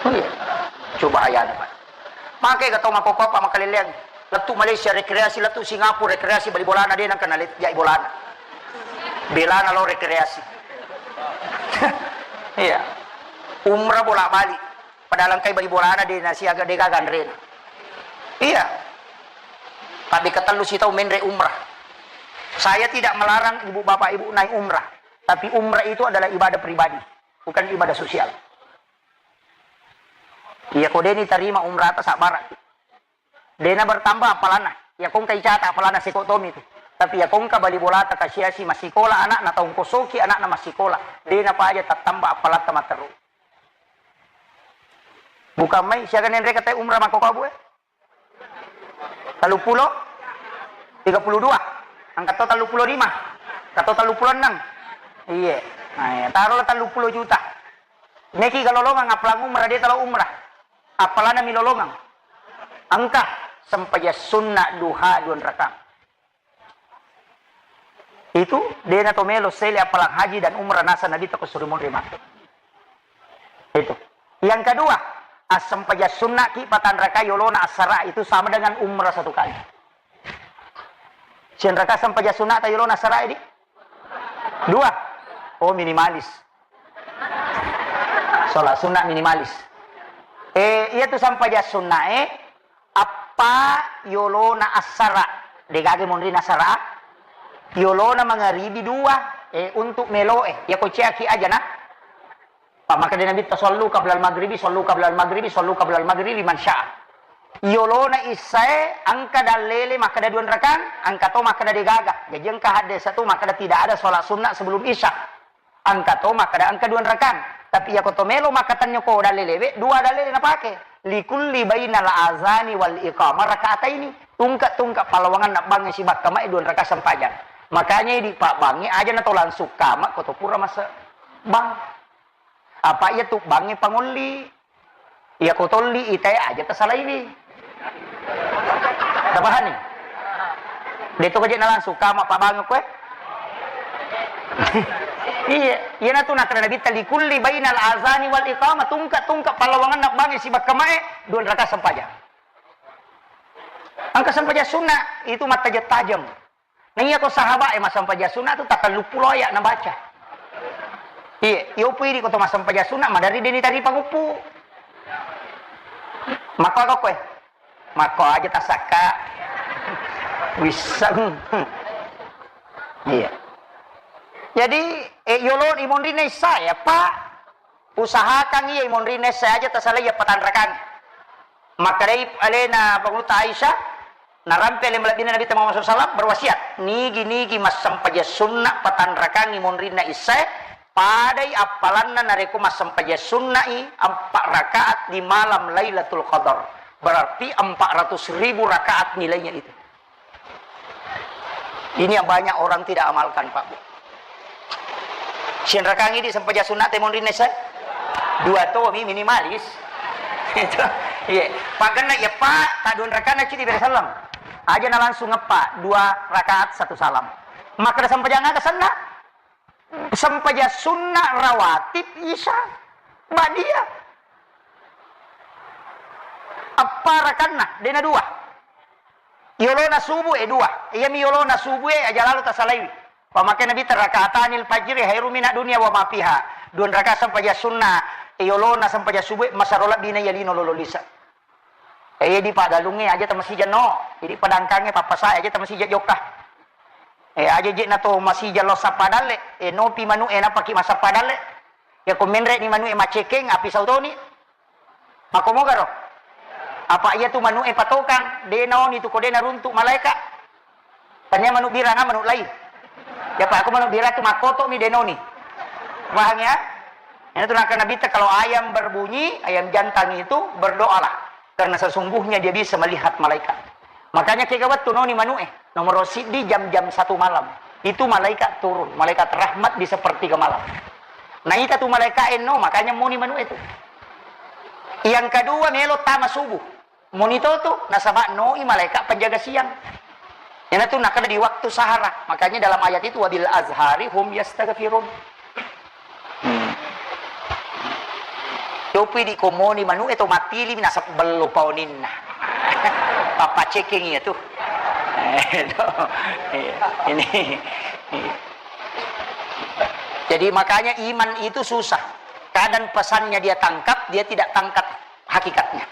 Iya. Coba bahayanya, Pak. Maka ga tau makoko apa makaleleang. Lettu Malaysia rekreasi, lettu Singapura rekreasi, bali bolana de nangka nalet jai bolana. Belana lo rekreasi. Iya. Umrah bolak-balik. Padahal engkai bali bolana de nasiaga de gaga anrena. Iya. Tapi ketellu sitau menre umrah. Saya tidak melarang ibu bapak ibu naik umrah. Tapi umrah itu adalah ibadah pribadi, bukan ibadah sosial. Iya ko de ni tarima umrah ta sabbara. Dena bertambah appalanna. Iya ko engka icata appalanna seko tomi tu. Tapi iya ko engka bali bolata kasiasi massikola anakna, taung kosoki anakna massikola. Dena paja tattamba appalatta matteru. Bukan mai siaga nenre katai umrah makko kabu eh. Talluppulo? Tiga puluh dua. Angka to talluppulo lima. Angka to talluppulo enneng. Iye. Nah, iya. Tarolah talluppulo juta. Meki ga lolongang appalang umrah, de talo umrah. Appalana mi lolongang. Engka sempajang sunna duha dua rakaat. Itu dena to melo sele appalang haji dan umrah nasa Nabi tako suri monri matu. Itu. Yang kedua, assempajang sunna ki patanraka yolona assara itu sama dengan umrah satu kali. Sianraka sempajang sunna ta yolona assara di? Dua. Oh, minimalis. Sholat sunnah minimalis. Eh, iya tu sampajang sunna eh, appa yolona assara, degaga monri nasara, yolona mangaribi dua, eh, untuk melo eh, ya ko ceaki aja na. Pak makkeda Nabi ta sallu qablal maghribi, sallu qablal maghribi, sallu qablal maghribi liman syaa. Yolona issae engka dallele makkeda dua rakang, engka to makkeda degaga. Jaji engka hadis satu makkeda tidak ada sholat sunnah sebelum isya. Engka to makkeda engka dua rakang. Tapi iya ko to melo makkatenyo ko dallelewe, dua dallele napake. Likulli bainal azani wal iqamah rakaataini. Tungke-tungke pallawangan nabbangnge sibakka mae dua rakaat sempajang. Makanya idi pabbangnge aja na to langsung kama ko to pura mase bang. Apa iya tu bangnge pangolli. Iya ko tolli itae aja tasalaiwi. Tapahani? De to kaje na langsung kama pabang ko eh. Iya, iya na tu nakkeda Nabi ta likulli bainal azani wal iqamah, tungke-tungke pallawangan nabbangnge sibakka mae dua rakaat sempajang. Engka sempajang sunna itu mattajeng-tajeng. Nah, iya ko sahabat eh massempajang sunna tu tatellu pulo ayat nabaca. Iya, iyo pui di ko to massempajang sunna madari deni tari panguppu. Makko ako koe. Makko aja tasakka. Wiseng. Iya. Jadi, eh, yolo imonri nessa ya, Pak. Usahakan iya imonri nessa aja tasalai ya patanrakan. Makkedai alena Pangulutta Aisyah, narampe ale malebbina Nabitta Muhammad sallallahu alaihi wasallam, berwasiat, nigi-nigi massempajang sunna patanrakangngi monrinna issae, padai appalanna narekko massempajang sunna'i empat rakaat di malam Lailatul Qadar. Berarti empat ratus ribu rakaat nilainya itu. Ini yang banyak orang tidak amalkan, Pak Bu. Sianrakangngi di sempajang sunna te monrinna issae? Dua tomi minimalis. Itu. Iya. Pagenna ya, Pak, tak dua rakaat na cidi bere salam. Aja na langsung ngepa, dua rakaat satu salam. Maka ada sempajang aga senna? Sempajang sunna rawatib isya ba'diyah. Eppa rakanna, dena dua. Yolona subuh e dua. Iyami yolona subuh e aja lalo tasalaiwi. Pamake Nabitta, rakaatanil fajri khairu minad dunya wa ma fiha. Dua rakaat sempajang sunna, yolona sempajang subuh e masero lebbina iya lino lolo lisa. Eh, iya di pagalungnge aja tamasija no. Jadi padangkangnge pappasae aja tamasija jokka. Eh, aja je na to masija lo sappa dalle. Eh, nopi manu e napaki massappa dalle. Ya ko menre ni manu e macekeng api sautoni. Makko mogaro. Apa iya tu manu e patokang, de naoni tu ko de naruntu malaika. Tania manu biranga manu lai. Ya Pak, aku manu bira tu makkoto mi denoni. Paham ya? Ini tu nakana Nabitta, kalau ayam berbunyi, ayam jantan itu berdoalah. Karena sesungguhnya dia bisa melihat malaikat. Makanya kega wettu noni manu e, nomor siddi jam-jam satu malam. Itu malaikat turun, malaikat rahmat di sepertiga malam. Nah, ita tu malaikat eno, makanya muni manu itu. Yang kedua, melo tama subuh. Muni to tu, nasaba noi malaikat penjaga siang. Iyanatu nakkeda di waktu sahara. Makanya dalam ayat itu, "Wabil azhari hum yastaghfirun." Hmm. Copi di komoni manu e to matili mi nasab bello paoninna. Papa ceking iya tu. Eh, to. Iya. Ini. Iya. Jadi makanya iman itu susah. Kadang pesannya dia tangkap, dia tidak tangkap hakikatnya.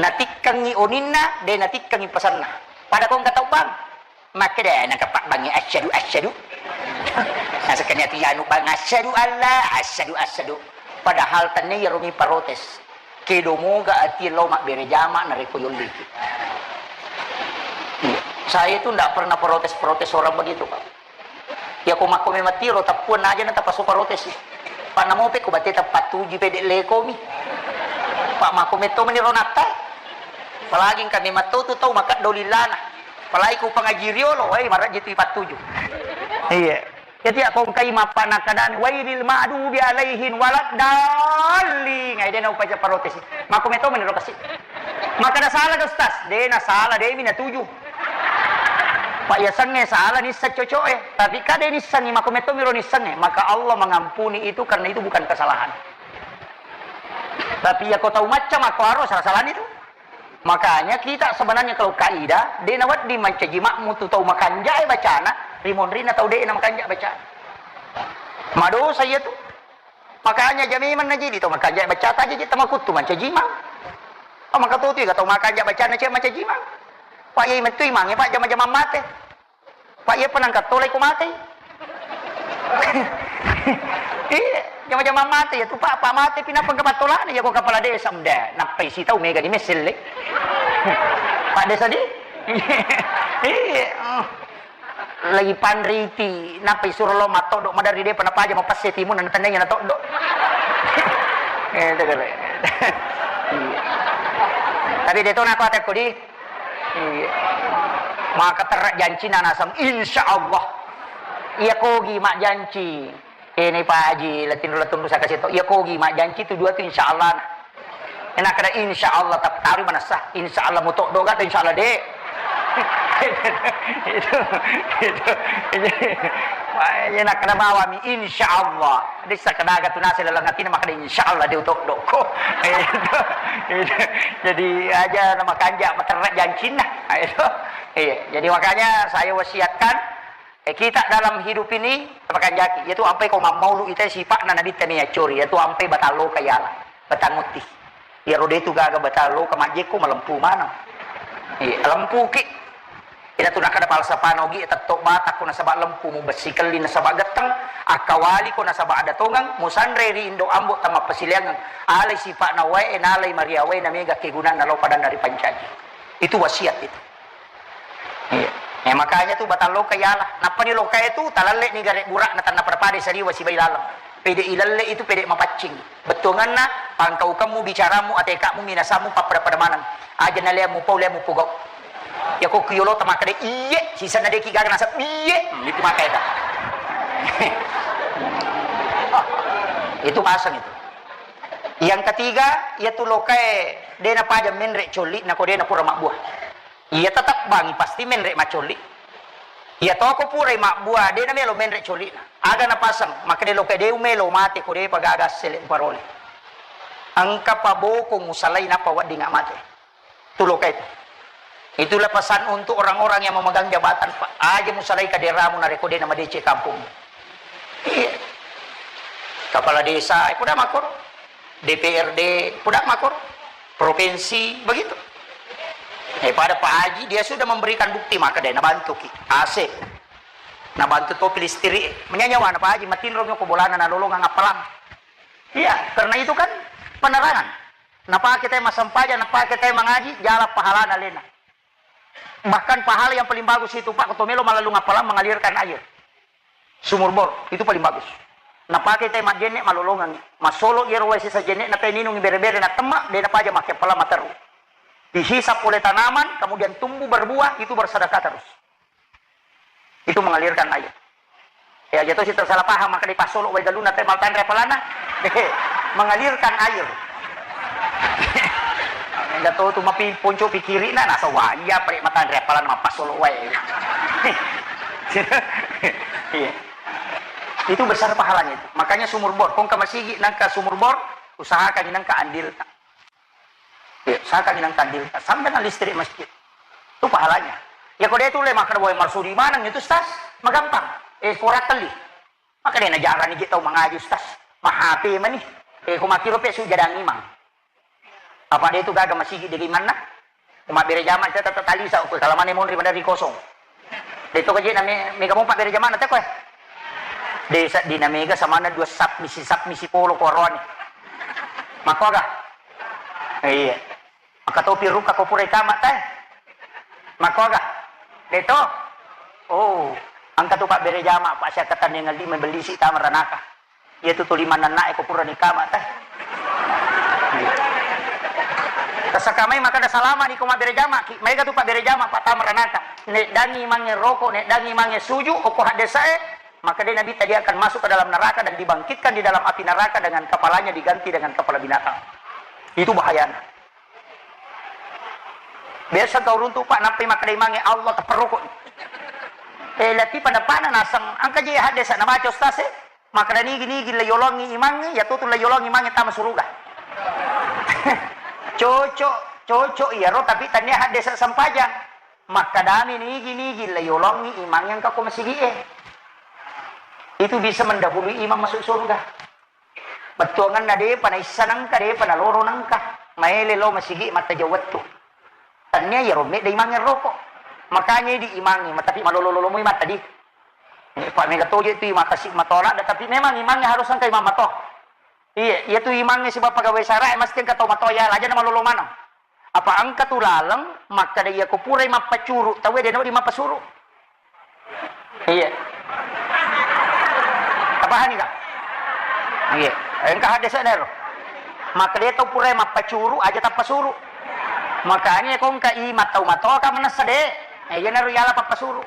Natikkengi oninna, de natikkengi pesanna. Pada kong kata bang, makkeda naka pak bangi asyadu asyadu. Nasekkani atu yanu bang asyadu Allah, asyadu asyadu. Padahal tenne iyaro mi protes. Kedo moga ati lo mabbere jama narekko yolliki. Iya. Saya itu ndak pernah protes-protes orang begitu, Pak. Iya ko makko memang tiro tappuan aja na tapasu protes. Pak namo pe ko batte tapattuju pede leko mi. Pak makko metto meni ronatta. Apalagi engka memang to tu tau maka dolilana. Apalagi ku pengaji riolo, wai marajji tu ipattuju. Iya. Jadi aku engkai mappa nakadani wailil ma'dubi alaihin waladdallin. Ngai dena upaja protes. Makko metto meni ro kasi. Makkeda salah ke Ustaz? De na salah, de mi natuju. Pak yasengnge salah nisseng coco'e, tapi kade nissengngi, mako metto miro nissengnge, maka Allah mengampuni itu karena itu bukan kesalahan. Tapi ya ko tau macca mako aro salah-salah itu. Makanya kita sebenarnya kalau kaidah, de nawedding mancaji makmu tu tau makanjae bacana, rimonrinna tau de na makanja bacana. Madosa iya tu. Makanya aja memang najidi tau makanja bacata aja je tamakuttu mancaji imang. Oh, maka tu tu tau makanja bacana cek mancaji imang. Pak iya mettu imangnge, Pak, jama-jama mate. Pak iya penangkat tolai ko mate. Iya, jama-jama mate ya tu Pak, Pak mate pinapa kapatolana ya ko kepala desa mda. Nappai si tau mega di meselle. Pak desa di. Iya. Lagi panriti, nappa isuro lo mattoddo, madari depa napaja mapesse timunna, natennai natoddo. Eh, itu kere. Iya. Tapi de to nako atekko di. Iya. Maka terra janci nanasang, insya Allah. Iya kogi mak janci. Kene Pak Haji, latinro-latinro saka seto. Iya kogi majjanci tu dua tu insya Allah. Enak kada insya Allah, tapi taruh manessa. Insya Allah mutoddo ga tu insya Allah de. Itu, itu, itu. Enak kada bawa mi insya Allah. Desa kada ga tu nasi lalang atina maka insya Allah de utoddo ko. Itu, itu. Jadi aja nama kanja materra jancinna. Itu. Iya. Jadi makanya saya wasiatkan Eh, kita dalam hidup ini, makanjaki, yaitu ampai ko mammaulu ita sipa'na Nabitta mi accori, yaitu ampai batang loka yala, batang utti. Iyaro de tu gaga batang loka majjekko malempu maneng. Iya, lempuki. Iyatu nakkeda falsafana Ogi, tetto batakko nasaba lempu, mubessikelli nasaba getteng, akkawaliko nasaba ada tongeng, musanre ri indo ambo tamappasileangeng, alai sipa'na wae, nalai mariawae, namega kegunanna lao padanna ripancaji. Itu wasiat itu. Iya. Eh, makanya tu batang loka yala. Nappani loka itu talalle ni gare burak na tanna pada-pada sariwa sibai laleng. Pede ilalle itu pede mapaccing. Bettuanganna, pangkaukemmu, bicaramu, atekamu, minasamu, pappada-pada maneng. Aja nalea mupau, lea mupugau. Ya ko kiyolo tamakade iye, sisana deki gaga nasa iye, hmm, itu maka eda. Itu pasang itu. Yang ketiga, yatu lokae dena paja menre coli, nako dena pura mabbua. Iya tetap bangi pasti menre macoli. Iya toko purai mabbua, dena melo menre coli. Aga napasang, makade lokae deu melo mate ko de pagaga sele parole. Engka pabokong musalai napa wedding mate. Tu loka itu. Itulah pesan untuk orang-orang yang memegang jabatan, Pak. Aja musalai kaderamu narekko de namadeceng kampung. Iya. Kepala desa, eh, puda makor. D P R D, puda makor. Provinsi, begitu. Eh, pada Pak Haji, dia sudah memberikan bukti, maka dia nabantu ki. A C. Nabantu topi listrik. Menyanyawa Pak Haji, matinro ko bolana nalolongang appalang. Iya, karena itu kan penerangan. Napake te massempajang, napake te mangaji, jala pahalana lena. Bahkan pahala yang paling bagus itu, Pak, ko to melo mallalung appalang mengalirkan air. Sumur bor, itu paling bagus. Napake te majjenne malolongang. Masolo iyaro wae sisa jenne na te ninung bere-bere na temma, de napaja make appalang materru. Dihisap oleh tanaman, kemudian tumbuh berbuah, itu bersedekah terus. Itu mengalirkan air. Ya, jatuh si tersalah paham, maka dipasolo wae galuna te matanre apalana. Mengalirkan air. Enggak tahu tu mapi ponco pikirina, nasa waya pare matanre apalana mapasolo wae. Iya. Itu besar pahalanya itu. Makanya sumur bor, kongka masigi nangka sumur bor, usahakan nangka andil. Iya, saka minang tandil, sampai na listrik masjid. Itu pahalanya. Ya, ko de tu le makkeda, "Woi, marsudi maneng itu, Ustaz." Magampang. Eh, kora telli. Maka de najarani je tau mangaji, Ustaz. Ma H P mani. Eh, ko makkiro pe su jadang imang. Apa de tu gaga masigi de imanna? Ko mabbere jama te tata talisa, ko kalamane monri madari kosong. De to kaje na me-, mega mopa bere jamana te koe. De seddina mega samana dua sap misi, sap misi polo ko aroane. Makkoga? Iya. Maka topi ruka ko pura ikama te. Makkoga? De to? Oh, engka tu pabbere jama, Pak, siakkatenni ngelli mebellisi tama ranaka. Iya tu tuli mannannae ko purani kama teh. Tasakamai makkeda salama ni ko mabbere jama ki. Maega tu pabbere jama, Pak, tama ranaka. Neddangi mange roko, neddangi mange suju, okko haddesae, maka de Nabi tadi akan masuk ke dalam neraka dan dibangkitkan di dalam api neraka dengan kepalanya diganti dengan kepala binatang. Itu bahayanya. Biasa kau runtu, Pak, nappai makkeda mange Allah teperroko. Eh, lati pada pana naseng, angka je haddesa na baca ustaz e. Makkeda nigi-nigi la yolongi imangnge, iya tutu la yolongi imangnge tama suruga. Cocok, cocok iyaro, tapi tania haddesa sempajang. Makkadami nigi-nigi la yolongi imangnge engka ko masigi e. Itu bisa mendahului imang masuk surga. Bettuanganna depa naissa nengka, depa naloro nengka. Maele lo masigi matta jauh wettu. Tania iyaro medda imangnge roko. Makanya di imangnge, tapi malolo-lolo moi matta di. Eh, Pak, mega toje tu makasi matoa ladde, tapi memang imangnge harus engka imang matoa. Iya, iya tu imangnge sibawa pegawai sara e mesti engka tau matoa ya, aja na malolo maneng. Apa engka tu laleng makkeda iya ko purai mappacuru, tau e de no di mappasuru. Iya. Tapahani ka? Iya. Engka haddesa nero. Makkeda tau purai mappacuru, aja tappasuru. Makanya ko engka i mattau matoa ka manessa de. Eh, iya naro yala pappasuru.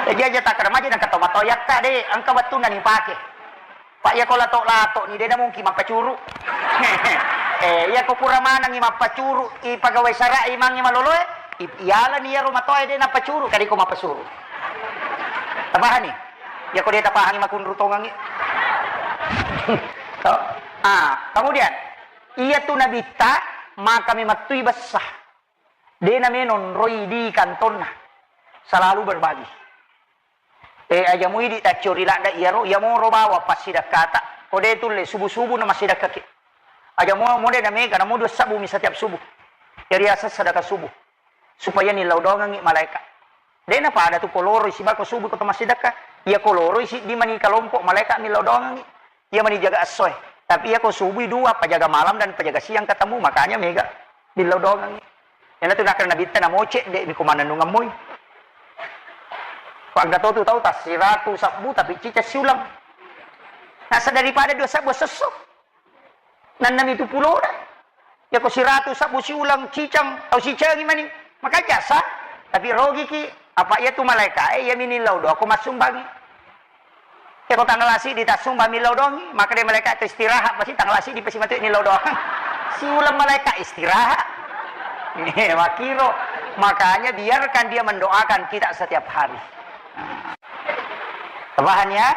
Jadi aja takkeda maji nengka tau matoa yakka de, engka wettunna ni pake. Pak, iya ko lato-lato ni de na mungkin mappacuru. Eh, iya ko pura manengi mappacuru, i pegawai sara imangnge maloloe, i-, iyalani iyaro matoa de nappacuru, kadi ko mappasuru. Tapahani? Iya ko de tapahangi makunru tongangi. To. Ah, kemudian, iya tu nabitta, maka memettui bessa. De namenonroi di kantonna, selalu berbagi. Eh, aja muidi taccio ri ladda iyaro, iyamoro bawang passidakkata. Ko de tulle subuh-subuh na massidakkaki. Aja mo-, mode na mega, na modu sabbu mi setiap subuh. Jadi aseng sedekah subuh. Supaya nillau doangengngi malaeka. De' napada tu ko loroi siba ko subuh ko to massidekka. Iya ko loroi siddi mani kalompok malaeka millau doangengngi. Iya mani jaga essoe. Tapi iya ko subui dua, pajaga malam dan pajaga siang ketemu, makanya mega millau doangengngi. Iyana tu nakkeda Nabitta namoce, de' mi ko mannennungeng moi. Pagga to tu tau tassiratu sabbu tapi ciceng siuleng. Nasa daripada dua sabbu sesso. Nannami tu pulona. Yako siratu sabbu siuleng ciceng, tau sicengi mani. Maka jasa, tapi rogiki. Apa iya tu malaeka e, iya mi nillau doa ko massumbangi. Yako tanggal siddi tassumbang millau doangngi, maka dia malaeka tu istirahat, pasti tanggal siddi pasti matu nillau doa. Siuleng malaeka istirahat. Eh, makiro. Makanya biarkan dia mendoakan kita setiap hari. Paham ya?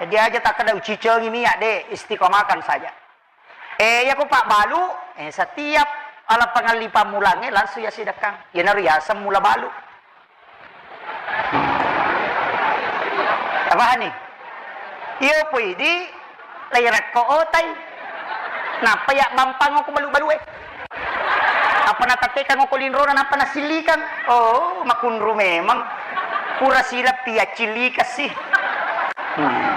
Jadi aja takkeda ucicengi miak de, istiqomahkan saja. Eh, iya ko pabbalu, eh, setiap ala pangalli pammulangnge langsung yassidekkang. Iyanaro yaseng mula balu. Pahani? Iyo poi di lairakko otai. Nappa ya bampang ko balu-balue. Apa natattekang ko linrona, nappa nasillikang. Oh, makunru memang. Pura silappi yaccillikassi. Hmm.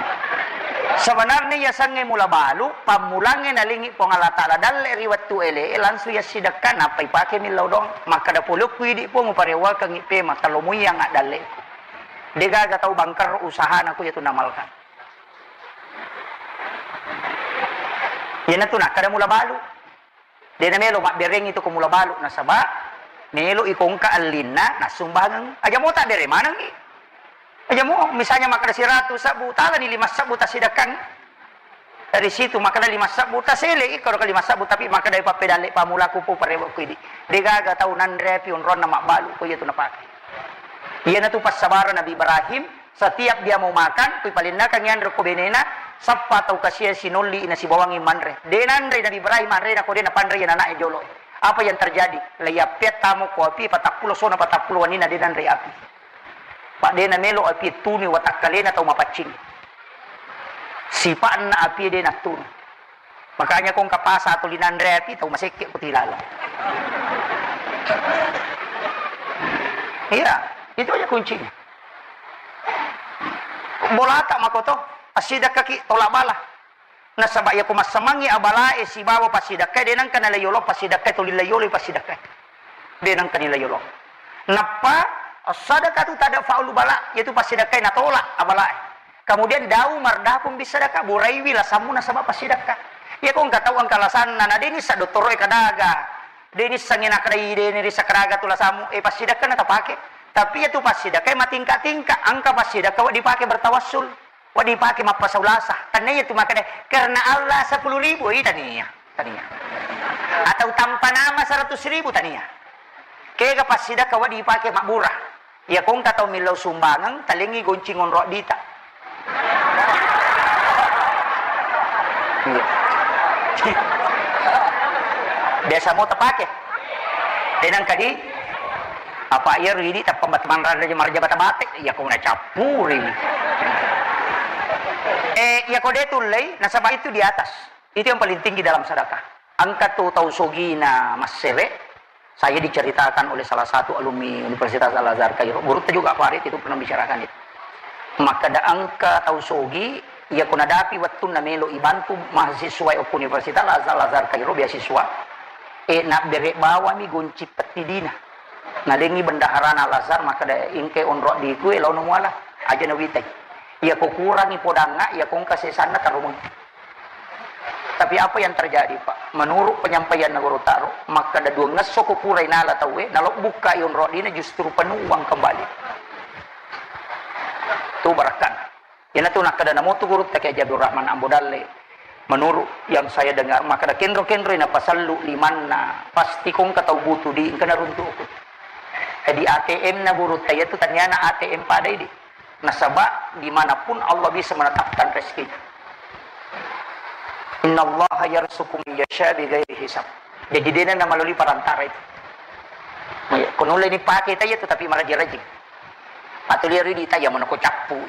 Sebenarnya yasengnge mula balu, pammulangnge nalengngi Puang Allah Ta'ala dalle ri wettu ele, langsung yassidekka, nappa ipake millau doang. Makkeda pole ku idi Puang, uparewakengngi pema, talo muiang addalle. Degaga tau bangker usahana ku yatu namalkan. Iyanatu nakkeda mula balu. De namelo mabberengngi tu ko mula balu, nasaba melo iko engka allinna nassumbangeng. Aja mo tabbere manengngi. Aja mo, misalnya makkeda siratu sabbu, talani lima sabbu tasidekkan. Dari situ makkeda lima sabbu tasele, iko ro lima sabbu, tapi makkeda pappedalle pamulaku pu parewe ku idi. Degaga tau nanre api onronna mabbalu ko iyatu napake. Iyanatu passabareng Nabi Ibrahim, setiap dia mau makan, kui palennakang yanre ko benena, sappa tau kasiang sinolli nasibawangngi manre. De nanre Nabi Ibrahim anrena ko de napanre iya anaknya jolo. Apa yang terjadi? Leiyappea tamo ko api, patappulo sona patappulo wanina de nanre api. Pa de namelo api tunu watakkalena tau mapaccing. Sipa'na api de nattunu. Makanya ko engka pasa tuli nanre api, tau masekke ko tilaleng. Iya, itu aja kuncinya. Bolata makoto, assidekkaki tolak bala. Nasaba iya ko massamangngi abalae sibawa passidekkae, de nengka nalai yolo passidekkae, tuli lai yolo passidekkae. De nengka nilai yolo. Nappa, as-sadaqatu tadfa'ul bala, yaitu passidekkae natolak abalae. Kemudian dau mardapung bisadaka, buraiwi lasammu nasaba passidekka. Iya ko engka tau engka lasanna, na de nissa dottoroe kadaga, de nissangi nakkadai de nirissa kadaga tu lasammu, eh, passidekka na tapake. Tapi iya tu passidekka matingka-tingka, engka passidekka wedding dipake bertawassul, wedding dipake mappasaulasa. Tanna iya tu makkeda, karena Allah sepuluh ribu, eh, tania, tania. Atau tanpa nama seratus ribu, tania. Kega passidekka wedding dipake mabbura. Iya ko engka tau millau sumbangeng, talengngi goncing onro addita. Iya. Biasa mo tapake. Tenang kadi, apa iya ridi tappa bat-, manrada marja bata-bate, iya ko nacappuri. Eh, iya ko de tullei, nasaba itu di atas. Itu yang paling tinggi dalam sedekah. Engka tu tau sogina massere, saya diceritakan oleh salah satu alumni Universitas Al-Azhar Kairo. Gurutta juga Farid itu pernah bicarakan itu. Makkeda engka tau sogi, iya ko nadapi wettunna melo ibantu mahasiswa okko Universitas Al-Azhar, Al-Azhar Kairo beasiswa, e, nabbere bawami gonci pettidina. Nalengi bendaharana Al-Azhar, makkeda engke onro addiku, e, laono muala. Aja nawitai. Iya ko kurangi podangnga, iya ko engka sesanna tarumeng. Tapi apa yang terjadi, Pak? Menurut penyampaianna Gurutta ro, makkeda duangngesso ko purai nala tauwe, nalo bukka i onro addina justru penuh uang kembali. Tu barakkan. Iyanatu nakkeda namotu Gurutta Kiai Haji Abdul Rahman Ambo Dalle. Menurut yang saya dengar, makkeda kenro-kenro napasellu limanna, pasti ko engka tau butuh di engka naruntu'ku. Jadi A T M na Gurutta iyatu taniana A T M pada idi. Nasaba dimanapun Allah bisa menetapkan rezekinya. Innallaha yarzuqu man yasha bighairi hisab. Jadi dena namaloli perantara itu. Ko nulle ni pake taya tu tapi maraji-raji. Atau lihat di taya mana ko cappu.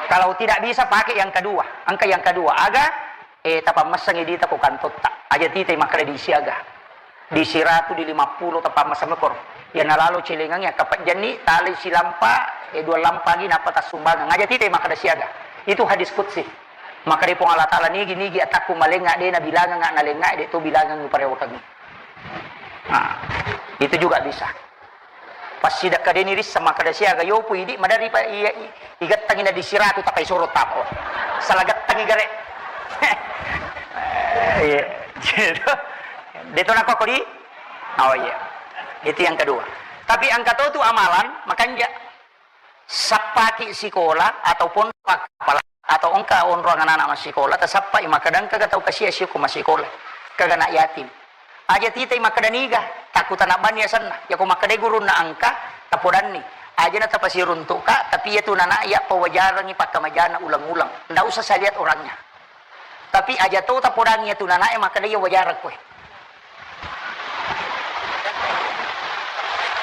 Kalau tidak bisa pakai yang kedua, angka yang kedua. Aga, eh, tapa mesang di tako kantotta. Aja tita makkeda di siaga. Di siratu, di lima puluh, tappa masemekor. Iya nalalo celengangngi, akkapejjanni, talai silampa, e, dua lampa agi, nappa tassumbangang. Aja tite makkeda siaga. Itu hadis qudsi. Makkeda Puang Allah Ta'ala, "Nigi, nigi atakku malengnga, de nabilangang nalengnga, de to bilangang parewakengngi." Nah, itu juga bisa. Pas sidakka deni rissa makkeda siaga, yopu idi madari pa iya i-, igattangi na di siratu tapai soro tapo. Salah gattangi gare. Iya. Gitu. Deto nako kodi? Oh iya. Itu yang kedua. Tapi engka to tu amalan, makanja sappaki sikola ataupun pak-, atau engka onrong anak-anak massikola, tasappai makkeda engka tau kasia siko massikola. Kaga anak yatim. Aja titai makkeda niga, takku tanabbanni asenna. Yako makkeda gurunna engka, tapodanni. Aja na tapasiruntuka, tapi iya tu nana iya pawajarangi pakkamajana ulang-ulang. Ndak usah saya lihat orangnya. Tapi aja to tapodangi iya tu nana iya makkeda iya wajarang koe.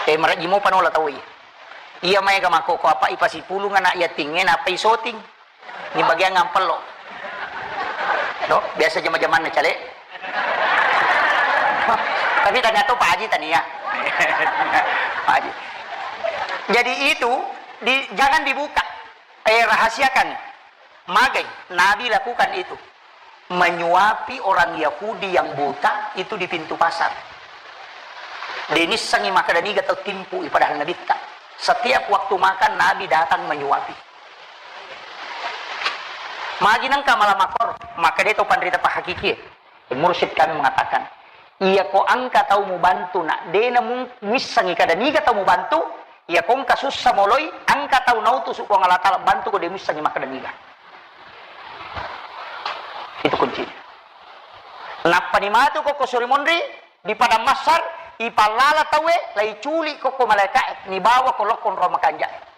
Eh, marajji mopa nola tau iya. Iya maega makkoko apa ipasipulung anak yatingnge nappa isoting. Ni bagian ngampello. Do, biasa jama-jamanna cale. Tapi tania to Pak Haji tania. Pak Haji. Jadi itu di, jangan dibuka. Eh, rahasiakan. Magai, Nabi lakukan itu. Menyuapi orang Yahudi yang buta itu di pintu pasar. Denissengi makkeda niga tau timpu i padahal Nabitta. Setiap waktu makan Nabi datang menyuapi. Magi nengka malam makor, makkeda to panrita pahakikie. Mursyid kami mengatakan, iya ko engka tau mubantu, nak dena mung-, muissengi kada niga tau mubantu, iya ko engka sussa moloi, engka tau nautusu Puang Allah Ta'ala bantu ko de muissengi makkeda niga. Itu kuncinya. Nappani matu ko, ko suri monri, di padang mahsyar, ipallala tauwe, laiculi ko, ko malaikae, nibawa ko lokko ro makanjae.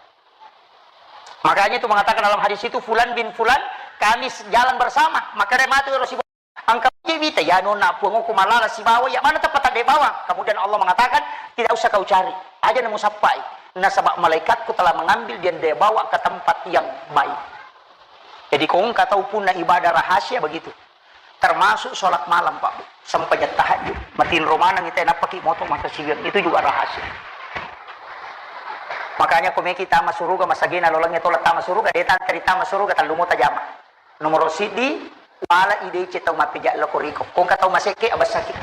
Makanya itu mengatakan dalam hadis itu, "Fulan bin Fulan, kami s-, jalan bersama." Maka dia mati, Rasulullah. Engkau je mita, ya nona puang, aku malala sibawa, ya mana tempat tak dibawa? Kemudian Allah mengatakan, "Tidak usah kau cari. Aja namu sappai. Nasaba malaikatku telah mengambil dan dia bawa ke tempat yang baik." Jadi, kau engkau tahu pun ibadah rahasia begitu. Termasuk sholat malam, Pak Bu. Sempajang tahajud. Matinro maneng ita nappaki moto mata siwir. Itu juga rahasia. Makanya ko meki tama suruga, masagena lolangnge tola tama suruga, de tanteri tama suruga, tellu mota jama. Nomoro siddi, wala idece tau mappeja loko riko. Ko engka tau masekke, abessaki.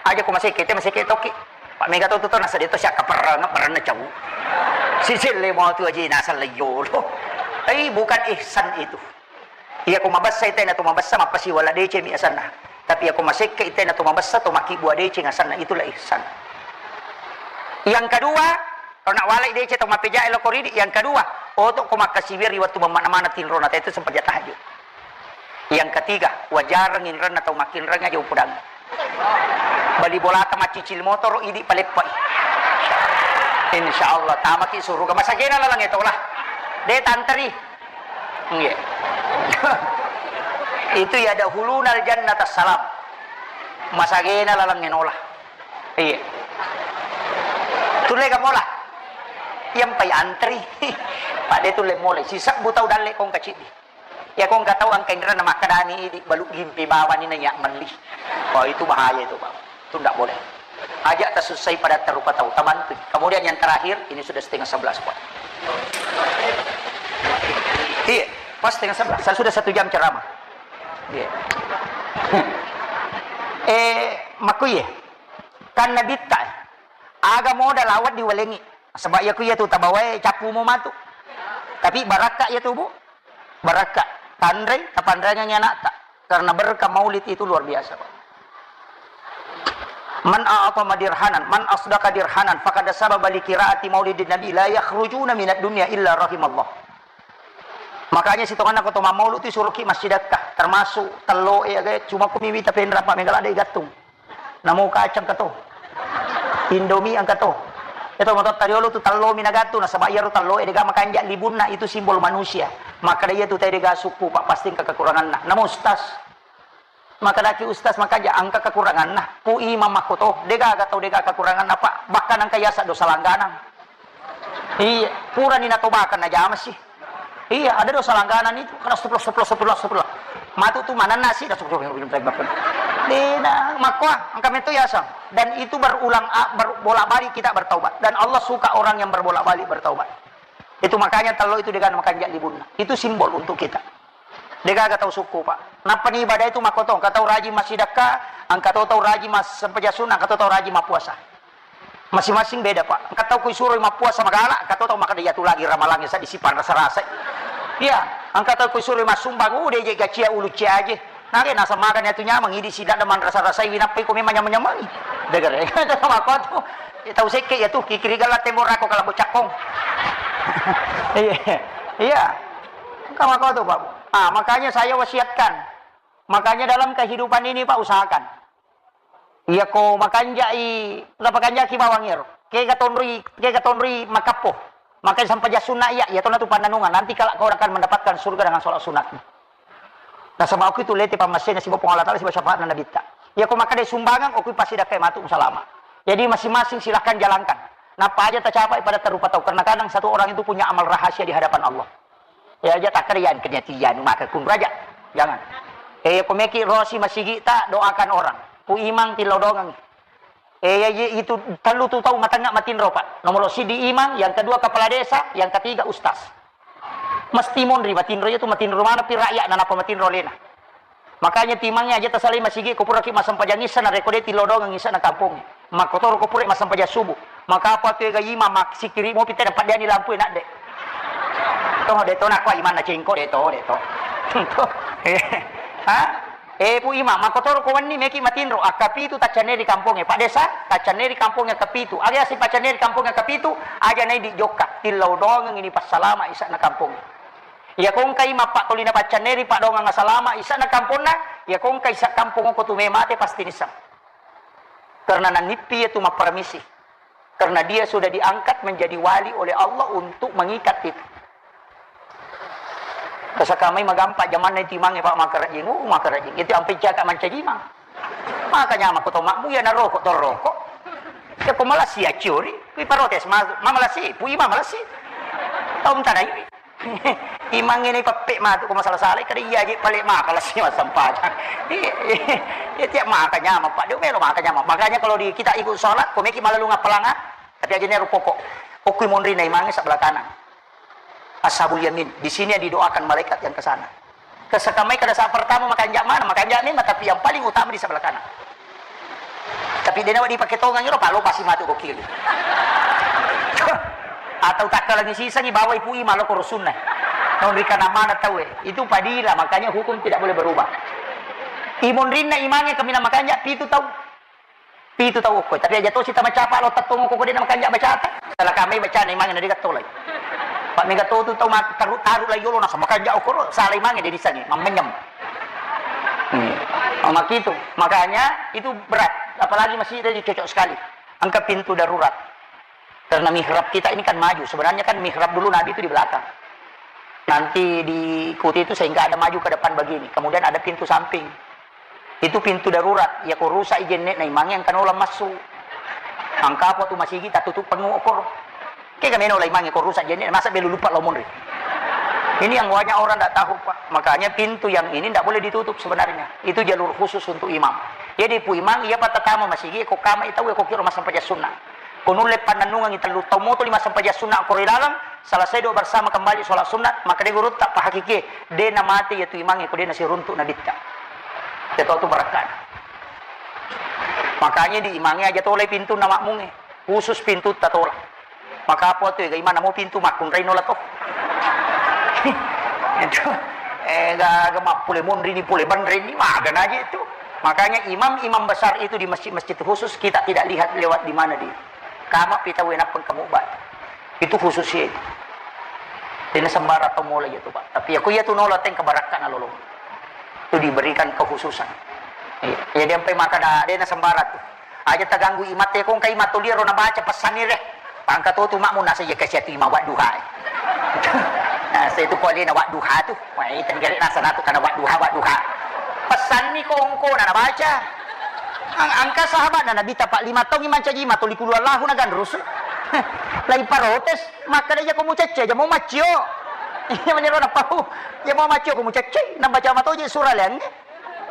Aja ko masekke, te masekke toki. Pak mega to tu to nasa de to siakka perrang, perrang na cau. Siselle mau tu aja nasa leyolo. Tapi bukan ihsan itu. Iya ko mabessa ita na to mabessa mappasiwala decemi asanna. Tapi iya ko masekke ita na to mabessa to makkibua deceng asanna, itulah ihsan. Yang kedua, kalau nak walai deceng to mappejae loko ridi, yang kedua, oto ko makkasiwiang ri wettu mammana-mana tinrona, itu sempajang tahajud. Yang ketiga, wajareng inrenna tau makkinreng aja upudang. Bali bolata maccicil motoro idi paleppai. Insya Allah tamaki suruga. Masagena lalang etolah. De tanteri. Iya. Itu ya dahulunal jannata salam. Masagena lalang enola. Iya. Tulle ga mola. Yang pai antri. Pak de tulle mola. Sisebbu tau dalle kong kacidi. Ya ko engka tau engka inrenna makkedani idi balu gimpi bawani na ya melli. Oh, itu bahaya itu, Pak. Itu ndak boleh. Aja tasussai pada tarupa tau, tabantu. Kemudian yang terakhir, ini sudah setengah sebelas, Pak. Iya, pas setengah sebelas. Saya sudah satu jam ceramah. Iya. Eh, makku iya. Kan nabitta, eh. Aga modal awat diwalengi. Sebab iya ku iya tu tabawae cappu mo matu. Tapi barakka iya tu, Bu. Barakka, tanrei, tapanrengengi anakta. Karena berkah maulid itu luar biasa, Pak. Man a'tama dirhanan, man asdaqa dirhanan, faqad sababa li qiraati maulidin nabi, la yakhrujuna minad dunya illa rahimallah. Makanya sitonganna ko to mammaulud tu suruki massidakka, termasuk tello e aga, cuma ko miwita penra Pak Megala de gattung. Namo kacang engka to. Indomie engka to. Itu motor tariolo tu tello mi nagattu, nasaba iyaro tello e dega makanja libunna, itu simbol manusia. Makkeda iya tu tai dega sukku, Pak, pasti engka kekuranganna. Namo ustaz. Makkedaki ustaz makanja engka kekuranganna. Pu imam makko to, dega aga tau dega kekuranganna, Pak. Bahkan engka yasa dosa langganang. Iya, purani natobakang najama sih. Iya, ada dosa langganan itu, karena astagfirullah, astagfirullah, astagfirullah, astagfirullah. Matu tu manennasi, dah astagfirullah, astagfirullah. Dena, makkoa, engka meto yaseng. Dan itu berulang, a-, ber-, bolak-balik kita bertaubat. Dan Allah suka orang yang berbolak-balik bertaubat. Itu makanya tello itu degaga makanja libunna. Itu simbol untuk kita. Degaga tau sukku, Pak. Nappa ni ibadah itu makkoto, engka tau rajin massidekka, engka to tau rajin massempajang sunna, engka to tau rajin mappuasa. Masing-masing beda, Pak. Engka tau ko isuroi mappuasa magala, engka to tau makkeda, "Iyatu lagi ramalangnge seddi sipang rasa-rasa." Iya, engka tau ko isuroi massumbang, "Uh, de je gacia ulu cia aje." Nage naseng magani atu nyameng, idi sidadda manrasa-rasai, winappai ko memang nyameng-nyamengi. Degere. Makkotu. Eh, tau sekke iyatu, kikiri gala tembok rako kalabbo cakkong. Iya. Iya. Engka makkotu, Pak. Ah, makanya saya wasiatkan. Makanya dalam kehidupan ini, Pak, usahakan. Iyako makanjai, napakanjaki bawang iyaro. Kega tonroi, kega tonroi makappo. Maka sampajang sunna iya, iya tona tu pannanungan. Nanti kelak kau akan mendapatkan surga dengan sholat sunatmu. Nasaba okko itu lete pammasena siba Puang Allah Taala, siba syafaatna Nabitta. Iyako makkeda sumbangeng, okko passidakkai matu salama. Jadi masing-masing silahkan jalankan. Nappa aja tacapai pada tarupa tau. Karena kadang satu orang itu punya amal rahasia di hadapan Allah. Ya aja takkeda iya engkani ati iyanu maka kunraja. Jangan. Eh, ko meki rosi masigi ta doakan orang. Pu imang tillau dongengi. Eh, ya, ya, itu tellu tu tau matengnga matinro, Pak. Nomor siddi imang, yang kedua kepala desa, yang ketiga ustaz. Mesti monri matinro, itu matinro mana pi rakyat na napa matinro lena. Makanya timangnge aja tasalai masigi ko puraki massempajang issa narekko de tillau dongengi issa na kampongnge. Makkotoro ko pura massempajang subuh. Maka apa tu ega imang massikkiri mopi tena paddiani lampu e nadde. Toh de to nakua imanna cengko de to, de to. Ha? Eh, Pu Imang, makkotoro ko wenni meki matinro, akkapitu taccanne ri kampongnge, Pak Desa, taccanne ri kampongnge akkapitu. Aga yaseng paccanne ri kampongnge akkapitu, aja nai di jokka, tillau doangeng ini passalama isa'na kampongnge. Iya kongkai mappattolina paccanne ri paddoangeng asalama isa'na kamponna, iya kongkai isa kampong ko tu me mate pasti nisseng. Karena nanippi iya tu mapparamisi. Karena dia sudah diangkat menjadi wali oleh Allah untuk mengikat itu. Kasakamai magampa jamanna itu imangnge, Pak, makarajing, uh, makarajing. Itu ampe caka mancajimang. Makanya mako to makmu ya naroko to roko. Ya ko malasi acciori, kui parotes ma, ma malasi, pu ima malasi. Tau tanai. Imangnge ni peppe matu ko masala-sala, kada iya je pale maka lasi massempajang. Iya, iya, tiap maka nyamang, Pak. Dia melo maka nyamang. Makanya kalau di, kita ikut sholat, ko meki malalung apalanga, tapi aja neru pokok. Okui monrina imangnge sebelah kanan. Ashabul yamin. Di sini yang didoakan malaikat yang ke sana. Kesekamai kada saat pertama makanja mana, makanja memang, tapi yang paling utama di sebelah kanan. Tapi de nawa dipake tongang iro, palo pasti matu ko kiri. Atau takkalangi sisangi bawai pu ima lo ko rusunna. Naung rikana mana tau e. Itu padila, makanya hukum tidak boleh berubah. Imonrinna imangnge kaminang makanja pitu tau. Pitu tau okko. Tapi aja tosi tamacapa lo tettong okko ko de na makanja bacata. Salah kamai bacana imangnge na de gattolai. Pak mega to tu tau ma-, taru-taru lai yolo nasa makanja okko ro. Salah imangnge de disangi. Mammenyem. Hmm. Oh, makitu. Makanya itu berat. Apalagi masjid tadi cocok sekali. Angka pintu darurat. Karena mihrab kita ini kan maju. Sebenarnya kan mihrab dulu Nabi itu di belakang. Nanti diikuti itu sehingga ada maju ke depan begini. Kemudian ada pintu samping. Itu pintu darurat. Ya ko rusak i jenne na imangnge angka nola massu. Angka apa tu masigi tatutup pengu okor. Kega meno la imangnge ko rusak jenne, masa belu lupa lo monri. Ini yang banyak orang tidak tahu, Pak. Makanya pintu yang ini tidak boleh ditutup sebenarnya. Itu jalur khusus untuk imam. Jadi pu imang, iya patatama masigi, ko kama itau ko kiro massempajang sunnah. Ko nulle pannennungengi tellu tau moto lima sempajang sunnah ko ri laleng, selesai doa bersama kembali sholat sunnah, maka de gurutta pahakiki, de na mate ya tu imangnge ko de na siruntuk nabitta. Ya tau tu barakkana. Makanya di imangnge aja tolai pintu na makmungnge. Khusus pintu tatola. Maka apa tu ega imana mau pintu makkunrai nola to. Itu, eh, ga, ga mappule monri ni pule banre ni maga naji itu. Makanya imam-imam besar itu di masjid-masjid khusus kita tidak lihat lewat di mana di. Kama pita wenappeng kamu bat. Itu khusus ya itu. Tidak sembarang tau mulai itu, Pak. Tapi aku ya tu nola teng kebarakkan lolo. Itu diberikan kekhususan. Iya. Jadi sampai maka ada, ada sembarang tu. Aja terganggu imatte ko engka imatto liaro nabaca pesanni re. Pangka to tu makmu nasa iya kasi atu ima wadduha. Nah, saya tu kuali na wadduha tu. Wah, itu ngere nasa natu kana wadduha, wadduha. Pesanni ko engko na nabaca. Ang-, angka sahabat na Nabi tapak lima tahun imancaji ima tuli kulu Allahu na ganrusu. Lai parotes, maka dia ko mucecce aja mau maccio. Iya, meniro napau. Iya, mau macio ko muceccei, nabaca matoje sura leangnge.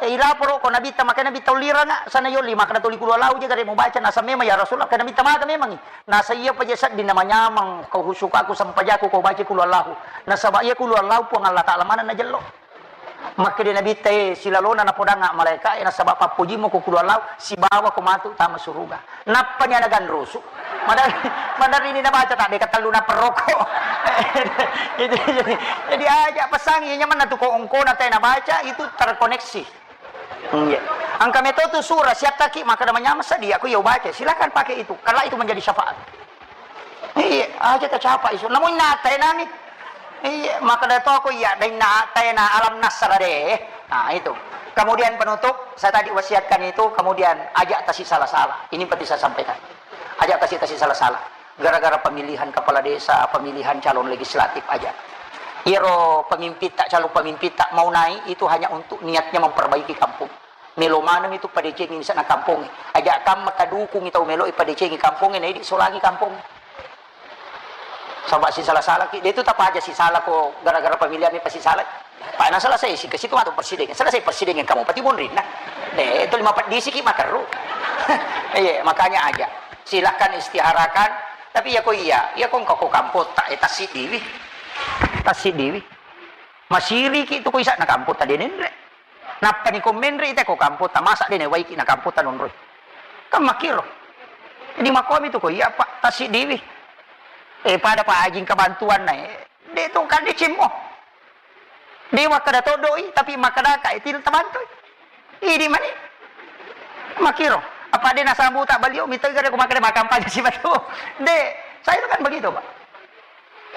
Eh, ilaporo ko Nabitta, maka Nabitta uliranga, sana yolli, maka toli kulu Allahu je gare mubaca, nasa memang ya Rasulullah, kena Nabitta maka memangi. Nasa iya paje sedding namanyamang, kau husukaku, sempajaku, kau baca kulu Allahu. Nasaba iya kulu Allahu Puang Allah Ta'ala mana najello. Makkeda Nabitta, eh, silalona napodanga malaika, eh, nasaba pappojimmu ko kulu Allahu, sibawa ko matu tama suruga. Nappani ana ganrusu. Madar-, madarrini nabaca, tak deka tellu naperroko. Jadi, jadi, jadi aja pesangi, nyamanna tu ko ongkona te nabaca, itu terkoneksi. Iya. Engka meto tu surah, siattaki, maka ada manyameng sedia, aku ya baca. Silakan pakai itu. Kalau itu menjadi syafaat. Iya, aja tacapa isu. Namun nyata ya nani. Iya, maka ada toko iya, dan nyata ya na alam nasra deh. Nah, itu. Kemudian penutup, saya tadi wasiatkan itu, kemudian ajak tasi salah-salah. Ini penting saya sampaikan. Ajak tasi-tasi salah-salah. Gara-gara pemilihan kepala desa, pemilihan calon legislatif aja. Iyaro pemimpin tak, calon pemimpin tak mau naik itu hanya untuk niatnya memperbaiki kampung. Melo maneng itu padecengi misalnya kampung. Ajak kam maka dukungi tau melo padecengi kampung, naidi solangi kampung. Saba si salah-salah ki, dia itu tak aja si salah ko gara-gara pemilihan ini pasti salah. Pak, nah, selesai si ke situ atau presiden, selesai presiden yang kamu pati monrin nah. Eh, itu lima pedisi ki makeru. Iya, makanya aja. Silahkan istiharakan. Tapi ya ko iya, ya ko engkau ko kampung tak, eh, tasik diwi. Tasik diwi. Masiri ki tu ko isa na kampung tadi nendre. Nappa ni ko menre ite ko kampung ta, masa de ne waiki na kampung ta nonroi. Kan makiro. Jadi makomi tu ko iya, Pak, tasik diwi. Eh, pada Pak Haji engka bantuan na, eh. De tu kan dicimmo. De makkada todoi, tapi makkada ka, eh, tidak tabantui. Idi mani. Makiro. Apa de nasambu tak balio, mita gare ko makkada makampanye si batu. De, saya itu kan begitu, Pak.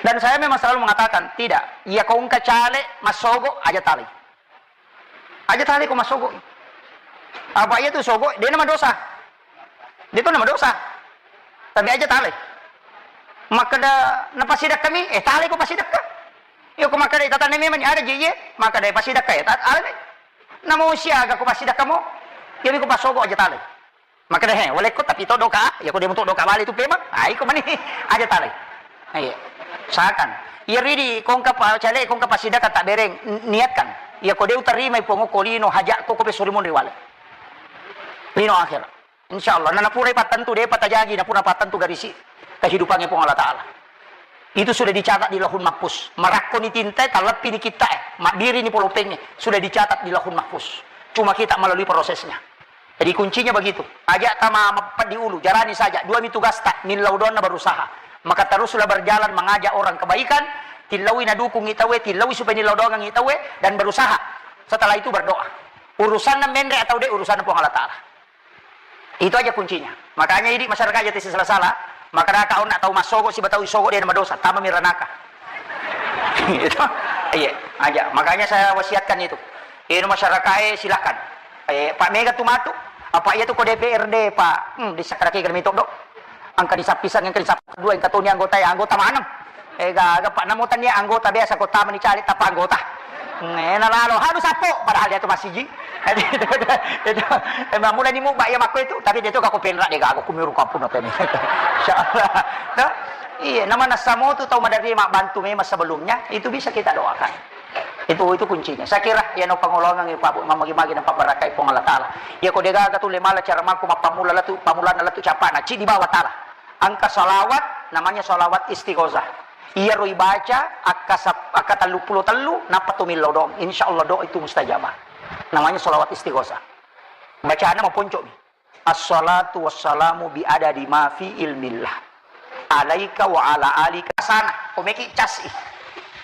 Dan saya memang selalu mengatakan, tidak. Iya ko engka caleg, massogo, aja tali. Aja tali ko massogo. Apa iya tu sogo, de na madosa. De tu na madosa. Tapi aja tali. Makkada na pasidakka mi, eh, tali ko pasidakka. Iya ko makkada tatanna memang ada je, iya, makkada pasidakka ya, tat-, ale. Namo siaga ko pasidakka mo, iya mi ko passogo aja tali. Makkada, he, walekko tapi to doka, iya ko de mo to doka bale tu pemang. Ah, iko mani, aja tali. Iya. Usahakan. Iya ridi kongka pa-, cale kongka pasidakka tak bereng, n-, niatkan. Iya ko de utarima ipongo ko lino hajat ko, ko pesuri monri wale. Lino akhirat. Insya Allah, na napura pattentu, depa tajaji, napura pattentu garisi kehidupannya Puang Allah Ta'ala. Itu sudah dicatat di Lauhul Mahfuz. Marakkoni tinta, talleppi ni kitta, eh, mabbiri ni polopeng, eh, sudah dicatat di Lauhul Mahfuz. Cuma kita melalui prosesnya. Jadi kuncinya begitu. Aja tama mapeddi ulu, jalani saja. Dua mi tugasta, millau doanna berusaha. Maka teruslah berjalan mengajak orang kebaikan, tillaui nadukungi tauwe, tillaui supaya nillau doangangi tauwe, dan berusaha. Setelah itu berdoa. Urusanna menre atau de, urusanna Puang Allah Ta'ala. Itu aja kuncinya. Makanya idi masyarakat aja tesi salah-salah, maka raka onna tau massogo siba tau isogo de madosa, tama miranaka. Itu, iya, aja. Makanya saya wasiatkan itu. Ini masyarakat, eh, silakan. Eh, Pak Mega tu matu, apa iya tu ko D P R D, Pak? Hmm, di sakaraki kami todo. Engka disappisang, engka disappa dua, engka toni anggota, ya, anggota maneng. Eh, gaga, Pak, namo tania anggota biasa kota mani cari tapa anggota. Hmm, eh, nalalo, hanu sappo, padahal dia tu masih ji. Itu, itu, itu, eh, mulai ni muba ya makko itu, tapi dia tu kako penra de gaga, kumiru kampung apa ini. Insya Allah. Tuh? Iya, nama nasamo tu tau maderri mak bantu memang sebelumnya, itu bisa kita doakan. Itu, itu kuncinya. Saya kira, ya, no pangolongan, ya, Pak, Bu, mamagi-magi nampak barakai Puang Allah Ta'ala. Ya, ko degaga tu le mala cara mangku mappamula latu, pamulana latu capana, ci di bawah Ta'ala. Engka salawat, namanya salawat istighosah. Iya roi baca, akka sap-, akka tellu pulo tellu, nappa tu millau doang. Insya Allah doa itu mustajabah. Namanya salawat istighosah. Bacana maponco mi. Assalatu wassalamu bi adadi ma fi ilmillah. Alaika wa ala alika sana. Komeki casi.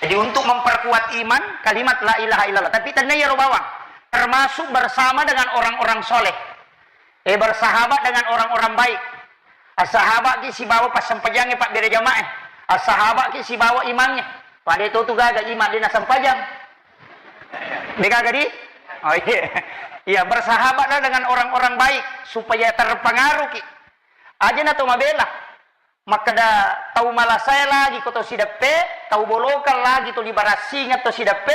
Jadi untuk memperkuat iman, kalimat la ilaha illallah. Tapi tanda yaro bawang. Termasuk bersama dengan orang-orang soleh. Eh, bersahabat dengan orang-orang baik. Assahabat ki sibawa passempajangnge pabbere jamaah. Assahabat ki sibawa imangnge. Pada itu tu gaga iman dina sempajang. De gaga di? Oh iya. Iya, bersahabatlah dengan orang-orang baik supaya terpengaruh ki. Aja na to mabela. Makkeda tau malasai lagi ko to sideppe, tau bolokang lagi to dibarassinga to sideppe,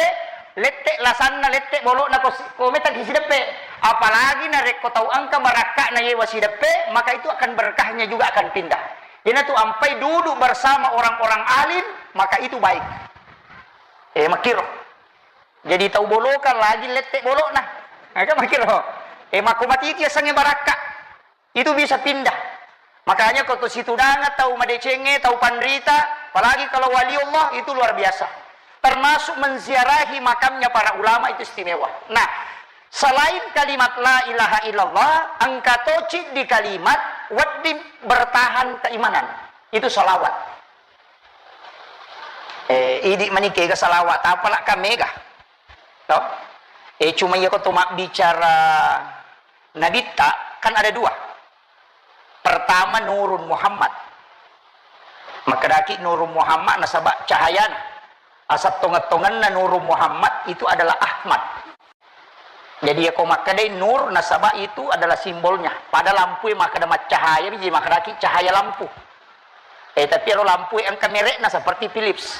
lette lasanna, lette bolokna ko si-, ko meta ki sideppe. Apalagi narekko tau engka barakka'na yewa sideppe, maka itu akan berkahnya juga akan pindah. Iyanatu ampai duduk bersama orang-orang alim, maka itu baik. Eh, makkiro. Jadi tau bolokan lagi lette bolokna. Eh, kan makkiro. Eh, makko matiti asengnge barakka. Itu bisa pindah. Makanya ko situdangnga tau madecengnge, tau panrita, apalagi kalau wali Allah, itu luar biasa. Termasuk menziarahi makamnya para ulama itu istimewa. Nah, selain kalimat la ilaha illallah, engka to ciddi kalimat wedding bertahan keimanan. Itu salawat. Eh, idi manike ga salawat, apalak ka mega. To? Eh, cuma iya ko to mabbicara nabitta, kan ada dua. Pertama, Nurun Muhammad. Makkedaki Nurun Muhammad nasaba cahayana. Asal tongeng-tongenna Nurun Muhammad itu adalah Ahmad. Jadi, iya ko makkedai nur, nasaba itu adalah simbolnya. Pada lampu makkeda maccahaya, jadi makkedaki cahaya lampu. Eh, tapi ero lampu engka merekna seperti Philips.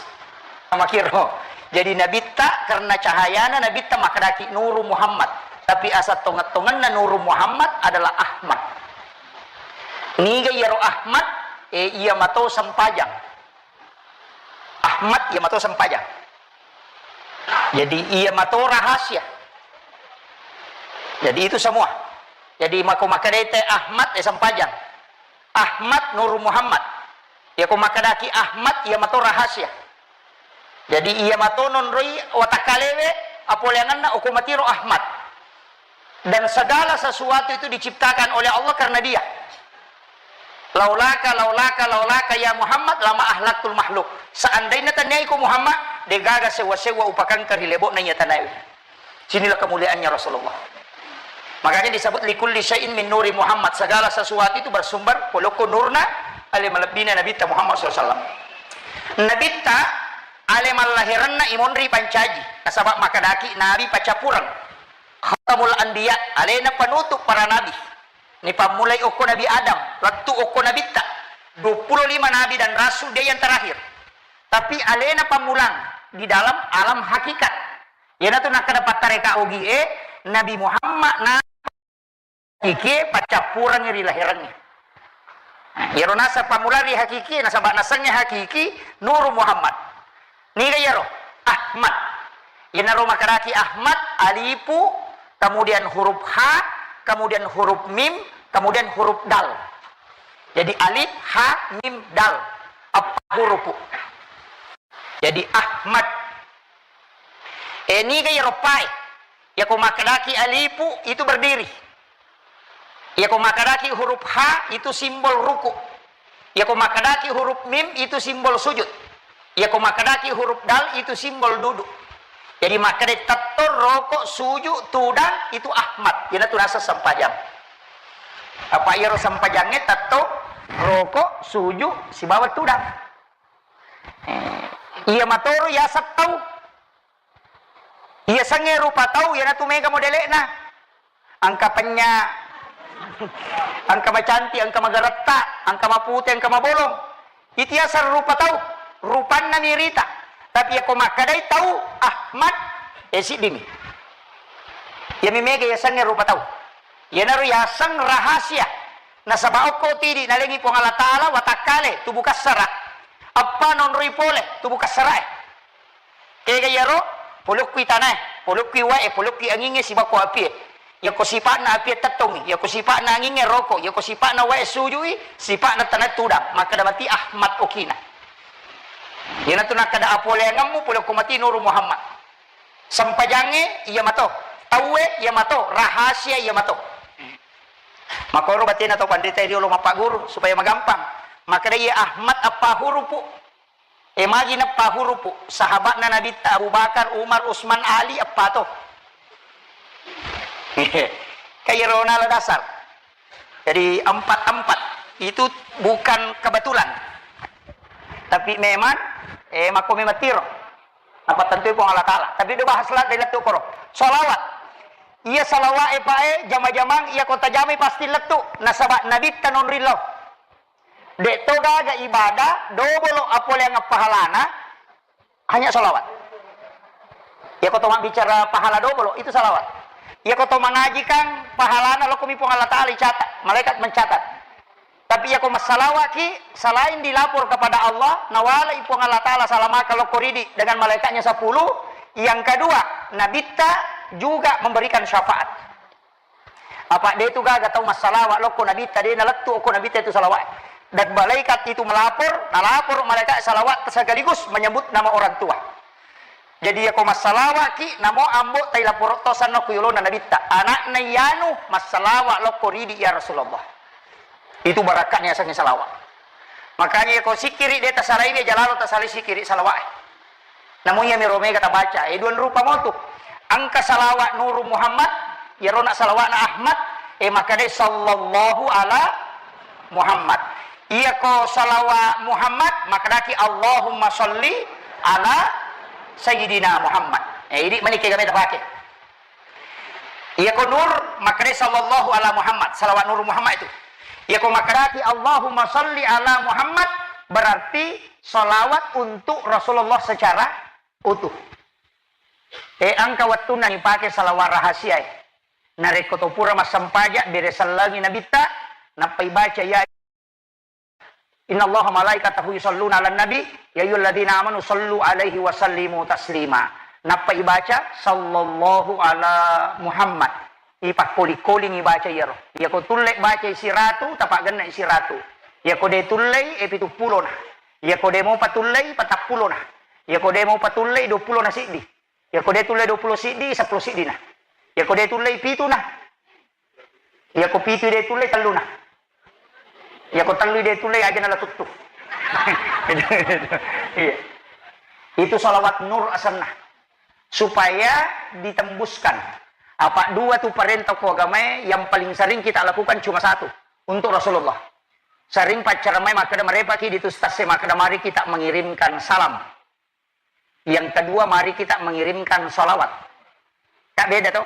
Makiro. Jadi nabitta karena cahayana nabitta makkedaki Nuru Muhammad. Tapi asal tongeng-tongenna Nuru Muhammad adalah Ahmad. Niga iyaro Ahmad? Eh, iya mato sempajang. Ahmad iya mato sempajang. Jadi iya mato rahasia. Jadi itu semua. Jadi mako makkedai te Ahmad, eh, sempajang. Ahmad Nurul Muhammad. Iya ko makkedaki Ahmad, iya mato rahasia. Jadi iya mato nonroi watakkalewe, apoleangenna okko matiro Ahmad. Dan segala sesuatu itu diciptakan oleh Allah karena Dia. Laulaka, laulaka, laulaka ya Muhammad, lama ahlaktul makhluk. Seandainya taniaiko Muhammad, degaga sewa-sewa upakangka ri lebo'na iya tanae. Sinilah kemuliaannya Rasulullah. Makanya disebut likulli syai'in min nuri Muhammad. Segala sesuatu itu bersumber polokko nurna ale malebbina Nabitta Muhammad sallallahu alaihi wasallam. Nabitta ale mallahiranna imonri pancaji. Nasaba makkedaki Nabi paccapureng. Khatamul anbiya, alena penutup para nabi. Nipammulai okko Nabi Adam, lettu okko Nabitta. Dua puluh lima nabi dan rasul, dia yang terakhir. Tapi alena pammulang di dalam alam hakikat. Iyanatu nakkeda pattareka ogie, Nabi Muhammad na hakikie paccappurengngi ri lahirengnge. Iyaro naseng pammula ri hakiki, nasaba nasengnge hakiki Nuru Muhammad. Niga iyaro? Ahmad. Iyanaro makkedaki Ahmad, alifu, kemudian huruf ha, kemudian huruf mim, kemudian huruf dal. Jadi alif, ha, mim, dal. Eppa hurupu. Jadi Ahmad. Eh, niga iyaro pae? Yako makkedaki alifu itu berdiri. Yako makkedaki huruf ha itu simbol ruku. Yako makkedaki huruf mim itu simbol sujud. Yako makkedaki huruf dal itu simbol duduk. Jadi makkeda tetto, roko, suju, tudang itu Ahmad. Iyanatu naseng sempajang. Apa iyaro sempajangnge tetto, roko, suju, sibawa tudang. Eh, iya matoro yaseng tau. Iya sengnge rupa tau, iyanatu mega modele'na. Engka penya, engka macanti, engka magaretta, engka mapute, engka mabolong. Itu yaseng rupa tau, rupanna mirita. Tapi yako makkedai tau Ahmad, eh, siddimi. Iyami mega yasengnge rupa tau. Iyanaro yaseng rahasia. Nasaba okko tidi nalengi Puang Allah Taala watakkale tubuh kassara. Eppa nonroi pole tubuh kassarae. Kega iyaro, polokkui tanae, polokkui wae, polokkui angingnge, sibako apie. Yako sipa'na apie tettongi, yako sipa'na angingnge roko, yako sipa'na wae sujui, sipa'na tanae tudang, makkeda mati Ahmad okina. Iyanatu nakkeda apoleangemmu polokko mati Nuru Muhammad. Sempajangnge iya mato, tauwe iya mato, rahasia iya mato. Makoro batena tau panrita riolo mappagguru supaya magampang. Makkeda iya Ahmad eppa hurupu. Eh, magi neppa hurupu? Sahabatna Nabitta Abu Bakar, Umar, Usman, Ali, eppa to. Kairona la dasar. Jadi empat-empat itu bukan kebetulan. Tapi memang, eh, makko memang tiro. Apa tentu Puang Allah Taala. Tapi udah bahas lah dari lettu koro. Salawat. Iya salawat e, Pak, eh, jama-jamang, iya kota jamai pasti lettu. Nasaba Nabitta nonrillo. Dek to gaga ibadah, dobolo apoleang pahalana, hanya salawat. Iya ko to mabbicara pahala dobolo, itu salawat. Iya ko to mangaji kan pahalana lokko mi Puang Allah Taala icatat, malaikat mencatat. Tapi iyako massalawaki, selain dilapor kepada Allah, nawalai Puang Allah Ta'ala salamaka lokko ridi dengan malaikatnya sepuluh, yang kedua, Nabitta juga memberikan syafaat. Apa de tu gaga tau massalawa lokko Nabitta, de nalettu okko Nabitta itu salawat. Dan malaikat itu melapor, nalapor malaikat salawat sekaligus menyebut nama orang tua. Jadi, iyako massalawaki, namo ambo tai laporo tosanna ku yolona Nabitta. Anakna iyanu massalawa lokko ridi, ya Rasulullah. Itu barakka'na yasengnge salawat. Makanya, iyako sikiri de tasalai, de jalalo tasalai sikiri salawat. Namu iyami ro mega tabaca, e, duan rupa motu. Engka salawat Nuru Muhammad, iyarona salawatna Ahmad, e, makkadai sallallahu ala Muhammad. Iyako salawat Muhammad, makkadaki Allahumma salli ala Sayyidina Muhammad. E, idi mani kega meta pake. Iyako Nur, makkadai sallallahu ala Muhammad, salawat Nur Muhammad itu. Iyako makkadaki Allahumma salli ala Muhammad, berarti salawat untuk Rasulullah secara utuh. E, engka wettunna ipake salawat rahasia e. Narekko to pura massempajang, bere sellengi Nabitta, nappa ibaca, ya, innallaha malaikatahu yusalluna ala nabi, ya ayyuhalladzina amanu sallu alaihi wa sallimu taslima. Nappa ibaca, sallallahu ala Muhammad. Ipakkoli-koling ibaca iyaro. Iyako tulle baca siratu, tapaggenna siratu. Iyako de tullei, e, pitu pulona. Iyako de mopa tullei, patappulo na. Iyako de mopa tullei, dua puluh na siddi. Iyako de tullei dua puluh siddi, seppulo siddi na. Iyako de tullei pitu na. Iyako pitu de tullei tellu na. Iyako tellu de tullei aja na la tuttu. Iya. Itu salawat nur asenna. Supaya ditembuskan. Apa dua tu perintah ku agamae yang paling sering kita lakukan cuma satu. Untuk Rasulullah. Sering paccaramai makkeda, merepaki di tu stase makkeda, mari kita mengirimkan salam. Yang kedua, mari kita mengirimkan salawat. Kak, beda to?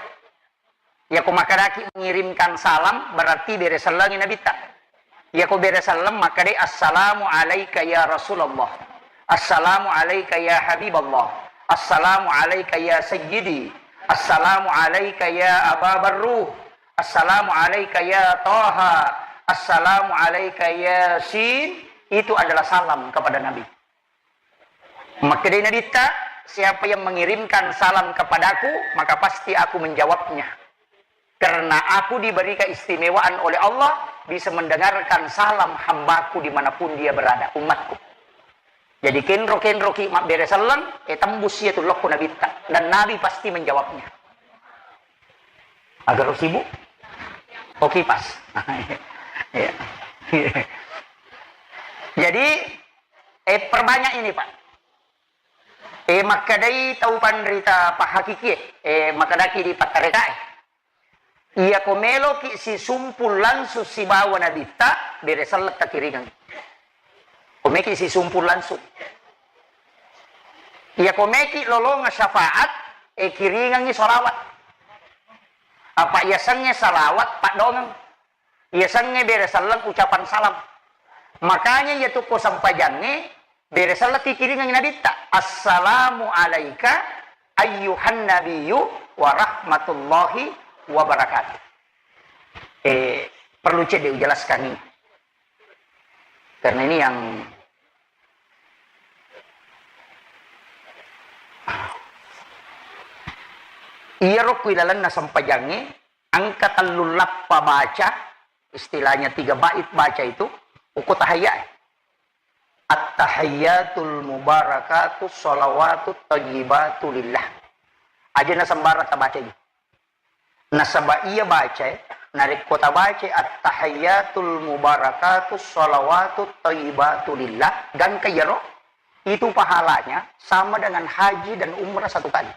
Iyako makkadaki mengirimkan salam, berarti bere sellengi Nabitta. Iyako bere selleng, makkadai, assalamu alaika ya Rasulullah. Assalamu alaika ya Habiballah. Assalamu alaika ya Sayyidi. Assalamu alaika ya Aba Barruh. Assalamu alaika ya Taha. Assalamu alaika Yasin. Itu adalah salam kepada Nabi. Makkedai Nabitta, siapa yang mengirimkan salam kepadaku, maka pasti aku menjawabnya. Karena aku diberi keistimewaan oleh Allah, bisa mendengarkan salam hambaku dimanapun dia berada, umatku. Jadi kenro-kenroki mabbere selleng, e tembus iya tu lokko Nabitta. Dan Nabi pasti menjawabnya. Agaro sibuk? Oke, pas. Iya. Jadi, eh, perbanyak ini, Pak. Eh, makkedai tau panrita pahakikie, eh, makkedaki di pattarekae. Iyako meloki sisumpul langsung sibawa Nabitta, bere selleng takiringeng. Ko meki sisumpul langsung. Iyako meki lolonga syafaat, eh, kiringengi salawat. Apa iyasengnge salawat paddongeng. Iyasengnge bere selleng ucapan salam. Makanya iya tu ko sempajangnge, bere selleng tikiringengi Nabitta. Assalamu alaika ayyuhan nabiyyu wa rahmatullahi wa barakatuh. Eh, perlu cedde ujelaskan ini. Karena ini yang iyaro ku ilalenna sempajangnge, engka tellu lappa baca, istilahnya tiga bait baca itu, uku tahayya. At-tahiyyatul mubarakatus shalawatut thayyibatu lillah. Aja na sembarang tabaca ini. Nasaba iya baca, narekko tabaca at-tahiyyatul mubarakatus shalawatut thayyibatu lillah, gangka iyaro, itu pahalanya sama dengan haji dan umrah satu kali.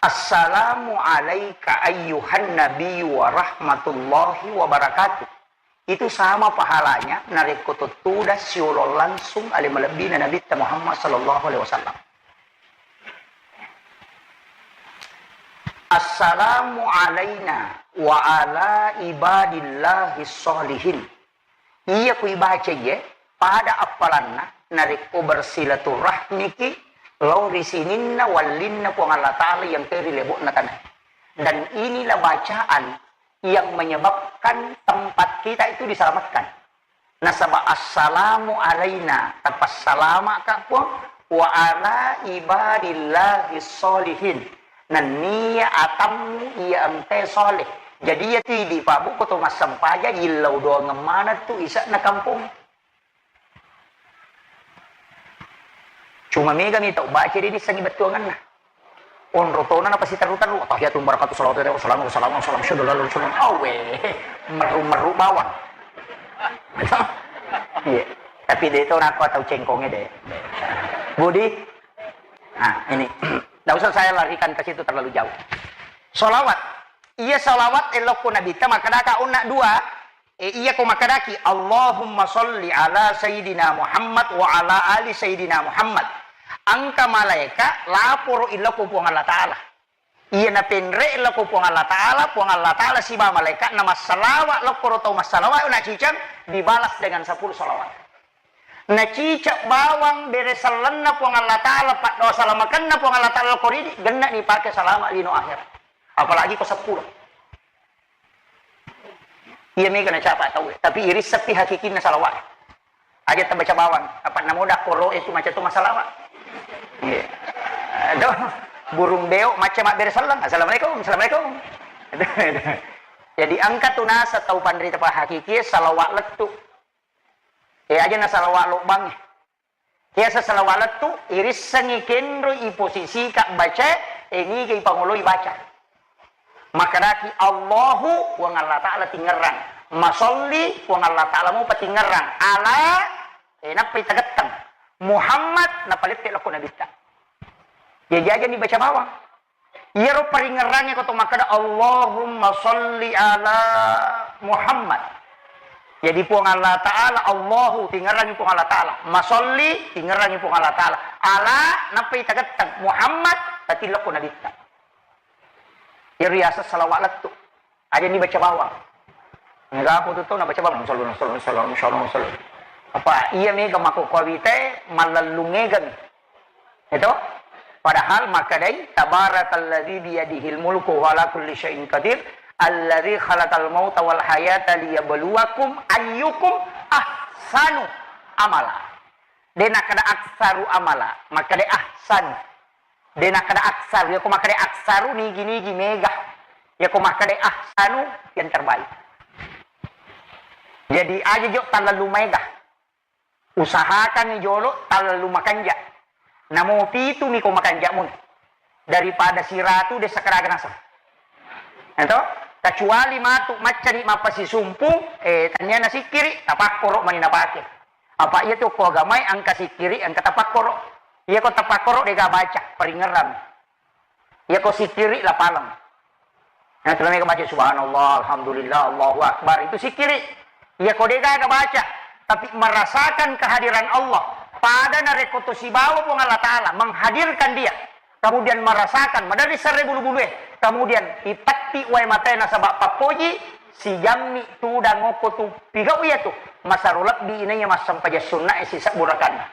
Assalamu alaika ayyuhan nabiyyu wa rahmatullahi wa barakatuh. Itu sama pahalanya narekko tuttuda siolo langsung ale malebbina Nabitta Muhammad sallallahu alaihi wasallam. Assalamu alaina wa ala ibadillahi sholihin. Iya ku ibaca iye, pada appalanna narekko bersilaturahmiki lao ri sininna wallinna Puang Allah Ta'ala yang ke ri lebo'na tanah. Dan inilah bacaan yang menyebabkan tempat kita itu diselamatkan. Nasaba assalamu alaina, tapassalamaka Puang, wa ala ibadillahi sholihin. Nenniya atammu iya engkae soleh. Jadi iya tu idi Pak Bu ko to massempaja jillau doang maneng tu isa'na kampong. Cuma mega mi tau baca de dissengi bettuanganna. Onro tona napasiteru-teru, "Tahiyatun barakatuh, salawatu, salamu, salamu, salamu, syahadu lalu, salamu." Awe, meru-meru bawang. Iya. Tapi de to nako atau cengkongnya de. Budi, nah ini, tidak usah saya larikan ke situ terlalu jauh. Salawat. Iya salawat elokku Nabi ta makadaka onna dua. E, iya ko makkedaki, "Allahumma sholli ala Sayyidina Muhammad wa ala ali Sayyidina Muhammad." Engka malaeka laporo iloko Puang Allah Ta'ala. Iya napenre iloko Puang Allah Ta'ala, Puang Allah Ta'ala siba malaeka na massalawa lokoro tau massalawa na cicang dibalas dengan sepuluh salawat. Na cicak bawang bere sellenna Puang Allah Ta'ala, paddoa salamakenna Puang Allah Ta'ala lokko ridi, genna ni pake salama lino akhirat. Apalagi ko sepuluh. Iya mega nacapa tau, tapi irissepi hakikinna salawat. Aja tabaca bawang, apa namoda koro itu macam tu masalah, Pak. Iya. Aduh, burung beo macam mabbere sallang. "Assalamualaikum, assalamualaikum." Aduh, aduh. Jadi engka tu nasa tau panrita pa hakiki salawat lettu. Eh, aja na salawat lobang. Biasa salawat lettu, irissengi kenro iposisika baca, e niga ipangoloi baca. Makkedaki Allahu, Puang Allah Ta'ala tingerrang. Masolli, Puang Allah Ta'ala mupa tingerrang. Ala, e nappa itagetteng. Muhammad, nappa lette lokko nabitta. Jaji aja ni baca bawang. Iyaro paringerrangnge ko to makkeda, "Allahumma sholli ala Muhammad." Jadi Puang Allah Ta'ala, Allahu, tingerrangi Puang Allah Ta'ala. Masolli, tingerrangi Puang Allah Ta'ala. Ala, nappai tagetteng. Muhammad, tatillokko nabitta. Iyaro riaseng salawat lettu. Aja ni baca bawang. Enggak apa tu tau na baca bawang. Sallallahu, sallallahu, sallallahu, sallallahu, sallallahu. Apa iya mega mako kawite malellung egami. Itu? Padahal makkedai, "Tabarakalladzi biyadihil mulku wa ala kulli syai'in qadir, alladzi khalaqal mauta wal hayata liyabluwakum ayyukum ahsanu amala." De nakkeda aksaru amala, makkeda ahsan. De nakkeda aksaru, yako makkeda aksaru nigi-nigi mega. Yako makkeda ahsanu yang terbaik. Jadi aja jo talalu mega. Usahakan jolo talalu makanja. Namo pitu miko makanja mun. Daripada siratu de sakaraga naseng. Ento, kecuali matu maccani mappasisumpu, eh, tania nasikkiri, tapakkoro mani napake. Apa iya tu ko agamai engka sikkiri, engka tapakkoro. Iya ko tapakkoro dega baca, paringerang. Iya ko sikkiri lapaleng. Nah, tu namanya baca subhanallah, alhamdulillah, Allahu akbar. Itu sikkiri. Iya ko dega ada baca, tapi merasakan kehadiran Allah. Pada narekko to sibawa Puang Allah Ta'ala menghadirkan dia, kemudian merasakan, madari serre bulu-bulu eh, kemudian ipatti wae matae nasaba pappoji, sijammi tudang okko tu pigau iya tu, masaro lebbi inaiya massempajang sunna e sisebbu rakaat.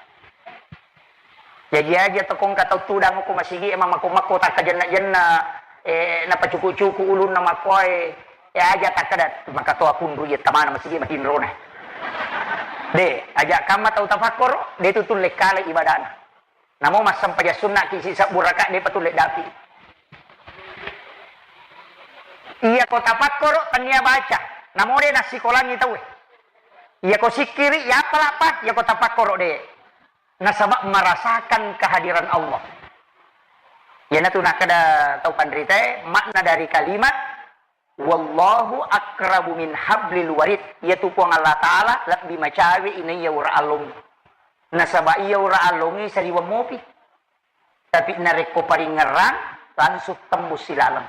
Jaji aja to kongka tau tudang ko masigi e mamako-mako takkajenna-jenna, eh, napacuku-cuku ulunna makkoe, eh, aja takkada makatoa kunru iya tamana masigi matinrona. De, aja kamma tau tapakkoro, de tu tulle kale ibadana. Namo massempajang sunna ki sisebbu rakaat de patulle dapi. Iya ko tapakkoro tania baca, namo de nassikolangi tauwe. Iya ko sikkiri, ya apa lapa, iya ko tapakkoro de. Nasaba merasakan kehadiran Allah. Iyanatu nakkeda tau panritae, makna dari kalimat, "Wallahu aqrabu min hablil warid." Iyatu Puang Allah Ta'ala lebbi macawe inaiya ura allongngi. Nasaba iya ura allongngi sariweng mopi. Tapi narekko paringerrang, langsung tembus silaleng.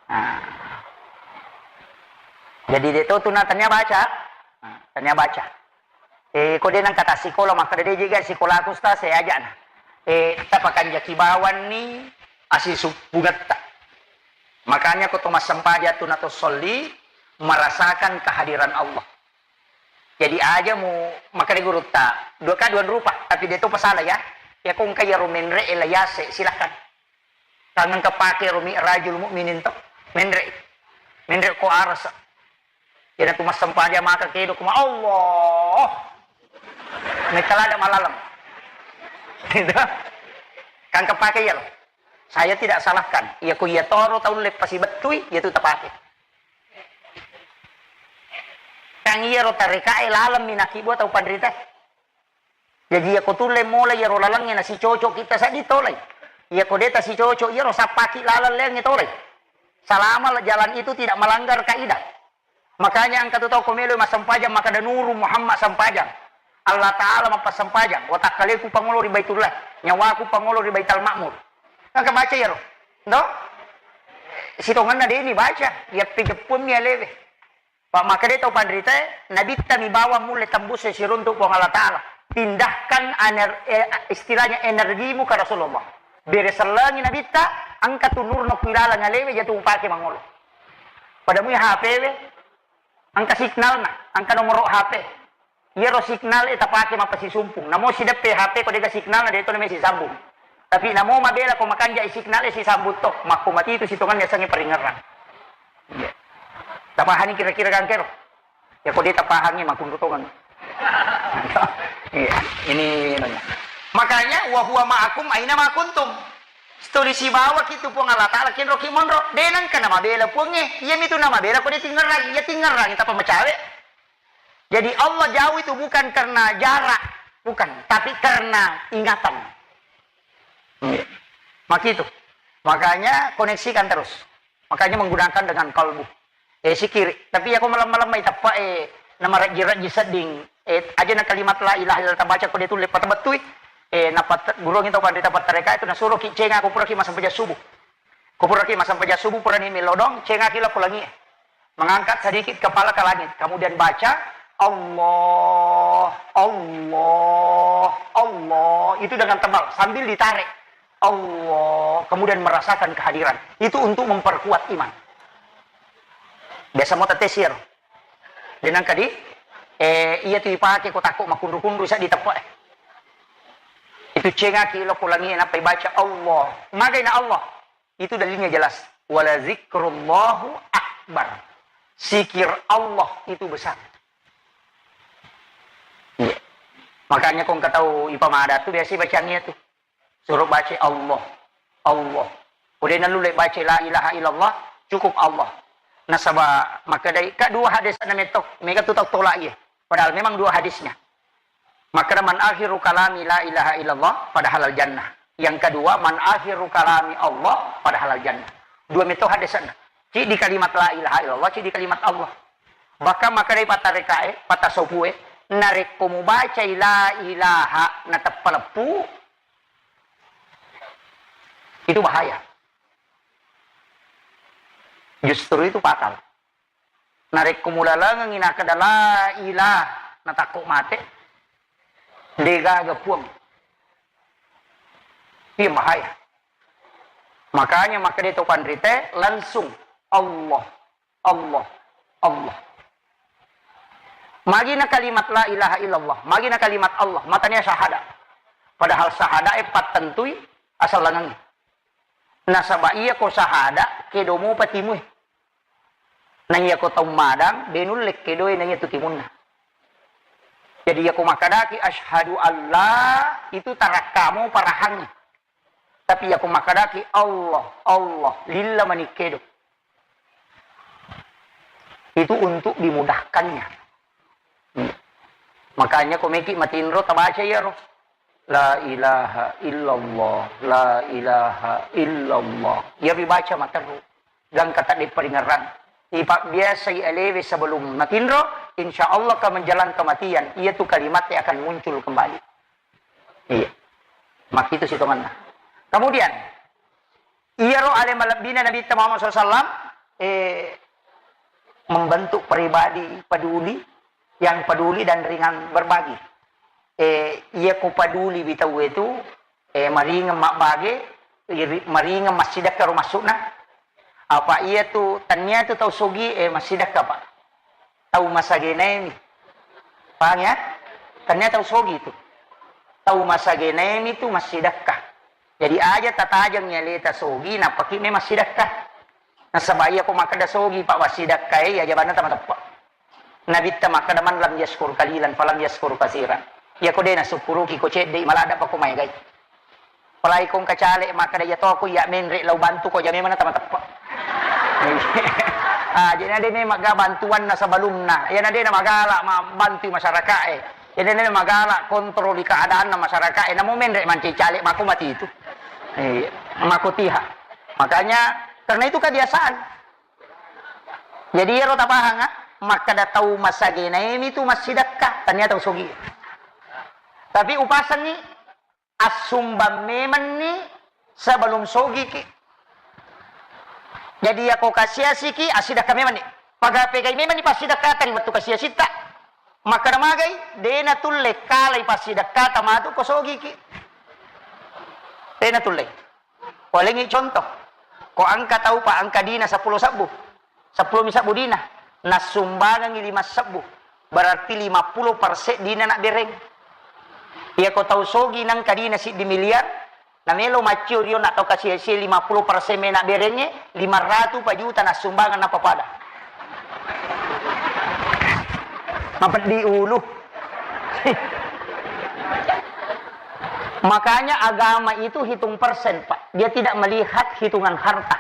Nah. Jadi de to tu na tania baca. Nah, tania baca. Eh, ko de nengka tassikola, makkeda de jega sikolaku, Ustaz, saya ajana. Eh, tapakanjaki bawanni asisuppungetta. Makanya ko to massempaja tu na to solli, merasakan kehadiran Allah. Jadi aja mu makkeda gurutta, dua ka dua rupa, tapi de to pasala ya. Ya ko engka iyaro menre e la yase, silahkan. Tangan kepake ro mi'rajul mukminin to, menre. Menre ko arasa. Iyanatu massempajang maka kedo kuma Allah. Metalada malaleng. Gitu. Kan kepake iya lo. Saya tidak salahkan. Iya ko iya toro tau leppasi bettui, iya tu tapake. Kan iya ro tarekae laleng minaki buat tau panrita. Jaji, iyako tulle mola iyaro lalengnge nasicocok kita seddi tolai. Iyako de' tasicocok iyaro sappaki laleng leangnge tolai. Selama jalan itu tidak melanggar kaidah. Makanya engka tu tau ko melo massempajang makkeda Nuru Muhammad sempajang. Allah Ta'ala mappassempajang. Watakkaleku pangolo ri Baitullah. Nyawaku pangolo ri Baital Ma'mur. Engka baca iyaro. Ndo? Sitongenna de'ni baca. Iya pejeppuammi alewe. Pa makkeda tau panritae, nabitta mi bawang mulle tembus siruntuk Puang Allah Ta'ala. Pindahkan ener-, eh, istilahnya energimu ke Rasulullah. Bere sellengi nabitta, engka tu nurna ku ilaleng alewe, iya tu upake mangolo. Pada mui H P we, engka signalna, engka nomoro H P. Iyaro signal e tapake mappasisumpung. Namo sideppe H P ko de'ga signal na de' to name sisambung. Tapi namo mabela ko makanja i signal e sisambung to. Makko mati itu sitongan yasengnge paringerrang. Iya. Tapahani kira-kira gangkero. Ya ko de' tapahangi makunru tongan. Iya, ini nanya. Makanya wa huwa ma'akum aina ma kuntum. Stoli sibawa kitu Puang Allah Ta'ala kinro ki monro. De' nengka na mabela Puangnge. Iya mitu na mabela ko de' tingerrang. Iya tingerrang tapa macawe. Jadi Allah jauh itu bukan karena jarak, bukan, tapi karena ingatan. Iya. Maka itu. Makanya koneksikan terus. Makanya menggunakan dengan kalbu. Eh, sikiri. Tapi ya, kau malam-malam mai tepat, eh, nama rajin-rajin seding. Eh, aja na kalimat la ilaha illallah tabaca ko dia tulis patah betui. Eh, napat gurung itu kan di tempat mereka itu nasuruh ki cenga aku pura ki masam pejah subuh. Ko puraki massempajang subuh, purani melodong, cengaki lako langi. Mengangkat sedikit kepala ke langit, kemudian baca, "Allah, Allah, Allah." Itu dengan tebal, sambil ditarik. Allah, kemudian merasakan kehadiran. Itu untuk memperkuat iman. Biasa mau tetes iyaro. Denang kadi, eh, iya tu ipake ko takko makunru-kunru sa diteppe. Itu cengaki lako langi, nappa ibaca, "Allah." Magai na Allah. Itu dalilnya jelas. "Wala zikrullahu akbar." Zikir Allah itu besar. Iya. Makanya kong katau ipamada tu biasa bacaan iya tu. Suruh baca Allah. Allah. Udah nalu le baca la ilaha illallah, cukup Allah. Nasaba makkedai, ka dua hadis na metto, mega tu tau tolak iya. Padahal memang dua hadisnya. Makkeda, "Man akhiru kalami la ilaha illallah, pada halal jannah." Yang kedua, "Man akhiru kalami Allah, pada halal jannah." Dua metode hadisna. Ci di kalimat la ilaha illallah, ci di kalimat Allah. Bahkan makkeda pattarekae, patasawufe, narekko mubacai la ilaha nateppa leppu, itu bahaya. Justru itu fatal. Narekko mulalengengngi nakkeda la ilah, natakko mate, degaga puang. Iya bahaya. Makanya makkeda to panrite langsung Allah, Allah, Allah. Magina kalimat la ilaha illallah, magina kalimat Allah, matania syahada. Padahal syahada e pattentui asal langengngi. Nasaba iya ko syahada, kedomu patimui. Naiya ko tau madang, de nulle kedoe naiya tu timunna. Jadi iya ko makkadaki asyhadu alla, itu tarakkamu parahangngi. Tapi iya ko makkadaki Allah, Allah, lilla mani kedo. Itu untuk dimudahkannya. Hmm. Makanya ko meki matinro tabaca iyaro. La ilaha illallah, la ilaha illallah. Iya ribaca materru. Gangka tadde paringerrang. Ipabbiasai alewe sebelum matinro, insya Allah ka menjelang kematian, iya tu kalimat yang akan muncul kembali. Iya. Makitu sitonganna. Kemudian, iyaro ale malebbina Nabitta Muhammad sallallahu alaihi wasallam, eh, membentuk pribadi peduli, yang peduli dan ringan berbagi. Eh, iya ko peduli wi tauwe tu, eh, maringeng mabbage, iri-, maringeng massidekka ro maksudna. Apa iya tu, tania tu tau sogi, eh, massidekka, Pak. Tau masagenaemi. Paham ya? Tania tau sogi tu. Tau masagenaemi tu massidekka. Jadi aja tatajeng aleta sogi, nappaki memang sidekka. Nasaba iyako makkeda sogi pa wassidakkae, iya jabanna tamateppe. Nabitta makkeda, "Man lam yaskur qalilan falam yaskur katsiran." Iyako de nasukkuruki ko cedde, maladda pa ko maegai. Apalagi ko engka caleg makkeda, "Iya toko iya menre lao bantu ko," aja memang tamateppe. Ah, jadi na de memang ga bantuanna sebelumna. Iya na de na magala ma-, bantu masyarakat e. Iya na de na magala kontroli keadaanna masyarakat e. Namo menre mancaji caleg mako mati itu. Iya, mako tiha. Makanya karena itu kebiasaan. Jadi iyaro tapahang, ah, makkeda tau masagena emi tu massidekka, tania tau sogi. Tapi upasengi assumbang memenni sebelum sogiki. Jadi yako kasiasiki, assidekka memenni. Paga pegai memenni passidekkata ri wettu kasiasitta. Makkeda magai, de natulle kalai passidekkata matu ko sogiki. De natulle. Walengngi contoh, ko engka tau pa engka dina seppulo sebbu, seppulo mi sebbu dina, nassumbangengngi lima sebbu, berarti lima puluh persen dina nabbereng. Iya ko tau sogi nengka dina siddi miliar, namelo maccio rionna tau kasiasie lima puluh persen me nabberengnge, lima ratu pa juta nassumbangeng nappa pada. Mapeddi ulu. Makanya agama itu hitung persen, Pak. Dia tidak melihat hitungan harta.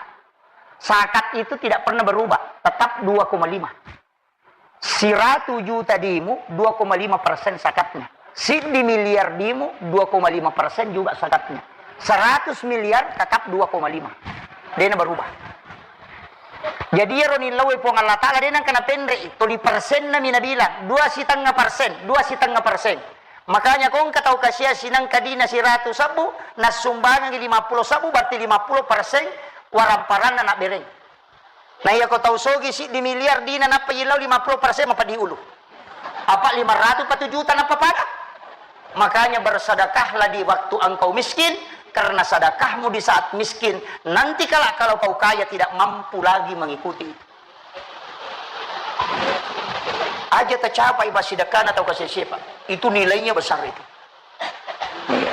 Zakat itu tidak pernah berubah, tetap dua koma lima. Siratu juta dimu, dua koma lima persen zakatnya. Siddi miliar dimu, dua koma lima persen juga zakatnya. Seratus miliar tetap dua koma lima. Dena berubah. Jadi iyaro nillau e Puang Allah Ta'ala de nengka napenre'i, toli persenna mi nabilang, dua sitengnga persen, dua sitengnga persen. Makanya ko engka tau kasiasi nengka dina siratu sebbu, nassumbangengngi lima puluh sebbu, berarti lima puluh persen waramparanna nabbereng. Na iya ko tau sogi siddi miliar dina nappa yillau lima puluh persen mapeddi ulu. Apa lima ratu pa tu juta nappa pada? Makanya bersedekahlah di waktu engkau miskin, karena sedekahmu di saat miskin, nanti kala kalau kau kaya tidak mampu lagi mengikuti itu. Aja tercapai pas sedekahna tau kasiasi, Pak. Itu nilainya besar itu. Iya.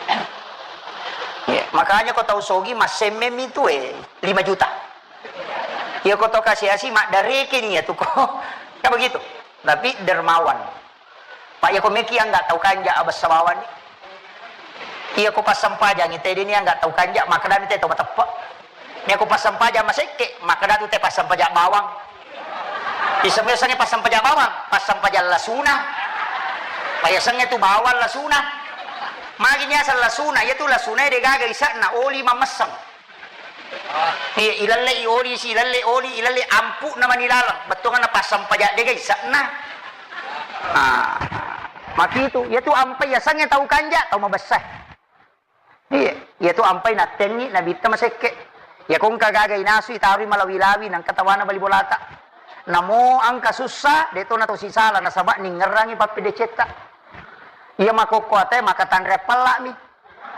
Iya. Makanya ko tau sogi massemme mi tu, eh, lima juta. Iya ko tau kasiasi maddareke ni ya tu ko. Kan begitu. Tapi dermawan. Pak, iya ko meki angga tau kanja abessa bawang ni. Iya ko passempajangi tede ni angga tau kanja, makkeda mi te tau mateppe. Iya ko passempaja masekke, makkeda tu te passempaja bawang. Iseng-, isengnge passempaja bawang, passempaja lasuna. Payasengnge tu bawang lasuna. Magi ni aseng lasuna, iya tu lasuna de gaga isa'na oli mammesseng. Iya, ilallei oli si, ilallei oli, ilallei ampu'na mani laleng. Bettuanna passampaja de gaga isa'na. Ah, makitu, iya tu ampai yasengnge tau kanja, tau mabessa. Iya, iya tu ampai nattengngi nabitta masekke. Iya ko engka gaga inasu itarui malawi-lawi nengka tawana bali bolata. Namo engka sussa, de to na to sisala nasaba ningngerangi pappedecetta. Iya makokko ate maka tanre pella mi.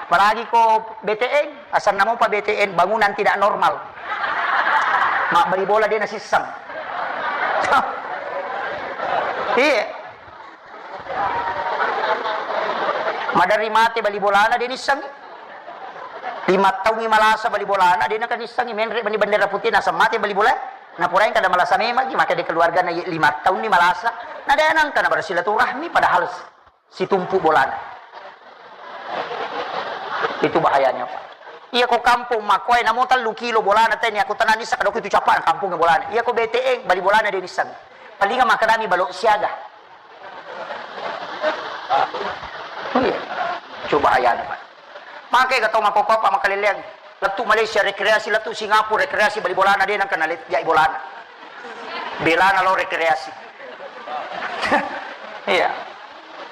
Apalagi ko B T N, asanna mopa B T N, bangunan tidak normal. Mabbali bola de nasisseng. Iya. Maderri mate bali bolana de nisseng. Lima taungngi malasa bali bolana de naka nissengi, menre mani bendera putih naseng mate bali bola. Napurae kada malasa memang, maka de keluargana lima taunni malasa. Na de nangka na bersilaturahmi padahal situmpu bolana. Itu bahayanya, Pak. Iya ko kampung makkoe namo tellu kilo bolana teni, aku tenani sakadoko itu capana kampung bolana. Iya ko B T N bali bolana de nisseng. Palinga makkedami balok siaga. Iya. Itu bahayana, Pak. Maka ga tau makkokoe, Pak, makaleleang. Lettu Malaysia rekreasi, lettu Singapura rekreasi, bali bolana de nangka nalet jai bolana. Belana lo rekreasi. Iya.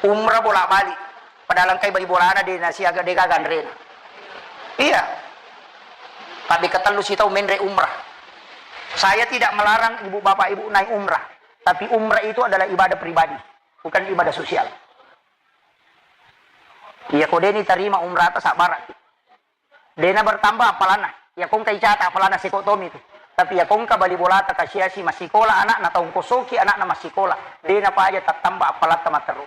Umrah bolak-balik. Padahal engkai bali bolana de nasiaga de gaga anrena. Iya. Tapi ketellu sitau menre umrah. Saya tidak melarang ibu bapak ibu naik umrah. Tapi umrah itu adalah ibadah pribadi, bukan ibadah sosial. Iya ko de ni tarima umrah ta sabbara. Dena bertambah appalanna. Iya ko engka icata appalanna seko tomi tu. Tapi iya ko engka bali bolata kasiasi massikola anakna, tau ko soki anakna massikola, dena paja tattamba appalatta matteru.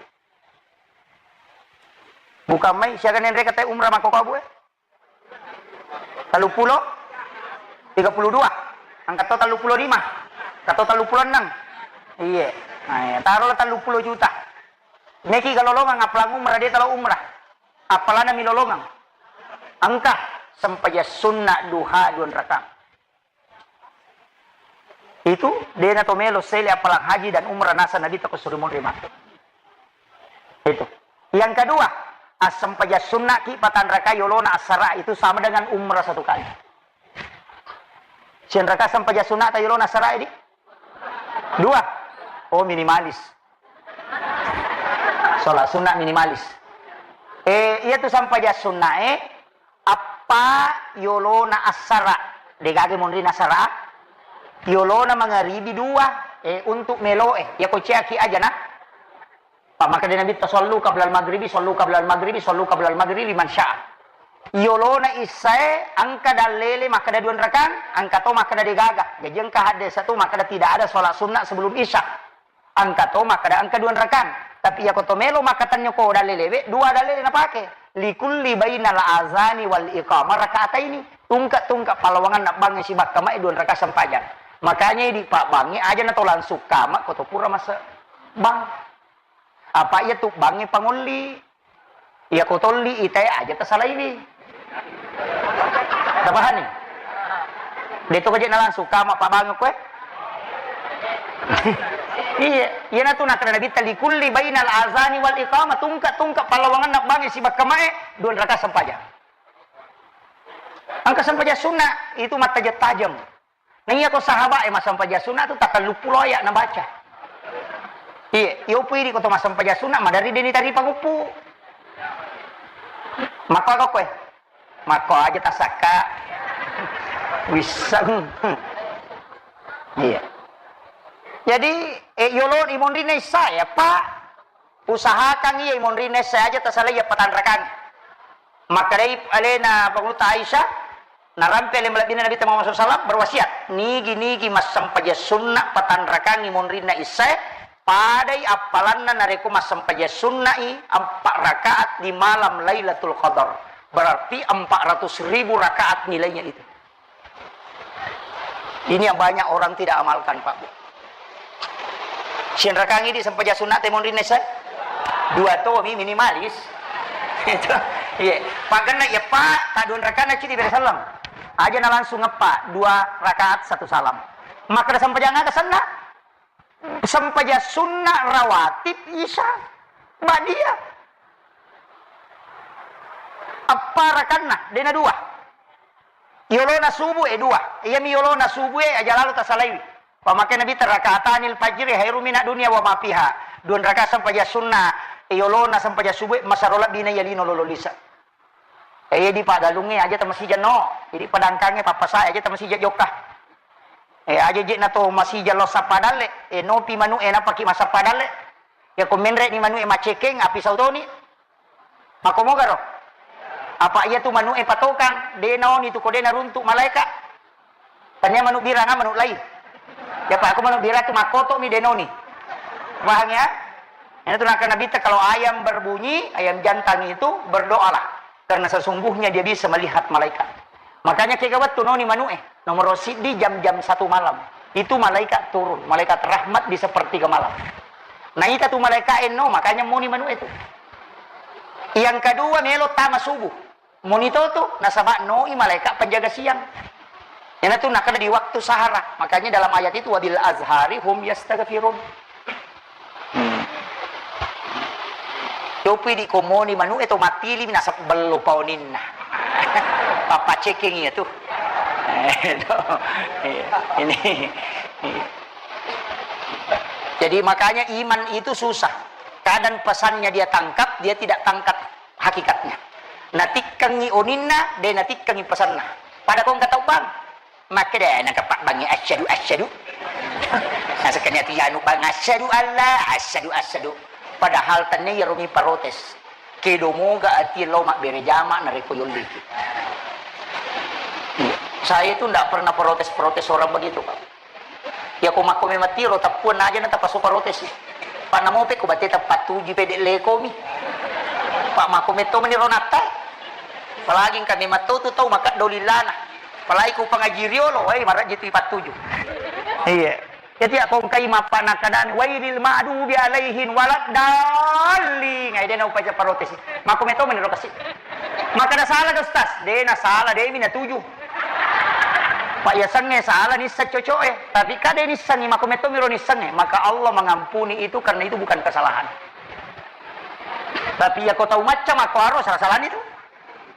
Bukan mai siaga nenre kata umrah mako kabu, eh? Tellu pulo? Tiga puluh dua? Engka to telluppulo lima, engka to telluppulo enneng. Iye. Nah, iya, tarolah telluppulo juta. Meki ga lolongeng appalang umrah, de talo umrah. Appalana mi lolongeng. Engka sempajang sunna duha dua rakaat. Itu dena to melo sele appalang haji dan umrah nasa Nabi tako suri monri matu. Itu. Yang kedua, assempajang sunna ki patanraka yolona assara itu sama dengan umrah satu kali. Sianraka sempajang sunna ta yolona assara di? Dua. Oh, minimalis. Sholat sunnah minimalis. Eh, iya tu sempajang sunna, eh, appa yolona assara. Degaga monrina assara. Yolona mangaribi dua, eh, untuk melo, eh. Ya ko ceaki aja na. Pak, makkeda Nabi, "Sallu qablal maghribi, sallu qablal maghribi, sallu qablal maghribi liman syaa." Yolona issae, engka dallele makkeda dua rakang, engka to makkeda degaga. Jadi engka hadis satu makkeda tidak ada sholat sunnah sebelum isya. Engka to makkeda engka dua rakang. Tapi iya ko to melo makkatennya ko dallelewe, dua dallele napake. Likulli bainal azani wal iqamah rakaataini. Tungka-tungka pallawangan nabbangnge sibakka mae dua rakaat sempajang. Makanya di pabbangnge aja na to langsung kama ko to pura masa bang. Apa iya tu bangnge pangolli? Iya ko tolli itae aja tasalaiwi. Tapahani? De to kaje na langsung kama pabang koe. Iya, iya na tu nakkeda Nabi, "Likulli bainal azani wal iqamah, tungka-tungka pallawangan nabbangnge sibakka mae dua rakaat sempajang." Engka sempajang sunna itu mattajeng-tajeng. Nah, iya ko sahabat e massempajang sunna tu tatelluppulo ayat nabaca. Iya, iyo pui di ko to massempajang sunna madari deni tari panguppu. Makko ako koe. Makko aja tasakka. Wisseng. Iya. Jadi, eh, yolo imonrina issa ya, Pak. Usahakan iya imonrina issa aja tasalai ya patanrakan. Makkedai alena Pangulutta Aisyah, narampe ale malebbina Nabitta Muhammad sallallahu alaihi wasallam berwasiat, nigi-nigi massempajang sunna patanrakangngi monrinna issae, padai appalanna narekko massempajang sunna'i empat rakaat di malam Lailatul Qadar. Berarti empat ratus ribu rakaat nilainya itu. Ini yang banyak orang tidak amalkan, Pak Bu. Sinrakangi di sempajang sunna te monrinna issae? Dua tomi minimalis. Itu. Iya. Pagenna ya, Pak, tadun rakana cidi bere sallam. Aja na langsung ngeppa, dua rakaat satu salam. Maka ada sempajang aga senna? Sempajang sunna rawatib isya ba'diyah. Eppa rakanna, dena dua. Yolona subuh e dua. Iyami yolona subuh e aja lalo tasalaiwi. Pamake Nabi, "Rakaatanil fajri khairu minad dunya wa ma fiha." Dua rakaat sempajang sunna, yolona sempajang subuh e masaro lebbi na yalino lolo lisa. Eh, di pagalungnge aja tamasija no, idi padangkangnge pappasa aja tamasija jokka. Eh, aja je na to masija lo sappa dalle, eh, nopi manu e napaki masappa dalle. Ya ko menre ni manu e macekeng, api sautoni. Mako mogaro. Apa iya tu manu e patokang, de naoni tu ko de naruntuk malaika. Tania manuk birang, ah, manuk lain. Ya, Pak, aku manuk birang tu makoto mi denoni. Paham ya? Ini tuh nakana Nabi, kalau ayam berbunyi, ayam jantan itu berdoalah. Karena sesungguhnya dia bisa melihat malaikat. Makanya kega wettu noni manuk eh. Nomor sidi jam-jam satu malam. Itu malaikat turun, malaikat rahmat di sepertiga malam. Nah, itu tuh malaikat eno, makanya moni manuk itu. Yang kedua, melo tama subuh. Moni to tu, nasaba noi malaika penjaga siang. Iyanatu nakkeda di waktu sahara. Makanya dalam ayat itu, "Wabil azhari hum yastaghfirun." Hmm. Yopi di komoni manu e to matili nasab bello paoninna. Papa ceking iya tu. Eh, to. Iya. Ini. Iya. Jadi makanya iman itu susah. Kadang pesannya dia tangkap, dia tidak tangkap hakikatnya. Natikkengi oninna, de natikkengi pesanna. Pada ko engka tau bang, makkeda, "Eh, nangka pabbangi asyhadu, asyhadu." Nasekkani ati anu bang, "Asyhadu alla, asyhadu, asyhadu." Padahal tenne iyaro mi protes. Kedo moga ati lo mabbere jama narekko yolliki. Iya. Saya itu ndak pernah protes-protes orang begitu, Pak. Ya ko makko memang tiro tappuan aja na tapaso protes. Pak namo pe ko batte tapatuju pede leko mi. Pak makko metto meni ronatta. Apalagi engka memang to tu tau maka dolilana. Apalagi ku pengaji riolo, wai, marajji tu ipattuju. Iya. Jadi, ya, kongkai mappa nakadani, "Wailil ma'dubi alaihin waladdallin." Ngai dena upaja protes. Mako meto meniro kasi. Makada salah ke Ustaz? Dena salah, demi natuju. Pak yasengnge salah nisseng coco'e. Tapi kade nissengi, mako meto miro nissengnge. Maka Allah mengampuni itu karena itu bukan kesalahan. Tapi ya kau tahu macam aku harus salah-salah itu.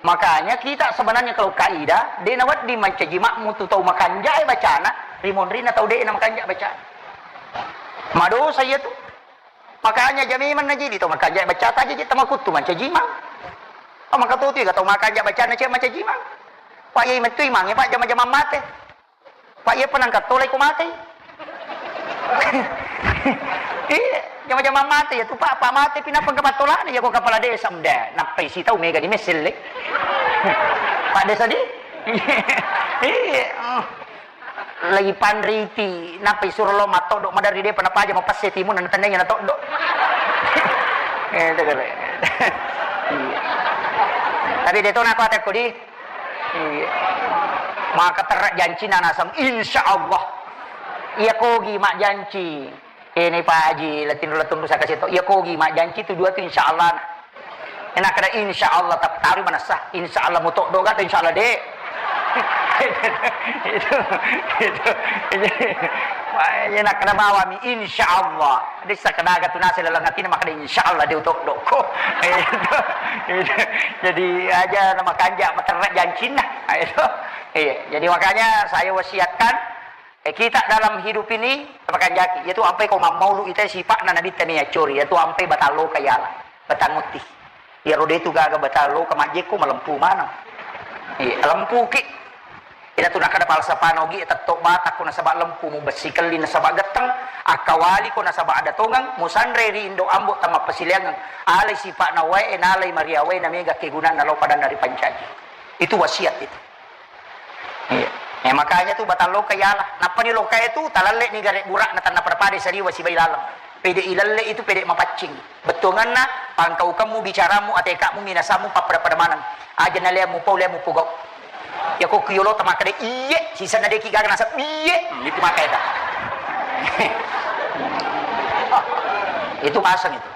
Makanya kita sebenarnya kalau kaidah, de' nawedding mancaji makmu tu tau makanja'e bacana, rimonrinna tau de' namakanja' bacana. Madosa iya tu. Makanya jamai manna jadi tau makanja'e bacata aja je tamakuttu mancaji imang. Oh, maka tu tiga tau makanja' bacana ce mancaji imang. Pak yai mettu imangnge, Pak, jama-jamang mate. Pak, iya penangkat tolai ko matei. Iya, jama-jama mate ya tu, Pak, Pak mate pinapa engka pattolana ya ko kepala desa, mda, nappai sitau mega di meselle. Pak desa di? Iya. Lagi panriti, nappai suro lo matoddo madari depa napaja mapesse timun na tennanya natoddo. Eh, itu keren. Iya. Tapi de' to nako atekko di Iya. Maka terra jancina naseng, insya Allah. Iya kogi makjanci. Ini Pak Haji, latinro latunru saka seto. Iya kogi makjanci tu dua tu insya Allah. Enak kada insya Allah, tapi taruh manessa. Insya Allah mutoddo gak, insya Allah de'. Itu, itu, itu. Enak kada bawami, insya Allah. Dessa kadaga tu nase laleng atina, maka de' insya Allah de' utoddokko. Itu, itu. Jadi aja nama kanja materra jancinna. Itu. Iya. Jadi makanya saya wasiatkan, eh, kita dalam hidup ini makanjaki. Yaitu ampai ko mammaulu ita sipa'na Nabitta ni accori. Yaitu ampai batallo kayala. Batangutti. Iyaro de' tu gaga batallo ka majjekko malempu maneng. Iya, lempuki. Ina tu nakkeda falsafana Ogi, tetto batakko nasaba lempu, mubessi kelli nasaba getteng, akkawaliko nasaba ada tongeng, musanre ri indo ambo tamappasileangeng, alai sipa'na wae, nalai maria wae, namega kegunanna lao padanna ripancaji. Itu wasiat itu. Iya. Eh, makanya tu batallo kayala. Nappani lokae tu talalle ni gare bura'na tanna pada-pada saliwa sibai laleng. Pede ilalle itu pede mapaccing. Bettuanganna, pangkaukemmu, bicaramu, ateka'mu, minasammu, pappada-pada maneng. Aja nalea mupau, lea mupugau. Yako kiyolo tamakkeda, "Iye," sisenna deki gaga naseng, "Iye." Hmm, itu maka eda. Itu pasang itu.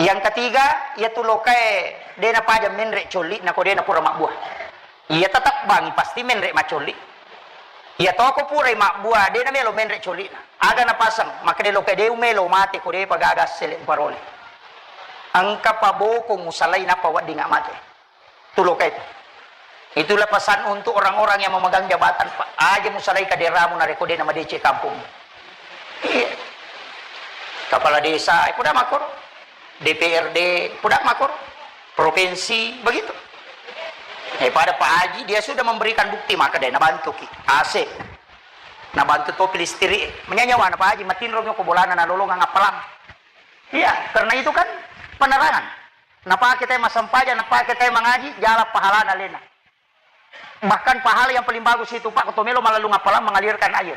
Yang ketiga, iya tu lokae de' napaja menre' colli, nako de' napura mabbua. Iya tetap bangi pasti menre' maccolli. Iya toko purai mabbua, de' namelo menre' colli'na. Aga napaseng, makkeda lokae de' umelo mate ko de'pa gaga assele uparole. Engka pabokong usalai nappa weddingnga mate. Tu lokae tu. Itulah pesan untuk orang-orang yang memegang jabatan, Pak. Aja musalai kaderamu narekko de' namadeceng kampung. Iya. Kepala desa, eh, puda makoro. D P R D, puda makoro. Provinsi, begitu. Eh, pada Pak Haji, dia sudah memberikan bukti, maka dia nabantuki. A C. Nabantu topi listrik. Menyanyawa na Pak Haji, matinro ko bolana nalolongang appalang. Iya, karena itu kan penerangan. Napake te massempajang, napake te mangaji, jala pahalana lena. Bahkan pahala yang paling bagus itu, Pak, ko to melo mallalung appalang mengalirkan air.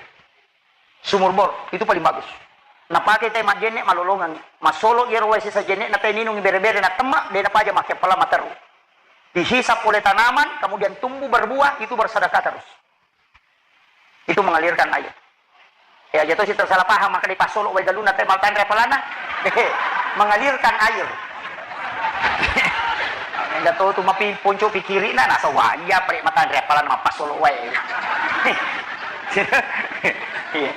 Sumur bor, itu paling bagus. Napake te majjenne malolongang. Masolo iyaro wae sisa jenne na te ninung bere-bere na temma, de' napaja make appalang materru. Dihisap oleh tanaman, kemudian tumbuh berbuah, itu bersedekah terus. Itu mengalirkan air. Ya, jatuh sih tersalah paham, maka dipasolo wae galunna te matanre apalana. Mengalirkan air. Enggak tahu tu mapi ponco pikirina, nasa wanja pre matanre apalana mapasolo wae. Iya.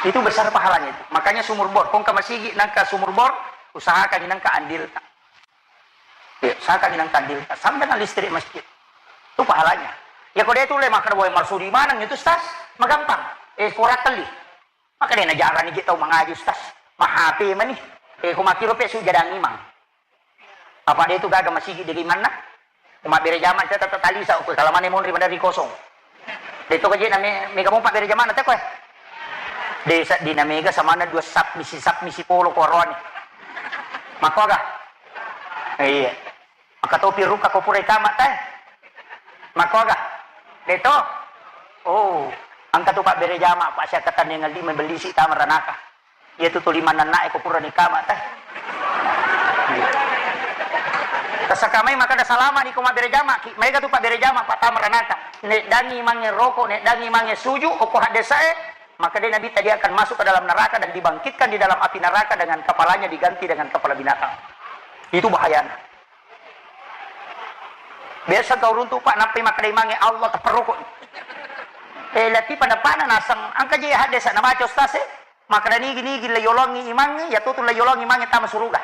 Itu besar pahalanya itu. Makanya sumur bor, kong ke masigi nangka sumur bor, usahakan nangka andil. Iya, saka minang tandil, sampai na listrik masjid. Itu pahalanya. Ya, kode itu le, maka boy marsudi maneng itu, Stas. Magampang. Eh, pura kali. Maka dia najarani je tau mangaji, Stas. Mahape mani. Eh, ko makiro pe su jadang imang. Apa dia itu gaga masigi diri mana? Uma bere jama, tata tali sa, ko kalamane monri madari kosong. De to kaje na me-, mega mopa bere jamana te koe. De sa dina mega samana dua sap misi, sap misi polo ko roani. Makkoga? Iya. Maka topi ruka ko pura tama te. Makkoga? De to? Oh, engka tu pak bere jama, pak siakatan yang ngaldi membeli si tama ranaka. Iya tu tuli manennae ko pura ni kama teh. Tasakamai maka da salama ni ko mabbere jama ki, maega tu pabbere jama, Pak, tama ranaka. neddangi imangnge roko, neddangi imangnge suju, okko haddesa'e, maka dé Nabitta dia akan masuk ke dalam neraka dan dibangkitkan di dalam api neraka dengan kepalanya diganti dengan kepala binatang. Itu bahayana. Biasa kau runtu, Pak, nappai makkeda imangnge, "Allah, tapparoko." Eh, lati pada pana nasang, engka je haddesa namaca ustase, makkeda nigi-nigi la yolongi imangnge, ya tutu la yolongi imangnge tama suruga.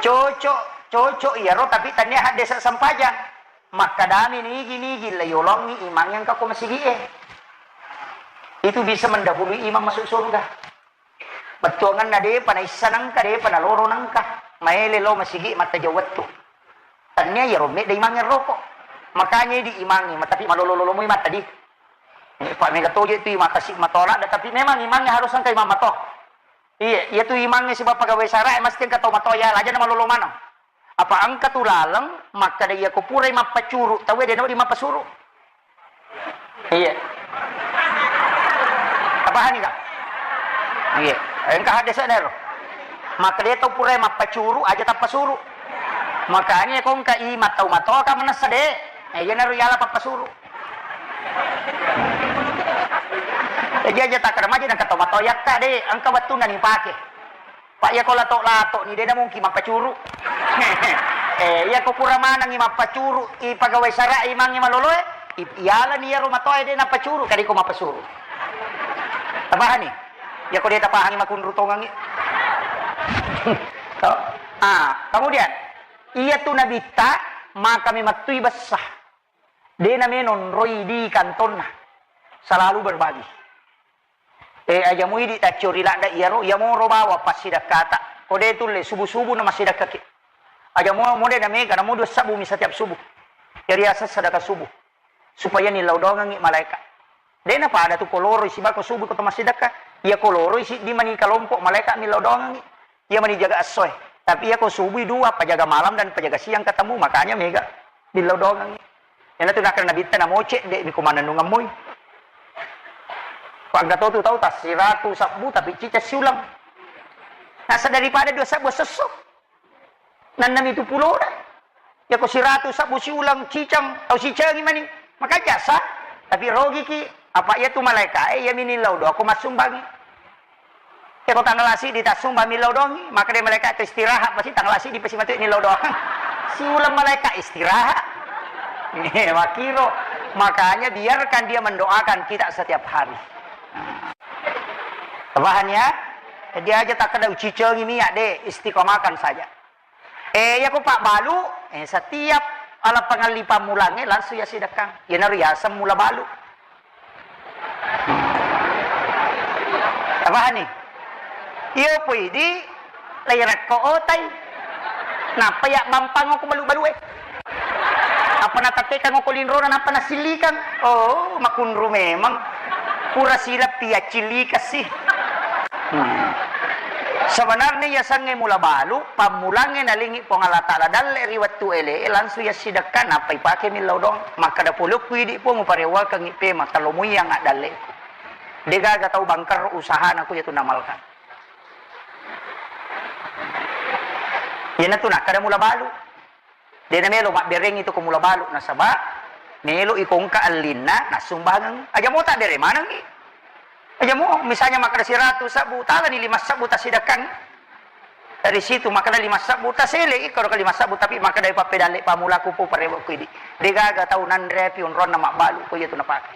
Cocok, cocok iyaro, tapi tania haddesa sempajang. Makkadami nigi-nigi la yolongi imangnge engka ko masigi'e. Itu bisa mendahului imang masuk surga. Bettuanganna depa naissa nengka, depa naloro nengka. Maele lo masigi matta jauh wettu. Tania iyaro medda imangnge roko. Makanya di imangnge, tapi malolo-lolo moi matta di. Eh, Pak, mega toje tu mata si matoa ladda, tapi memang imangnge harus engka imang matoa. Iya, iya tu imangnge sibawa pegawai sara, eh, mesti engka tau matoa ya, aja na malolo maneng. Apa engka tu laleng makkeda, iya ko purai mappacuru, tauwe de nawedding mappasuru. Iya. Tapahani ka? Iya. Engka haddesa nero. Makkeda tau purai mappacuru, aja tappasuru. Makanya ko engka i mattau matoa ka manessa de. Eh, iya naro yala pappasuru. Jadi aja takkeda maja nengka tau matoa yakka de, engka wettunna ni pake. Pak, iya ko lato-lato ni, de na mungkin mappacuru. Eh, iya ko pura manengi mappacuru, i pegawai sara imangnge maloloe, i-, iyalani iyaro matoae de nappacuru, kadi ko mappasuru. Tapahani? Iya ko de tapahangi makunru tongangi. To? Ah, kemudian, iya tu nabitta, maka memettui bessa. De na menonroi di kantonna. Selalu berbagi. Eh, aja muidi taccio ri ladda iyaro, iya moro bawang passidakkata. Ko de tulle subuh-subuh na massidakkaki. Aja mo-, mode na mega, na mo dua sabbu mi setiap subuh. Iya riaseng sedekah subuh. Supaya nillau doangengngi malaeka. De na pada tu ko loroi siba ko subuh ko to massidekka. Iya ko loroi siddi mani kalompok malaeka millau doangengngi. Iya mani jaga essoe. Tapi iya ko subui dua, pajaga malam dan pajaga siang ketemu, makanya mega millau doangengngi. Iyana tu nakkeda nabitta, namo cedde mi ko mannennungeng moi. Pangga to tu tau ta siratu sabbu tapi ciceng siuleng. Nasa daripada dua sabbu sesso. Nannami tu pulona. Iya ko siratu sabbu siuleng ciceng, tau sicengi mani. Maka jasa, tapi rogiki. Apa iya tu malaeka, eh, iya mi nillau doa ko massumbangi. Iya ko tanggal siddi tassumba millau doangngi, makkeda malaeka tu istirahat, pasti tanggal siddi pasti matu nillau doang. Siuleng malaeka istirahat. Eh, makkiro. Makanya biarkan dia mendoakan kita setiap hari. Paham ya? Jadi aja takkeda ucicengi miak de, istiqomahkan saja. Eh, iya ko pabbalu, eh, setiap ala pangalli pammulangnge langsung yassidekkang. Iyanaro yaseng mula balu. Tapahani? Iyo pui di lairakko otai. Nappa ya bampang ko balu-balue. Apa natattekang ko linrona nappa nasillikang. Oh, makunru memang. Pura silappi yaccillikassi. Hmm. Sebenarnya yasengnge mula balu, pammulangnge nalingi Puang Allah Ta'ala dalle ri wettu ele, langsung yassidekka, nappa ipake millau doang. Makkeda pole ku idi Puang, uparewakengngi pe, makkalo muiang addalle. Degaga tau bangker usahana ku yatu namalkan. Iyanatu nakkeda mula balu. De namelo mabbereng itu ko mula balu, nasaba melo iko engka allinna nassumbangeng. Aja mo tabbere manengngi. Aja mo misalnya makkeda siratu sabbu, talani lima sabbu tassidekkang. Dari situ makkeda lima sabbu, tasele iko ka lima sabbu, tapi makkeda pappedalle pamulaku po parewa ku idi. Degaga tau nanre api onronna mabbalu ko iyatu napake.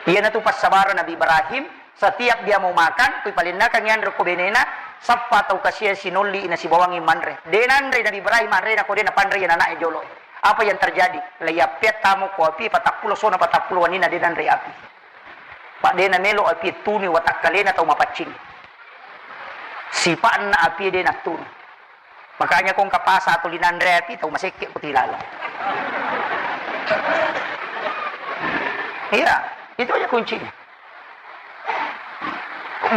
Iyanatu passabareng Nabi Ibrahim, setiap dia mau makan, kui palennakang yanre ko benena, sappa tau kasiang sinolli nasibawangngi manre. De nanre Nabi Ibrahim anrena ko de napanre iya nanae jolo. Apa yang terjadi? Laiappeang tamo ko api, patappulo sona patappulo waninna de nanre api. Pa de namelo api tunu watakkalena tau mapaccing. Sipa'na api de nattunu. Makanya ko engka pasa tuli nanre api, tau masekke ko tilaleng. Iya, itu aja kuncinya.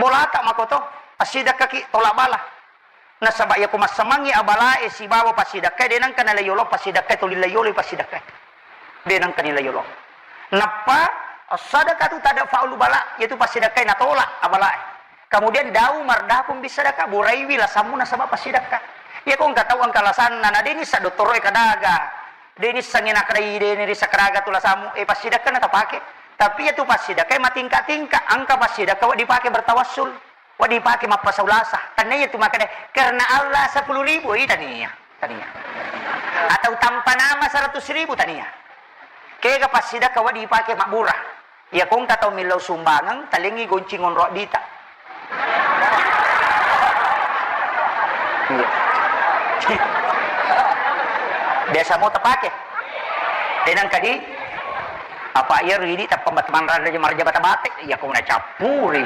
Bolata makoto, assidekkaki tolak bala. Nasaba iya ko massamangngi abalae sibawa passidekkae, de nengka nalai yolo passidekkae, tuli lai yolo passidekkae. De nengka nilai yolo. Nappa, as-sadaqatu tadfa'ul bala, yaitu passidekkae natolak abalae. Kemudian dau mardapung bissadaka, buraiwi lasammu nasaba passidekka. Iya ko engka tau engka lasanna, na deni sa dottoroe kadaga. De' nissengngi nakkeda, "Ih, de' ni ri sakaraga tu lasamu." Eh, passidekka na tapake. Tapi iya tu passidekka matingka-tingka, engka passidekka wedding dipake bertawassul, wedding dipake mappasau lasa. Tennia iya tu makkeda, "Karena Allah sepuluh ribu," eh, tania, tania. Atau tanpa nama seratus ribu, tania. Kega passidekka wedding dipake mabbura. Iya, ko engka tau millau sumbangeng, talengngi goncing onro addita. Iya. Biasa mo tapake. Tenang kadi, apa iya ridi tappa mat-, manrada marja bata-bate, iya ko nacappuri.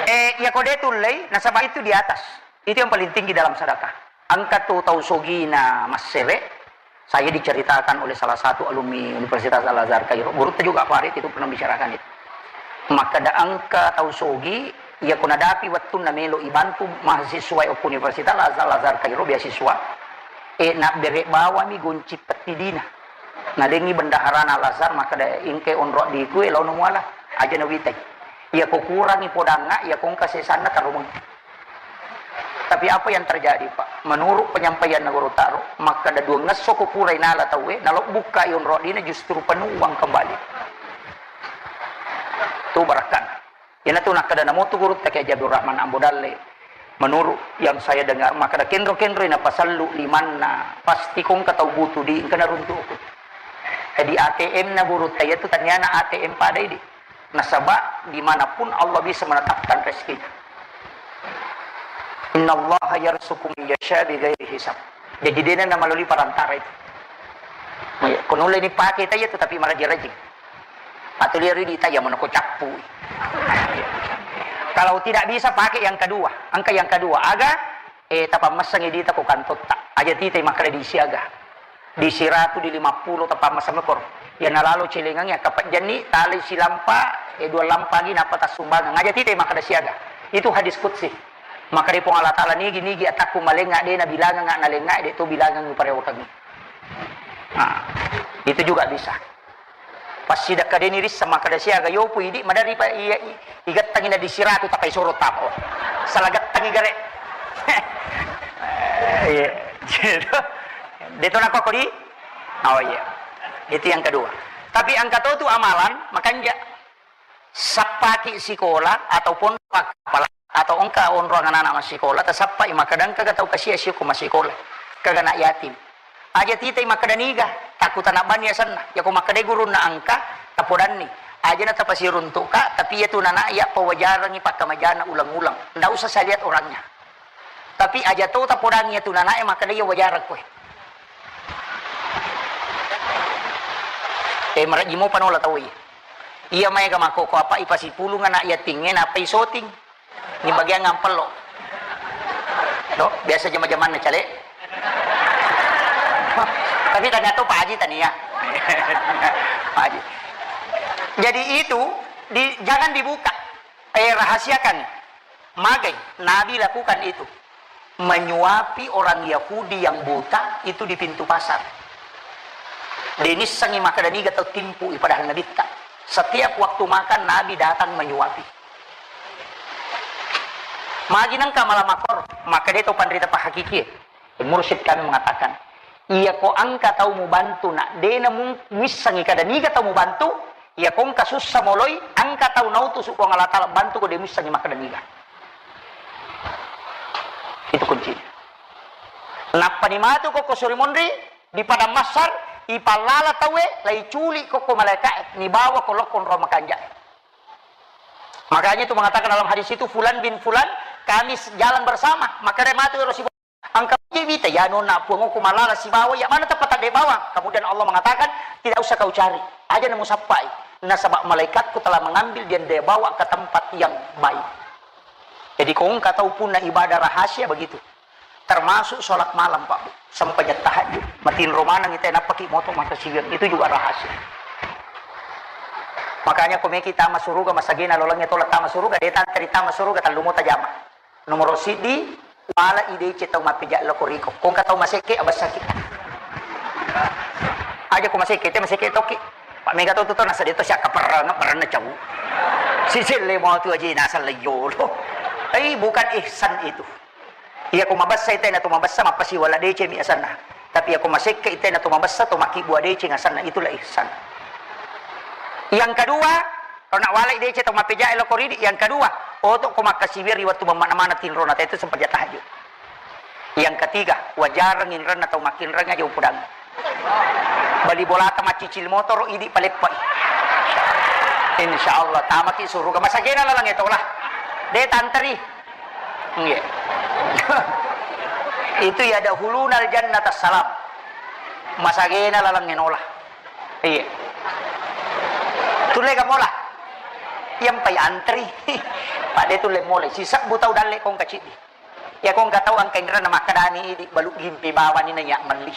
Eh, iya ko de' tullei, nasaba itu di atas. Itu yang paling tinggi dalam sedekah. Engka tu tau sogina massere, saya diceritakan oleh salah satu alumni Universitas Al-Azhar Kairo, gurutta juga Farid itu pernah bicarakan itu. Makkeda engka tau sogi, iya ko nadapi wettunna melo ibantu mahasiswa okko Universitas Al-Azhar, Al-Azhar Kairo beasiswa, eh, nabbere bawami gonci pettidina. Nadengi bendaharana Al-Azhar, makkeda, "Engka onro addiku, eh, laono muala, aja nawitai. Iya ko kurangi podangnga, iya ko engka sesanna taromeng." Tapi apa yang terjadi, Pak? Menurut penyampaianna Guru Taro, makkeda duangngesso ko purai nala tauwe, nalobbukkai onro addina justru penuh uang kembali. Tu barakkana. Iyanatu nakkeda namotu gurutta Kiai Haji Abdul Rahman Ambo Dalle. Menurut yang saya dengar, makkeda kenro-kenroi napasellu limanna, pasti ko engka tau butuh di engka naruntu'ku. Jadi A T M-na gurutta iyatu taniana A T M pada idi. Nasaba dimanapun Allah bisa menetapkan rezekinya. Innallaha yarzuqu man yasha bighairi hisab. Jadi de' na namaloli perantara itu. Iya, ko nulle ni pake ta iyatu, tapi maraji-raji. Atau lihat di ta iya, mana ko cappu. Kalau tidak bisa, pakai yang kedua. Engka yang kedua. Aga, eh, tapammessangi dita ko kantotta. Aja tita makkeda di siaga. Di siratu, di lima puluh, tapammasang mekor. Iya nalalo celengang iya kapejjanni, tali silampa, eh, dua lampa lagi, napa tassumbangeng. Aja tita makkeda siaga. Itu hadis qudsi. Makkeda Puang Allah Taala, "Nigi-nigi atakku malenga, de' nabilangang nalenga, de' to bilangang parewakangi." Nah, itu juga bisa. Passidekka de' ni risseng makkeda siaga, yopu idi, madari pa iya, i-, igattangi na di siratu, tapai soro tapo. Salah gattangi gare. Iya. Gitu. De' to nako di? Oh iya. Itu yang kedua. Tapi engka to tu amalan, makanja sappaki sikola ataupun pak-, atau engka onrong anak-anak massikola, tasappai makkeda engka tau kasiha sio ko massikola, kega anak yatim. Aja titai makkeda niga, takku tanabbanni asenna. Yako makkeda gurunna engka, tapodanni. Aja na tapasiruntuka, tapi iya tu nana iya pawajarangi pakkamajana ulang-ulang. Ndak usah saya lihat orangnya. Tapi aja to tapodangi iya tu nana e makkeda iya wajarang koe. Eh, marajimo panola tau iya. Iya maega makkoko apa ipasipulung anak yatingnge nappa isoting. Ni bagian ngampello. Do, biasa jama-jamanna cale. Tapi ternyata Pak Haji tania. Pak Haji. Jadi itu di, jangan dibuka. Eh, rahasiakan. Magai, Nabi lakukan itu. Menyuapi orang Yahudi yang buta itu di pintu pasar. Denissengi makkeda niga tau timpu i padahal Nabitta. Setiap waktu makan, Nabi datang menyuapi. Magi nengka malam makor, makkeda to panrita pahakikie. Mursyid kami mengatakan, iya ko engka tau mubantu, nak dena mung-, muissengi kada niga tau mubantu, iya ko engka sussa moloi, engka tau nautusu Puang Allah Taala bantu ko de muissengi makkeda niga. Itu kuncinya. Nappani matu ko, ko suri monri, di padang mahsyar, ipallala tauwe, laiculi ko, ko malaikae, nibawa ko lokko ro makanja. Makanya itu mengatakan dalam hadis itu, "Fulan bin Fulan, kami jalan bersama." Maka dia mati, Rasulullah. Engka je wita, ya nona puangku malala sibawa, ya mana tempat dia bawa? Kemudian Allah mengatakan, "Tidak usah kau cari. Aja nemu sappai. Nasaba malaikatku telah mengambil dan dia bawa ke tempat yang baik." Jadi, ko engka tau punna ibadah rahasia begitu. Termasuk sholat malam, Pak, Bu. Sempajang tahajud. Matinro maneng ite nappaki moto mata siweng. Itu juga rahasia. Makanya ko meki tama suruga, masagena lolongnya tolak tama suruga, de tanteri tama suruga, tallu mo tajama. Nomoro siddi, wala idece tau mappija loko riko. Ko engka tau masekke, abessaki. Aja ko masekke, te masekke toki. Pak mega to tu to nasa de to siakka perrang, perrang na cau. Siselle mo tu aja nasa leyolo. Tapi bukan ihsan itu. Iya ko mabessa ite na tu mabessa mappasiwala decemi asanna. Tapi yako masekke itena to mabessa to makkibua deceng asanna, itulah ihsan. Yang kedua, kalau nak walai deceng to mappejae loko ridi, yang kedua, oto ko makkasiwia ri wettu mammana-mana tinrona, itu sempat dia tahajud. Yang ketiga, wajareng inrenna tau makkinreng aja upudang. Bali bolata maccicil motoro idi paleppai. Insya Allah tamaki suruga. Masagena laleng etolah. De tanteri. Nggih. Itu ya dahulunal jannata salam. Masagena laleng enola. Iya. Tulle ga mola. Yang pai antri. Pak de tulle mola. Sisebbu tau dalle kong kacidi. Ya, kong engka tau engka inrenna makkedani, "Idi balu gimpi bawani na yak melli."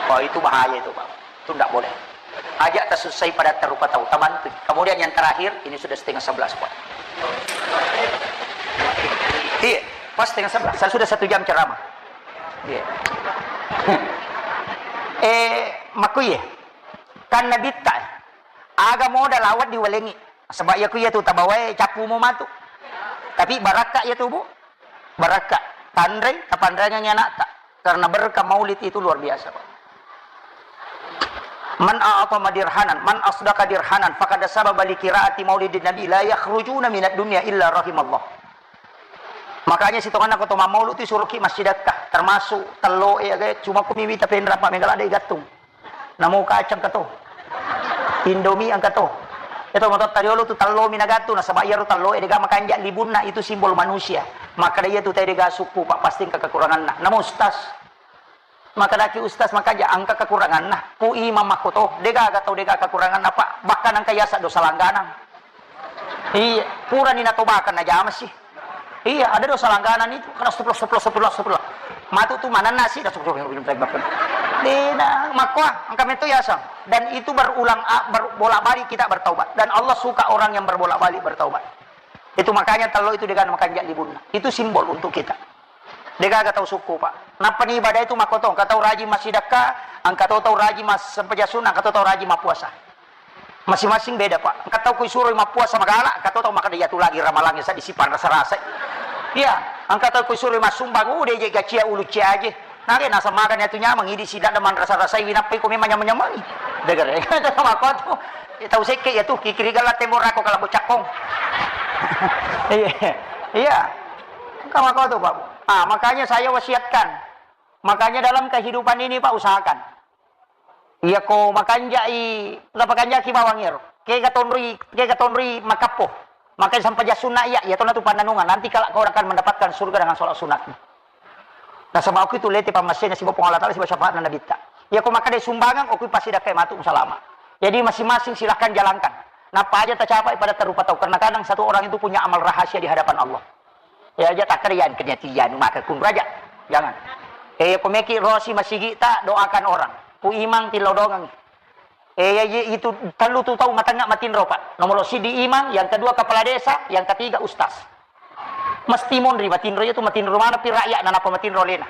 Oh, itu bahaya itu, Pak. Itu ndak boleh. Aja tasussai pada tarupa tau, tabantu. Kemudian yang terakhir, ini sudah setengah sebelas, Pak. Iya, pas setengah sebelas. Saya sudah satu jam ceramah. Iya. Eh, makku iya. Kan nabitta, aga moda lawat diwalengi. Sebab iya ku iya tu tabawae cappu mo matu. Tapi barakka iya tu, Bu. Barakka, tanrei, tapanreangengngi anakta. Karena berkah maulid itu luar biasa, Pak. Man a'tama dirhanan, man asdaqa dirhanan, faqad sababa li qiraati maulidin nabi, la yakhrujuna minad dunya illa rahimallah. Makanya sitonganna ko to mammaulud tu suruki massidakka, termasuk tello e aga, cuma ku miwita penra pa megala de gattung. Namo kacang engka to. Indomie engka to. Itu motor tadi olo tu tello mi nagattu, nasaba iyaro tello e dega makanja libunna, itu simbol manusia. Makkeda iya tu tadi dega sukku, Pak, pasti engka kekuranganna. Namo ustaz. Makkedaki ustaz makanja engka kekuranganna. Pu imam makko to, dega aga tau dega kekuranganna, Pak. Bahkan engka yasa dosa langganang. Iya, purani natobakang najama sih. Iya, ada dosa langganan itu, kan astagfirullah, astagfirullah, astagfirullah, astagfirullah. Matu tu manenna sih, dah astagfirullah. Dena, makkoa, engka meto yasang. Dan itu berulang, a-, ber-, bolak-balik kita bertaubat. Dan Allah suka orang yang berbolak-balik bertaubat. Itu makanya tello itu dengan makan jak libunna. Itu simbol untuk kita. Degaga tau sukku, Pak. Nappa ni ibadah itu makko to, engka tau rajin massidakka, engka to tau rajin mas-, sempajang sunnah, engka to tau rajin mappuasa. Masing-masing beda, Pak. Engka tau ku isuroi mappuasa magala, engka to tau makkeda, "Iya tu lagi ramalangnge seddi sipang rasa-rasa." Iya, engka tau ku isuroi massumbang, "Uh, de je gacia ulu cia aje." Nare naseng magani atu nyameng, idi sidadda manrasa-rasai winappai ko memang nyameng-nyamengi. Degere. Makko tu. Tau sekke iya tu, kikiri gella tembok rako kala bocakkong. Iya. Iya. Engka makko tu, Pak. Ah, makanya saya wasiatkan. Makanya dalam kehidupan ini, Pak, usahakan. Iya ko makanjai, napakanjaki bawang ero. Kega tonroi, kega tonroi makappo. Makanya sampajang sunna iya, iya tona tu pannanungan. Nanti kala kau akan mendapatkan surga dengan sholat sunatmu. Nasaba aku itu lete pammasena siba Puang Allah Taala, siba syafaatna Nabitta. Iya ko makkeda sumbangan, oku pasti dakkai matu salama. Jadi masing-masing silahkan jalankan. Napa aja tacapai pada tarupa tau. Karena kadang satu orang itu punya amal rahasia di hadapan Allah. Ya aja takkeda yan kenya tiyan maka kun raja. Jangan. Eh, ko meki rosi masigi ta doakan orang. Pu imang tillau dongang. Eh, ya, ya, itu tellu tu tau matengnga matinro, Pak. Nomor sidi imang, yang kedua kepala desa, yang ketiga ustaz. Mesti monri matinro itu matinro mana pi rakyat na napa matinro lena.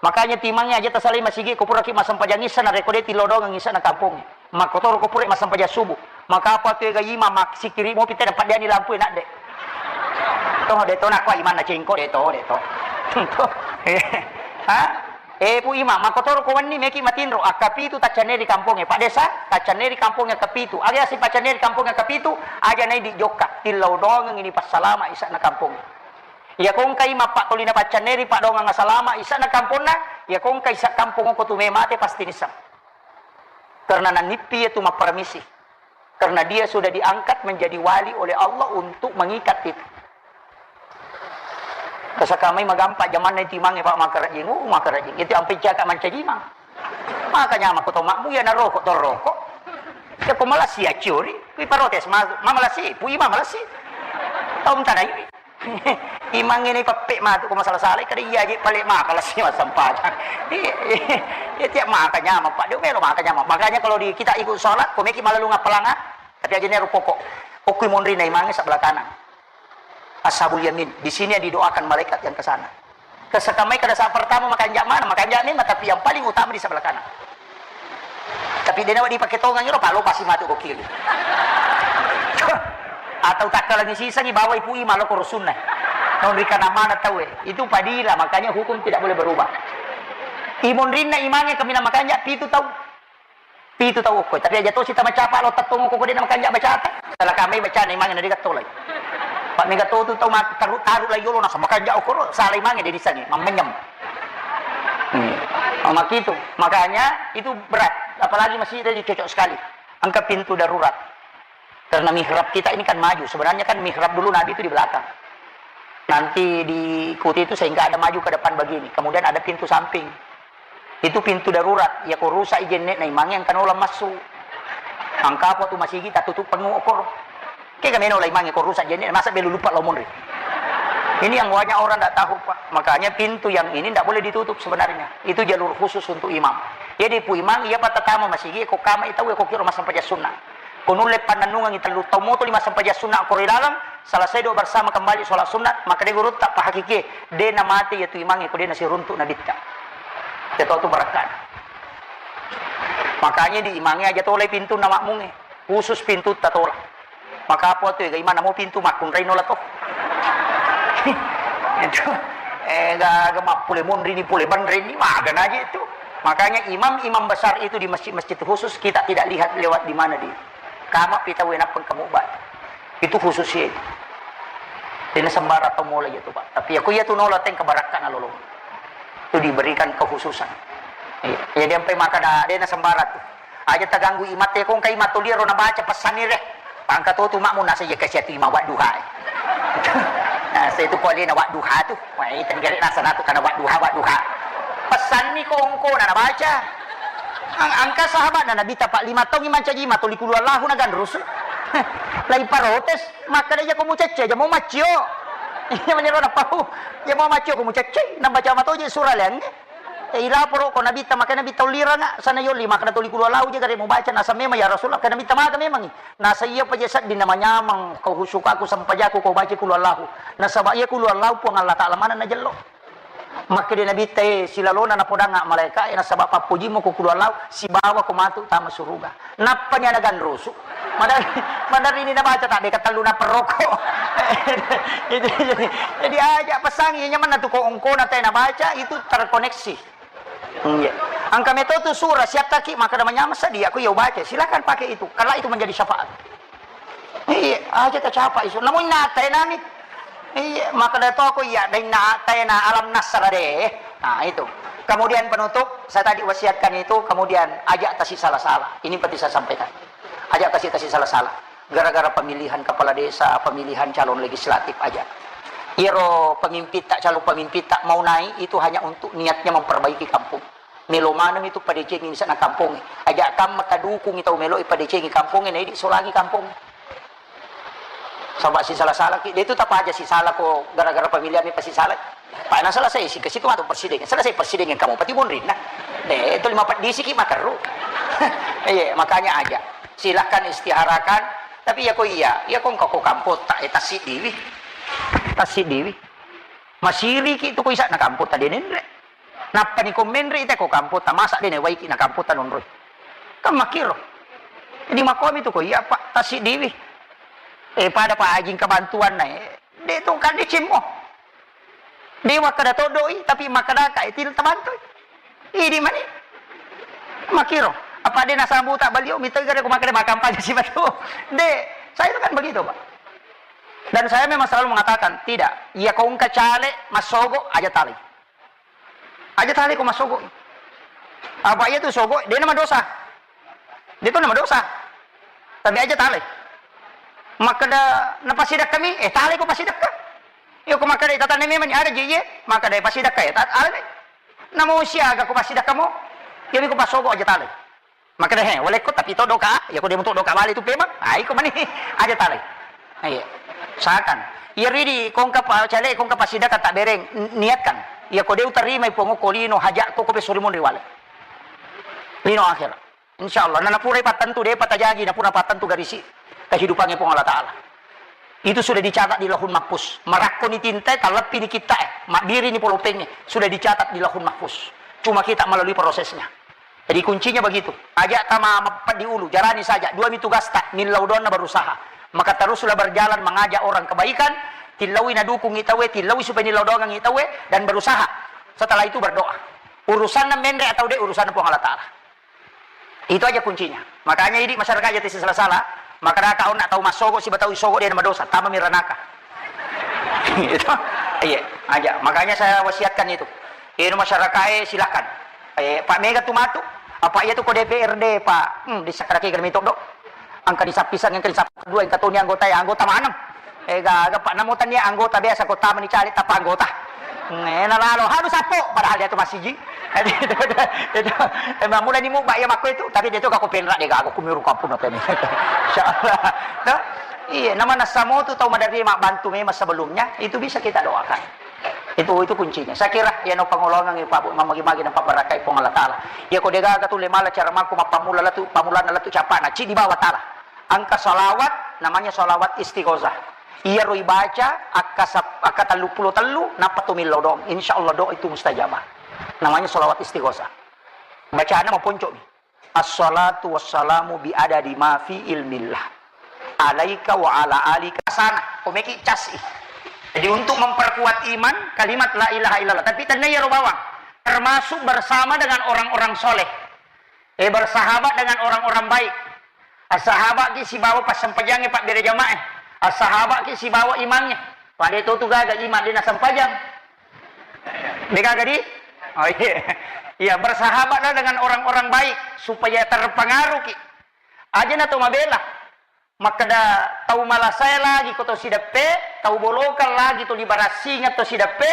Makanya timangnge aja tasalai masigi ko puraki massempajang issa na rekode tilodongeng issa na kampong. Makkotoro ko pura massempajang subuh. Maka apa tu ega imang masikiri mopi tena paddiani lampu enak de. Toh de to nakua imang na cengko de to, de to. Ha? Eh, Pu Imang, makkotoro ko wenni meki matinro, akkapitu taccanne ri kampongnge, Pak Desa, taccanne ri kampongnge akkapitu. Aga yaseng paccanne ri kampongnge akkapitu, aja naidi jokka, tillau doangeng ini passalama isa'na kampongnge. Iya kongkai mappattoli na paccanne ri paddoangeng asalama isa'na kamponna, iya kongkai isa kampong ko tu me mate pasti nisseng. Karena nanippi iya tu mapparamisi. Karena dia sudah diangkat menjadi wali oleh Allah untuk mengikat itu. Tasakamai magampa jamanna itu imangnge, Pak, makarajing, uh, makarajing. Itu ampe caka mancaji imang. Makanya mako to makmu ya naroko to roko. Ya ko malasi ya ciori, kui parotes ma, ma malasi, pu imang malasi. Taung tanai. Imang ini pepe matu ko masalah-salah, kada iya je pale ma malasi masampajang. Iya, iya, tiap makanya, Pak, dia melo makanya. Makanya kalau di, kita ikut sholat, ko meki malalung apalanga, tapi aja neru pokok. Okui monri na imangnge sebelah kanan. Ashabul yamin. Di sini yang didoakan malaikat yang ke sana. Kesekamai kada saat pertama makan jak mana, makan jak ni, tapi yang paling utama di sebelah kanan. Tapi dia nawa dipakai tongang iro, palo pasti matu ko kiri. Atau tak lagi sisa ni bawa ipu imang lo ko rusunna. Kau berikan amanat tahu eh. Itu padilah, makanya hukum tidak boleh berubah. Imonrinna imangnge kaminang makanja pitu tau. Pitu tau okko. Tapi aja tosi tamacapa lo tettong okko ko de' na makanja bacata. Salah kamai bacana imangnge na de' gattolai. Pak mega to tu tau mat-, taru-taru lai yolo nasa makanja okko ro. Salah imangnge de' disangi. Mammenyem. Hmm. Oh, makitu. Makanya itu berat. Apalagi masih tadi cocok sekali. Engka pintu darurat. Karena mihrab kita ini kan maju. Sebenarnya kan mihrab dulu Nabi itu di belakang. Nanti diikuti itu sehingga ada maju ke depan begini. Kemudian ada pintu samping. Itu pintu darurat. Ya ko rusak jenne na imangnge engka nola massu. Engka apa tu masigi tatutup pengu okor. Ke kami nola imangnge ko rusak jenne masa belu lupa lo monri. Ini yang banyak orang tidak tahu, Pak. Makanya pintu yang ini tidak boleh ditutup sebenarnya. Itu jalur khusus untuk imam. Jadi pu imam iya patatama masigi ko kama itau ko kiro masang pajak sunnah. Ko nulle pannennungengngi tellu taung moto lima sempajang sunna ko ri laleng, selesai doa bersama kembali sholat sunat, maka de gurutta pahakiki, de namate iya tu imangnge ko de nasiruntuk nabitta. Iya to tu barakkana. Makanya di imangnge aja tolai pintunna makmungnge, khusus pintutta tola. Maka apa tu ega imang namo pintu makkunrai nola to. Itu, eh, ga, ga mappule monri ni pule banre ni, magana aja itu. Makanya imam-imam besar itu di masjid-masjid khusus kita tidak lihat lewat di mana di Kama pi tau e nappa engka mubba. Itu khusus e. Dena sembarang tau mola iya tu, Pak. Tapi iya ko iya tu nola teng kabarakka nalolo. Itu diberikan kekhususan. Iya. Jadi ampai makkada dena sembarang tu. Aja taganggu imatte ko engka imatte liaro nabaca pesanni re. Pangka to tu makmu nasa iya kasi atu imang wadduha e. Nasa itu ko alena wadduha tu. Wah, itu nggak nasa natu karena wadduha, wadduha. Pesanni ko engko na nabaca. Ang-, angka sahabatna Nabitta, Pak, lima taungngi mancaji matoli kulu Allahu naganrusu. Lai protes, makkeda, "Iya ko mucecce, aja mau maccio." Iya menyeru na pau. "Iya mau maccio ko mucecce, nambaca matoje surah liangnge." Eh, ilaporo ko Nabitta, maka Nabitta uliranga, sana yolli, makkeda toli kulu Allahu je gare mubaca, nasa memang ya Rasulullah, ka Nabitta maka memangi. Nasa iya paja sedding namanyamang, kau husukaku sempajaku, kau baca kulu Allahu. Nasaba iya kulu Allahu Puang Allah Ta'ala mana najello. Makkeda Nabitta, "Eh, silalona napodangnga malaeka e, nasaba pappojimmu ko kulu Allahu, sibawa ko matu tama suruga." Nappani ana ganrusu. Madar-, madarrini nabaca tak deka tellu naperroko. Jadi, jadi, jadi aja pesangi, iya nyamanna tu ko engkona te nabaca, itu terkoneksi. Iya. Angka metotu surah, siattaki, maka ada manyameng sedia, aku iya ubaca. Silakan pakai itu, karena itu menjadi syafaat. Iya, aja tacapa isu. Namun nata nani. Iya, maka ada toko iya, dan nata na alam nasra deh. Nah, itu. Kemudian penutup, saya tadi wasiatkan itu, kemudian aja tasi salah-salah. Ini penting saya sampaikan. Aja tasi tasi salah-salah. Gara-gara pemilihan kepala desa, pemilihan calon legislatif aja. Iyaro pemimpin tak, calon pemimpin tak mau naik itu hanya untuk niatnya memperbaiki kampung. Melo maneng itu padecengi misalna kampongnge. Aja kam maka dukungi tau melo ipadecengi kampongnge, na idi solangi kampong. Saba sisala-salaki, de tu tapa aja sisala ko gara-gara pemilihan mi pasisala. Pak na selesai si ke situ atau presiden. Selesai presiden yang kamu pati bonrinna. De itu lima peddi siki materru. Iya, makanya aja. Silahkan istiharakan. Tapi ya ko iya, ya ko engka ko kampota, eh, tasi diwi. Tasi diwi. Masiriki tu ko isakna kampota de nenre. Nappani ko menre ite ko kampota, masa de newaiki na kampota nonroi. Kan makkiro. Jadi makomi tu ko iya, Pak, tasi diwi. Eh, pada Pak Ajing kebantuan na, eh. De tu kan dicimmo. De makkada todoi, tapi makkada ka itil tabantoi. Idi mani. Makkiro. Apa de nasambuta balio, mitoi gare ko makkada makampanye si batu. De, saya itu kan begitu, Pak. Dan saya memang selalu mengatakan, tidak. Iya ko engka caleg massogo, aja talai. Aja talai ko massogo. Apa iya tu sogo, de nama dosa. De tu nama dosa. Tapi aja talai. Makkada napasidakka mi, eh, talai ko pasidakka. Iya ko makkada tatanna memang aga ji iye, makkada pasidakka ya, tat-, alai. Namo siaga ko pasidakka mo, iya mi ko passogo aja talai. Makkada, "He, walekko tapi to doka, ya ko demo to doka bale tu pemang." Ah, iko mani aja talai. Iya. Sakan. Iya ridi kongka pa-, cale kongka pasidakka tak bereng, n-, niatkan. Iya ko deu tarimai Puang ko lino hajat ko ko pesuri monri wale. Lino akhirat. Insya Allah, na napurai pattentu, depa tajagi, napura pattentu garisi kehidupannya Puang Allah Ta'ala. Itu sudah dicatat di Lauhul Mahfuz. Marakkoni tinta, talleppi ni kitta, eh, mabbiri ni polopeng, eh, sudah dicatat di Lauhul Mahfuz. Cuma kita melalui prosesnya. Jadi kuncinya begitu. Aja tama mapeddi ulu, jalani saja. Dua mi tugasta, millau doanna berusaha. Maka teruslah berjalan mengajak orang kebaikan, tillaui nadukung itawe, tillaui supaya nillau doangang itawe, dan berusaha. Setelah itu berdoa. Urusanna menre atau de, urusanna Puang Allah Ta'ala. Itu aja kuncinya. Makanya idi masyarakat jati sisala-sala, makkadaka onna tau massogo siba tau isogo de madosa, tama miranaka. Itu, iya, aja. Makanya saya wasiatkan itu. Ino masyarakat, eh, silakan. Eh, Pak Mega tu matu, apa iya tu ko D P R D, Pak? Hmm, di sakara kega mi toddo. Engka disappisang, engka disappa dua, engka toni anggota, ya anggota maneng. Eh, gaga, Pak, namo tania anggota biasa ko tama ni caleg tanpa anggota. Ngena lalo, hanu sappo, padahal dia tu masigi. Itu, itu, itu, eh, mulai ni muba ya makko itu, tapi dia tu gak ko penra de gaga, kumiru kampung apa ni. Insyaallah. Tuh? Iya, nama nasamo tu tau madari mak bantu memang sebelumnya, itu bisa kita doakan. Itu, itu kuncinya. Saya kira, ya, no pangolongan, ya, Pak, Bu, mamagi-magi, nampak barakai Puang Allah Ta'ala. Ya, ko degaga tu, le mala cara mangku, mappammula latu, pammulana latu, capa, na, ci di bawah Ta'ala. Angka salawat, namanya salawat istighosah. Iya, roi baca, akka sap-, akka tellu pulo tellu, nappa tu millau doang. Insya Allah doa itu mustajabah. Namanya salawat istighosah. Bacana mau poncok nih. Assalatu wassalamu bi adadi ma fi ilmillah. Alaika wa ala alika. Sana, komeki casi. Jadi untuk memperkuat iman, kalimat la ilaha illallah. Tapi tanda ya bawang. Termasuk bersama dengan orang-orang soleh. Eh, bersahabat dengan orang-orang baik. Assahabat ki sibawa passampajangnge, Pak, bere jamaah. Assahabat ki sibawa imangnge. Pada itu tu gaga iman dina sampajang. Dega gadi? Oh iya. Iya, bersahabatlah dengan orang-orang baik supaya terpengaruh ki. Aja na to mabela. Makkeda tau malasai lagi ko to sideppe, tau bolokang lagi to libarassingeng to sideppe,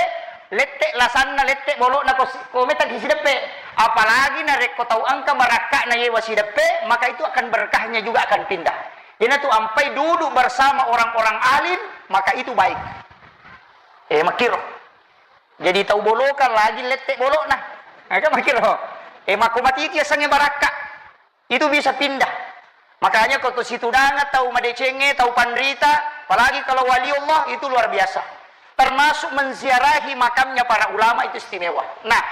lette lasanna, lette bolokna ko si-, ko metang ki sideppe. Apalagi narekko tau engka barakka'na yewa sideppe, maka itu akan berkahnya juga akan pindah. Iyanatu ampai duduk bersama orang-orang alim, maka itu baik. Eh, makkiro. Jadi tau bolokang lagi lette bolokna. Nah, kan makkiro. Eh, makko matiti asengnge barakka. Itu bisa pindah. Makanya ko to situdangan tau madecengnge, tau panrita, apalagi kalau wali Allah itu luar biasa. Termasuk menziarahi makamnya para ulama itu istimewa. Nah,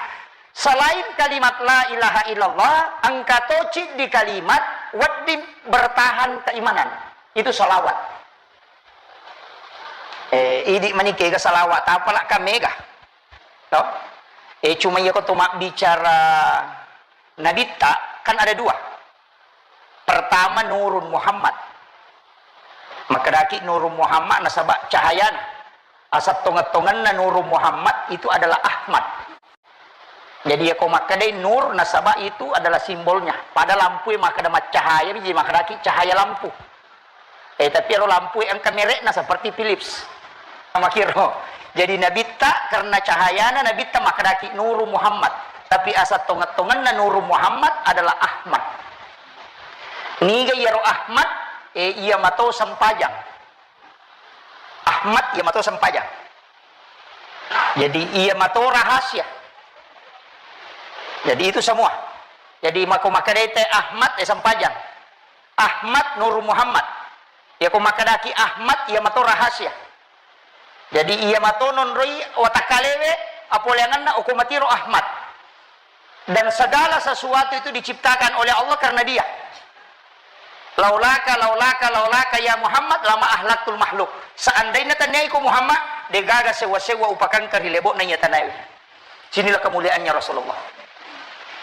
selain kalimat la ilaha illallah, engka to ciddi kalimat wedding bertahan keimanan. Itu salawat. Eh, idi mani kega salawat, tapalakka mega. To? Eh, cuma iya ko to mabbicara nabitta, kan ada dua. Pertama, Nurun Muhammad. Makkedaki Nurun Muhammad nasaba cahayana. Asal tongeng-tongenna Nurun Muhammad itu adalah Ahmad. Jadi, yako makkedai nur, nasaba itu adalah simbolnya. Pada lampue makkeda maccahaya, jadi makkedaki cahaya lampu. Eh, tapi ero lampue engka merekna seperti Philips. Makiro. Jadi, nabitta karena cahayana nabitta makkedaki Nuru Muhammad. Tapi asal tongeng-tongenna Nuru Muhammad adalah Ahmad. Niga iyaro Ahmad? Eh, iya mato sempajang. Ahmad, iya mato sempajang. Jadi, iya mato rahasia. Jadi, itu semua. Jadi, mako makkedai te Ahmad, eh, sempajang. Ahmad Nuru Muhammad. Yako makkedaki Ahmad, iya mato rahasia. Jadi, iya mato nonroi watakkalewe, apoleangenna oko matiro Ahmad. Dan segala sesuatu itu diciptakan oleh Allah karena Dia. Laulaka, laulaka, laulaka ya Muhammad, lama ahlaktul makhluk. Seandainya taniai ko Muhammad, degaga sewa-sewa upakangka ri lebo'na iya tanae. Sinilah kemuliaannya Rasulullah.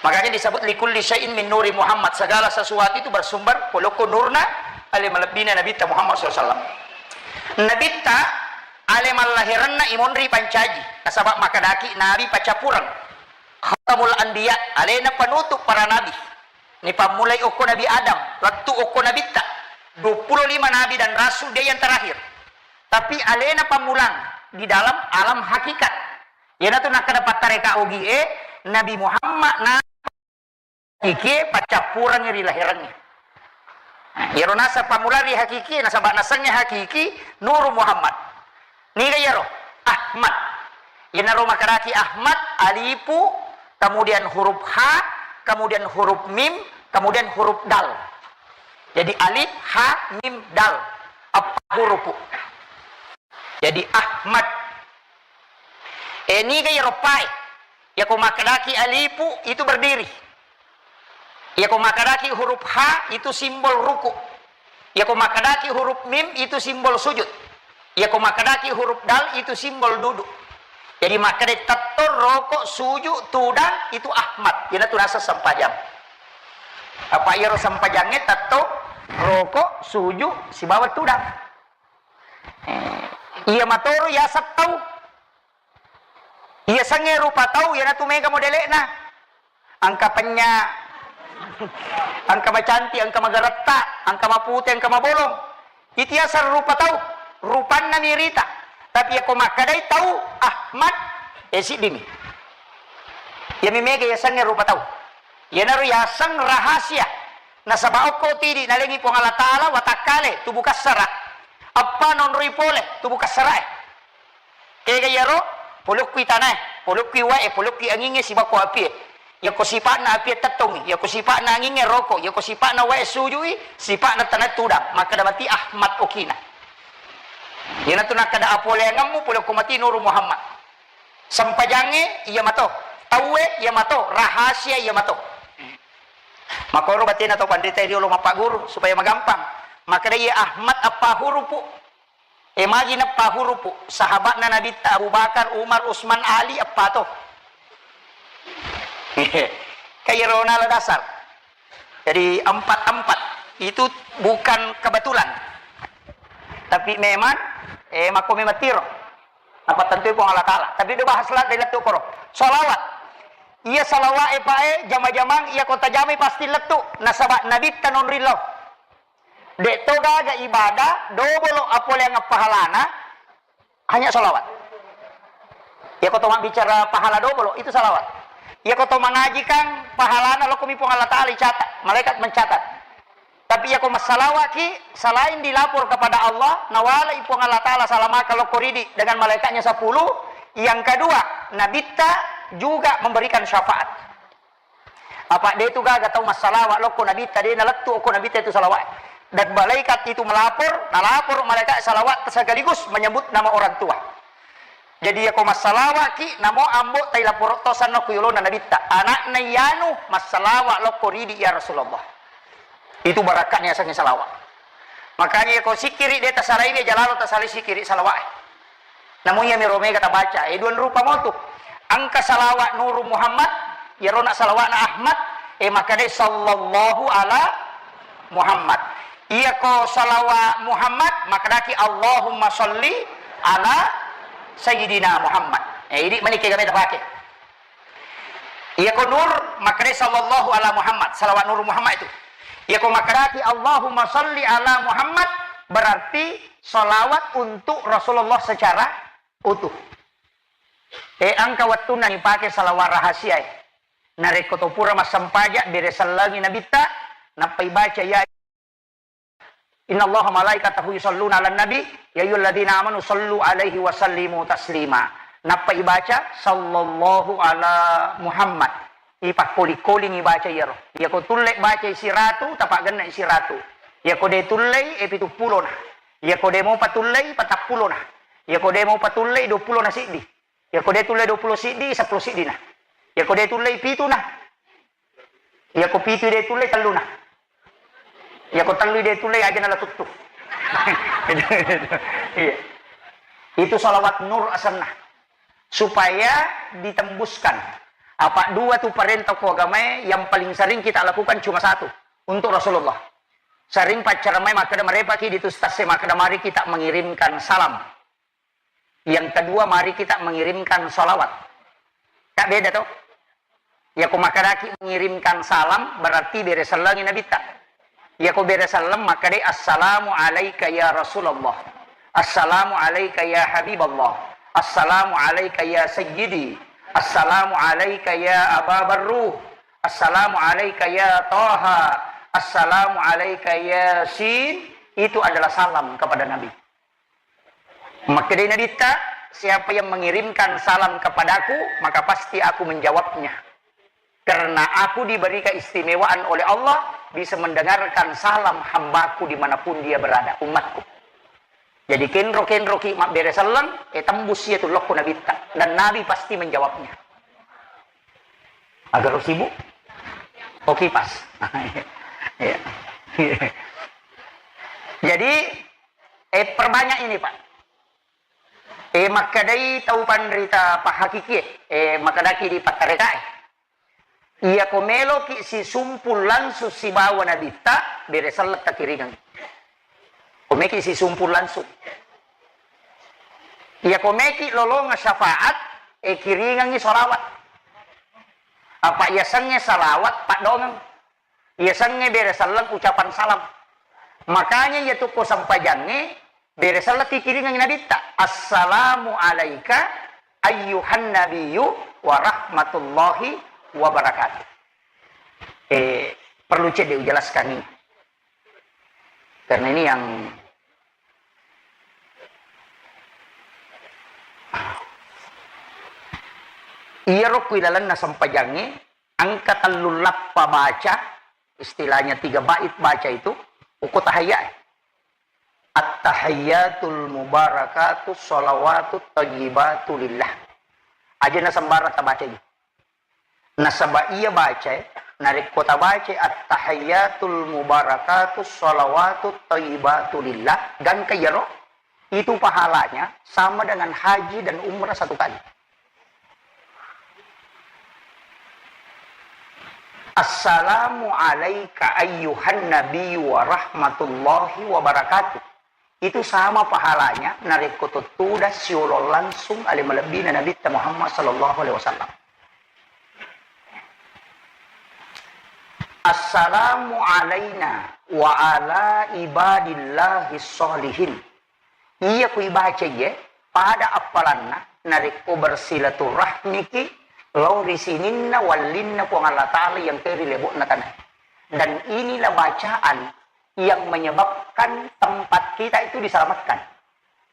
Makanya disebut likulli syai'in min nuri Muhammad. Segala sesuatu itu bersumber polokko nurna ale malebbina Nabitta Muhammad sallallahu alaihi wasallam. Nabitta ale mallahiranna imonri pancaji. Nasaba makkedaki Nabi paccapureng. Khatamul Anbiya, alena penutup para nabi. Nipammulai okko Nabi Adam, lettu okko Nabitta. Dua puluh lima nabi dan rasul, dia yang terakhir. Tapi alena pammulang di dalam alam hakikat. Iyanatu nakkeda pattareka ogie, Nabi Muhammad na hakikie paccappurengngi ri lahirengnge. Nah, iyaro naseng pammulang ri hakikie, nasaba nasengnge hakiki Nuru Muhammad. Niga iyaro? Ahmad. Iyanaro makkedaki Ahmad, alifu, kemudian huruf ha, kemudian huruf mim, kemudian huruf dal. Jadi alif, ha, mim, dal. Eppa hurufu. Jadi Ahmad. Eh, niga iyaro pae? Yako makkedaki alifu itu berdiri. Yako makkedaki huruf ha itu simbol ruku. Yako makkedaki huruf mim itu simbol sujud. Yako makkedaki huruf dal itu simbol duduk. Jadi makkeda tetto, roko, suju, tudang, itu Ahmad. Iyanatu naseng sempajang. Apa iyaro sempajangnge tetto, roko, suju, sibawa tudang. Eh, iya matoro yaseng tau. Iya sengnge rupa tau, iyanatu mega modele'na. Engka penya, engka macanti, engka magaretta, engka mapute, engka mabolong. Itu yaseng rupa tau, rupanna mirita. Tapi yako makkedai tau Ahmad, eh, siddimi. Iyami mega yasengnge rupa tau. Iyanaro yaseng rahasia. Nasaba okko tidi nalengi Puang Allah Ta'ala watakkale, tubu kassara. Eppa naonroi pole, tubu kassarae. Kega iyaro, polokkui tanae, polokkui wae, polokkui angingnge, sibako apie. Yako sipa'na apie tettongi, yako sipa'na angingnge roko, yako sipa'na wae sujui, sipa'na tanae tudang. Makkeda mati Ahmad okina. Iyanatu nakkeda apoleangemmu, polokko mati Nuru Muhammad. Sempajangnge iya mato, tauwe iya mato, rahasia iya mato. Makoro batena tau panrita riolo mappagguru supaya magampang. Makkeda iya Ahmad eppa hurupu. E, magi neppa hurupu, sahabatna Nabitta Abu Bakar, Umar, Usman, Ali, eppa to. Kaya rona la dasar. Jadi empat-empat itu bukan kebetulan. Tapi memang, eh, mako memang tiro. Apa tentu Puang Allah Ta'ala. Tapi dia bahas lah dari lettu koro. Salawat. Iya salawat e, Pak, e, jama-jamang, iya kota jamai pasti lettu. Nasaba Nabitta nonri lo. Dek to gaga ibadah, dobolo apoleang pahalana, hanya salawat. Iya ko to mabbicara pahala dobolo, itu salawat. Iya ko to mangaji kan pahalana lokko mi Puang Allah Ta'ala icatat, malaikat mencatat. Tapi iya ko massalawat ki, selain dilapor kepada Allah, nawalai Puang Allah Ta'ala salamaka lokko ridi dengan malaikatnya sepuluh, yang kedua, Nabitta juga memberikan syafaat. Apa de tu gaga tau massalawa lokko Nabitta, de nalettu okko Nabitta itu salawat. Dan malaikat itu melapor, nalapor malaikat salawat sekaligus menyebut nama orang tua. Jadi yako massalawa ki, namo ambo tai lapor to sanna ku yolona Nabitta. Anakna iyanu massalawa lokko ridi ya Rasulullah. Itu barakatnya sangi salawat. Makanya yako sikiri de tasalai, de jalalo tasalai sikiri salawat. Namu iyami ro mega tabaca, e, duan rupa motu. Engka salawat Nuru Muhammad, iyarona salawatna Ahmad, e, makkadai sallallahu ala Muhammad. Iyako salawat Muhammad, makkadaki Allahumma salli ala Sayyidina Muhammad. E, idi mani kega meta pake. Iyako Nur, makkadai sallallahu ala Muhammad, salawat Nur Muhammad itu. Iyako makkadaki Allahumma salli ala Muhammad, berarti salawat untuk Rasulullah secara utuh. E, engka wettunna nipake salawat rahasia e. Narekko to pura massempajang, bere sellengi Nabitta, nappa ibaca ya Innallaha malaikatahu yusalluna 'alan nabi, ya ayyuhalladzina amanu sallu 'alaihi wa sallimu taslima. Nappa ibaca sallallahu ala Muhammad. Ipakkoli-kolingi baca iyaro. Iyako tulle bacai siratu, tapaggenna siratu. Iyako de tullei, e, pituppulona. Iyako de mopa tullei, patappulona. Iyako de mopa tullei, duppulona siddi. Iyako de tullei duappulo siddi, seppulo siddina. Iyako de tullei pituna. Iyako pitu de tullei telluna. Iyako tellu de tullei aja nala tuttu. Iya. Itu salawat nur asenna. Supaya ditembuskan. Apa dua tu parenta ko agamae yang paling sering kita lakukan cuma satu. Untuk Rasulullah. Sering paccaramai makkeda, marepaki di tu stase makkeda, mari kita mengirimkan salam. Yang kedua, mari kita mengirimkan salawat. Kak, beda to? Iyako makkedaki mengirimkan salam, berarti bere sellengi Nabitta. Iyako bere selleng, makkedai, "Assalamu alaika ya Rasulullah. Assalamu alaika ya Habiballah. Assalamu alaika ya Sayyidi. Assalamu alaika ya Aba Barruh. Assalamu alaika ya Taha. Assalamu alaika ya Sin." Itu adalah salam kepada Nabi. Makkedai Nabitta, "Siapa yang mengirimkan salam kepadaku, maka pasti aku menjawabnya. Karena aku diberi keistimewaan oleh Allah, bisa mendengarkan salam hambaku dimanapun dia berada, umatku." Jadi kenro-kenroki mabbere selleng, e, tembus iya tu lokko Nabitta. Dan Nabi pasti menjawabnya. Agak sibuk? Oke, pas. Iya. Jadi, eh, perbanyak ini, Pak. E, makkedai tau panrita pahakikie, e, makkedaki di pattarekae. Iyako meloki sisumpung langsung sibawa Nabitta, bere selleng takiringang. Ko meki sisumpung langsung. Iyako meki lolonga syafaat, e, kiringangi sholawat. Apa yasengnge salawat paddongeng. Yasengnge bere selleng ucapan salam. Makanya iya tukko sempajangnge bere selleng tikiringangi Nabitta. Assalamu alaika ayyuhan nabiyyu wa rahmatullahi wa barakatuh. Eh, perlu cedde ujelaskan ini. Karena ini yang iyaro ku ilalenna sempajangnge, engka tellu lappa baca, istilahnya tiga bait baca itu, uku tahayya. At-tahiyyatul mubarakatu shalawatut thayyibatu lillah. Aja na sembarang tabaca ini. Nasaba iya bacae, narekko tabacae at-tahiyyatul mubarakatu shalawatut thayyibatu lillah, gangka iyaro, itu pahalanya sama dengan haji dan umrah satu kali. Assalamu alaika ayyuhan nabiyyu wa rahmatullahi wa barakatuh. Itu sama pahalanya narekko tuttuda siolo langsung ale malebbina Nabitta Muhammad sallallahu alaihi wasallam. Assalamu alaina wa ala ibadillahi sholihin. Iya ku ibaca iye, pada appalanna narekko bersilaturahmiki lao ri sininna wallinna Puang Allah Ta'ala yang ke ri lebo'na tanah. Dan inilah bacaan yang menyebabkan tempat kita itu diselamatkan.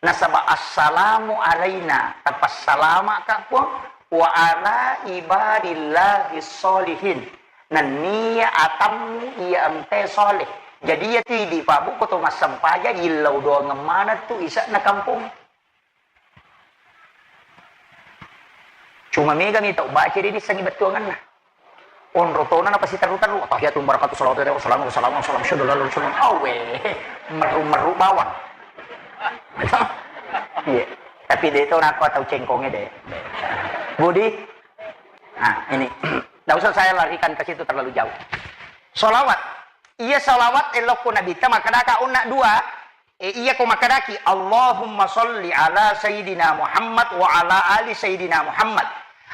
Nasaba assalamu alaina, tapassalama'ka Puang, wa ala ibadillahi sholihin. Nenniya atammu iya engkae soleh. Jadi iya tu idi Pak Bu ko to massempajang illau doangeng maneng tu ise'na kampong. Cuma mega mi tau baca de' nissengngi bettuanganna. Onro tona napasiterru-terru, tahiyatu barakatuh salawatu wassalamu wassalamu wassalamu syadu lalu syadu. Awe, meru-meru bawang. Iya. Tapi de' to nako tau cengkonge de'. Budi. Nah, ini. Tidak usah saya larikan ke situ terlalu jauh. Salawat. Iya salawat elokku Nabitta makkedaka onna dua. E, iyako makkedaki, "Allahumma sholli ala Sayyidina Muhammad wa ala ali Sayyidina Muhammad."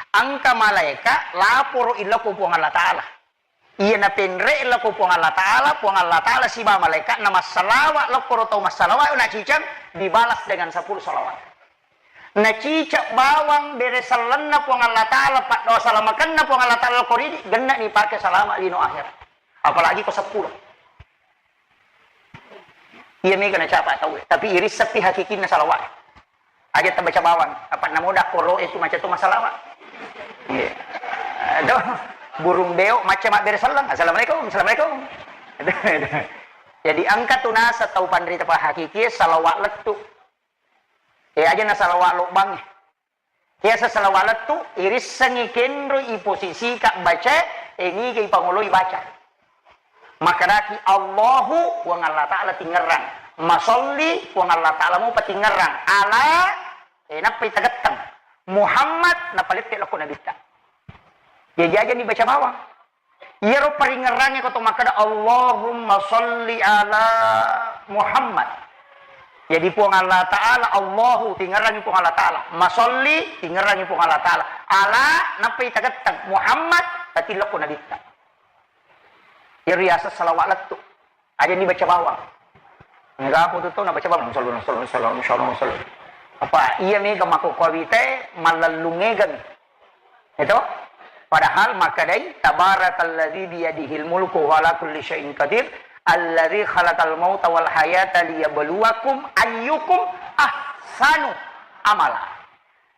Engka malaeka laporo ilokko Puang Allah Ta'ala. Iya napenre ilokko Puang Allah Ta'ala, Puang Allah Ta'ala siba malaeka na massalawa lokko ro tau massalawa na ciceng dibalas dengan sepuluh salawat. Na ciceng bawang bere sellenna Puang Allah Ta'ala, paddoa salamakenna Puang Allah Ta'ala lokko ridi, genna ni pake salama lino akhirat. Apalagi ko sepuluh. Iya mega nacapa tau, tapi irissepi hakikinna salawat. Aja tabaca bawang, apa namoda koro itu macam tu masalah, Pak. Iya. Aduh, burung beo macam mabbere sallang. Assalamualaikum, assalamualaikum. Jadi engka tu nasa tau panrita pa hakiki salawat lettu. Eh, aja na salawat lobbang. Biasa salawat lettu, irissengngi kenro iposisika baca, e niga ipangoloi baca. Makkedaki Allahu, Puang Allah Ta'ala tingerrang. Masolli, Puang Allah Ta'ala mupa tingerrang. Ala, e nappai tagetteng. Muhammad, napalette lokko Nabitta. Jaji aja ni baca bawang. Iyaro paringerrangnge ko to makkeda, "Allahumma sholli ala Muhammad." Jadi Puang Allah Ta'ala, Allahu, tingerrangi Puang Allah Ta'ala. Masolli, tingerrangi Puang Allah Ta'ala. Ala, nappai tagetteng. Muhammad, tatillokko Nabitta. Iyaro riaseng salawat lettu. Aja ni baca bawang. Enggak apa tu, tu na baca bawang. Sallu, sallu, sallu, sallu, sallu. Apa iya mega mako kawite, malellung mega mi. Itu? Padahal makkedai, "Tabarakalladzi biyadihil mulku wa ala kulli syai'in qadir, alladzi khalaqal mauta wal hayata liyabluwakum ayyukum ahsanu amala."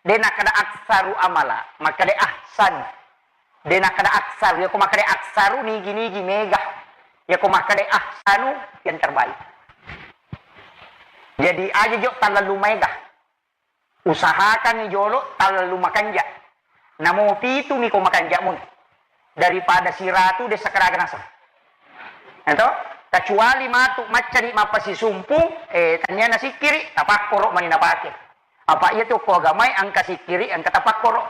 De' nakkeda aksaru amala, makkeda ahsanu. De' nakkeda aksaru, yako makkeda aksaru nigi-nigi mega. Yako makkeda ahsanu yang terbaik. Jadi aja jo talalu mega. Usahakan jolo talalu makanja. Namo pitu miko makanja mun. Daripada siratu de' sakaraga naseng. Ento? Kecuali matu maccani mappasisumpung, eh, tania nasikkiri, tapakkoro mani napake. Apa iya tu ko agamae engka sikkiri, engka tapakkoro.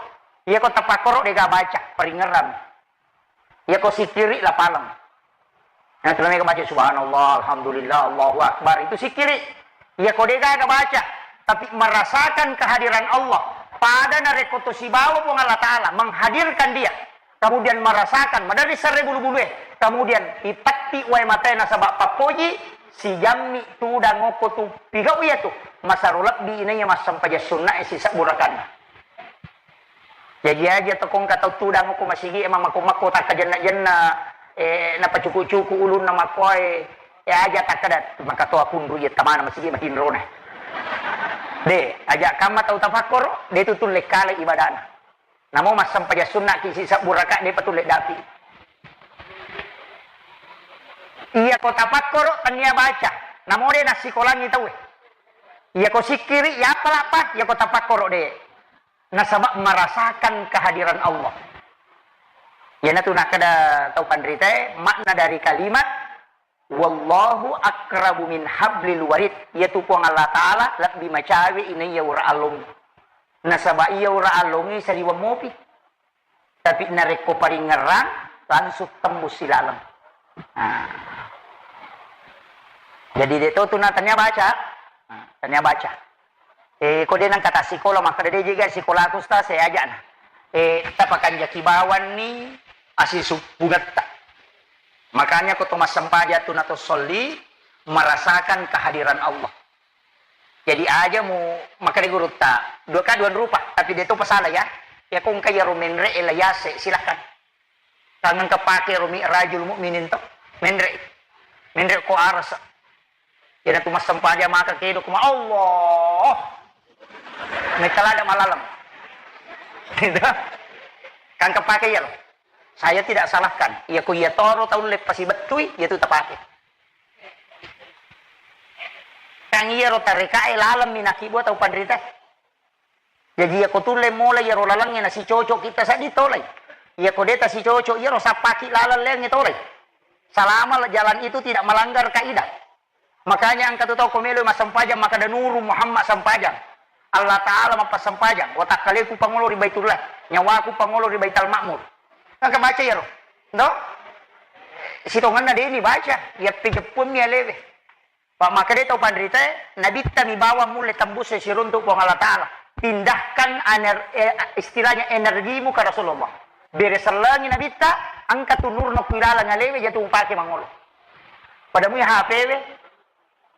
Iya ko tapakkoro dega baca, paringerang. Iya ko sikkiri lapaleng. Nah, tu namanya baca subhanallah, alhamdulillah, Allahu akbar, itu sikkiri. Iya ko dega baca, tapi merasakan kehadiran Allah. Pada narekko to sibawa Puang Allah Ta'ala menghadirkan dia, kemudian merasakan, maderri serre bulu-bulue, kemudian ipetti wae matae nasaba pappoji, sijammi tudang okko tu pigau iya tu, masaro lebbi inaiya massempajang sunnae sisebbu rakaatna. Jaji aja to kongka tau tudang okko masigi e mamako-mako takkajenna-jenna, eh, napacuku-cuku ulunna makkoe, eh, aja takkada makatoa kunru iya tamana masigi matinrona. De, aja kamma tau tapakkoro, de tu tulle kale ibadana. Namo massempajang sunnaki sisebbu rakaat de patulle dapi. Iya ko tapakkoro tania baca, namo de nassikolangi tauwe. Iya ko sikkiri, iya apa lapa, iya ko tapakkoro de. Nasaba merasakan kehadiran Allah. Iyanatu nakkeda tau panritae, makna dari kalimat "Wallahu aqrabu min hablil warid." Iyatu Puang Allah Ta'ala lebbi macawe inaiya ura allongngi. Nasaba iya ura allongngi sariweng mopi. Tapi narekko paringerang, langsung tembus silaleng. Nah. Jadi de to tu na tania baca. Nah, tania baca. Eh, ko de nengka tassikola, makkeda de jega sikolaku, Ustaz, saya ajana. Eh, tapakanjaki bawanni asisuppungetta. Makanya ko to massempajang tu na to solli, merasakan kehadiran Allah. Jadi aja mu makkeda gurutta, dua ka dua rupa, tapi de to pasala ya. Ya ko engka iyaro menre e la yase, silakan. Kan engka pake ro Mi'rajul Mukminin to. Menre. Menre ko arasa. Iyanatu massempajang maka kedo kuma Allah. Metalada malalem. Gitu. Kan kepake iya lo. Saya tidak salahkan. Iya ko iya toro tau leppasi bettui, iya tu tapake. Kan iya ro tarekae lalem minaki buat tau panrita. Jaji, iyako tulle mola iyaro lalengnge nasicocok kita seddi tolai. Iyako de tasicocok iyaro, sappaki laleng leangnge tolai. Selama jalan itu tidak melanggar kaidah. Makanya engka tu tau ko melo massempajang makkeda Nuru Muhammad sempajang. Allah Ta'ala mappassempajang. Watakkaleku pangolo ri Baitullah. Nyawaku pangolo ri Baital Ma'mur. Engka baca iyaro. Ndo? Sitongenna deni baca. Iya pejeppuammi alewe. Pa makkeda tau panritae, nabitta mi bawang mulle tembus siruntuk Puang Allah Ta'ala. Pindahkan ener-, eh, istilahnya energimu ke Rasulullah. Bere sellengi nabitta, engka tu nurna ku ilaleng alewe jatu upake mangolo. Pada mui H P we,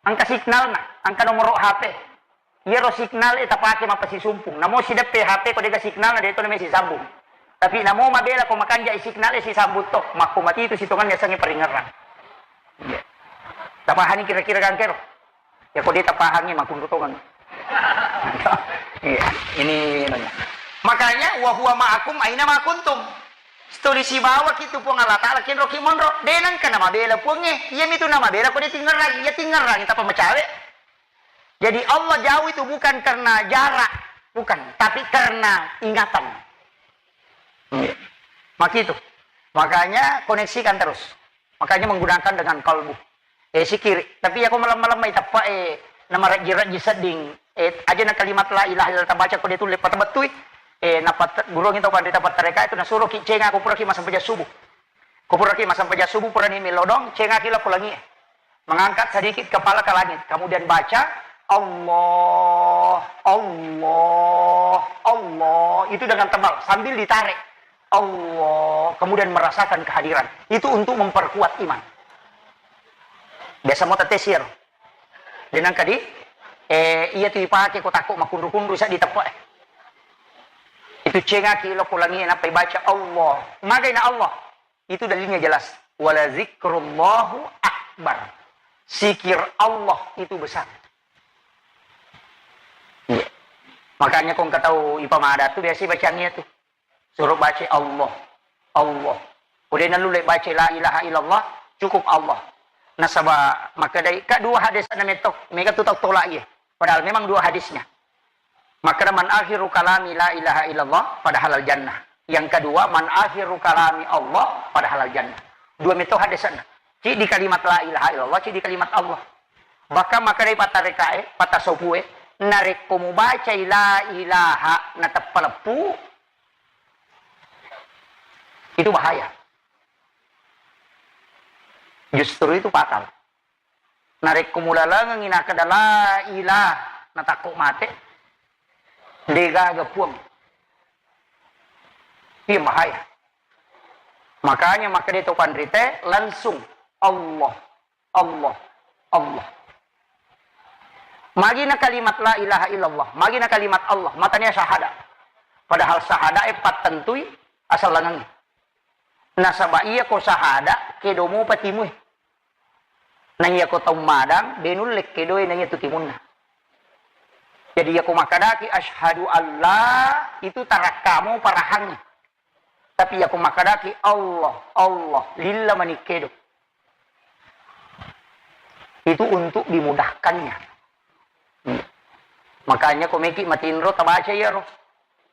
engka signalna, engka nomoro H P. Iyaro signal e tapake mappasisumpung. Namo sideppe H P ko dega signal na de to name sisambung. Tapi namo mabela ko makanja i signal e sisambung to, makko mati itu sitongenna yasengnge paringerang. Iya. Tapahani kira-kira gangkero? Ya ko de tapahangi makunru tongan. Iya, ini nanya. Makanya wa huwa ma'akum aina ma kuntum. Setuli sibawa kitu Puang Allah Ta'ala kenro ki monro. De nengka namabela Puangnge. Iya mitu namabela ko de tingerang. Iya tingerang tapa macawe. Jadi Allah jauh itu bukan karena jarak, bukan, tapi karena ingatan. Iya. Makitu. Makanya koneksikan terus. Makanya menggunakan dengan kalbu. Eh, sikiri. Tapi ya ko malam-malam mai teppa, eh, namarajji-rajji sedding. Eh, aja na kalimat la ilaha illallah tabaca ko de tulle patabettui. Eh, napat gurungi tau pandita pattareka itu nasuroki cenga ko puraki massempajang subuh. Ko puraki massempajang subuh, purani melodong, cengaki lao ko langi e. Mengangkat sedikit kepala ke langit, kemudian baca, "Allah, Allah, Allah." Itu dengan tebal, sambil ditarik. Allah, kemudian merasakan kehadiran. Itu untuk memperkuat iman. Biasa mo tetesir. Dengan kadi, eh, iya tu ipake ko takko makunru-kunru sa diteppe. Itu cengaki lao ko langi e, nappa ibaca Allah. Magai na Allah. Itu dalilnya jelas. "Wala zikrullahu akbar." Zikir Allah itu besar. Iya. Makanya ko engka tau ipamada tu biasa bacaan iya tu. Suruh baca Allah. Allah. Ko de nalulle baca la ilaha illallah, cukup Allah. Nasaba makkedai, ka dua hadis na metto, mega tu tau tola iye. Padahal memang dua hadisnya. Makkeda, "Man akhiru kalami la ilaha illallah, fadahalal jannah." Yang kedua, "Man akhiru kalami Allah, fadahalal jannah." Dua metto hadisna. Ciddi kalimat la ilaha illallah, ciddi kalimat Allah. Bahkan makkedai pattarekae, pattasopu'e, narekko mubacai la ilaha nateppa leppu, itu bahaya. Justru itu fatal. Narekko mulalengengngi nakkeda la ilaha, natakko mate, degaga Puang. Iya bahaya. Makanya makkeda to panrite langsung Allah, Allah, Allah. Magi na kalimat la ilaha illallah, magi na kalimat Allah, matania syahada. Padahal syahada e pattentui asallangengnge. Nasaba iya ko syahada, kedo mopa timue. Na iya ko tau madang, de nulle kedoe na iya tu timunna. Jadi iya ko makkadaki asyhadu alla, itu tarakkamo parahangnge. Tapi iya ko makkadaki Allah, Allah, lilla mani kedo. Itu untuk dimudahkannya. Hmm. Makanya ko meki matinro tabaca iyaro.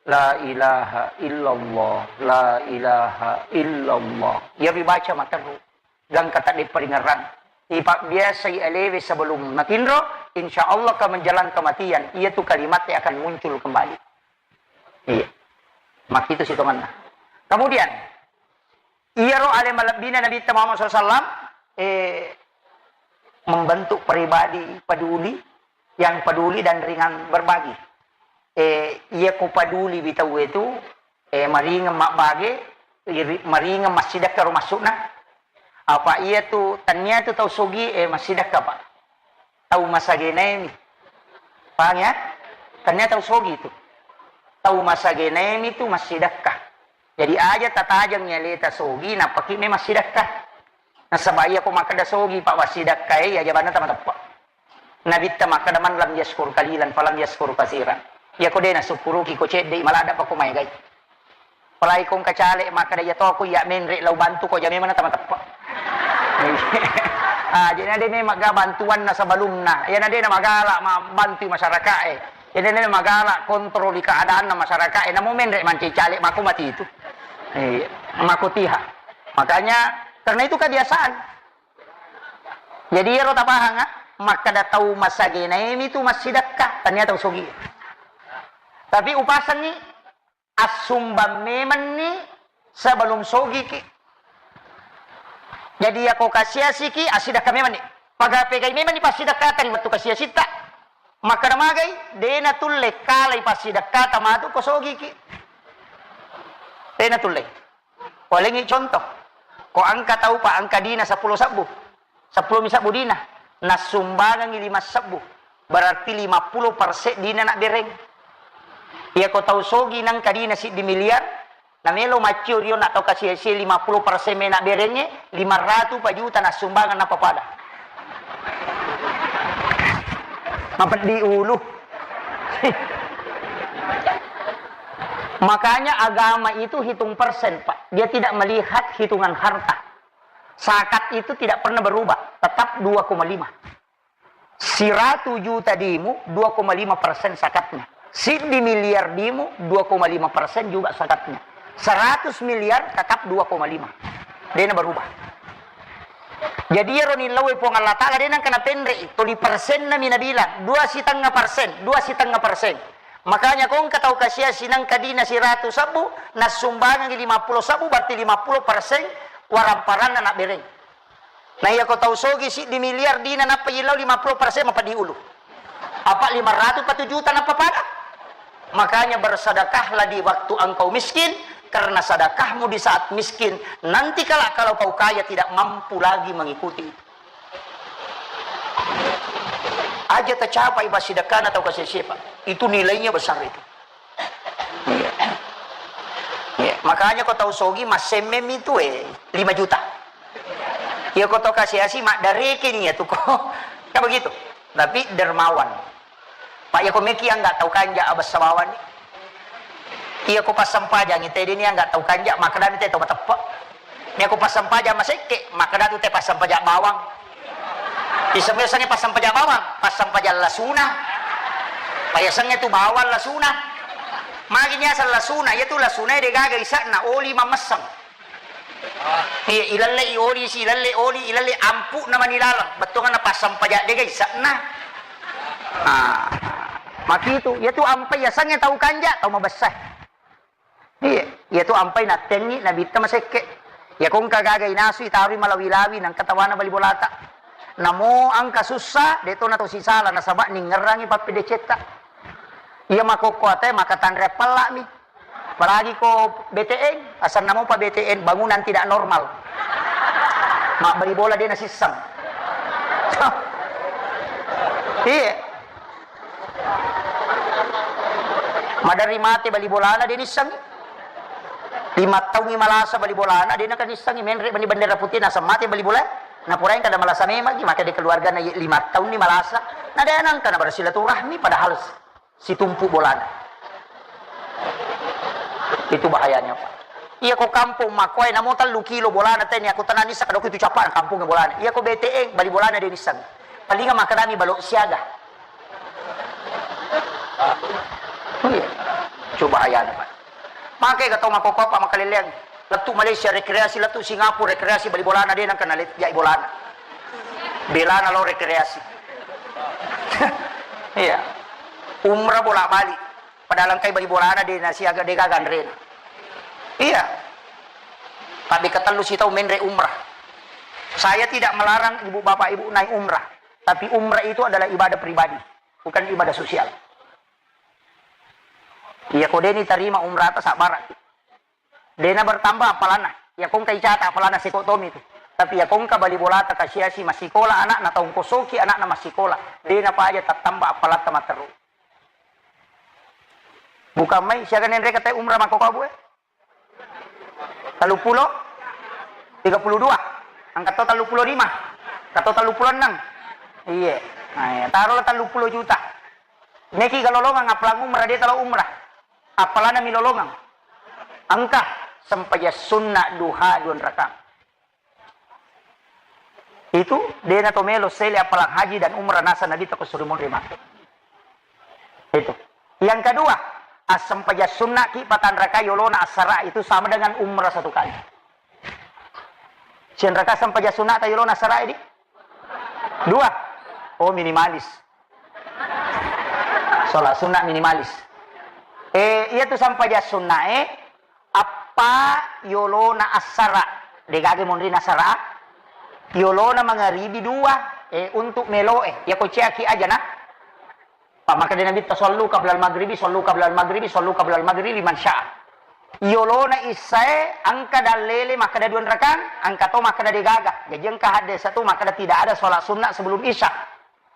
La ilaha illallah, la ilaha illallah. Iya ribaca materru. Gangka tadde paringerrang. Ipabbiasai alewe sebelum matinro, insya Allah ka menjelang kematian, iya tu kalimat yang akan muncul kembali. Iya. Makkitu sitongenna. Kemudian, iyaro ale malebbina Nabitta Muhammad sallallahu alaihi wasallam, eh, membentuk pribadi peduli, yang peduli dan ringan berbagi. Eh, iya ko peduli wi tauwe tu, eh, maringeng mabbage, iri-, maringeng massidekka ro maksudna. Apa iya tu, tania tu tau sogi, eh, massidekka, Pak. Tau masagenaemi. Paham ya? Tania tau sogi tu. Tau masagenaemi tu massidekka. Jadi aja tatajeng aleta sogi, nappaki me massidekka. Nasaba iya ko makkeda sogi, Pak, massidekka e, iya jabanna tamateppa. Nabitta makkeda, "Man lam yaskur qalilan falam yaskur katsiran." Iya ko de nasukkuruki ko cedde, maladda pa ko maegai. Apalagi ko engka caleg makkeda, "Iya to ko iya menre lao bantu ko," aja memang na tamateppa. Ah, jadi na de memang ga bantuanna sebelumna. Iya na de na magala ma-, bantu masyarakat e. Iya na de na magala kontroli keadaanna masyarakat e. Namo menre mancaji caleg mako mati itu. Iya, mako tiha. Makanya karena itu kebiasaan. Jadi iyaro tapahang, ah, makkeda tau masagenaemi tu massidekka, tania tau sogi. Tapi upasengngi assumbang memenni sebelum sogiki. Jadi yako kasiasiki, assidekka memenni. Paga pegai memenni passidekkata ri wettu kasiasitta. Makkeda magai, de natulle kalai passidekkata matu ko sogiki. De natulle. Walengngi contoh, ko engka tau pa engka dina seppulo sebbu, seppulo mi sebbu dina, nassumbangengngi lima sebbu, berarti lima puluh persen dina nabbereng. Iya ko tau sogi nengka dina siddi miliar, namelo maccio rio na tau kasi-, si lima puluh persen me nabberengnge, lima ratu pa juta nassumbangeng nappa pada. Mapeddi ulu. Makanya agama itu hitung persen, Pak. Dia tidak melihat hitungan harta. Zakat itu tidak pernah berubah, tetap dua koma lima. Siratu juta dimu, dua koma lima persen zakatnya. Siddi miliar dimu, dua koma lima persen juga zakatnya. Seratus miliar tetap dua koma lima. Dena berubah. Jadi iyaro nillau e Puang Allah Ta'ala de nengka napenre'i, tuli persenna mi nabilang, dua sitengah persen, dua sitengah persen. Makanya ko engka tau kasiasi nengka dina siratu sebbu, nassumbangengngi lima puluh sebbu, berarti lima puluh persen waramparanna nabbereng. Nah, iya ko tau sogi siddi miliar dina nappa yillau lima puluh persen mapeddi ulu. Apa lima ratus pa tu juta nappa pada. Makanya bersedekahlah di waktu engkau miskin, karena sedekahmu di saat miskin, nanti kala kalau kau kaya tidak mampu lagi mengikuti itu. Aja tercapai basidekkana tau kasiasi, Pak. Itu nilainya besar itu. Iya. Iya. Makanya ko tau sogi massemme mi tu, eh, lima juta. Iya ko tau kasiasi maddareke ni ya tu ko. Kan begitu. Tapi dermawan. Pak, iya ko meki angga tau kanja abessa bawang ni. Iya ko passempajang ite dini angga tau kanja, makkedani te tau mateppe. Iya ko passempajang masekke, makkedatu te passempajang bawang. Iseng-, isengnge passempajang bawang, passempajang lasuna. Pak, isengnge tu bawang lasuna. Magi nyaseng lasuna, iya tu lasuna de gaga ise'na, oli mammesseng. Iya, ilelle i oli si, ilelle oli, ilelle ampu'na mani laleng. Bettuanna passempajang de gaga ise'na. Ah. Makitu, iyatu ampai yasengnge tau kanja, tau mabessa. Iya, iyatu ampai nattengngi nabitta masekke. Iyako engka gaga inasu itaroi malawi-lawi nangka tawana bali bolata. Namo engka sussa, de to nato sisala nasaba ningngerangi pappedecetta. Iya makokko ate maka tanre pellami. Apalagi ko B T N, asanna mopa B T N, bangunan tidak normal. Mabbali bola de nasisseng. Iya. Maderri mate bali bolana de nissengi. Lima taungngi malasa bali bolana de naka nissengi, menre mani bendera putih naseng mate bali bola. Napurai kada malasa memang, maka di keluargana lima taunni malasa. Nade nangka na bersilaturahmi padahal situmpu bolana. Itu bahayanya, Pak. Iya ko kampung makkoe namo tellu kilo bolana teni aku tenani sakadoko itu capa kampung bolana. Iya ko B T N bali bolana de nissengi. Palinga makanami balok siaga. Iya. Coba ayana, Pak. Maka ga tau makkokko apa makaleleang. Lettu Malaysia rekreasi, lettu Singapura rekreasi bali bolana de nangka nalet jai bolana. Belana lo rekreasi. Iya. Umrah bolak-balik. Padahal engkai bali bolana de nasiaga de gaga anrena. Iya. Tapi ketellu sitau menre umrah. Saya tidak melarang ibu bapak ibu naik umrah. Tapi umrah itu adalah ibadah pribadi, bukan ibadah sosial. Iya ko deni tarima umrah ta sabbara. Dena bertambah appalanna. Iya ko engka icata appalanna seko tomi tu. Tapi iya ko engka bali bolata kasiasi massikola anakna, tau kosoki anakna massikola. Dena paja tattamba appalatta matteru. Bukan mai siaga nenre kata umrah makko kabu eh. Tellu pulo, tiga puluh dua, angka to tellu pulo lima, angka to tellu pulo enneng. Iye. Nah, iya. Taruhlah tellu pulo juta. Neki ga lolongang appalang umrah, de talo umrah. Appalana mi lolongang. Engka sempajang sunna duha dua rakaat. Itu dena to melo sele appalang haji dan umrah nasa Nabi tako suri monri mate. Itu. Yang kedua, assempajang sunna ki patanrakai yolona assara itu sama dengan umrah satu kali. Sianraka sempajang sunna ta yolona assara di? Dua. Oh, minimalis. Sholat sunnah minimalis. Eh, iya tu sampajang sunnah eh, appa yolona assara, degaga monrina assara, yolona mangaribi dua, eh, untuk melo eh, ya ko ceaki aja nah. Pak, maka dia Nabi, "Sallu qablal maghribi, sallu qablal maghribi, sallu qablal maghribi liman syaa." Yolona issae, angka dallele makkeda dua rakang, angka to makkeda degaga. Jadi angka hadde satu makkeda tidak ada sholat sunnah sebelum isya.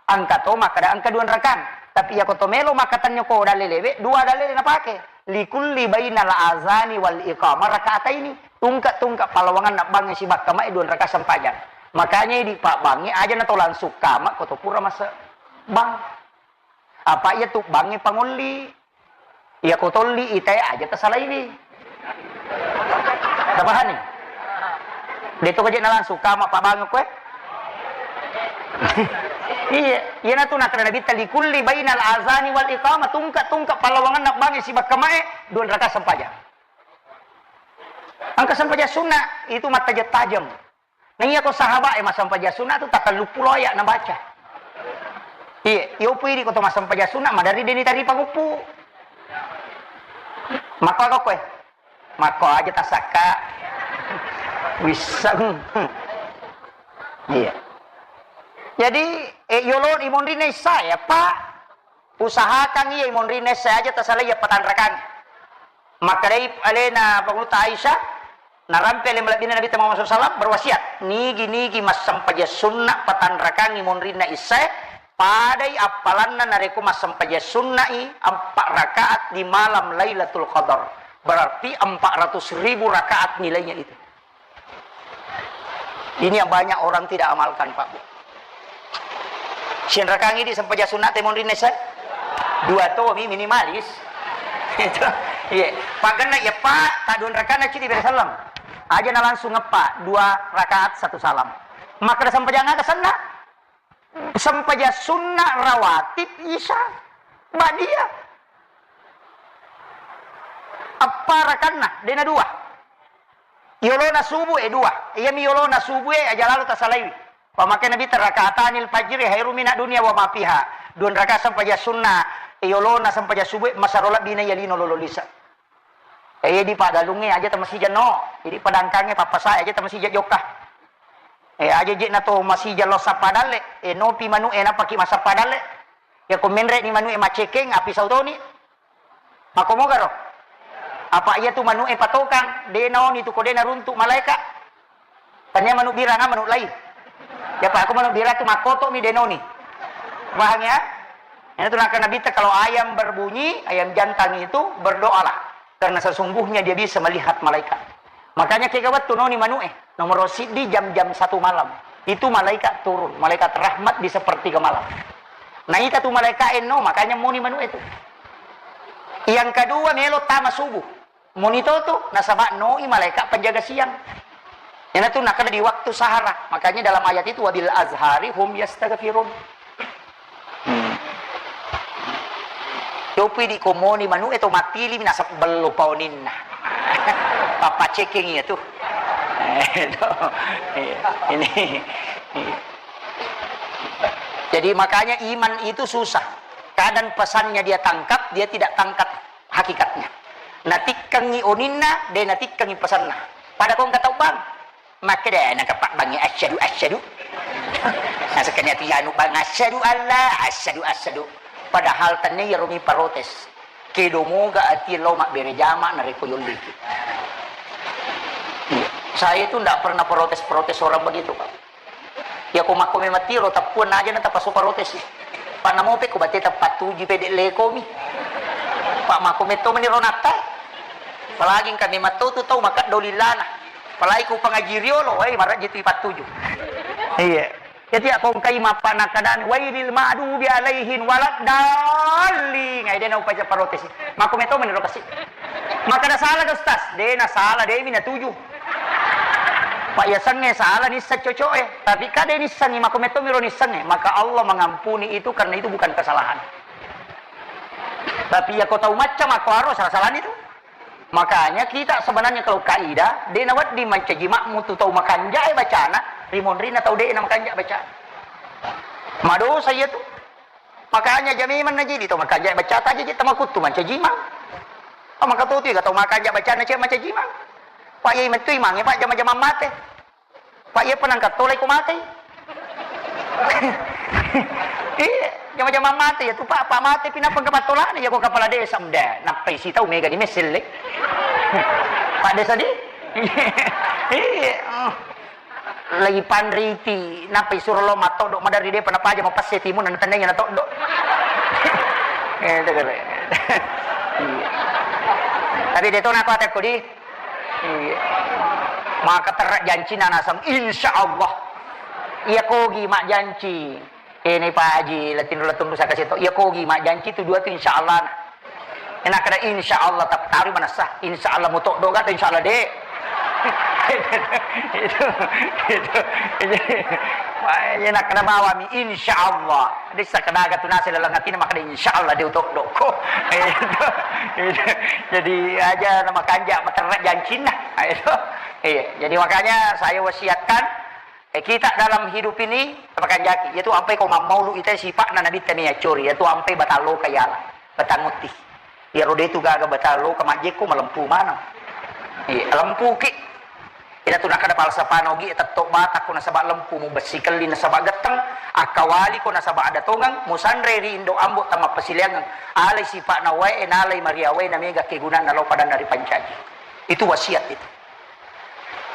Angka to makkeda angka dua rakang. Tapi iya ko to melo makkatenyo ko dallelewe, dua dallele napake. Likulli bainal azani wal iqamah rakataini. Tungka-tungka palawangan nabbangnge sibakka mae dua rakang sempajang. Makanya idi pabbangnge aja na to langsung kama ko to pura mase bang. Apa iya tu bangnge pangolli. Iya ko tolli itae aja tasalaiwi. Tapahani? De to kaje na langsung kama pabang koe. Iya, iya na tu nakana Nabi likulli bainal azani wal iqamah tungka-tungka palawangan nabbangnge sibakka mae dua rakang sempajang. Angka sempajang sunnah itu mattajeng-tajeng. Nah, iya ko sahabat e massempajang sunna tu tatellu pulo ayat nabaca. Iya, iyo pui di ko to massempajang sunna madari deni tari panguppu. Makko ako koe? Makko aja tasakka. Wisseng. Iya. Jadi, eh, yolo imonrina issae, Pak. Usahakan iya imonrina issae aja tasalai iya patanrakangnge. Makkedai alena Pangulutta Aisyah, narampe ale malebbina Nabi Muhammad sallallahu alaihi wasallam berwasiat, nigi-nigi massempajang sunna patanrakangngi monrinna issae, padai appalanna narekko massempajang sunna'i empat rakaat di malam Lailatul Qadar. Berarti empat ratus ribu rakaat nilainya itu. Ini yang banyak orang tidak amalkan, Pak Bu. Sinrakangi di sempajang sunat temonrinna issae? Dua tomi minimalis. Itu. Iya. Pagenna iya, Pak, tak dua rakaat na cidi bere salam. Aja na langsung ngepa dua rakaat satu salam. Maka ada sempajang aga senna? Sempajang sunna rawatib isya ba'diyah. Eppa rakanna, dena dua. Yolona subuh e dua. Iyami yolona subuh e aja lalo tasalaiwi. Pamake Nabi, "Rakaatanil fajri khairu minad dunya wa ma fiha." Dua rakaat sempajang sunna E, yolona sempajang subuh, masaro lebbina iya lino lolo lisa. E, iya di pagalungnge aja tamasija no. Jadi padangkangnge pappasa aja tamasija jokka. E, aja je na to masija lo sappa dalle. E, nopi manu e napaki masappa dalle. Ya ko menre ni manu e macekeng, api sautoni. Makkomogaro? Apa iya tu manu e patokang, de naoni tu ko de naruntuk malaeka. Tania manu birang, ah, manu lai. Ya, Pak, aku manu birang tu makkoto mi denoni. Paham ya? Ini tu nakana Nabitta, kalau ayam berbunyi, ayam jantan itu, berdoalah. Karena sesungguhnya dia bisa melihat malaikat. Makanya kega wettu noni manu e, nomor siddi jam-jam satu malam. Itu malaikat turun, malaikat rahmat di sepertiga malam. Nah, ita tu malaikat eno, makanya moni manu itu. Yang kedua, melo tama subuh. Moni to tu, nasaba noi malaikat penjaga siang. Ena tu nakana di waktu sahara. Makanya dalam ayat itu, "Wabil azhari hum yastaghfirun." Hmm. Copi di komoni manu e to matili mi nasab bello paoninna. Papa ceking iya tu. Eh, to. Iya. Ini. Iya. Jadi makanya iman itu susah. Kadang pesannya dia tangkap, dia tidak tangkap hakikatnya. Natikkengi oninna, de natikkengi pesanna. Pada kong kata bang, makkeda nangka pak bangi asyadu asyadu. Nasekkani atu yanu bang asyadu Allah, asyadu asyadu. Padahal tenne yaro mi protes. Kedo moga ati lo mabbere jama narekko yolliki. Iya. Saya itu ndak pernah protes-protes orang begitu, Pak. Iya ko makko memang tiro, tappuang aja na tapasu parotesi. Pak namo pe ko bate tapattuju pede leko mi. Pak makko metto meni ronakka. Apalagi engka memang to tu tau makaddo lillana. Apalagi ku pengaji riolo, wai marajji tu ipattuju. Iya. Jadi aku engkai mappa nakadani, "Wailil ma'dubi alaihin waladdallin." Ngai dena upaja parotesi. Makko metto meni ro kasi. Makkada salah ke Ustaz? De na salah, de mi natuju. Pak yasengnge salah nisseng coco'e, tapi kade nissengngi, mako metto miro nissengnge, maka Allah mengampuni itu karena itu bukan kesalahan. Tapi ya ko tau macca mako aro salah-salah itu. Makanya kita sebenarnya kalau kaidah, de nawedding mancaji makmu tu tau makanja'e bacana, rimonrinna tau de na makanja bacana. Madosa iya tu. Makanya jamimang najidi tau makanja bacata aja je tamakuttu mancaji imang. Oh, maka tu tiga tau makanja bacana cek mancaji imang. Pak yai mettu imangnge, Pak, jama-jamang mate. Pak iya penangkat tolai ko makai. Iya, jama-jamang mate ya tu Pak, Pak mate pinapa ke patolana ya ko kepala desa mda. Nappai si tau mega di meselle. Pak desa di. Iya. Lagi panriti, nappa isuro lo mattoddo maderri depa napaja mapesse timunna natennai natoddo. Eh, itu kere. Iya. Tapi de to nako atekko di. Iya. Maka terra jancina naseng, insya Allah. Iya kogi mak janci. Eh, ni Pak Haji, latinro-latunru saka seto. Iya kogi majjanci tu dua tu insya Allah. Enak kada insya Allah, tapi taruh manessa. Insya Allah mutoddo gata insya Allah de. Itu, itu, itu. Enak kada bawami insya Allah. Dessa kada gatu nasi lalang atina makada insya Allah de utoddo ko. Itu, itu. Jadi aja nama kanja materra jancinna. Itu. Iya, jadi makanya saya wasiatkan Eh, kita dalam hidup ini, tapakanjaki, iyatu ampai ko mammaulu ita sipa'na Nabitta ni accori, iyatu ampai batang loka yala, batang utti. Iyaro detu gaga batang loka majjekko malempu maneng. Iya, lempuki. Iyatu nakkeda falsafana Ogi, tetto batakko nasaba lempu, mubessi kelli nasaba getteng, akkawaliko nasaba ada tongeng, musanre ri indo ambo tamappasiliangeng, alai sipa'na wae, nalai maria wae, namega kegunanna lao padanna ripancaji. Itu wasiat itu.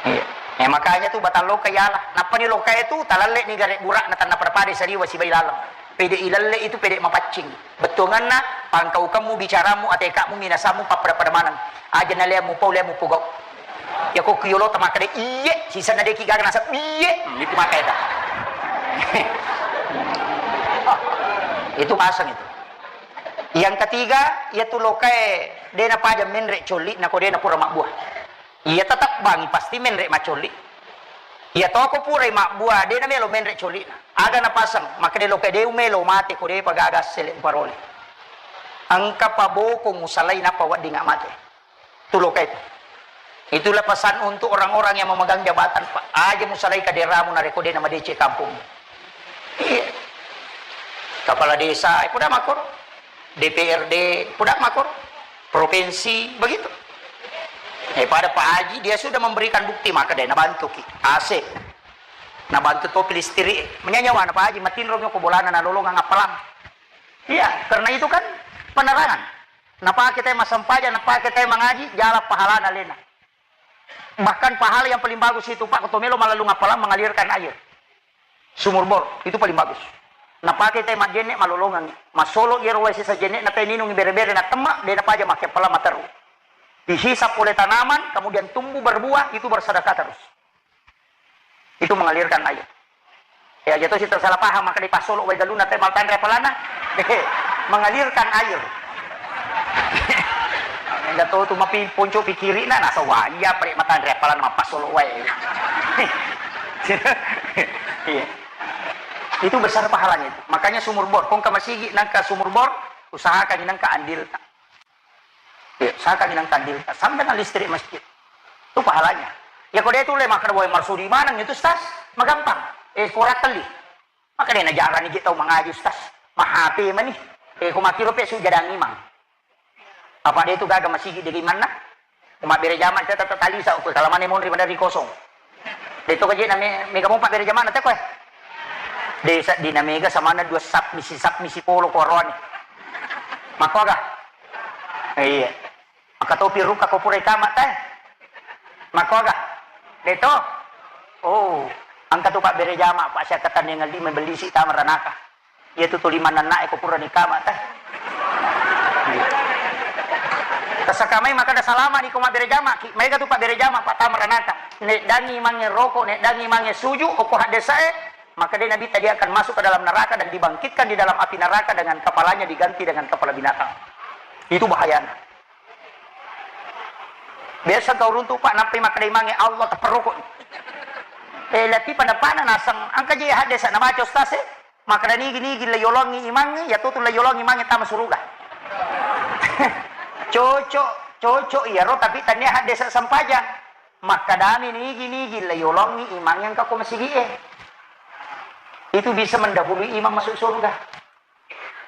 Iya. Eh, makanya tu batang loka yala. Nappani loka itu talalle ni gare burak na tanna pada-pada sariwa sibai laleng. Pede ilalle itu pede mapaccing. Bettuanganna pangkaukemmu, bicaramu, atekamu, minasamu pappada-pada maneng. Aja na lea mupau, lea mupogau. Ya ko kiyolo tamakade iye, sisanna deki gaga nasab iye, hmm, itu maka eta. Itu pasang itu. Yang ketiga, iya tu lokae dena paja menre colli nako dena pura mabbuah. Iya tetap bangi pasti menre macolli. Iya toko purai mabbua, de namelo menre colli'na. Aga napaseng, makkeda loka de umelo mate ko depa gaga sele uparole. Engka paboko musalai nappa wedding mate. Tu loka itu. Itulah pesan untuk orang-orang yang memegang jabatan, Pak. Aja musalai kaderamu narekko de namadeceng kampung. Iya. Kepala desa, eh, kuda makoro. D P R D, pudak makor, provinsi, begitu. Eh, pada Pak Haji, dia sudah memberikan bukti, maka dia nabantu ki, A C. Nabantu topi listrik. Menyanyawa na Pak Haji, matinro ko bolana nalolongang appalang. Iya, karena itu kan penerangan. Napake te massempajang, napake te mangaji, jala pahalana lena. Bahkan pahala yang paling bagus itu, Pak, ko to melo mallalung appalang mengalirkan air. Sumur bor, itu paling bagus. Napake te majjenne malolongang. Masolo iyaro wae sisa jenne na te ninung bere-bere na temma, de napaja make appalang materu. Dihisap oleh tanaman, kemudian tumbuh berbuah, itu bersedekah terus. Itu mengalirkan air. Ya, jatuh si tersalah paham, maka dipasolo wae galuna te maltanre apalana. Mengalirkan air. Enggak tahu tu mapi ponco pikirina, nah, sawa iya, pre matanre apalana mapasolo wae. Iya. Itu besar pahalanya itu. Makanya sumur bor, kongka masigi nangka sumur bor, usahakan nangka andil. Ya, usahakan nangka andil. Sama dengan listrik masjid. Itu pahalanya. Ya, kalau dia itu le makan wae marsudi maneng itu, Ustaz, magampang. Eh, korak kali. Maka dia najarani je tau mangaji, Ustaz. Ma H P mani. Eh, ko makkiro pe sujadang imang. Apa dia itu gaga masigi de imanna? Ko mabbere jama te tata talisa ko kalamane monri madari kosong. De to kaje na me-, mega mo pabbere jama na te koe. De sa dina mega samana dua sap misi sap misi polo ko roane. Makko aga? Iya. Maka topi ruka ko pura ikama te. Makko aga? De to? Oh, engka tu pabbere jama, Pak, siakkatanni ngelli mebellisi tama ranaka. Iya tu tuli manennae ko pura nikama te. Tasakamai maka da salama ni ko mabbere jama ki. Maega tu pabbere jama, Pak, tama ranaka. Neddangi mange roko, neddangi mange suju, oko haddesae, maka dé Nabitta dia akan masuk ke dalam neraka dan dibangkitkan di dalam api neraka dengan kepalanya diganti dengan kepala binatang. Itu bahayana. Biasa kau runtuk, Pak, nappai makkedai mange Allah tepperokok. Eh, lati pada pana naseng, angka je haddesa nabaca ustaz e, makkeda nigi-nigi la yolongi imangnge, ya tutu la yolongi imangnge tama suruga. Cocok, cocok iyaro, tapi tania haddesa sempajang. Makkedami nigi-nigi la yolongi imangnge engka ko masigi e. Itu bisa mendahului imang masuk surga.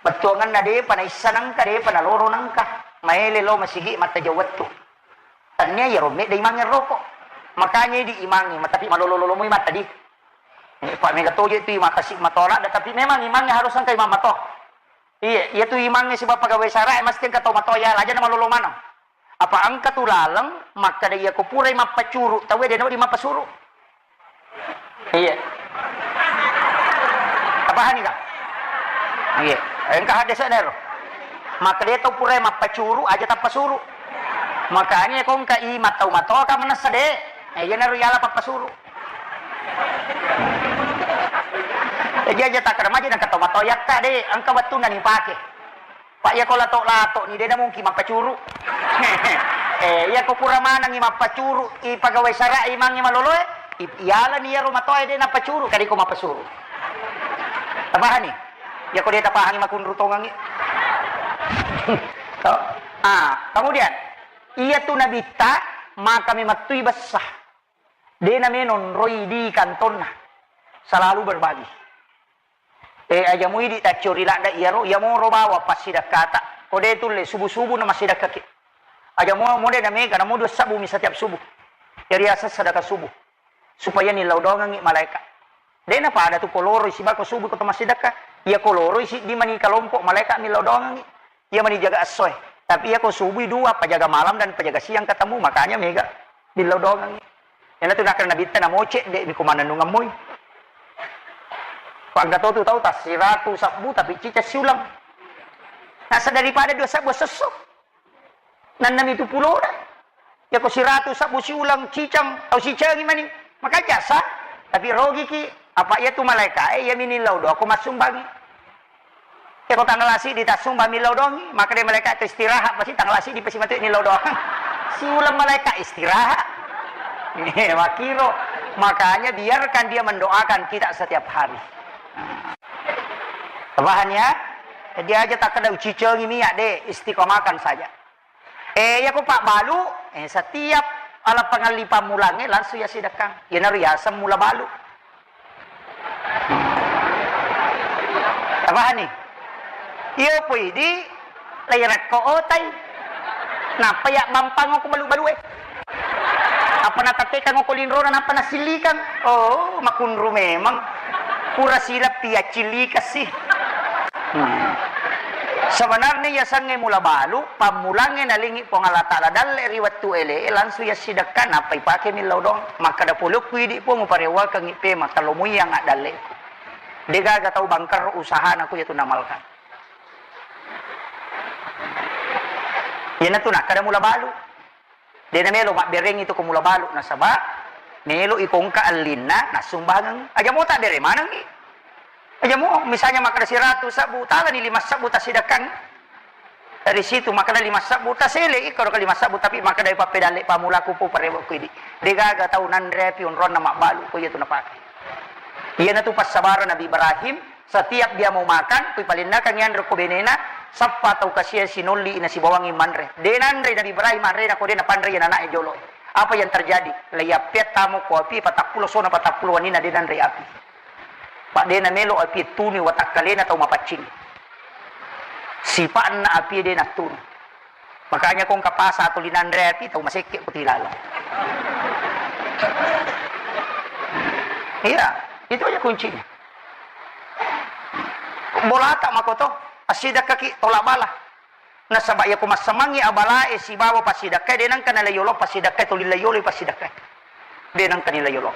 Bettuangenna depa naissa nengka, depa naloro nengka. Maele lao masigi mattajeng wettu. Tania iyaro medda imangnge roko. Makanya di imangnge, tapi malolo-lolo moi matta di. Eh, Pak, mega toje tu imang kasi matoa ladda, tapi memang imangnge harus engka imang matoa. Iya, iya tu imangnge sibawa pegawai sara e mesti engka tau matoa, iya aja na malolo maneng. Apa engka tu laleng makkeda iya ko purai mappacuru, tauwe de nawedding mappasuru. Iya. Tapahani ka? Iya. Engka haddesa dero. Makkeda tau purai mappacuru aja tappasuru. Makanya ko engka imang tau matoa ka manessa de. Eh, iya naro yala pappasuru. Jadi aja takkeda maji nengka tau matoa yakka de, engka wettunna ni pake. Pak, iya ko lato-lato ni, de na mungkin mappacuru. Eh, iya ko pura manengi mappacuru, i pegawai sara imangnge maloloe, i-, iyalani iyaro matoa de nappacuru, kadi ko mappasuru. Tapahani? Iya ko de tapahangi makunru tongengi. To. Ah, kemudian, iya tu nabitta, maka memettui bessa. De na menonroi di kantonna. Selalu berbagi. Eh, aja muidi taccio ri ladda iyaro, iyamoro bawang passidakkata. Ko de tulle subuh-subuh na massidakkaki. Aja mo, mo de na mega, namo dua sabbu mi setiap subuh. Jadi aseng sedekah subuh. Supaya nillau doangengi malaeka. De na pada tu koloroi sibako subuh ko to massidakka. Iya koloroi siddi mani kalompok malaeka millau doangengi. Iya mani jaga essoe. Tapi iya ko subui dua, pajaga malam dan pajaga siang ketemu, makanya mega billau doangengi. Iyana tu nakkeda nabitta namo cedde mi ko manennungeng moi. Ko engka to tu tau tassiratu sabbu tapi ciceng siuleng. Nasa daripada dua sabbu sesso. Nannami tu pulona. Iya ko siratu sabbu siuleng ciceng, tau sicengi mani. Maka jasa, tapi rogiki. Apa iya tu malaeka e, iya mi nillau doa ko massumbangi. Iya ko tanggal asi di tassumba millau doangi, maka dia malaeka tu istirahat, pasti tanggal asi di pasti matu nillau doang. Siuleng malaeka istirahat. Eh, makiro. Makanya biarkan dia mendoakan kita setiap hari. Paham ya? Jadi aja takkeda ucicengi miak de, istiqomahkan saja. Eh, iya ko pabbalu, eh, setiap ala pangalli pammulangnge langsung iya sidakkang. Iyanaro yaseng mula balu. Tapahani? Iya poi di Lairakko otai. Nappa ya bampang ko balu-balu e. Apa natattekang ko linrona nappa nasillikang. Oh, makunru memang. Pura silappi yaccillikassi. Hmm. Sebenarnya yasengnge mula balu, pammulangnge nalingi Puang Allah Ta'ala dalle ri wettu ele, langsung yassidekka, nappa ipake millau doang. Makkada polokku idi Puang, uparewakengngi pema, talo muiang addalle. Degaga tau bangker usahana ku yatu namalkan. Iyanatu nakkada mula balu. De namelo mabberengngi tu ko mula balu nasaba melo ikongka allinna nassumbangeng. Aja mota bere manengngi. Aja mo misalnya makkada siratu sebbu, talani lima sebbu tasidekang. Dari situ makkada lima sebbu tasele iko lima sebbu tapi makkada pappedalle pamulaku pu parewa ku idi. Degaga tau nanre api onronna mabbalu ko iyatu napake. Iyanatu passabareng Nabi Ibrahim. Setiap dia mau makan, kui palennakang yanre ko benena, sappa tau kasia sinolli nasibawangi manre. De nanre Nabi Ibrahim anrena ko de napanre iya nana'e jolo. Apa yang terjadi? Leiyappea tamo ko api patappulo sona patappulo wanina de nanre api. Pak de namelo api tunu watakkalena tau mapaccing. Sipa'na api de nattunu. Makanya ko engka pasa tuli nanre api tau masekke ko tilaleng. Iya, itu aja kuncinya. Bolata makoto, assidakkaki tolak bala. Nasaba iya ko massamangngi abalae sibawa passidakkae de nengka nalai yolo passidakkae tuli lai yolo passidakkae. De nengka nilai yolo.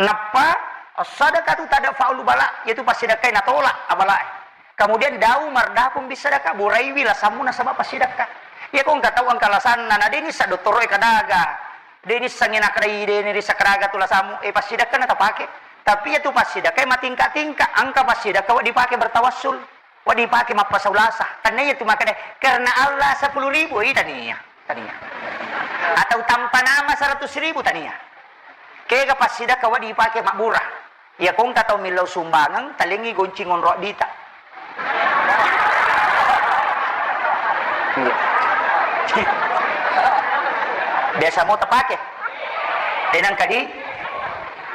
Nappa as-sadaqatu tadfa'ul bala, yaitu passidakkae natolak abalae. Kemudian dau mardapun bisadaka, buraiwi lasammu nasaba passidakka. Iya ko engka tau engka lasanna, na de nissa dottoroe kadaga, de nissangngi nakadai de nirissa kadaga tu lasammu, eh passidakka na tapake. Tapi iya tu passidakka matingka-tingka, engka passidakka wedding dipake bertawassul, wedding dipake mappasau lasa. Tania iya tu makkeda, karena Allah sepuluh ribu, eh tania, tania. Atau tanpa nama seratus ribu, tania. Kega passidakka wedding dipake mabbura. Iya ko engka tau millau sumbangeng, talengngi goncing onro addita. Iya. Biasa mo tapake. Tenang kadi,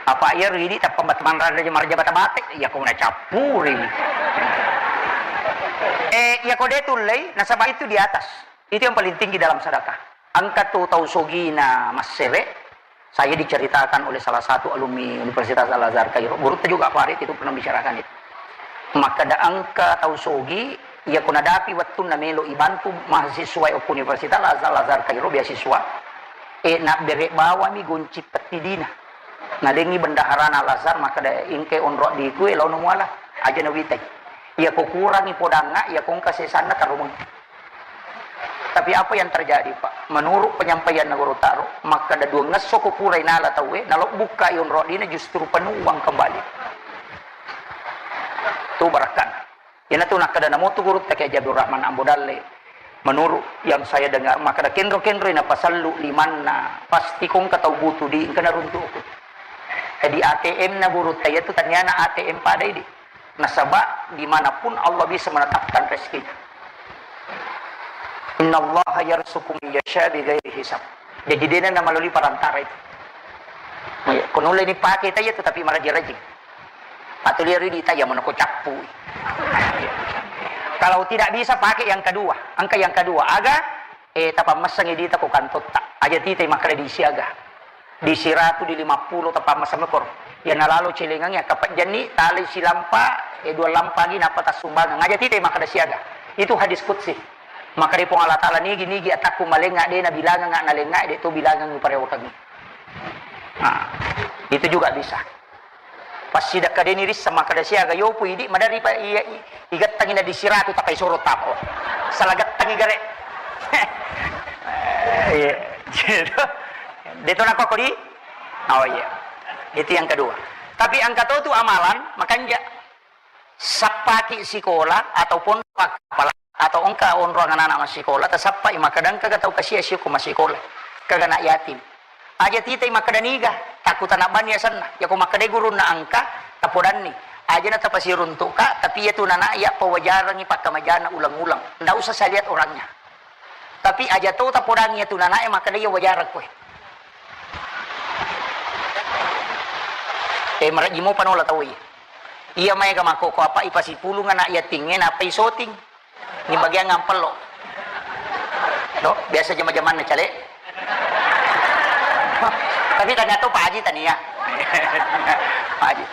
apa iya ridi tappa mat-, manrada maraja bata-bate, iya ko nacappuri. Eh, iya ko de tullei, nasaba itu di atas. Itu yang paling tinggi dalam sedekah. Engka tu tau sogina massere, saya diceritakan oleh salah satu alumni Universitas Al-Azhar Kairo, gurutta juga Farid itu pernah bicarakan itu. Makkeda engka tau sogi, iya ko nadapi wettunna melo ibantu mahasiswa okko Universitas Al-Azhar, Al-Azhar Kairo beasiswa, e nabbere bawami gonci pettidina. Nadengi bendaharana Al-Azhar makkeda engka onro addiku e laono muala, aja nawitai. Iya ko kurangi podangnga, iya ko engka sesanna tarumeng. Tapi apa yang terjadi, Pak? Menurut penyampaianna Guru Taro, makkeda duangngesso ko purai nala tauwe, nalobbukkai onro addina justru penuh uang kembali. Tu barakkan. Iyanatu nakkeda namotu gurutta Kiai Haji Abdul Rahman Ambo Dalle. Menurut yang saya dengar, makkeda kenro-kenroi napasellu limanna, pasti ko engka tau butuh di engka naruntu'ku. Jadi A T M na gurutta iyatu taniana A T M pada idi. Nasaba dimanapun Allah bisa menetapkan rezekinya. Innallaha yarzuqu man yasha bighairi hisab. Jadi dena na melalui perantara itu. Iya, ko nulle ni pake taya tetapi maraji-raji. Atau lihat di taya mana ko cappu. Kalau tidak bisa pakai yang kedua, angka yang kedua. Aga, eh, tapammessangi dita ko kantotta. Aja tita makkeda di siaga. Di siratu, di lima puluh, tapammasang mekor. Iya nalalo celengang iya kapejjanni, talai silampa, eh, dua lampa gi nappa tassumbangeng. Aja tita makkeda siaga. Itu hadis qudsi. Makkeda Puang Allah Ta'ala, nigi-nigi atakku malenga de nabilangang, nalenga de to bilangang parewakangi. Nah, itu juga bisa. Passidakka deni rissa makkeda siaga yopu idi madari pa iya i-, igattangi na di siratu tapai soro tapo. Salah gattangi gare. Iya. Gitu. Deto nako kodi? Oh iya. Itu yang kedua. Tapi angka to tu amalan, makanja sappaki sikola ataupun apala atau engka onrong anak-anak massikola, tasappai makkeda engkaga tau kasia siko massikola. Kaga anak yatim. Aja titai makkeda niga, takku tanabbanni asenna. Yako makkeda gurunna angka, tapodanni. Aja na tapasiruntuka, tapi iya tu nana iya pawajarangi pakkamajana ulang-ulang. Ndak usah saya lihat orangnya. Tapi aja to tapodangi iya tu nana iya makkeda iya wajarang koe. Eh, maraji mo panola tau iya. Iya maega makkoko apa ipasipulung anak yatingnge napa isoting. Ni bagian ngampello. Loh, biasa jama-jamanna cale. Tapi ternyata Pak Haji tania. Pak Haji.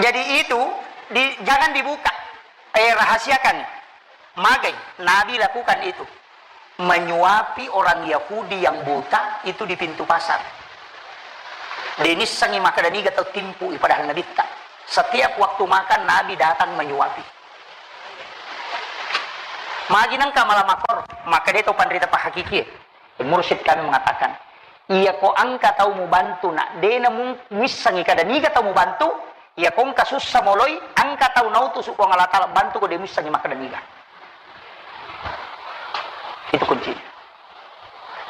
Jadi itu di, jangan dibuka. Eh, rahasiakan. Magai, Nabi lakukan itu. Menyuapi orang Yahudi yang buta itu di pintu pasar. Denissengi makkeda niga tau timpu i padahal Nabitta. Setiap waktu makan Nabi datang menyuapi. Magi nengka mala makor, maka de to panrita pahakiki. Mursyid kami mengatakan, iya ko engka tau mubantu nak dena mung-, muissengi kada niga tau mubantu, iya ko engka sussa moloi, engka tau nautu su Puang Allah Taala bantu ko de muissengi makkeda niga. Itu kuncinya.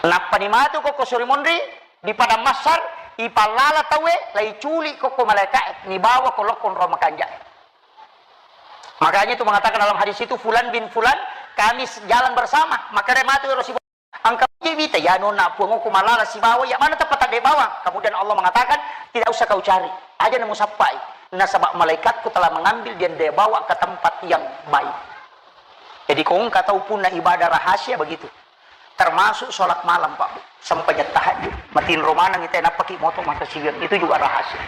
Nappani matu ko, ko suri monri di padang mahsyar, ipallala tauwe, lai culi ko, ko malaika, nibawa ko lokko ro makanjak. Makanya itu mengatakan dalam hadis itu, "Fulan bin Fulan, kami s-, jalan bersama." Maka dia mati Rasulullah. Engkau je wita, ya nona puang ku malala sibawa, ya mana tempat tak dibawa? Kemudian Allah mengatakan, "Tidak usah kau cari. Aja namu sappai. Nasaba malaikatku telah mengambil dia, dia bawa ke tempat yang baik." Jadi kau engkau tahu pun ibadah rahasia begitu. Termasuk sholat malam, Pak Bu. Sempajang tahajud. Matinro maneng ite nappaki moto makkasiwiang. Itu juga rahasia.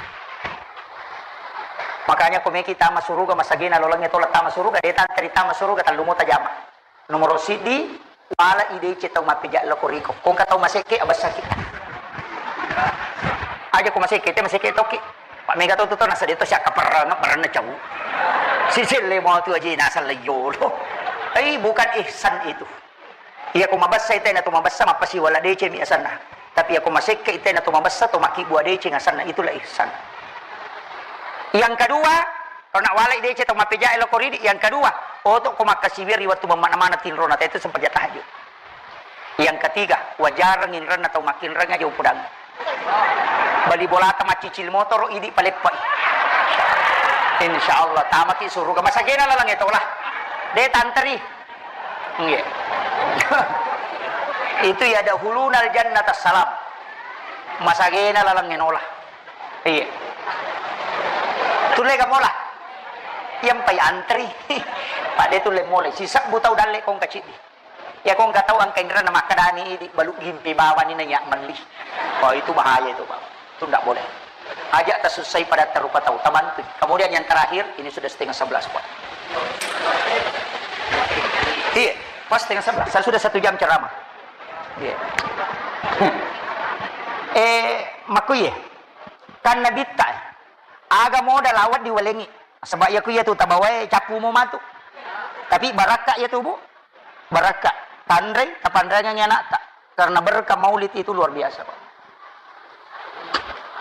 Makanya ko meki tama suruga, masagena lolangnge tola tama suruga, de tanteri tama suruga, tellu mota jama. Nomor siddi, wala ide ce tau mappeja lo koriko. Ko engka tau masekke, abessaki. Aja ko masekke, te masekke toki. Pak mega to tu to nasa de to siakka perang, perang na cau. Sisille mau tu aja nasa leyolo. Eh, bukan ihsan itu. Iya ko mabessa ite na to mabessa mappasiwala decemi asanna. Tapi iya ko masekke ite na to mabessa to makkibua deceng asanna, itulah ihsan. Yang kedua, kalau nak walai dece to mappejae lo koridi, yang kedua, oto ko makkasiwiri waktu mana-mana tinrona itu sempat tahajud. Yang ketiga, wajareng inrenna tau makkinreng aja upudang. Bali bolata maccicil motoro idi paleppai. Insya Allah tamaki suruga. Masagena lalang etolah. De tanteri. Iya. Itu ya dahulunal jannata salam. Masagena lalang enolah. Iya. Tulle ga mola. Yang pai antri. Pak de tulle mola. Sisa butau dalle kong kacidi. Ya ko engka tau engka inrana makkedani idi balu gimpi bawani na yak melli. Wah, itu bahaya itu, Pak. Itu ndak boleh. Ajak tasussai pada tarupa tau, tabantu. Kemudian yang terakhir, ini sudah setengah sebelas, Pak. Iya, pas setengah sebelas. Saya sudah satu jam ceramah. Iya. Eh, makku iya. Kan nabitta, eh. Aga moda lawat diwalengi. Sebab iya ku iya tu tabawae cappu mo matu. Tapi barakka iya tu, Bu. Barakka, tanrei, tapanreangengngi anakta. Karena berkah maulid itu luar biasa, Pak.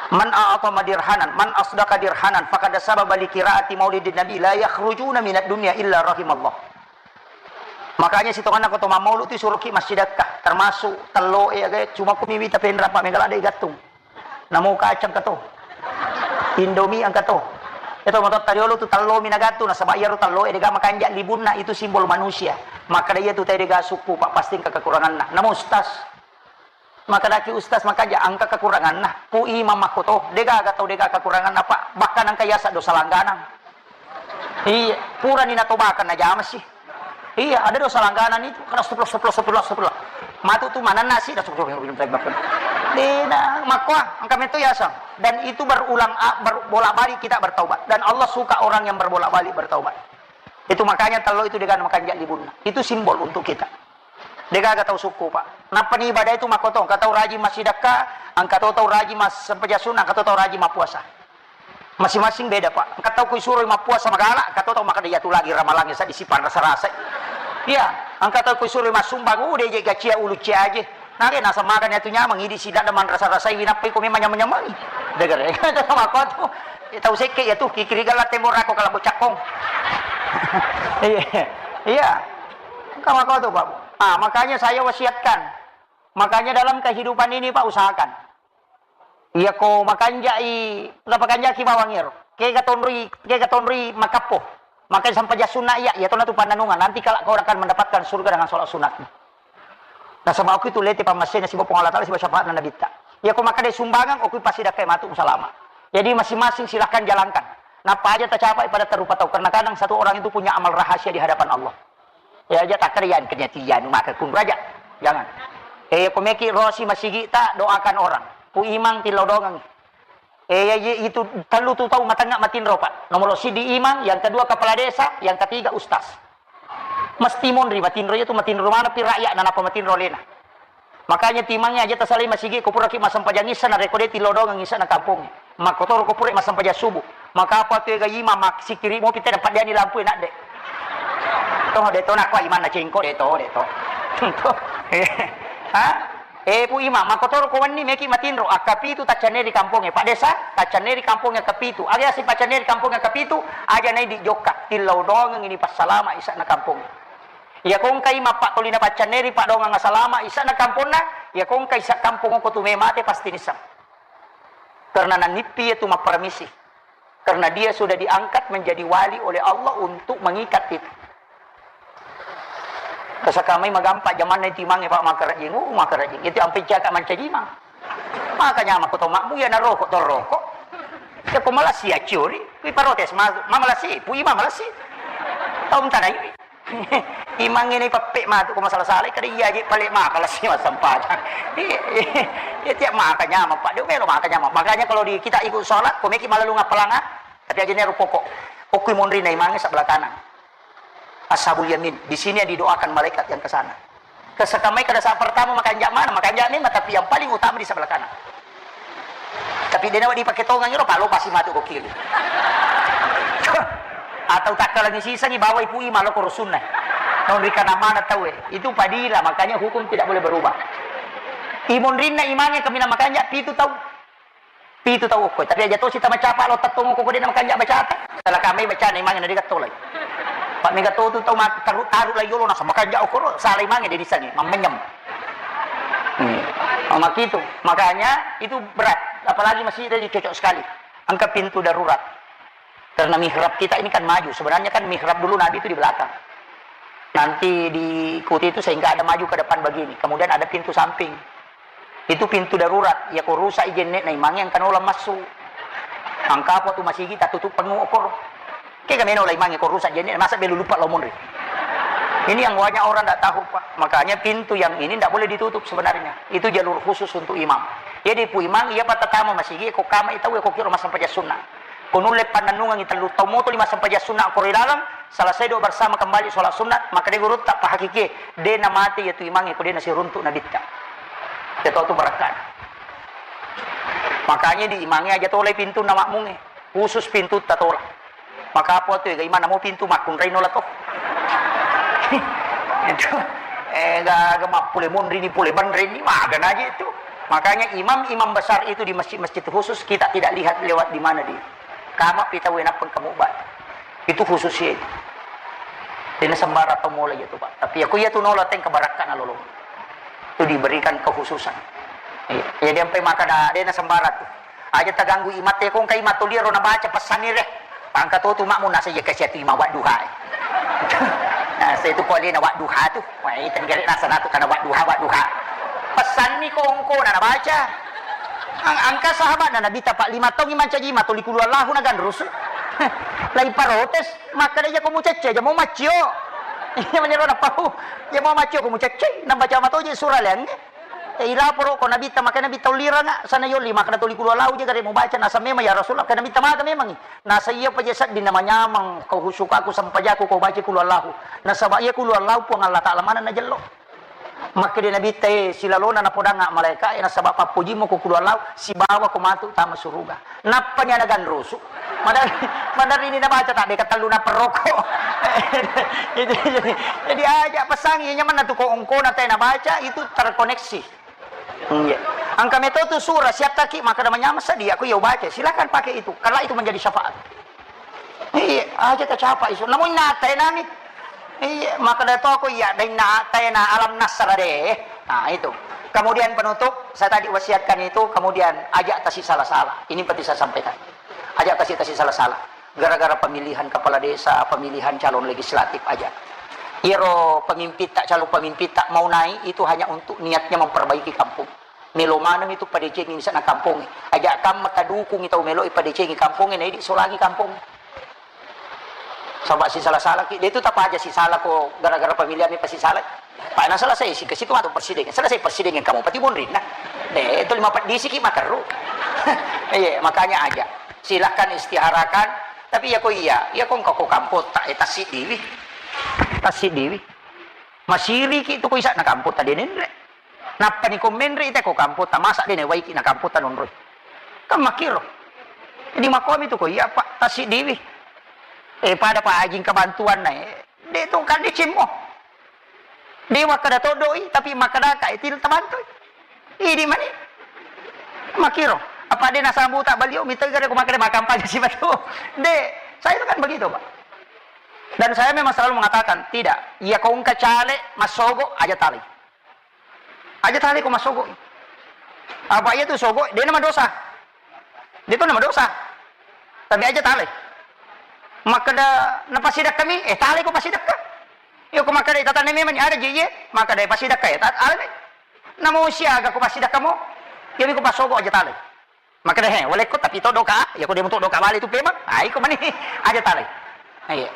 Man a'tama dirhanan, man asdaqa dirhanan, faqad sababa li qiraati maulidin nabi, la yakhrujuna minad dunya illa rahimallah. Makanya sitonganna ko to mammaulu tu suruki massidakka, termasuk tello e aga, cuma ko miwita penra pa megala de gattung. Namo kacang kato. Indomie angkato. Itu motor tariolo tu tello mi nagattu nasaba iyaro tello e dega makanja libunna itu simbol manusia. Maka dia tu tadi dega suku Pak pasti engka kekuranganna. Namo ustaz. Maka daki ustaz makanja angka kekuranganna. Ku imam makkoto dega aga tau dega kekuranganna Pak. Bahkan angka yasa dosa langganan. Iya, purani natobakan najama sih. Iya, ada dosa langganan itu. Kena astagfirullah, astagfirullah, astagfirullah, astagfirullah. Matu tu manenna sih, astagfirullah. Dena, makkoa, engka metto yaseng. Dan itu berulang a-, ber-, bolak-balik kita bertaubat. Dan Allah suka orang yang berbolak-balik bertaubat. Itu makanya tello itu dega makanja libunna. Itu simbol untuk kita. Dega aga tau suku, Pak. Nappa ni ibadah itu makotong, engka tau rajin massidakka, engka to tau rajin mas-, sempajang sunnah, engka to tau rajin mappuasa. Masing-masing beda, Pak. Engka tau ku isuroi mappuasa magala, engka to tau makkeda iyatu lagi ramalangnge seddi sipanrasa-rasai. Iya, engka tau ku isuroi massumbang, uh, de je gacia ulu cia aje. Nare naseng magani atu nyameng, idi sidadda manrasa-rasai winappai ko memang nyameng-nyamengi. Degere, engka tau makkotu. Tau sekke iyatu, kikiri gala tembok rako kala bocakkong. Iya. Iya. Engka makkotu, Pak. Ah, makanya saya wasiatkan. Makanya dalam kehidupan ini, Pak, usahakan. Iya ko makanjai, napakanjaki bawang ero. Kega tonroi, kega tonroi makappo. Maka sampajang sunna iya, iya tona tu pannanungan. Nanti kala kau akan mendapatkan surga dengan sholat sunatmu. Nasaba okui tu lete pammasena siba Puang Allah Taala siba syafaatna nabitta. Iya ko makkeda sumbangan okui pasti dakkai matu salama. Jadi masing-masing silahkan jalankan. Napa aja tacapai pada tarupa tau. Karena kadang satu orang itu punya amal rahasia di hadapan Allah. Ya aja takkeda yan kenya tiyan maka kun raja. Jangan. Eh, ko meki rosi masigi'ta, doakan orang. Pu Imang tillau dongengngi. Eh, ya, ya, itu tellu tu tau matengnga matinro, Pak. Nomor siddi Imang, yang kedua kepala desa, yang ketiga ustaz. Mesti monri matinro, itu matinro mana pi rakyat, nanapa matinro lena. Makanya timangnge aja tasalai masigi, ko puraki massempajang isya, narekko de tillau dongengngi isya na kampongnge. Makkotoro ko pura massempajang subuh. Maka apa tu ega imang, mak sikiri mopi tena paddiani lampu enak de. Toh de to nakko imanna cengko de to, de to. Ha? Eh, Pu Imang, makkotoro ko wenni meki matinro, akkapitu taccanne ri kampongnge, Pak Desa, taccanne ri kampongnge akkapitu. Aga yaseng paccanne ri kampongnge akkapitu, aja nai di jokka, tillau doangengngi ni passalama isa'na kampongnge. Iya kongkai mappattolina paccanne ri paddoangang asalama isa'na kamponna, iya kongkai isa kampong ko tu me mate pasti nisseng. Karena nanippi itu mapparamisi. Karena dia sudah diangkat menjadi wali oleh Allah untuk mengikat itu. Kasakamai magampa jamanna timangnge, Pak, makarajing, uh, makarajing. Itu ampe jaka mancaji mang. Makanya mako to makmu ya naroko to roko. Ya ko malasi ya ciori, kui parotes ma, ma malasi, pui ma malasi. Taum tanai. Imang ini peppek matu ko masalah-salah, kada iya je pale ma malasi masampajang. Iya, iya. Ya tiap makanya mappa, dia melo makanya mappa. Makanya kalau di kita ikut sholat, ko meki malalung apalanga, tapi aja neru pokok. Okui monri na imangi sebelah kanan. Ashabul Yamin. Di sini yang didoakan malaikat yang ke sana. Kesekamai kada saat pertama makanjak mana, makanjak ni, tapi yang paling utama di sebelah kanan. Tapi dia nawak dipakai tongang iro, palo pasti matu ko kiri. Atau tak kalau ngisi sangi bawa ibu i malo ko rusunna. Tahun rika mana tahu eh. Itu padila, makanya hukum tidak boleh berubah. Imun rinna imange kami makanjak pitu tahu. Pitu tau okko, tapi aja tosi tama capa lo tettongo ko dena makanja bacata. Salah kami bacana imange na degatto lai. Pak mega to tu tau mat-, taru-, taru lai yolo nasa makanja okoro, salah imange de disangi, mammenyem. Hmm. Oh, makitu. Makanya itu berat, apalagi masjid tadi cocok sekali. Angka pintu darurat. Karena mihrab kita ini kan maju, sebenarnya kan mihrab dulu Nabi itu di belakang. Nanti diikuti itu sehingga ada maju ke depan begini, kemudian ada pintu samping. Itu pintu darurat, ya ko rusak i jenne na imange angka nola massu. Angka apa tu masigi tatutup pengu okor. Ke kami nola imange ko rusak jenne, masa belu lupa lo munri. Ini yang banyak orang tidak tahu, Pak. Makanya pintu yang ini tidak boleh ditutup sebenarnya. Itu jalur khusus untuk imam. Jadi pu imang iya patatama masigi ko kama itau ko kiro masampaja sunnah. Ko nulle pannennungengngi tellu taung moto lima sempajang sunna ko ri laleng, selesai doa bersama kembali sholat sunat, maka de gurutta pahakikie, de namate iya tu imangnge ko de nasiruntuk nabitta. Iya to tu barakkana. Makanya di imangnge aja tolai pintunna makmungnge, khusus pintutta tola. Maka apa tu ega imanna mo pintu makkunrai nola to. Itu, eh, ga, ga mappule monri ni pole banre ni, magana aja itu. Makanya imam-imam besar itu di masjid-masjid khusus kita tidak lihat lewat di mana di Kama pi tau e nappa engka mubba. Itu khusus iya itu. Dena sembarang tau mola iya tu, Pak. Tapi aku iya tu nola teng kebarakkana lolo. Itu diberikan kekhususan. Iya. Jadi ampai maka da, dena sembarang tu. Aja taganggu imatte ko engka imat toliro nabaca pesanni re. Pangka to tu makmu nasa iya kasi atu ima wadduha. Nah, saya tu pole na wadduha tu. Wah, itu negara nasa natu karena wadduha, wadduha. Pesanni ko engko na nabaca. Ang-, angka sahabat na Nabi tapak lima taung mancaji matoli kulu Allahu na ganrusu. Lai parotes, maka dia ko mucecce, jamo maccio. Iya meniro na pau. Jamo maccio ko mucecce, na baca matoje surah leng. Eh, ilaporo ko Nabi ta, maka Nabi tauliranga, sana yoli, maka toli kulu Allahu jaga remo baca, nasa memang ya Rasulullah, ka Nabi ta maka memang. Nasa iya paja sedding na manyameng, kau husukaku sempajaku, kau baca kulu Allahu. Nasaba iya kulu Allahu Puang Allah Ta'ala mana na jello. Makkeda Nabitta, eh, silalona napodangnga malaeka, eh, nasaba pappojimu ko kulu Allahu, sibawa ko matu tama suruga. Nappani ana ganrusu. Madar-, madarrini nabaca tadde katellu naperroko. Jadi, jadi, jadi aja pesangi, nyamanna tu ko engkona te nabaca, itu terkoneksi. Iya. Engka meto tu sura siattaki, maka da manyameng sedia, aku iya ubaca. Silakan pakai itu. Kalau itu menjadi syafaat. Iya, aja tacapa isu. Namun nata nami. Iya, maka da toko iya, da inna tena alam nasra deh. Nah, itu. Kemudian penutup, saya tadi wasiatkan itu, kemudian ajak tasi salah-salah. Ini penting saya sampaikan. Ajak tasi-tasi salah-salah. Gara-gara pemilihan kepala desa, pemilihan calon legislatif aja. Iro pemimpin tak, calon pemimpin tak mau naik itu hanya untuk niatnya memperbaiki kampung. Melo maneng itu padecengi sana kampung. Ajak kam maka dukung itu melo padecengi kampung, naik di solangi kampung. Saba' sisala-salaki, de' tu tapaja sisala ko gara-gara pamiliami pasisala. Pa' na selesai si ke situ matu persidangan. Selesai persidangan kamu pati monrinna. De' tu lima peddisiki makerru. Iya, makanya aja. Silahkan istiharakan. Tapi ya ko iya, ya ko engka ko kampotta, eh, tassiddiwi. Tassiddiwi. Masiriki tu ko isa' na kampotta de' nenre. Nappani ko menre' ite ko kampotta, masa' de' newaiki na kampotta nonroi. Kan makkiro. Jadi makkomi tu ko iya, Pak, tassiddiwi. Eh, pada Pak Haji engka bantuanna, eh. De' tu kan decimmo. De' makkada todoi, tapi makkada ka itil tabantui. Idi' mani. Makkiro. Apa de' nasambuta' baliau, mita gare ko makkada makampanye si batu. De', saya itu kan begitu, Pak. Dan saya memang selalu mengatakan, tidak. Iya ko engka caleg massogo', aja talai. Aja talai ko massogo'. Apa iya tu sogo', de' na madosa. De' tu na madosa. Tapi aja talai. Makkada na passidakkami, eh, talai ko passidakka. Iya ko makkada itatanna memang ada je iye, makkada passidakkami, eh, ta-, alai. Namo siaga ko passidakkamo, iya mi ko passogo' aja talai. Makkeda, "He, walekko tapi to doka, ya ko demo to doka bale tu pemang." Ah, iko mani aja talai. Iya.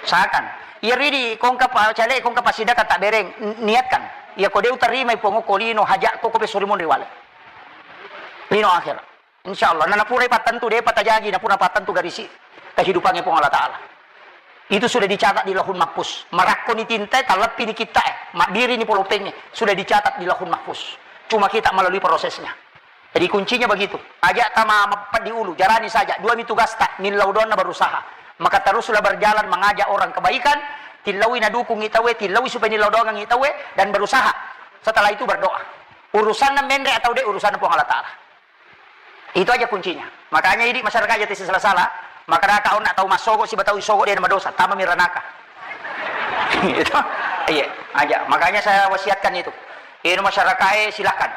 Usahakan. Iya ridi kongka pa-, cale kongka pasidaka tak bereng, n-, niatkan. Iya ko de' utarimai Puang ko lino hajat ko, ko pesuri monri wale. Lino akhirat. Insya Allah. Nana purai pattentu de' patajagi, na pura pattentu garisi kehidupannya Puang Allah Ta'ala. Itu sudah dicatat di Lauhul Mahfuz. Marakkoni tintae, talleppini kittae, mabbirini polopengnge, sudah dicatat di Lauhul Mahfuz. Cuma kita melalui prosesnya. Jadi kuncinya begitu. Aja tama mapeddi ulu, jalani saja. Dua mi tugasta, millau doanna berusaha. Maka teruslah berjalan mengajak orang kebaikan, tillaui nadukungngi tauwe, tillaui supaya nillau doangngi tauwe, dan berusaha. Setelah itu berdoa. Urusanna menre atau de', urusanna Puang Allah Ta'ala. Itu aja kuncinya. Makanya idi' masyarakat aja tesi sala-sala, makkadaka onna tau massogo' siba tau isogo' de' na madosa, tama mi ranaka. Itu, iya, aja. Makanya saya wasiatkan itu. Ino masyarakat, eh, silakan.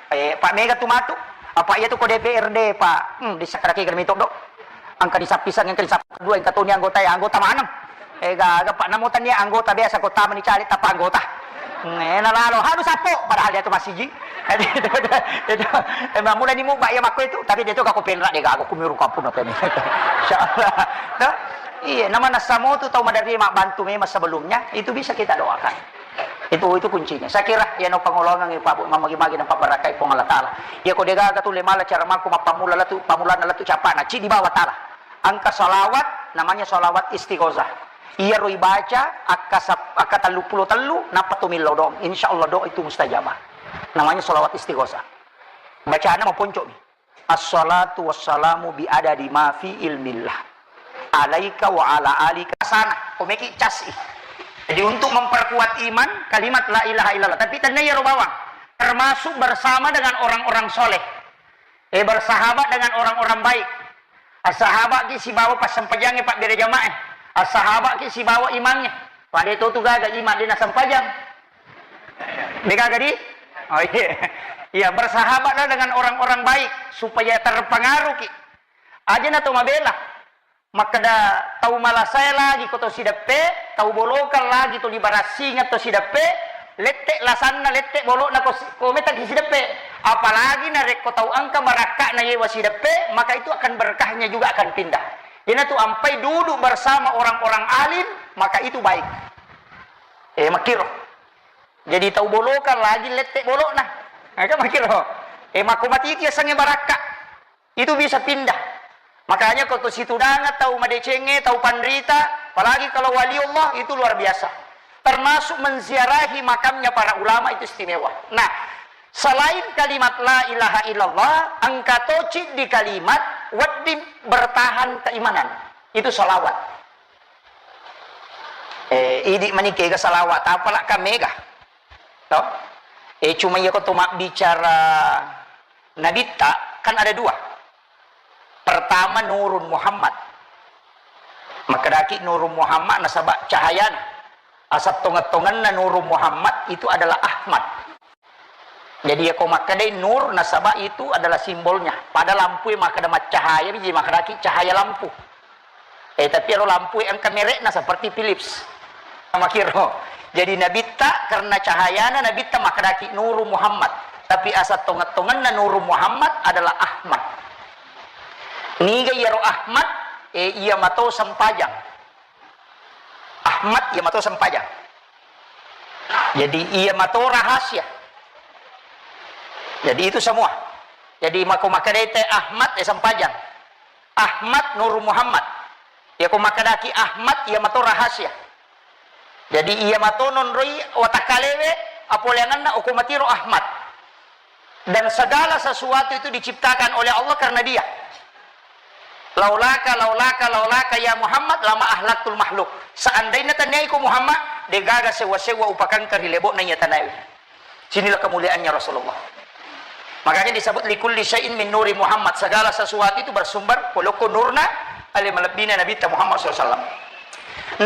Eh, Pak Mega tu matu, apa iya tu ko D P R D, Pak? Hmm, di sakadaki kami todo. Engka di sappisang, engka di sappisang dua, engka toni anggota, ya, anggota maneng. Eh, gaga, Pak, namo tania anggota biasa ko tama ni cari tapa anggota. Hmm, eh, nalalo, hadu sapo, padahal dia tu masiji. Itu, itu, itu, emang mulai ni muba ya makko itu, tapi dia tu kako penra de' gaga, kumiru kampung apa ini. Insya Allah. Tuh? Iya, nama nasamo tu tau madari mak bantu memang sebelumnya, itu bisa kita doakan. Itu, itu kuncinya. Saya kira, ya, no pangolongan, ya, Pak, Bu, mamagi-magi nampak barakai Puang Allah Ta'ala. Ya, ko de' gaga tu le mala cara makku mappamula latu, pamulana latu capa na, ci di bawah Ta'ala. Engka salawat, namanya salawat istighosah. Iya ro ibaca, akka sap-, akka tellu pulo tellu, nappa tu millau doang. Insya Allah doa itu mustajabah. Namanya salawat istighosah. Bacana maponco mi. Assalatu wassalamu bi adadi ma fi ilmillah. Alaika wa ala alika. Sana, komeki casi. Jadi untuk memperkuat iman, kalimat la ilaha illallah. Tapi tenna iya ro bawang. Termasuk bersama dengan orang-orang soleh. Eh, bersahabat dengan orang-orang baik. Assahabaki sibawa passempajangnge pabbere jamaah. Assahabaki sibawa imangnge. Pada itu tu gaga iman dena sempajang. De' gaga di? Oh iya. Iya, bersahabatlah dengan orang-orang baik supaya terpengaruh ki. Aja na to mabela. Makkeda tau malasae lagi ko to sideppe, tau bolokang lagi to libarassingeng to sideppe, lette lasanna, lette bolokna ko si-, ko meta ki sideppe. Apalagi narekko tau engka barakka'na yewa sideppe, maka itu akan berkahnya juga akan pindah. Iyanatu ampai duduk bersama orang-orang alim, maka itu baik. Eh, makkiro. Jadi tau bolokang lagi lette bolokna. Maka makkiro. Eh, makko matiti asengnge barakka. Itu bisa pindah. Makanya ko to situdangeng tau madecengnge, tau panrita, apalagi kalau wali Allah, itu luar biasa. Termasuk menziarahi makamnya para ulama itu istimewa. Nah, selain kalimat la ilaha illallah, engka to ciddi kalimat wedding bertahan keimanan. Itu salawat. Eh, idi' mani kega salawat, tapalakka mega. To? Eh, cuma iya ko to mabbicara Nabitta, kan ada dua. Pertama, Nurun Muhammad. Makkedaki Nurun Muhammad nasaba cahayana. Asal tongeng-tongenna Nurun Muhammad itu adalah Ahmad. Jadi, iya ko makkedai nur, nasaba itu adalah simbolnya. Pada lampu makkeda maccahaya, jadi makkedaki cahaya lampu. Eh, tapi ero lampu engka merekna seperti Philips. Makkiro. Jadi, Nabitta karena cahayana Nabitta makkedaki Nuru Muhammad. Tapi asal tongeng-tongenna Nuru Muhammad adalah Ahmad. Niga iyaro Ahmad? Eh, iya mato sempajang. Ahmad, iya mato sempajang. Jadi, iya mato rahasia. Jadi, itu semua. Jadi, mako makkedai te Ahmad, eh, sempajang. Ahmad Nuru Muhammad. Iya ko makkedaki Ahmad, iya mato rahasia. Jadi, iya mato nonroi watakkalewe, apoleangenna okko matiro Ahmad. Dan segala sesuatu itu diciptakan oleh Allah karena Dia. Laulaka, laulaka, laulaka ya Muhammad, lama ahlaktul makhluk. Seandainya taniaiko Muhammad, degaga sewa-sewa upakangka ri lebo'na iya tanae. Sinilah kemuliaannya Rasulullah. Makanya disebut likulli syai'in min nuri Muhammad. Segala sesuatu itu bersumber polokko nurna ale malebbina Nabitta Muhammad sallallahu alaihi wasallam.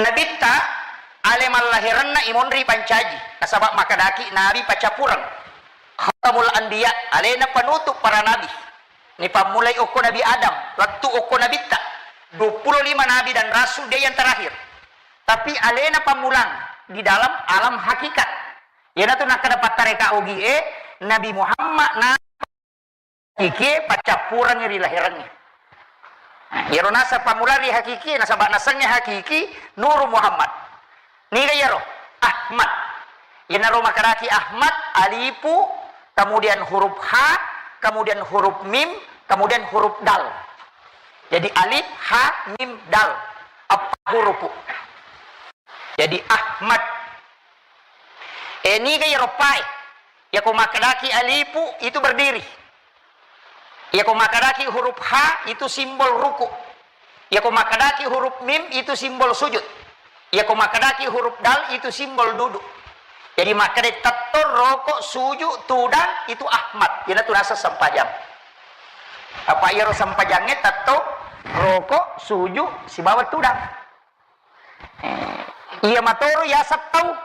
Nabitta ale mallahiranna imonri pancaji. Nasaba makkedaki Nabi paccapureng. Khatamul Anbiya, alena penutup para nabi. Nipammulai okko Nabi Adam, lettu okko Nabitta. Dua puluh lima nabi dan rasul, dia yang terakhir. Tapi alena pammulang di dalam alam hakikat. Iyanatu nakkeda pattareka ogie, Nabi Muhammad na ikie paccappurengngi ri lahirengnge. Nah, iyaro naseng pammula ri hakiki, nasaba nasengnge hakiki Nuru Muhammad. Niga iyaro? Ahmad. Iyanaro makkedaki Ahmad, alifu, kemudian huruf ha, kemudian huruf mim, kemudian huruf dal. Jadi alif, ha, mim, dal. Eppa hurupu. Jadi Ahmad. Eh, niga iyaro pae? Iyako makkedaki alifu, itu berdiri. Iyako makkedaki huruf ha, itu simbol ruku. Iyako makkedaki huruf mim, itu simbol sujud. Iyako makkedaki huruf dal, itu simbol duduk. Jadi makkeda tettong, roko, suju, tudang, itu Ahmad. Iyanatu naseng sempajang. Apa iyaro sempajangnge tettong, roko, suju, sibawa tudang. Eh, iya matoro yaseng tau.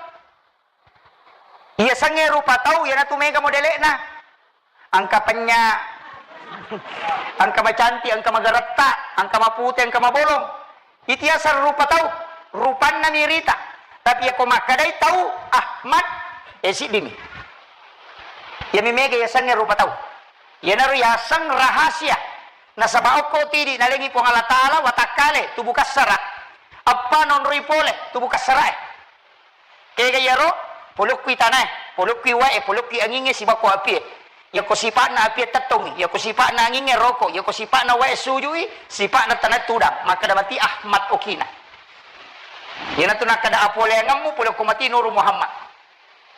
Iya sengnge rupa tau, iyanatu mega modele'na. Engka penya, engka macanti, engka magaretta, engka mapute, engka mabolong. Itu yaseng rupa tau, rupanna mirita. Tapi iyako makkedai tau Ahmad, eh, siddimi. Iyami mega yasengnge rupa tau. Iyanaro yaseng rahasia. Nasaba okko tidi nalengi Puang Allah Ta'ala watakkale tubuh kassara. Eppa nonroi pole tubuh kassarae. Kega iyaro, polokkui tanae, polokkui wae, polokkui angingnge, sibakko apie. Iyako sipa'na apie tettongngi, iyako sipa'na angingnge roko, iyako sipa'na wae sujui, sipa'na tanae tudang, makkeda mati Ahmad okina. Iyanatu nakkeda apoleangemmu polokko mati Nuru Muhammad.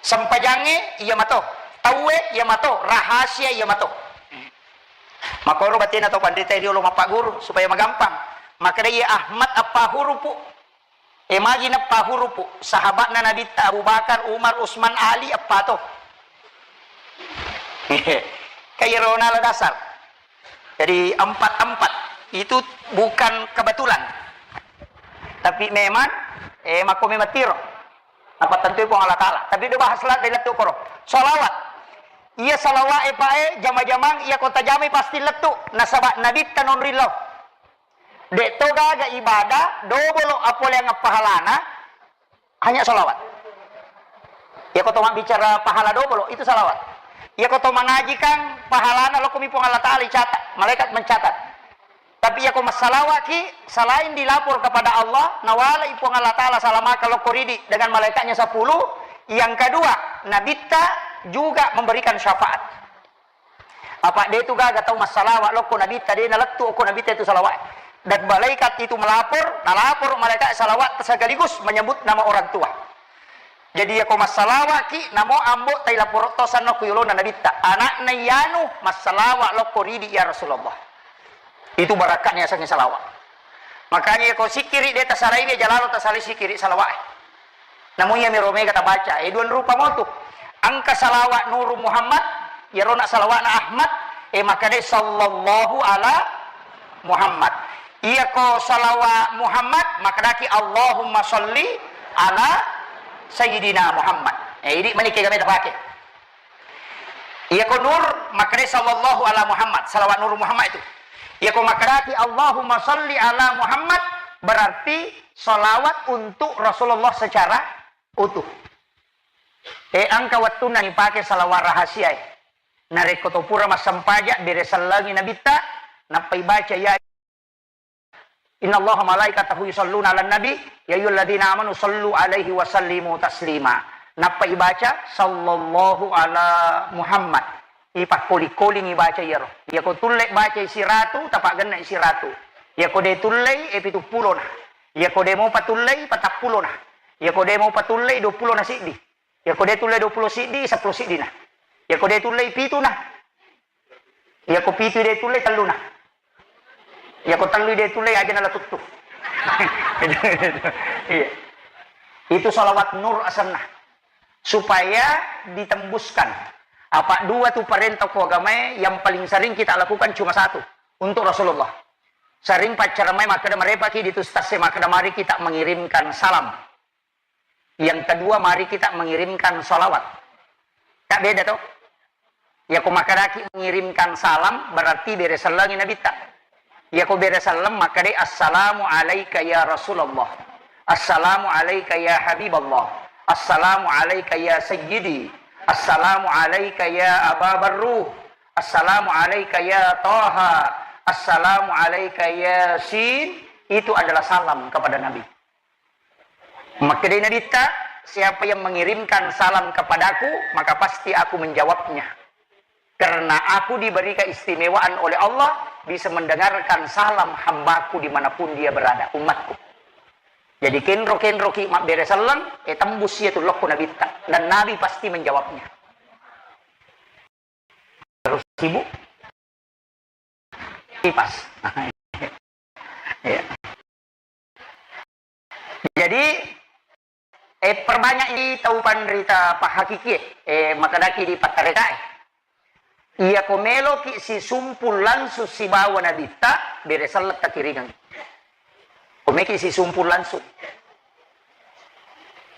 Sempajangnge iya mato, tauwe iya mato, rahasia iya mato. Makoro batena to panrita riolo mappagguru supaya magampang. Makkeda iya Ahmad eppa hurupu. E, magi neppa hurupu, sahabatna Nabitta Abu Bakar, Umar, Usman, Ali, eppa to. Kairona la dasar. Jadi empat-empat itu bukan kebetulan. Tapi memang, eh, makko memang tiro. Apa tentu Puang Allah Ta'ala. Tapi do bahas la dari lettu koro. Salawat. Iya salawat e, Pak, e, jama-jamang iya kota jamai pasti lettu. Nasaba Nabitta nonrillau. De'to gaga ibadah dobolo apoleang pahalana, hanya salawat. Iya ko to mabbicara pahala dobolo, itu salawat. Iya ko to mangaji kan pahalana lokkomi Puang Allah Ta'ala icatat, malaikat mencatat. Tapi iya ko massalawat ki, selain dilapor kepada Allah, nawalai Puang Allah Ta'ala salamaka lokko ridi dengan malaikatnya sepuluh, yang kedua, Nabitta juga memberikan syafaat. Apa de tu gaga tau massalawa lokko Nabitta, de nalettu okko Nabitta itu salawat. Dan malaikat itu melapor, nalapor malaikat salawat sekaligus menyebut nama orang tua. Jadi, yako massalawa ki, namo ambo tai lapor to sanna ku yolona Nabitta. Anakna iyanu massalawa lokko ridi ya Rasulullah. Itu barakatnya yasengnge salawat. Makanya yako sikkiri de tasalai, de jalalo tasalai sikkiri salawat. Namu iyami ro mega tabaca, e, duan rupa motu. Engka salawat Nuru Muhammad, iyarona salawatna Ahmad, e, makkadai sallallahu ala Muhammad. Iyako salawat Muhammad, makkadaki Allahumma salli ala Sayyidina Muhammad. E, idi mani kega meta pake. Iyako Nur, makkadai sallallahu ala Muhammad, salawat Nur Muhammad itu. Iyako makkadaki Allahumma salli ala Muhammad, berarti salawat untuk Rasulullah secara utuh. E, engka wettunna nipake salawat rahasia e. Narekko to pura massempajang, bere sellengi Nabitta, nappai baca ya "Innallaha malaikatahu yusalluna 'alan nabi, ya ayyuhalladzina amanu sallu 'alaihi wa sallimu taslima." Nappa ibaca, "Sallallahu ala Muhammad." Ipakkoli-koling ibaca iyaro. Iyako tulle bacai siratu, tapaggenna siratu. Iyako de tullei, e pitu pulona. Iyako de mopa tullei, patappulo na. Iyako de mopa tullei, duappulo na siddi. Iyako de tullei duappulo siddi, seppulo siddi na. Iyako de tullei pitu na. Iyako pitu de tullei, tellu na. Iyako tellu de tullei, aja na la tuttu. Iya. Itu salawat nur asenna. Supaya ditembuskan. Apa dua tu parenta ko agamae yang paling sering kita lakukan cuma satu. Untuk Rasulullah. Sering paccareng mai makkeda, merepaki di tu ustaz e makkeda, mari kita mengirimkan salam. Yang kedua, mari kita mengirimkan salawat. Tak beda toh? Iyako makkedaki mengirimkan salam, berarti bere sellengi Nabitta. Iyako bere selleng, makkedai, "Assalamu alaika ya Rasulullah. Assalamu alaika ya Habiballah. Assalamu alaika ya Sayyidi. Assalamu alaika ya Aba Barruh. Assalamu alaika ya Taha. Assalamu alaika ya Sin." Itu adalah salam kepada Nabi. Makkedai Nabitta, "Siapa yang mengirimkan salam kepadaku, maka pasti aku menjawabnya. Karena aku diberi keistimewaan oleh Allah, bisa mendengarkan salam hambaku dimanapun dia berada, umatku." Jadi kenro-kenroki mabbere selleng, e tembus iya tu lokko Nabitta. Dan Nabi pasti menjawabnya. Terus sibuk. Kipas. Iya. Jadi, eh, perbanyak i tau panrita pahakiki, eh, makkedaki di pattarekae. Iyako meloki sisumpul langsung sibawa Nabitta, bere selleng takiringang. Ko meki sisumpul langsung.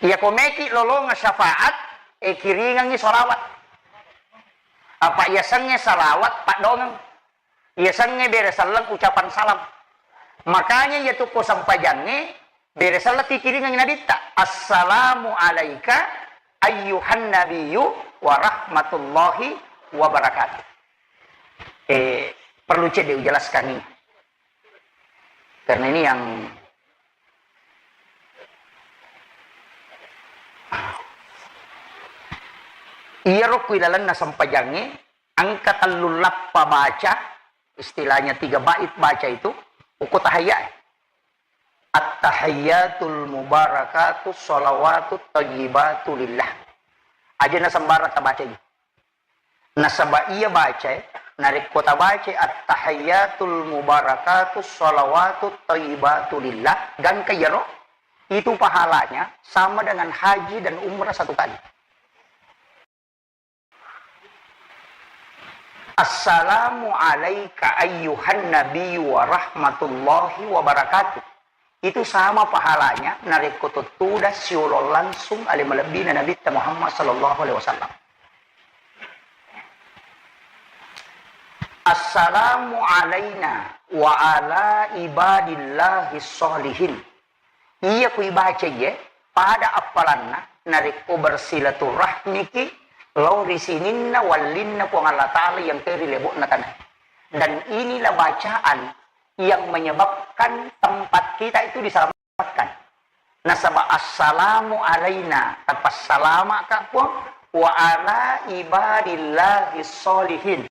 Iyako meki lolonga syafaat, eh, kiringangi salawat. Apa iyasengnge salawat paddongeng. Iyasengnge bere selleng ucapan salam. Makanya iya tu ko sempajangnge bere selleng tikiringengngi Nabitta. "Assalamu alaika ayyuhan nabiyyu wa rahmatullahi wa barakatuh." Eh, perlu cedde ujelaskan ini. Karena ini yang iyaro ku ilalenna sempajangnge engka tellu lappa baca, istilahnya tiga bait baca itu, uku tahayya. At-tahiyyatul mubarakatu shalawatut thayyibatu lillah. Aja na sembarang tabaca ini. Nasaba iya bacae, narekko tabacae at-tahiyyatul mubarakatu shalawatut thayyibatu lillah, gangka iyaro, itu pahalanya sama dengan haji dan umrah satu kali. Assalamu alaika ayyuhan nabiyyu wa rahmatullahi wa barakatuh. Itu sama pahalanya narekko tuttuda siolo langsung ale malebbina Nabitta Muhammad sallallahu alaihi wasallam. Assalamu alaina wa ala ibadillahi sholihin. Iya ku ibaca iye, pada appalanna narekko bersilaturahmiki lao ri sininna wallinna Puang Allah Ta'ala yang ke ri lebo'na tanae. Dan inilah bacaan yang menyebabkan tempat kita itu diselamatkan. Nasaba assalamu alaina, tapassalamaka Puang, wa ala ibadillahi sholihin.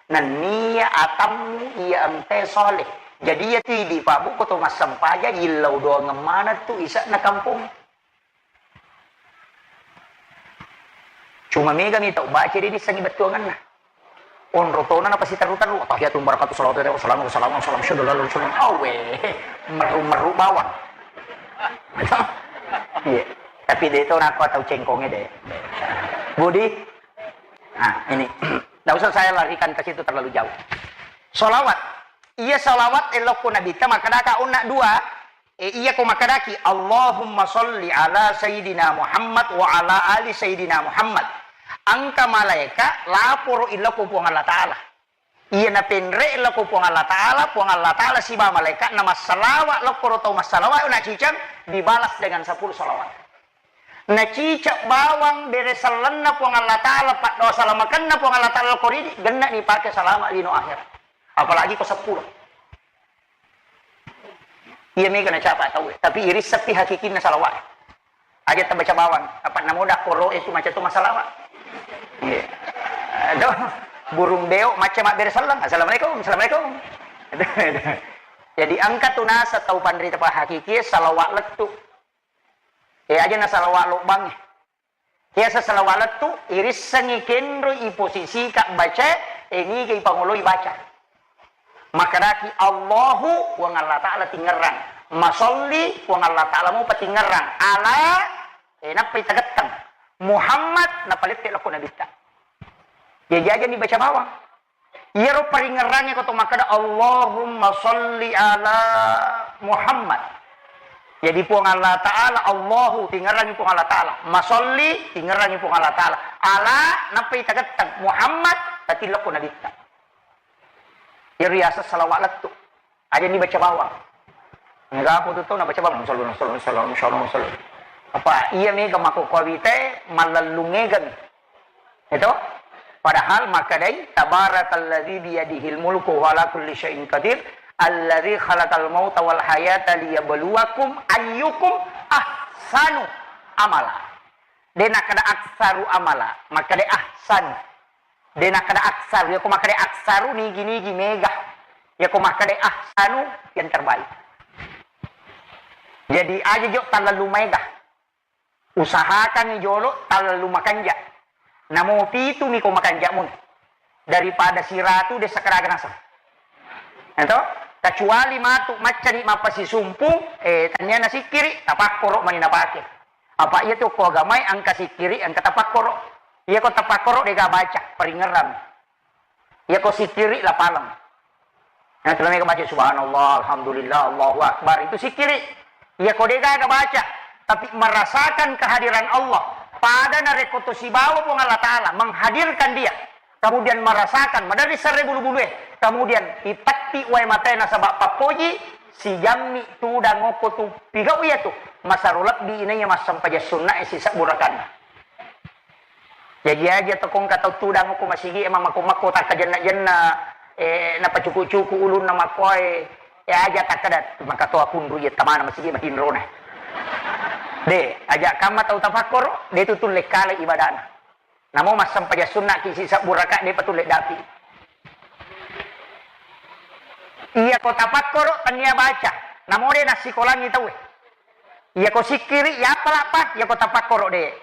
Nenniya atammu iya engkae soleh. Jadi iya tu idi Pak Bu ko to massempajang, illau doangeng maneng tu ise'na kampong. Cuma mega mi tau baca de' dissengi bettuangenna. Onro tona napasiterru-terru, "Tahiyatu barakatu salawatu wassalamu wassalamu wassalamu syadu lalu syadu." Awe, meru-meru bawang. Iya. Tapi de' to nako tau cengkonge de'. Budi, nah, ini. Nggak usah saya larikan ke situ terlalu jauh. Salawat. Iya salawat elokko Nabitta makkedaka onna dua. E, iya ko makkedaki, "Allahumma sholli ala Sayyidina Muhammad wa ala ali Sayyidina Muhammad." Engka malaika laporo ilokko Puang Allah Ta'ala. Iya napenre ilokko Puang Allah Ta'ala, Puang Allah Ta'ala siba malaika na massalawa lokko ro tau massalawa na ciceng dibalas dengan sepuluh salawat. Na ciceng bawang bere sellenna Puang Allah Ta'ala, paddoa salamakenna Puang Allah Ta'ala lokko ridi, genna ni pake salama lino akhirat. Apalagi ko sepuluh. Iya mega nacapa tau, tapi irisseppi hakikinna salawat. Aja tabaca bawang, apa namoda koro itu macam tu masalah, Pak. Iya. Aduh, burung beo macam mabbere sallang. Assalamualaikum, assalamualaikum. Jadi engka tu nasa tau panrita pa hakiki salawat lettu. Eh, aja na salawat lobbang. Biasa salawat lettu, irissengi kenro i posisi ka baca, eh, niga ipangoloi baca. Makkedaki, "Allahu, Puang Allah Ta'ala tingerrang. Masolli, Puang Allah Ta'ala mupa tingerrang. Ala," eh, nappa itagetteng. "Muhammad," nappa lette lokko nabitta. Jaji aja ni baca bawang. Iyaro paringerrangnge ko to makkeda, "Allahumma sholli ala Muhammad." Jadi Puang Allah Ta'ala, Allahu, tingerrangi Puang Allah Ta'ala. Masolli, tingerrangi Puang Allah Ta'ala. Ala, nappa itagetteng. Muhammad, tatilokko nabitta. Iyaro riaseng salawat lettu. Aja ni baca bawang. Mega apa tu tau na baca bawang? Sallu, sallu, sallu, sallu, sallu. Apa iya mega mako kawite mallellung egami. Itu? Padahal makkedai, "Tabarakalladzi biyadihil mulku wa ala kulli syai'in qadir, alladzi khalaqal mauta wal hayata liyabluwakum ayyukum ahsanu amala." De nakkeda aksaru amala, makkeda ahsan. De nakkeda aksaru, yako makkeda aksaru nigi-nigi mega. Yako makkeda ahsanu yang terbaik. Jadi aja jo talalu mega. Usahakan jolo talalu makanja. Namo pitu mi ko makanja mun. Daripada siratu de sakaraga naseng. Ento? Kecuali matu maccani mappasisumpung, eh, tania nasikkiri, tapakkoro mani napake. Apa iya tu ko agamai engka sikkiri, engka tapakkoro. Iya ko tapakkoro dega baca, paringerang. Iya ko sikkiri lapaleng. Nah, terus mereka baca subhanallah, alhamdulillah, Allahu akbar, itu sikkiri. Iya ko dega baca, tapi merasakan kehadiran Allah. Pada narekko to sibawa Puang Allah Ta'ala menghadirkan dia, kemudian merasakan, madari sarre bulu-bulue, kemudian ipatti wae matae nasaba pappoji, sijammi tudang okko tu pigau iya tu, masaro lebbi inaiya massempajang sunnae sisebbu rakaat. Jaji aja to kongka tau tudang okko masigi e mamako-mako takkajenna-jenna, eh, napacuku-cuku ulunna makkoe, eh, aja takkeda makatoa kunru iya tamana masigi matinrona. De, aja kamma tau tapakkoro, de tu tulle kale ibadana. Namo massempajang sunnaki sisebbu rakaat de patulle dapi. Iya ko tapakkoro tania baca, namo de nassikolangi tauwe. Iya ko sikkiri, iya apalapa, iya ko tapakkoro de.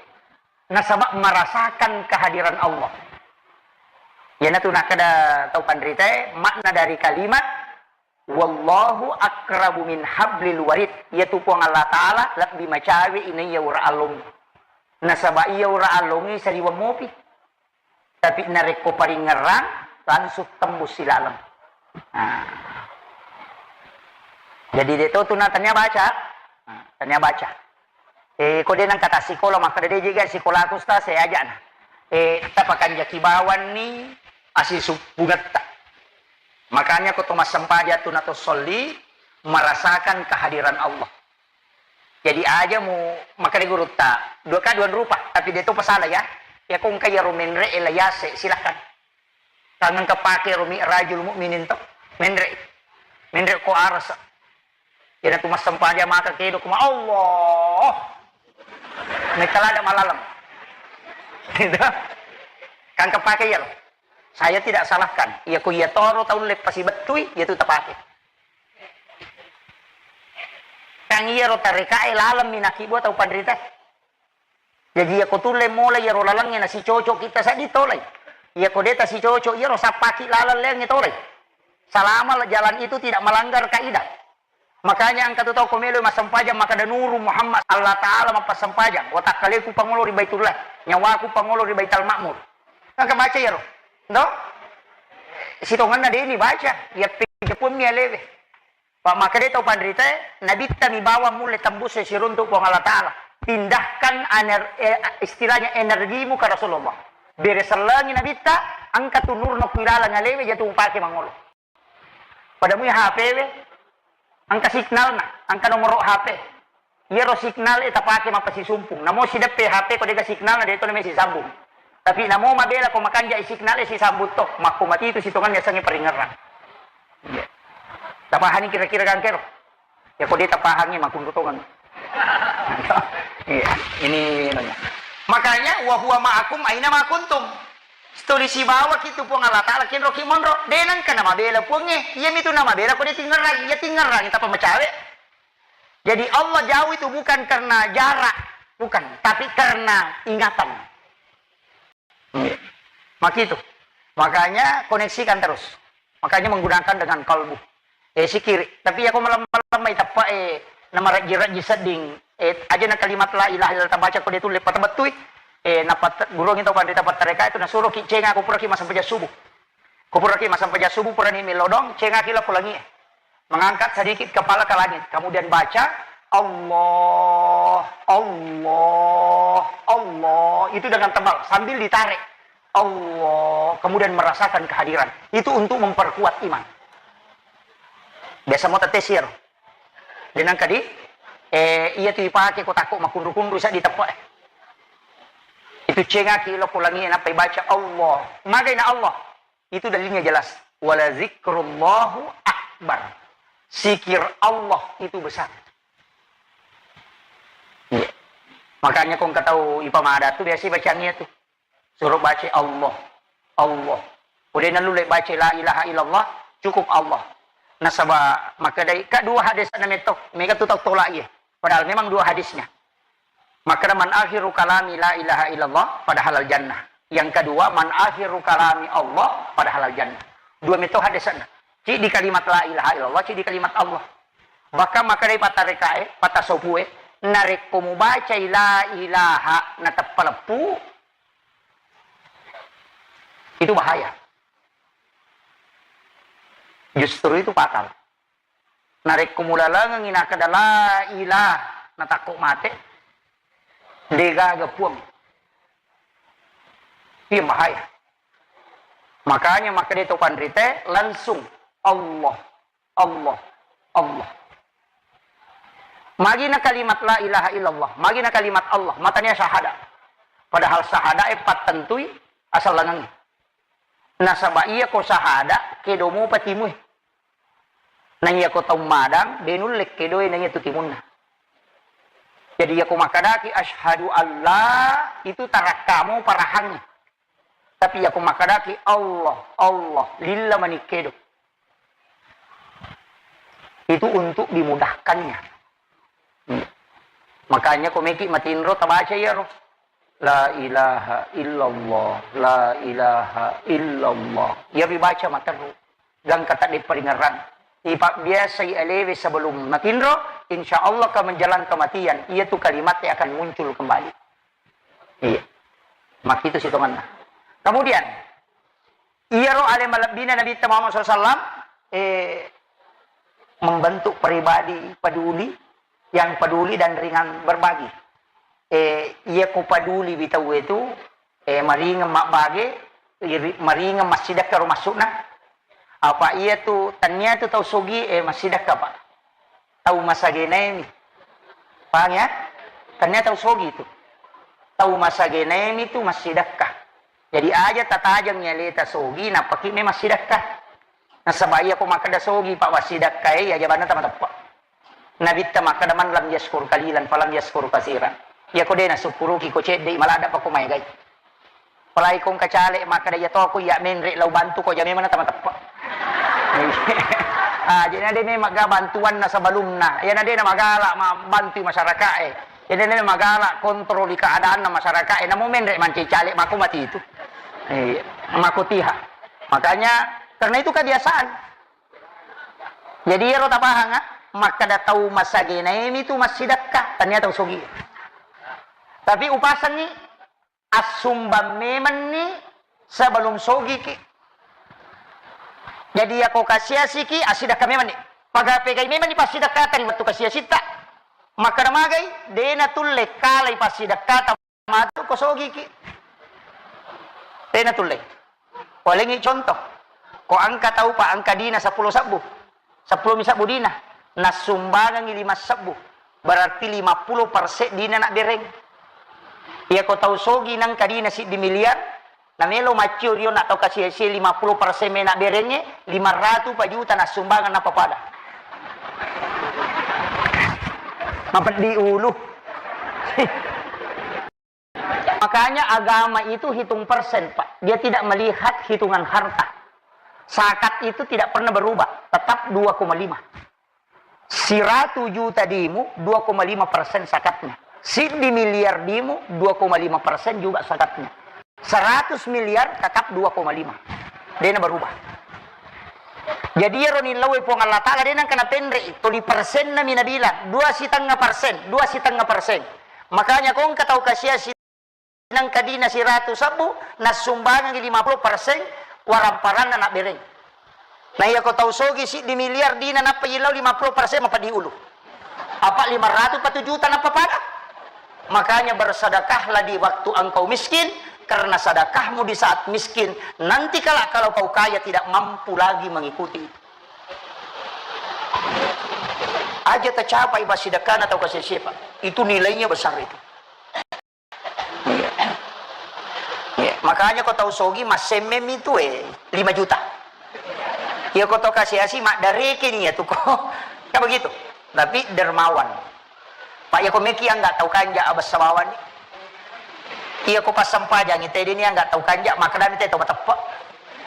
Nasaba merasakan kehadiran Allah. Iyanatu nakkeda tau panritae, makna dari kalimat, "Wallahu aqrabu min hablil warid." Iyatu Puang Allah Ta'ala lebbi macawe inaiya ura allongngi. Nasaba iya ura allongngi sariwang mopi. Tapi narekko paringerrang, langsung tembus silaleng. Nah. Jadi de to tu na tania baca. Nah, tania baca. Eh, ko de nengka tassikola, makkeda de jega sikolaku, Ustaz, saya ajana. Eh, tapakanjaki bawanni asisumpungetta. Makanya ko to massempajang tu na to solli, merasakan kehadiran Allah. Jadi aja mu makkeda gurutta, dua ka dua rupa, tapi de to pasala ya. Ya ko engka iyaro menre e la yase, silahkan. Kangengka pake ro Mi'rajul Mukminin to. Menre. Menre ko arasa. Iyanatu massempajang maka kedo kuma Allah. Metalada malaleng. Gitu. Kangka pake iyaro. Saya tidak salahkan. Iya ko iya toro tau leppasi bettui, iya tu tapake. Kang iyaro tarekae laleng minaki buat tau panrita. Jaji, iyako tulle mola iyaro lalengnge nasicocok kita seddi tolai. Iyako de tasicocok iyaro sappaki laleng leangnge tolai. Selama jalan itu tidak melanggar kaidah. Makanya engka tu tau ko melo massempajang makkeda Nuru Muhammad, Allah Ta'ala mappassempajang. Watakkaleku pangolo ri Baitullah, nyawaku pangolo ri Baital Ma'mur. Engka baca iyaro. Ndo? Sitongenna deni baca, iya pejepummi alewe. Pa makkeda tau panritae, nabitta mi bawang mulle tembus siruntuk Puang Allah Ta'ala. Pindahkan ener-, eh, istilahnya energimu ke Rasulullah. Bere sellengi nabitta, engka tu nurna ku ilalang alewe, jatu upake mangolo. Pada mui H P we, engka signalna, engka nomoro H P. Iyaro signal e tapake mappasisumpung. Namo sideppe H P ko dega signal na de to name sisambung. Tapi namo mabela ko makanja i signal e sisambung to, makko mati itu sitongan yasengnge paringerrang. Iya. Tapahani kira-kira gangkero. Ya, ko de' tapahangngi, makkunru tongeng. Iya, ini nanya. Makanya, "Wa huwa ma'akum aina ma kuntum." Setuli sibawaki tu Puang Allah Ta'ala, kenroki monro. De' nengka namabela Puangnge. Iya mitu namabela ko de' tingerang. Iya tingerang, tapi macawe. Jadi Allah jauh itu bukan karena jarak, bukan, tapi karena ingatan. Iya. Maka itu. Makanya koneksikan terus. Makanya menggunakan dengan kalbu. Eh, sikiri. Tapi aku malam-malam mai tappa, eh, nama rajji-rajji sedding. Eh, aja na kalimat la ilaha illallah tabaca ko de' tulle patabettui. Eh, napat gurungi tau panrita pattareka itu nasuruh ki cenga ko puraki massempajang subuh. Ko puraki massempajang subuh, purani melodong, cengaki lao ko langi. Mengangkat sedikit kepala ke langit, kemudian baca, "Allah, Allah, Allah." Itu dengan tebal, sambil ditarik. Allah, kemudian merasakan kehadiran. Itu untuk memperkuat iman. Biasa mau tetes ya, de' nengka di, eh, iya tu ipake ko takko makkunru-kunru sa diteppa. Itu cengaki lao ko langi, nappa ibaca Allah. Magai na Allah. Itu dalilnya jelas. "Wala zikrullahu akbar." Zikir Allah itu besar. Iya. Makanya ko engka tau ipamada tu biasa bacaan iya tu. Suruh baca Allah. Allah. Udah nalulle baca la ilaha illallah, cukup Allah. Nasaba makkedai, ka dua hadis na metto, mega tu tau tolak iya. Padahal memang dua hadisnya. Makkeda, "Man akhiru kalami la ilaha illallah, fadahalal jannah." Yang kedua, "Man akhiru kalami Allah, fadahalal jannah." Dua metto hadisna. Ciddi kalimat la ilaha illallah, ciddi kalimat Allah. Bahkan makkedai pattarekae, pattasopue, "Narekko mubacai la ilaha nateppa leppu, itu bahaya." Justru itu fatal. Narekko mulalengengngi nakkeda la ilaha, natakko mate, degaga Puang. Iya bahaya. Makanya makkeda to panrite langsung Allah, Allah, Allah. Magi na kalimat la ilaha illallah, magi na kalimat Allah, matania syahada. Padahal syahada e pattentui asal langengngi. Nasaba iya ko syahada, kedo mupa timue. Naiya ko tau madang, de nulle kedoe naiya tu timunna. Jadi iya ko makkadaki asyhadu alla, itu tarakkamu parahangngi. Tapi iya ko makkadaki Allah, Allah, lilla mani kedo. Itu untuk dimudahkannya. Hmm. Makanya ko meki matinro tabaca iyaro. La ilaha illallah, la ilaha illallah. Iya ribaca materru. Gangka tadde paringerrang. Ipabbiasai alewe sebelum matinro, insya Allah ka menjelang kematian, iya tu kalimat yang akan muncul kembali. Iya. Makitu sitonganna. Kemudian, iyaro ale malebbina Nabitta Muhammad sallallahu alaihi wasallam, eh, membentuk pribadi peduli, yang peduli dan ringan berbagi. Eh, iya ko peduli wi tauwe tu, eh, maringeng mabbage, iri-, maringeng massidekka ro maksudna. Apa iya tu, tania tu tau sogi, eh, massidekka, Pak. Tau masagenaemi. Paham ya? Tania tau sogi tu. Tau masagenaemi tu massidekka. Jadi aja tatajengngi aleta sogi, nappaki me massidekka. Nasaba iya ko makkeda sogi, Pak, massidekka, eh, iya jabanna tamateppa. Nabitta makkeda, "Man lam yaskur qalilan falam yaskur katsiran." Iya ko de nasukkuruki ko cedde, maladda pa ko maegai. Apalagi ko engka caleg makkeda, "Iya to ko iya menre lao bantu ko," ja memang na tamateppa. Ah, jadi na de memang ga bantuanna sebelumna. Iya na de na magala ma-, bantui masyarakat e. Jadi na de magala kontroli keadaanna masyarakat e. Namo menre mancaji caleg mako mati itu. Eh, mako tiha. Makanya karena itu kebiasaan. Jadi iyaro tapahang, ah, makkeda tau masagenaemi tu massidekka, tania tau sogi. Tapi upasengngi assumbang memenni sebelum sogiki. Jadi yako kasiasiki, assidekka memenni. Paga pegai memenni passidekkata ri wettu kasiasitta. Makkeda magai, de natulle kalai passidekkata matu ko sogiki. De natulle. Walengngi contoh. Ko engka tau pa engka dina seppulo sebbu. Seppulo mi sebbu dina. Nassumbangengngi lima sebbu. Berarti lima puluh persen dina nabbereng. Iya ko tau sogi nengka dina siddi miliar, namelo maccio rio na tau kasi-, si lima puluh persen mena berengnge, lima ratu pa juta nassumbangeng nappa pada. Mapeddi ulu. Makanya agama itu hitung persen, Pak. Dia tidak melihat hitungan harta. Zakat itu tidak pernah berubah, tetap dua koma lima. Siratu juta dimu, dua koma lima persen zakatnya. Siddi miliar dimu, dua koma lima persen juga zakatnya. Seratus miliar tetap dua koma lima. Dena berubah. Jadi iyaro nillau Puang Allah Ta'ala dena kena penre, toli persenna mi nabilang, dua setengah persen, dua setengah persen. Makanya kong katau kasia si Nangka dina siratu sebbu, nassumbangengngi lima puluh persen waramparanna nabbereng. Na iya ko tau sogi siddi miliar dina nappa yillau lima puluh persen mapeddi ulu. Apa lima ratus patu juta nappa pada? Makanya bersedekahlah di waktu engkau miskin, karena sedekahmu di saat miskin, nanti kala kalau kau kaya tidak mampu lagi mengikuti itu. Aja tercapai pasidekana atau kasih siapa. Itu nilainya besar itu. Iya. Iya. Makanya ko tau sogi massemmeng mi tu, eh, lima juta. Iya ko tau kasi-asi maddareke ni ya tu ko. Kan begitu. Tapi dermawan. Pak, iya ko meki angga tau kanja abessa bawang ni. Iya ko passempajangi tede ni angga tau kanja, makkeda mi te tau mateppe.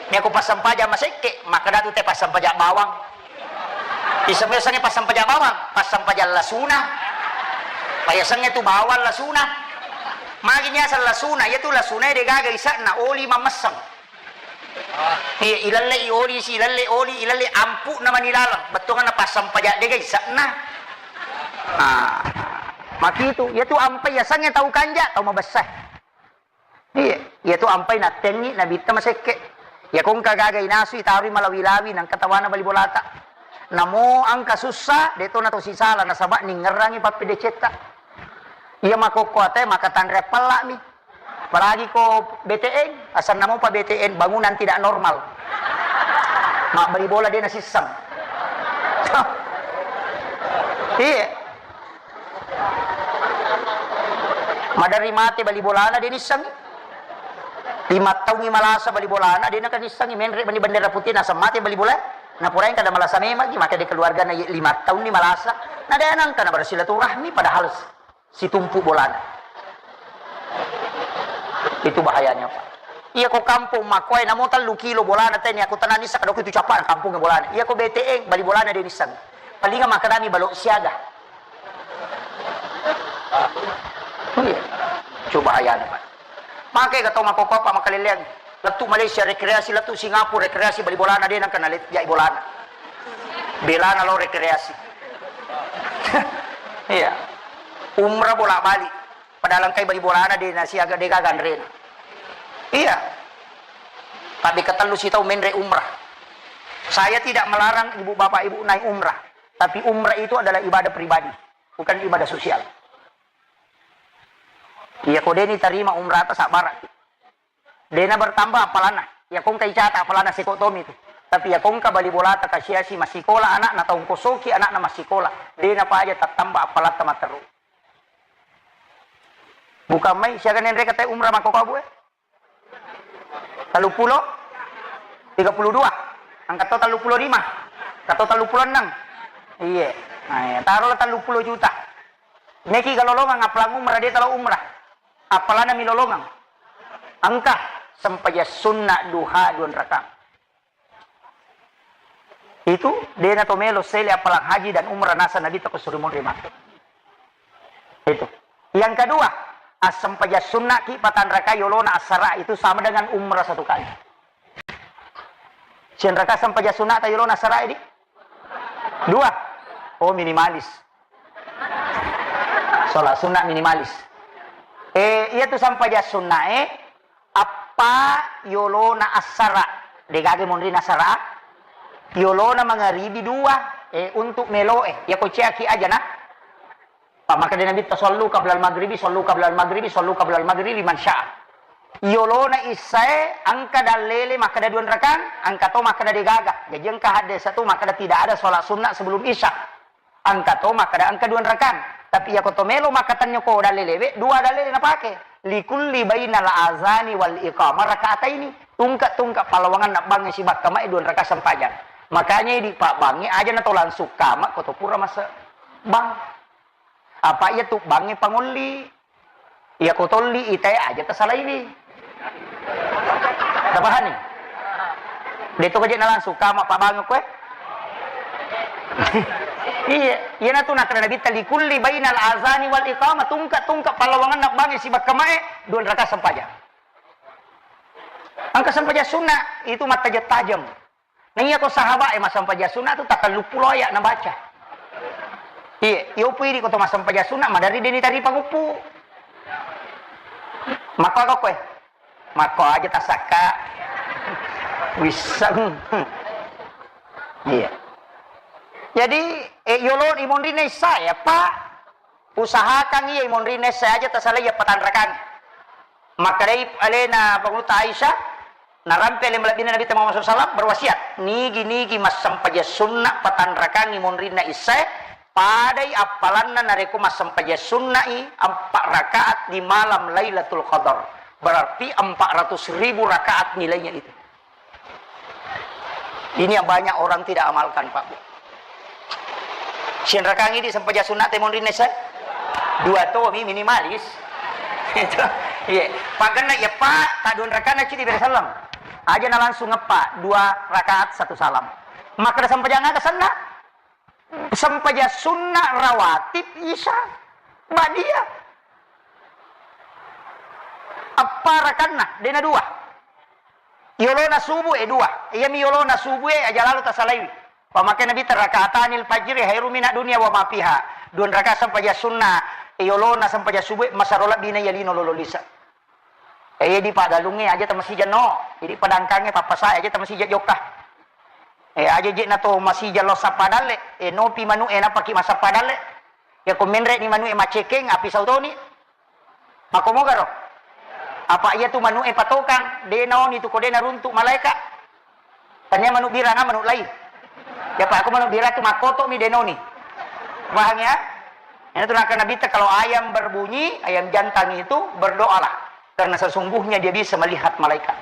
Miyako passampajang masekke, makkeda tu te passampajang bawang. Iseng-, isengnge passampajang bawang, passampajang lasuna. Payasengnge tu bawang lasuna. Magi niaseng lasuna, iya tu lasuna de gaga ise'na, oli mammesseng. Iya, ilelle i oli si, ilelle oli, ilelle ampu'na mani laleng. Bettuanna passampajang de gaga ise'na. Ah, makitu, iya tu ampai yasengnge tau kanja, tau mabessa. Iya, iya tu ampai nattengngi nabitta masekke. Iya ko engka gaga inasu itaroi malawi-lawi nangka tawana bali bolata. Namo engka sussa, de to nato sisala nasaba ningngerangi pappedecetta. Iya makokko ate maka tanre pella mi. Apalagi ko B T N, asanna mopa B T N, bangunan tidak normal. Mabbali bola de nasisseng. Iya. Maderri mate bali bolana de nissengngi. Lima taungngi malasa bali bolana de nakanissengngi, menre mani bendera putih naseng mate bali bola. Napurai kada malasa memang, maka di keluargana ye lima taunni malasa. Na de nangka na bersilaturahmi padahal s-, situmpu bolana. Itu bahayanya, Pak. Iya ko kampung makkoe namo tellu kilo bolana teni aku tenani sakadoko itu capa kampung bolana. Iya ko B T N bali bolana de nissengngi. Palinga makkedami balok siaga. Iya. Coba ayana, Pak. Make ga tau makkokko apa makaleleang. Lettu Malaysia rekreasi, lettu Singapura rekreasi, bali bolana de nangka nalet jai bolana. Belana lo rekreasi. Iya. Umrah bolak-balik. Padahal engkai bali bolana de nasiaga de gaga anrena. Iya. Tapi ketellu sitau menre umrah. Saya tidak melarang ibu bapak ibu naik umrah. Tapi umrah itu adalah ibadah pribadi, bukan ibadah sosial. Iya ko deni tarima umrah ta sabbara. Dena bertambah appalanna. Iya ko engka icata appalanna seko tomi tu. Tapi iya ko engka bali bolata kasiasi massikola anakna, tau kosoki anakna massikola. Dena paja tattamba appalatta matteru. Bukan mai siaga nenre kata umrah makkokko abu e. Telluppulo? Tiga puluh dua. Engka to telluppulo lima. Engka to telluppulo enneng. Iye. Nah, iya. Tarolah telluppulo juta. Neki ga lolongang appalang umrah, de talo umrah. Appalana mi lolongang. Engka sempajang sunna duha dua rakang. Itu dena to melo sele appalang haji dan umrah nasa Nabi tako suri monri mate. Itu. Yang kedua, assempajang sunna ki patanraka yolona assara itu sama dengan umrah satu kali. Sianraka sempajang sunna ta yolona assara di? Dua. Oh, minimalis. Sholat sunnah minimalis. Eh, iya tu sempajang sunna e, appa yolona assara, de gaga monri nasara, yolona mangaribi dua, eh, untuk melo e, iya ko ceaki aja na. Pa makkeda Nabi ta, "Sallu qablal maghribi, sallu qablal maghribi, sallu qablal maghribi liman syaa." Yolona issae engka dallele makkeda dua rakang, engka to makkeda de gaga. Jaji engka hadde satu makkeda tidak ada sholat sunnah sebelum isya. Engka to makkeda engka dua rakang. Tapi iya ko to melo makkatenni ko dallelewe, dua dallele napake. Likulli bainal azani wal iqamah rakaataini. Tungke-tungke palawangan nabbangnge sibakka mae dua rakang sempajang. Makanya di pabbangnge aja na to langsung kama ko to pura mase bang. Apa iya tu bangnge pangolli. Iya ko tolli itae aja tasalaiwi. Tapahani? De to kaje na langsung kama pabangeng koe. Iya, iya na tu nakkeda Nabitta likulli bainal azani wal iqamah, tungka-tungka pallawanganna bangnge sibakka mae dua rakaat sempajang. Engka sempajang sunna itu mattajeng-tajeng. Na iya ko sahabat e massempajang sunna tu tatellu pulo ayat nabaca. Iya, iyo pui di ko to massempajang sunna madari deni tari panguppu. Makko ako koe. Makko aja tasakka. Wisseng. Iya. Jadi, eh, yolo imonrine isa ya, Pak. Usahakan iya imonrine isa aja tasalai ya patanrakan. Makkedai alena Pangulutta Aisyah, narampe ale malebbina Nabitta Muhammad sallallahu alaihi wasallam berwasiat, nigi-nigi massempajang sunna patanrakangngi monrinna issae, padai appalanna narekko massempajang sunna'i empat rakaat di malam Lailatul Qadar. Berarti empat ratus ribu rakaat nilainya itu. Ini yang banyak orang tidak amalkan, Pak Bu. Sinrakang idi sempajang sunna te monrinna issae? Dua tomi minimalis. Itu. Iya. Pagenna ya, Pak, tak dua rakaat cidi bere salam. Aja na langsung ngepa, dua rakaat satu salam. Maka ada sempajang aga senna? Sempajang sunna rawatib isya. Ba'diyah. Eppa rakanna, dena dua. Yolona subuh e dua. Iyami yolona subuh e aja lalo tasalaiwi. Pamake Nabitta rakaatanil fajri khairu minad dunya wa ma fiha. Dua rakaat sempajang sunna, yolona sempajang subuh e masaro labbina iya lino lolo lisa. Eh, di pagalungnge aja tamasija no. Jadi padangkangnge pappasae aja tamasija jokka. Eh, aja je na to masija lo sappa dalle. Eh, nopi manu e napaki massappa dalle. Ya ko menre ni manu e macekeng api sautoni. Makko mogaro? Apa iya tu manu e patokang, de naoni tu ko de naruntuk malaeka. Tania manu biranga manu lai. Ya Pak, aku manu birang tu makkoto mi de naoni. Paham ya? Ini tu nakka Nabitta kalau ayam berbunyi, ayam jantan itu berdoalah. Karena sesungguhnya dia bisa melihat malaikat.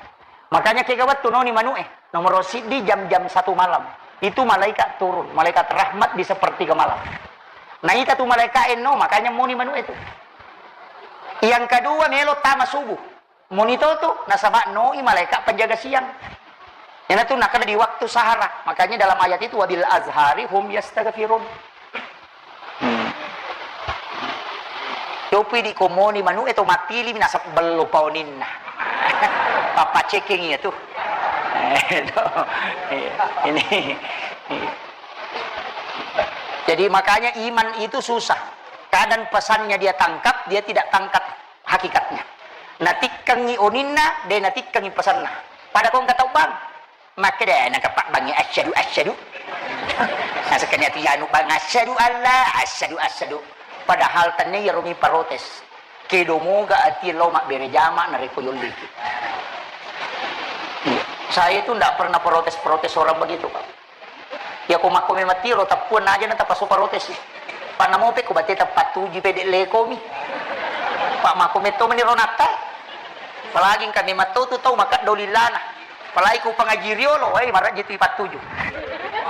Makanya kega wettu noni manu e, nomor siddi jam-jam satu malam. Itu malaikat turun, malaikat rahmat di sepertiga malam. Nah, ita tu malaikat enno, makanya moni manu e tu. Yang kedua, melo tama subuh. Moni to tu, nasaba noi malaikat penjaga siang. Iyana tu nakada di waktu sahara. Makanya dalam ayat itu, "Wabil azhari hum yastaghfirun." Hmm. Yopi di komoni manu e to matili mi nasab bello paoninna. Papa ceking iya tu. Eh, to. Iya. Ini. Iya. Jadi makanya iman itu susah. Kadang pesannya dia tangkap, dia tidak tangkap hakikatnya. Natikkengi oninna, de natikkengi pesanna. Pada kong kata bang, makkeda nangka pabbangngi asyhadu, asyhadu. Nasekkani atu yanu bang asyhadu Allah, asyhadu, asyhadu. Padahal tenne iyaro mi protes. Kedo moga ati lo mabbere jama narekko yolliki. Iya. Saya itu ndak pernah protes-protes orang begitu, Pak. Ya ko makko memang tiro tappuan aja na tapasu protes. Panna mope ko batte tapattuju pede lekomi. Pak makko metto meni ronatta. Apalagi engka memang to tu tau makaddo lillana. Apalagi ku pengaji riolo, wai marajji tu ipattuju.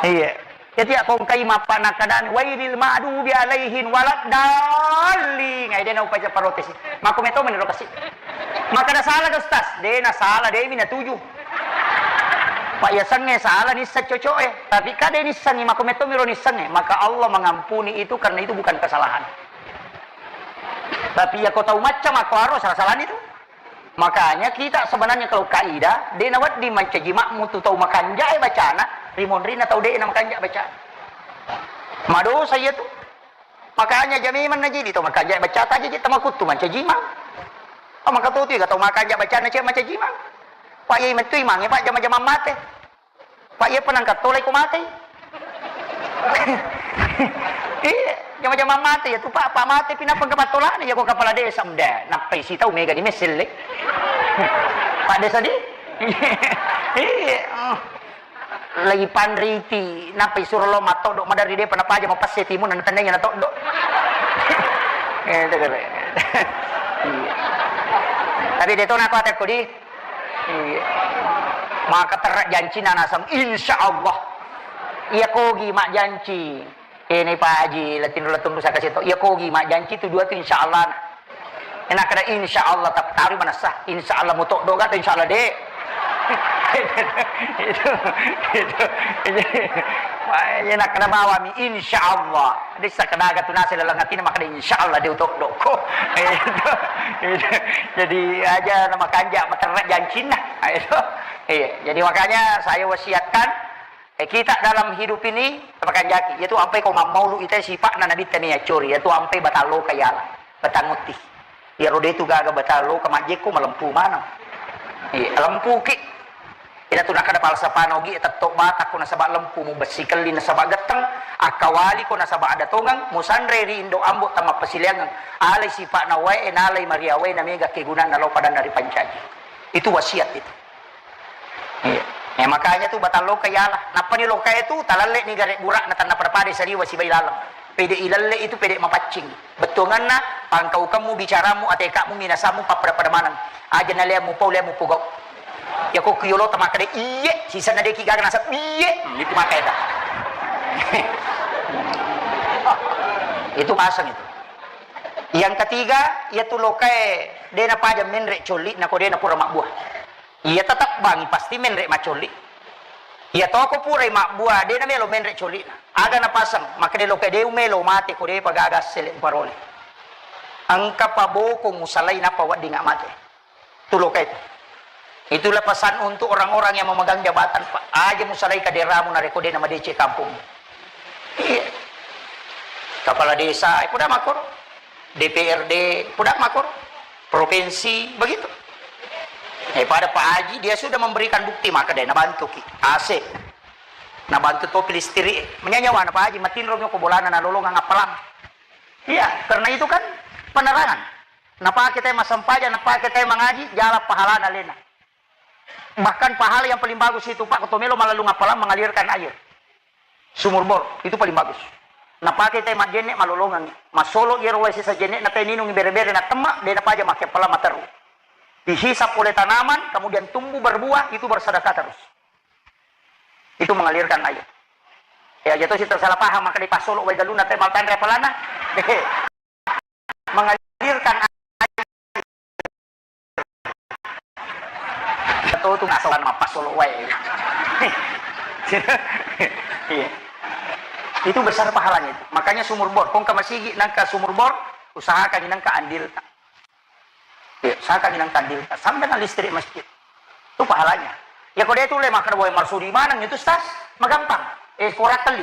Iya. Jadi aku engkai mappa nakadani wailil ma'dubi alaihin waladdallin. Ngai dena upaja protes. Makko metto meni ro kasi. Makkada salah ga Ustaz? De na salah, de mi natuju. Pak yasengnge salah nisseng coco'e, tapi kade nissengngi makko metto miro nissengnge, maka Allah mengampuni itu karena itu bukan kesalahan. Tapi ya ko tau macca makko aro salah-salah itu. Makanya kita sebenarnya kalau kaidah, de na wedding mancaji makmu tu tau makanja'e bacana, rimonrinna tau de na makanja bacana. Madosa iya tu. Makanya aja memang najidi to makanja baca aja je tamakuttu mancaji imang. Oh, maka tu tu tau makanja baca na cek mancaji imang. Pak iya mettu imang, Pak jama-jama mate. Pak iya penangkat tolai ko mate. Iya, jama-jama mate ya tu Pak, Pak mate pinapa ke patolane ya ko kepala desa mda. Nappai si tau mega di meselle. Pak desa di. Iya. Lagi panriti, nappa isuro lo mattoddo, madari depa napaja mapesse timunna, natennai natoddo. Eh, itu kere. Iya. Tapi de to nako atekko di. Iya. Maka terra janci na naseng, insya Allah. Iya kogi mak janci. Kene Pak Haji, latinro latunru saka seto. Iya kogi majjanci tu dua tu insyaallah. Enak kada insyaallah, tapi taruh manessa. Insyaallah mutoddo ga tu insyaallah de. Itu, itu, itu. Enak kada bawami insyaallah. Dessa kada ga tu nasi lalang atina maka insyaallah de utoddo ko. Itu, itu. Jadi aja nama kanja materra jancinna. Itu. Iya, jadi makanya saya wasiatkan Eh, kita dalam hidup ini, tapakanjaki, iyatu ampai ko mammaulu ita sipa'na Nabitta mi accori, iyatu ampai batalloka yala, batangutti. Iyaro detu gaga batalloka majjekko malempu maneng. Iya, lempuki. Iyatu nakada falsafana ogi, tetto batakko nasaba lempu, mubessikelli nasaba getteng, akkawaliko nasaba ada tongeng, musanre ri indo ambo tamappasileangeng, alai sipa'na wae, nalai mariawae, namega kegunanna lao padanna ripancaji. Itu wasiat itu. Iya. Eh, makanya tu batalloka yala. Nappani lokae tu talalle ni gare burak na tanna pada-pada saliwa sibai laleng. Pede ilalle itu pede mapaccing. Bettuanganna pangkaukemmu, bicaramu, atekamu, minasamu pappada-pada maneng. Aja na leammu pau, leammu pugau. Ya ko kiyolo tamakade iye, sisa na deki gaga nasab iye, hmm, itu maka eda. Itu pasang itu. Yang ketiga, ya tu lokae dena paja menre coli na ko dena pura mabbua. Iya tetap bangi pasti menre maccolli. Iya toko purai mabbua, de namelo menre colli'na. Aga napaseng, makkeda loka de umelo mate ko depa gaga assele uparole. Engka pabokong usalai nappa wedding mate. Tu loka itu. Itulah pesan untuk orang-orang yang memegang jabatan, Pak. Aja musalai kaderamu narekko de namadeceng kampung. Iya. Kepala desa, eh, poda makkoro. D P R D, poda makkoro. Provinsi, begitu. Eh, pada Pak Haji, dia sudah memberikan bukti, maka dia nabantuki. A C. Nabantu topi listrik. Menyanyawa na Pak Haji, matinro ko bolana nalolongang appalang. Iya, karena itu kan penerangan. Napake te massempajang, napake te mangaji, jala pahalana lena. Bahkan pahala yang paling bagus itu, Pak, ko to melo mallalung appalang mengalirkan air. Sumur bor, itu paling bagus. Napake te majjenne malolongang. Massolo iyaro wae sisa jenne na te ninung bere-bere na temma, de napaja make appalang materu. Dihisap oleh tanaman, kemudian tumbuh berbuah, itu bersedekah terus. Itu mengalirkan air. Ya, jatuh sih tersalah paham, maka dipasolo wae galuna te maltanre apalana. Mengalirkan air. Betul tuh, nggak sopan mapas solo wae. Iya. Itu besar pahalanya itu. Makanya sumur bor, kongka masigi nangka sumur bor, usahakan nangka andil. Iya, usahakan nangka andil. Sampai dengan listrik masjid. Itu pahalanya. Ya, kalau dia itu le makan wae marsudi maneng itu, Ustaz, magampang. Eh, kurang kali.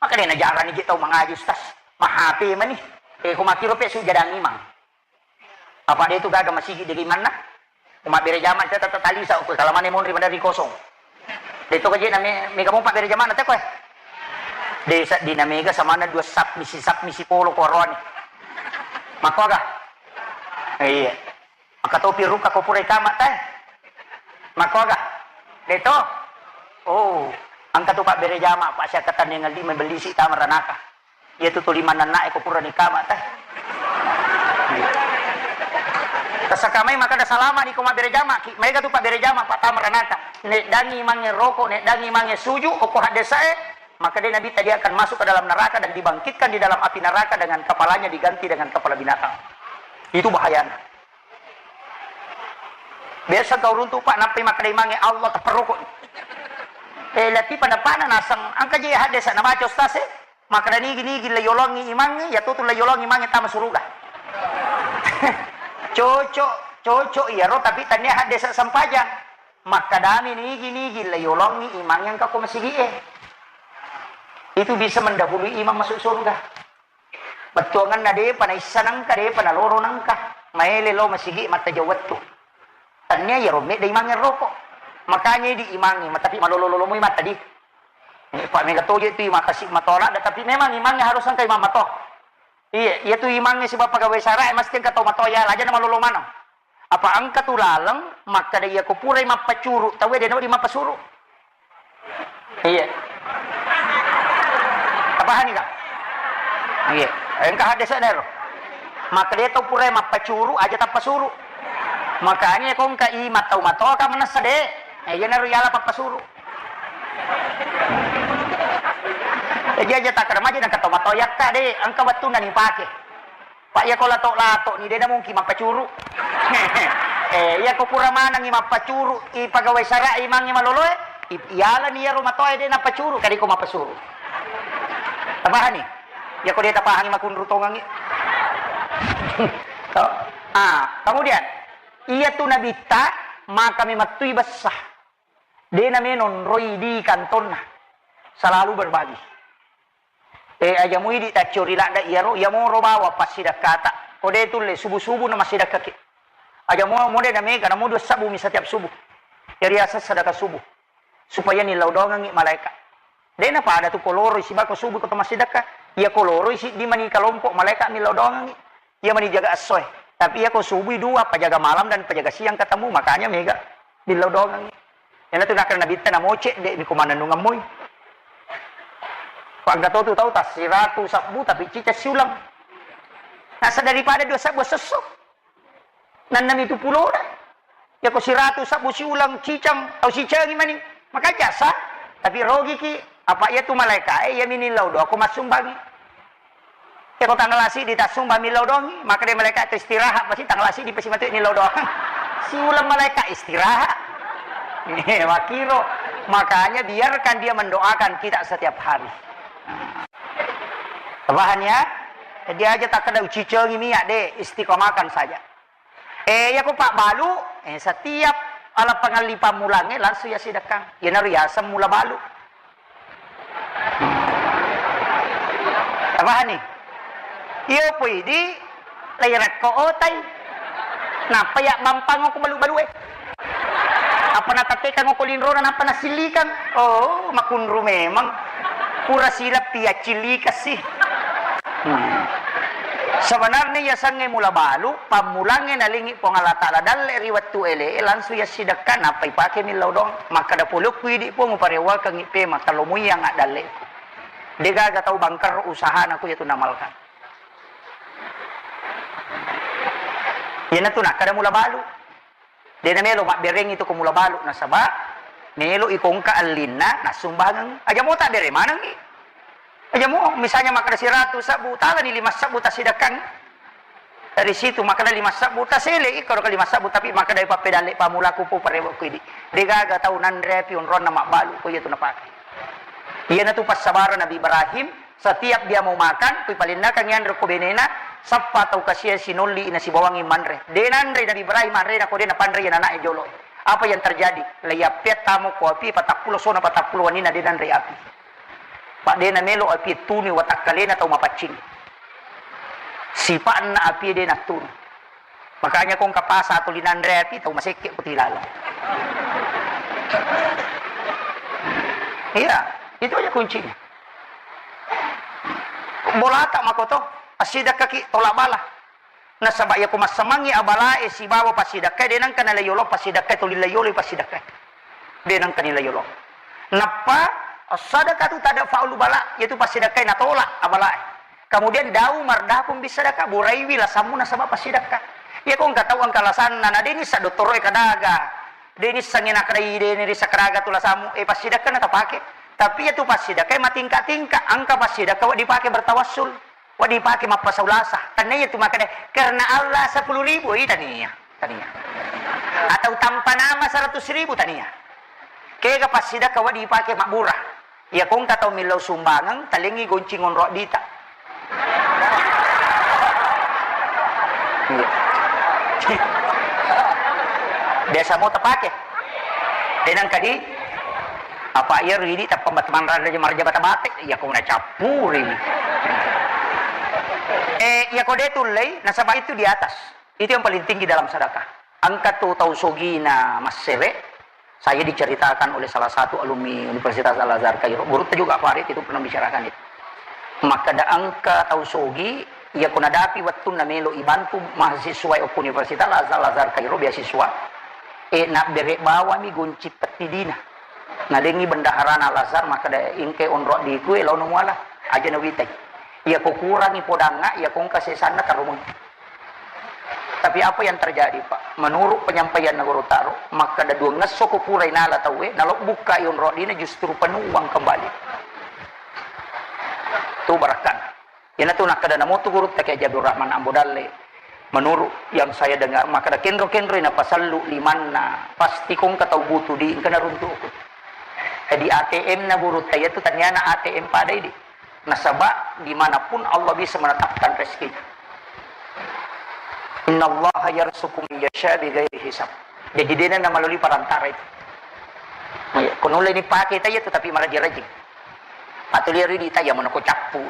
Maka de najarani je tau mangaji, Ustaz. Ma H P mani. Eh, ko makkiro pe sujadang imang. Apa de tu gaga masigi de imanna? Ko mabbere jama te tata talisa ko kalamane monri madari kosong. De to kaje na me-, mega mo pabbere jama na te koe. De sa dina mega samana dua sap misi sap misi polo ko roani. Makkoga? Iya. Maka topi ruka ko pura ikama te. Makkoga? De to? Oh, engka tu pabbere jama, Pak, siakkatanni ngelli mebellisi tama ranaka. Iya tu tuli manenna e ko pura nikama te. Tasakamai maka da salama ni ko mabbere jama ki. Maega tu pabbere jama, Pak, tama ranaka. Neddangi mange roko, neddangi mange suju, oko haddesa e, maka de Nabi tadi akan masuk ke dalam neraka dan dibangkitkan di dalam api neraka dengan kepalanya diganti dengan kepala binatang. Itu bahayanya. Biasa kau runtu, Pak, nappai makkeda imangnge Allah tepperroko. Eh, lati pada pana naseng, engka je haddesa nabaca ustaz e, makkeda nigi-nigi la yolongi imangnge, ya tutu la yolongi imangnge tama suruga. Cocok, cocok iyaro, tapi tania haddesa sempajang. Makkedami nigi-nigi la yolongi imangnge engka ko masigi e. Itu bisa mendahului imang masuk surga. Bettuangenna depa naissa nengka, depa naloro nengka. Maele lao masigi mattajeng wettu. Tania iyaro medda imangnge roko. Makanya di imangnge, tapi malolo-lolo moi matta di. Eh, Pak, mega toje tu imakasi matola, tapi memang imangnge harus engka imang mato. Iya, iya tu imangnge sibawa pegawai sara, eh, mesti engka tau mato ya, aja na malolo maneng. Apa engka tu laleng makkeda, iya ko purai mappacuru, tauwe de nawedding mappasuru. Iya. Tapahani ka? Iya. Engka haddesa nero. Makkeda tau purai mappacuru, aja tappasuru. Makanya ko engka i mattau matoa ka manessa de. Eh, iya nero yala pappasuru. Jadi aja takkeda maja nengka to matoyakka de, engka wettunna ni pake. Pak, iyako lato-lato ni de namungki mappacuru. Eh, iyako pura manengi mappacuru, i pegawai sara imangi maloloe, i-, iyalani iyaro matoe de nappacuru, kadiko mappasuru. Tapahani? Iyako de tapahangi makunru tongengi. To. Ah, kemudian, iyatu nabitta, makami mattui bessa. De namenonroi di kantonna, selalu berbagi. Eh, aja muidi taccio ri ladda iyaro, iyamoro bawa passidakkata. Ko de tulle subuh-subuh na massidakkaki. Aja mo, mo de namega, namo dua sabbu mi setiap subuh. Jadi asas sedekah subuh. Supaya nillau doangengi malaika. De napada tu koloroi sibako subuh ko to massidakka. Iya koloroi siddi mani kalompok malaika millau doangengi. Iya mani jaga essoe. Tapi iya ko subui dua, pajaga malam dan pajaga siang ketemu, makanya mega billau doangengngi. Iyana tu nakkeda nabitta namo cedde mi ko manennungeng moi. Ko engka to tu tau tassiratu sabbu tapi ciceng siulang. Nasa daripada dua sabbu esso-esso. Nennemi tu pulona. Iya ko siratu sabbu siulang ciceng, tau sicengi mani. Maka jasa, tapi rogiki. Apa iya tu malaikae iya mi nillau doa ko massumbangi. Iyako tanggal asi ditassumba millau doangi, maka de malaikat tu istirahat, pasti tanggal asi dipasi matu nillau doang. Siulang malaikat istirahat. Eh, makiro. Makanya biarkan dia mendoakan kita setiap hari. Paham ya? Jadi aja takkeda ucicengi miak de, istiqomahkan saja. Eh, iyako pabbalu, eh, setiap ala pangalli pammulangnge langsung yassidekkang. Iyanaro yaseng mula balu. Apahani? Iyo poidi lairekko otai. Nappa ya bampang ko balu-balue. Apa natattekang ko linrona nappa nasillikang. Oh, makunru memang. Pura silappi yaccillikassi. Hmm. Sebenarnya yasengnge mula balu, pammulangnge nalingi Puang Allah Ta'ala dalle ri wettu ele, langsung yassidekka, nappa ipake millau doang. Makkeda pole ku idi Puang, uparewakengngi pe, makkalomui yang addalle. Degaga tau bangker usahana ku yatu namalkan. Iyanatu nakkeda mula balu. De namelo mabberengngi tu ko mula balu, nasaba melo iko engka ellinna nassumbangeng. Aja mo tabbere manengngi. Aja mo misalnya makkeda siratu sabbu, talani lima sabbu tassidekkang. Dari situ makkeda lima sabbu, tasele iko ro lima sabbu, tapi makkeda pappedalle pamulaku pu parewe ku idi. Degaga tau nanre api onronna mabbalu ko iyatu napake. Iyanatu passabareng Nabi Ibrahim, setiap dia mau makan, kui palennakangngi anre ko benena, sappa tau kasiang sinolli nasibawangngi manre. De nanre Nabi Ibrahim anrena ko de napanre iya anakna jolo. Apa yang terjadi? Laiyappea tamo ko api, patappulo sona patappulo wenninna de nanre api. Pa de namelo api tunu watakkalena tau mapaccing. Sipa'na api de nattunu. Makanya ko engka pasa tuli nanre api, tau masekke ko tilaleng. Iya, itu aja kuncinya. Bolata makoto, assidekkaki tolak bala. Nasaba iyako massamangngi abalae sibawa passidekkae, de nengka nalaiolo passidekkae, tuli laiolo passidekkae. De nengka nilaiolo. Nappa, as-sadaqatu tadfa'ul bala, yaitu passidekkae natolak abalae. Kemudian dau mardapung bisadaka, buraiwi lasammu nasaba passidekka. Iyako engka tau engka lasanna, na de nissa dottoroe kadaga, de nissengngi nakkedai de nirissa kadaga tu lasammu, eh, passidekka na tapake. Tapi iyatu passidekkae matingka-tingka, engka passidekka wedding dipake bertawassul. Wedding dipake mappasaulasa. Tennaya tu makkeda, "Karena Allah sepuluh ribu," eh, tania, tania. Atau tanpa nama seratus ribu, tania. Kega passidekka wedding dipake mabbura. Iya ko engka tau millau sumbangeng, talengngi goncing onro addita. Iya. Biasa mo tapake. Denang kadi Apa iya ridi tappa bat-, manrada marja bata-bate, iya ko nacappuri. Eh, iya ko de tullei, nasaba itu di atas. Itu yang paling tinggi dalam sedekah. Engka tu tau sogina massere, saya diceritakan oleh salah satu alumni Universitas Al-Azhar Kairo. Gurutta juga Farid itu pernah bicarakan itu. Makkeda engka tau sogi, iya ko nadapi wettunna melo ibantu mahasiswa okko Universitas Al-Azhar Kairo beasiswa, eh, nabbere bawami gonci pettidina. Nadengngi bendaharana Al-Azhar makkeda, "Engkai onro addiku e, laono muala, aja nawitai. Iya ko kurangi podangnga, iya ko engka sesanna taromeng." Tapi apa yang terjadi, Pak? Menurut penyampaianna Guru Taro, makkeda duangngesso ko purai nala tauwe, nalobbukkai onro addina justru penuh uang kembali. Tu barakkana. Iyanatu nakkeda namotu gurutta Kiai Haji Abdul Rahman Ambo Dalle, menurut yang saya dengar, makkeda kenro-kenro napasellu limanna, pasti kongka tau butu di engka naruntu'ku. Jadi A T M na gurutta iyatu taniana A T M padai di. Nasaba dimanapun Allah bisa menetapkan rezekinya. Innallaha yarzuqu man yasha bighairi hisab. Jadi dena na melalui perantara itu. Iya, ko nulle ni pake taya tu tapi maraji-raji. Atau lihat di taya mana ko cappu.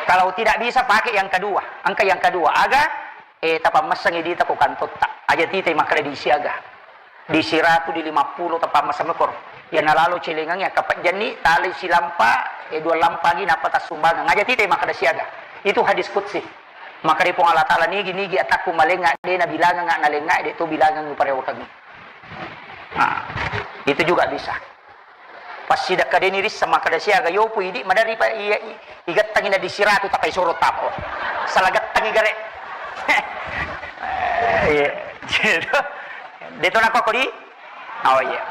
Kalau tidak bisa pakai yang kedua, angka yang kedua. Aga, eh, tapammessangi dita ko kantotta. Aja tita makkeda di siaga. Di siratu, di lima puluh, tapammasang mekor. Iya nalalo celengangi, akkapejjanni, talai silampa, eh, dua lampa agi, nappa tassumbangang. Aja tita makkeda siaga. Itu hadis qudsi. Makkeda Puang Allah Ta'ala, "Nigi-nigi atakku malenga, de nabilanganga nalenga, de to bilangang uparewakangi." Nah, itu juga bisa. Pas sidakka deni rissa makkeda siaga, yopu idi madari pa iya i-, igattangi na di siratu tapai soro tapo. Salah gattangi gare. Iya. Gitu. Deto nako kodi? Oh iya.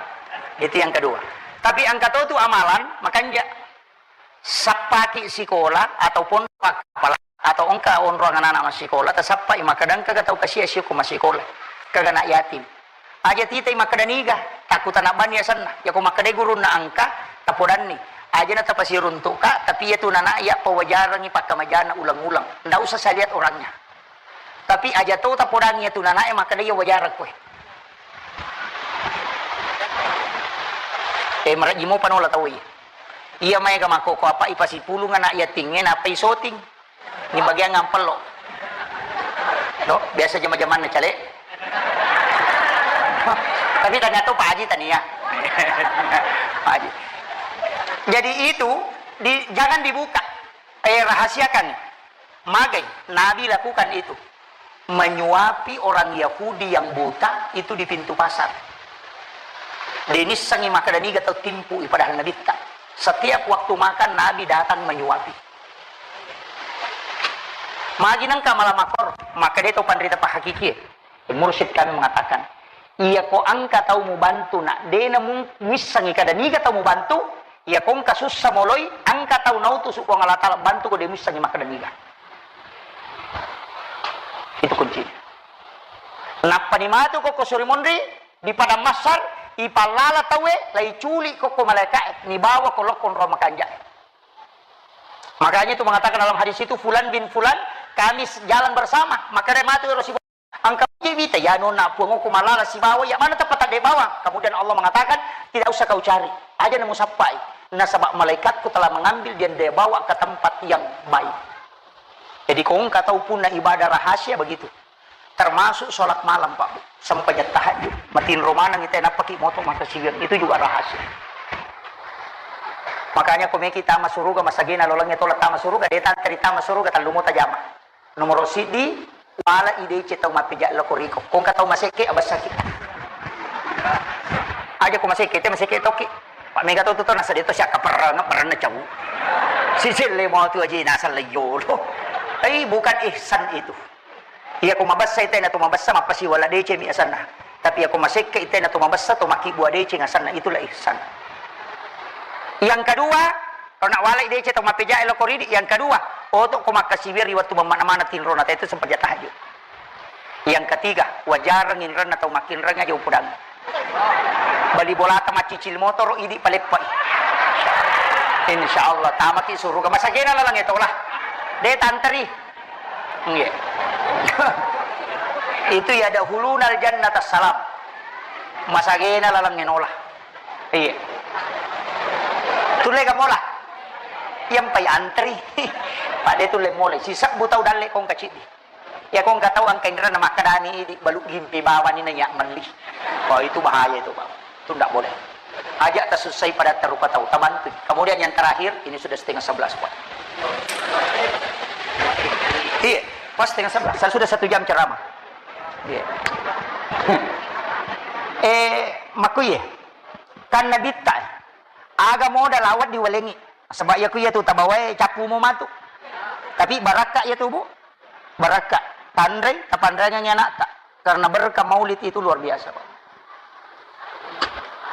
Itu yang kedua. Tapi angka to tu amalan, makanja sappaki sikola atau pondok, atau engka onrong anak-anak massikola, tasappai makkeda engka tau kasia sio ko massikola, kaga anak yatim. Aja titai makkeda niga, takku tanabbanni asenna. Yako makkeda gurunna engka, tapodanni. Aja na tapasiruntuka, tapi iya tu nana iya pawajarangi pakkamajana ulang-ulang. Ndak usah saya lihat orangnya. Tapi aja to tapodangi iya tu nana iya makkeda iya wajarang koe. Eh, maraji mo panola tau iya. Iya maega makkoko apa ipasipulung anak yatingnge, nappa isoting. Ni bagian ngampello. No, biasa jama-jamanna cale. Tapi ternyata Pak Haji tania. Pak Haji. Jadi itu di, jangan dibuka. Eh, rahasiakan. Magai Nabi lakukan itu. Menyuapi orang Yahudi yang buta itu di pintu pasar. Denissangi makkeda niga tau timpu i padahal Nabitta. Setiap waktu makan Nabi datang menyuapi. Magi nengka malah makor, makkeda to panrita pahakikie. Mursyid kami mengatakan, iya ko angka tau mubantu nak dena mung-, muissangi kada niga tau mubantu, iya ko engka sussa moloi, angka tau nautusu Puang Allah Ta'ala bantu ko de muissangi makkeda niga. Itu kuncinya. Nappani matu ko, ko suri monri di padang mahsyar, ipallala tauwe, lai culi ko, ko malaikae, nibawa ko lokko ro makanjae. Makanya itu mengatakan dalam hadis itu, "Fulan bin Fulan, kami s-, jalan bersama." Maka dia mati Rasulullah. Angka wita, ya nona puang ku malala sibawa, ya mana tempat tak dibawa? Kemudian Allah mengatakan, "Tidak usah kau cari. Aja namu sappai. Nasaba malaikatku telah mengambil dia, dia bawa ke tempat yang baik." Jadi kau engka tau punna ibadah rahasia begitu. Termasuk sholat malam, Pak Bu. Sempajang tahajud. Matinro maneng ite nappaki moto maka siwir. Itu juga rahasia. Makanya ko meki tama suruga, masagena lolangnge tola tama suruga, de tanteri tama suruga, tallu mota jama. Nomoro siddi, wala idece tau mappeja loko riko. Ko engka tau masekke, abessaki. Aja ko masekke, te masekke toki. Pak mega to tu to nasa de to siakka perrang, perrang na cawu. Sisille mo tu aja nasa leyolo. Tapi bukan ihsan itu. Iya ko mabessa ite na to mabessa mappasiwala decemi asanna. Tapi iya ko masekke ite na to mabessa to makkibua deceng asanna, itulah ihsan. Yang kedua, kalau nak walai dece to mappejae loko ridi, yang kedua, oto ko makkasiwiri waktu memana-mana tinrona te itu sempajang tahajud. Yang ketiga, wajareng inrenna tau makkinreng aja upudang. Bali bolata maccicil motoro idi paleppai. Insya Allah tamaki suruga. Masagena lalang etolah. De tanteri. Iya. Itu ya ada hulunal jannata salam. Masagena lalang enolah. Iya. Tulle ga mola. Yang pai antri. Pade tulle mola. Sisa butau dalle kong kacidi. Ya ko engka tau engka inrana makkedani idi balu gimpi bawani na ya melli. Wah, itu bahaya itu, Pak. Itu ndak boleh. Aja tasussai pada terluka tau, tabantu. Kemudian yang terakhir, ini sudah setengah sebelas, Pak. Iya, pas setengah sebelas. Saya sudah satu jam ceramah. Iya. Eh, maku iya. Kan nabitta, eh. Aga modal awat diwalengi. Sebab ya ku iya tu tabawae cappu mo matu. Tapi barakka iya tu, Bu. Barakka, tanrei, tapanreangengngi anakta. Karena berkah maulid itu luar biasa, Pak.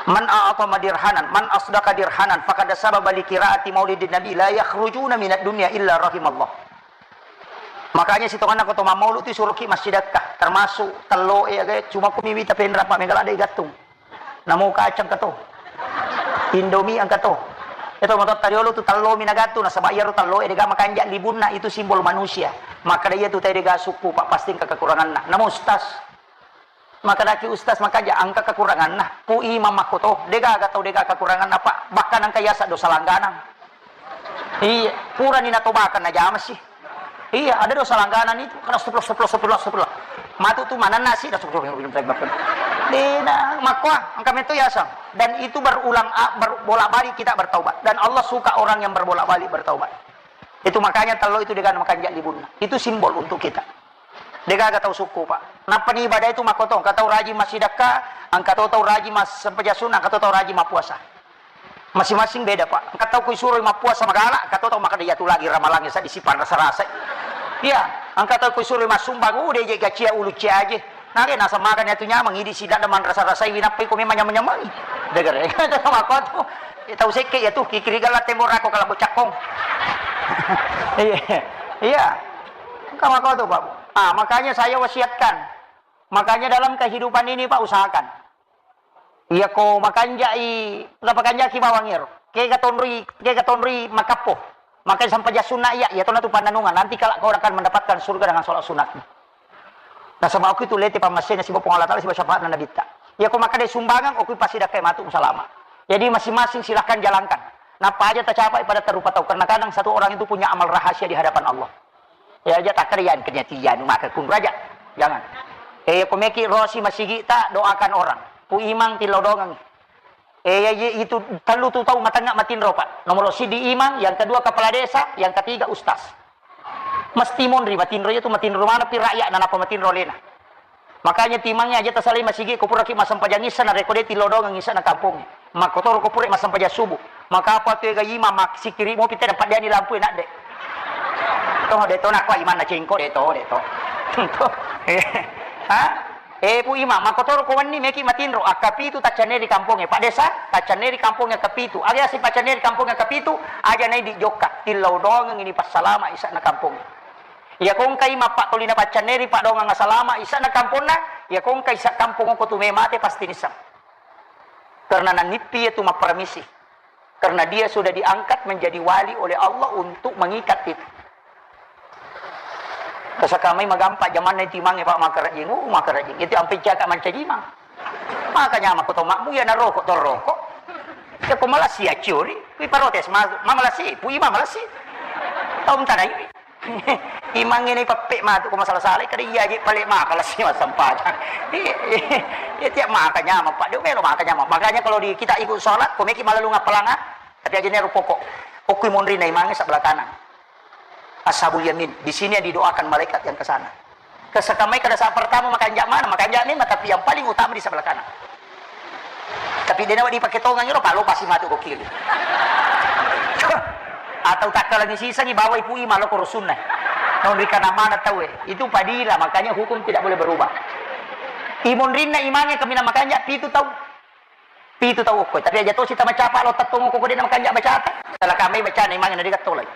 Man a'tama dirhanan, man asdaqa dirhanan, faqad sababa li qiraati maulidin nabi, la yakhrujuna minad dunya illa rahimallah. Makanya sitonganna ko to mammaulu tu suruki massidakka, termasuk tello e aga cuma ko miwita penra pa megala de gattung. Namo kacang kato. Indomie angkato. Itu motor tariolo tu tello mi nagattu nasaba iyaro tello e dega makanja libunna itu simbol manusia. Maka dia tu tadi dega suku pak pasti engka kekuranganna. Namo ustaz. Makkedaki ustaz, makanja engka kekuranganna. Pu imam makkoto, degaga tau dega kekuranganna, Pak. Bahkan engka yasa dosa langganan. Iya, purani natobakan najama sih. Iya, ada dosa langganan itu. Karena astagfirullah, astagfirullah, astagfirullah, astagfirullah. Matu tu manenna sih, astagfirullah. Dena, makkoa, engka meto yasa. Dan itu berulang, a- ber- bolak-balik kita bertaubat. Dan Allah suka orang yang berbolak-balik bertaubat. Itu makanya tello itu dega makanja libunna. Itu simbol untuk kita. Degaga tau sukku, Pak. Nappa ni ibadah itu makkoto, engka tau rajin massidakka, engka to tau rajin massempajang sunnah, engka to tau rajin mappuasa. Masing-masing beda, Pak. Engka tau kusuroi mappuasa magala, engka to tau makkeda iyatu lagi ramalangnge saddi sipanrasa-rasai. Iya, engka tau kusuroi massumbang, uh, deje gacia ulu ciaje. Nage naseng magani atu nyameng, idi sidadda manrasa-rasai winappai ko memang nyameng-nyamengi. Degere. Makkoto. Tau sekke iyatu, kikiri gella tembok rako kala bocakkong. Iya. Iya. Engka makkoto, Pak. Ah, makanya saya wasiatkan. Makanya dalam kehidupan ini, Pak, usahakan. Iya ko makanjai, napakanjaki bawang ero. Kega tonroi, kega tonroi makappo. Maka sampajang sunna iya, iya tona tu pannanungan. Nanti kala kau akan mendapatkan surga dengan sholat sunatmu. Nasaba okku itu lete pammasena siba Puang Allah Taala siba syafaatna nabitta. Iya ko makkeda sumbangan okku pasti dakkai matu salama. Jadi masing-masing silahkan jalankan. Napa aja tacapai pada tarupa tau. Karena kadang satu orang itu punya amal rahasia di hadapan Allah. Ya aja takkeda yan kenya tiyan maka kun raja. Jangan. Eh ko meki rosi masigi ta doakan orang. Pu imang tillau dongang. Eh, ya, ya, itu tellu tu tau matengnga matinro, Pak. Nomor sidi imang, yang kedua kepala desa, yang ketiga ustaz. Mesti monri matinro itu matinro mana pi rakyat na napa matinro lena. Makanya timangnya aja tasalai masigi ko puraki massempajang isa na rekode tilodongang isa na kampung. Makkotoro ko pura massempajang subuh. Maka apa tu ega imam mak sikiri mo pite dapat dia ni lampu enak dek. Toh de to nakko imam na cengko de to de to. Ha? Eh, Pu Imang, makkotoro ko wenni meki matinro, akkapitu taccanne ri kampongnge, Pak Desa, taccanne ri kampongnge akkapitu. Aga yaseng paccanne ri kampongnge akkapitu, aja nai dijokka, tillau doangengngi ni passalama isa'na kampongnge. Iya ko engkai mappattoli na paccanne ri paddoangang asalama isa'na kamponna, iya ko engkai isa kampong ko tu me mate pasti nisseng. Karena nanippi iya tu mapparamisi. Karena dia sudah diangkat menjadi wali oleh Allah untuk mengikat itu. Kasakamai magampa jamanna itu imangnge, Pak, makarajing, uh, makarajing. Itu ampe caka mancaji imang. Maka nyama ko to makmu, iya naroko to roko. Ya ko malasi ya ciori, kui parotes ma, ma malasi, pu imang malasi. Tau mtanai. Imangnge ni peppe matu ko masalah salai, kada iya je pale maka lasi massempajang. Iya, iya, tiap maka nyama, Pak, dia melo maka nyama. Makanya kalau di kita ikut sholat, ko meki malalung appalanga, tapi aja nero pokok. Okui monri na imangnge sebelah kanan. Ashabul yamin. Di sini yang didoakan malaikat yang ke sana. Kesekamai kada saat pertama makanja mana, makanja ni, tapi yang paling utama di sebelah kanan. Tapi dena dipakai tongang iro, palo pasti mati ko kiri. Atau tak kalau sisangi bawa ipu imang lo ko rusunna. Naung ri kanan mana tau e. Itu padila, makanya hukum tidak boleh berubah. Imonrinna imangnge kaminang makanja pitu tau. Pitu tau okko, tapi aja tosi tamacapa lo tettong okko ko dena makanja bacata. Salah kami bacana imangnge na digattolai.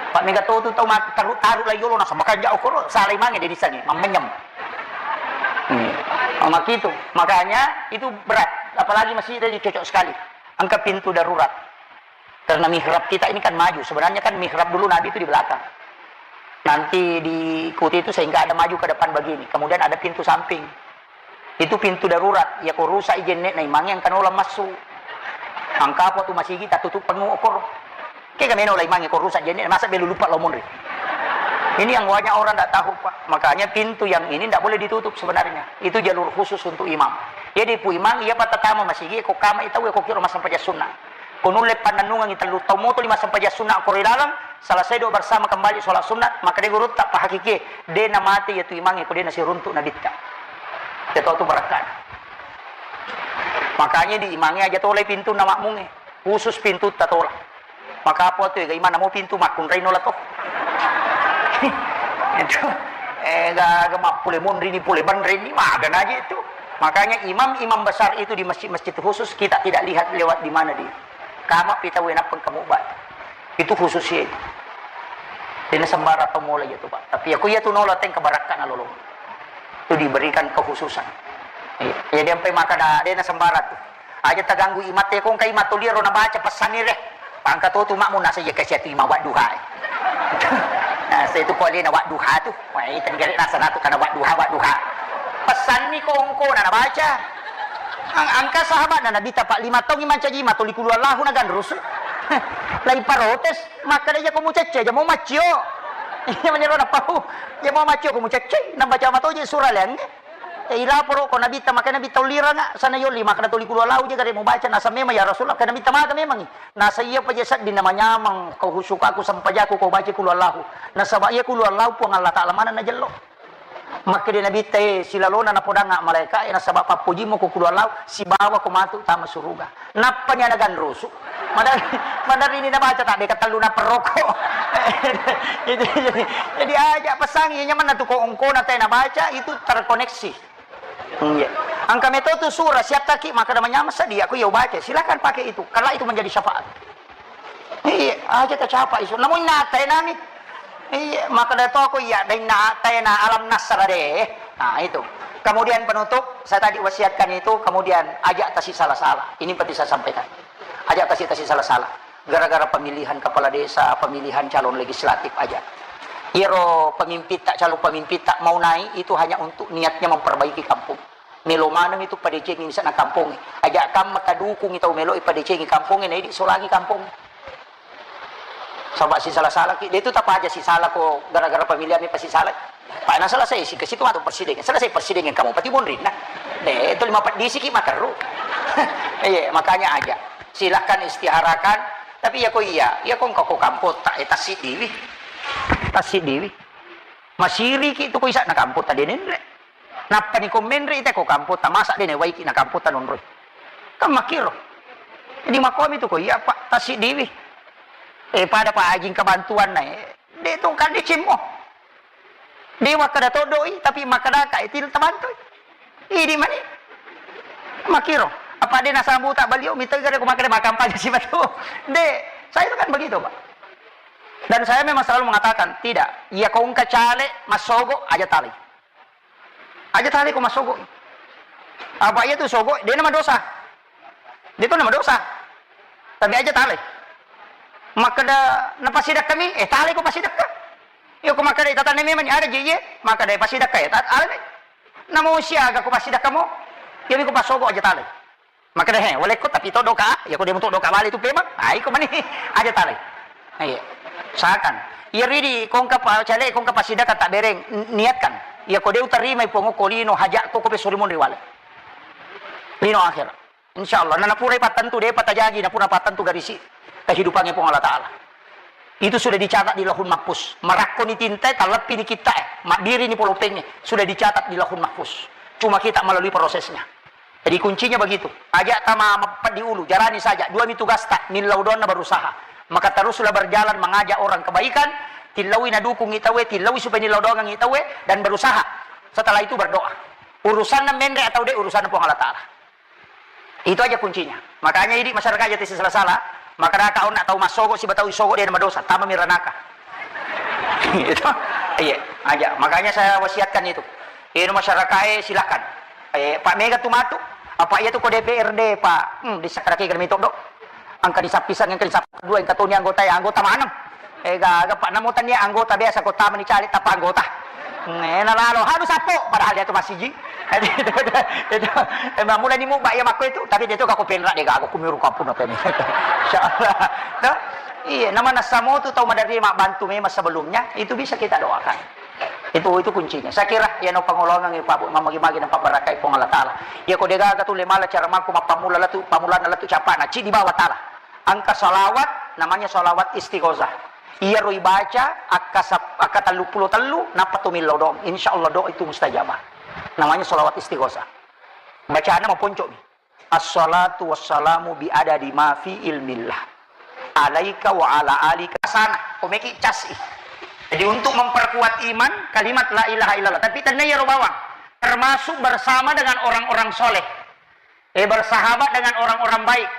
Pak mega to tu tau ma-, taru-taru lai yolo nasa makanja okko ro, salah imangnge de disangi, mammenyem. Hmm. Oh, makitu. Makanya itu berat. Apalagi masjid tadi cocok sekali. Angka pintu darurat. Karena mihrab kita ini kan maju. Sebenarnya kan mihrab dulu Nabi itu di belakang. Nanti diikuti itu sehingga ada maju ke depan begini. Kemudian ada pintu samping. Itu pintu darurat. Ya ko rusak i jenne na imangnge engka nola massu. Angka apa tu masigi tatutup pengu okor. Kega meno la imangnge ko rusak jenne, masa belu lupa lo monri. Ini yang banyak orang tidak tahu, Pak. Makanya pintu yang ini tidak boleh ditutup sebenarnya. Itu jalur khusus untuk imam. Jadi pu imang iya patatama masigi ko kama itau ko kiro massempajang sunnah. Ko nulle pannennungengngi tellu tau moto lima sempajang sunnah ko ri laleng, selesai doa bersama kembali sholat sunnah, maka de gurutta pahakiki, de na mate iya tu imangnge ko de na siruntuk nabitta. Iya to tu barakkana. Makanya di imangnge aja tolai pintunna makmungnge, khusus pintutta tola. Maka apa tu ega imanna mo pintu makkunrai nola to. Itu ega, ega mappule monri ni pole banre ni magana aja itu. Makanya imam-imam besar itu di masjid-masjid khusus kita tidak lihat lewat di mana dia. Kama pita wena pengkamu batu. Itu khusus ya. Dena sembara tau mola ya tu, Pak. Tapi aku ya tu nola teng kebarakka na lolo. Itu diberikan kekhususan. Iya. Jadi sampai maka da, dena sembara tu. Aja taganggu imatte kong kai matoliro na baca pesanni re. Pangka to tu makmu nasa iya kasi atu ima wadduha. Nah, saya tu kuali na wadduha tu. Wah, itu negara nasa natu kana wadduha, wadduha. Pesanni ko ongko na baca. Ang-, angka sahabat na Nabi tapak lima tahun iman caji matoli kulu Allahu na ganrusu. Lai parotes, maka dia kamu cece aja mau macio. Iya menyeru na pau. Ya mau macio kamu cece, na baca matoje surah leng. Eh, ilaporo ko Nabitta, maka Nabitta uliranga, sana yolli, maka toli kulu Allahu je gare mubaca, nasa memang ya Rasulullah, ka Nabitta maka memangi. Nasa iya paja seddi na manyamang, kau husukaku, sampajaku, kau baca kulu Allahu. Nasaba iya kulu Allahu Puang Allah Ta'ala mana na jello. Makkeda Nabitta, eh, silalona na podanga malaika, eh, nasaba pappujimu ko kulu Allahu, sibawa ko matu tama suruga. Nappani ana ganrusu. Madari, madari ini nabaca tak deka tellu na perroko. Jadi, jadi, jadi aja pesangi, iya nyamanna tu ko ongkona te nabaca, itu terkoneksi. Iya. Angka metotu surah, siattaki, maka ada manyameng seddi, aku ya baca. Silakan pakai itu, kalau itu menjadi syafaat. Iya, aja tercapai isu. Namun nate nami. Iya, maka ada toko iya, dan nate na alam nasra deh. Nah, itu. Kemudian penutup, saya tadi wasiatkan itu, kemudian ajak tasi salah-salah. Ini penting saya sampaikan. Ajak tasi-tasi salah-salah. Gara-gara pemilihan kepala desa, pemilihan calon legislatif aja. Iyaro pemimpin tak, calon pemimpin tak mau naik itu hanya untuk niatnya memperbaiki kampung. Melo maneng itu padecengi misalna kampung. Ajak kam maka dukungi tau melo padecengi kampung, na idi solangi kampung. Saba si salah-salah ki, de tu tapa aja si salah ko gara-gara pemilihan mi pasti salah. Pak, na selesai si ke situ atau presiden. Selesai presiden yang kamu pati bonrin nah. De itu lima peddi siki makerru. Iya, makanya aja. Silahkan istiharakan. Tapi ya ko iya, ya ko engkau ko kampota, eh, tasi diwi. Tasi diwi. Masiriki tu ko isa na kampota de nenre. Nappa ni ko menre ite ko kampota, masa de ne waiki na kampota nonroi. Kan makiro. Jadi makomi tu ko iya, Pak, tasi diwi. Eh, pada Pak Haji engka bantuan na, eh. De tu kan dicimmo. De makkada todoi, tapi makkada ka itil tabantoi. Idi mani. Makiro. Apa de nasambuta balio, mita gare ko makkada makampanye si batu. De, saya itu kan begitu, Pak. Dan saya memang selalu mengatakan, tidak. Iya ko engka caleg massogo, aja talai. Aja talai ko massogo. Apa iya tu sogo, de na madosa. De tu na madosa. Tapi aja talai. Makkada na pasidakka mi, eh, talai ko pasidakka. Iya ko makkada tatanna memang ada je iye, makkada pasidakka ya, tat-, alai. Namo siaga ko pasidakka mo, iya mi ko passogo aja talai. Makkada, he, walekko tapi to doka, iya ko de mo to doka bale tu pemang. Ah, iko mani, aja talai. Iya. Usahakan. Iya ridi, ko engka pa-, caleg, ko engka pasidakka tak bereng, n-, niatkan. Iya ko de utarimai Puang ko lino hajat ko, ko pesuri munri wale. Lino akhirat. Insya Allah, na, napurai pattentu, depa tajaji, napura pattentu garisi kehidupannya Puang Allah Ta'ala. Itu sudah dicatat di Lauhul Mahfuz. Marakkoni tinta, talleppini kitta, eh, maddiri ni polopeng, eh, sudah dicatat di Lauhul Mahfuz. Cuma kita melalui prosesnya. Jadi kuncinya begitu. Aja tama mapeddi ulu, jalani saja. Dua mi tugasta, millau doanna berusaha. Maka teruslah berjalan mengajak orang kebaikan, tillaui nadukung itawe, tillaui supaya nillau doangang itawe, dan berusaha. Setelah itu berdoa. Urusanna menre atau de, urusanna Puang Allah Ta'ala. Itu aja kuncinya. Makanya idi masyarakat aja tesi salah-salah, maka daka onna tau massogo siba tau isogo de na madosa, tama miranaka. Itu, iya, aja. Makanya saya wasiatkan itu. Ini masyarakat, eh, silakan. Eh, Pak Mega tu matu, apa iya tu ko D P R D, Pak? Hmm, di sakaraki germi todo. Angka di sappisang, angka di sappisang dua, angka toni anggota, ya, anggota maneng. Eh, gaga, Pak, namo tania anggota biasa ko tama ni caleg tapa anggota. Ngena lalo, hanu sappo, padahal dia tu masiji. Itu, itu, itu, emang mulai ni muba iya makko itu, tapi dia tu kako penra de gaga, kumiru kapun apa ini. Insya Allah. Tuh? Iya, nama nasamo tu tau madari mak bantu memang sebelumnya, itu bisa kita doakan. Itu, itu kuncinya. Saya kira, ya, no pangolongan, ya, Pak, Bu, mamagi-magi nampak barakai Puang Allah Ta'ala. Ya, ko de gaga tu le mala cara maku mappamula latu, pamulana latu capana, ci di bawah Ta'ala. Angka salawat, namanya salawat istighosah. Iya roi baca, akka sap-, akka tellu pulo tellu, nappa tu millau doang. Insya Allah doa itu mustajabah. Namanya salawat istighosah. Bacana maponco mi. Assalatu wassalamu bi adadi ma fi ilmillah. Alaika wa ala alika. Sana, komeki cas i. Jadi untuk memperkuat iman, kalimat la ilaha illallah. Tapi tenna iyaro bawang. termasuk bersama dengan orang-orang soleh. Eh, bersahabat dengan orang-orang baik.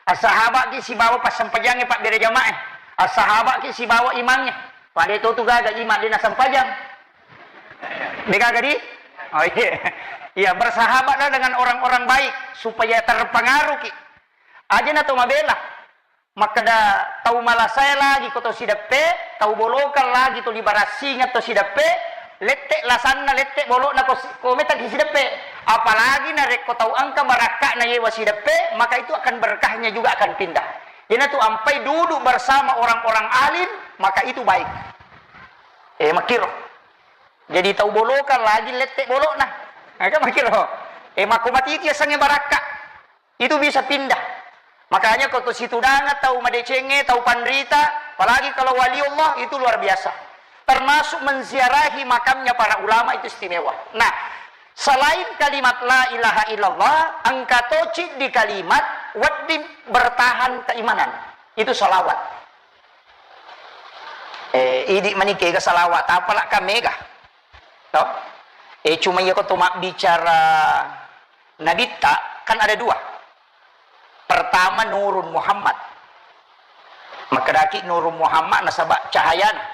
Assahabaki sibawa passempajangnge pabbere jamaah. Assahabaki sibawa imangnge. Pada itu tu gaga iman dina sempajang. De gaga di? Oh iya. Iya, bersahabatlah dengan orang-orang baik supaya terpengaruhki. Aja na to mabela. Makkeda tau malasae lagi ko to sideppe, tau bolokang lagi to libarassingeng to sideppe, lette lasanna, lette bolokna ko si-, ko metaki sideppe. Apalagi narekko tau engka barakka'na yewa sideppe, maka itu akan berkahnya juga akan pindah. Iyanatu ampai duduk bersama orang-orang alim, maka itu baik. Eh, makkiro. Jadi tau bolokang lagi lette bolokna. Maka makkiro. Eh, makko matiti asengnge barakka. Itu bisa pindah. Makanya ko to situdangan tau madecengnge, tau panrita, apalagi kalau wali Allah, itu luar biasa. Termasuk menziarahi makamnya para ulama itu istimewa. Nah, selain kalimat la ilaha illallah, engka to ciddi kalimat wedding bertahan keimanan. Itu salawat. Eh, idi mani kega salawat, apalak ka mega. To? Eh, cuma iya ko to mabbicara Nabitta kan ada dua. Pertama Nurun Muhammad. Makkedaki Nurun Muhammad nasaba cahayana.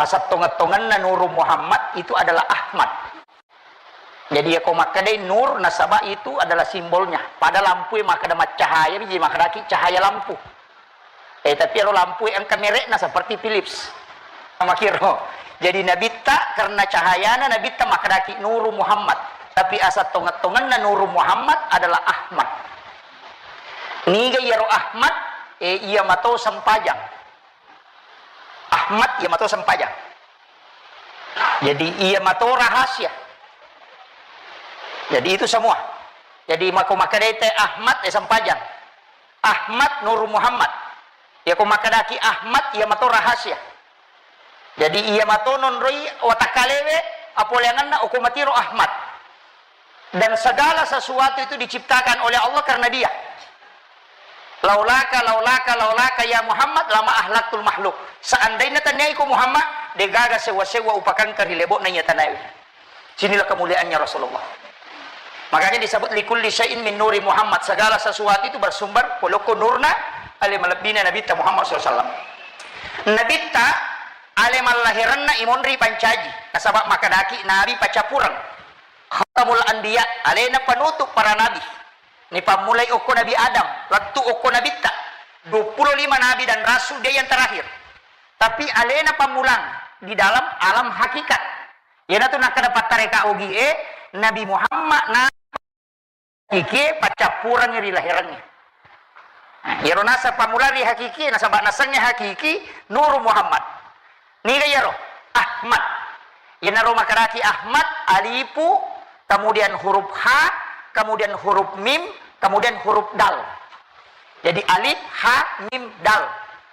Asal tonget-tongenna Nurun Muhammad itu adalah Ahmad. Jadi yako makkedai nur nasaba itu adalah simbolnya. Pada lampu makkeda maccahaya, jadi makkedaki cahaya lampu. Eh, tapi ero lampu engka merekna seperti Philips. Makiro. Jadi Nabitta karena cahayana Nabitta makkedaki Nuru Muhammad. Tapi asal tonget-tongenna Nuru Muhammad adalah Ahmad. Niga iyaro Ahmad? Eh, iya mato sempajang. Ahmad iya mato sempajang. Jadi iya mato rahasia. Jadi itu semua. Jadi mako makkedai te Ahmad, eh, sempajang. Ahmad Nuru Muhammad. Yako makkedaki Ahmad, iya mato rahasia. Jadi iya mato nonroi watakkalewe, apoleangenna oko matiro Ahmad. Dan segala sesuatu itu diciptakan oleh Allah karena Dia. Laulaka, laulaka, laulaka ya Muhammad, lama ahlaktul makhluk. Seandainya taniaiko Muhammad, degaga sewa-sewa upakangka ri lebo'na iya tanae. Sinilah kemuliaannya Rasulullah. Makanya disebut likulli syai'in min nuri Muhammad. Segala sesuatu itu bersumber polokko nurna ale malebbina Nabitta Muhammad sallallahu alaihi wasallam. Nabitta ale mallahiranna imonri pancaji. Nasaba makkedaki Nabi paccapureng. Khatamul anbiya, alena penutup para nabi. Nipammulai okko Nabi Adam, lettu okko Nabitta. Dua puluh lima nabi dan rasul, dia yang terakhir. Tapi alena pammulang di dalam alam hakikat. Iyanatu nakkeda pattareka ogie, Nabi Muhammad na hakikie paccappurengngi ri lahirengnge. Nah, iyaro naseng pammula ri hakiki, nasaba nasengnge hakiki Nuru Muhammad. Niga iyaro? Ahmad. Iyanaro makkedaki Ahmad, alifu, kemudian huruf ha, kemudian huruf mim, kemudian huruf dal. Jadi alif, ha, mim, dal.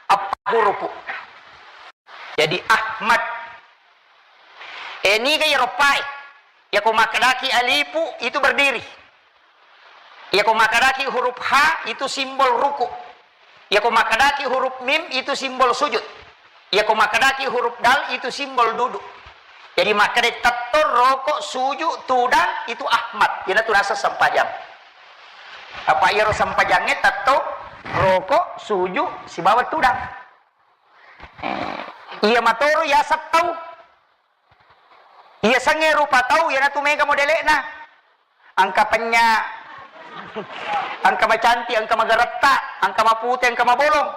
Eppa hurufu. Jadi Ahmad. Eh, niga iyaro pae? Yako makkedaki alifu itu berdiri. Yako makkedaki huruf ha itu simbol ruku. Yako makkedaki huruf mim itu simbol sujud. Yako makkedaki huruf dal itu simbol duduk. Jadi makkeda tetto, roko, suju, tudang itu Ahmad. Iyanatu naseng sempajang. Apa iyaro sempajangnge tetto, roko, suju, sibawa tudang. Eh, iya matoro yaseng tau. Iya sengnge rupa tau, iyanatu mega modele'na. Engka penya, engka macanti, engka magaretta, engka mapute, engka mabolong.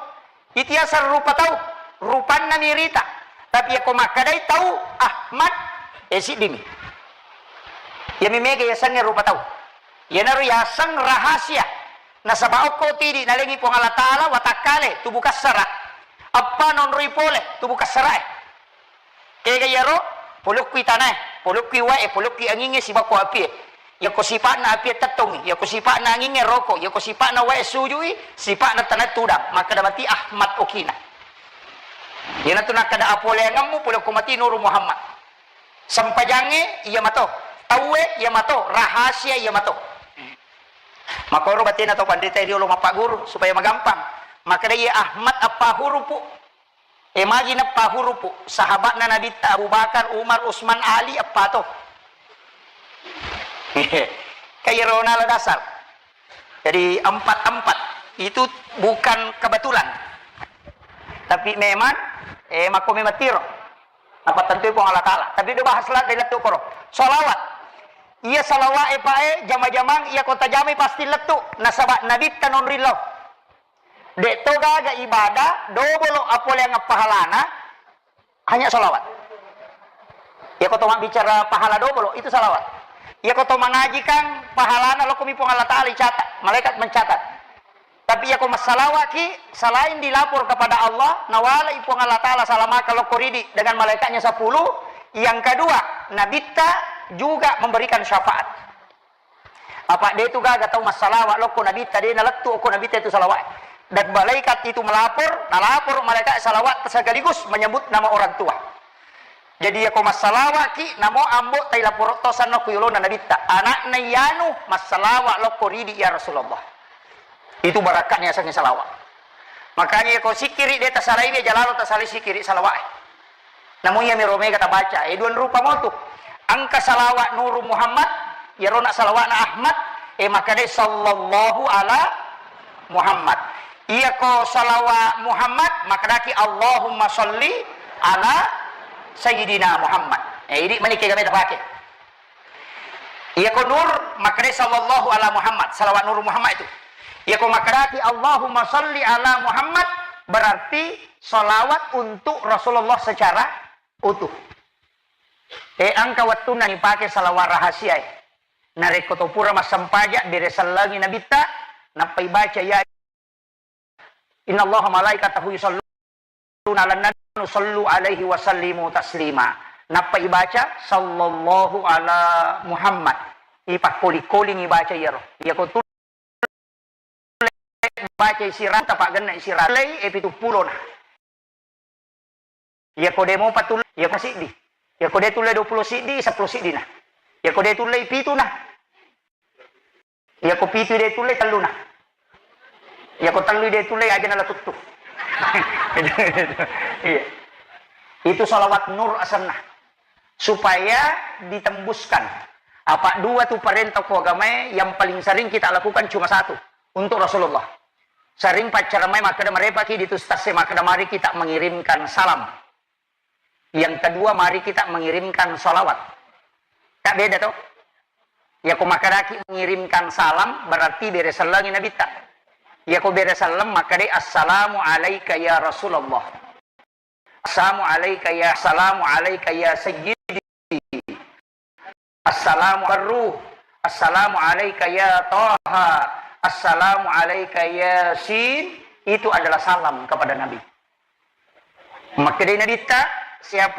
Itu yaseng rupa tau, rupanna mirita. Tapi yako makkedai tau Ahmad, eh, siddimi. Iyami mega yasengnge rupa tau. Iyanaro yaseng rahasia. Nasaba okko tidi nalengi Puang Allah Ta'ala watakkale tubuh kassara. Eppa nonroi pole tubuh kassarae. Kega iyaro, polokkui tanae, polokkui wae, polokkui angingnge, sibakko apie. Yako sipa'na apie tettongngi, yako sipa'na angingnge roko, yako sipa'na wae sujui, sipa'na tanae tudang. Makkeda mati Ahmad okina. Iyanatu nakkeda apoleangemmu polokko mati Nuru Muhammad. Sempajangnge iya mato, tauwe iya mato, rahasia iya mato. Makoro batena to panrita riolo mappaguru supaya magampang. Makkeda iya Ahmad eppa hurufu. E, magi neppa hurufu? Sahabatna Nabitta Abu Bakar, Umar, Usman, Ali, eppa to. Kan iyaro nala dasar. Jadi empat-empat itu bukan kebetulan. Tapi memang, eh, makko memang tiro. Apa tentu Puang Allah Ta'ala. Tapi do bahas lah dari lettu koro. Salawat. Iya salawat e, Pak, e, jama-jamang iya ko tajamai pasti lettu. Nasaba Nabitta nonrillau. De'to gaga ibadah, dobolo apoleang pahalana, hanya salawat. Iya ko to mabbicara pahala dobolo, itu salawat. Iya ko to mangaji kan pahalana lokkomi Puang Allah Ta'ala icatat, malaikat mencatat. Tapi iya ko massalawaki, selain dilapor kepada Allah, nawalai Puang Allah Ta'ala salamaka lokko ridi dengan malaikatnya sepuluh. Yang kedua, Nabitta juga memberikan syafaat. Apa de tu gaga tau massalawa lokko Nabitta, de nalettu okko Nabitta itu salawat. Dan malaikat itu melapor, nalapor malaikat salawat sekaligus menyebut nama orang tua. Jadi iya ko massalawaki, namo ambo tai lapor to sanna ku yolona Nabitta. Anakna iyanu massalawa lokko ridi ya Rasulullah. Itu barakatnya sangi salawat. Makanya iya ko sikiri de tasalai, dia jalalo tasalai sikiri salawat. Namu iya miro mega tabaca, eh, duan rupa motu. Engka salawat Nuru Muhammad, iyarona salawatna Ahmad, eh, makkedai sallallahu ala Muhammad. Iya ko salawat Muhammad, makkedaki Allahumma salli ala Sayyidina Muhammad. Eh, idi mani kega meta pake. Iya ko Nur, makkedai sallallahu ala Muhammad, salawat Nur Muhammad itu. Iya ko makkedaki Allahumma salli ala Muhammad, berarti salawat untuk Rasulullah secara utuh. E, engka wettunna nipake salawat rahasia e. Narekko to pura massempaja, bere sellengi Nabitta, nappai baca ya Innallaha malaikatahu yusalluna ala nabi, sallu alaihi wa sallimu taslima. Nappa ibaca sallallahu ala Muhammad. Ipakkoli-koling ibaca iyaro. Iyako tu baca isirata, paggenna isirata. Lei e pitu pulo na. Iyako de mopa tulle, iyako siddi. Iyako de tulle dua pulo siddi, seppulo siddi na. Iyako de tulle pitu na. Iyako pitu de tulle tellu na. Iyako tellu de tulle aja nala tuttu. Iya. Itu salawat nur asenna. Supaya ditembuskan. Apa dua tu parenta ko agamae yang paling sering kita lakukan cuma satu. Untuk Rasulullah. Sering paccara mai makkeda, marepaki di tu ustaz e makkeda, mari kita mengirimkan salam. Yang kedua, mari kita mengirimkan salawat. Tak beda toh? Iyako makkedaki mengirimkan salam, berarti bere sellengi Nabitta. Iyako bere selleng, makkedai, "Assalamu alaika ya Rasulullah. Assalamu alaika ya, assalamu alaika ya Sayyidi. Assalamu arruh. Assalamu alaika ya Taha. Assalamu alaika ya Sin." Itu adalah salam kepada Nabi. Makkedai Nabitta, siapa